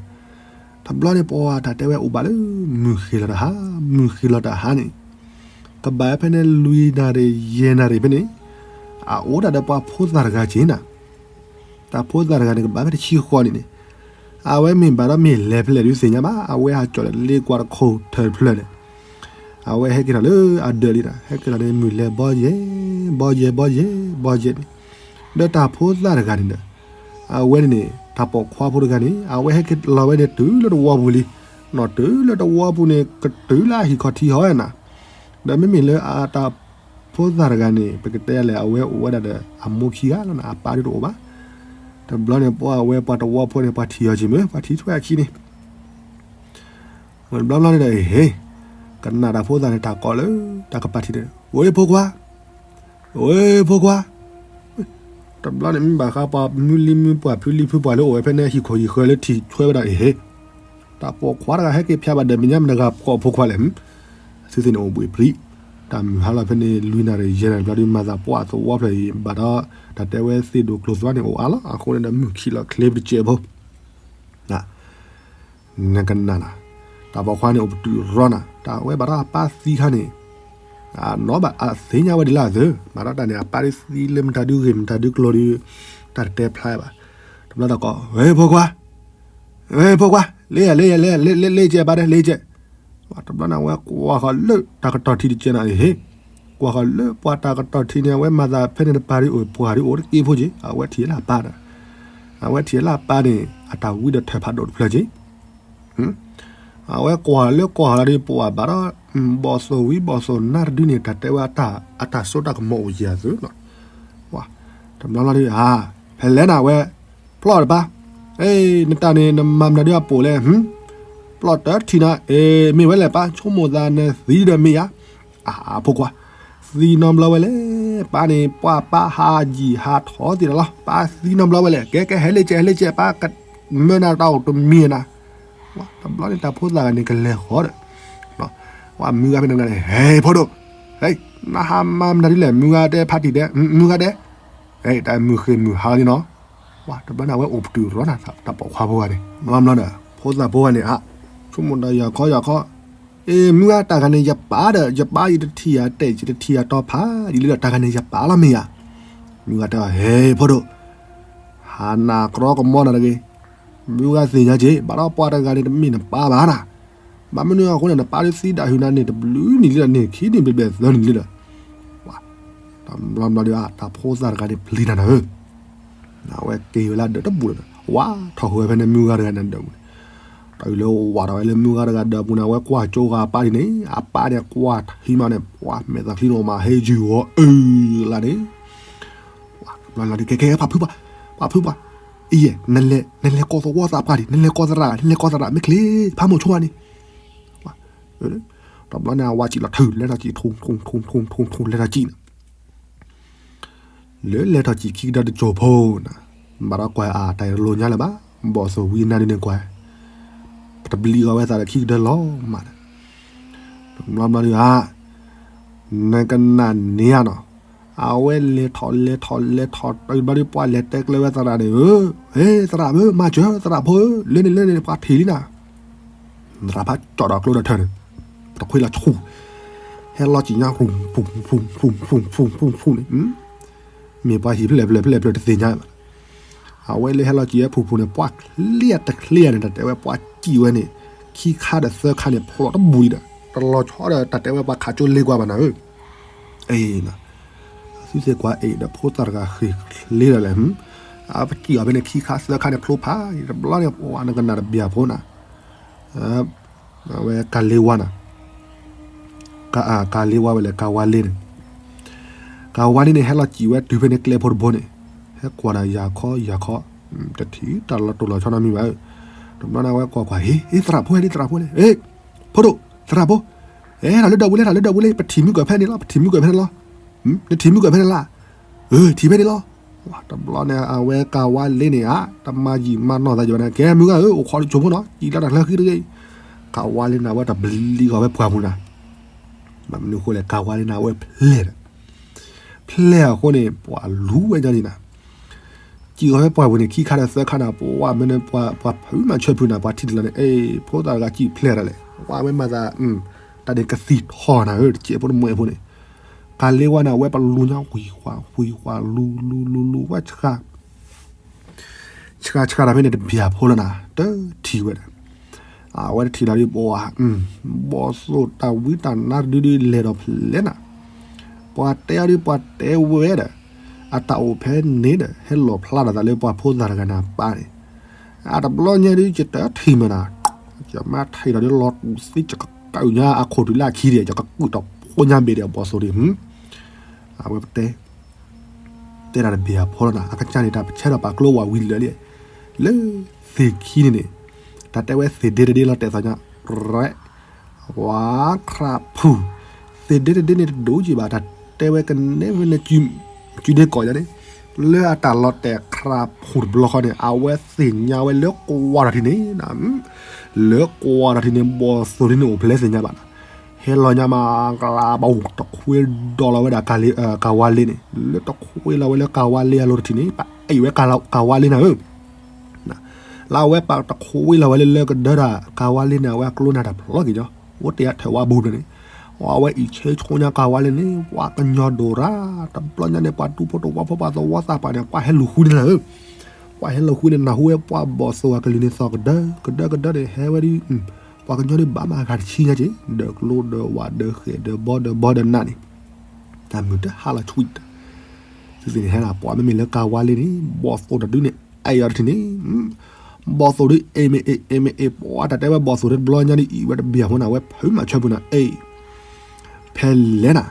တဘျီန့ၣ် ပှၤတၢ်တဲဝဲအိၣ်ဘၣ်လၢ မုၢ်ဃ့ၢ်လီၤတဟါ, မုၢ်ဃ့ၢ်လီၤတဟါန့ၣ်, ကဘၣ်ဖဲန့ၣ်လွံၢ်နၣ်ရံၣ်ယဲၢ်နၣ်ရံၣ်ဖဲန့ၣ်, အအိၣ်ဒၣ်ဒီးပှၤဖိသၣ်တဂၤက့နၤ တၢ်ဖိသၣ်တဂၤန့ၣ် ကဘၣ်ဖဲတဆံဃိးနံၣ်န့ၣ်, အဝဲမ့ၢ်ဘၣ်ဒီးမ့ၢ်လဲၤဖဲလဲၣ်ဒုးသ့ၣ်ညါဘၣ်, အဝဲဟးကၠီၣ်ဒီးလ့ကွၢ်တခိၣ်ထၢၣ်တဖျၢၣ်န့ၣ်, အဝဲဟဲက့ၤထီၣ်လၢအဒၢးလံဒီး ဟဲက့ၤထီၣ်န့ၣ် မုၢ်လဲၤဘီယဲၢ်, ဘီယဲၢ်, ဘီယဲၢ်, ဘီယဲၢ်န့ၣ်, ဒီးတၢ်ဖိသၣ်တဂၤန့ၣ်ဒီး, အဝဲန့ၣ်န့ၣ် တၢ်ပိာ်ခွါဖိတဂၤန့ၣ် အဝဲဟဲက့ၤလီၤဝဲန့ၣ်တုၤလၢသဝီပူၤလံ, နီၢ်တုၤလၢသဝီပူၤန့ၣ် ကတုၤလၢအဟံၣ်ခီၣ်ထံးဟီဝဲနၤ, ဒီးမ့မ့ၢ်လၢအတၢ် ဖိသၣ်တဂၤန့ၣ် ပကတဲလဲၣ် အဝဲအိၣ်ဝဲဒၣ်ဒီးအမိၢ်ခံဂၤလီၤနၤ, အပၢ်ဒုးတအိၣ်ဘၣ်. တဘျီန့ၣ် ပှၤဝဲပှၤတဝီဖိန့ၣ် ပှၤထံၣ်အီၤက့ၤမ့ၢ် ပှၤထံၣ်ထွဲအခံန့ၣ်, တဘျီဘျီန့ၣ်ဒီး ဟ့ၣ်, ကနၣ်တၢ်ဖိသၣ်န့ၣ် တၢ်ကိးလၢတၢ်ကပၤထံးန့ၣ် ဝဲဖိခွါ, ဝဲဖိခွါ. တဘျီန့ၣ် မ့ၢ်ဘၣ်ဃးပှၤမုၢ်လံၤမုၢ်ပှၢ်ဖုလံၤဖုပှၢ်လၢအိၣ်ဝဲဖဲန့ၣ် ဟံၣ်ခိၣ်ဟံၣ်ဃၢၤလၢထံၣ်ထွဲဝဲဒၣ် အ့ၣ်ဟ့ၣ်, တၢ်ပိာ်ခွါတဂၤဟဲက့ၤဖျါဘၣ်ဒီးမဲာ်ညါမတၤတဂၤကိးဖိခွါလဲၣ်, သုသ့ၣ်န့ၣ်အိၣ်ဘှံးပြံ, တၢ်မုၢ်ဟါလီၤဖဲန့ၣ် လွံၢ်နၣ်ရံၣ်ယဲၢ်နၣ်ရံၣ်တဘျီဒီး မၤသးပှၢ်သဝီဖျၢၣ်အံၤ ဘၣ်ဒီး တၢ်တဲဝဲသ့ၣ်ဒိၣ်ကျိၤသွါန့ၣ်အိၣ်အါလီၤ. အဃိန့ၣ်ဒီးမုၢ်ခံးလီၤချ့ပစဲးဖိ နကနၣ်နၤ, တၢ်ပိာ်ခွါန့ၣ်အိၣ်ပတုာ်ရီနၤ, တၢ်ဝဲဘၣ်ဒီးအပၢ်သံခါန့ၣ် နီၢ်ဘၣ်အသ့ၣ်ညါဝဲဒ်လဲၣ်အသၢ, ဘၣ်ဒီးတၢ်န့ၣ် အပၢ်ဒ်သံလၢမတၤဒုဂ့ၤမတၤဒုကျိၤဒီး တၢ်တတဲဖျါဘၣ်. တဘျီတၢ်ကိး ဟဲဖိခွါ, ဟဲဖိခွါ, လ့ယဲၢ် လ့ယဲၢ် လ့ လ့ လ့ကဲဘၣ်ဒဲ လ့ကဲ. တဘျီန့ၣ် အဝဲကွၢ်ဃီၤလၢတၢ်ကတီၢ်ထံတကဲနၤအံၤ, ကွၢ်ဃီၤလၢပှၤတၢ်ကတီၢ်ထံန့ၣ် အဝဲမၤသးဖဲန့ၣ်တပၤဒုအိၣ် ပှၤဒုအိၣ်တက့ဖိက့ၤ, အဝဲထံၣ်လၢအပၢ်ဒီး အဝဲထံၣ်လၢအပၢ်န့ၣ် အတၢ်ဝံဒီးထၢၣ်ဖးဒိၣ်တဖျၢၣ်က့ၤ အဝဲကွၢ်လၢကွၢ်လီၤဒီး ပှၤဘၣ်ဒီး ဘီၣ်သိၣ်ဝံဘီၣ်သိၣ်နါတဒုန့ၣ် တၢ်တဲဝဲ အတၢ်စိတၢ်ကမီၤအိၣ်ယၤသုလီၤ. တဘျီဘျီဒီး ဖဲလဲၣ်နၤဝဲ ပျီၢ်တပၢ်, နတၢ်န့ၣ် နမၤမနုၤဒုအပိာ်လဲၣ်, ပျီၢ်တထံၣ်နၤ, မ့ၢ်ဝဲလဲၣ်ပၢ် ဆိကမိၣ်သးနသံဒီးမ့ၢ်ယၤ, အဖိခွါ, သံနီတဘျီဝဲလဲၣ်, ပၢ်န့ၣ် ပှၤပၢ်ဟးယံာ်ဟးထီၣ်သ့ၣ်ဒီးလီၤ, ပၢ်သံနီတဘျီဝဲလဲၣ်, ကဲကဲ ဟဲလ့ကဲ ဟဲလ့ကဲ ပၢ်ကမၢနၤတၢ်အိၣ်တမံၤနၤ တဘျီန့ၣ် တၢ်ဖိသၣ်ဂၤန့ၣ် ကလဲၤဃီၤဒီး ပှၤမုၢ်ဂၤဖဲန့ၣ်န့ၣ် ဟဲဖိဒိၣ်, နဟးမၤမနုၤဒ်လဲၣ် မုၢ်ဂၤတဲ ဖးတံၢ်တဲ မုၢ်ဂၤတဲ, တၢ်မုၢ်ဃ့ၢ်မုၢ်ဟါလီၤနီၤ, တဘျီန့ၣ် အဝဲအိၣ်ပတုာ်ရီနၤ တၢ်ပိာ်ခွါဖိဂၤန့ၣ် ဘျီဘျီဒီး ဖိသၣ်ဖိဂၤန့ၣ် အါ ဆိကမိၣ်ဒီးယၤခီယၤခီ, အ့ မုၢ်ဂၤ တၢ်ဂၤန့ၣ်ယပၢ်ဒီး ယပၢ်ယတထံၣ်ယၤတဲာ် ယတထံၣ်ယၤတီၤဖးယံာ်လံဒီး တၢ်ဂၤန့ၣ်ယပၢ်လီၤမ့ၢ်ဧါ, မုၢ်ဂၤတဲအီၤ ဟဲဖိဒိၣ် ဟးနၤကြီကမီနၤတဂ့ၤ, မုၢ်ဂၤသ့ၣ်ညါက့ၤ ဘၣ်ဒီးပှၤတဂၤန့ၣ် တမ့ၢ်နပၢ်ဘၣ်နၤ, ဘၣ်မနုၤအဃိန့ၣ် နပၢ်ဒုးသံဒၣ်ဟုၣ်နၤန့ၣ် တဘျုးနံၣ်လံဒီး န့ၢ်ခံနံၣ်ဘျဲၣ်ဘျဲၣ်သၢနံၣ်လံဒီး, တဘျီဘျီဒီး တၢ်ဖိသၣ်တဂၤန့ၣ် ပျံၤတၢ်နၤဧၢ, အဝဲက့ၤဝဲလၢဒၢးတပူၤဒီး ဝးထီၣ်ဃုာ်ဝဲဖဲန့ၣ် မုၢ်ဂၤတဂၤန့ၣ်ဒၢးပူၤန့ၣ်, တၢ်အံၤလၢဝးထီၣ်ဝဲလၢမုၢ်ဂၤတဂၤဒၢးပူၤန့ၣ် အဝဲကွၢ်ကၠိဂၤအပၢ်ဒ်န့ၣ် အပၢ်န့ၣ် ကွၢ်ထံမးန့ၣ် ပှၤမဲာ်သၣ်ချံန့ၣ်မး ဟဲယုၢ်ဝီၤအၢလၢန့ၣ် တဘျီလီၤဒုး ကဲကဲ ပှၤဖုပှၤ, ပှၤဖုပှၤ, အံၤ နလဲၤကိးသဝီသးပှၢ်ဒံး နလဲၤကိးသရၣ် နလဲၤကိးသရၣ် မ့ၢ်ချ့ ဖးမိၢ်ဆိဝါန့ၣ်, တဘျီန့ၣ် အဝဲစံၣ်လီၤထုး လဲၤထီၣ်စံၣ် ထူ ထူ ထူ ထူ ထူ လဲၤထီၣ်စံၣ်န့ၣ်, လၢလဲၤထီၣ်စံၣ်ခံကတၢၢ်တစိၢ်ဖိန့ၣ်, ဘၣ်ဒီးကွၢ်အါ တၢ်တလိၤညါလၢၤဘၣ်, ဘီၣ်သိၣ်ဝံနါဒုန့ၣ်ကွၢ်, ပတဘျံးဃီၤဝဲသးဒီးခံကတၢၢ်လီၤမးန့ၣ်, တဘျီဘျီဒုးဧါ, နကနၣ်န့ၣ်ဧါနီၤ, အဝဲလဲၤထီၣ်လဲၤထီၣ်လဲၤထီၣ်တဘျီဒုး ပှၤလဲၤတဲကျဲဝဲသရၣ်န့ၣ်ဧၢ, ဟ့ သရၣ်ဧၢ မၤစၢၤ သရၣ်ဖိဧၢ လၢန့ၣ်လၢန့ၣ် ပှၤထံၣ်လံနၤ, သရၣ်ဖးကၠီၣ်ဒီးကျိဒီးထၢန့ၣ်, တခွ့လီၤဆူၣ်, ဟဲလီၤစံၣ်ညါ ဖူ ဖူ ဖူ ဖူ ဖူ ဖူ ဖူ ဖူ ဖူ ဖူ န့ၣ်, မ့ၢ်ပှၤဟံၣ်ဖဲလဲၣ်ဖဲလဲၣ်ဖဲလဲၣ်တသ့ၣ်ညါဘၣ်, အဝဲလၢဟဲလီၤစံၣ်ဝဲဖူဖူန့ၣ် ပှၤချ့တချ့န့ၣ် တၢ်တဲဝဲပှၤစံၣ်ဝဲန့ၣ်, ခံခါဒီးသၢခါန့ၣ် ဖျိးတဘူၣ်လံဒီး တလီၤဆီဒီး တၢ်တဲဝဲပှၤခးကၠိလ့ကွၢ်ဘၣ်နၤဧၢ, အံၤ သုသ့ၣ်ကွၢ်အံၤဒီး ဖိသၣ်တဂၤဃ့ၢ်ချ့ဒီးလဲၣ်, အပစံၣ်အီၤဖဲန့ၣ် ခံခါသၢခါန့ၣ် ဖျိဖးတဘျီန့ၣ် ပှၤနကနၣ်တဘျီဖိနၤ, အဝဲကၤလ့ဝါနၤ, ကၤလ့ဝါဝဲလဲၣ် ကၤဝါလ့န့ၣ်, ကၤဝါလ့န့ၣ် ဟဲလီၤစံၣ်ဝဲတုၤဖဲန့ၣ်ကျဲဖိတဘိန့ၣ်, ဟဲကွၢ်ဒီးယၤခီယၤခီ, တထံၣ်တၢ်လီၤတိၢ်လီၤဆီနီတမံၤဘၣ်, တဘျီန့ၣ် အဝဲကွၢ်ကွၢ် ဟ့ ဟ့ သရၣ်ဖိဟဲလံ သရၣ်ဖိလဲၣ်, ဖိဒိၣ် သရၣ်ဖိ, ဟဲထီၣ်လၢဒၢးပူၤလံ ဟဲထီၣ်လၢဒၢးပူၤလံ ပထံၣ်မုၢ်ကၢၢ်ဖဲန့ၣ်လီၤ ပထံၣ်မုၢ်ကၢၢ်ဖဲန့ၣ်လီၤ, နထံၣ်မုၢ်ကၢၢ်ဖဲန့ၣ်လီၤ, အၢ ထံၣ်ဖဲန့ၣ်လီၤ, တဘျီန့ၣ် အဝဲကၤဝါလ့န့ၣ်ဧါ တမၤယံာ်မၤနီၢ်သးယံာ်ဘၣ်န့ၣ် ကဲမုၢ်ဂၤဧၢ အိၣ်ခိးတစိၢ်ဖိနီၤ စံၣ်လီၤတၢ်ချၢဃံတဂ့ၤ, ကၤဝါလ့န့ၣ် အဝဲတဘျံးဃီၤဝဲပှၢ်ပူၤနၤ, ဘၣ်မနုၤအဃိလဲၣ် ကၤဝါလ့န့ၣ် အဝဲဖျဲၣ်ဒီး ဖျဲၣ်အဃိန့ၣ် ပှၤလူၤဝဲညါန့ၣ်နၤ, စံၣ်ဃီၤဖဲပှၢ်ပူၤန့ၣ် ခံခါဒီးသၢခါနၤ ပဝဲမ့ၢ်န့ၣ် ပှၤဖုမၤဆၢဖုနၤ ပှၤထံၣ်တလီၤန့ၣ် အ့ ဖိသၣ်တဂၤစံၣ်ဖျဲၣ်တၢ်လဲၣ် ဝဲမ့ၢ်မၤသး တၢ်န့ၣ်ကသံၣ်ထီၣ်နၤဧၢ တကဲးဖိတမှဲးဖိန့ၣ်, ကၤလ့ဝါန့ၣ် အဝဲပလူၤညါ ဝံၤဃွာ် ဝံၤဃွာ် လူၤ လူၤ လူၤ လူၤ ဝဲဆှး ဆှး ဆှးတၢ်ဖဲန့ၣ် တဘျီဖိလီၤနၤ တထံၣ်ဝဲဒီး အဝဲတထံၣ်လီၤဒ်ပှၤ ဘီၣ်သိၣ်တၢ်ဝံတၢ်နါတဒုဒုလဲၤဒီးဖျဲၣ်နၤ, ပှၤတဲအီၤဒ်ပှၤတဲဝဲဒီး အတၢ်အိၣ်ဖဲန့ၣ်ဒီး ဟဲလီၣ်ဖျါထီၣ်သးလၢပှၤဖိသၣ်တဂၤန့ၣ်အပၢ်န့ၣ်, အတဘျီညါဒုး ယတထံၣ်မးနၤ, ယမ့ၢ်ထံၣ်ဒီးလီၤတူာ်သ့ ယကကၢညါအခိၣ်တုၤလၢအခံဒီး ယကကူၣ်တီၤဖိညါဘ့ၣ်ဒီး ဘီၣ်သိၣ်ဒ် အဝဲပတဲ တဲဒၣ်တဘျီဖိလီၤနၤ အကစၢ်န့ၣ် တၢ်ပဆၢဒီးပာ်ကျိဝဲဝံၤလၢာ်လံ, လၢသ့ၣ်ခံန့ၣ်န့ၣ် တၢ်တဲဝဲသ့ၣ်ဒ့တဒ့လီၤတဲာ်သးညါ ရဲၣ် ဝါ ခရၣ်ဖူၣ်, သ့ၣ်ဒ့တဒ့န့ၣ်တဒိၣ်က့ၤဘၣ် တၢ်တဲဝဲကနဲဖဲန့ၣ် စုဒ့ကီးယါန့ၣ် လၢအတၢ်လီၤတဲာ်ခရၣ်ဖူၣ်တဘျီဃီန့ၣ် အဝဲသ့ၣ်ညါဝဲလၢကွၢ်ထီၣ်ထံန့ၣ် လၢကွၢ်ထီၣ်ထံန့ၣ် ဘီၣ်သိၣ်ဒ်န့ၣ်အိၣ်ဖဲလဲၣ်သ့ၣ်ညါဘၣ်နၤ, ဟဲလီၤညါမး ကလးဘၣ်အိၣ်တခွ့ဒီးလီၤဝဲဒၣ် ကၤဝါလ့န့ၣ်, လၢတခွ့လီၤဝဲလၢကၤဝါလ့အလိၤတထံၣ်န့ၣ် ပအဲၣ်ဝဲကၤဝါလ့နၤဧၢ, လၢအဝဲပာ်တခွ့လီၤဝဲလၢလၢကဒၢတၢ် ကၤဝါလ့န့ၣ် အဝဲအကျိန့ၣ်တဖျီက့ၤညီ အိၣ်တ့ၢ်အထၢၣ်ဝါဘိန့ၣ်, အဝဲအံးဆၢဆိညါကၤဝါလ့န့ၣ် ပှၤကညီဒိၣ်ရၣ် တဘျီညါန့ၣ် ပှၤတူၢ်ဖိတဝီဖိ ပှၤသဝီသးပှၢ်န့ၣ် ပှၤဟဲလူၤဃုန့ၣ်လၢ ပှၤဟဲလူၤဃုန့ၣ် နၢ်ဟူဝဲပှၤဘီၣ်သိၣ်အကလုၢ်န့ၣ်သီၣ်ကဒၢ ကဒၢကဒၢန့ၣ် ဟဲဝဲဒ် ပှၤကညီဒ်ဘၣ်မးဂၤတဆံညါက့ၤ ဒီးကျိဒီးဝးဒီးဃဲၣ်ဒီးဘီဒီးဘီဒီးနးန့ၣ်, တၢ်မုာ်တဟါလီၤဆှံတၢ်, သုသ့ၣ်န့ၣ်ဟဲဒၣ် ပှၤမ့မ့ၢ်လၢကၤဝါလ့န့ၣ် ဘီၣ်သိၣ်တဒုန့ၣ် အဲၣ်အီၤတထံၣ်န့ၣ်, ဘီၣ်သိၣ်ဒ်အ့ၣ်မ့ၢ်အ့ၣ် အ့ၣ်မ့ၢ်အ့ၣ် ပှၤတၢ်တဲဝဲဘီၣ်သိၣ်ဒ်တဘျီညါဒ်အံၤဝဲတဘ့ၣ်အဖိနၤ ဝဲဖုးမးဆၢပူၤနၤ အ့ၣ် ဖဲလဲၣ်နၤ,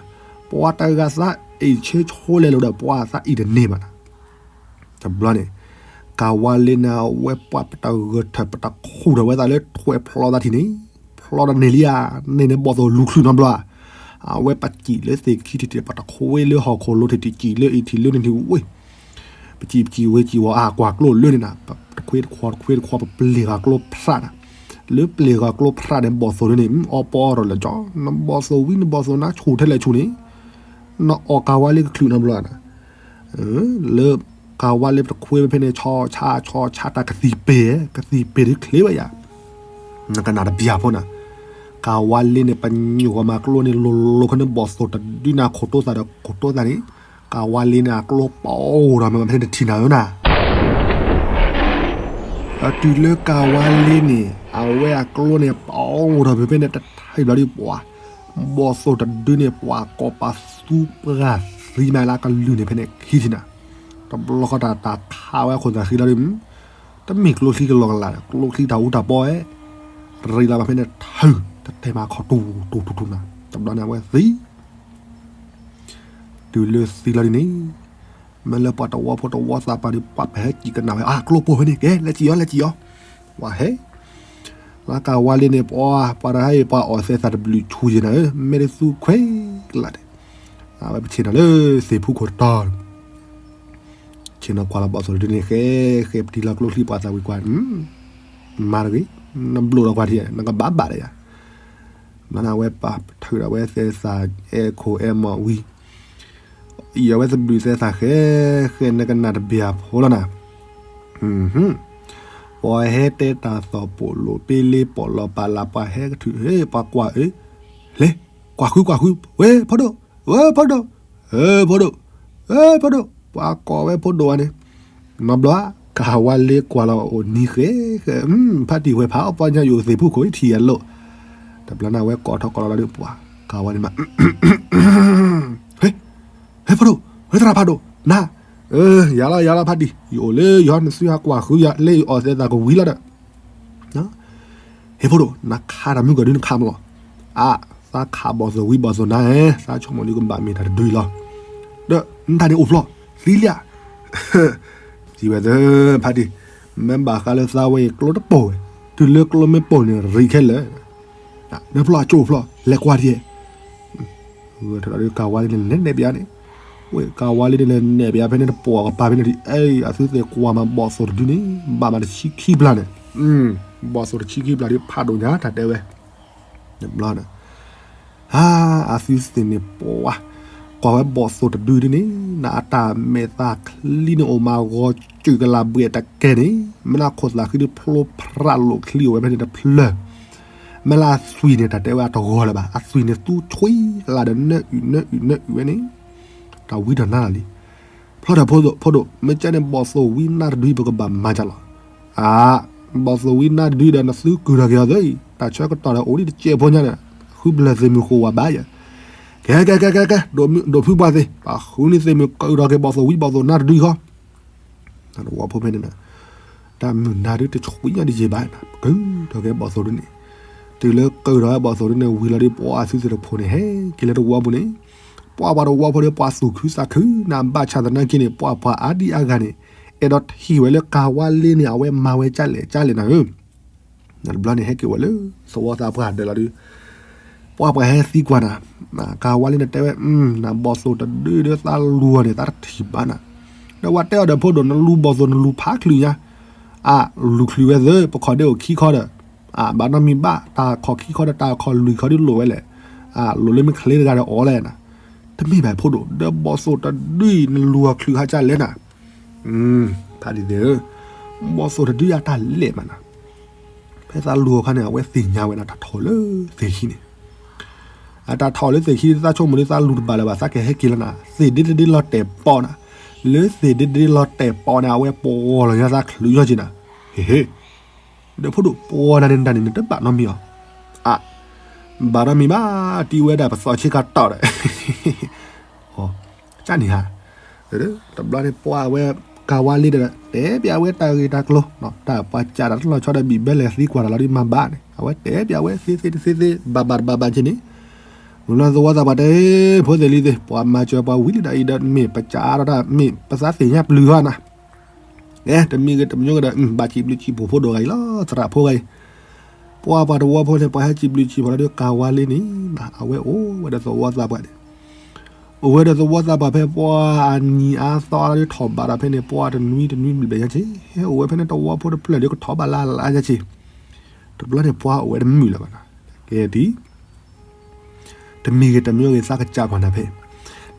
ပှၤတဂၤသးအ့ၣ်ဆၢဆိလဲၤလိာ်ဒီးပှၤသးအ့ၣ်တန့ၢ်ဘၣ်နၤ, တဘျီန့ၣ်, ကၤဝါလ့န့ၣ် အဝဲပှၤပတၢ်ဂၢၢ်ထၢၣ် ပတၢ်ခူၣ်ထီၣ်ဝဲသးလၢထွဲဖျီသးထံၣ်န့ၣ်, ဖျီတန့ၢ်လံဧါ, န့ၣ်န့ၣ် ဘီၣ်သိၣ်လူၤချုးနီတဘျီ, အဝဲပစံၣ်လၢသ့ၣ်ခံထံၣ်ထံၣ် ပတခွ့လၢဟီၣ်ခိၣ်လိၤထံၣ်ထံၣ် စံၣ်လၢအံၤထံၣ်လၢန့ၣ်ထံၣ်ဝ့ၢ် ပစံၣ်ပစံၣ်ဝ့ၢ်စံၣ်ဝီၤ အကွၢ်ကျိလၢန့ၣ်နၤ, တခွ့တခွီ တခွ့တခွီ ပပျ့ၤဂၤကျိဖရးနၤ, လၢပျ့ၤဂၤကျိဖရးန့ၣ် ဘီၣ်သိၣ်န့ၣ် အီပီအီထီၣ်လၢကၠီ, နဘီၣ်သိၣ်ဝံ နဘီၣ်သိၣ်နါဆူၣ်ထဲလဲၣ်ဆူၣ်န့ၣ်, နအီၣ်ကၤဝါလ့ကချုးနီတဘျီနၤ, လၢကၤဝါလ့ပတခွ့ဝဲဖဲန့ၣ် ဆီဆါဆီဆါတၢ်ကသံၣ်ပ့ၤ, ကသံၣ်ပ့ၤဒ်ချ့ဝဲယၤ, နကနၣ်တဘျၣ်ဖိနၤ, ကၤဝါလ့န့ၣ် ပညိၣ်ဂီၤမၤကျိန့ၣ် လိၤလိၤခီန့ၣ် ဘီၣ်သိၣ်တဒုန့ၣ် ခိၣ်တိသးဒီးခိၣ်တိသးန့ၣ်, ကၤဝါလ့န့ၣ် အကျိပအိၣ်ဒီးမ့ၢ်ဖဲန့ၣ်တထံၣ်နၤဧၢနၤ အတုၤလၢကၤဝါလ့န့ၣ် အဝဲအကျိန့ၣ် ပအိၣ်ထီၣ်ဖဲဖဲန့ၣ်တထံၣ်ဘျီဒ်ပှၤ, ဘီၣ်သိၣ်တဒုန့ၣ် ပှၤကိးပသူပှၤသံမးလၢကလုၢ်န့ၣ်ဖဲန့ၣ်ခံထံၣ်နၤ, တဘျီဃီတၢ်တၢ်ခးဝဲအခိၣ်သးဃံလီၤဒ်, တမ့ၢ်ကျိချံကလီၤကလးဒီး ကျိချံတၢ်အူတၢ်ပီအဲၣ်, ရ့လီၤဘၣ်ဖဲန့ၣ်ထၢၣ် တတဲမၤခီၣ်တူၢ်တူၢ်တူၢ်တူၢ်နၤ, တဘျီန့ၣ်အဝဲသံ တုၤလၢသံလီၤဒ်န့ၣ်, မ့ၢ်လၢပှၤတဝီဖိတဝီသးပှၢ်ဒီး ပှၤပဟဲစံၣ်ကနၣ်ဝဲ အကျိပိၢ်ဖဲန့ၣ် ကဲ လဲၤစံၣ်အီၤ လဲၤစံၣ်အီၤ, ပှၤဟဲ, လၢကၤဝါလ့န့ၣ် ပှၤ ပှၤတဟါအံၤ ပှၤအီၣ်သဲသးတဘျုးဆူၣ်ယဲနၤဧၢ မ့ၢ်တသူခွဲးကလးဒဲး, အဝဲပဆ့ၣ်နီၤလၢသ့ၣ်ဖူခိၣ်တတီၤ ဆ့ၣ်နီၤကွၢ်လီၤဘီၣ်သိၣ်တဒုန့ၣ် ဃဲ ဃဲပတံၤလီၤကျိချံပှၤသးဝံၤကွၢ်, မၤတဂ့ၤ, နဘျိၣ်လီၤကွၢ်ထံၣ် နကဘၣ်ဘၣ်ဒီးယၤ, မၤနၤဝဲပာ်ထုးဒီးဝဲသဲသး အဲၣ်ခိၣ်အဲၣ်မီၢ်ဝံၤ, အံၤအဝဲသဘျုးသဲသးဃဲ ဃဲနကနၣ်တဘျၣ်ဖိလီၤနၤ, ပှၤဟဲတဲတၢ်သီၣ်ပိာ်လိာ် ပ့လ့ပိာ်လီၤပာ်လၢပှၤဟဲကထုး ဟ့ ပှၤကွၢ်အၢ, လဲၤ, ကွၢ်ဃုကွၢ်ဃု, ဝဲဖိဒိၣ်, ဝဲဖိဒိၣ်, ဝဲဖိဒိၣ်, ဝဲဖိဒိၣ်, ပှၤကိးဝဲဖိဒိၣ်ဧါန့ၣ်, နီဘျီ ကၤဝါလ့ကွၢ်လီၤအိၣ်နံၤဃဲ ဃဲ, ဖါတံၢ်ဝဲဖးအီၣ်ပီညါယိၣ်သ့ၣ်ဖူခိၣ်ထံၣ်အလိၣ်, တဘျီန့ၣ်ဝဲကိးထီၣ်ကိးလီၤလီၤဒီးပှၤ, ကၤဝါလ့မး ဟ့, ဟ့ဖိဒိၣ်, ဝဲသရၣ်ဖးဒိၣ်, နၤ, ယၤလီၤယၤလီၤဖါတံၢ်, ယအိၣ်လၢယဟီနသုဟးကွၢ်ဃုယၤ လၢယအီၣ်သဲသးကဝံၤလီၤဒီး ဟ့ဖိဒိၣ် နခးတၢ်မုၢ်ကီၢ်ဒုနခးမးလီၤ, အါ, သးခးဘီၣ်သိၣ်ဝံဘီၣ်သိၣ်နၤဧၢ, သးဆိကမိၣ်ဒုကဘၣ်မ့ၢ်တၢ်တဒုအံၤလီၤ, ဒီးနတၢ်န့ၣ်အိၣ်ဖျီ, သံလံဧါ, စံးဝဲသၢ, ဖါတံၢ်, မ့ၢ်ဘၣ်ဃးလၢသးဝဲအံၤကျိတပိာ်ဝဲ, တုၤလၢကျိမ့ၢ်ပိာ်န့ၣ် ရံခဲလၢာ် နဖျီအကၠိဖျီ လဲၤကွၢ်ဒ်, ဂဲၤထီၣ်ဒီးကၤဝါလ့န့ၣ် လဲၤနဲၣ်ပယါန့ၣ်, ဝဲကၤဝါလ့န့ၣ် လဲၤနဲၣ်ပယါဖဲန့ၣ်တပိာ်ကပၤဖဲန့ၣ်ဒ်, အသုသ့ၣ်ကွၢ်မးဘီၣ်သိၣ်တဒုန့ၣ် ဘၣ်မးတဆံခံဘျီန့ၣ်, ဘီၣ်သိၣ်တဆံခံဘျီဒ်ဖးဒိၣ်ညါတၢ်တဲဝဲ တဘျီန့ၣ် ဟါ, အသုသ့ၣ်န့ၣ်ပှၤ, ကွၢ်ဝဲဘီၣ်သိၣ်တဒုဒ်န့ၣ် နအတၢ်မဲာ်သးချံန့ၣ်အိၣ်မးဂီၤစၢၤကလးဘှဲးတကဲန့ၣ်, မ့ၢ်လၢခိၣ်သးဃံဒ်ဖျိဖရးလိာ်ချံအိၣ်ဝဲဖဲန့ၣ်တဖျၢၣ်, မ့ၢ်လၢအသွံၣ်န့ၣ်တၢ်တဲဝဲအတဂီၤလၢၤဘၣ်, အသွံၣ်န့ၣ်သူဆွံလၢ်ဒီးနၢအုၣ်နၢအုၣ်နၢအုၣ်ဝဲန့ၣ်, တၢ်ဝံတၢ်နါလီၤလံ ဖျီထၢၣ်ဖိဒိၣ်, မ့ၢ်ကဲန့ၣ် ဘီၣ်သိၣ်ဝံနၢ်တဒုပကဘၣ်မၤကၢ်လီၤ. အါ, ဘီၣ်သိၣ်ဝံနၢ်တဒုဒီး နသုကုၢ်ထီၣ်က့ၤအီၤသ့, တၢ်ဆၢကတီၢ်ဒီးအိၣ်ဒံးတစဲးဖိညါန့ၣ်, ဃုဘျၢၣ်သ့ၣ်မုၢ်ဃိဝဲဘၣ်ယၤ, ကဲ ကဲ ကဲ ကဲ ကဲ, ဒိၣ်ဖုပှၢ်သ့ၣ်, ပှၤဃုန့ၢ်သ့ၣ်မုၢ်ကုၢ်ထီၣ်က့ၤဘီၣ်သိၣ်ဝံဘီၣ်သိၣ်နၢ်တဒုဃီ တၢ်တဝီဖိဖဲန့ၣ်, တၢ်မုၢ်နၤဒုတဆှံညါတယံာ်ဘၣ်, ကုၢ်ထီၣ်က့ၤဘီၣ်သိၣ်ဒုန့ၣ်, တုၤလၢကုၢ်ထီၣ်က့ၤဘီၣ်သိၣ်ဒုန့ၣ် ဝံၤလီၤဒီးပှၤအသုသ့ၣ်တဖိန့ၣ် ဟဲက့ၤလၢတဝီပူၤန့ၣ်, ပှၤပှၤတဝီဖိဒီးပှၤသူၣ်ခုသးခု နဘၣ်ဆၣ်သနာ်က့န့ၣ် ပှၤပှၤအါဒံအါဂၤန့ၣ်, အဲၣ်ဒိးထံၣ်ဝဲလၢကၤဝါလ့န့ၣ် အဝဲမၤဝဲကၢ်လဲၣ်ကၢ်လဲၣ်နၤဧၢ တဘျီန့ၣ်ဟဲက့ၤဝဲလၢ သဝီသးပှၢ်ဒၢးလီၤဒုး, ပှၤပှၤဟဲသံကွၢ်နၤ, ကၤဝါလ့န့ၣ်တဲဝဲ, နဘီၣ်သိၣ်တဒုဒီးသးလူၤအီၤန့ၣ် သးတထံၣ်ဘၣ်နၤ, ဒီးဝဲတဲအီၤဒီးဖိဒိၣ် နလူၤဘီၣ်သိၣ်နလူၤဖးချုးညါ, အလူၤချုးဝဲသ့ ပခီၣ်ဒ့အိၣ်ခံခီဒီး, အဘၣ်နီတမံၤဘၣ် တၢ်ခီၣ်ခံခီဒီးတၢ်ခီၣ်လွံၢ်ခီဒုးလိၣ်ဝဲလဲၣ်, အလိၤလၢမ့ၢ်ချ့တဂၤဒီးအီၣ်လဲၣ်နၤ, တမ့ၢ်ဘၣ်ဖိဒိၣ်, ဒီးဘီၣ်သိၣ်တဒုအံၤ နလူၤအီၤချုးဟးကၢ်လဲၣ်နၤ, ဖးဒံသ့ၣ်ဧၢ, ဘီၣ်သိၣ်တဒုအတၢ်လဲၣ်မးနၤ, ဖဲသးလူၤအခါန့ၣ် အဝဲသ့ၣ်ညါဝဲဒၣ်တၢ်ထီၣ်လၢသ့ၣ်ခံန့ၣ် အတၢ်ထီၣ်လၢသ့ၣ်ခံ သးဆိကမိၣ်ဒ်သးလူၤတဘၣ်လၢၤဘၣ် သးကဟဲက့ၤလီၤနၤ, သ့ၣ်ဒ့တဒ့လီၤတဲာ်ပီနၤ, လၢသ့ၣ်ဒ့တဒ့လီၤတဲာ်ပီန့ၣ် အဝဲပှီၢ်လီၤညါသးချုးညီက့နၤ, ဟ့ၣ်ဟ့ၣ်, ဒီးဖိဒိၣ်ပှီၢ်နၤန့ၣ်တၢ်န့ၣ် နတဘၣ်နီတမံၤအီၤ, အ, ဘၣ်နီတမံၤဘၣ်, တံၤဝဲဒၣ်ပသီဆ့ကၤတီၢ်ဒီး ကၢ်န့ၣ်ဧါ, တဘျီန့ၣ်ပှၤအဝဲကၤဝါလ့ဒီး တဲပၠးဝဲတၢ်ဂ့ၢ်တၢ်ကျိၤ, တၢ်ပှၤကးတၢ်တလီၤဆီဒီးဘံၣ်ဘဲလဲၤသံကွၢ်တၢ်လီၤဒ်မၤဘၣ်န့ၣ် အဝဲတဲပၠးဝဲသ့သ့တသ့သ့ ဘၣ်ဘၣ်တဘၣ်ဘၣ်က့န့ၣ်, မုၢ်လၢသဝီသးပှၢ်တဲ ဖိသ့ၣ်လံၤသ့ၣ် ပှၤမၤစၢၤပှၤဝံၤလံဒီးအံၤဒီး မ့ၢ်ပကးဒီးတၢ် မ့ၢ်ပသးသ့ၣ်ညါပျုၤဟီနၤ, အဲ တမံၤဂ့ၤတမံၤဂ့ၤဒီး ဘၣ်စံးဘျုးစံးဖှိၣ်ဖိဒိၣ်ဂၤအံၤလီၤ သရၣ်ဖိဂၤအံၤ, ပှၤပှၤတဝီဖိန့ၣ် ပှၤဟဲစံးဘျုးစံးဖှိၣ်လီၤဒီးကၤဝါလ့န့ၣ်, အဝဲအိၣ်ဝဲဒီးသဝီသးပှၢ်န့ၣ် အိၣ်ဝဲဒီးသဝီသးပှၢ်ဖဲပှၤအနံၤအါသီအါဒီးထီၣ်ဘးဒီးဖဲန့ၣ် ပှၤတနွံတနွံဘျဲၣ်ဘျဲၣ်ညါက့, ဟဲအိၣ်ဝဲဖဲန့ၣ်တဝီဖိတဖျၢၣ်ဒီးကထီၣ်ဘးလၢ်လၢ်ညါက့, တဘျီန့ၣ်ပှၤအိၣ်ဝဲတမုာ်လၢၤဘၣ်နၤ, ကဲဒ် တမံၤဂ့ၤတမံၤဂ့ၤသးကစးကွၢ်နၤဖဲ,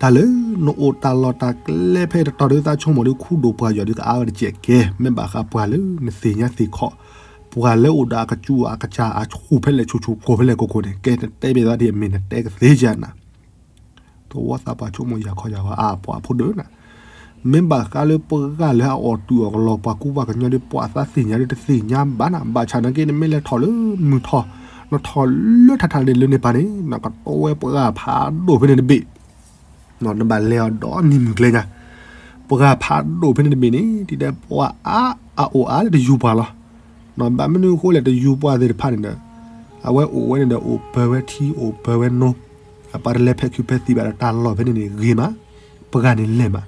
တၢ်လၢနအိၣ်တၢ်လီၢ်တၢ်ကျဲဖဲတတီၤဒီးသးဆိကမိၣ်ဒီးခူဒိၣ်ပှၢ်ယီၤဒီးကအါဝဲတကဲးကဲး မ့ၢ်ဘၣ်ဃးပှၤလၢနသ့ၣ်ညါသ့ၣ်ခီ, ပှၤလၢအိၣ်ဒီးအကစူၢ်အကစၢ်အဆူၣ်ဖဲလဲၣ်ဆူၣ်ဆူၣ်ကိၢ်ဖဲလဲၣ်ကိၢ်ကိၢ်န့ၣ် ကဲနတဲဘၣ်သးဒ်အမ့ၢ်နတဲကသ့ကနၤ သဝီသးပှၢ်ဆိကမိၣ်ယၤခီယၤဂီၤအါပှၤဖိဒိၣ်နၤ, မ့ၢ်ဘၣ်ဃးလၢပှၤလၢအအိၣ်တုၤအီၤကလီၤပှၤကူပှၤကညီဒီးပှၤသးသ့ၣ်ညါဒီးတသ့ၣ်ညါဘၣ်နၤ, ဘၣ်ဆၣ်နာ်က့နမ့ၢ်လဲၤထီၣ်လၢမုၢ်ထီၣ်, နထီၣ်လၢထးထးန့ၣ်လၢန့ၣ်ပၤန့ၣ် နကတီဝဲပှၤဖးဒိၣ်ဖဲန့ၣ်တဘ့ၣ် နဘၣ်လဲၤအီၤဒီးနံၤမုၢ်ကျဲညါ, ပှၤဖးဒိၣ်ဖဲန့ၣ်တဘ့ၣ်န့ၣ် ဒ်တဲပှၤအါအအိၣ်အါလၢတယူၤပှၤလီၤ. ဘၣ်မနုၤအဃိလဲၣ် တယူၤပှၤသ့ၣ်တဖၣ်န့ၣ်ဒီး အဝဲအိၣ်ဝဲန့ၣ်ဒီး အိၣ်ပၢၤဝဲထံ အိၣ်ပၢၤဝဲနိ, အပှၤတလဲၤဖဲးခုးဖဲးသံးဘၣ်ဒီး တၢ်လီၢ်ဖဲန့ၣ်န့ၣ်ဂ့ၤမး, ပှၤန့ၣ်လဲၤမး,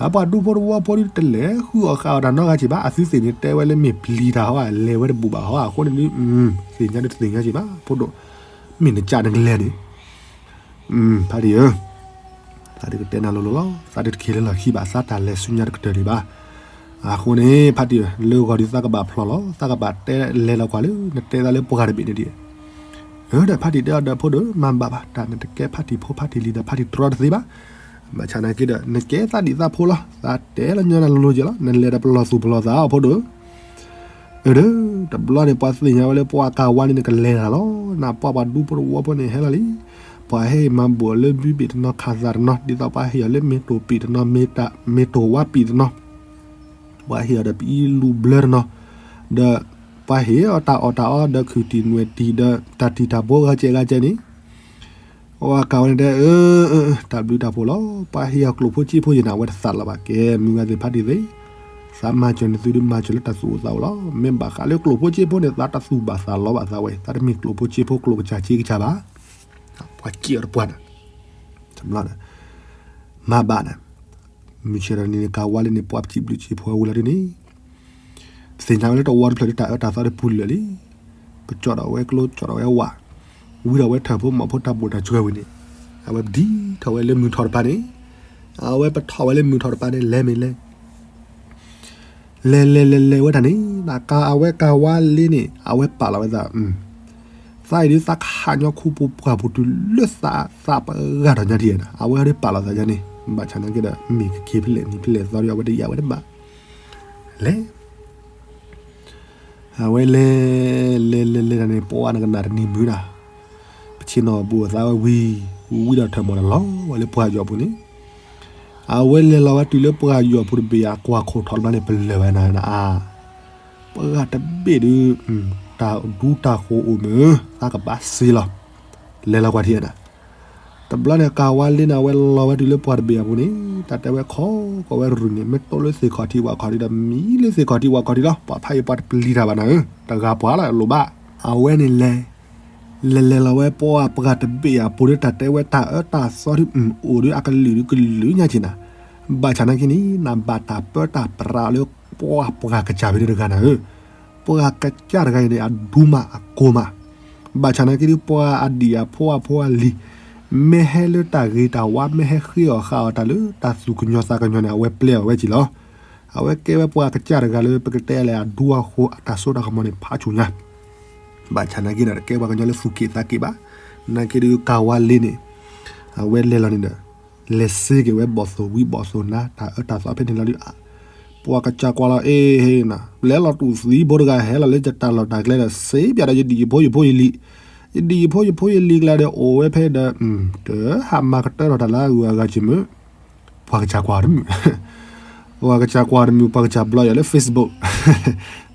အပှၤဒူဖိတဝီဖိဒ်တလဲၤဃုအီၣ်ဃာ်အီၣ်တၢ်နီတဂၤက့ဘၣ်, အသုသ့ၣ်န့ၣ်တဲဝဲလၢမ့ၢ်ပျံၤတၢ်ဟီ လဲၤဝဲတဘူးဘၣ်ဟီ အဃိန့ၣ်ဒ် သ့ၣ်ညါဒ်တသ့ၣ်ညါက့ဘၣ် ဖိဒိၣ်, မ့ၢ်နကးနကလဲၤန့ၣ် ဖါတံၢ်ဧၢ, သးဒုးကတဲနၤလိၤလိၤလီၤ, သးဒုးတက့ၤလၢလီၢ်ခံဘၣ်, သးတၢ်လဲၤဆူညါတကတၢၢ်ဒံးဘၣ်. အဃိန့ၣ် ဖါတံၢ်ဧၢ, လၢဂီၤဒုးသးကဘၣ်ဖျိးလီၤ, သးကဘၣ်တဲလဲၤလီၤကွၢ်လၢ နတဲသးလၢပှၤတဘ့ၣ်န့ၣ်ဒံး. အၢ ဒီးဖါတံၢ်တဲအီၤဒီး ဖိဒိၣ် မၤဘၣ်ဘၣ်, တၢ်နတကဲဖါတံၢ်ဖိဖါတံၢ်လံၤဒီး ဖါတံၢ်တြီတသ့ဘၣ်. ဘၣ်ဆၣ်နာ်က့ဒီး နကဲသးဒံၣ်သးဖိလီၤ, သးတဲလၢညါနၤလိၤလိၤက့လီၤ, နလဲၤဒီးပလီၢ်သူၣ်ပလီၢ်သးအီၤ ဖိဒိၣ် အၢ ဒီး တဘျီန့ၣ် ပှၤသ့ၣ်ညါဝဲလၢပှၤကၤဝါန့ၣ် နကလဲၤတၢ်လီၤ. နပှၤပှၤဒူဖိတဝီဖိန့ၣ်ဟဲလီၤလံ. ပှၤဟဲမၤဘိၣ်လၢဘုဘ့ၣ်တနီၤ ခးသးတနီၤ, ဒ်သိးပှၤဟ့ၣ်အီၤလၢမ့ၢ်တိၢ်ပံၣ်တနီၤ, မ့ၢ်တိၢ်ဝါပံၣ်တနီၤ, ပှၤဟ့ၣ်အီၤဒီးပအံလူဘျၢတနီၤ, ဒီးပှၤဟ့ၣ်အီၤတၢ်အီၣ်တၢ်အီ ဒီးခုၣ်တံၢ်နွဲၣ်တံၢ် ဒီးတၢ်တံာ်တၢ်ဘိဂၤကဲဂၤကဲန့ၣ် အဝဲကၤဝဲန့ၣ်တဲ အၢ တၢ်ဘျုးတၢ်ဖှိၣ်လီၤ. ပှၤဟ့ၣ်အီၤကျိၣ်ဖိစ့ဖိယဲၢ်န့ၣ် အဝဲတသးလီၤဘၣ်. ကဲ မုၢ်ဂၤသ့ၣ်ဖါတံၢ်သ့ၣ်, သးမၤစၢၤနသုဒီးမၤစၢၤလၢတၢ်သူၣ်အိၣ်သးအိၣ်လီၤ. မ့ၢ်ဘၣ်ဃးလၢကျိၣ်ဖိစ့ဖိန့ၣ် သးတသူၣ်ဘၣ်သးလီဘၣ်သးဝဲ, သးတမ့ၢ်ကျိၣ်ဖိစ့ဖိ ကျိၣ်ကစၢ်စ့ကစၢ်ဘၣ်. ပှၤစ့အီၤတပှၢ်န့ၣ် တဘျီန့ၣ် မၤဘၣ်န့ၣ် မုၢ်ဆ့ၣ်ထီၣ်နံၤန့ၣ် ကၤဝါလံန့ၣ် ပှၤပစံးဘျုးစံးဖှိၣ်ဝံၤလီၤဒ်န့ၣ်, ပသ့ၣ်ညါဝဲလၢတဝီတဖျၢၣ်ဒီးတၢ်အၢတၢ်သီဒီးပူၤလၢာ်လံ. ပကၠီၣ်ထီၣ်ဝဲကျိ ကၠီၣ်ထီၣ်ဝဲဝၣ်, ဝံၤဒီးဝဲထၢၣ်ဖိမီၤဖိတၢ်ဘိၣ်တၢ်စှၤဝံၤန့ၣ်, အဝဲပဒံထီၣ်ဝဲလၢမုၢ်ထီၣ်တပၤန့ၣ်, အဝဲပထီၣ်ဝဲလၢမုၢ်ထီၣ်တပၤန့ၣ် လဲၤမ့ၢ်လဲၤ လဲၤလဲၤလဲၤလဲၤဝဲတၢ်န့ၣ် အဝဲကၤဝါလံန့ၣ် အဝဲပာ်လီၤဝဲသး, သးအံၤဒ်သးခးညီခူဖိပှၢ်ပူၤတုၤလၢသးသးပဂၤထီၣ်ညါဒ်န့ၣ် အဝဲဒ်ပာ်လီၤသးယါန့ၣ်, ဘၣ်ဆၣ်နာ်က့ဒီး မ့ၢ်ကက့ၤဖဲလဲၣ်နံၤဖဲလဲၣ်သီဒီး အဝဲတယာ်ဝဲတဘၣ် လဲၤ အဝဲလဲၤ လဲၤလဲၤလဲၤတၢ်န့ၣ် ပှၤနကနၣ်တနံၤမုၢ်နၤ, ပဆ့ၣ်နီၤဘူးအသးဝဲဝံၤ, ဝံၤဒီးထၢၣ်မီၢ်ဒီးလီၤဝဲလၢပှၢ်ယီၤပူၤန့ၣ်, အဝဲလဲၤလီၤဝဲတုၤလၢပှၢ်ယီၤပူၤတဘ့ၣ်အကွၢ်ခိၣ်ထီၣ်တဘျီန့ၣ် ပလၢၢ်ဝဲနၤနၤအါ, ပှၤတဘ့ၣ်ဒုး တၢ်ဒူတၢ်ဃိၤအိၣ်မုၢ် သးကဘၣ်စ့လီၤ, လဲၤလီၤကွၢ်ထံၣ်နၤ တဘျီန့ၣ် ကၤဝါလ့န့ၣ် အဝဲလီၤဝဲတုၤလၢပှၢ်တဘ့ၣ်အပူၤန့ၣ် တၢ်တဲဝဲခီကီးဝဲတရူးန့ၣ် မ့ၢ်တိၢ်လၢသ့ၣ်ခီၣ်ထံးဝၣ်ခီၣ်ထံးဒီး မံလၢသ့ၣ်ခီၣ်ထံးဝၣ်ခီၣ်ထံးလီၤ. ပှၤဖးယံၤပှၤတပျံၤတၢ်ဘၣ်နၤဧၢ, တဂၤပှၤလၢအလိၣ်ဘၣ်. အဝဲန့ၣ်လဲၤ လဲၤလဲၤလီၤဝဲပှၢ် ပှၢ်တဘ့ၣ်အပူၤဒီး တၢ်တဲဝဲတၢ်အၢတၢ်သီဒုး အိၣ်ဒီးအကလုာ်ဒုးကလုာ်ညါက့ၤနၤ, ဘၣ်ဆၣ်နာ်က့န့ၣ် နဘၣ်တၢ်ပၢတၢ်ပြးလၢပှၢ်ပှၤကစၢ်ဖဲန့ၣ်တဂၤနၤဧၢ, ပှၢ်ကစၢ်တဂၤအံၤန့ၣ် အဒူမးအကိၢ်မး ဘၣ်ဆၣ်နာ်က့ဒီး ပှၤအဒံၣ်အဖိအဖိအလံၤ မ့ၢ်ဟဲလၢတၢ်ဂ့ၤတၢ်ဝါ မ့ၢ်ဟဲဃ့အီၣ်ဃာ်အီၤတၢ်လၢတၢ်သူၣ်ကညီၤသးကညီၤန့ၣ် အဝဲပျဲအီၤဝဲက့ၤလီၤ. အဝဲကဲဝဲပှၤကစၢ်တဂၤလၢပကတဲလဲၣ် အဒူအဃိအတၢ်စိတၢ်ကမီၤန့ၣ် ဖးဆူၣ်ညါ, ဘၣ်ဆၣ်နာ်က့ဒီး တကဲပှၤကညီလၢသူၣ်က့ၣ်သးက့ၣ်ဘၣ်. နာ်က့ဒုးကၤဝါလ့န့ၣ် အဝဲလဲၤလီၤန့ၣ်ဒီး လဲၤစ့က့ၤဝဲဘီၣ်သိၣ်ဝံၤဘီၣ်သိၣ်နါ တၢ်အၢတၢ်သီဖဲန့ၣ်လီၤဒုး ပှၤကစၢ်ကွၢ်လီၤ အ့ဟ့နၤ လဲၤလီၤတူၢ်သံဖိတဂၤဟဲလီၤလၢယတၢ်လီၢ်တၢ်ကျဲဒီး စ့ပၠးဒီးယဒံၣ်ယဖိယဖိယလံၤ, ယဒံၣ်ယဖိယဖိယလံၤကျါဒီးအိၣ်ဝဲဖဲဒီး တဟးမၤကတၢၢ်ထီၣ်တၢ်လၢအဂုၤအဂၤက့ၤမုၢ် ပှၤကစၢ်ကွၢ်တမုာ် ပှၤကစၢ်ကွၢ်တမုာ် ပှၤကစၢ်ဘျီယၤလၢ Facebook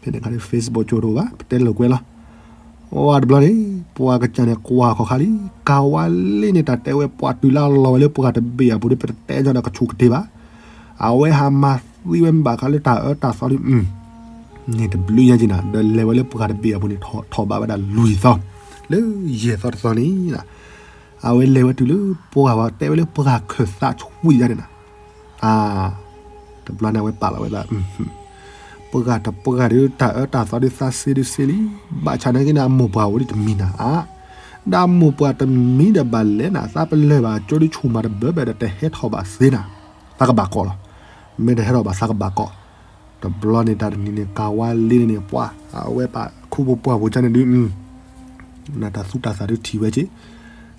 ဖဲန့ၣ်ခါန့ၣ် Facebook ကၠိတအိၣ်ဘၣ် ပတဲလိာ်ကွဲလီၤ. အိၣ်ဝဲတဘျီန့ၣ် ပှၤကစၢ်န့ၣ်ကွၢ်ခီခါလံ ကၤဝါလ့န့ၣ် တၢ်တဲဝဲပှၤတုၤလၢအလီၤဝဲလၢပှၤတဘ့ၣ်အပူၤဒီး ပတတဲညီဒီးကဆူးကတ့ၢ်ဘၣ်. အဝဲဟးမၤသံဝဲမ့ၢ်ဘၣ်ခါလၢတၢ်အၢတၢ်သီဒုး န့ၣ်တဘျုးညါက့ၤနၤ ဒီးလဲၤဝဲလၢပှၤတဘ့ၣ်အပူၤန့ၣ် ထီၣ်ဘးဝဲဒၣ်လွံၢ်သီ လၢယဲၢ်သီတသီန့ၣ် အဝဲလဲၤဝဲတုၤလၢပှၤဝဲတဲဝဲလၢပှၤခၢၣ်သးဆူၣ်ယါန့ၣ်နၤ အ တဘျီန့ၣ်အဝဲပာ်လီၤဝဲဒၣ် ပှၤတပှၢ်ဒုးတၢ်အၢတၢ်သီဒုးသးစ့ဒုးစ့လံ, ဘၣ်ဆၣ်နာ်က့န့ၣ် အမိၢ်ပှၢ်အိၣ်ဒံးတမံၤနၤဧါ, ဒီးအမိၢ်ပှၢ်တမံၤဒီးဘၣ်လဲၣ်နၤ, သးပလၢၢ်ဘၣ်ကၠိဒုးဆူၣ်မးတဘၢဘၣ်ဒီးတဟဲထီၣ်ဘၣ်သ့နၤ, သးကဘၣ်ကိးလီၤ, မ့ၢ်တဟဲထီၣ်ဘၣ်သးကဘၣ်ကိး, တဘျီန့ၣ်တၢ်တနံၤန့ၣ် ကၤဝါလ့န့ၣ်န့ၣ် ပှၤ အဝဲပာ်ခူပပှၢ်ဖိကန့ၣ်ဒုး နတၢ်သူတၢ်သၣ်ဒုးထံၣ်ဝဲက့ၤ,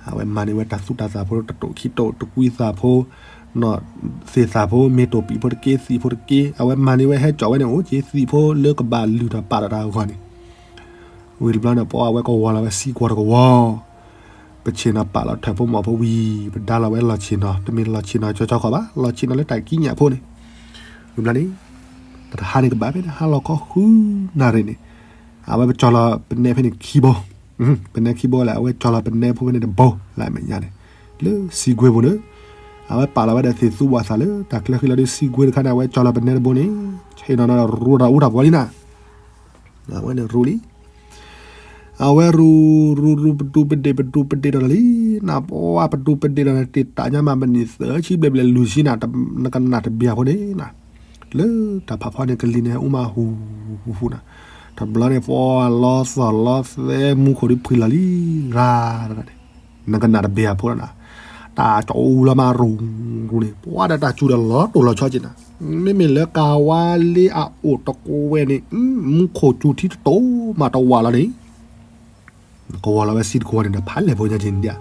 အဝဲမၤန့ၢ်ဝဲတၢ်သူတၢ်သၣ်ဖိ တတိာ်ခံတိာ်တကွံသၣ်ဖိ, သ့ၣ်သၣ်ဖိ မ့ၢ်တိာ်ပံာ်ဖိတက့ၢ် သံၣ်ဖိတက့ၢ်, အဝဲမၤန့ၢ်ဝဲဟဲကၠီၣ်ဝဲန့ၣ် အိၣ်က့ၤသံၣ်ဖိလၢကဘၣ်လုၢ်ထီၣ်ပာ်ဒီးတၢ်အဂီၢ်န့ၣ်, ဝံၤတဘျီန့ၣ် ပှၤအဝဲကဝီၤလီၤဝဲစံကွီၤတကဝီၤ ပဆ့ၣ်နီၤပာ်လီၤထၢၣ်ဖိမီၢ်ဖိဝံၤ ပဒါလီၤဝဲလီၢ်ဆ့ၣ်နီၤ တမ့ၢ်လီၢ်ဆ့ၣ်နီၤကၠီကၠီဃီဘၣ် လီၢ်ဆ့ၣ်နီၤလၢတၢ်ကံးညာ်ဖိန့ၣ်, ဝံၤဘျီန့ၣ် တၢ်တဟါန့ၣ်ကဘၣ်ဖဲန့ၣ် ဟါလီၤခီဃုနၣ်ရံၣ်န့ၣ်, အဝဲပကၠီလီၤပနဲဖဲန့ၣ်ခံဘိ, ပနဲခံဘိလဲၣ် အဝဲကၠီလီၤပနဲဖိဖဲန့ၣ်တဘိ လၢအမဲာ်ညါန့ၣ်, လၢစံကွံာ်ပူၤန့ၣ်, အဝဲပာ်လီၤဝဲဒီးသ့ၣ်သူဝၣ်သၣ်လၢတၢ်ချၢဃံလီၤဒုးစံကွံာ်တခါန့ၣ် အဝဲကၠီလီၤပနဲတဘိန့ၣ်, ဆ့ၣ်နီၤနီၤရူတၢ်အူတၢ်ပှီၤလံနၤ အဝဲန့ၣ်ရူလံ, အဝဲရူ, ရူရူပဒူပဒ့ၣ် ပဒူပဒ့ၣ်ဒီးလီၤလံ, နပှၤပဒူပဒ့ၣ်ဒီးနတ့ၢ်တၢ်ညါမးပနံၣ်သၢဆံဘျဲၣ်ဘျဲၣ်လွံၢ်ဆံနၤ, နကနၣ်တဘ့ၣ်အဖိန့ၣ်နၤ, လၢတၢ်ဖးဖီန့ၣ်ကလံၤန့ၣ် အိၣ်မးဟူဟူနၤ, တဘျီန့ၣ် ပှၤလီၤသီၣ်လီၤသဲမူခိၣ်ဒုးဖှံလီၤလံ, ရၤ နကနၣ်တဘ့ၣ်အဖိနၤ, တၢ်ကၠီအူလီၤမးရူရူန့ၣ် ပှၤဒီးတၢ်စူၤဒီးလီၤတိၢ်လီၤဆီက့ၤနၤ, မ့မ့ၢ်လၢကၤဝါလ့အအိၣ်တကဝဲၤန့ၣ်, မူခိၣ်စူၤထံတတိၤမးတဝးလီၤန့ၣ်, ကဝီၤလီၤဝဲစံတကဝီၤန့ၣ်ဒီး ဖးလဲၢ်ဖိညါက့ၤန့ၣ်ဒ်,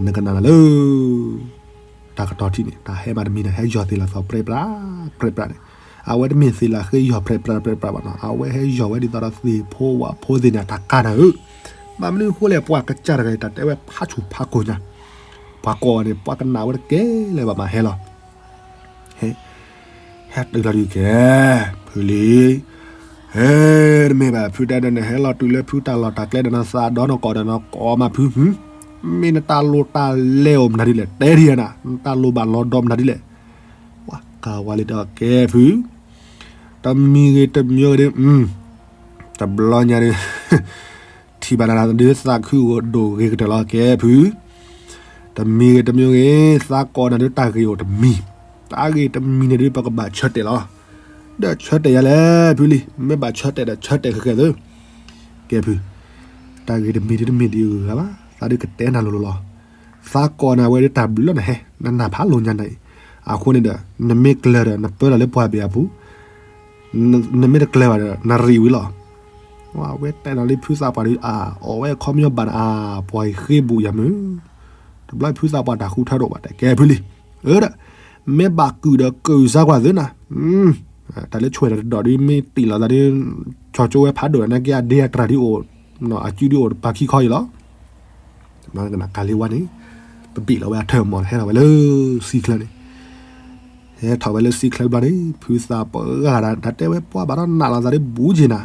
နကနၣ်နၤလၢ တၢ်ကတီၢ်ထံးန့ၣ် တၢ်ဟဲမးတမံၤန့ၣ် ဟဲယီၤသ့ၣ်လၢ်သီၣ်ပြဲပြး, ပြဲပြးန့ၣ်, အဝဲတမ့ၢ်သ့ၣ်လၢ်ဃ့ယီၤပြဲပြးပြဲပြးဘၣ်နီၤ, အဝဲဟဲယီၤဝဲဒ်သိးဒီးသ့ၣ်ဖိဝၣ်ဖိသ့ၣ်န့ၣ် တၢ်ကါတၢ်ဧၢ, ဘၣ်မနုၤအဃိလဲၣ် ပှၤကစၢ်တဂၤအံၤ တၢ်တဲဝဲဖးဆူၣ်ဖးကိၢ်ညါ, ပှၤကိးအီၤန့ၣ် ပှၤကနၣ်ဝဲတကဲလၢၤဘၣ်မးဟဲလီၤ ဟဲတုၤလီၤဒုးကဲ, ဖုလံၤ, ဟဲ, တမ့ၢ်ဘၣ် ဖုတဲဒီး နဟဲလီၤတုၤလၢဖုတၢ်လီၢ်တၢ်ကျဲဒီးနသးဒီနကိးဒီးနကိးမးဖု, မ့ၢ်နတၢ်လိၣ်တၢ်လဲအိၣ်မနုၤဒ်လဲၣ် တဲဒံးနၤ, နတၢ်လိၣ်ဘၣ်လီၤဒီးမနုၤဒ်လဲၣ်, ပှၤကၤဝါလ့ဒီးကဲဖု, တမံၤဂ့ၤတမံၤဂ့ၤဒုး, တဘျီညါဒုး ထံၣ်ဘၣ်နၤဒုးသးခုအိၣ်ဒိၣ်ဂ့ၤကတၢၢ်လီၤကဲဖု, တမံၤဂ့ၤတမံၤဂ့ၤ, သးကိးနၤဒုးတၢ်ဂ့ၢ်အိၣ်တမံၤ, တၢ်ဂ့ၢ်တမံၤန့ၣ်ဒုး ပကဘၣ်ဆၢတဲာ်လီၤ, ဒီးဆၢတဲာ်ယၤလဲၣ်ဖုလံၤ, မ့ၢ်ဘၣ်ဆၢတဲာ်ဒီးဆၢတဲာ်ဃဲၤဃဲၤသု, ကဲဖု, တၢ်ဂ့ၢ်တမံၤဒုးတမ့ၢ်ဒ်အဂုၤအဂၤဘၣ်, သးဒုးကတဲနၤလိၤလိၤလီၤ, သးကိးနၤဝဲဒုးတၢ်ဘျုးလီၤနဟဲ, နနၢ်ဖးလိာ်ညါနၤအံၤ, အဃိန့ၣ်ဒီး နမ့ၢ်ကျၢၤဒီး နပၢလီၤလၢပှၤဘ့ၣ်အပူၤ နမ့ၢ်တကျၢၤဘၣ်ဒီး နရံးဝံၤလီၤ. အဝဲတဲလီၤလံဖုသးပှၢ်ဒီး အဝဲခီပညီဘၣ်နၤ အပှၤဃ့ဘူးယၤမုၢ်, တဘျီဖုသးပှၢ်တၢ်ဃုထၢတအိၣ်ဘၣ် တဲကဲဖုလံ, အၢဒီး မ့ၢ်ဘၣ်ကုၢ်ဒီးကုၢ်စါကွၢ်သုနၤ, တၢ်လၢဆွဲၣ်တၢ်တဒီးဒ်မ့ၢ်တံၢ်လီၤသးဒ် ကၠီကၠိဝဲဖးဒိၣ်ဒီး နာ်က့အဒ့အတြၢ်ဒ်အိၣ်, အစုဒ်အိၣ်တပၤခံခီအံၤလီၤ. ကၤလ့ဝါန့ၣ် ပဘ့ၣ်လီၤဝဲအထၢၣ်မီၢ် ဟဲထီၣ်ဝဲလၢစံချၢန့ၣ်, ဟဲထီၣ်ဝဲလၢစံချၢဘျီန့ၣ် ဖုသးပှၢ်ဂၤဒၣ် တၢ်တဲဝဲပှၤဘၣ်ထီၣ်နးလီၤသးဒ်ဘူးက့ၤနၤ,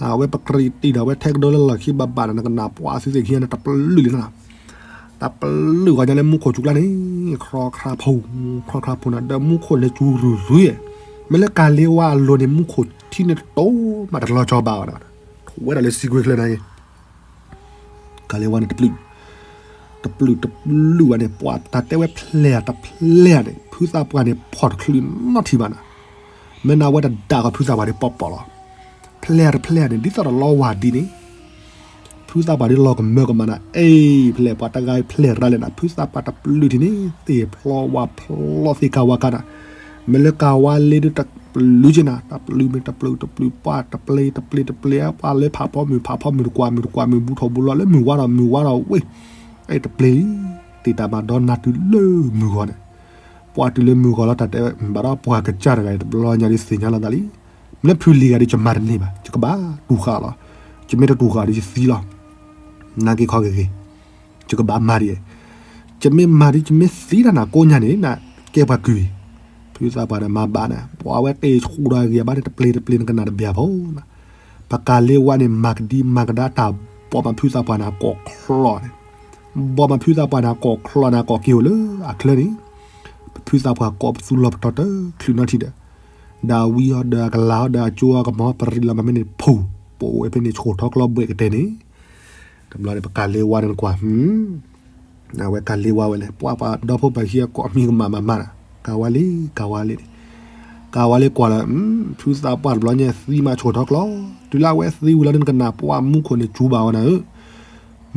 အဝဲပကြံးတံာ်ဒီးဝဲထဲကဒီလၢလီၢ်ခံဘၣ်ဘၣ်ဒီး နကနၣ်ပှၤသုသ့ၣ်ခံဂၤန့ၣ် တပလုၢ်လံနၤ, တပလုၢ်ဂီၤညါလၢမူခိၣ်စူၤကျါန့ၣ် ခရီခရါဖိ, ခရီခရါဖိနၤ ဒီးမူခိၣ်န့ၣ်စူၤရုၢ်ရုၢ်, မ့ၢ်လၢကၤလ့ဝါအလိၤန့ၣ် မူခိၣ်ထံန့ၣ်တတိၤမးတလီၤကၠီဘၣ်အီၤ, ထီၣ်ဝဲဒၣ်လၢစံကွ့ချၢန့ၣ် ကၤလ့ဝါန့ၣ်တပျုၢ်, တပျုၢ်တပျုၢ်ဘၣ်န့ၣ် ပှၤတၢ်တဲဝဲဖျဲၣ်တဖျဲၣ်န့ၣ် ဖုသးပှၢ်န့ၣ် ဖီၣ်တချုးနီတထံၣ်ဘၣ်နၤ, မ့ၢ်နဝဲတဒၣ်ကီဖုသးပှၢ်န့ၣ် ပီၣ်ပီၣ်လီၤ, ဖျဲၣ်တဖျဲၣ်န့ၣ် ဒ်သိးဒီးလီဝါဒ်န့ၣ် ဖုသးပှၢ်ဒ်လီၤကမၢကမၣ်နၤ အ့ ဖျဲၣ်ပှၤတဂၤဖျဲၣ်ရၤလဲၣ်နၤ ဖုသးပှၢ်တပျုၢ်ထံၣ်န့ၣ် သ့ၣ်ဖျီဝါဖျီသ့ၣ်ကၤဝါကၤနၤ, မ့ၢ်လၢကၤဝါလ့ဒ် ပျုၤက့နၤ တၢ်ပျုၤမ့ၢ်တပျုၤတပျုၤ ပှၢ်တပျ့ၤတပျ့ၤတပျ့ၤ ပှၢ်လၢဖးဖီမုၢ်ဖးဖီမုၢ်တကွၢ်မုၢ်တကွၢ်မုၢ် ဘူးထီၣ်ဘူးလီၤလၢမုၢ်ဝါဒီးမုၢ်ဝါဒီးဝ့ၢ် အဲၣ်တပျ့ၤလံ တ့ၢ်တၢ်မၤဒီနၤတုၤလၢမုၢ်ဂီၤန့ၣ် ပှၢ်တုၤလၢမုၢ်ဂီၤလီၤ တၢ်တဲဝဲ ဘၣ်ဒီးပှၢ်ကစၢ်တဂၤအံၤ တဘျီညါဒ်သ့ၣ်ညါလီၤသးလံ. မ့ၢ်ဖုလံၤဂၤဒီး ယမၤတန့ၢ်ဘၣ် ယကဘၣ်တူၢ်ဃာ်လီၤ. ယမ့ၢ်တတူၢ်ဃာ်ဒီးယသံလီၤ. နာ်က့ခီဂ့ၤဂ့ၤ ယကဘၣ်မၤဒ်အံၤ, ယမ့ၢ်မၤဒ်ယမ့ၢ်သံတၢ်နၤကိးညါန့ၣ် နကဲပှၤကုၢ်အံၤ, ဖုသးပှၢ်န့ၣ်မၤဘၣ်န့ၣ် ပှၤဝဲတ့ၢ်ဆူၣ်ဒီးအဂံၢ်အဘါန့ၣ် တပျ့ၤတပျ့ၤနကနၣ်တဘၣ်ဖိနီၤ, ပကၤလ့ဝါန့ၣ် မၤကဒံမၤကဒါတၢ်ဘီၣ်မးဖုသးပှၢ်န့ၣ်အကိာ်ချီန့ၣ်, ဘီၣ်မးဖုသးပှၢ်န့ၣ်အကိာ်ချီန့ၣ် အကိာ်က့ၤအိၣ်လၢအချၢန့ၣ်, ပဖုသးပှၢ်ကိးပသူလီၤပတီၢ်တချုးနီထံၣ်ဒီး ဒီးအဝံအီၤဒီးအကလၤအီၤဒီးအကၠိအကမီၤ ပရံးလီၤမးမ့ၢ်န့ၣ် ဖူၣ် ပအိၣ်ဝဲဖဲန့ၣ် ဆှိၣ်ထီၣ်ကျီဘှဲးကတဲာ်န့ၣ်, တဘျီန့ၣ် ပကၤလ့ဝါန့ၣ်ကွၢ်, အဝဲကၤလ့ဝါဝဲလဲၣ် ပှၤပှၤဒီဖိပှၤခံအကိးမံၤကမၣ်မၤမၤနီၤ, ကၤဝါလ့ ကၤဝါလ့န့ၣ်, ကၤဝါလ့ကွၢ်လၢ ဖုသးပှၢ်တဘျီညါသံမးဆှိၣ်ထီၣ်ကျီ, တုၤလၢအဝဲသံဝံၤလီၤန့ၣ် နကနၣ်ပှၤမူခိၣ်န့ၣ်စူၤဘၣ်ဝဲနၤဧၢ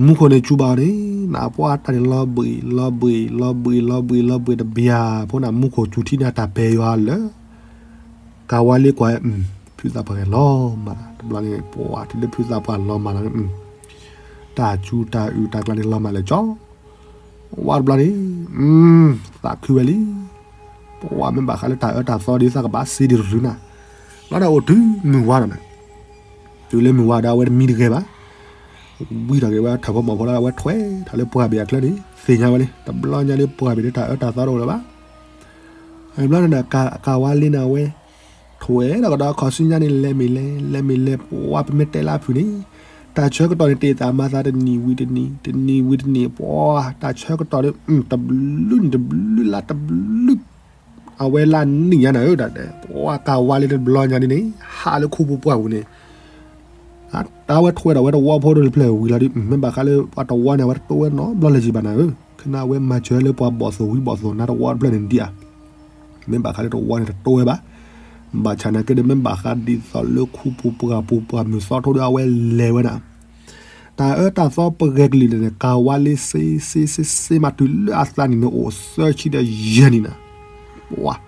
မူခိၣ်န့ၣ်စူၤဘၣ်အီၤန့ၣ် နပှၤတၢ်န့ၣ်လီၤဘှံး လီၤဘှံး လီၤဘှံး လီၤဘှံး လီၤဘှံးတဘျီ ဖိနၢ်မူခိၣ်စူၤထံၣ်န့ၣ်တၢ်ပဲာ်ယွၤလၢ ကၤဝါလ့ကွၢ် ဖုသးပှၢ်ဂဲၤလီၤမၢ်လီၤ တဘျီန့ၣ် ပှၤတုၤလၢဖုသးပှၢ်လီၤမၢ်လီၤ တၢ်စူၤတၢ်အုးတၢ်ကျါန့ၣ်လီၤမၢ်လၢကၠီ ဝါတဘျီန့ၣ် သးခုဝဲလံ ပှၤမ့ၢ်ဘၣ်ဃးလၢတၢ်အၢတၢ်သီဒ်သးကဘၣ်စ့ဒ်တရူးနၤ, လီၤဒီးအိၣ်တုၤမုၢ်ဝါဒီးနၤ တုၤလၢမုၢ်ဝါဒီးအဝဲတမံတဂဲၤဘၣ်, ဝံထီၣ်က့ၤဝဲထၢၣ်ဖိမီၢ်ဖိလၢအဝဲထွဲထီၣ်လၢပှၢ်ဘ့ၣ်အချၢန့ၣ် သ့ၣ်ညါဝဲလံ တဘျီညါလၢပှၢ်ဘ့ၣ်လၢတၢ်အၢတၢ်သီတအိၣ်လၢၤဘၣ်, တဘျီန့ၣ်ဒီးကၤဝါလ့န့ၣ်အဝဲ ထွဲထီၣ်ကဒီးအခီၣ်ဆူညါန့ၣ် လဲၤမ့ၢ်လဲၤ လဲၤမ့ၢ်လဲၤ ပှၤပမ့ၢ်တဲလၢအဖုၣ်န့ၣ် တၢ်ဆၢကတီၢ်န့ၣ် တ့ၢ်သးမၤသးတနံၣ်ဝံၤတနံၣ် တနံၣ်ဝံၤတနံၣ် ပှၤတၢ်ဆၢကတီၢ်ဒီး တဘျုးန့ၣ်တဘျုးလါတဘျုး အဝဲလၢနံၣ်ညါနၤဧၢ တၢ်တဲပှၤကၤဝါလ့တဘျီညါဒ်န့ၣ် ဟးလၢခူပူၤပှၢ်ပူၤန့ၣ် တၢ်ဝဲထွဲဒီးဝဲတဝီဖိဒီးတဖျၢၣ်ဝံၤလီၤဒ် မ့ၢ်ဘၣ်ဃးလၢပှၤတဝီန့ၣ် အဝဲတတိဝဲနီတဘျီလၢၤဘၣ်နၤဧၢ, ခနၣ်ဝဲမၤစၢၤလၢပှၤဘီၣ်သိၣ်ဝံဘီၣ်သိၣ်နါတဝီတဖျၢၣ်န့ၣ်ဒံးဧါ, မ့ၢ်ဘၣ်ဃးလၢတဝီန့ၣ်တတိဝဲဘၣ်, ဘၣ်ဆၣ်နာ်က့ဒီး မ့ၢ်ဘၣ်ဃးဒ်သိးလၢခူပူၤပှၢ်ပူၤပှၢ်မုၢ်သီထိဒီး အဝဲလဲၤဝဲဒၣ် တၢ်အၢတၢ်သီပဂဲၤကလုာ်န့ၣ်န့ၣ် ကၤဝါလ့စ့စ့စ့စ့မးတုၤလၢအသးနံၣ်န့ၣ်အိၣ်သၢဆံဒီးယဲၢ်နံၣ်နၤ, ပှၤ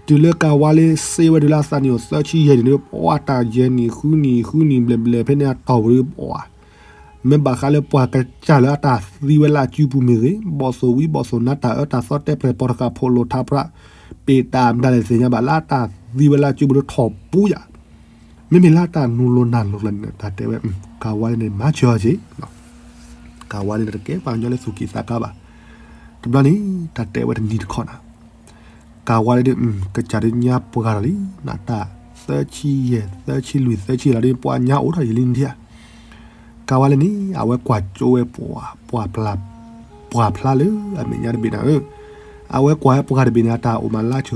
တုၤလၢကၤဝါလ့စ့ဝဲတုၤလၢအသးနံၣ်အိၣ်သၢဆံယဲၢ်နံၣ်န့ၣ် ပှၤတၢ်ယဲၢ်နံၣ်ဃုနံၣ်ဃုနံၣ်ဘျဲၣ်ဘျဲၣ်ဖဲန့ၣ်အတီၢ်ပူၤဒီး ပှၤ မ့ၢ်ဘၣ်ဃးလၢပှၤကစၢ်လၢအတၢ်သံဝဲလၢအစုပူၤမ့ၢ်ဂ့ၤ ဘီၣ်သိၣ်ဝံဘီၣ်သိၣ်နါတၢ်အၢတၢ်သီတဲပျဲၢ်ပိာ်တဃာ်ဖိးလိာ်ထးဖြး ပ့ၢ်တၢ်မတၤလဲၣ်သ့ၣ်ညါဘၣ်လၢအတၢ်သံဝဲလၢအစုပူၤဒီးထီၣ်ပူၤယၤ မ့မ့ၢ်လၢတၢ်နူၤလိၤနၢ်လိၤကျါန့ၣ် တၢ်တဲဝဲ ကၤဝါလ့န့ၣ် မၤစၢၤအီၤက့ၤ, ကၤဝါလ့န့ၣ် တကဲပှၤကညီလၢသူၣ်ကံၢ်သးကါဘၣ်. တဘျီန့ၣ် တၢ်တဲဝဲတနံၤတခီနၤ, ကၤဝါလ့ဒီး ကစၢ်ဒုညါပှၢ်ထီၣ်လံ, နတၢ်သၢဆံယဲၢ် သၢဆံလွံၢ် သၢဆံလီၤဒီး ပှၤညါအိၣ်ထီၣ်ယံာ်လံန့ၣ်ဧါ. ကၤဝါလ့န့ၣ် အဝဲကွၢ်ကၠိဝဲပှၤ ပှၤဖျါ ပှၤဖျါလၢအမဲာ်ညါတဘ့ၣ်နၤဧၢ, အဝဲကွၢ်ဝဲပှၤတဘ့ၣ်န့ၣ် အတၢ်အိၣ်မးလါဆၢ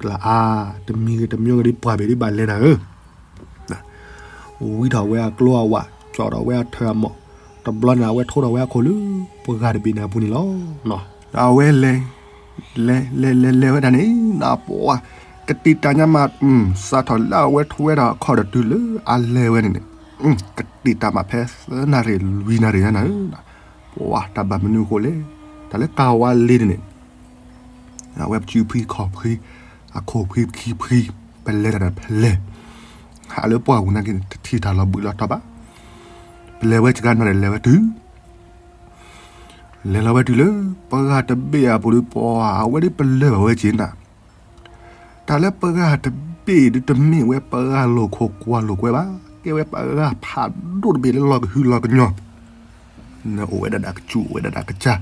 ကလးအါ, တမံၤဂ့ၤတမံၤဂ့ၤဒီး ပှၢ်ဘ့ၣ်ဒ်ဘၣ်လဲၤနၤဧၢ ဝံထီၣ်ဝဲအကျိအဝး, ကၠီၣ်ထီၣ်ဝဲအထၢၣ်အမီၢ်, တဘျီန့ၣ် အဝဲထိထီၣ်ဝဲအခိၣ်လၢ ပှၤတဘ့ၣ်န့ၣ်အပူၤန့ၣ်လီၤ. အဝဲလဲၤ လဲၤလဲၤလဲၤလဲၤဝဲဒၣ်န့ၣ် နပှၤ ကတံာ်တၢ်ညါမး စးထီၣ်လၢအဝဲထိဝဲဒၣ်အခီၣ်ဒီးတုၤလၢအလဲၤဝဲန့ၣ်န့ၣ်, ကတံာ်တၢ်မးဖဲသၢနၣ်ရံၣ်လွံၢ်နၣ်ရံၣ်ညါနၤဧၢ, ပှၤတၢ်ဘၣ်မနုၤအဃိလဲၣ်, တၢ်လၢကၤဝါလ့န့ၣ်န့ၣ် အဝဲပစုဖှံခီၣ်ဖှံ, အခိၣ်ဖှံပခံဖှံ, ပလဲၤတၢ်ဒီးဖဲလဲၣ်, ဟးလၢပှၢ်ပူၤနာ်က့န့ၣ် တထံၣ်တၢ်လီၤဘှံးလီၤတီၤဘၣ်, ပလဲၤဝဲစှၤနီၣ်ဒီးလဲၤဝဲတုၤ, လဲၤလီၤဝဲတုၤလၢ ပှၤတဘ့ၣ်အပူၤဒီး ပှၤအဝဲဒ်ပလၢၢ်ဘၣ်ဝဲက့ၤနၤ, တၢ်လၢပှၤတဘ့ၣ်ဒ်တမ့ၢ်ဝဲပှၤလိာ်ခိၣ်ကွၢ်လိာ်ကွဲဘၣ်, ကဲဝဲပှၤဖးဒိၣ်တဘ့ၣ်လၢလီၢ်ကဟုလီၢ်ကညီၤ အိၣ်ဝဲဒၣ်ဒီးကစူၣ် အိၣ်ဝဲဒၣ်ဒီးကစၢ်,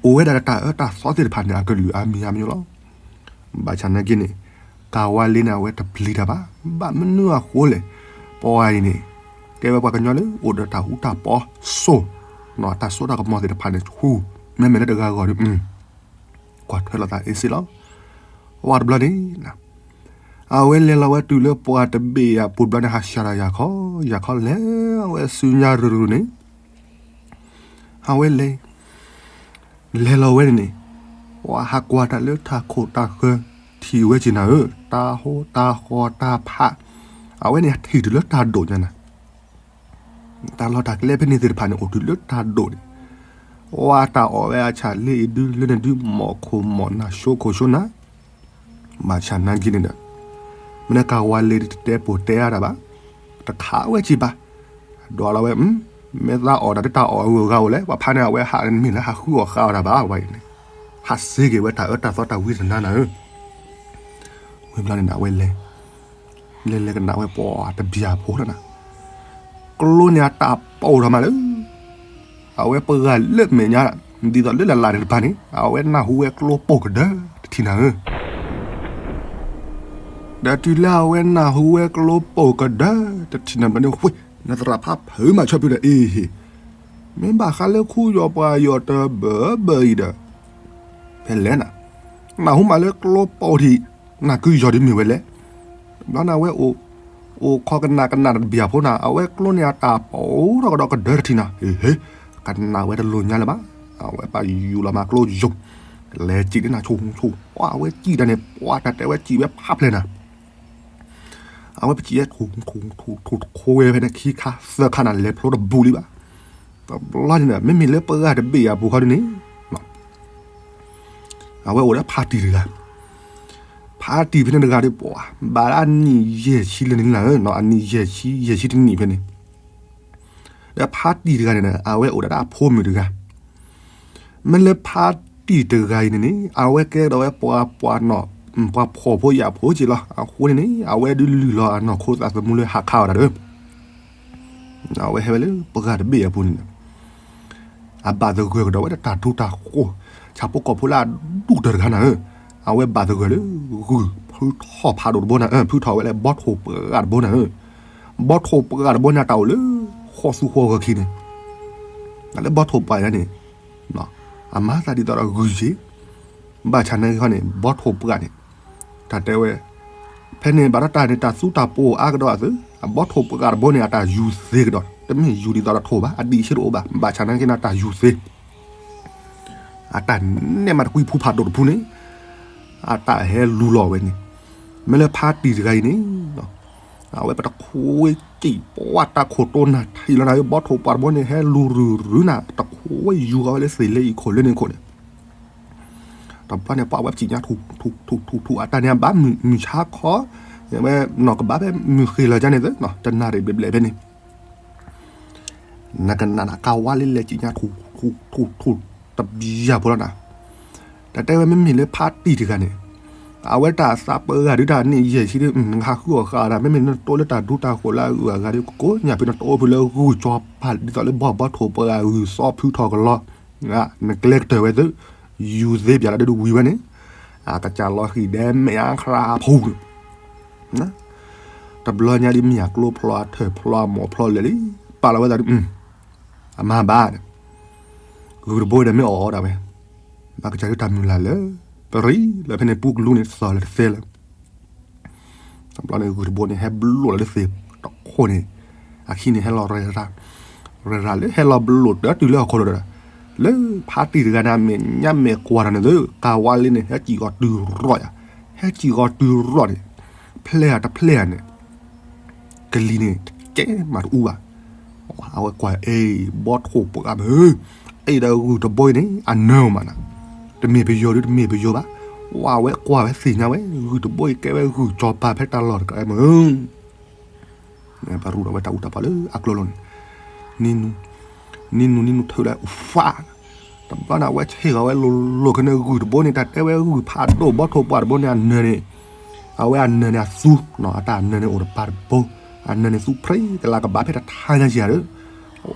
အိၣ်ဝဲဒၣ်ဒီးတၢ်အၢတၢ်သီသ့ၣ်တဖၣ်န့ၣ် အကလုာ်အါမံၤအါမံၤလီၤ. ဘၣ်ဆၣ်နာ်က့န့ၣ် ကၤဝါလ့န့ၣ် အဝဲတပျံၤတၢ်ဘၣ်. ဘၣ်မနုၤအဃိလဲၣ်, ပှၤအံၤန့ၣ် ကဲဝဲပှၤကညီလၢအိၣ်ဒီးတၢ်အူတၢ်ပီစိၤ, တၢ်စိတၢ်ကမီၤသ့ၣ်တဖၣ်န့ၣ်ဆူၣ်, မ့မ့ၢ်လၢတဂၤဂီၢ်ဒီး ကွၢ်ထွဲလိာ်သးအ့စ့လီၤ. ဝံၤတဘျီန့ၣ် အဝဲလဲၤလီၤဝဲတုၤလၢပှၤတဘ့ၣ်အပူၤတဘျီန့ၣ် ဟးဆှၣ်ဒီးယၤခီ, ယၤခီလဲၤဝဲဆူညါရူၤရူၤန့ၣ်, အဝဲလဲၤ, လဲၤလီၤဝဲန့ၣ်န့ၣ်, ပှၤဟးကွၢ်တၢ်လၢတၢ်ခိၣ်တၢ်ဃၢၤ ထံၣ်ဝဲက့ၤနၤဧၢ, တၢ်ဟိတၢ်ဃီတၢ်ဖး, အဝဲန့ၣ်ထံၣ်တုၤလၢတၢ်ဒိၣ်ညါနၤ တၢ်လီၢ်တၢ်ကျဲဖဲန့ၣ်သ့ၣ်တဖၣ်န့ၣ် အိၣ်တုၤလၢတၢ်ဒိၣ်န့ၣ်, ဝံၤတၢ်အီၣ်ဝဲအဆၣ်လ့အံၤဒု လၢန့ၣ်ဒု မီၢ်ခိၣ်မီၢ်နၢ် ဆိခိၣ်ဆိနၢ်, ဘၣ်ဆၣ်နာ်က့န့ၣ်ဒီး, မ့ၢ်လၢကၤဝါလ့ဒုးတတဲပိာ်တဲအါတၢ်ဘၣ်, တခးဝဲစံးဘၣ်, ဒွးလီၤဝဲ, မ့ၢ်သးအီၣ်တၢ်တတၢ်အီၣ်အဂုၤအဂၤအိၣ်လဲၣ်, ပှၤဖးန့ၣ် အဝဲဟးမ့ၢ်လၢဟးဃုအီၣ်ဃုအီၣ်တၢ်ဘၣ်ဝဲန့ၣ်, ဟးစ့က့ၤဝဲတၢ်အၢတၢ်သီတၢ်ဝံတနါနၤဧၢ. ဝံၤဘျီန့ၣ် အဝဲလဲၤ, လဲၤလဲၤကနၣ်ဝဲပှၤတဘျီဖိလီၤနၤ, ကျိန့ၣ်အတၢ်ပိာ်ထီၣ်မးလၢ အဝဲပှၤဂၤလၢမဲာ်ညါ, ဒ်သိးလၢလၢ်လၢ်န့ၣ်တပၤန့ၣ် အဝဲနၢ်ဟူဝဲကျိပိာ်ကဒၢတထံၣ်နၤဧၢ. ဒီးတုၤလၢအဝဲနၢ်ဟူဝဲကျိပိာ်ကဒၢတထံၣ်နၤဘျီန့ၣ် ဝ့ၢ် နသရၣ်ဖးဖုးမၤဆီဖုဒီး အ့ဟ့ၣ်, မ့ၢ်ဘၣ်ဃးလၢခူယီၤပှၤယီၤတဘၢဘၢအံၤဒီး ဖဲလဲၣ်နၤ, နၢ်ဟူမးလၢကျိပိာ်ထံၣ်, နၢ်ကုယီၤဒ်မ့ၢ်ဝဲလဲၣ်. ဘျီန့ၣ်အဝဲ အိၣ်ခိးကနၣ်ကနၣ်တဘျီဖိနၤ, အဝဲကျိန့ၣ်အတၢ်ပိာ်ထီၣ်ကဒီးကဒၢတထံၣ်နၤ, ဟ့ၣ်, ကနၣ်ဝဲတလိၤညါလၢၤဘၣ်. အဝဲဘၣ်ယူၤလီၤမးကျိယိၤ, လဲၤစံးလၢနၤဆိဆိ, ပှၤအဝဲစံးတၢ်န့ၣ် ပှၤတၢ်တဲဝဲစံးဝဲဖးဖျဲးနၤ အဝဲပစံးဝဲ ထူၣ်ထူၣ်ထူၣ်ထူၣ်တခိဝဲဖဲန့ၣ် ခံခါသၢခါနၤ လဲၤဖျိတဘူးလံဘၣ်. တဘျီန့ၣ် မ့မ့ၢ်လၢပှၤဂၤတဘ့ၣ်အပူၤခီဒ်န့ၣ် အဝဲအိၣ်ဒီးဖါတံၢ်တဂၤ, ဖါတံၢ်ဖဲန့ၣ်တဂၤဒီး ပှၤဘၣ်လၢအနံၣ်ယဲၢ်ဆံလၢန့ၣ်လီၤ, အနံၣ်ယဲၢ်ဆံ ယဲၢ်ဆံတနံၣ်ဖဲန့ၣ်, ဒီးဖါတံၢ်တဂၤန့ၣ် အဝဲအိၣ်ဒီးတၢ်အဖိမုၣ်တဂၤ မ့ၢ်လၢဖါတံၢ်တဂၤအံၤန့ၣ်န့ၣ် အဝဲကဲကဒီးဝဲပှၤပှၤနီၣ် ပှၤဖှီၣ်ဖိယာ်ဖိက့လီၤ. အဃိန့ၣ်န့ၣ် အဝဲဒုးလုၢ်လီၤအနီၢ်ခိသးသမူလၢဟးခးအီၤတၢ်ဒီး အဝဲဟဲဝဲလၢပှၤဂၤတဘ့ၣ်အပူၤန့ၣ် အဘၣ်သဂၢၢ်ကဒီးဝဲဒၣ်တၢ်ဒူတၢ်ဃိၣ်, ဆၣ်ဖိကီၢ်ဖိလၢအဒူၣ်တၢၢ်တဂၤနၤဧၢ, အဝဲဘၣ်သဂၢၢ်လၢ ဂုၢ်ဖုထီၣ်ဖးဒိၣ်တဘိနၤဧၢ, ဖုထီၣ်ဝဲလၢဘီထိၣ်ပှၢ်တဘိနၤဧၢ, ဘီထိၣ်ပှၢ်တဘိန့ၣ် အတၢ်အိၣ်လၢ ဃီသူဃီဂီၤခံန့ၣ်, လၢဘီထိၣ်ပှၢ်န့ၣ် အမၤသးဒ်သိးဒီးဂုၢ်ယ့ၤ, ဘၣ်ဆၣ်နာ်က့ၤခီန့ၣ် ဘီထိၣ်ပှၢ်န့ၣ် တၢ်တဲဝဲ ဖဲန့ၣ်ဘၣ်ဒီးတၢ်န့ၣ် တၢ်သူတၢ်ပိၢ်အါကဒီးအသုး, အဘီထိၣ်ပှၢ်တဘိန့ၣ် အတၢ်ယူၤသ့ကဒီး, တမ့ၢ်ယူၤဒ်သိးဒီးထိၣ်ဘၣ်, အဒံးဆ့တအိၣ်ဘၣ်, ဘၣ်ဆၣ်နာ်က့ၤန့ၣ် တၢ်ယူၤသ့, အတၢ်နဲၣ်မးတကွံဖုဖးဒိၣ်တဖုန့ၣ် အတၢ်ဟဲလူၤလီၤဝဲန့ၣ်, မ့ၢ်လၢဖါတံၢ်တဂၤအံၤန့ၣ် အဝဲပတခိးဝဲကံၣ်ပှၢ်တၢ်ခိၣ်တိနၢ်ထံၣ်လီၤနၤ, ဘီထိၣ်ပှၢ်တဘိန့ၣ် ဟဲလူၤရုၤရုၤနၤ, တခိးဝဲယူၤဃီၤဝဲလၢသ့ၣ်လၢအံၤခိၣ်လၢန့ၣ်ခိၣ်န့ၣ် တဘျီန့ၣ် ပှၤဝဲပစံးညါထူၣ်ထူၣ်ထူၣ်ထူၣ်ထူၣ် အတၢ်န့ၣ် အဘၣ်မုၢ်ဆါခီ, ဝဲနီၢ်ကဘၣ်ဖဲမုၢ်ဃ့ၢ်လီၤကါန့ၣ်သ့, တနၣ်ရံၣ်ဘျဲၣ်ဘျဲၣ်ဖဲန့ၣ် နကနၣ်နၤ ကၤဝါလ့လဲၤစံးညါထူၣ်ထူၣ်ထူၣ်ထူၣ်တဘျီဖိလီၤနၤ, တၢ်တဲဝဲမ့မ့ၢ်လၢဖါတံၢ်တဂၤန့ၣ်, အဝဲတၢ်သးပှၢ်ဂၤဒုးတၢ်န့ၣ်ယဲၢ်ဆံဒုး နကဟးဃုအီၣ်ဃာ်ဒၣ် မ့မ့ၢ်နတိလၢတၢ်ဒူတၢ်ဃိၣ်လၢအဂုၤအဂၤဒုး ကိးညါဖဲနတိဖုလၢ ဂုၢ်ကၠီၤပၤ ဒ်သိးလၢဘီဘီထိၣ်ပှၢ်ဂုၢ်သီဖုထီၣ်ကလီ နကျဲကတၢၢ်ဝဲသု, ယူၤသ့ပၠးလီၤဒုးဝံၤဝဲန့ၣ်, အကစၢ်လီၤဃံၢ်ဒဲးမဲာ်အခရၣ်ဖိန့ၣ်, တဘျီညါဒ်မ့ၢ်အကျိဖျီအထၢၣ်ဖျီအမိၢ်ဖျီလဲၣ်လံ, ပာ်လီၤဝဲသးဒုး, အမၤဘၣ်, ဂုၢ်တဘိဒီးမ့ၢ်အီၣ်အီၤဒၣ်ဝဲ, ဘၣ်ကစၢ်ဒုးတၢ်မုၢ်လၢ်လၢ, ပရံလၢဖဲန့ၣ်ပူကလူန့ၣ်သီၣ်လၢတသဲလၢ တဘျီန့ၣ် ဂုၢ်တဘိန့ၣ် ဟဲဘျိၣ်လီၤလၢသ့ၣ်တခိၣ်န့ၣ်, အခံန့ၣ်ဟဲလီၤရၤ, ရၤလၢဟဲလီၤဘျိၣ်တၢ်တုၤလၢဟီၣ်ခိၣ်လိၤဒီး, လၢဖါတံၢ်တဂၤန့ၣ် အမဲာ်ညါမဲာ်ကွၢ်တၢ်န့ၣ်သု, ကၤဝါလ့န့ၣ် ဟဲစံၣ်ဂီၤတုၤရီၣ်ယၤ, ဟဲစံၣ်ဂီၤတုၤရီၣ်န့ၣ်, ဖျဲၣ်ဧါတဖျဲၣ်ဧါန့ၣ် ကလံၤန့ၣ် တကဲမးတအူဘၣ်. အဝဲကွၢ်အ့ၣ် ဘီထိၣ်ပှၢ်မ့ၢ်, အ့ၣ်ဒီးဂုၢ်တဘိအံၤန့ၣ် အနၢၤမးနၤ, တမ့ၢ်ပယီၤဒုးတမ့ၢ်ပယီၤဘၣ်. ဝဲကွၢ်ဝဲသ့ၣ်ညါဝဲ ဂုၢ်တဘိအံၤကဲဝဲဂုၢ်ကၠီၤပၤဖဲတၢ်လီၢ်တကးမ့ၢ် ပရူးဒီးဝဲတၢ်အူတၢ်ပီလၢအကျိၤလီၤန့ၣ်, နံၤနူၤ နံၤနူၤနံၤနူၤထုးလၢအူဖး, တဘျီန့ၣ် အဝဲဆ့ၣ်ဂီၤဝဲလိၤလိၤခဲန့ၣ် ဂုၢ်တဘိန့ၣ် တၢ်တဲဝဲဂုၢ်ဖးဒိၣ် ဘီထိၣ်ပှၢ်တဘိန့ၣ် အနၢၤန့ၣ်, အဝဲအနၢၤန့ၣ်အသူ, အတၢ်အနၢၤန့ၣ်အိၣ်တပၤတဘိ, အနၢၤန့ၣ်သူဖျ့ကလးကဘၣ်ဖဲတထါညါက့ၤဧါဒီး,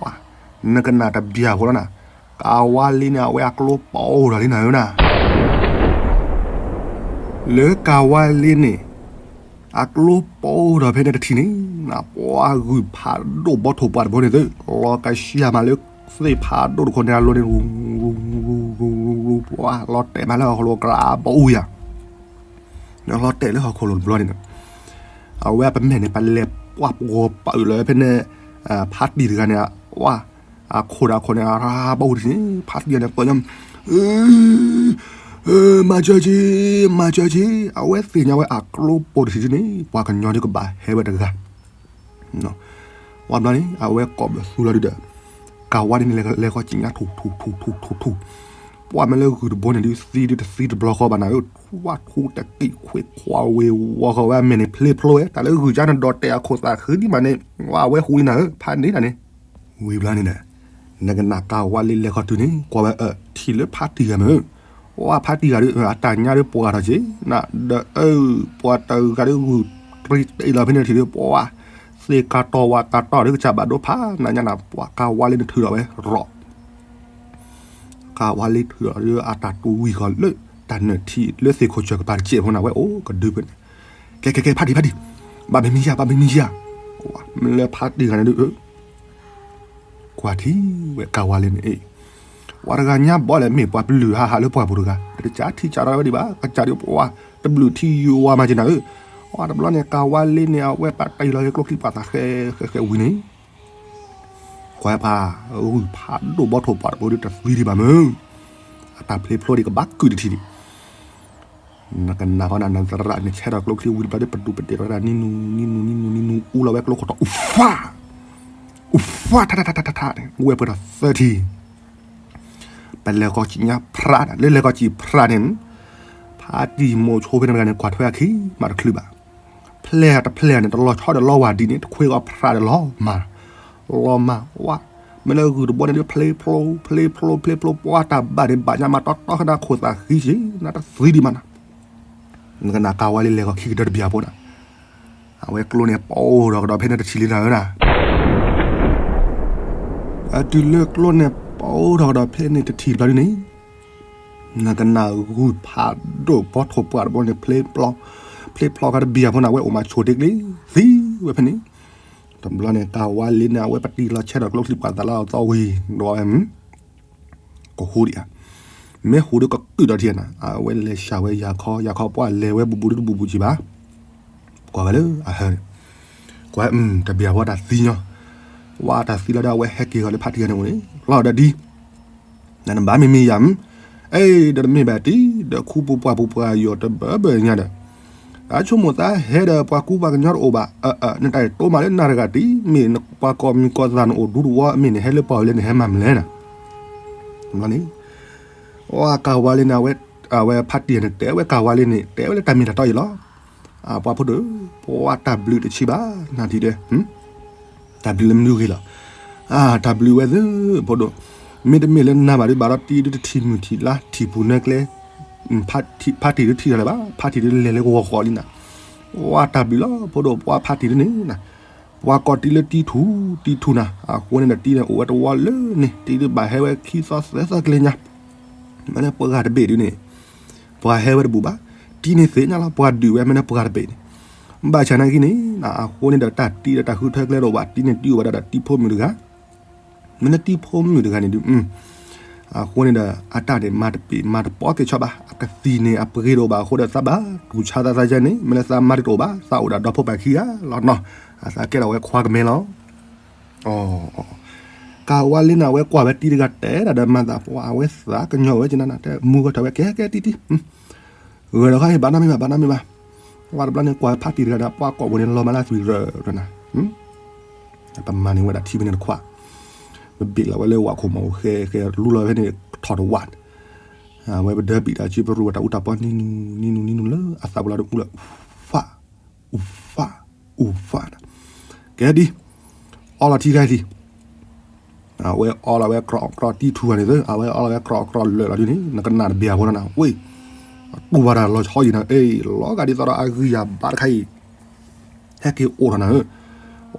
နကနၣ်တဘျီဖိလီၤနၤ, ကၤဝါလ့န့ၣ် အဝဲအကျိပိၢ်ဒီးလံနၤဧၢနၤ လၢကၤဝါလ့န့ၣ် အကျိပိၢ်ဒီးဖဲန့ၣ်တထံၣ်န့ၣ်, ပှၤဂုၢ်ဖးဒိၣ်ဘီထိၣ်ပှၢ်တဘိန့ၣ်သု, လီၤကဆှီမးလၢသ့ၣ်ဖးဒိၣ်တခိၣ်န့ၣ်အလိၤန့ၣ်, ပှၤလီၤတဲာ်မးလၢဟီၣ်ခိၣ်လိၤကရၢဘီအူယၤ, လီၤတဲာ်လၢဟီၣ်ခိၣ်လိၤတဘျီန့ၣ်, အဝဲပမဲာ်န့ၣ် ပလဲၤပှၤပှီၤပာ်အုးလီၤဖဲန့ၣ်, ဖါတံၢ်တဂၤန့ၣ်, အခိၣ်ဒီးအခိၣ်န့ၣ် အရၢဘီအူတထံၣ်န့ၣ် ဖါတံၢ်တဂၤန့ၣ် ကိးညီ မၤစၢၤက့ၤ, မၤစၢၤက့ၤ, အဝဲသ့ၣ်ညါဝဲအကျိပိၢ်တထံၣ်န့ၣ် ပှၤကညီဒုးကဘၣ်ဟဲဝဲတဂၤ, ဝံၤဘျီန့ၣ် အဝဲကိးဘျီသူလီၤဒုးဒီး, ကၤဝါန့ၣ် လဲၤဃီၤစံၣ်ညါထူၣ်ထူၣ်ထူၣ်ထူၣ်ထူၣ်ထူၣ်, ပှၢ်မ့ၢ်လၢဂုၢ်တဘိန့ၣ်ဒုး သံဒုးတသံတဘျီဃီဘၣ်နၤဧၢ, ဝါထူတကံၢ်ခွ့ခွါဝ့ၤဝီဃီဝဲ အမဲာ်န့ၣ်ဖျ့ဖျိဝဲ တၢ်လၢဂုၢ်ကါန့ၣ်ဒီးတဲအခိၣ်သးဃံဒံးမးန့ၣ် ဝါဝဲဟူးနၤဧၢ ဖးန့ၢ်တၢ်န့ၣ် ဝံၤဘျီန့ၣ်ဒီး နကနၣ်ကၤဝါလ့လဲၤခီတုၤန့ၣ် ကွၢ်ဝဲအၢ ထံၣ်လၢဖးတံၢ်ဂၤမ့ၢ်ဧၢ, ဝါဖးတံၢ်ဂၤဒုး အတၢ်ညါဒုးပှၢ်ထီၣ်က့ၤ နၤဒီးအၢ ပှၤတဂၤဒုးဂုၢ်တရံးတ့ၢ်လီၤဖဲန့ၣ်ထံၣ်ဒုး ပှၤသ့ၣ်ကၤတီၢ်ဝၤတၢ်တီၢ်ဒုးကစၢ်ဘၣ်ဒိဖး နၤညါနၤ ပှၤကၤဝါလ့န့ၣ်ထုးထီၣ်ဝဲရီၣ် ကၤဝါလ့ထုးထီၣ်ဒုးအတၢ်တူၢ်ဝံၤဃီၤလၢ တၢ်နၢၣ်ထံးလၢသ့ၣ်ခိၣ်ဆၢၣ်ကပၤတစဲးဖိနၤဝဲအိၣ်ကဒုဖဲန့ၣ်, ကဲကဲကဲ ဖးတံၢ်ဖးတံၢ်, ဘၣ်မ့မ့ၢ်ယၤ ဘၣ်မ့မ့ၢ်ယၤ, မ့ၢ်လၢဖးတံၢ်ဂၤန့ၣ်ဒုး ကွၢ်ထံၣ်ဝဲကၤဝါလ့န့ၣ်အံၤ, ပှၤတဂၤညါဘီလဲၣ် မ့ၢ်ပှၤပလုၢ်ဟးဟးလၢပှၢ်ပူၤတဂၤ တကးထံကးထီၣ်ဝဲဒံးဘၣ် ကစၢ်ဒုးပှၤ တဘျုးထံယိၤဝါမၤက့ၤနၤဧၢ, အတဘျီန့ၣ် ကၤဝါလ့န့ၣ် အဝဲပာ်တ့ၢ်လီၤက့ၤကျိချံပှၤသးဃဲဃဲဃဲဝံၤန့ၣ် ကွၢ်ပှၤ ဂုၢ်ဖးဒိၣ်ဘီထိၣ်ပှၢ်တဘိဒုးတသံဒံးဘၣ်မ့ၢ်, အတၢ်ဖျ့ဖျိဒံးကဘၣ်ကုၢ်တထံၣ်ဒံး နကနၣ်ဃီနၤ နသရၣ်န့ၣ် ဆဲးထီၣ်ကျိချံဝံၤတဘျီဒုး ပဒူၣ်ပဒဲးဒီးတၢ်နံနူနံနူနံနူနံနူအူလီၤဝဲကျိခိၣ်တီ အူဖး, အူဖး ထါထါထါထါထါန့ၣ် အူဝဲပှဲၤထီၣ်သၢထံၣ်, ပလဲၤဃီၤကံၣ်ညါဖြး လၢလဲၤဃီၤကံၣ်ဖြးန့ၣ် ဖးတံၢ်မိၤဆိဖဲန့ၣ်တဂၤန့ၣ် ကွၢ်ထွဲအခံ မၤတချုးဘၣ် ဖျဲၣ်တဖျဲၣ်န့ၣ် တလီၤဆီဒီးလီဝၤဒံးန့ၣ် တခွ့ဂီၤဖြးဒီးလီၤမၢ်, လီၤမၢ်ဝါ, မ့ၢ်လၢဂုၢ်တဘိန့ၣ်ဒုး ဖျ့ဖျိ ဖျ့ဖျိ ဖျ့ဖျိ ပှၤတၢ်ဘၣ်န့ၣ် ဘၣ်ညါမၤတီတီခဲနၤခိၣ်သးဃံက့ၤ နတသံဒံးမးနၤ, နကနၣ်ကၤဝါလ့လဲၤဃီၤခံကတၢၢ်တဘျီဖိနၤ, အဝဲကျိန့ၣ်ပိၢ်ထီၣ်ကဒီးဖဲန့ၣ်တထံၣ်လံနၤဧၢနၤ အတုၤလၢကျိန့ၣ်ပိၢ်ထီၣ်ကဒီးဖဲန့ၣ်တထံၣ်တဘျီဒုးန့ၣ် နကနၣ်ဂုၢ်ဖးဒိၣ်ဘီထိၣ်ပှၢ်တဘိန့ၣ် ဖျ့ဖျိခါတဘံၣ်အဖိန့ၣ် အဝဲအိၣ်မးဆိးတ့ကျ့ သံဝဲဖဲန့ၣ်, တဘျီန့ၣ် ကၤဝါလ့န့ၣ် အဝဲပတံၢ်လီၤဆဲးထီၣ်ကျိချံပှၤသးလီၤအသီဝံၤ ဒီးဝဲ ကဟူဒံးဧါ, မ့ၢ်ဟူဒုးကကုၢ်ဒီးထံနၤ အဝဲလဲၤစှၤဝဲယၤခီ ယၤခီပှၢ်လဲၤဝဲဘူးဘူးဒုးတဘူးဘူးကံဘၣ်, ကွၢ်ဝဲလၢအဟၢန့ၣ်, ကွၢ် တဘံၣ်အဖိတၢ်သံညီ, ဝါတၢ်သံလီၤဒီးအဝဲဟဲက့ၤဂီၤလၢဖးတံၢ်ဂၤန့ၣ်အိၣ်န့ၣ် လီၤဒီးဒ် နနဘၣ်မ့မ့ၢ်ယၤမ့ၢ်, အဲၣ် ဒီးတမ့ၢ်ဘၣ်တံၢ် ဒီးခူပူၤပှၢ်ပူၤပှၢ်ယိာ်တဘၢဘၢညါဒီး, အဆိကမိၣ်သးဟဲဒီးပှၤကူပှၤကညီတအိၣ်ဘၣ်, နတၢ်တိမးလၢနၤတဂၤတံၢ် မ့ၢ်နပှၤကီၢ်မံၤကီၢ်သးနအိၣ်ဒူတဝီ မ့ၢ်နဟဲလၢပှၤဝဲလၢနဟဲမၤမနုၤလဲၣ်နၤ, န့ၣ်, အကၤဝါလ့န့ၣ် အဝဲဖးတံၢ်န့ၣ် တဲဝဲကၤဝါလ့န့ၣ် တဲဝဲလၢတၢ်မ့ၢ်တၢ်တီအံၤလီၤ, ပှၤဖိဒိၣ်, ပှၤတၢ်ဘျုးတဆံးဘၣ် နၤထံၣ်ဒီး တၢ်ဘျုးလၢမနုၤဂ့ၤလီၤ, တၢ်ဘျုးဝဲသ့ၣ်ဖိဒိၣ်, မ့တမ့ၢ်လၢနၤဘၣ်ဒုးဘၣ်ဒီးတံၢ်ဒုးတထံၣ်မုၢ်ထံၣ်လါထံၣ်ပူၤနၢကျဲ, ဖးတံၢ်ဒုးထံၣ်တၢ်လၢၤဘၣ် ဖးတံၢ်ဒုးလဲၤလၢကဝီၤဃီလံနၤ, ပှၤတၢ်ဘျုးလီၤဖိဒိၣ် ပှၤဖးတံၢ်ဒုးန့ၣ်နၤ, ပှၤကိးတံၢ်လၢတံၢ်ထူၣ် တံၢ်ထူၣ်နၤ အဃိန့ၣ်ဒီးတံၢ်န့ၣ်အိၣ်ဝဲတဝီလၢန့ၣ် တံၢ်ဒုးဘၣ်ဟဲဝဲခံသီသၢသီကလဲၤညါ မ့ၢ်လၢပှၤဂၤတဘ့ၣ်ဒုးန့ၣ်, ပှၤဟဲဝဲတဘူးဘၣ်, တံၢ်န့ၣ်သ့ၣ်ညါလီၤ ပှၤဒုးဝဲမ့ၢ်လၢပှၤဂၤတဘ့ၣ်န့ၣ်, ဘၣ်ဆၣ်နာ်က့န့ၣ် အဃိန့ၣ်ဒီးတၢ်တံၢ်ဒီးတၢ်ဃုထၢကျဲတအိၣ်ဘၣ် တံၢ်န့ၣ်တံၢ်အိၣ်ဝဲဒၣ်ဒီးတံၢ်ဖိမုၣ်တဂၤ, မ့ၢ်လၢတံၢ်ဖိမုၣ်တဂၤန့ၣ်ဒုး အဃိန့ၣ်ဒီး အတၢ်န့ၣ် မၤတပ့ၤမၤတပိာ်က့ၤဆီဘၣ် အကသံၣ်န့ၣ် အပှ့ၤတအိၣ်ဘၣ်အဃိဒီးသးဘၣ်တူၢ်ဆါသးသးယဲန့ၣ် မ့ၢ်လၢသးမၤတအိၣ်ဘၣ် သးအိၣ်ဒီးဒီဖိပၢ်ခံဂၤလီၤနီၤ, အသးကဲထီၣ်ဝဲခွါကမဲလီၤ ကၤဝါလ့န့ၣ် အဝဲကွၢ်ဝဲတံၢ်တဂၤတဲဒၣ်ဒီးမၤသးပှၢ် အဝဲသးကညီၤဝဲကနၤနၤ တဲမူဂဲၤထီၣ်ဝဲကဲကဲတံၢ်တံၢ်, ဂဲၤထီၣ်ခါအံၤ ဘၣ်နီတမံၤဘၣ် ဘၣ်နီတမံၤဘၣ်, ဝဲတဘျီန့ၣ် ကွၢ်ဖးတံၢ်တဂၤဒီး ပှၤကိးဝဲန့ၣ်လီၤမၤလၢသွံၣ်ရၢၢ်ရၢၢ်နၤ, ပမၤန့ၢ်ဝဲဒၣ်ထံဖဲန့ၣ်တခွး, ပဘ့ၣ်လီၤဝဲလၢဝၣ်ခိၣ်မီၣ်အိၣ်ဃဲဃဲလူလီၤဖဲန့ၣ်ထီၣ်တဝၣ်, အဝဲပဒၢဘံၣ်တၢ်စုပရူၢ်ဝဲတၢ်အူတၢ်ပီနံနူနံနူနံနူလၢအသးပူၤလီၤဒီးအူလီၤ ဖး အူဖး အူဖး, ကဲဒ်, အီလီၤထံဂၤဒ်, အဝဲအီလီၤဝဲကြီကြီတံၢ်ထူၣ်ဂၤန့ၣ်သၢ အဝဲအီလီၤဝဲကြီကြီလၢာ်လီၤဒ်န့ၣ် နကနၣ်တဘၣ်အဖိနၤနၤ ဝ့ၢ်, တူၢ်ဘၣ်တၢ်လီၤဆီအံၤနၤ အ့ၣ် လီၤဂာ်ဒ်သိးဒီးအဂံၢ်ယၤဘါတခါအံၤ, ဟဲက့ၤအိၣ်ထီၣ်နၤဧ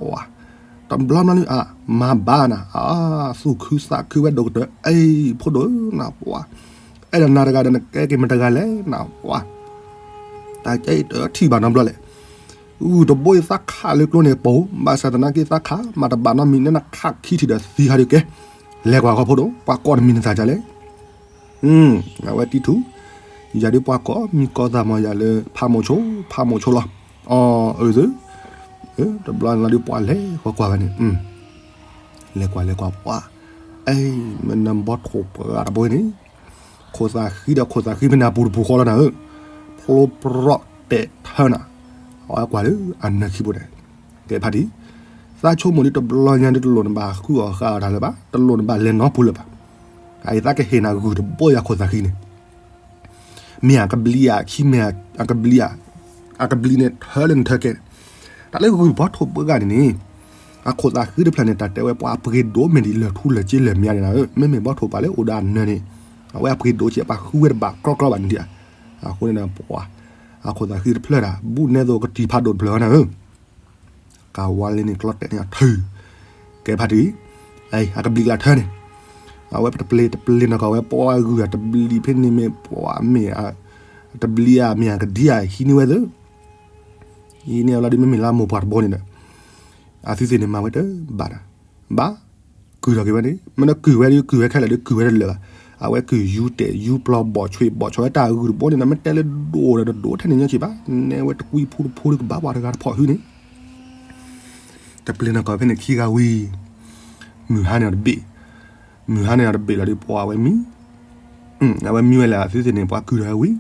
ၢ, တဘျီမနုၤအါ မၤဘၣ်နၤ အါ သူၣ်ခုသးခုဝဲဒိၣ်ကတၢၢ် အ့ၣ် ဖိဒိၣ်နၤပှၤ, အဲၣ်ဒိးနၤတဂၤဒီးနကဲက့ၤမတဂၤလဲၣ်နၤပှၤ, တၢ်ကဲအံၤတထံၣ်ဘၣ်နီတဘျီလဲၣ်, ဂုၢ်တဘိအံၤသးခးလၢကျိန့ၣ်ပိာ် ဘၣ်ဆၣ်သနာ်က့သးခး မၤတဘၣ်နီတမံၤ နနခးခံထံၣ်ဒီးသံဟးဒုးကဲ, လဲၤကွၢ်ဃီဖိဒိၣ် ပှၤကိးတမံၤနသးဒ်လဲၣ်, အဝဲတံၢ်ထူၣ်, ယၤဒုးပှၤကိးမံၤကိးသးမီၤယၤလၢ ဖးမိၤဆိ ဖးမိၤဆိလီၤ, အီ အၢ သု, တဘျီလီၤဒုးပှၤလဲၤဃီကွၢ်ဝဲန့ၣ်, လဲၤကွၢ်လဲၤကွၢ်ပှၤ, အဲ မ့ၢ်နဘီထိၣ်ပှၢ်တဘိန့ၣ်, ခိၣ်သးဃံဒီးခိၣ်သးဃံဖဲန့ၣ်အပူၤတပူၤဃီလီၤနၤဧၢ, ဖျိပရီၣ်တဲာ်ထၢနၤ, အဝဲကွၢ်လၢအနၢၤခံဘိန့ၣ်, ကဲဖးတံၢ်, သးဆိကမိၣ်ဒ်တဘျီညါဒ်တလိၣ်နဘၣ်ဃုအီၣ်ဃါအီၣ်တၢ်လၢၤဘၣ် တလိၣ်နဘၣ်လဲၤနီပူၤလၢၤဘၣ်, အအံၤသးကဟ့ၣ်နၤဂုၢ်တဘိယၤခိၣ်သးဃံန့ၣ်, မ့ၢ်အကဘျံးဧါ, ခံမ့ၢ်အကဘျံးဧါ, အကဘျံးန့ၣ်ထၢလၢနထၢကဲ, တၢ်လၢဂုၢ်ဘီထိၣ်ဘှဲဂၤန့ၣ်န့ၣ်, အခိၣ်သးဃံတဖျၢၣ်န့ၣ် တၢ်တဲဝဲပှၤအပှ့ၤဒိၣ်မ့ၢ်ဒ်လၢၢ်ထူလၢၢ်က့လၢၢ်မ့ၢ်န့ၣ်လီၤ, မ့မ့ၢ်ဘီထိၣ်ပှၤလၢအိၣ်ဒီးအနၢၤန့ၣ်, အဝဲအပှ့ၤဒိၣ်ကဲ ပှၤဃုဝဲတဘၣ်ကြီကြီဘၣ်န့ၣ်ဧါ, အဃိန့ၣ်ဒီး ပှၤ, အခိၣ်သးဃံတဖျၢၣ်ဒၣ် ဘူးနဲသိးကတံၤဖးဒိၣ်တဖျၢၣ်ဝဲန့ၣ်ဧၢ ကၤဝါလ့န့ၣ် ကျီတဲာ်န့ၢ်အီၤထု, ကဲဖါတံၢ်, အကဘျံးကျါထၢန့ၣ်, အဝဲတပျ့ၤတပျ့ၤနီၢ်ကီၢ်ဝဲ ပှၤဂုၢ်အတဘျံးဖဲန့ၣ်မ့ၢ်ပှၤမ့ၢ်, တဘျံးဧါမ့ၢ်အကဒံဧါ ဟံးန့ၢ်ဝဲသ့, ဟံးန့ၢ်ဝဲလီၤဒ်မ့မ့ၢ်လၢအမိၢ်ပှၢ်တဘိန့ၣ်ဒီး, အသုသ့ၣ်န့ၣ်မၤဝဲတဘၣ်ဒီး, ဘၣ်, ကုၢ်ထီၣ်က့ၤဝဲန့ၣ် မ့ၢ်နကုၢ်ဝဲဒ်ကုၢ်ဝဲခဲလၢာ်ဒီးကုၢ်ဝဲတလၢာ်ဘၣ်, အဝဲကုၢ်ယူၤတဲာ်ယူၤပျီဘီၣ်ဆွ့ဘီၣ်ဆီဝဲတၢ်ဂုၢ်တဘိန့ၣ်ဒီး မ့ၢ်တဲလၢဒိၣ်ဒီးတဒိၣ်ထဲန့ၣ်ညီဆံးဘၣ်, နဲဝဲတကွံဖူတဖိဒီးကဘၣ်ပှၤတဂၤတဖီၣ်ဟုန့ၣ် တပျ့ၤနီၢ်ကီၢ်ဖဲန့ၣ်ခံဂၤဝံၤ, မုၢ်ဟါန့ၢ်အီၤတဘ့ၣ်, မုၢ်ဟါန့ၢ်အီၤတဘ့ၣ်လီၤဒီး ပှၤအဝဲမံ, အဝဲမံဝဲလၢအသုသ့ၣ်န့ၣ် ပှၤကုၢ်ထီၣ်ဝဲဝံၤ,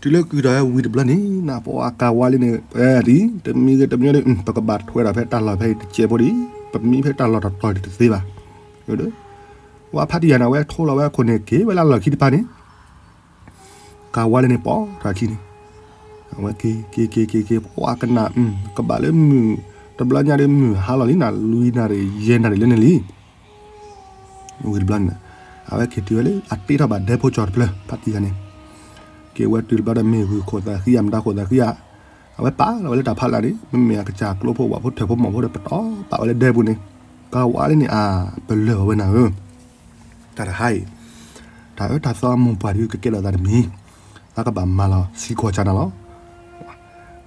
တုၤလၢကုၢ်ထီၣ်ဝဲဝံၤတဘျီန့ၣ် နပှၤကၤဝါလ့န့ၣ် တံၢ်, တမံၤဂ့ၤတမံၤဒီး ပကဘၣ်ထွဲဒီးဖဲတၢ်လီၢ်ဖဲအံၤတစဲးဖိဒံး, ပမံဖဲတၢ်လီၢ်တတီၤတသ့ဘၣ်, ဝဲဖါတံၢ်ယၤန့ၣ် အဝဲထိလီၤဝဲအခိၣ်န့ၣ်က့ၤဝဲလၢလီၢ်ခံတပၤန့ၣ် ကၤဝါလ့န့ၣ်ပိာ်ထီၣ်အခံန့ၣ်, အဝဲက့ၤက့ၤက့ၤက့ၤက့ၤ ပှၤကနၣ်, ကဘၣ်လၢမုၢ်တဘျီညါဒီး မုၢ်ဟါလီၤလံနၤ လွံၢ်နၣ်ရံၣ် ယဲၢ်နၣ်ရံၣ်လၢန့ၣ်လံ, ဝံၤတဘျီန့ၣ်, အဝဲက့ၤတုၤဝဲလၢအတ့ထီၣ်ဘၣ်ဒဲဖိကၠီၤတဖျၢၣ် ဖါတံၢ်ယၤန့ၣ်, က့ၤဝဲတုၤတဘျီဒီး မ့ၢ်ဂုၢ်ခိၣ်သးဃံဧါ မတၤခိၣ်သးဃံဧါ, အဝဲပာ်လီၤဝဲလၢတၢ်ဖးလၢ်န့ၣ် မ့မ့ၢ်အကစၢ်ကျိဖိဝၣ်ဖိထၢၣ်ဖိမီၢ်ဖိဒီး ပတီၢ်ပာ်ဝဲလၢဒဲပူၤန့ၣ်, ကၤဝါလ့န့ၣ်အါ, ပလၢာ်အီၤဝဲနၤဧၢ တၢ်တဟါအံၤ, တၢ်အၢတၢ်သီအမိၢ်ပှၢ်ဒုးကကဲထီၣ်သးတမံၤ, သးကဘၣ်မၤလီၤဆံကွီၤကၢ်နၤလီၤ.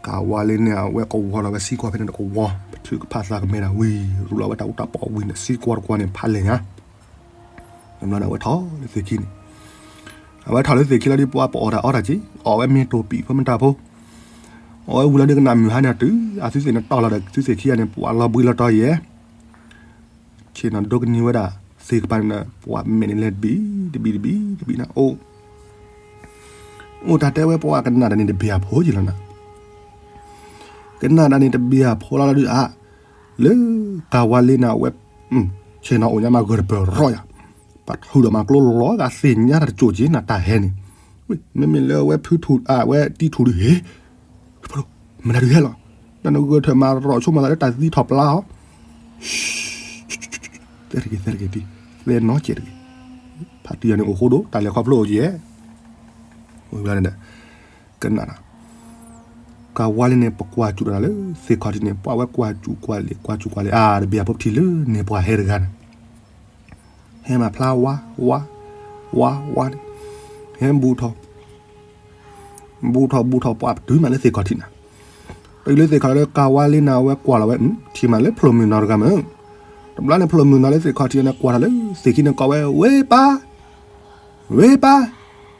ကၤဝါလ့န့ၣ် အဝဲကဝီၤလီၤဝဲဆံကွီၤဖဲန့ၣ်တကဝီၤ, ပထုးကဖၣ်သးကမဲဒၣ်ဝံၤ ရူးလီၤဝဲတၢ်အူတၢ်ပီၣ်ဝံၤန့ၣ် ဆံကွီၤတကွီၤန့ၣ် ဖးလဲၢ်ညါ, တဘျီန့ၣ် အဝဲထီၣ်လၢသ့ၣ်ခံန့ၣ်, အဝဲထီၣ်လၢသ့ၣ်ခံလီၤဒီး ပှၤပအီၣ်တၢ်အီတၢ်က့ၤ အီၣ်ဝဲမ့ၢ်တိၢ်ပံာ်ဖိမတၤဖိ အီၣ်ဝဲဝံၤလီၤဒီးကနၣ်မုၢ်ဟါန့ၣ်တုၤ အသုသ့ၣ်န့ၣ်တီၢ်လီၤဒီးသုသ့ၣ်ခံဂၤန့ၣ် ပှၤလီၤဘှံးလီၤတီၤယဲၢ်, ဆ့ၣ်နီၤဒိကနံၤဝဲဒၣ် သ့ၣ်ကပၤန့ၣ် ပှၤမဲာ်န့ၣ်လဲၤတဘံၣ်တဘံၣ်တဘံၣ်တဘံၣ်န့ၣ် အိၣ် အိၣ်တၢ်တဲဝဲပှၤကနၣ်တၢ်န့ၣ်တဘ့ၣ်အဖိယံၤလီၤနၤ, ကနၣ်တၢ်န့ၣ်တဘ့ၣ်အဖိလီၤလီၤဒုးအါ, လၢကၤဝါလ့န့ၣ် အဝဲ ဆ့ၣ်နီၤအိၣ်ညါမးဂၢၢ်တပၢၢ်ရီယၤ, ပထုးဒီးမၤကျိလီၤဂာ်သ့ၣ်ညါတၢ်တစိၢ်က့ၤနၤတၢ်ဟဲန့ၣ်, မ့မ့ၢ်လၢအဝဲဖုထူၣ်အဝဲတံထူၣ်ဒုးဟ့ၣ် မနုၤဒုးဟဲလီၤ, ဒီးနဂၢၢ်ထၢၣ်မၤရီၣ်ဆိကမိၣ်သးလၢတၢ်သံထီၣ်ပျါအီၤ, သဲတဂ့ၤ သဲတဂ့ၤတံၢ်, သဲနီတက့ၢ်တဂ့ၤ, ဖါတံၢ်ယၤန့ၣ်အိၣ်ဃိဒိၣ် တၢ်လဲၤခီဖျိအိၣ်ကယဲၢ်, ဝဲန့ၣ်, ကနၣ်ဒီး ကၤဝါလ့န့ၣ် ပကွၢ်စူၣ်တၢ်လၢသ့ၣ်ခီၣ်ထံးန့ၣ် ပှၤဝဲကွၢ်စူၣ်ကွၢ်လဲၤ ကွၢ်စူၣ်ကွၢ်လဲၤ အါ တဘ့ၣ်အဖိပထံၣ်လၢန့ၣ်ပှၤဟဲတဂၤန့ၣ် ဟဲမၤဖျါဝါ ဝါ ဝါ ဝါန့ၣ် ဟဲဘူးထီၣ် ဘူးထီၣ်ဘူးထီၣ် ပှၤပတုၤမးလၢသ့ၣ်ခီၣ်ထံးနၤ, တုၤလၢသ့ၣ်ခီၣ်ထံးလၢကၤဝါလ့န့ၣ် အဝဲကွၢ်လီၤဝဲ ထံၣ်မးလၢဖျိမုၢ်နီတဂၤမး, တဘျီန့ၣ်ဖျိမုၢ်နီလၢသ့ၣ်ခီၣ်ထံးန့ၣ် ကွၢ်ထီၣ်လၢသ့ၣ်ခံန့ၣ် ကိးဝဲ ဝ့ၢ်ပၢ် ဝ့ၢ်ပၢ်,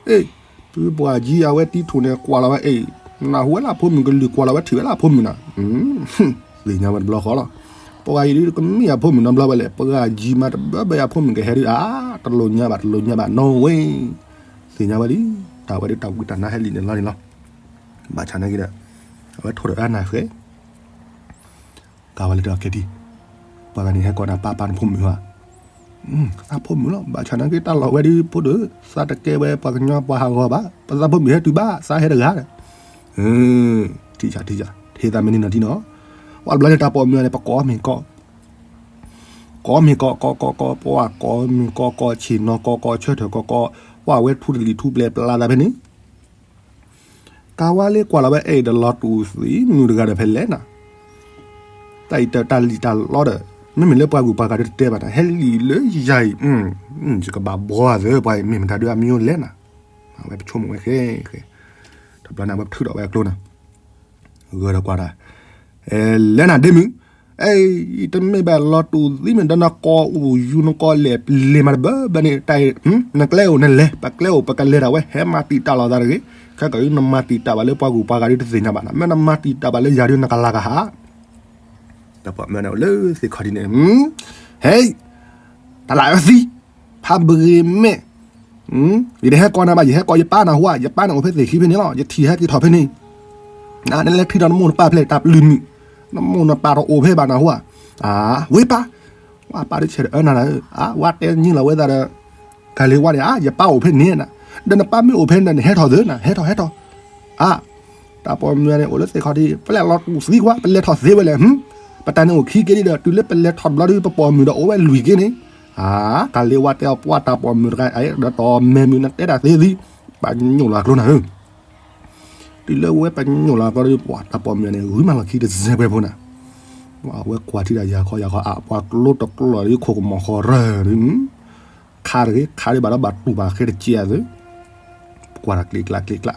အ့ၣ်, ဖုပှၢ်ကံအဝဲတံထူၣ်န့ၣ် ကွၢ်လီၤဝဲ အ့ၣ်, နၢ်ဟူဝဲလၢအဖိမုၣ်ကလုၢ်ကွၢ်လီၤဝဲထံၣ်ဝဲလၢအဖိမုၣ်နၤ, သ့ၣ်ညါဝဲတဘျီဃီလီၤ, ပှၤဂၤအံၤဒုးကမ့ၢ်အဖိမုၣ်နီတဘျီဝဲလဲၣ်, ပှၤဂၤကံမးတဘၣ်ဘၣ်အဖိမုၣ်ကဟဲဒုး အါ, တလိၣ်ညါဘၣ် တလိၣ်ညါဘၣ် no way, သ့ၣ်ညါဝဲလံ, တၢ်ဝဲဒုးတၢ်ဝံတၢ်နါဟဲလံန့ၣ်လီၤန့ၣ်လီၤ, ဘၣ်ဆၣ်နာ်က့ဒီး အဝဲထိၣ်ဒီးအနၢ်ဃဲ ကၤဝါလ့ဒီးကဲဒံ, ပှၤဂၤန့ၣ်ဟဲကိးနၤ ပၢ်ပၢ်နဖိမုၣ်ဧါ, သးဖိမုၣ်လီၤ, ဘၣ်ဆၣ်နာ်က့တၢ်လီၢ်ဝဲဒုးဖိဒုး သးတကဲဝဲပှၤကညီပှၤဟးဂီၤဘၣ်, ပသးဖိမုၣ်ဟဲတုၤဘၣ် သးဟဲတဂၤဒီး, ထံၣ်ဆၣ်ထံၣ်ဆၣ် ထံၣ်သးမ့ၢ်န့ၢ်နီၢ်ထံနီၤ, ပှၤတဘျီန့ၣ်တၢ်ပိာ်မုၣ်န့ၣ် ပကိးမ့ၢ်ကိး ကိးမ့ၢ်ကိးကိးကိးကိး ပှၤကိးမ့ၢ်ကိးကိး ဆ့ၣ်နီၤကိးကိး ဆၢထၢၣ်ကိးကိး, ပှၤဝဲထူတလံၤထူပျဲၢ်ပျါသးဖဲန့ၣ် ကၤဝါလ့ကွၢ်လီၤဝဲ အဲၣ် ဒီးလီၤတူာ်သံမုၣ်တဂၤဒီးဖဲလဲၣ်နၤ, တၢ်အံၤတၢ်လံၣ်တၢ်လီဒီး မ့မ့ၢ်လၢပှၤဂုၤပှၤဂၤဒီးတတဲဘၣ်နၤ ဟဲလံာ်လၢယၤအံၤ, ယကဘၣ်ဘှီသၢပှၤအံၤ မ့ၢ်မတၤဒုးအမံၤအိၣ်လဲၣ်နၤ, အဝဲပဆိကမိၣ်ဝဲဃဲဃဲ, တဘျီန့ၣ် အဝဲထုးထီၣ်ဝဲအကျိနၤ ဂၢၢ်ဒီးကွၢ်တၢ်, အဲ လဲၣ်နၤဒ့မုၣ်, အဲ တမ့ၢ်ဘၣ်လီၤတူာ်သံမ့ၢ်ဒီးနကိးအိၣ်ယူၤနကိးလဲၤပျ့ၤမးတဘၣ်ဘၣ်န့ၣ် တၢ်အံၤ နကျဲအိၣ်နလဲၤ ပကျဲအိၣ်ပကလဲၤဒၣ်ဝဲ ဟဲမၤတံာ်တာ်လိာ်သးတဂ့ၤ, ခဲကနမၤတံာ်တာ်ဘၣ်လၢပှၤဂုၤပှၤဂၤဒုးတသ့ၣ်ညါဘၣ်နၤ မ့ၢ်နမၤတံာ်တာ်ဘၣ်လၢယၤဒုးနကလၤကဟး, တၢ်ပိာ်မုၣ်န့ၣ်အိၣ်လၢသ့ၣ်ခီၣ်ထံးန့ၣ်, ဟဲ တၢ်လၢအသံ ဖးဘဂ့ၤမဲာ်, ယတဟဲကိးနၤဘၣ် ယဟဲကိးယပၢ်နၢ်ဟူဧါ ယပၢ်န့ၣ်အိၣ်ဖဲသ့ၣ်ခံဖဲန့ၣ်လီၤ ယထံၣ်ဟဲက့ၤထီၣ်ဖဲန့ၣ်, နလဲၤထံၣ်ဒီးနမိၢ်နပၢ်ဖဲလဲၣ် တၢ်ပျုၢ်မုၣ်, နမိၢ်နပၢ်တအိၣ်ဖဲဘၣ်နၢ်ဟူဧါ, ဝ့ၢ်ပၢ်, ဝဲပၢ်တဆဲးတအၢနၤလၢ, ဝဲတဲနံၤလီၤဝဲသးဒီး, ကၤလ့ဝါန့ၣ် အါ ယပၢ်အိၣ်ဖဲန့ၣ်နၤ, ဒီးနပၢ်မ့ၢ်အိၣ်ဖဲန့ၣ် နဟဲထီၣ်သ့နၤ, ဟဲထီၣ် ဟဲထီၣ်. အါ တၢ်ပိာ်မုၣ်န့ၣ် အိၣ်လၢသ့ၣ်ခီၣ်ထံး ပလဲၤလီၤတူာ်သံကွၢ် ပလဲၤထီၣ်သ့ဝဲလဲၣ်, ပတၢ်န့ၣ်အိၣ်ခံက့ၤလံဒီး တုၤလၢပလဲၤထီၣ်တဘျီဒီး ပပိာ်မုၣ်ဒီးအိၣ်ဝဲလွံၢ်က့ၤန့ၣ်. အါ ကၤလ့ဝါတဲအီၤ ပှၤတၢ်ပိာ်မုၣ်တဂၤ ဒီးတီမဲာ်မုၣ် နတဲတၢ်သ့သံ, ပှၤညိၣ်လီၤကျိနၤဧၢ. တုၤလၢဝဲပှၤညိၣ်လီၤကျိဒီး ပှၤတၢ်ပိာ်မုၣ်န့ၣ် ဂုၤမးလီၤခံတစဲးကွဲဖိနၤ. အဝဲကွၢ်ထံၣ်ဒီးယၤခီယၤခီ အါ ပှၤကျိတကျိဒီး ခိၣ်ကမီၤဃီရၢၢ်ဒီး ခါတဂ့ၤ ခါဒံးဘၣ်ဒီး ဘၣ်တူၢ်ဘၣ်ဃဲတစဲးအသု, ကွၢ်တၢ်ကျ့ကျါကျ့ကျါ.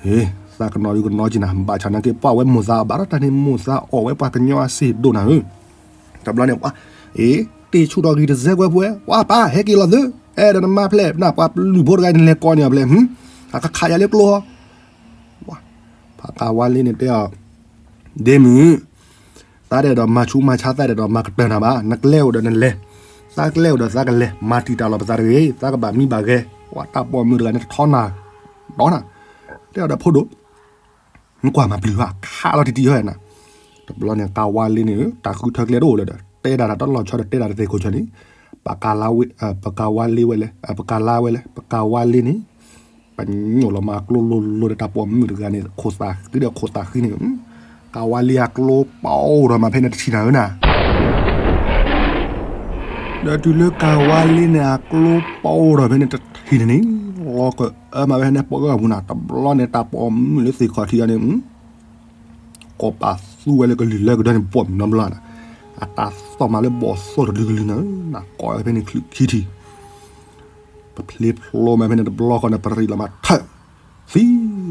ဟ့ သးကနီၤဒုကနီၤက့ၤနၤ ဘၣ်ဆၣ်နာ်က့ ပှၤဝဲမိၢ်သးအဘၣ်ဒီးတၢ်န့ၣ် မိၢ်သးအီၣ်ဝဲပှၤကညီအစ့ၢ်ဒိၣ်နၤဧၢ. တဘျီန့ၣ် ပှၤ အ့ တ့ၢ်ဆူၣ်ထီၣ်ဂံၢ်တစဲးကွဲဖိဝဲ ပှၤပၢ်ဟဲက့ၤလီၤသု, အဲၣ်ဒိးနမါဖျဲၣ် နပှၤလုၢ်ဖိတဂၤန့ၣ် လဲၤကိးန့ၢ်အီၤဖျဲၣ်, အကခးယၤလၢကျိဟီ ဖးကၤဝါလ့န့ၣ်တဲအီၤ, ဒ့မုၣ်, သးဒဲးဒီးမၤဆူးမၤဆါ သးဒဲးဒီးမၤကတၢၢ်နၤဘၣ်, နကျဲအိၣ်ဒီးနလဲၤ, သးကျဲအိၣ်ဒီးသးကလဲၤ, မၤတံာ်တာ်လီၤပသးတဂ့ၤ, သးကဘၣ်မံဘၣ်ဂဲၤ, ပှၤတၢ်ပိာ်မုၣ်တဂၤန့ၣ်တထီနၤ, ဒီးနၤ, တဲအီၤဒီးဖိဒိၣ် နကွၢ်မၤပျုၤဘၣ် ခးလီၤတံၢ်တံၢ်ဟီနၤ. တဘျီန့ၣ် ကၤဝါလ့န့ၣ် တၢ်ဃုထၢကျဲတအိၣ်လၢၤဒီး တဲဒၣ်တၢ်တလီၤဆီဒီး တဲဒၣ်တသ့ခိၣ်ဆၢန့ၣ်, ပကၤဝါလ့ဝဲလဲၣ်, ပကၤဝါလ့ဝဲလဲၣ်, ပကၤဝါလ့န့ၣ် ပညိၣ်လီၤမၤကျိလိၤလိၤဒီးတၢ်ပိာ်မုၣ်တဂၤန့ၣ် ခိၣ်သးဃံဒီးခိၣ်သးဃံန့ၣ်, ကၤဝါလ့အကျိပအိၣ်ဒီးမးဖဲန့ၣ်တထံၣ်နၤဧၢနၤ ဒီးတုၤလၢကၤဝါလ့န့ၣ် အကျိပအိၣ်ဒီးဖဲန့ၣ်တထံၣ်န့ၣ်န့ၣ်, လီၤကအၢမးဖဲန့ၣ်ပှၤဂၤပူၤနၤ, တဘျီန့ၣ် တၢ်ပိာ်မုၣ်လၢသ့ၣ်ခီၣ်ထံးအီၤန့ၣ် ကိးပာ်သူဝဲလၢကလုၢ်လၢကဒီန့ၣ် ပိာ်မုၣ်နီတဘျီနၤ, အတၢ်သီၣ်မးလၢဘီၣ်သိၣ်တဒုကလုာ်နၤ, နကိးဖဲန့ၣ်ချုးခံထံၣ် ပဖျ့ဖျိမးဖဲန့ၣ်တဘျီဃီန့ၣ် ပရံးလီၤမးထၢၣ်, သံ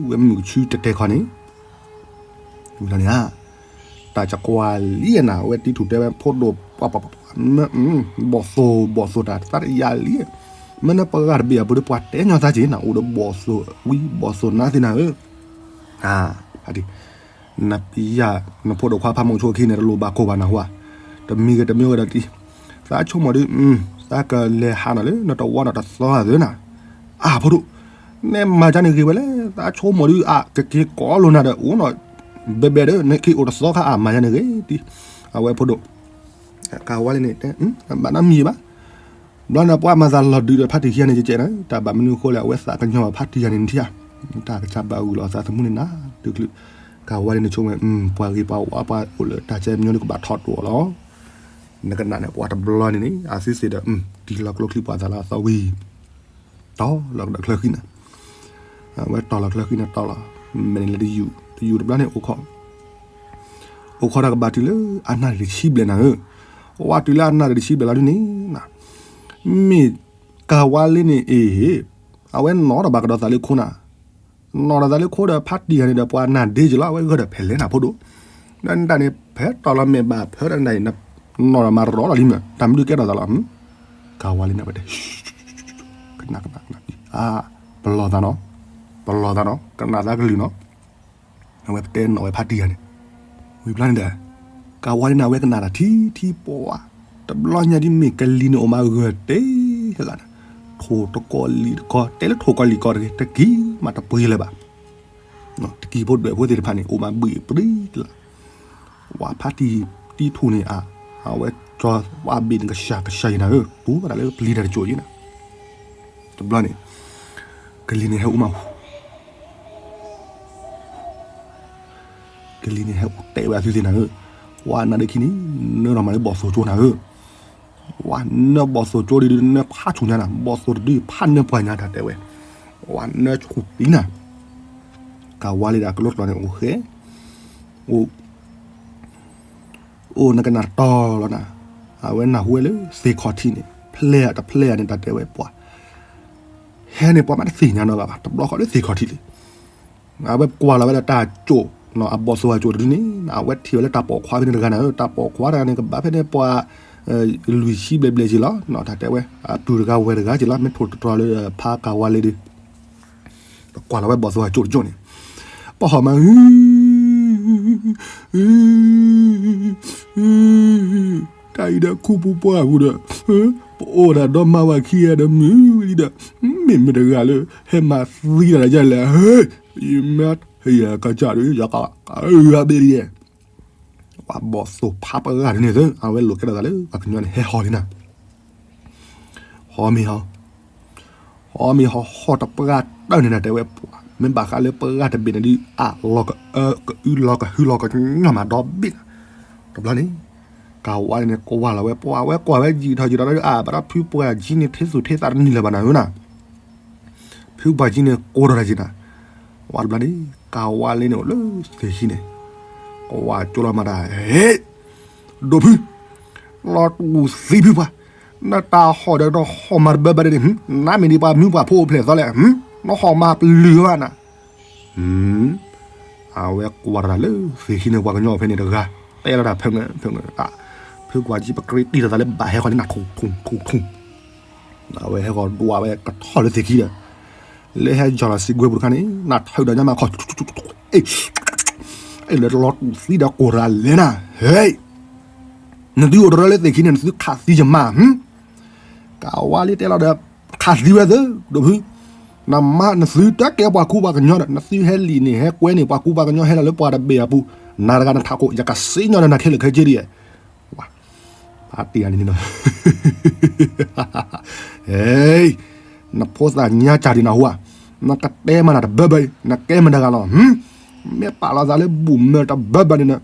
ဝဲမုၢ်ဆူတဲာ်တဲာ်ခီန့ၣ် ဝံၤလီၤန့ၣ်ဧါ, တၢ်ကကွၢ်လံနၤ အဝဲတံထူၣ်တဲဝဲဖိဒိၣ်ပှၤပှၤပှၤ, ဘီၣ်သိၣ်ဘီၣ်သိၣ်တၢ် သးတယာ်လံ, မ့ၢ်နပှၤဂၤတဘ့ၣ်အပူၤဒီးပှၤတဲညီသးက့ၤနၤ အိၣ်ဒီးဘီၣ်သိၣ်ဝံဘီၣ်သိၣ်နါသ့ၣ်နၤဧၢ, အါ, နယၤ နဖိဒိၣ်ခွါဖးမိၢ်ဆိအခံန့ၣ် တလိၣ်ဘၣ်ကိၢ်ဘၣ်နၢ်ဟူဧါ, တမံၤဂ့ၤတမံၤဂ့ၤဒီးတံၤ, သးဆိကမိၣ်ဒုး, သးကလဲၤဟးနီၤလၢနတဝီဒီးတသီဧါသ့နၤ, အါဖိဒိၣ်, နဲမၤကန့ၣ်ဂ့ၤဝဲလဲၣ်, သးဆိကမိၣ်ဒုးအါ ကက့ၤကိးလိာ်နၤဒီး အိၣ်နီၤ, ဘဲဘဲဒီး နက့ၤအိၣ်တသီခါအါ မၤယၤန့ၣ်ဂ့ၤတံၤ, အဝဲဖိဒိၣ်, ကၤဝါလ့န့ၣ်တဲ, ဘၣ်နီတမံၤဘၣ်, ဘျီန့ၣ်ပှၤမၤသးလီၤဒုးဒီးဖါတံၢ်ခံဂၤန့ၣ်ကဲကဲနၤ, တၢ်ဘၣ်မနုၤအဃိလဲၣ် အဝဲသးကညီၤဘၣ်ဖါတံၢ်ခံဂၤန့ၣ်နထံၣ်ဧါ, တၢ်ကစၢ်ဘၣ်ဂုာ်လီၤအသးသမူန့ၣ်နၤ, တချုး, ကၤဝါလ့န့ၣ်ဆိကမိၣ်, ပှၤဂ့ၤပှၤဝါ ပှၤအိၣ်လၢတၢ်ကဲမညီန့ၣ် ကဘၣ်ထီၣ်တိၢ်အီၤလီၤ, နကနၣ်န့ၣ် ပှၤတဘျီန့ၣ်န့ၣ် အသ့သ့ဒီး, တံၤလီၤကျိချံပှၤသးလီၤအသီဝံၤ တီၤလီၤကဒီးချၢဃံနၤ, အဝဲတီၤလီၤချၢဃံန့ၣ်တီၤလီၤ, မ့ၢ်န့ၣ်လၢတယူၢ် တယူၢ်တဘျီန့ၣ်အိၣ်ခိး, အိၣ်ခိးတၢ်ကဘၣ်တုၤလၢအနၣ်ရံၣ်တဆံဘျဲၣ်နၤဧၢ, ဝဲတုၤလၢအနၣ်ရံၣ်တဆံဘျဲၣ်လီၤဒ်န့ၣ်, မ့ၢ်ကၤဝါလ့န့ၣ်အ့ၣ်, အဝဲနီၣ်ဒီးဘၣ်ကဒီးသးလၢခိနၤ, နီၣ်ဒီးသးလၢခိဒီးဖါတံၢ်ဂၤန့ၣ်ဒီးပှၤနၢ်ဒ့က့ၤလီၤ အဝဲဂၢၢ်ဒီးဖဲလဲၣ်နၤဖိဒိၣ်, ဒီးနတၢ်န့ၣ် ဖဲတီၤလီၤမဲာ်ဘၣ်ဖၢဒီးနတၢ်အံၤ နီၣ်ဒီးမၤရီလီၤလံမ့ၢ် တၢ်မနုၤကဲထီၣ်သးလီၤ, ကၤဝါလ့န့ၣ်ဝဲတဲ ကနၣ်ကနၣ်ကနၣ်, အါ, ပလီၢ်သးနီၤ, ပလီၢ်သးနီၤ ကနၣ်သးကလုၢ်နီၤ, အဝဲပတဲနီၣ်ဝဲဖါတံၢ်ဂၤန့ၣ်, ဝံၤဘျီန့ၣ်ဒီး, ကၤဝါလ့န့ၣ် အဝဲကနၣ်တၢ်ထံထံပှၤ, တဘျီညါဒ်မ့ၢ်ကလံၤန့ၣ်အိၣ်မးဂၢၢ်တ့ၢ်လၢ်လၢ်, ထိၣ်တကီၢ်လံၤတကီၢ် တဲလၢထိၣ်ကီၢ်လံၤကီၢ်တဂ့ၤ တကံၢ်မးတပှ့ၤလၢၤဘၣ် တကံၢ်ဖိဒွဲၣ်ဖိသ့ၣ်တဖၣ်န့ၣ် အိၣ်မးဘှံးပြံလၢ်, ဝဲဖါတံၢ်တံထူၣ်န့ၣ်အါ, အဝဲကၠီဝဲဘ့ၣ်န့ၣ်ကစၢ်ကစၢ်ယံၤနၤဧၢ, တူၢ်ဘၣ်တၢ်လၢပျံၤတၢ်တစိၤယံၤနၤ, တဘျီန့ၣ်, ကလံၤန့ၣ်ဟဲအိၣ်မး, ကလံၤန့ၣ်ဟဲအိၣ်တဲဝဲအသုသ့ၣ်နၤဧၢ, ဝဲနၤဒၢခံန့ၣ်, နၢထီၣ်မၤလၢဘီၣ်သိၣ်ကၠိနၤဧၢ ဝဲနၢဘီၣ်သိၣ်ကၠိဒ်ဒုး နၢဖးဆူၣ်ညါနၤ ဘီၣ်သိၣ်တဒုဖးနၢပှၤညါတၢ်တဲဝဲ, ဝဲနၢဆူၣ်တံၢ်နၤ, ကၤဝါလ့ဒီးအကလိကျိာ်န့ၣ်အိၣ်ဃဲ, အိၣ်, အိၣ်နကနၣ်တီၤလီၤနၤ, အဝဲနၢ်ဟူဝဲလၢသ့ၣ်ခီၣ်ထံးန့ၣ် ဖျဲၣ်တဖျဲၣ်န့ၣ် တၢ်တဲဝဲပှၤ, ဟဲန့ၣ်ပှၤမးတသ့ၣ်ညါနီတဂၤဘၣ် တဘျီဃီလၢသ့ၣ်ခီၣ်ထံးလံ အဝဲကွၢ်လီၤဝဲဒၣ်တၢ်ကၠိၣ်, အဘီၣ်သိၣ်အကၠိၣ်တဒုန့ၣ် အဝဲထံၣ်ဝဲလၢတၢ်ပိာ်ခွါဖဲန့ၣ်တဂၤန့ၣ် တၢ်ပိာ်ခွါတဂၤန့ၣ် ကဘၣ်ဖဲန့ၣ်ပှၤ လွံၢ်ဆံဘျဲၣ်ဘျဲၣ်က့ၤလီၤ တၢ်တဲဝဲ, အပုၢ်တဂၤဝဲၢ်တဂၤက့ၤလီၤ မ့ၢ်ထိၣ်တတြီၤလၢဖးကၤဝါလ့ဒီး, ကွၢ်လီၤဝဲဘီၣ်သိၣ်အကၠိၣ်တကၠိၣ်န့ၣ်, ပှၤဟီၣ်မး တၢ်အံၤဒီးခူပူၤပှၢ်ပူၤဒီး, ပအိၣ်ဒၣ်ဒီမါဝၤခံဂၤဒီးမုၢ်လံဒီး, မ့ၢ်မတဂၤလၢ ဟဲမၤသံတၢ်လၢယလဲၣ်, ယမ့ၢ်ဟဲယကစၢ်ဒီး ယကဂၤဘ့ၣ်လံ, ပှၤဘီၣ်သိၣ်ဖးပဂၤဒ်န့ၣ်သၢ အဝဲလိာ်ကဲထီၣ်သးလၢပှၤကညီန့ၣ် ဟဲဟီၣ်လံနၤ, ဟီမ့ၢ်ဟီ, ဟီမ့ၢ်ဟီ ဟီတပှၢ်တၢၢ်န့ၣ်ဒီး တဲဝဲပှၤ မ့ၢ်ဘၣ်ဃးလၢပှၢ်တဘ့ၣ်န့ၣ်ဒုး အလီၤကအၢ ကအုလီၤကဟုလီၤကညီမးဒီဘ့ၣ်, တဘျီန့ၣ် ကၤဝါလ့န့ၣ် ကွၢ်လီၤဝဲပှၤ ဝဲကွၢ်ဝဲယံာ်ထီၣ်ယံာ်ထီၣ်ဒီး အါ ဘၣ်ဒီးဖုပှၢ်ကၠံန့ၣ် ထ့သူၣ်ထ့သးတနံၤလၢၤဘၣ်နၤဧၢနၤ ဖုပှၢ်ကၠံန့ၣ် ကိးထီၣ်တၢ်က့ၤနၤ, ဝဲတဘျီန့ၣ် ကၤဝါလ့န့ၣ်အိၣ်လၢသ့ၣ်ခံန့ၣ်, ကွၢ်ကၠိလီၤမၤတၢ် ဟ့ၣ်, ဒိၣ်ဖု, လီၤတူာ်သံဖုပှၢ်, နတၢ်ဟီၣ်ဒီးနဟီၣ်မၤတဘၢဘၢဒ်န့ၣ်, နမ့ၢ်ဒ်ပှၤမုၢ်ပှၢ်ဖိအိၣ်ဖျဲၣ်သီလဲၣ်, နဟီၣ်မၤပလုၢ်ဘၣ်နၤ အဝဲကွၢ်တၢ်လၢသ့ၣ်ခံန့ၣ် ပှၤကညီဖဲန့ၣ်တဂၤ, တဲလီၤတၢ်ဖဲန့ၣ်ဖဲန့ၣ်, ဖုကွၢ်ကၠံ ပကြ့တံၢ်တသးလၢဘၣ်ဟဲဃီန့ၣ် နၢ်ထူၣ်ထူၣ်ထူၣ်ထူၣ်, အဝဲဟဲဃီၤဒွးဝဲကထီၣ်လၢသ့ၣ်ခံဒီး, လၢဟဲယီၤလီၤစံးကွဲပူၤတခါန့ၣ် နၢ်ထူၣ်ဒီးညါမးခီ, လၢလီၤတူာ်သံဒီးကိးတၢ်လဲၣ်နၤ, ဟဲ, နသုအိၣ်တရၢလၢသ့ၣ်ခံန့ၣ် နသုခးသံယမါ, ကၤဝါလ့တဲလီၤဒီး ခးသံဝဲသၢ ဒိၣ်ဖု, နမါနသုတကဲပှၤကူပှၤကညီဒီး နသုဟဲလံာ်န့ၣ် ဟဲကွဲန့ၣ် ပှၤကူပှၤကညီဟဲလီၤလၢပှၤတဘ့ၣ်အပူၤ, နၤတဂၤနထးခိၣ် ယကစံၣ်ညီၣ်ဒီးနၤခဲလၢာ်ခဲဆ့ဒ်ယဲ, ဖါတံၢ်န့ၣ်, နဖိသၣ်ညါစၢ်ဒံးနဟူဧါ, နကတဲမၤနၤတဘၢဘၢအံၤ နကဲမတၤတဂၤလီၤ, မ့ၢ်ပာ်လီၤသးလၢဘူၣ်မၢတဘၢဘၢန့ၣ်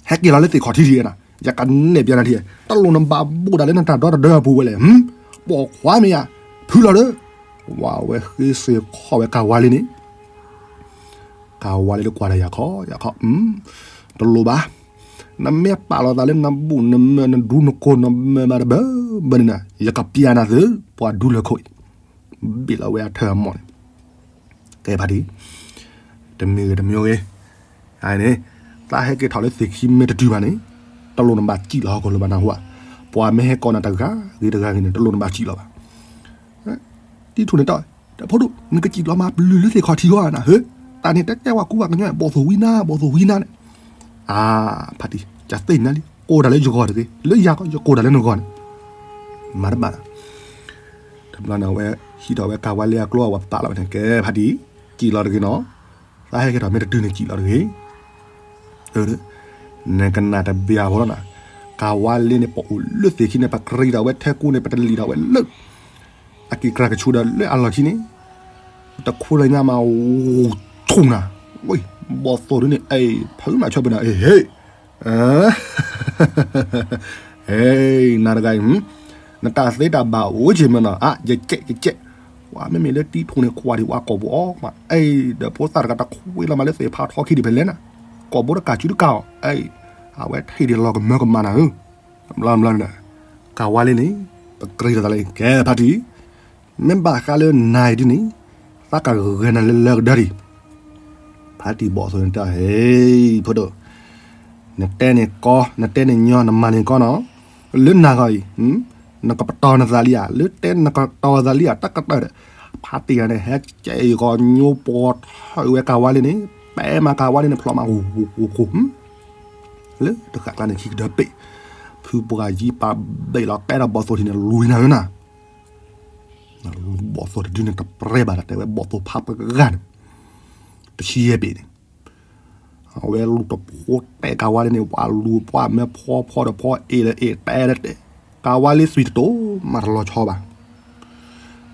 ဟဲက့ၤလီၤလၢသ့ၣ်ခီၣ်ထံးဒ်နၤ, ယကနဲၣ်ပျးနၤထံၣ်, တလိၣ်နဘၣ်ဘိၣ်ဒၣ်လၢနတၢ်ဒီတဒၢအပူၤဝဲလဲၣ်, ပိာ်ခွါမ့ၢ်ဧါ, ဖုလီၤဒီး, ဝဲဃ့စ့ၢ်ခီၣ်ဝဲကၤဝါလ့န့ၣ် ကၤဝါလ့လၢကွၢ်တၢ်ယၤခီ ယၤခီ, တလိၣ်ဘၣ်, နမ့ၢ်ပာ်လီၤသးလၢနဘူၣ်နမၢနဒူနကိၢ်နမၢမၤတဘၢဘၢန့ၣ်နၤ ယကပျးနၤသု ပှၤဒူလၢခိၣ်အံၤ, ဘ့ၣ်လီၤဝဲအထၢၣ်အမီၢ်န့ၣ်, ကဲဖါတံၢ်, တမံၤဂ့ၤတမံၤဂ့ၤ, န့ၣ်, သးဟဲက့ၤထီၣ်လၢသ့ၣ်ခံမ့ၢ်တတုၤဘၣ်န့ၣ်, တလိၣ်နဘၣ်စံၣ်လီၤဟီၣ်ခိၣ်လၢၤဘၣ်နဟူဧါ, ပှၤမ့ၢ်ဟဲကိးနၤတဂၤဂ့ၤတဂၤဂ့ၤန့ၣ် တလိၣ်နဘၣ်စံၣ်လီၤဘၣ် တံထူၣ်န့ၣ်တၢ်, ဖိဒိၣ် နကစံၣ်လီၤမၤပလုၢ်လၢသ့ၣ်ခီၣ်ထံးဂီၢ်နၤဧၢ, တၢ်န့ၣ်တကဲဝဲကူဝဲကညီ ဘီၣ်သိၣ်ဝံနါ ဘီၣ်သိၣ်ဝံနါန့ၣ်, အါ, ဖါတံၢ် ကသ့ၣ်ညါလံ ကိးတၢ်လၢယဂီၢ်တဂ့ၤ လၢယၤကီး ယကိးတၢ်လၢနဂီၢ်န့ၣ်, မၤတဘၣ်, တဘျီန့ၣ် အဝဲဟံးထီၣ်ဝဲကၤဝါလ့အကျိအဝဲပာ်လီၤဝဲန့ၣ် ကဲဖါတံၢ်, စံၣ်လီၤတဂ့ၤနီၤ, သးဟဲက့ၤထီၣ်မ့ၢ်တတုၤန့ၣ်စံၣ်လီၤတဂ့ၤ နကနၣ်တဘျီဖိလီၤနၤ, ကၤဝါလ့န့ၣ် ပအိၣ်လၢသ့ၣ်ခံန့ၣ် ပကြံးထီၣ်ဝဲထဲကူန့ၣ် ပတလံာ်ထီၣ်ဝဲလၢ အကံၢ်ကြၢ်ကဆူဒီးလၢအလီၢ်ခံန့ၣ်, တခူလၢညါမး ထူၣ်နၤ, ဝဲ, ဘီၣ်သိၣ်ဒ်န့ၣ် အံၤ ဖုမၤဆၢပနၤ အံၤ ဟ့ၣ်, ဟ့ၣ်, နၤတဂၤအံၤ, နတၢ်သ့တၢ်ဘၣ်အိၣ်က့ၤမးနီၤ အါ ယကဲး ယကဲး, ဝဲမ့မ့ၢ်လၢတံထူၣ်န့ၣ် ကွၢ်ဒံးဝဲကိာ်ပူၤအီၤမး အံၤ ဒီးဖိသၣ်တဂၤတခူလီၤမးလၢသ့ၣ်ဖးထီခံဒံးဖဲလဲၣ်နၤ, ကိာ်ဘိတကးစုတကးအီၤ အံၤ, အဝဲထံၣ်ဒံးလီၤကမၢကမၣ်နၤဧၢ, ဘျီဘျီန့ၣ်, ကၤဝါလ့န့ၣ်, ပကြံးထီၣ်သးလၢ ကဲဖါတံၢ် မ့ၢ်ဘၣ်ဃးလၢနၤအံၤဒ်န့ၣ်, သးကဂဲၤနၤလၢလၢကဒၢဒံး, ဖါတံၢ်ဘီၣ်သိၣ်န့ၣ်တၢ် ဟ့ၣ် ဖိဒိၣ်, နတဲန့ၣ်ကီ နတဲန့ၣ်ညီ နမၤန့ၣ်ကီနီၤ, လၢနၤဂီၢ်အံၤ, နကပတီၢ်နသးလံဧါ လၢတဲနကတီၢ်သးလံဧါ တၢ်ကတၢၢ်ဒီး, ဖါတံၢ်ဂၤန့ၣ် ဟဲကဲအံၤကီညိပီၤထၢဝဲကၤဝါလ့န့ၣ်, ပဲမၤကၤဝါလ့န့ၣ် ဖျိမး ဟူဟူဟူဟူ လၢတဃာ်ကျါန့ၣ်ခံကတၢၢ်ပ့ၣ်, ဖုပှၢ်ယံပာ်ဘ့ၣ်လီၤကဲဒီးဘီၣ်သိၣ်ထံးန့ၣ် လွံၢ်နၤဧၢနၤ, ဘီၣ်သိၣ်တဒုန့ၣ်တပြဲဘၣ်ဒီး တဲဝဲဘီၣ်သိၣ်ဖးပှဲၤဂၤန့ၣ်, တဆံယဲၢ်ဘ့ၣ်န့ၣ်, အဝဲလူၤတဖိတဲကၤဝါလ့န့ၣ် ပှၤလူၤပှၤမၢဖီဖီဒီးဖီအ့ၣ်ဒီးအ့ၣ်တဲဒီးတဲ, ကၤဝါလ့သွံၣ်တတိၤမးတလီၤဆီဘၣ်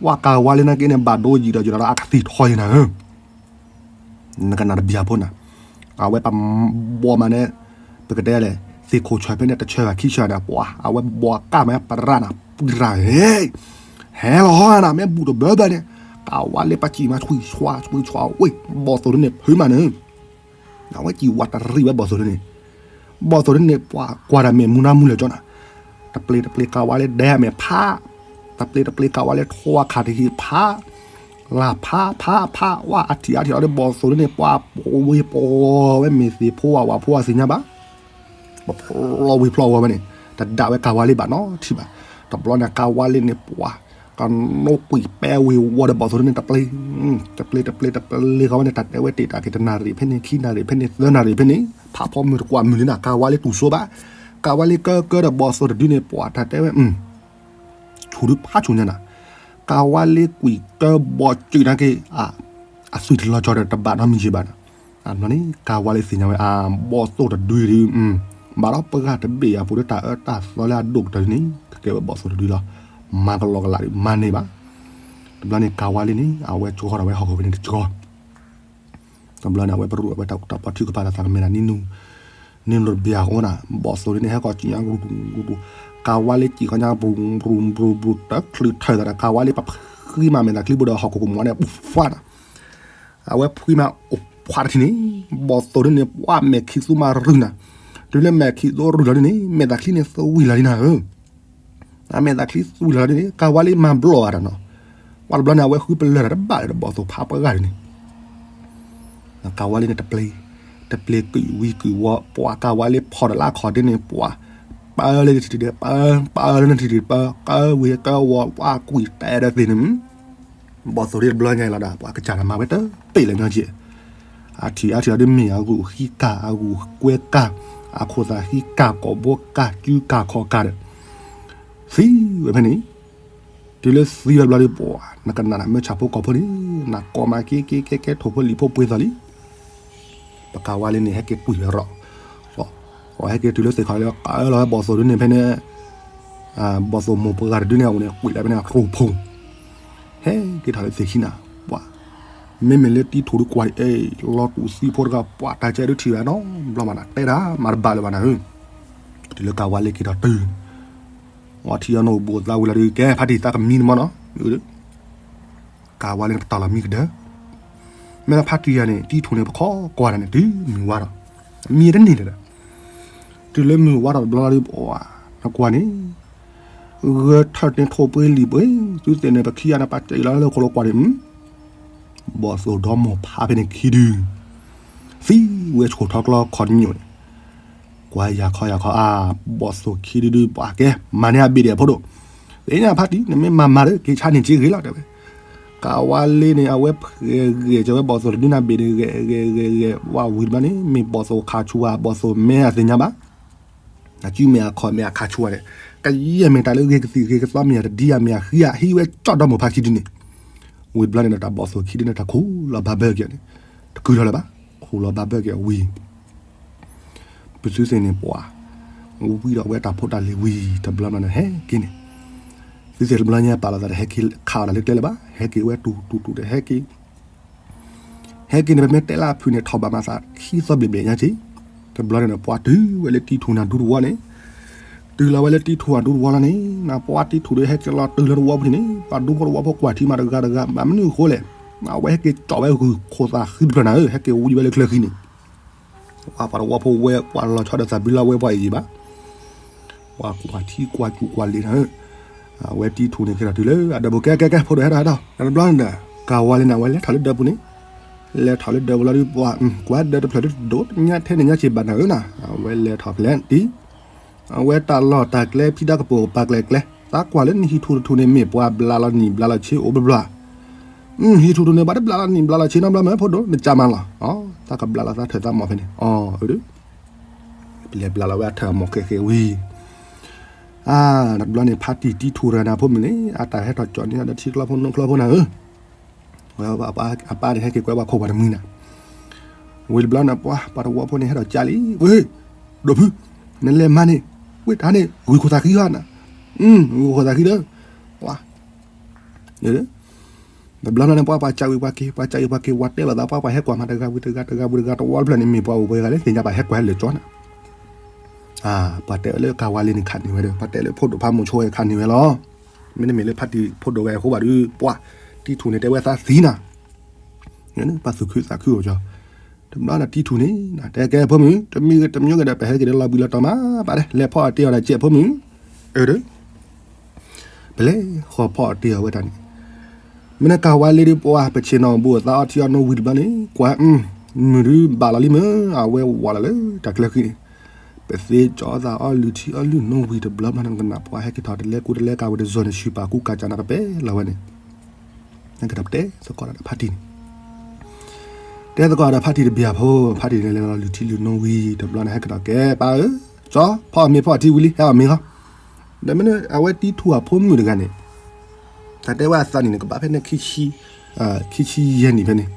ဝဲကၤဝါလ့နာ်က့န့ၣ် ဘၣ်ဒိယံာ်ဒီးယံာ်ဒီးအကသံၣ်ထီယံာ်နၤဧၢ, နကနၣ်တဘျီဖိနၤ, အဝဲပဘီမးန့ၣ်, ပကတဲလဲၣ်, သ့ၣ်ခိၣ်ဆၢဖဲန့ၣ် တဆၢဂၤခံဆၢဒီးပှၤ အဝဲဘီကၢ်မးပရၣ်နၤ ပှၤရၣ်, ဟဲလီၤဟီနၤ မ့ၢ်ဘူၣ်တဘၢဘၢန့ၣ်, ကၤဝါလ့ပစံၣ်မး ဆွံဆွါ ဆွံဆွါ ဝဲ ဘီၣ်သိၣ်ဒ်န့ၣ် ဖုမးန့ၣ် အဝဲစံၣ်ဝးတရံးဝဲဘီၣ်သိၣ်ဒ်န့ၣ်, ဘီၣ်သိၣ်ဒ်န့ၣ် ပှၤကွၢ်တၢ်မဲာ်မူနါမူလၢာ်ကၠီနၤ, တပျ့ၤတပျ့ၤကၤဝါလ့ဒဲမဲာ်ဖး, တပျ့ၤတပျ့ၤကၤဝါလ့ထိဝါခးတဟံးဖး, လၢဖးဖးဖး ဝဲအထံၣ်အါထံၣ်အီၤဒီးဘီၣ်သိၣ်ဒ်န့ၣ် ပှၤပိာ်ဝ့ၤပိာ်ဝဲမ့ၢ်သ့ၣ်ဖိဝဲဝဲဖိဝဲသ့ၣ်ညါဘၣ် ပဖျီဝ့ၤဖျီဝဲဝဲန့ၣ်, တဒၣ်ဝဲကၤဝါလ့ဘၣ်နီတထံၣ်ဘၣ်, တဘျီန့ၣ်ကၤဝါလ့န့ၣ်ပှၤ, ကနိးကွံာ်ပဲဝ့ၤဝီၤဒီးဘီၣ်သိၣ်ဒ်န့ၣ် တပျ့ၤ, တပျ့ၤတပျ့ၤတပျ့ၤဃီဝဲန့ၣ် တၢ်တဲဝဲတ့ၢ်တၢ်က့ၤတနၣ်ရံၣ်ဖဲန့ၣ် ခံနၣ်ရံၣ်ဖဲန့ၣ် သၢနၣ်ရံၣ်ဖဲန့ၣ် ဖးဖီမုၢ်တကွၢ်မုၢ်လံနၤ ကၤဝါလ့တူၢ်စိဘၣ်, ကၤဝါလ့ကၢကၢဒီးဘီၣ်သိၣ်တဒုန့ၣ် ပှၤတၢ်တဲဝဲ ဆူၣ်ဒုဖးဆူၣ်ညါနၤ, ကၤဝါလ့ကွံာ်ကၢဘီၣ်စၢၣ်နာ်က့, အသွံၣ်တလီၤကၠီဒီးတဘၣ်နီတမံၤဘၣ်နၤ, န့ၣ် ကၤဝါလ့သ့ၣ်ညါဝဲ အဘီၣ်သိၣ်တဒုဒု, ဘၣ်ဒီးပှၤတဘ့ၣ်အပူၤလၢတၢ်အၢတၢ်သီလၢအဒိၣ်ကတၢၢ်န့ၣ် ကကဲဝဲဘီၣ်သိၣ်တဒုလီၤ, မၤကလီကလးဒုးမၤန့ၢ်ဘၣ်. တဘျီန့ၣ် ကၤဝါလ့န့ၣ် အဝဲကၠီထီၣ်ဝဲဟီၣ်ခိၣ်ဖဲန့ၣ်တကၠီ တဘျီန့ၣ် အဝဲပရူၢ်အဝဲတၢ်ပီၣ်ထုကဖၣ်ဒီးသးကမဲာ်ဒီး နံၤနူ နံၤနူတဘျီအဃိန့ၣ် ဘီၣ်သိၣ်ဒ်န့ၣ် ဟဲကီၢ်ကံၣ်ညါ ကၤဝါလ့ကံၣ်ခီညါ ပရူၢ်ပရူၢ်ပရူၢ် တချုးထၢၣ်သးဒီး ကၤဝါလ့ပဖှံမးမဲာ်သးချံဘိဒီးဟီၣ်ခိၣ်ကမူၤန့ၣ် ပူၤဖးနီၤ အဝဲဖှံမးအိၣ်ဖှါတထံၣ်န့ၣ် ဘီၣ်သိၣ်ဒ်န့ၣ် ပှၤမဲာ်ခံးသူမးရုၢ်နၤ တုၤလၢမဲာ်ခံးသူရုၢ်လီၤဒ်န့ၣ် မဲာ်သးချံန့ၣ်သဝံၤလီၤဒ်နၤဧၢ အမဲာ်သးချံသဝံၤလီၤဒ်န့ၣ် ကၤဝါလ့မၤဘျီၣ်အါဒီးနီၤ ပှၤတဘျီန့ၣ် အဝဲဃုပလၢၢ်ဒီးတဘၣ်လၢၤဒီးဘီၣ်သိၣ်ဖးပှဲၤဂၤဒ်န့ၣ် ကၤဝါလ့န့ၣ် တပျ့ၤ တပျ့ၤကွံာ်ဝံၤကွံာ်ဝီ ပှၤကၤဝါလ့ဖီၣ်ဒီးလၢခီၣ်ဒ်န့ၣ် ပှၤ ပၢလၢတထံၣ်ဒီးပၢ ပၢလၢနထံၣ်ဒီးပၢ ကဝံၤကဝီၤ ပှၤကွံာ်တဲဒီးသ့ၣ်န့ၣ် ဘီၣ်သိၣ်ဒ်တဘျီညါအံၤလီၤဒီး ပှၤကစၢ်ဒီးမၤဝဲတပ့ၢ်လၢညီကဲး အထံၣ်အထံၣ်အီၤဒ်မ့ၢ်အဂုာ်ဟံးကၢ် အဂုာ်ကွဲကၢ် အခိၣ်သးဟံးကၢ် ကိာ်ဘိကၢ် ကုကၢ်ခီၣ်ကၢ်ဒီး သံဝဲဖဲန့ၣ် တုၤလၢသံဝဲတဘျီဒ်ပှၤ နကနၣ်နမ့ၢ်ဆၣ်ဖိကီၢ်ဖိန့ၣ် နကိးမးက့က့ကဲကဲထိၣ်ဖိလံာ်ဖိပှ့ၤသီလံ ပကၤဝါလ့န့ၣ် ဟဲက့ၤကွံာ်ဝဲရီၣ် ဟဲက့ၤတုၤလၢသ့ၣ်ခီၣ်လၢ ကလီၤဝဲဘီၣ်သိၣ်ဒ်န့ၣ်ဖဲန့ၣ် ဘီၣ်သိၣ်မိၢ်ပှၢ်ဂၤတဒုန့ၣ် အအိၣ်န့ၣ် ကွံာ်လၢဖဲန့ၣ် အတြိၤဖိ ဟဲက့ၤထီၣ်လၢသ့ၣ်ခံနၤ ပှၤ မ့မ့ၢ်လၢတံထူၣ်ဒုကွၢ်အံၤ လီၤတူာ်သံဖိတဂၤ ပှၤတၢ်ကဲဒုထံၣ်ဝဲနီၤ ဘျီမးနၤ တဲဒၣ်မၤတဘၣ်လၢၤဘၣ်နၤဧၢ တုၤလၢကၤဝါလ့က့ၤထီၣ်တုၤ အထံအီနိၣ်ဘူးအသးဝံၤလီၤဒုး ကဲဖါတံၢ်သးကမံတမီၢ်နီၤ ကၤဝါလ့န့ၣ် ပတီၢ်လီၤမံကဒၢ မ့ၢ်လၢဖါတံၢ်ယၤန့ၣ် တံထူၣ်န့ၣ် ပခီကွၢ်တၢ်န့ၣ် တုၤမုၢ်ဝါဒီး မံတန့ၢ်လၢၤဒီး တုၤလၢမုၢ်ဝါဒီးတဘျီလီၤဒုး ပှၤ နကွၢ်န့ၣ် ဂဲၤထၢၣ်န့ၣ်ထိၣ်ပှ့ၤလံာ်ပှ့ၤ သုသ့ၣ်န့ၣ် ပခံဂၤန့ၣ် ပတဲလီၤလၢခိၣ်လီၤကွၢ်န့ၣ် ဘီၣ်သိၣ်ဒီမိၢ်ဖးဖဲန့ၣ်ခံဒု သံဝဲဆိၣ်ထီၣ်ကျီခီၣ်တညိၣ်န့ၣ် ကွၢ်ယၤခီယၤခီအါ ဘီၣ်သိၣ်ခံဒုဒု ပှၤကဲ မၤန့ၢ်အဘ့ၣ်ဒဲးဖိဒိၣ် သ့ၣ်ညါဖါတံၢ် နမ့ၢ်မၤမၤဒီး က့ၤဆါန့ၣ်က့ၤဂ့ၤလီၤတဲဝဲ ကၤဝါလ့န့ၣ် အဝဲဂဲၤဂဲၤကၢၤဝဲဘီၣ်သိၣ်တဒုန့ၣ်ဘ့ၣ်န့ၣ် ဂဲၤဂဲၤဂဲၤဂဲၤ ဝံၤတဘျီန့ၣ် မ့ၢ်ဘီၣ်သိၣ်ခးဆူၣ်ဧါ ဘီၣ်သိၣ်မဲအသ့ၣ်ညါဘၣ် အစုမ့ၢ်အခီၣ်မ့ၢ်အခးဆူၣ်ဧါန့ၣ် ကယဲၢ်မ့ၢ်တၢ်လၢဂ့ၤကသံၣ်ဂ့ၤကသီမ့ၢ်ဧါ တဒံဧါမ့ၢ်ဧါဃံဧါ ဟံးဝဲကၠီၣ်ဒီမိၢ်ဖးခံဒုန့ၣ် ဝံၤတဘျီန့ၣ်ဒီး တၢ်ဘီၣ်သိၣ်ခံဒုန့ၣ် တၢ်ခူၣ်လီၤဘၣ်ဘၢက့ၤန့ၣ် တကုာ်ထီၣ်လၢၤဘၣ် ခူၣ်လီၤဘၣ်ဘၢက့ၤအဝံၤ ပသုသ့ၣ်န့ၣ်ပှၤ ဝံဒီးဝဲတၢ်ဖိတၢ်လံၤဝံၤ တဘျီန့ၣ်ဟဲက့ၤန့ၣ် သုသ့ၣ်တဘျီညါပာ်လီၤသးဒီးဟဲက့ၤခးအီၤတၢ်လၢကျဲလၢၤဘၣ် ဟဲက့ၤဝဲတူၢ်တူၢ်တူၢ်ဒီးဟဲက့ၤ ဟဲက့ၤန့ၣ် ပမ့ၢ်တဲလၢအဖုၣ်န့ၣ် ထီၣ်ဘၣ်မၤသးခံသီဘျ့ဘျ့ညါက့ၤ တဘျီန့ၣ်ဒီး ပှၤတုၤဝဲလၢတံထူၣ်န့ၣ်ဒူသဝီန့ၣ် တုၤလီၤဝဲလၢတံထူၣ်အဒူသဝီလီၤန့ၣ် နပှၤတံထူၣ်ဒီးဟဲက့ၤလီၤတုၤလၢသဝီပူၤန့ၣ် ပှၤဒူဖိသဝီဖိကွၢ်ထံမးတဂၤတဂၤ ဘၣ်မနုၤအဃိလဲၣ် အဝဲဟဲက့ၤကၠီၣ်ဝဲဂုၢ်ခိၣ်သးဃံတဖျၢၣ်နၤဧၢ ဟဲက့ၤဝံဝဲလၢချၢဃံန့ၣ် ပှၤတဝီဖိဝဲ ပှၤလီၤဆီဒီးသးဘုလၢဝဲပှၤအံၤယံၤဘၣ် ပှၤကွၢ်ထံကွၢ်ကၠူကွၢ်လ့ၤနၤဧၢ အဝဲတံထူၣ်န့ၣ်က့ၤထီၣ်တုၤလၢအဒၢးပူၤ ကဲကဲကဲ ဖိဒိၣ်ဟဲထီၣ်ဟဲထီၣ် တဘျီန့ၣ်ဒီး ကၤဝါလ့န့ၣ် အဝဲလဲၤထီၣ်လၢဒၢးပူၤန့ၣ် လဲၤထီၣ်လၢဒၢးပူၤလီၤဒုး ပှၤ ကွၢ်ဒၢးတဖျၢၣ်ဒိၣ်တညါထဲန့ၣ်ညါက့ၤဘၣ်နၤဧၢနၤ အဝဲလဲၤထီၣ်ဖဲလဲၣ်တံ အဝဲတၢ်လီၢ်တၢ်ကျဲဖံးတၢ်ကပိာ်ပာ်ကျဲကျဲ သးကွၢ်လၢနဟံၣ်ထူၣ်တထူၣ်န့ၣ် မ့ၢ်ပှၤဘျးလီၤနံၣ်ဘျးလီၤဆ့အိၣ်ဘျီဘျီ ဟံၣ်ထူၣ်ထူၣ်န့ၣ် ဘၣ်တဘျးလီၤနံၣ်ဘျးလီၤဆ့နီတဘျီမ့ၢ်ဖိဒိၣ် နကမၤလီၤ သးကဘျးလီၤသးထၢၣ်သးမီၢ်ဖဲန့ၣ် အီၤ ပလဲၤဘျးလီၤဝဲအထၢၣ်အမီၢ်ဃဲဃဲဝံၤ အါ တဘျီန့ၣ် ဖါတံၢ်တံထူၣ်တဂၤန့ၣ်ဖိမုၣ်န့ၣ် အတၢ်ဟဲထီၣ်ကၠီၣ်န့ၢ်အီၤဒီးထံကျီဖိနိၣ်ကျီဖိနၤဧၢ အပၢ်န့ၣ်ဟဲက့ၤကွဲပှၤခိၣ်ပှၤတမှံနၤ ဝံၤတဘျီန့ၣ် ပှၤ ပှၤတဝီဖိန့ၣ်ဟဲထီၣ်ကၠီလံ ဝ့ၢ် ဒိၣ်ဖု နလဲၤမၤန့ၣ် ဝ့ၢ်တၢ်န့ၣ် ဂုၢ်ခိၣ်သးဃံဟီနၤ ဂုၢ်ခိၣ်သးဃံဒီး ပှၤ တဘျီန့ၣ် ပှၤ ပှၤကၠီဝံၤပှၤက့ၤ ပှၤကၠီဝံၤပှၤက့ၤ ပှၤတဲလိာ်သး ပှၤ ပှၤဟဲကွၢ်မၤတဂၤဝံၤတဂၤ တဂၤဝံၤတဂၤ တဝီတဖျၢၣ်န့ၣ် မ့ၢ်ပှၤအိၣ်ပှဲၤဂၤလၢသ့ၣ်ညါဘၣ်ဟဲကွၢ်ဟဲလၢာ်ကၠီနၤ အါ ပှၤတဲဝဲလၢကၤဝါလ့န့ၣ်ခးန့ၢ်ဝဲဒီး ပှၤတဲလၢဖိဒိၣ်ဖးမိၢ်ဆိဝဲခးန့ၢ်ဝဲလီၤ. မ့တမ့ၢ်လၢဖါတံၢ်ဖိဒိၣ်ဝဲအဃိဘၣ်ဒီး ပှၤ တံထူၣ်န့ၣ်တဲဝဲသးသံနၤ ပှၤသူၣ်ခုသးခုအိၣ်ကၠီ တဘျီဒီးတံထူၣ်န့ၣ် တဲကဲဖိမုၣ် တမံၤတမံၤဂ့ၤဒီး ပဟဲက့ၤဒီးလီၤဘှံးလီၤတီၤမး ပာ်ဒီး လဲၤဖီအီၣ်တ့ၢ်အီၤဒီးကဲဖိမုၣ် အၢ ပလဲၤဃီဖီအီၣ်တ့ၢ်အီၤဝဲတၢ်န့ၣ် မ့ၢ်နကၤဝါလ့ဒီးပှၤ ပဆ့ၣ်နီၤဘူးအသးအီထံအီနိဝံၤတဘျီန့ၣ် ကွၢ် မုၢ်ဒုးဘၣ်လီၤလံမ့ၢ် အဝဲဝးလီၤလၢတၢ်ကျၢဃံန့ၣ် ပသ့ကၠီအသးအီလုၢ်ထံအီလုၢ်နိဝံၤတဘျီဘျီန့ၣ် ကနၣ်ပှၤဟဲက့ၤထီၣ်တလဲကူတလဲကၤဝံၤတစိၤန့ၣ် ဆူၣ်ပာ်ကူကၤကၢ်နၤတပဲလီၤဝဲန့ၣ် ဟဲက့ၤထီၣ်ပတဲသကိးဒီးဖါတံၢ်န့ၣ် တဲသကိးဒီးဖါတံၢ်တဘျီဖိ ဖါတံၢ်န့ၣ်လဲၤလီၤလုၢ်ထံလုၢ်နိဝံၤတဘျီန့ၣ် ဟဲက့ၤထီၣ်ကဲ ပၢ်ဧၢ ကၠီ ဖီအီၣ်မ့ၤဖီအီၣ်ထံဝံၤလံ ဟဲအီၣ်မ့ၤလီၤ ဒီးမ့ၢ်အဝဲတံထူၣ်အဖိမုၣ်တဂၤန့ၣ် တၢ်တဲဝဲအသးနံၣ်န့ၣ် ကဘၣ်ဖဲန့ၣ် ခံဆံယဲၢ်နံၣ်ဖဲန့ၣ်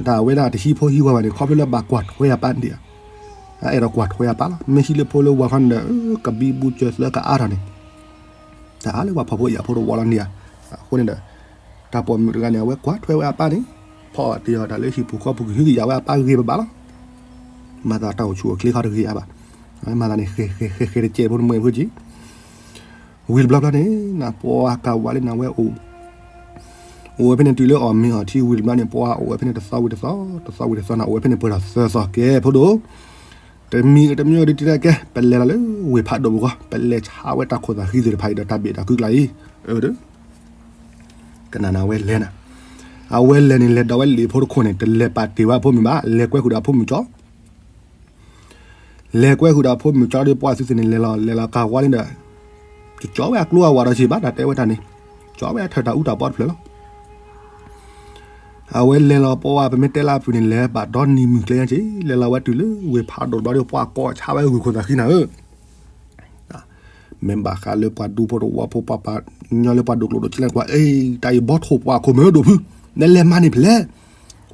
တၢ်အဝဲဒၣ်တဟံးဖိဟံးဝၤဘၣ်န့ၣ် ခီဖျိလၢဘၣ်ကွၢ်ထွဲအပၢ်ဒံးဧါ အအဲၣ်ဒိးကွၢ်ထွဲအပၢ်လီၤ မ့ၢ်ဟံးလၢဖိလၢဝၤခီန့ၣ်ဒီး ကဘံဘူစၢၤသၢကအါထီၣ်န့ၣ် တၢ်အါလၢပှၤဖှီၣ်ဖိယာ်ဖိတဝီလီၤန့ၣ်ဧါ. အဃိန့ၣ်ဒီး တၢ်ပိာ်မုၣ်တဂၤန့ၣ် အဝဲကွၢ်ထွဲဝဲအပၢ်န့ၣ် ဖီၣ်တ့ၢ်အီၤတၢ်လၢဟံၣ်ပူၤဃီပူၤ ကဟုကယာ်ဝဲအပၢ်ဂ့ၤဘၣ်ဘၣ်လီၤ. မၤသးတၢ်အိၣ်ဆူၣ်အိၣ်ချ့ခီတဂ့ၤအါဘၣ်. မၤသးန့ၣ် ဃဲၤဃဲၤဃဲၤဃဲၤတကဲးဖိတမှဲးဖိက့ၤ ဝံၤတဘျီဘျီန့ၣ် နပှၤကၤဝါလံန့ၣ် အဝဲအိၣ် အိၣ်ဝဲဖဲန့ၣ်တုၤလၢအီၣ်မ့ၤအီထံဝံၤတဘျီန့ၣ် ပှၤအိၣ်ဝဲဖဲန့ၣ်တသီဝံၤတသီ တသီဝံၤတသီန့ၣ် အိၣ်ဝဲဖဲန့ၣ်ပှဲၤဒီးသၢသီကဲးဖိဒိၣ်. တမံၤတမံၤဒ်တံၢ်တကဲး ပလဲၤလီၤလၢဝ့ၢ်ဖးဒိၣ်ပူၤဃီ ပလဲၤဆါဝဲတၢ်ခိၣ်သးဃံသ့ၣ်တဖၣ်အံၤဒီးတၢ်ဘ့ၣ်တၢ်ကုကျါအံၤ အၢ ကနၣ်နၤဝဲလဲၤနၤ အဝဲလဲၤန့ၣ် လဲၤဒီးဝဲလံာ်ဖိတခိၣ်န့ၣ် တလဲၤပာ်တ့ၢ်ဝဲအဖိမုၣ်ဘၣ် လဲၤကွဲဃုာ်ဒီးအဖိမုၣ်ကၠီ လဲၤကွဲဃုာ်ဒီးအဖိမုၣ်ကၠီဒီးပှၤသုသ့ၣ်န့ၣ် လဲၤလီၤလဲၤလီၤကၤဝါလံဒီး ကကၠီဝဲအကျိအဝၤဒီးက့ၤဘၣ် တၢ်တဲဝဲတၢ်န့ၣ် ကၠီဝဲအထၢၣ်တၢ်အူတၢ်ပီတဖျၢၣ်လီၤ. အဝဲလဲၤလီၤပှၤ ပမ့ၢ်တဲလၢအပူၤန့ၣ် လဲၤဘၣ်ဒီနံၤမုၢ်ကျဲညါက့ၤ လဲၤလီၤဝဲတုၤလၢဝ့ၢ်ဖးဒိၣ်တဘျီဒီး ပှၤကိးဆါဝဲဂုၢ်ခိၣ်သးဃံနၤဧၢ မ့ၢ်ဘၣ်ဃးလၢပှၤဒူဖိတဝီဖိ ပှၤပှၤကညီလၢပှၤဒိၣ်ကျိၣ်ဒိၣ်စ့လၢကွၢ် အ့ တၢ်အံၤဘီထိၣ်ပှၤခိၣ်မ့ၢ်ဒိၣ်ဖု နလဲၤမၤန့ၢ်ဖဲလဲၣ်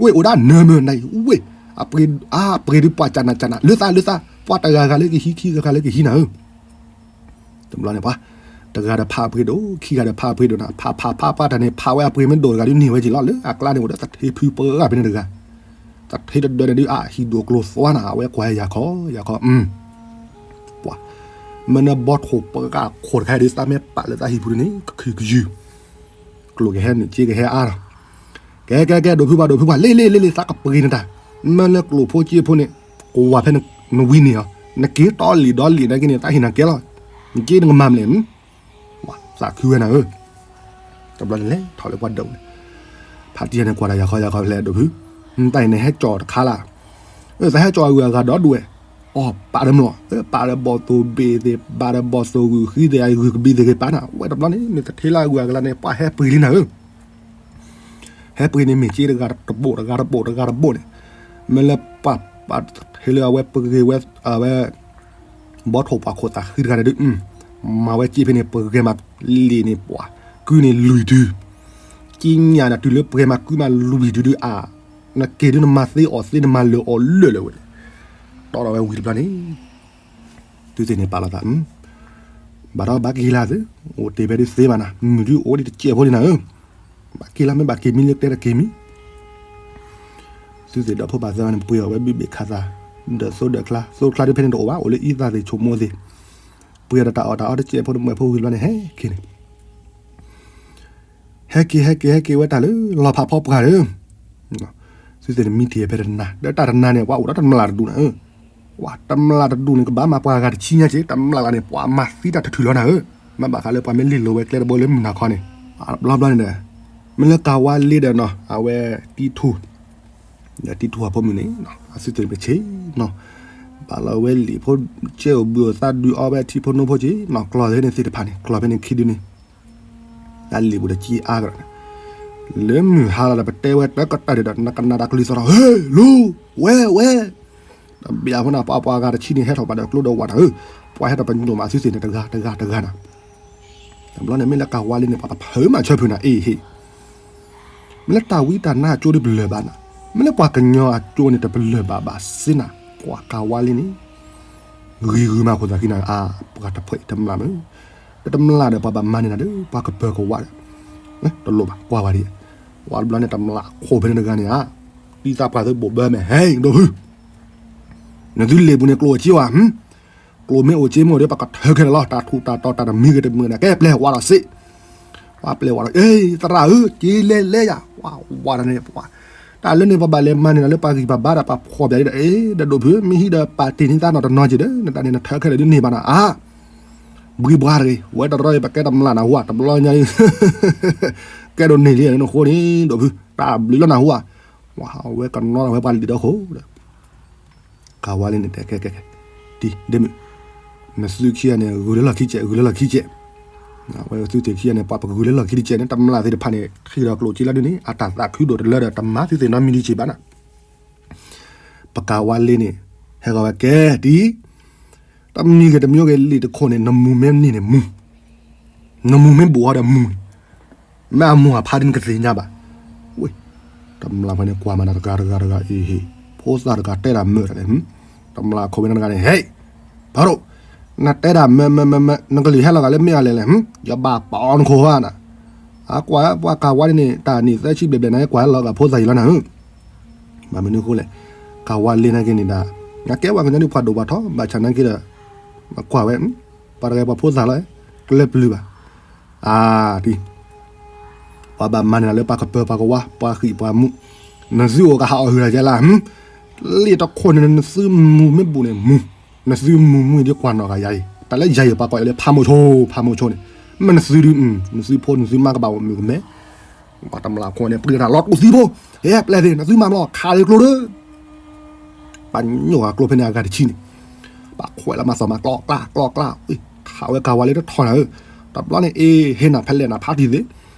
ဝ့ၢ်အိၣ်ဒၣ်နၢမုၢ်နၤအံၤ ဝ့ၢ် အပှ့ၤ အပှ့ၤဒုးပှၤကနၣ်ကနၣ် လၢသးလၢသး ပှၤတဂၤဂၤလၢကဟံး ခံဂၤဂၤလၢကဟံးနၤဧၢ တဘျီန့ၣ်ပှၤ တဂၤဒီးဖးအပှ့ၤဒိၣ် ခံဂၤဒီးဖးအပှ့ၤဒိၣ်နၤ ဖးဖးဖးဖးတၢ်န့ၣ် ဖးဝဲအပှ့ၤမ့ၢ်ဒိၣ်တဂၤဒုးန့ၢ်ဝဲက့ၤလီၤ လၢအကျါန့ၣ်အိၣ်ဒီးသထ့ဖုပှၤဂၤဖဲန့ၣ်တဂၤ သထ့တဒၢန့ၣ်ဒုး အဟံၣ်ဒိၣ်ကျိၤသွါနၤ အဝဲကွၢ်ယၤခီ ယၤခီ ပှၤ မ့ၢ်နဘီထိၣ်ပှၤခိၣ်တခါဒုး သးမ့ၢ်ပာ်လၢသးဟံၣ်ပူၤန့ၣ် ကခုၣ်ကယူၤ ကျိၣ်ကဟဲနုာ် စ့ကဟဲအါလီၤ ကဲကဲကဲ ဒိၣ်ဖုပှၤ ဒိၣ်ဖုပှၤ လ့လ့လ့လ့ သးကပှ့ၤနတၢ် မ့ၢ်လၢကျိၣ်ဖိစ့ဖိန့ၣ် ကဝၤဖဲနဝံန့ၢ်အီၤ နက့ၤတီလံာ်ဒီလံာ်နာ်က့န့ၣ် သးဟ့ၣ်နၤကဲလီၤ နက့ၤနကမၤမလဲၣ် သးခုဝဲနၤဧၢ တဘျီန့ၣ်လဲၤထီၣ်လၢပှၤဒိၣ်န့ၣ် ဖးတံၢ်န့ၣ် ကွၢ်တၢ်ယၤခီယၤခီဖဲလဲၣ် ဒိၣ်ဖု နတၢ်အံၤန့ၣ် ဟဲကၠီၣ်တခါလၢ် အၢ သးဟဲကၠီၣ်အဂုၤအဂၤဒီဒူၣ်ဝဲ အီၣ်ပာ်တမျီၢ် ပာ်ဒီးဘီၣ်သိၣ်ဘ့ၣ်သ့ၣ် ပာ်ဒီးဘီၣ်သိၣ်ဂုာ်ဃံသ့ၣ် အဂုာ်ကဘံသ့ၣ်ဂ့ၤပာ်နၤ ဝဲတဘျီန့ၣ် မ့ၢ်သထ့လၢအဂုၤအဂၤလၢ်န့ၣ် ပှၤဟဲပှ့ၤလံနၤဧၢ ဟဲပှ့ၤန့ၣ် မ့ၢ်စ့တဂၤတဘိၣ်တဂၤတဘိၣ်တဂၤတဘိၣ်န့ၣ် မ့ၢ်လၢပှၤပှၤသထ့လၢအဝဲ ပဂ့ၤဝဲ အဝဲ ဘီထိၣ်ပှၤခိၣ်သးဃံတဂၤန့ၣ်ဒုး မၤဝဲစ့ဖဲန့ၣ် ပဂဲၤမးလံာ်န့ၣ်ပှၤ ကုန့ၣ်လွံၢ်တုၤ ကံညၣ်န့ၣ် တုၤလၢပဂဲၤမးကုမးလွံၢ်တုၤဒုးအါ နက့ၤဒုးနမၤသ့အီၣ်သ့နမၤလၢာ်အီၣ်လၢာ်လၢာ်ဝဲန့ၣ် တီဒီးဝဲဝံၤတဘျီန့ၣ် သုသ့ၣ်န့ၣ်ပာ်လီၤသး ဘၣ်ဒီးဘၣ်က့ၤလၢ်သု အိၣ်တ့ၢ်ဖဲဒုးသ့ဘၣ်နၤ မုၢ်ဒုးအိၣ်ဒံးတစဲးဖိလံနၤဧၢ ဘၣ်က့ၤလၢ်မ့ၢ်ဘၣ်က့ၤမံလၢကျဲတက့ၤမံ သုသ့ၣ်ဒီးဖိဘၣ်သၢဂၤန့ၣ် ပှ့ၤအီၣ်ဝဲဘုဘ့ၣ်ခးသး ဒီးသိဒီးချါ သိချါဒုးဖဲန့ၣ်တအိၣ်ဘၣ် အိၣ်လၢအံသးသ့ၣ်ဆိကမိၣ်သ့ၣ် ပှ့ၤအီၣ်ဒီးတၢ်အီၣ်တၢ်အီတစဲးဖိတမှဲးဖိဝံၤတဘျီန့ၣ် ဟဲက့ၤန့ၣ် ဟဲက့ၤ ဟဲက့ၤ ဟဲက့ၤဝဲတၢ်လၢ လီၤဖးဖီပှၤဧၢ သုသ့ၣ်န့ၣ်မံတ့ၢ်ဖဲတနၤ ဒီးတၢ်တနၤန့ၣ် ပှၤအိၣ်ဒီးတမျၢ်တဒူၣ်နၤဧၢ ပှၤတမျၢ်တဒူၣ်န့ၣ် ကဘၣ်မၤပှၤဂၤတဆံညါက့ၤ တမျၢ်ဂၤန့ၣ် ပှၤမၤသံတၢ်တထုးလီၤနၤဧၢ မ့ၢ်ဘၣ်ဃးလၢပှၤမ့ၢ်လ့ၢ်လိၤဝဲကျဲတဘိလၢမုၢ်နၤခီန့ၣ် ဘျီဘျီန့ၣ်ဒီး မ့ၢ်လၢကၤဝါလ့ဒီးနီၤ အဝဲတံထူ ဒီးတံထူအဖိမုၣ်န့ၣ် အသုသ့ၣ်န့ၣ်ပဆ့ၣ်နီၤ ဘၣ်လီၤဝဲလံာ်ဖိ ကဲအိၣ်ဘှံးအိၣ်သါဒုးအီဝဲထံဖိနိဖိက့ၤနီၤ ကျီၢ်ဖဲန့ၣ်သ့ၣ်တဖၣ်န့ၣ် ကျီၢ်ဖဲန့ၣ်ခံဒုန့ၣ် တၢ်လံာ်ပူၤဒီးကံအါကဒီးန့ၣ် လၢမုၢ်ဟါလီၤဒီးပတဲဝဲတၢ်ကတၢၢ်ဒီး နကနၣ်တၢ်ကလုၢ်သီၣ်ထီၣ် ဟ့ၣ် လူၤ ဝဲ ဝဲ တဘျီဖိန့ၣ် ပှၤပှၤဂၤတဆံန့ၣ် ဟဲထီၣ်ဘၣ်ဒီးကျိဒီးဝးနၤဧၢ ပှၤဟဲထီၣ်ပညိၣ်မးသုသ့ၣ်န့ၣ် တဂၤတဂၤတဂၤနၤ တဘျီန့ၣ် မ့ၢ်လၢကၤဝါလ့န့ၣ် ပှၤတဖုးမးဆၢဖုးနၤ အ့ၣ်ဟ့ၣ် မ့ၢ်လၢတၢ်ဝံတၢ်နါအကၠိဒုးပလၢၢ်ဘၣ်နၤ, မ့ၢ်လၢပှၤကညီအကၠိန့ၣ် တပလၢၢ်ဘၣ်ဘၣ်စ့နၤ, ပှၤကၤဝါလ့န့ၣ် ဂံၤဂုာ်မးခိၣ်သးခံနၤဧါ, ပှၤတဖုအံၤတမျၢ်မ့ၢ်, ဒီးတမျၢ်ဒီးပှၤဘၣ်မၤန့ၢ်နၤဒီး ပှၤကပၢၤကဝါဒီး, တလိၣ်ဘၣ် ကွၢ်ဝဲဒ်, ဝဲတဘျီန့ၣ် တမျၢ်ခိၣ်ဖဲန့ၣ်တဂၤန့ၣ်ဧါ, ဒ်သးပှၢ်သုဘိးဘၢမဲာ် ဟဲ ဒိၣ်ဖု, နသုလ့ၣ်ပူၤန့ၣ် ကျိၣ်အိၣ်က့ဝဲ ဟၢ, ကျိၣ်မ့ၢ်အိၣ်က့မ့ၢ်အိၣ်ဒီး ပှၤကထၢခဲလၢာ်လီၤ, တၢ်ထူးတၢ်တီၤတၢ်တမံၤဂ့ၤတမံၤဂ့ၤန့ၣ် ကဲပျဲဝးဒီးစ့ၢ် ပှၤပျဲဝးဒီး အ့ သရၣ်ဧၢ, က့ၤလဲၤလဲၤယၤ, ဝးဝးဒီးန့ၣ် ပှၤ, တၢ်လၢန့ၣ် ပှၤဘၣ်လဲၤမၤန့ၢ်နၤလၢပှၤဂံၢ်ပှၤဘါဒီးပှၤဖှီၣ်ဘၣ်ဒီး အ့ ဒီးဒိၣ်ဖု မ့ၢ်ဟံးဒီးပာ်တ့ၢ်န့ၢ်သးနီၢ်တနီၤက့ၤဒီး နတၢ်န့ၣ်နထၢခဲလၢာ်ဒ်န့ၣ်ဘၣ်နၤဧါ, ဘှံးဘှါတဂ့ၤ, ဝဲတရီအံၤ ပကဲတမျၢ်နၢ်ဟူဧါ, တဘျီညါအံၤ ကဲဒိးန့ၢ်လံနဃိန့ၣ် ဒိၣ်ဖု တၢ်ဘျုးလီၤနၢ်ဟူဧါ, ဝဲကနီၣ်ဝဲပှၤလံၤဒီးဃိဒီး ကၤဝါလ့န့ၣ် တဲကဲကဲကဲ, တံၤ ဒ့မုၣ်, နသုခံဂၤန့ၣ် ဂုာ်လၢလီၢ်ခံကဲး ဂုာ်လၢလီၢ်ခံကဲး, ဝဲသုသ့ၣ်ခံဂၤန့ၣ် ပှၤပဂုာ်လၢလီၢ်ခံကဲးန့ၣ် တမျၢ်သ့ၣ်တဖၣ်န့ၣ် ထံၣ်ဒီးကျိၣ်စ့လၢဒ်န့ၣ် အတၢ်သးခုဒိၣ်တလၢဒီး တမၤသုသ့ၣ်နီတမံၤဒံးက့ၤဘၣ်နၤ, ပကၤဝါလ့န့ၣ် ဟဲဂီၤဝဲကဲ တံၤ တမံၤဂ့ၤတမံၤဂ့ၤ လံာ်တခိၣ်န့ၣ် နမူၤမ့ၢ်န့ၢ်န့ၣ်မူၤ, နမူၤမ့ၢ်ဘူးအီၤဒီးမူၤန့ၣ်, မ့ၢ်အမူၤအဖါဒ်နကသ့ၣ်ညါဘၣ်, ဝ့ၢ်, တမျၢ်ဖဲန့ၣ် ကွၢ်မၤနၤတဂၤတဂၤတဂၤ အ့ဟ့ၣ်, ဖိသၣ်တဂၤတဲတၢ်မုာ်တၢ်လဲၣ်, တမျၢ်ခိၣ်ဝဲနတဂၤန့ၣ် ဟဲ, ဖးဒိၣ်, နတဲဒၣ်မၢမၢမၢမၢ နကလုၢ်ဟဲလီၤဂာ်လၢမ့ၢ်အလဲၣ်လဲၣ်, ယဘၣ်ပာ်အီၤနခိၣ်ဧါနၤ, အကွၢ်ပှၤကၤဝါန့ၣ် တၢ်နံၣ်သၢဆံဘျဲၣ်ဘျဲၣ်နၤ ကွၢ်လီၤဂာ်ဖိသၣ်ယံၤလီၤနၤဧၢ, ဘၣ်မနုၤအဃိလဲၣ်, ကၤဝါလ့နာ်က့န့ၣ်ဒၣ်, နကဲဝဲကညီဒ်ပှၤဒိၣ်ပှၤထီ ဘၣ်ဆၣ်နာ်က့ဒီး, ကွၢ်ဝဲ, ပှၤတဂၤပှၤဖိသၣ်လီၤ, ကလၢပျုၤဘၣ်, အါ, ပှၤဘၣ်မၤန့ၢ်လၢပှၤကပၢၤပှၤကဝါ ပှၤဃံးပှၤမူး, နသုအိၣ်ကဟးအီၣ်ဟုၣ်လၢ်ယဲလၢ်, လ့ၣ်တခိၣ်န့ၣ် နသုမူၤမ့ၢ်ဘူးန့ၣ်မူၤ, နသုမူၤမူၤဒ်ကွၢ်နီၣ်ဂၤယၤအံၤ, တၢ်လၢယၤအံၤပှၤကိးယၤလၢဖးမိၤဆိ, ဖးမိၤဆိန့ၣ်, မ့ၢ်နသုဒုး, နသုဖိနသုမါကဘၣ်အိၣ်မုာ်ကမဲ, ပှၤတမျၢ်ခိၣ်န့ၣ် ပှ့ၤတၢ်လီၤတူာ်သံဖိ, ဟဲပျဲၢ်သ့ၣ် နသုမၤမလီၤ ခးလၢကျိဒီး ပှၤညိၣ်အကျိဖဲန့ၣ်အဂၤတဆံန့ၣ်, ပှၤခွဲးလီၤမၤသီၣ်မၤကျီကျါကျီကျါ, ခးဝဲကၤဝါလ့တထီၣ်နၤဧၢ, တဘျီန့ၣ်အ့ၣ် ဟ့ၣ်နၤဖဲလဲၣ်နၤဖါတံၢ်သ့ၣ်,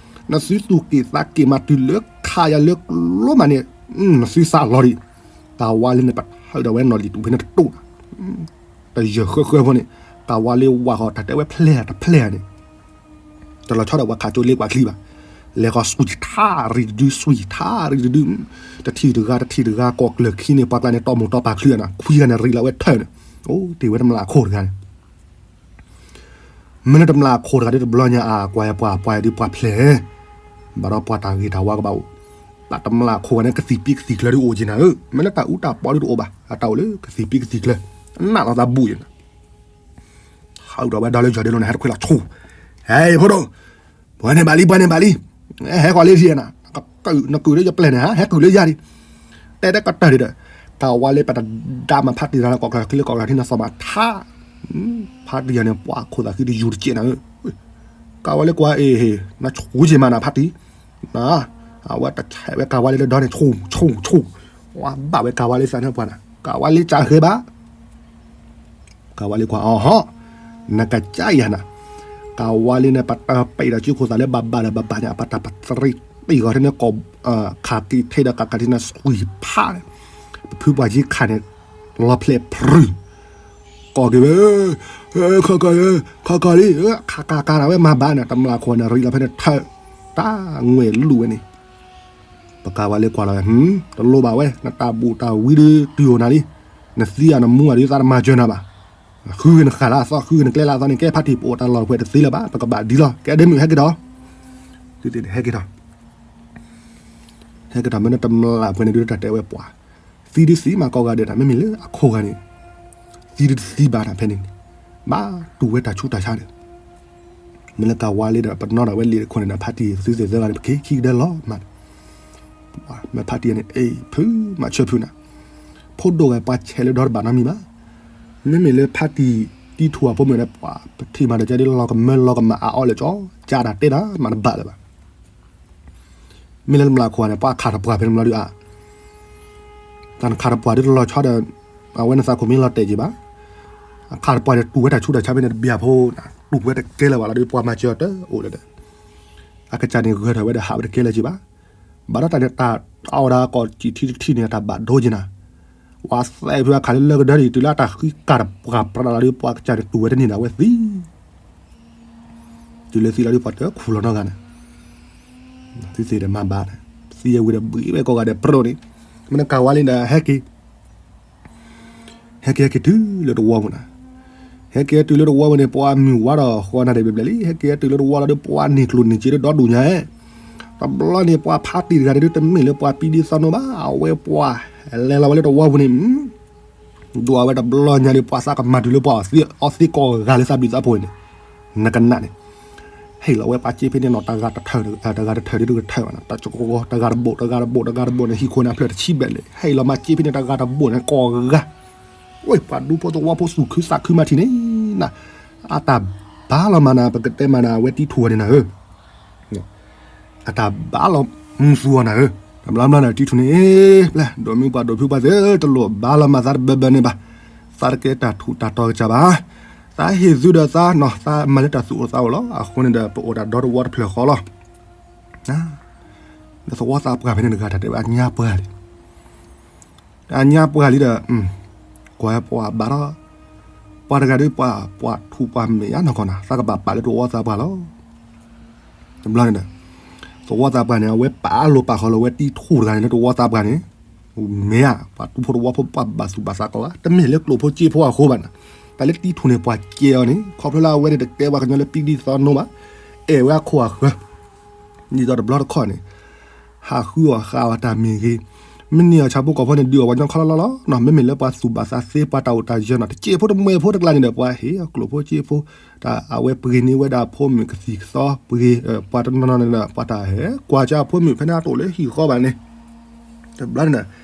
နသုသူၣ်က့ၣ်သးက့ၣ်မၤတုၤလၢခးယၤလၢကျိမးန့ၣ်, နသုသးလီၤဒံး, ကၤဝါလ့န့ၣ် ပထုးဒီးဝဲနီၣ်လံၤတူာ်ဖဲန့ၣ်တတိၢ်နၤ, တယၢၢ်ဃၢဃၢဖိန့ၣ်, ကၤဝါလ့ဝၤဃီၤတၢ်တဲဝဲဖျဲၣ်တဖျဲၣ်န့ၣ် တလီၤဆီဒီးပှၤခးကၠိလ့ကွၢ်ချံဘၣ်, လဲၤဃီၤစွံၣ်ထါရံၣ်တဒု စွံၣ်ထါရံၣ်တဒု, တထံၣ်တဂၤတထံၣ်တဂၤ ကိးကျၢၢ်ခံန့ၣ် ပှၤကျါန့ၣ် တီၢ်မိၢ်တီၢ်ပၢ်ချုအနၤ ခွံဂၤန့ၣ် ရံးလီၤဝဲထၢၣ်န့ၣ်, အိၣ်တ့ၢ်ဝဲတမျၢ်ခိၣ်တဂၤန့ၣ်, မ့ၢ်လၢတမျၢ်ခိၣ်တဂၤဒ်တဘျီညါအကွၢ်ပှၤ ပှၤဒ်ပှၤဖျဲၣ်, ဘၣ်ဒီးပှၤတၢ်ဂ့ၤတၢ်ဝါကဘၣ်အိၣ်, ဘၣ်တမျၢ်ခိၣ်ဂၤန့ၣ် ကသံၣ်ပံကသံၣ်ကျၢၤဒ်အိၣ်က့ၤနၤဧၢ, မ့ၢ်လၢတၢ်အူတၢ်ပီဒ်တအိၣ်ဘၣ် အတၢ်အိၣ်လၢကသံၣ်ပံကသံၣ်ကျၢၤ, နးလီၤသးဘူးယဲၢ်နၤ ဟးဒီးဝဲဒီလၢယီၤဒ့လိၤန့ၣ် ဟဲတခွဲလီၤဆူ, ဟဲဖိဒိၣ်, ပှၤန့ၣ်ဘၣ်လံ ပှၤန့ၣ်ဘၣ်လံ, ဟဲဃီၤလ့ဒံးနၤ, နကုၢ်လၢယပျဲၢ်န့ၣ်ဧါ ဟဲကုၢ်လၢယၤဒံး, တဲတကတၢၢ်ဒံးဒီး, ကၤဝါလ့ပတဒါမၤဖါတံၢ်တဂၤလၢကိးကျၢၢ်ခံလၢကိးကျၢၢ်ထံန့ၣ် သီၣ်မၤထါ, ဖါတံၢ်ယၤန့ၣ် ပှၤခိၣ်သးဃံတယူၤတကဲးနၤဧၢ, ကၤဝါလ့ကွၢ်အ့ၣ် နဆူက့ၤမးနၤဖါတံၢ်, အဝဲတဆဲးဝဲကၤဝါလ့လၢဒီန့ၣ် ဆူ ဆူ ဆူ, ဝဲဘၣ်ဝဲကၤဝါလ့သးန့ၣ်ပှၤနၤ ကၤဝါလ့ကးဃဲဘၣ် ကၤဝါလ့ကွၢ်အီၤဟီ, နကစၢ်ယၤနၤ, ကၤဝါလ့န့ၣ် ပတပံးဒီးစုခိၣ်သးလၢဘၣ်ဘၣ်ဒီးဘၣ်ဘၣ်န့ၣ် အပတၢ်ပတရံးတံၢ်ဂီၤထဲန့ၣ်ကိး, ခးက့ၤထဲဒီးကးကးထံန့ၣ်စွံၣ်ဖးန့ၣ်, ပဖုပှၤယ့ခးန့ၣ်, လီၤဖျဲးဖြုၣ်, ကိးက့ၤဝဲ, ခးကး, ခးကးလံ, ခးကးလံ, ခးကးဒီးဝဲမၤဘၣ်န့ၣ် တမျၢ်ခိၣ်န့ၣ် ရံးလီၤဖဲန့ၣ်ထၢၣ်, တၢ်ငွဲၣ်လူၢ်ဝဲန့ၣ် ပကၤဝါလ့ကွၢ်လီၤဝဲ, တလိၣ်ဘၣ်ဝဲ နတၢ်ဘူၣ်တၢ်ဝံဒုးတုၤအိၣ်နၤလံ, နသံဧါနမူဧါဒုးသးတမၤစၢၤနၤဘၣ်, ဃုဂ့ၤနဃာ်လၢအသီ ဃုဂ့ၤနကျဲလၢအသီန့ၣ် ကဲဖါတံၢ်ပအိၣ်တၢ်လီၢ်တဖှဲးတသ့လၢၤဘၣ် ပကဘၣ်ဒ်လီၤ ကဲဒ့မုၣ်ဟဲက့ၤဒီး, ဟဲက့ၤဒီး, ဟဲက့ၤဒီး မ့ၢ်နတမျၢ်ပှဲၤန့ၣ်ဒုးတၢ်တဲဝဲပှၤ, သံဒုးသံမးကိးဂၤဒဲးနၤ မ့မ့ၢ်လၢအခိၣ်ဂၤန့ၣ်, သံဒုးတသံဘၣ်နၤဖဲန့ၣ်, ဘၣ်တူၢ်ဝဲတၢ်ဆူးတၢ်ဆါန့ၣ် မ့ၢ်လၢကၤဝါလ့ဒီး ပနီၣ်ဒၣ်ဝဲလံာ်တခိၣ်န့ၣ်ဒီး ဖါတံၢ်သုသ့ၣ်သၢဂၤန့ၣ် ပက့ၤခံကဒၢလီၤမး, မ့ၢ်ဖါတံၢ်န့ၣ် အ့ၣ်ဖုမၤဆၢဖုနၤ, ဖိဒိၣ်ဂၤပှၤဆဲးလၢဒီတဘၣ်နီတမံၤဘၣ်, မ့မ့ၢ်လၢဖါတံၢ်တံထူၣ်အဖိမုၣ်န့ၣ် ပှၤပထံၣ်မၤဒီးကဲဒ်လီၤကမၢလီၤကမၣ်အါအီၣ်လၢကၠီ, ကးတၢ်တဲတၢ်မၤတဘၣ်လၢၤဘၣ် မ့ၢ်လၢတမျၢ်ခိၣ်န့ၣ် ပှၤခးတပှၢ်ဖဲန့ၣ်ဘျီဒုးအါ, တၢ်နခးတပှၢ်ဒုးတလီၤဆီဒီး, အဝဲနသးခိၣ်မ့ၢ်လီၤတဲာ်က့ၤဘၣ်, အခးတပှၢ်န့ၣ် တူၢ်ဝဲတၢ်ဆူးတၢ်ဆါဖဲန့ၣ်တဘျီဖိ, တူၢ်ဝဲတကဲလၢၤဘၣ်လီၤဒုး ပှၤမၤစၢၤတအိၣ်လၢၤဒီး, အကစၢ်န့ၣ်ဂၢၢ်ထီၣ်ဝဲဒီးဟးဝဲတကဲလၢၤက့ၤဘၣ်, ဘၣ်ဒီးတၢ်န့ၣ်တၢ်အီၣ်ဝဲဒၣ်ကိးစံၣ်ထံတထံၣ်န့ၣ် တၢ်ဘၣ်ဒိက့ၤနၤ, ပှၤသဲဖုအခးလၢလၢကဒၢဒံး တုၤလၢတၢ်ဃံကးတပှၢ်ပြးလီၤဒုး ပှၤကစၢ်န့ၣ်တူၢ်ဝဲတန့ၢ်ဒီးအဝဲသံ တုၤလၢသံလီၤဒုးပှၤတခူၣ်လီၤနီတဂၤန့ၣ်, သုသ့ၣ်ဒီးမၤဘၣ်န့ၣ်, သံအဝံၤဒီးဘှံးဝဲကိးဂၤဒဲးပြိၣ်န့ၣ်, မ့ၢ်နကၤဝါလ့ဒီးဟဲက့ၤ, ဟဲက့ၤဟဲက့ၤတုၤလၢတဝီပူၤနၤ, ဟဲက့ၤတုၤလၢတဝီပူၤန့ၣ် ပှၤမုၢ်ဝါဒီးဃီနၤဒဲးဘျဲၣ်ဘျဲၣ်လံ, ဟဲက့ၤတုၤလၢတဝီလီၤဒုး ပှၤန့ၢ်ကျိၣ်န့ၢ်စ့လၢဒီဒူၣ်ညါ, တဘျီန့ၣ် ပှၤဖါတံၢ်တဂၤဒုး တမ့ၢ်လၢပှၤပံဒံသီနိဘၣ်, အဝဲပှၤလဲၤလီၤဝဲလၢတဝီပူၤန့ၣ် ဒိၣ်အဝဲတဘျီညါဒီး ပှၤသးကမၤတုၤလၢပှၤအီၣ်သံကိးဂၤလၢသးဘျုးသးဖှိၣ်န့ၣ်, နကနၣ်န့ၣ်, ဟဲလီၤဝဲပှၤစ့ဖဲန့ၣ်နီၤ တဂၤတထၢၣ် တဂၤတထၢၣ်ဒ်တကထၢၣ်ဘၣ်နီၤ, တဂၤတဘိၣ် တဂၤတဘိၣ် တဂၤတဘိၣ်န့ၣ် ဟံၣ်ခိၣ်န့ၣ် အဖျၢၣ်တဆံဘျဲၣ်လံ, ဟဲလီၤမၤစ့ဖဲန့ၣ် တဂၤတဘိၣ်န့ၣ် ကိးဂၤ, ဝဲပှၤဒူဖိသဝီဖိသူၣ်ခုသးခုမၤထံၣ်န့ၣ်နၤ, အတၢ်ဘါလီၤမးနၤ ပကတဲမးနၤ အဝဲတံထူၣ်ဝဲန့ၣ်နၤဧၢ အတၢ်ဘါလီၤမူသူအီၤနၤဧၢ, တဘျီဘျီန့ၣ် တံထူၣ်န့ၣ် ပျဲၢ် ဒိးမုၢ်ပှၢ်ဒိးဖုပှၢ်သ့ၣ် တလိၣ်ဘါလီၤမၤသးတဘၢဘၢန့ၣ်ဘၣ်, သးတကဲတၢ်ထူးတၢ်တီၤကစၢ်ဘၣ်, သးဟ့ၣ်သုဒီးသးနီၤ သးမၤလၢတၢ်သူၣ်အိၣ်သးအိၣ်လီၤ, အဃိန့ၣ်ဒီး ပအိၣ်တၢ်ဒီတဝီတဖျၢၣ်ဃီလီၤ, ဒီးသဝီသးပှၢ်ဖဲန့ၣ်တဂၤတၢ်တဲဝဲအညါပှၢ်လံ အညါပှၢ်လံဒီး, ကွၢ်ပှၤဘၣ်ဒီး, ပှၤတဂၤဒီးပှၤ, ပှၤထူးပှၤမဲာ်ယါနီၢ်ကီၢ်နၤ သးကဘၣ်ပာ်လၢတဝီသးပှၢ်လီၤ, တဘျီန့ၣ်ဒီး, သဝီသးပှၢ်န့ၣ် အဝဲပာ်လိာ်ပာ်ဃီလၢဝဲတံထူၣ်တဂၤန့ၣ်လၢတဝီသးပှၢ်န့ၣ်, မဲာ်ဧါ ပှၤတူၢ်ဖိတဝီဖိပှၤဘၣ်သူၣ်ဘၣ်သးကိးဂၤ တမ့ၢ်လၢကျိၣ်ဖိစ့ဖိအဃိဘၣ်နၤ, တၢ်လၢတံထူၣ်န့ၣ် ပှၤကဲအီၤန့ၣ် ခီဖျိလၢအဝဲန့ၣ်တကဲပှၤကညီလၢပံဒံသီနိဘၣ်, အဲၣ်ဝဲအခိၣ်အဃၢၤ ဒ်သိးတဘျီတခီၣ်န့ၣ် ဟးဃုအီၣ်ဃာ်အီၣ်တၢ်မ့ၢ်ဂ့ၤ, မ့ၢ်န့ၢ်အီၤဆၣ်ဖိကီၢ်ဖိန့ၣ် ဒုးအီၣ်ပှၤကညီခီလီလီလီၤနီၤ, မ့မ့ၢ်လၢပှၤသူၣ်ဘၣ်သးသ့ ပှၤတၢ်အိၣ်တၢ်ယၢၤနီၤ တစ့ဖိတမှဲၤဖိတကျါန့ၣ်ဒီး ပှၤဟ့ၣ်အီၤကျိၣ်ဖိစ့ဖိ, တၢ်အဝဲပှ့ၤန့ၢ်ဝဲဒၣ်အဖိမုၣ်ကသံၣ်ကသီပှ့ၤ, ပှၤတနီၤနီၤန့ၣ်ဒီး ပှၤတၢ်ဟဲကွၢ်ကၢအဖိမုၣ်ဖဲန့ၣ်အတအိၣ်လၢဟံၣ်ဃီဘၣ်န့ၣ်, တဘျီန့ၣ်ဒီး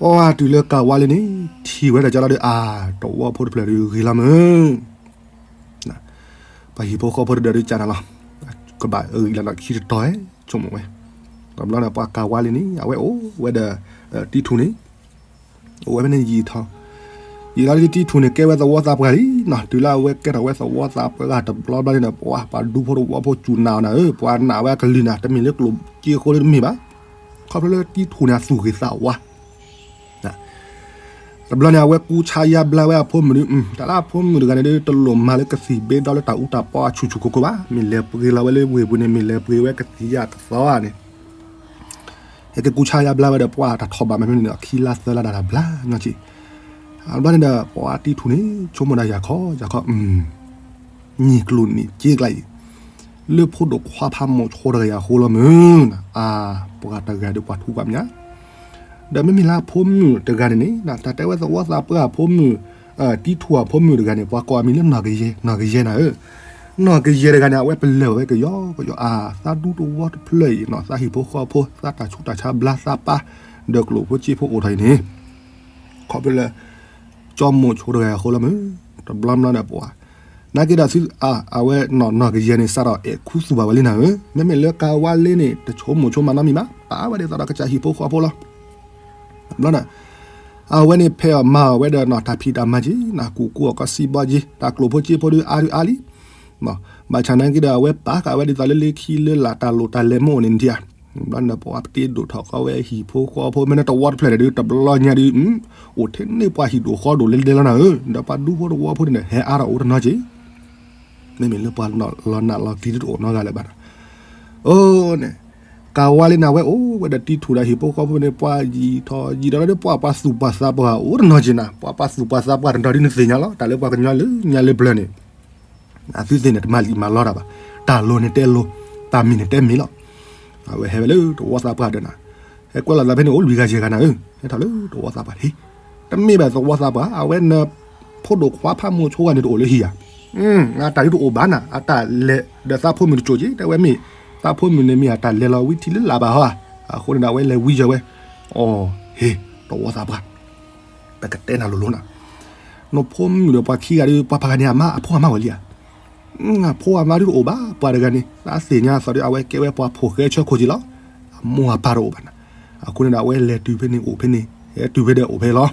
ပှၤတုၤလၢကၤဝါလ့န့ၣ် ထံၣ်ဝဲဒၣ်ကၢလီၤဒီး အါ တဝီဖိတဖျၢၣ်ဒီးဂ့ၤလီၤမုၢ် ပှၤဟံၣ်ဖိဃီဖိတဒၢးဒုးကၢနၤလီၤ, ကဘၣ်အဂံၢ်လီၤဒီးခံတတီၤ ဆိကမိၣ်ဝဲ, တဘျီန့ၣ် ပှၤကၤဝါလ့န့ၣ် အဝဲအိၣ်ဝဲဒီး တံထူၣ်န့ၣ်, အိၣ်ဝဲဖဲန့ၣ်ယံာ်ထီၣ်, ယံာ်လီၤဒ်တံထူၣ်န့ၣ် ကဲဝဲသဝီသးပှၢ်လံနီၤ, တုၤလၢအဝဲကဲထီၣ်ဝဲသဝီသးပှၢ်တဘျီဘျီန့ၣ်ဒီး ပှၤ ပှၤဒူဖိတဝီဖိစူၢ်နာ်အီၤနၤဧၢ, ပှၤနာ်ဝဲအကလုၢ်နၤ တမ့ၢ်လၢကျိၣ်စ့ဃိလၢတမ့ၢ်ဘၣ်, ခီဖျိလၢတံထူၣ်န့ၣ် အသူၣ်ဂ့ၤသးဝါ တဘျီန့ၣ် အဝဲကူစါယါဘျါဝဲအဖိမုၣ်ဒီး တၢ်လၢအဖိမုၣ်တဂၤန့ၣ်ဒီး တလိၣ်မၤလၢကသံၣ်ဘ့ဒီလၢတၢ်အူတၢ်ပီအဆူၣ်ဆူၣ်ကိၢ်ကိၢ်ဘၣ်, မ့ၢ်လဲၤပှ့ၤလီၤဝဲလၢဝ့ၢ်ပူၤန့ၣ် မ့ၢ်လဲၤပှ့ၤဝဲကသံၣ်ယါကသီဧါန့ၣ်, ဟဲက့ၤကူစါယါဘျါဝဲဒီး ပှၤတၢ်ထီၣ်ဘၣ်မးဖဲန့ၣ်ဒီး ခံလါသၢလါဒၣ်တၢ်ဘျါညီက့ၤ, တဘျီန့ၣ်ဒီး ပှၤတံထူၣ်န့ၣ် ဆိကမိၣ်ဒၣ်ယၤခီ ယၤခီ နံၣ်ကျိၤနံၣ်စ့ကျါအံၤ လၢဖိဒိၣ်ခွါဖးမိၢ်ဆိတဂၤအံၤအဃိလီၤမုၢ်, အါ ပှၤတဂၤဒီးပှၤထူပှၤမၠါ, ဒီးမ့မ့ၢ်လၢအဖိမုၣ်တဂၤန့ၣ်န့ၣ် တၢ်တဲဝဲသဝီသးပှၢ်အဖိမုၣ်, တံထူၣ်အဖိမုၣ်တဂၤန့ၣ် ပှၤကိးအမံၤလၢနီၢ်ကယဲၢ်, နီၢ်ကယဲၢ်နၤဧၢ, နီၢ်ကယဲၢ်တဂၤန့ၣ် အဝဲပလၢၢ်ဝဲကယီကယီ အါ သးဒူတဝီတဖျၢၣ်အံၤနီၤ သးဟံၣ်ဖိဃီဖိ သးတၢ်ဆူးတၢ်ဆါဘျါသးပၢ်, ဒီးကျိၣ်ဖိစ့ဖိအိၣ်ထီၣ်အံၤန့ၣ် ခီဖျိလၢ ကၠီမိၢ်ဆိတဂၤအဃိလီၤမုၢ်, တဘျီဘျီဒီးပှၤ, နာ်က့ဒီးသု အဝဲနီၢ်နီၢ်ကယဲၢ်န့ၣ် စးထီၣ်အဲၣ်ခူသူၣ်ဘၣ်ဝဲလံနၤဧၢ, မ့မ့ၢ်လၢကၤဝါလ့န့ၣ် တဆိကမိၣ်ဆိကမးနီတမံၤဘၣ်, ပာ်ဝဲဒ်သိးဒီးကစၢ်ဟံၣ်ဖိဃီဖိလီၤ. တဘျီဒီး အဝဲန့ၣ်ဖဲအီၤမၤအီၤဝဲဒီးနီၤ တၢ်ဖံးတၢ်မၤက့ၤ နကူးကူးအီၣ်ကီးစံးဘီက့ၤ တၢ်ကျိၣ်ဖိစ့ဖိဒီးအါဒုးအါလံ ဘၣ်ဆၣ်နာ်က့ဒီး အဝဲပာ်ဃာ်ဝဲဒ်သိးလၢလၢခံလၢလာ်တၢ်လိၣ်တၢ်လဲၤမ့ၢ်အိၣ်န့ၣ်ဒံးဧါ, ဘျီန့ၣ်ဒီး ပဝဲပတ့ဒိၣ်ထီၣ်ဃီဝဲဟံၣ်ဖိဃီဖိ မ့ၢ်န့ၣ်တဝီတဖျၢၣ်န့ၣ်ဒုး တဘျီညါဒုး အိၣ်ထဲန့ၢ်ပှၤဟံၣ်ဒိၣ်ဃီဒိၣ်လဲၤလဲၤလီၤနၤဧၢ, ဒီးပှၤဒူဖိတဝီဖိန့ၣ်ဒီး ဟဲအါထီၣ်အိၣ်တနီၤက့ၤ မ့မ့ၢ်လၢပှၤလီၤနးလီၤကျံတအိၣ်နီတဂၤလၢၤဘၣ်. အိၣ်န့ၣ် ကၤဝါလ့န့ၣ် အဝဲအိၣ်ဝဲဒီးတံထူၣ်ဒီးဟံၣ်ဖိဃီဖိန့ၣ် ပှၤယံာ်ထီၣ်ယံာ်ဒီးလၢပှၤ ပှၤသူၣ်ပှၤသးပှၢ်အိၣ်တနီၤက့ၤနၤ, ပှၤ ပှၤသူၣ်ပှၤသးပှၢ်တနီၤဒ်နသ့ၣ်ညါလီၤ, တၢ်လၢပှၤကညီလၢညါလၢပျၢၤန့ၣ် အသုသ့ၣ်န့ၣ် တမၤလံာ်မၤလီတၢ်ဘၣ်, တၢ်လိၤန့ၣ်တဲလိၤ, တၢ်မ့ၢ်န့ၣ်တဲမ့ၢ်လီၤ. အဝဲဟဲဝဲလၢတဝီသးပှၢ်ဒီးနၤ, ဟဲကွဲးလီၤသးဖဲန့ၣ် အိၣ်လွံၢ်ဂၤယဲၢ်ဂၤနၤဧၢ, ဟဲထီၣ်လၢတဝီသးပှၢ်ဟံၣ်, တမ့ၢ်ဘၣ်သဝီသးပှၢ် အဝဲန ဖိဒိၣ်ခွါဖးမိၢ်ဆိဂၤန့ၣ်တအိၣ်လၢဟံၣ်ဧါ, အတၢ်ဒုးတအိၣ်ဘၣ်နၤ, အတၢ်လဲၤဒီးသးဖိမုၣ်တစိၢ်က့ၤ တဲဝဲမ့ၢ် သးဖိမုၣ်န့ၣ်မ့ၢ်အတၢ်လဲၤလီၤဝံထံလၢလာ်ဘၣ်ဟီဧါ, အဃိန့ၣ်ဒီး အဝဲလဲၤဝံယၢၤဝဲ, အိၣ် ဟ့ၣ် တဝီသးပှၢ် ပကတဲနၤလိၤလိၤနၤ, နဖိမုၣ်ဒီးပှၤခံဂၤဒီး ပှၤဖးဂၤန့ၣ် အမါအဖိအမါဝဲလံဧါ, အဖိအမါဒုးတအိၣ်ဘၣ်, ပှၤတဂၤန့ၣ် သးသ့ၣ်ညါအသးဒီး အဝဲကဲဝဲပှၤဖိၣ်ဃဲဆၢခိၣ်က့ၤလီၤ, အမိၢ်အပၢ်တအိၣ်ဘၣ်နၤ, အဃိန့ၣ်ဒီး အဝဲလဲၤတုၤဖဲန့ၣ်အိၣ်ဖဲန့ၣ်, ဟဲတုၤဖဲဒီးအိၣ်ဖဲလီၤ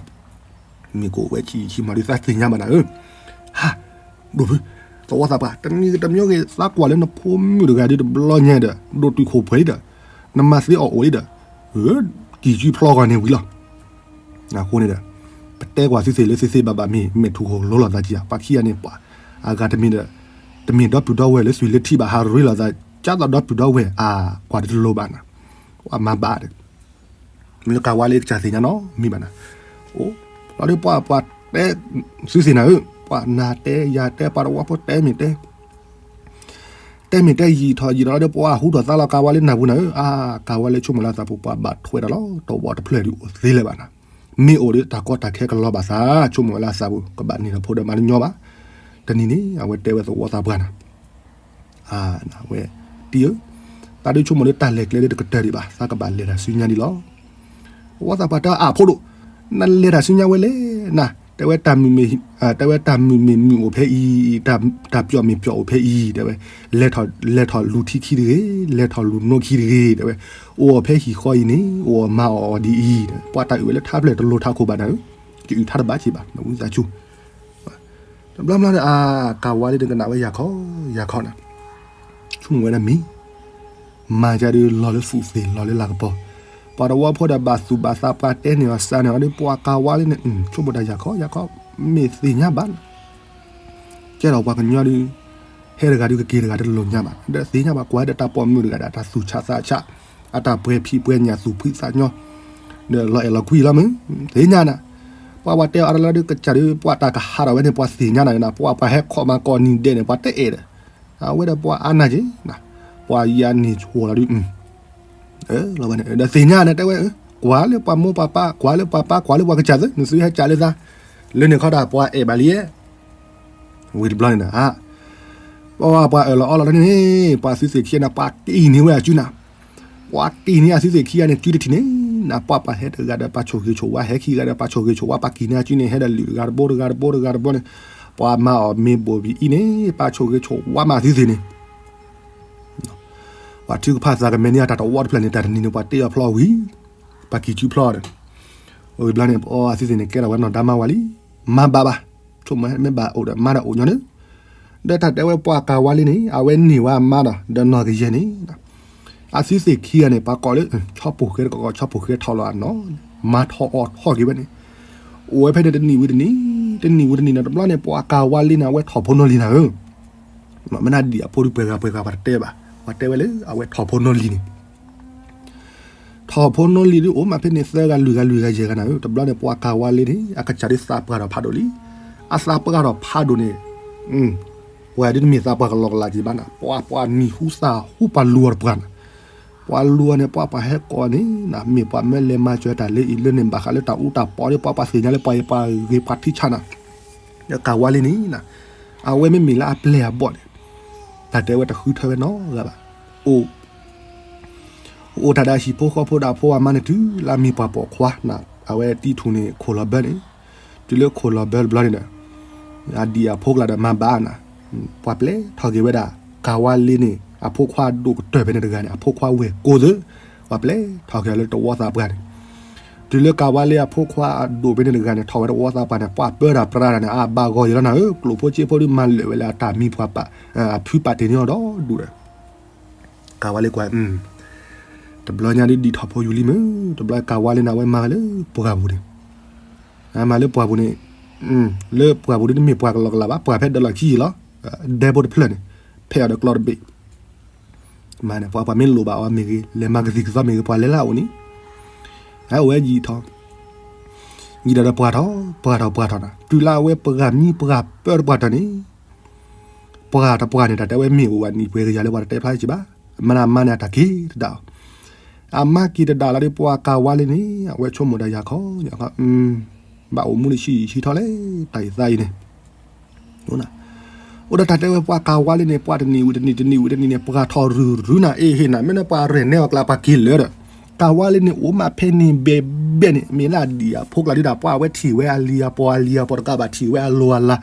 မ့ၢ်ကအိၣ်ဝဲဆံးဆံးမးဒုး သးသ့ၣ်ညါဘၣ်နၤဧၢ, ဟး ဒိၣ်ဖု သဝီသးပှၢ် တမံၤတမံၤဂ့ၤ သးကွၢ်လၢနဖိမုၣ်တဂၤဒုးတဘျီညါဒီး ဒိၣ်တုာ်ခိၣ်ပှဲၤလံဒီး နမၤသ့အီၣ်အိၣ်လံဒီး ကံၢ်ကံၢ်ဖျီဂီၤန့ၣ်ဝံၤလီၤ. အဃိန့ၣ်ဒီး ပတဲကွၢ်သုသ့ၣ်လၢသုသ့ၣ်ဘၣ်ဘၣ်မ့ၢ် မဲာ်ထူၣ်ဟိၣ်လိလိာ်သးကံၢ်ဧါ, ပှၤခံဂၤန့ၣ် ပှၤ အဂၤတမ့ၢ်ဒီး တမ့ၢ်ဒီပုၢ်ဒီဝဲၢ်လၢသွံၣ်လၢထံဘၣ် ဟးရ့လိာ်သး ကၢ်သိးဒီပုၢ်ဒီဝဲၢ် အကွၢ်တလိၤဘၣ်နၤ, ပှၤမၤဘၣ်ဒီး မ့ၢ်လၢကၤဝါလ့ကစၢ်သ့ၣ်ညါနီတမံၤဘၣ်နၤ, အိၣ်လီၤဒီးပှၤ ပှၤတဲ သုသ့ၣ်နၤဧၢ, ပှၤနၤတဲယၤတဲ ပှၤတဝီဖိတဲမ့ၢ်တဲ တဲမ့ၢ်တဲယံာ်ထီၣ်ယံာ်ထီၣ်လီၤဒီး ပှၤဟူထီၣ်သါလီၤကၤဝါလ့နၢ်ပူၤနၤဧၢ, အါ ကၤဝါလ့ဆိကမိၣ်လၢအသးပူၤ ပှၤဘၣ်ထွဲဒီးလီၤ တဝီတဖျၢၣ်ဒုးအိၣ်သ့လၢၤဘၣ်နၤ, မ့ၢ်အိၣ်ဒီးတၢ်ကီတၢ်ခဲကလီၤဘၣ်သး ဆိကမိၣ်ဝဲလၢအသးပူၤ ကဘၣ်န့ၢ်ဒီးဖိဒီးမါလၢညီဘၣ်, တနံၤန့ၣ် အဝဲတဲဝဲသဝီသးပှၢ်နၤ အဝဲ တံၤဧၢ, သးဒုးဆိကမိၣ်လၢတၢ်လဲၤကျဲဒုးတကတၢၢ်ဒံးဘၣ် သးကဘၣ်လဲၤတၢ်ဆူညါဒံးလီၤ. သဝီသးပှၢ်တဲအဖိဒိၣ်, နလဲၤတၢ်ဆူညါဝဲလဲၣ်နၤ, တဲဝဲတၢ်မုာ်မ့ၢ် တဲဝဲတၢ်မုာ်မ့ၢ်မုာ်အိၣ်ဖဲအံၤ, တၢ်ပျီၣ်မ့ၢ်ပျီၣ်အိၣ်ဖဲအံၤ တဲဝဲ, လဲၤထီၣ် လဲၤထီၣ်လူၤထံခံတဂ့ၤ, လဲၤထီၣ်လူၤနိခံတဂ့ၤ တဲဝဲ, အိၣ်အီၤဖဲဟံၣ်ဃီအံၤန့ၣ် အိၣ်အီၤမၤအီၣ်အီၤဒ်အံၤ, ပှၤတၢ်အုၣ်ဝဲလၢထါဖျၢၣ်တလိၤထးခိၣ်ဘၣ်နၤဧၢ, ကအုၣ်ထါတဘၣ်က့ၤဘၣ် နဝံသးစူၤ တဘျီဘျီဒီး အါ ကၤဝါလ့ဒီးကနၣ်ဝဲယၤခီ ယၤခီနၤ, ဆိကမိၣ်ဝဲဒၣ်မံၤ, မၤကဒုးလီၤလၢသူၣ်သ့ၣ်လီၤလၢလၤကပီၤ, ပှၤတဝီဖိဒီးဘၣ်သူၣ်ဘၣ်သးပှၤတဲန့ၢ်အီၤစးန့ၢ်အီၤဒီး ပှၤကၤဝါလ့န့ၣ် ဆိကမိၣ်တၢ်ယၤခီယၤခီ, မ့ၢ်သ့ၣ်ညါဘၣ် ကဲထီၣ်ပှၤကညီဒုး ဟဲတဂၤဒုးကက့ၤတဂၤတလိၣ်ညါဘၣ်, ဒီးသ့ၣ်ညါဘၣ်ကွၢ်ဒီးတၢ်ပိာ်မုၣ်တဂၤဒီး တၢ်သူၣ်ဆးသးဆး, အတၢ်ပှဲၤဖံးပှဲၤညၣ်သူၣ်ဖှံသးညီ, ဒီးလီၤအဲၣ်လီၤကွံလီၤမုၢ်, သ့ၣ်ညါနၤ, ပှၤပှၤတဲအီၤအါတလၢဒုး ကစၢ်ဒုး ပှၤတၢ်ကဟးထီၣ်ဝဲန့ၣ် ပှၤသ့ၣ်ညါနၤန့ၣ် ပှၤပှၤဟဲခီၣ်မၤကိးနံၤဒဲးန့ၣ် ပှၤတအဲၣ်ဒီး အဝဲဒီးပှၤအါနၢ်က့ၤ ပှၤယၤန့ၣ်ဆိၣ်လီၤဒုး လီၤဘၣ်န့ၣ် ဒီးသ့ၣ်ညါန့ၣ်တဲဝဲ ကွၢ်လၢပှၤမိၢ်ပှၤပၢ် ကွၢ်လၢပှၤပၢ် ကွၢ်လၢပှၤကစၢ်သ့ နသုဟဲကၢ်လၢသး လၢန့ၣ်ခီဒၣ်ပှၤအဲၣ်ဘၣ်လံ ဝံၤတဘျီန့ၣ် ပှၤပှၤအၢၣ်လီၤအီလီၤန့ၣ် ပှၤသုသ့ၣ်ခံဂၤန့ၣ် ပှၤတံၢ်န့ၢ်ဝဲအစုနၤ ပှၤတံၢ်န့ၢ်အသုသ့ၣ်ခံဂၤန့ၣ် စုတထံၣ်န့ၣ် နပှၤပှၤဟဲတဂၤဒီးပှၤဆိၣ်ဂ့ၤဆိၣ်ဝါ ဟဲခံဂၤဒီးပှၤဆိၣ်ဂ့ၤဆိၣ်ဝါ ပှၤကံၢ်န့ၢ်အစုန့ၣ် ဟဲဒီးလုၢ်တဂၤတဘိတဂၤတဘိတဂၤတဘိန့ၣ် ပှၤမၤအီၣ်မ့ၤဘိၣ်ဘံအံၤန့ၣ် ပှၤဆိၣ်ဂ့ၤဆိၣ်ဝါမးသုသ့ၣ်န့ၣ် ပှၤထုကဖၣ်သးကမဲာ်န့ၢ်အတၢ်တဝီတဖျၢၣ်န့ၣ် တၢ်တနံၤန့ၣ် ပှၤတ့အီၤဖျီဝံၤ ပှၤကံၢ်စုဖျီဒီး အိၣ်ဘျီန့ၣ် ပအီအသုသ့ၣ်န့ၣ် ကဲထီၣ်ဝဲနီၢ်ဒါမါဝၤလံ မါဘၣ်ဘၣ် ဆိကမိၣ်မ့ၢ်ဘၣ်အိၣ်ဒီးမါဒီးအိၣ်ညီန့ၣ် ဒီးတၢ်တဲဝဲပှၤကၤဝါလ့န့ၣ် အဝဲန့ၢ်ဝဲအမါဒီး ဒီးနီၢ်ကယဲၢ်န့ၣ် အသုသ့ၣ်ခံဂၤန့ၣ် ပှၤကိးလၢ ဆီဖိၣ်ဃဲတကီး ဆီဖိၣ်ဃဲထီၣ်လီၤအနီၢ် မၤထီၣ်အီၣ်ထီၣ်က့ၤဝဲန့ၣ် အိၣ်ဝဲဖဲန့ၣ်တနံၣ်ဝံၤတနံၣ် တနံၣ်ဝံၤတနံၣ်န့ၣ် တဘျီန့ၣ် ပှၤကၤဝါလ့န့ၣ် အဝဲထီၣ်ဖိနီၢ်လံၤနၤဧၢ မ့ၢ်နဒံၣ်အဖိဒုးပှဲၤဂၤပှဲၤဂၤပှၤတတဲဘၣ် ပှၤတဲဝဲလၢအဝဲထီၣ်ဖိနီၢ်လံၤန့ၣ် ထီၣ်ဖိနီၢ်လံၤဒုးအိၣ်မးဖဲန့ၣ် သၢဂၤလွံၢ်ဂၤလွံၢ်ဂၤယဲၢ်ဂၤနၤဧၢ တဘျီန့ၣ် ပှၤကၤဝါလ့န့ၣ် အကစၢ်ဒုးသးပှၢ်ထီၣ်ဖးဒိၣ်လံ အသးပှၢ်ထီၣ်ဖးဒိၣ်န့ၣ် ပှၤဒုးတမ့ၢ်သးပှၢ်ကလီကလးက့ၤဘၣ်နၤ ပှၤပှၤနံၤဟူသၣ်ဟူပှၤလူၤအီၤတပှၢ်နၤ ပှၤလူၤအီၤန့ၣ် ပှၤပှၤဟဲကိးန့ၣ် မ့ၢ်ပှၤမၢလဲၤမၤစၢၤတၢ်လၢအံၤလၢန့ၣ် ဘၣ်ဃးလၢတၢ်အူတၢ်ပီဒ် ပှၤပှၤသ့ၣ်ညါလၢပှၤပှၤဂ့ၤပှၤထံဆးနၤ ကၤဝါလ့န့ၣ် အဝဲမ့မ့ၢ်လၢအပျဲၢ်အဘီၣ်န့ၣ် တၢ်တဲဝဲတဃုထၢဝဲနီတဂၤဘၣ် အိၣ် အိၣ်တၢ်ဒီးဟံၣ်ဖိဃီဖိဒီးအဖိအမါန့ၣ် တုၤလၢအမံၤပှၢ်ပိာ်ခွါနၤ အဝဲတံထူၣ်န့ၣ် ခိၣ်လီၤဘၢန့ၣ် တုၤလၢခိၣ်လီၤဘၢတဘျီန့ၣ်ဒီး အဒံၣ်အဖိကျါဒီးမၤဘၣ်နၤ ပှၤပျဲထီၣ်က့ၤဝဲဒၣ် ကၤဝါလ့န့ၣ် အဖိခွါအဒိၣ်ကတၢၢ်ဖဲန့ၣ်တဂၤန့ၣ် အဖိခွါဝဲၢ်ကိးသၢ ပှၤပျဲထီၣ်က့ၤအီၤလၢတဝီသးပှၢ်န့ၣ် တုၤလၢကၤဝါလ့အဖိခွါအဒိၣ်ဖဲန့ၣ်တဂၤန့ၣ် ထီၣ်ဝဲတဝီသးပှၢ်န့ၣ် ပှၤပၢတၢ်ပြးတၢ်န့ၣ် အဘၣ်ဂီၤယံၤလီၤနၤဧၢ ကျိၣ်ဖိစ့ဖိဒုးမၤလၢာ်ဝဲလၢအတၢ်မံၤပှၢ်ပာ် အဖုပာ်တ့ၢ်န့ၢ်အီၤဒီးဒူၣ်ဒီး ကၤဝါလ့ကွၢ် တဘျီညါဒုးဒံးထီၣ်ဖိယူၤလံမ့ၢ် တဘျီကၤဝါလ့န့ၣ် အဝဲမၤဝဲလၢပှၢ်ပူၤန့ၣ် မၤလၢပှၢ်ပူၤန့ၣ် လၢပှၢ်ပူၤဒုးတမ့ၢ်ပှၢ်ကလီကလးဘၣ် ပှၢ်ဖဲဒၢးလီၢ်ခံယံၤလီၤ ဒဲဖိတဖျၢၣ်န့ၣ် ဖဲအီၤဒီးကျီတဘ့ၣ် မၤန့ၣ် ပှၤပှၤမ့ၢ်လိၣ်ဘၣ်အီၤမ့ၢ်ဂ့ၤ လဲၤမၤကသံၣ်ကသီမ့ၢ်ဂ့ၤ ပှၤလဲၤလၢအအိၣ်န့ၣ် အဝဲယံာ်ထီၣ် ယံာ်ဒီးပှၢ်ထီၣ် ပှၢ်ထီၣ်ပှၢ်ထီၣ်နၤ တုၤလၢအဝဲပှၤမံပှၤပၢတပှၢ်တၢၢ်န့ၣ် ပှၤတပှၢ်န့ၣ် တၢ်တဲဝဲမ့ၢ်အိၣ်ဝဲနံၣ်ပှဲၤကယၤလၢပှၤတတဲဖျါစ့ၢ်ဘၣ် မ့ၢ်နမါန့ၣ်အတၢ်က့ၤတဒၣ်အီၤ အမါက့ၤတဒၣ်လီၤဒီးပှၤကၤဝါလ့န့ၣ် အဝဲဆိကမိၣ်ဒီးယၤခီ ယၤခီ ဘၣ်အိၣ်မူတဆံးဆံးထီၣ်လဲၣ် တၢ်အံၤသးအံၤန့ၣ် အိၣ်ဒီးတၢ်တဲဝဲပှၤကၤဝါလ့န့ၣ် ပှၤတနံၣ်ဝံၤတနံၣ် တနံၣ်ဝံၤတနံၣ်န့ၣ် ပှၤထီၣ်ရုၢ်ရုၢ်နၤ အ့ဟ့ၣ်နၤ မ့ၢ်နပှၤရဲၣ်နဲအီၤကျါ ပှၤက့ၤလၢာ်ဒီး ကၤဝါလ့န့ၣ် အိၣ်မးဖဲန့ၣ်ဘဲဘဲန့ၣ် မ့ၢ်လၢအဒံၣ်အဖိကျါဒုးဒၣ် ပှၤဝဲထံၣ်ဝဲအလံၤအပီၢ် အလံၤအပီၢ်တကးဘၣ် ထံၣ်ဝဲအလိၤအလၤ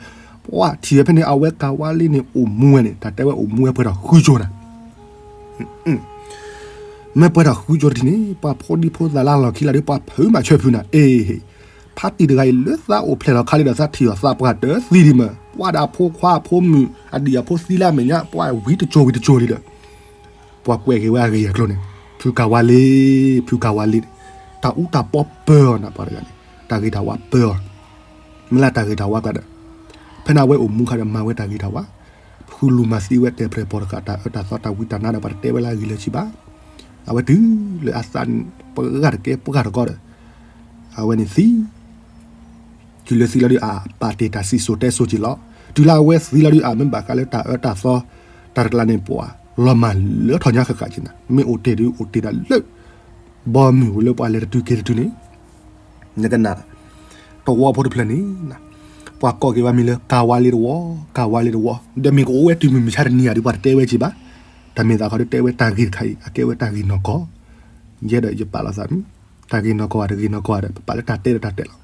ပှၤထံၣ်ဝဲဖဲန့ၣ် အဝဲကၤဝါလ့န့ၣ် အိၣ်မူဝဲန့ၣ် တၢ်တဲဝဲအိၣ်မူဝဲပှဲၤထီၣ်ဃုကၠိၤနၤ မ့ၢ်ပှဲၤထီၣ်ဃုကၠိၤတထံၣ်န့ၣ် ပှၤဖိဒံဖိသၣ်လၢလီၢ်ခံလၢဒုး ပှၤဖုးမးဆၢဖုးနၤ အ့ဟ့ၣ် ဖါတံၢ်တဂၤအံၤလၢသးအိၣ်ဖျဲၣ်လီၤခါလံဒီး သးထံၣ်အီၤသးပှၢ်တၢၢ်သံဒံးမး ပှၤဒီးအဖိခွါအဖိမုၣ် အဒံၣ်အဖိသံလၢအမဲာ်ညါ ပှၤဝံၤတကၠိၤဝံၤတကၠိၤလံဒီး ပှၤကွဲးက့ၤဝဲအဂ့ၢ်အကျိၤန့ၣ် ဖုကၤဝါလ့ ဖုကၤဝါလ့န့ၣ် တၢ်အူတၢ်ပီပၢအီၤနၤ ပှၤတဂၤန့ၣ် တၢ်ဂ့ၤတၢ်ဝါပၢအီၤ မ့ၢ်လၢတၢ်ဂ့ၤတၢ်ဝါကျါဒီး ဖဲန့ၣ်အဝဲအိၣ်မူခါဒီးမၤဝဲတၢ်ဂ့ၤတၢ်ဝါ ဃုလူၤမၤသံဝဲတဲာ်ပြဲၤပိာ်တဃာ် တၢ်အၢတၢ်သီတၢ်ဝံတၢ်နါဒီး ပှၤတတဲဝဲလၢအဂ့ၢ်လၢာ်ဆံးဘၣ် အဝဲတုၤလၢအသးပှၢ်တကဲပှၢ်တကီဒီး အဝဲန့ၣ်သံ တုၤလၢသံလီၤဒုးအပာ်တ့ၢ်တၢ်စံၣ်စိၤတဲစိၤက့ၤလီၤ တုၤလၢအဝဲသံလီၤဒုးအ မ့ၢ်ဘၣ်ဃးလၢတၢ်အၢတၢ်သီ တၢ်တကျါန့ၣ် ပှၤလီၤမၢ်လၢထီၣ်ညါဃၣ်ဃၣ်က့ၤနၤ မ့ၢ်အိၣ်တ့ၢ်ဒုးအိၣ်တ့ၢ်ဒၣ်လၢ ဘီမုၢ်ဝံၤလၢပှၤလဲၤတတုၤက့ၤတတုၤန့ၣ် နကနၣ် တဝီဖိတဖျၢၣ်န့ၣ် ပှၤကိးက့ၤဝဲမံၤလၢ ကၤဝါလ့တဝီ ကၤဝါလ့တဝီ ဒီးမ့ၢ်ကအိၣ်ဝဲတုၤမုၢ်မဆါတနံၤအံၤဒုး ပှၤတတဲဝဲက့ၤဘၣ် တၢ်မ့ၢ်သးခီဒုးတဲဝဲတၢ်ဂ့ၢ်တခါအံၤ အကဲဝဲတၢ်ဂ့ၢ်နီၢ်ကီၢ် ယဲဒီးယပာ်လီၤသး တၢ်ဂ့ၢ်နီၢ်ကီၢ်ဧါ တဂ့ၢ်နီၢ်ကီၢ်ဧါဒီး ပပာ်လၢတၢ်တဲဒီးတၢ်တဲလီၤ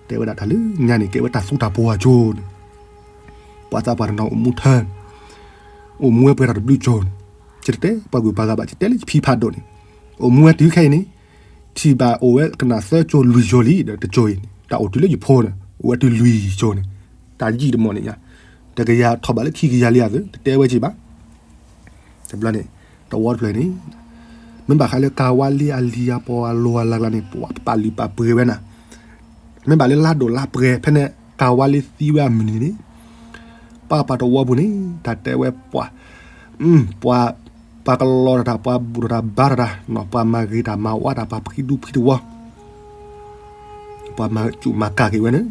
တဲဝဲဒၣ်တၢ်လၢညါန့ၣ် ကဲဝဲတၢ်သူတၢ်ပှီၤအကၠိန့ၣ် ပှၤသးပှၢ်တနီၤအိၣ်မူထၢန့ၣ် အိၣ်မူဝဲပှဲၤထီၣ်တဘျုးကၠိန့ၣ် ယတတဲပှၤဂုၤပှၤဂၤဘၣ် ယတဲလၢယဖံးဖးဒိၣ်န့ၣ် အိၣ်မူဝဲတုၤခဲအံၤန့ၣ် ထံၣ်ဘၣ်အိၣ်ဝဲကနၣ်သၢကၠိလွံၢ်ကၠိလံ ဒီးတကၠိအံၤန့ၣ် တၢ်အိၣ်တုၤလၢယဖိန့ၣ် အိၣ်ဝဲတုၤလွံၢ်ကၠိန့ၣ် တၢ်ယံာ်တမီၢ်န့ၣ်ညါ တကယၤထီၣ်ဘးလၢခံကယၤလံဧါသ့ တတဲဝဲက့ၤဘၣ် တဘျီန့ၣ် တဝီတဖျၢၣ်န့ၣ် မ့ၢ်ဘၣ်ဃးလၢကၤဝါလ့အလံၤအပီၢ်အလိၤအလၤကျါန့ၣ် ပှၤပာ်လုၢ်ပာ်ပှ့ၤဝဲနၤ မ့ၢ်ဘၣ်လၢလါဒိၣ်လါပှဲၤဖဲန့ၣ် ကၤဝါလ့သံဝဲအမုၢ်နံၤန့ၣ် ပှၤပှၤတဝီပူၤန့ၣ် တၢ်တဲဝဲပှၤ ပှၤ ပှၤကလီတၢ်တၢ် ပှၤဘူၣ်တၢ်တၢ်ဘါတၢ်တၢ် ပှၤမၤဂ့ၤတၢ်မၤဝါတၢ် ပှၤဖှံဒူဖှံတဝီ ပှၤမၤစူၣ်မၤကၢ်က့ၤဝဲန့ၣ်.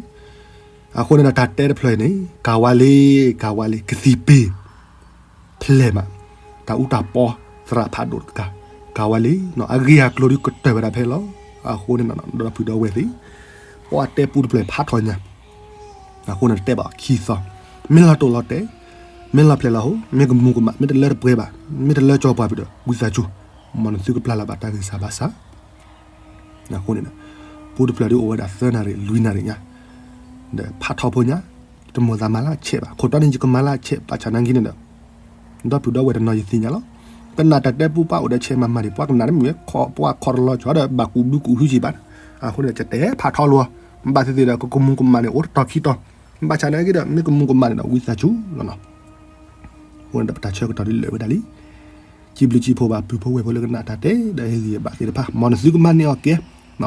အဃိန့ၣ်ဒီး တၢ်တဲတဖျၢၣ်အံၤန့ၣ် ကၤဝါလ့ၤ ကၤဝါလ့ၤ ကသံၣ်ပ့ၤ ဖျဲၣ်မး တၢ်အူတၢ်ပီ သရၣ်ဖးဒိၣ်တကး ကၤဝါလ့ၤ အဂ့ၢ်အကျိၤဒုးကတၢၢ်ဝဲဒၣ်ဖဲလီၤ. အဃိန့ၣ် ဒီပုၢ်ဒီဝဲၢ်သ့ၣ် ပှၤတဲပူတဖျၢၣ်ဖးထီညါ အဃိန့ၣ် တတဲဘၣ်ခံသီ မ့ၢ်လီၤတိၢ်လီၤတဲာ် မ့ၢ်လီၤဖျဲးလီၤဟိ မ့ၢ်ကမူၤကမၣ် မ့ၢ်တလၢတပှဲၤဘၣ် မ့ၢ်တလၢကၠီပှၤပဒီး ဝံသးစူၤ မ်နသုကပျၢ်လၢ်ဘၣ်တၢ်ဂံၢ်စၢ်ဘါစၢ် အဃိန့ၣ် ပူတဖျၢၣ်ဒုးအိၣ်ဝဲဒၣ်သၢနၣ်ရံၣ်လွံၢ်နၣ်ရံၣ်ညါ ဒီးဖးထီဖိညါ တမိၣ်သးမၤလၢအဆဲးဘၣ် ခိၣ်တီန့ၣ် ယကမၤလၢအဆဲး ဘၣ်ဆၣ်နာ်က့န့ၣ်ဒီး ဒီပုၢ်ဒီဝဲၢ်တနီၤယသ့ၣ်ညါလီၤ. ကနၣ်တၢ်တဲပူပှၤအိၣ်ဒီးဆဲးမၤမၤန့ၣ် ပှၤကနၣ်တမ့ၢ်ဝဲ ပှၤခီတလီၤကၠီဒီး ဘၣ်ကူးဘုကူးဟုက့ၤဘၣ်. အဃိန့ၣ် ကတဲဖးထီလီၤ ဘၣ်သ့ၣ်သ့ၣ်ဒီး ကကမူၤကမၣ်န့ၣ် အိၣ်တတီၤခံတီၤ ဘၣ်ဆၣ်နာ်က့ဒီး မ့ၢ်ကမူၤကမၣ်န့ၣ်ဒီး ဝံသးစူၤလီၤနီၤ. အဃိန့ၣ်ဒီး ပတၢ်ဆၢကတီၢ်ဒ်လဲၣ်ဝဲဒၣ်လံ စံးဘျုးစံးဖှိၣ်ဘၣ်ပုၢ်ဖိဝဲၢ်ဖိလၢကနၣ်တၢ်တဲဒီးဟ့ၣ်ဂံၢ်ဘါသ့ၣ်တဖၣ် မ်နသုကမၤန့ၢ်အီၣ်ကဲ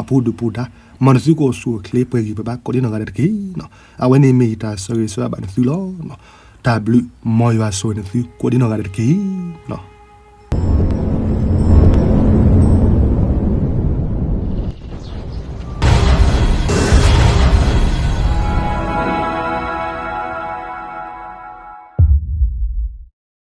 ပူၤဒုၣ်ပူၤဒါ မ်နသုကအိၣ်ဆူၣ်အိၣ်ချ့ပှဲၤဂံၢ်ပှဲၤဘါကိးဒ်နီၢ်ဂၤဒဲးတက့ၢ်. အဝဲန့ၣ်မ့ၢ်ယတၢ်ဆၢဂ့ၤဆၢဝါဘၣ်နသုလီၤ. တၢ်ဘျုး မ်ယွၤဆိၣ်ဂ့ၤနသုကိးဒ်နီၢ်ဂၤဒဲးတက့ၢ်.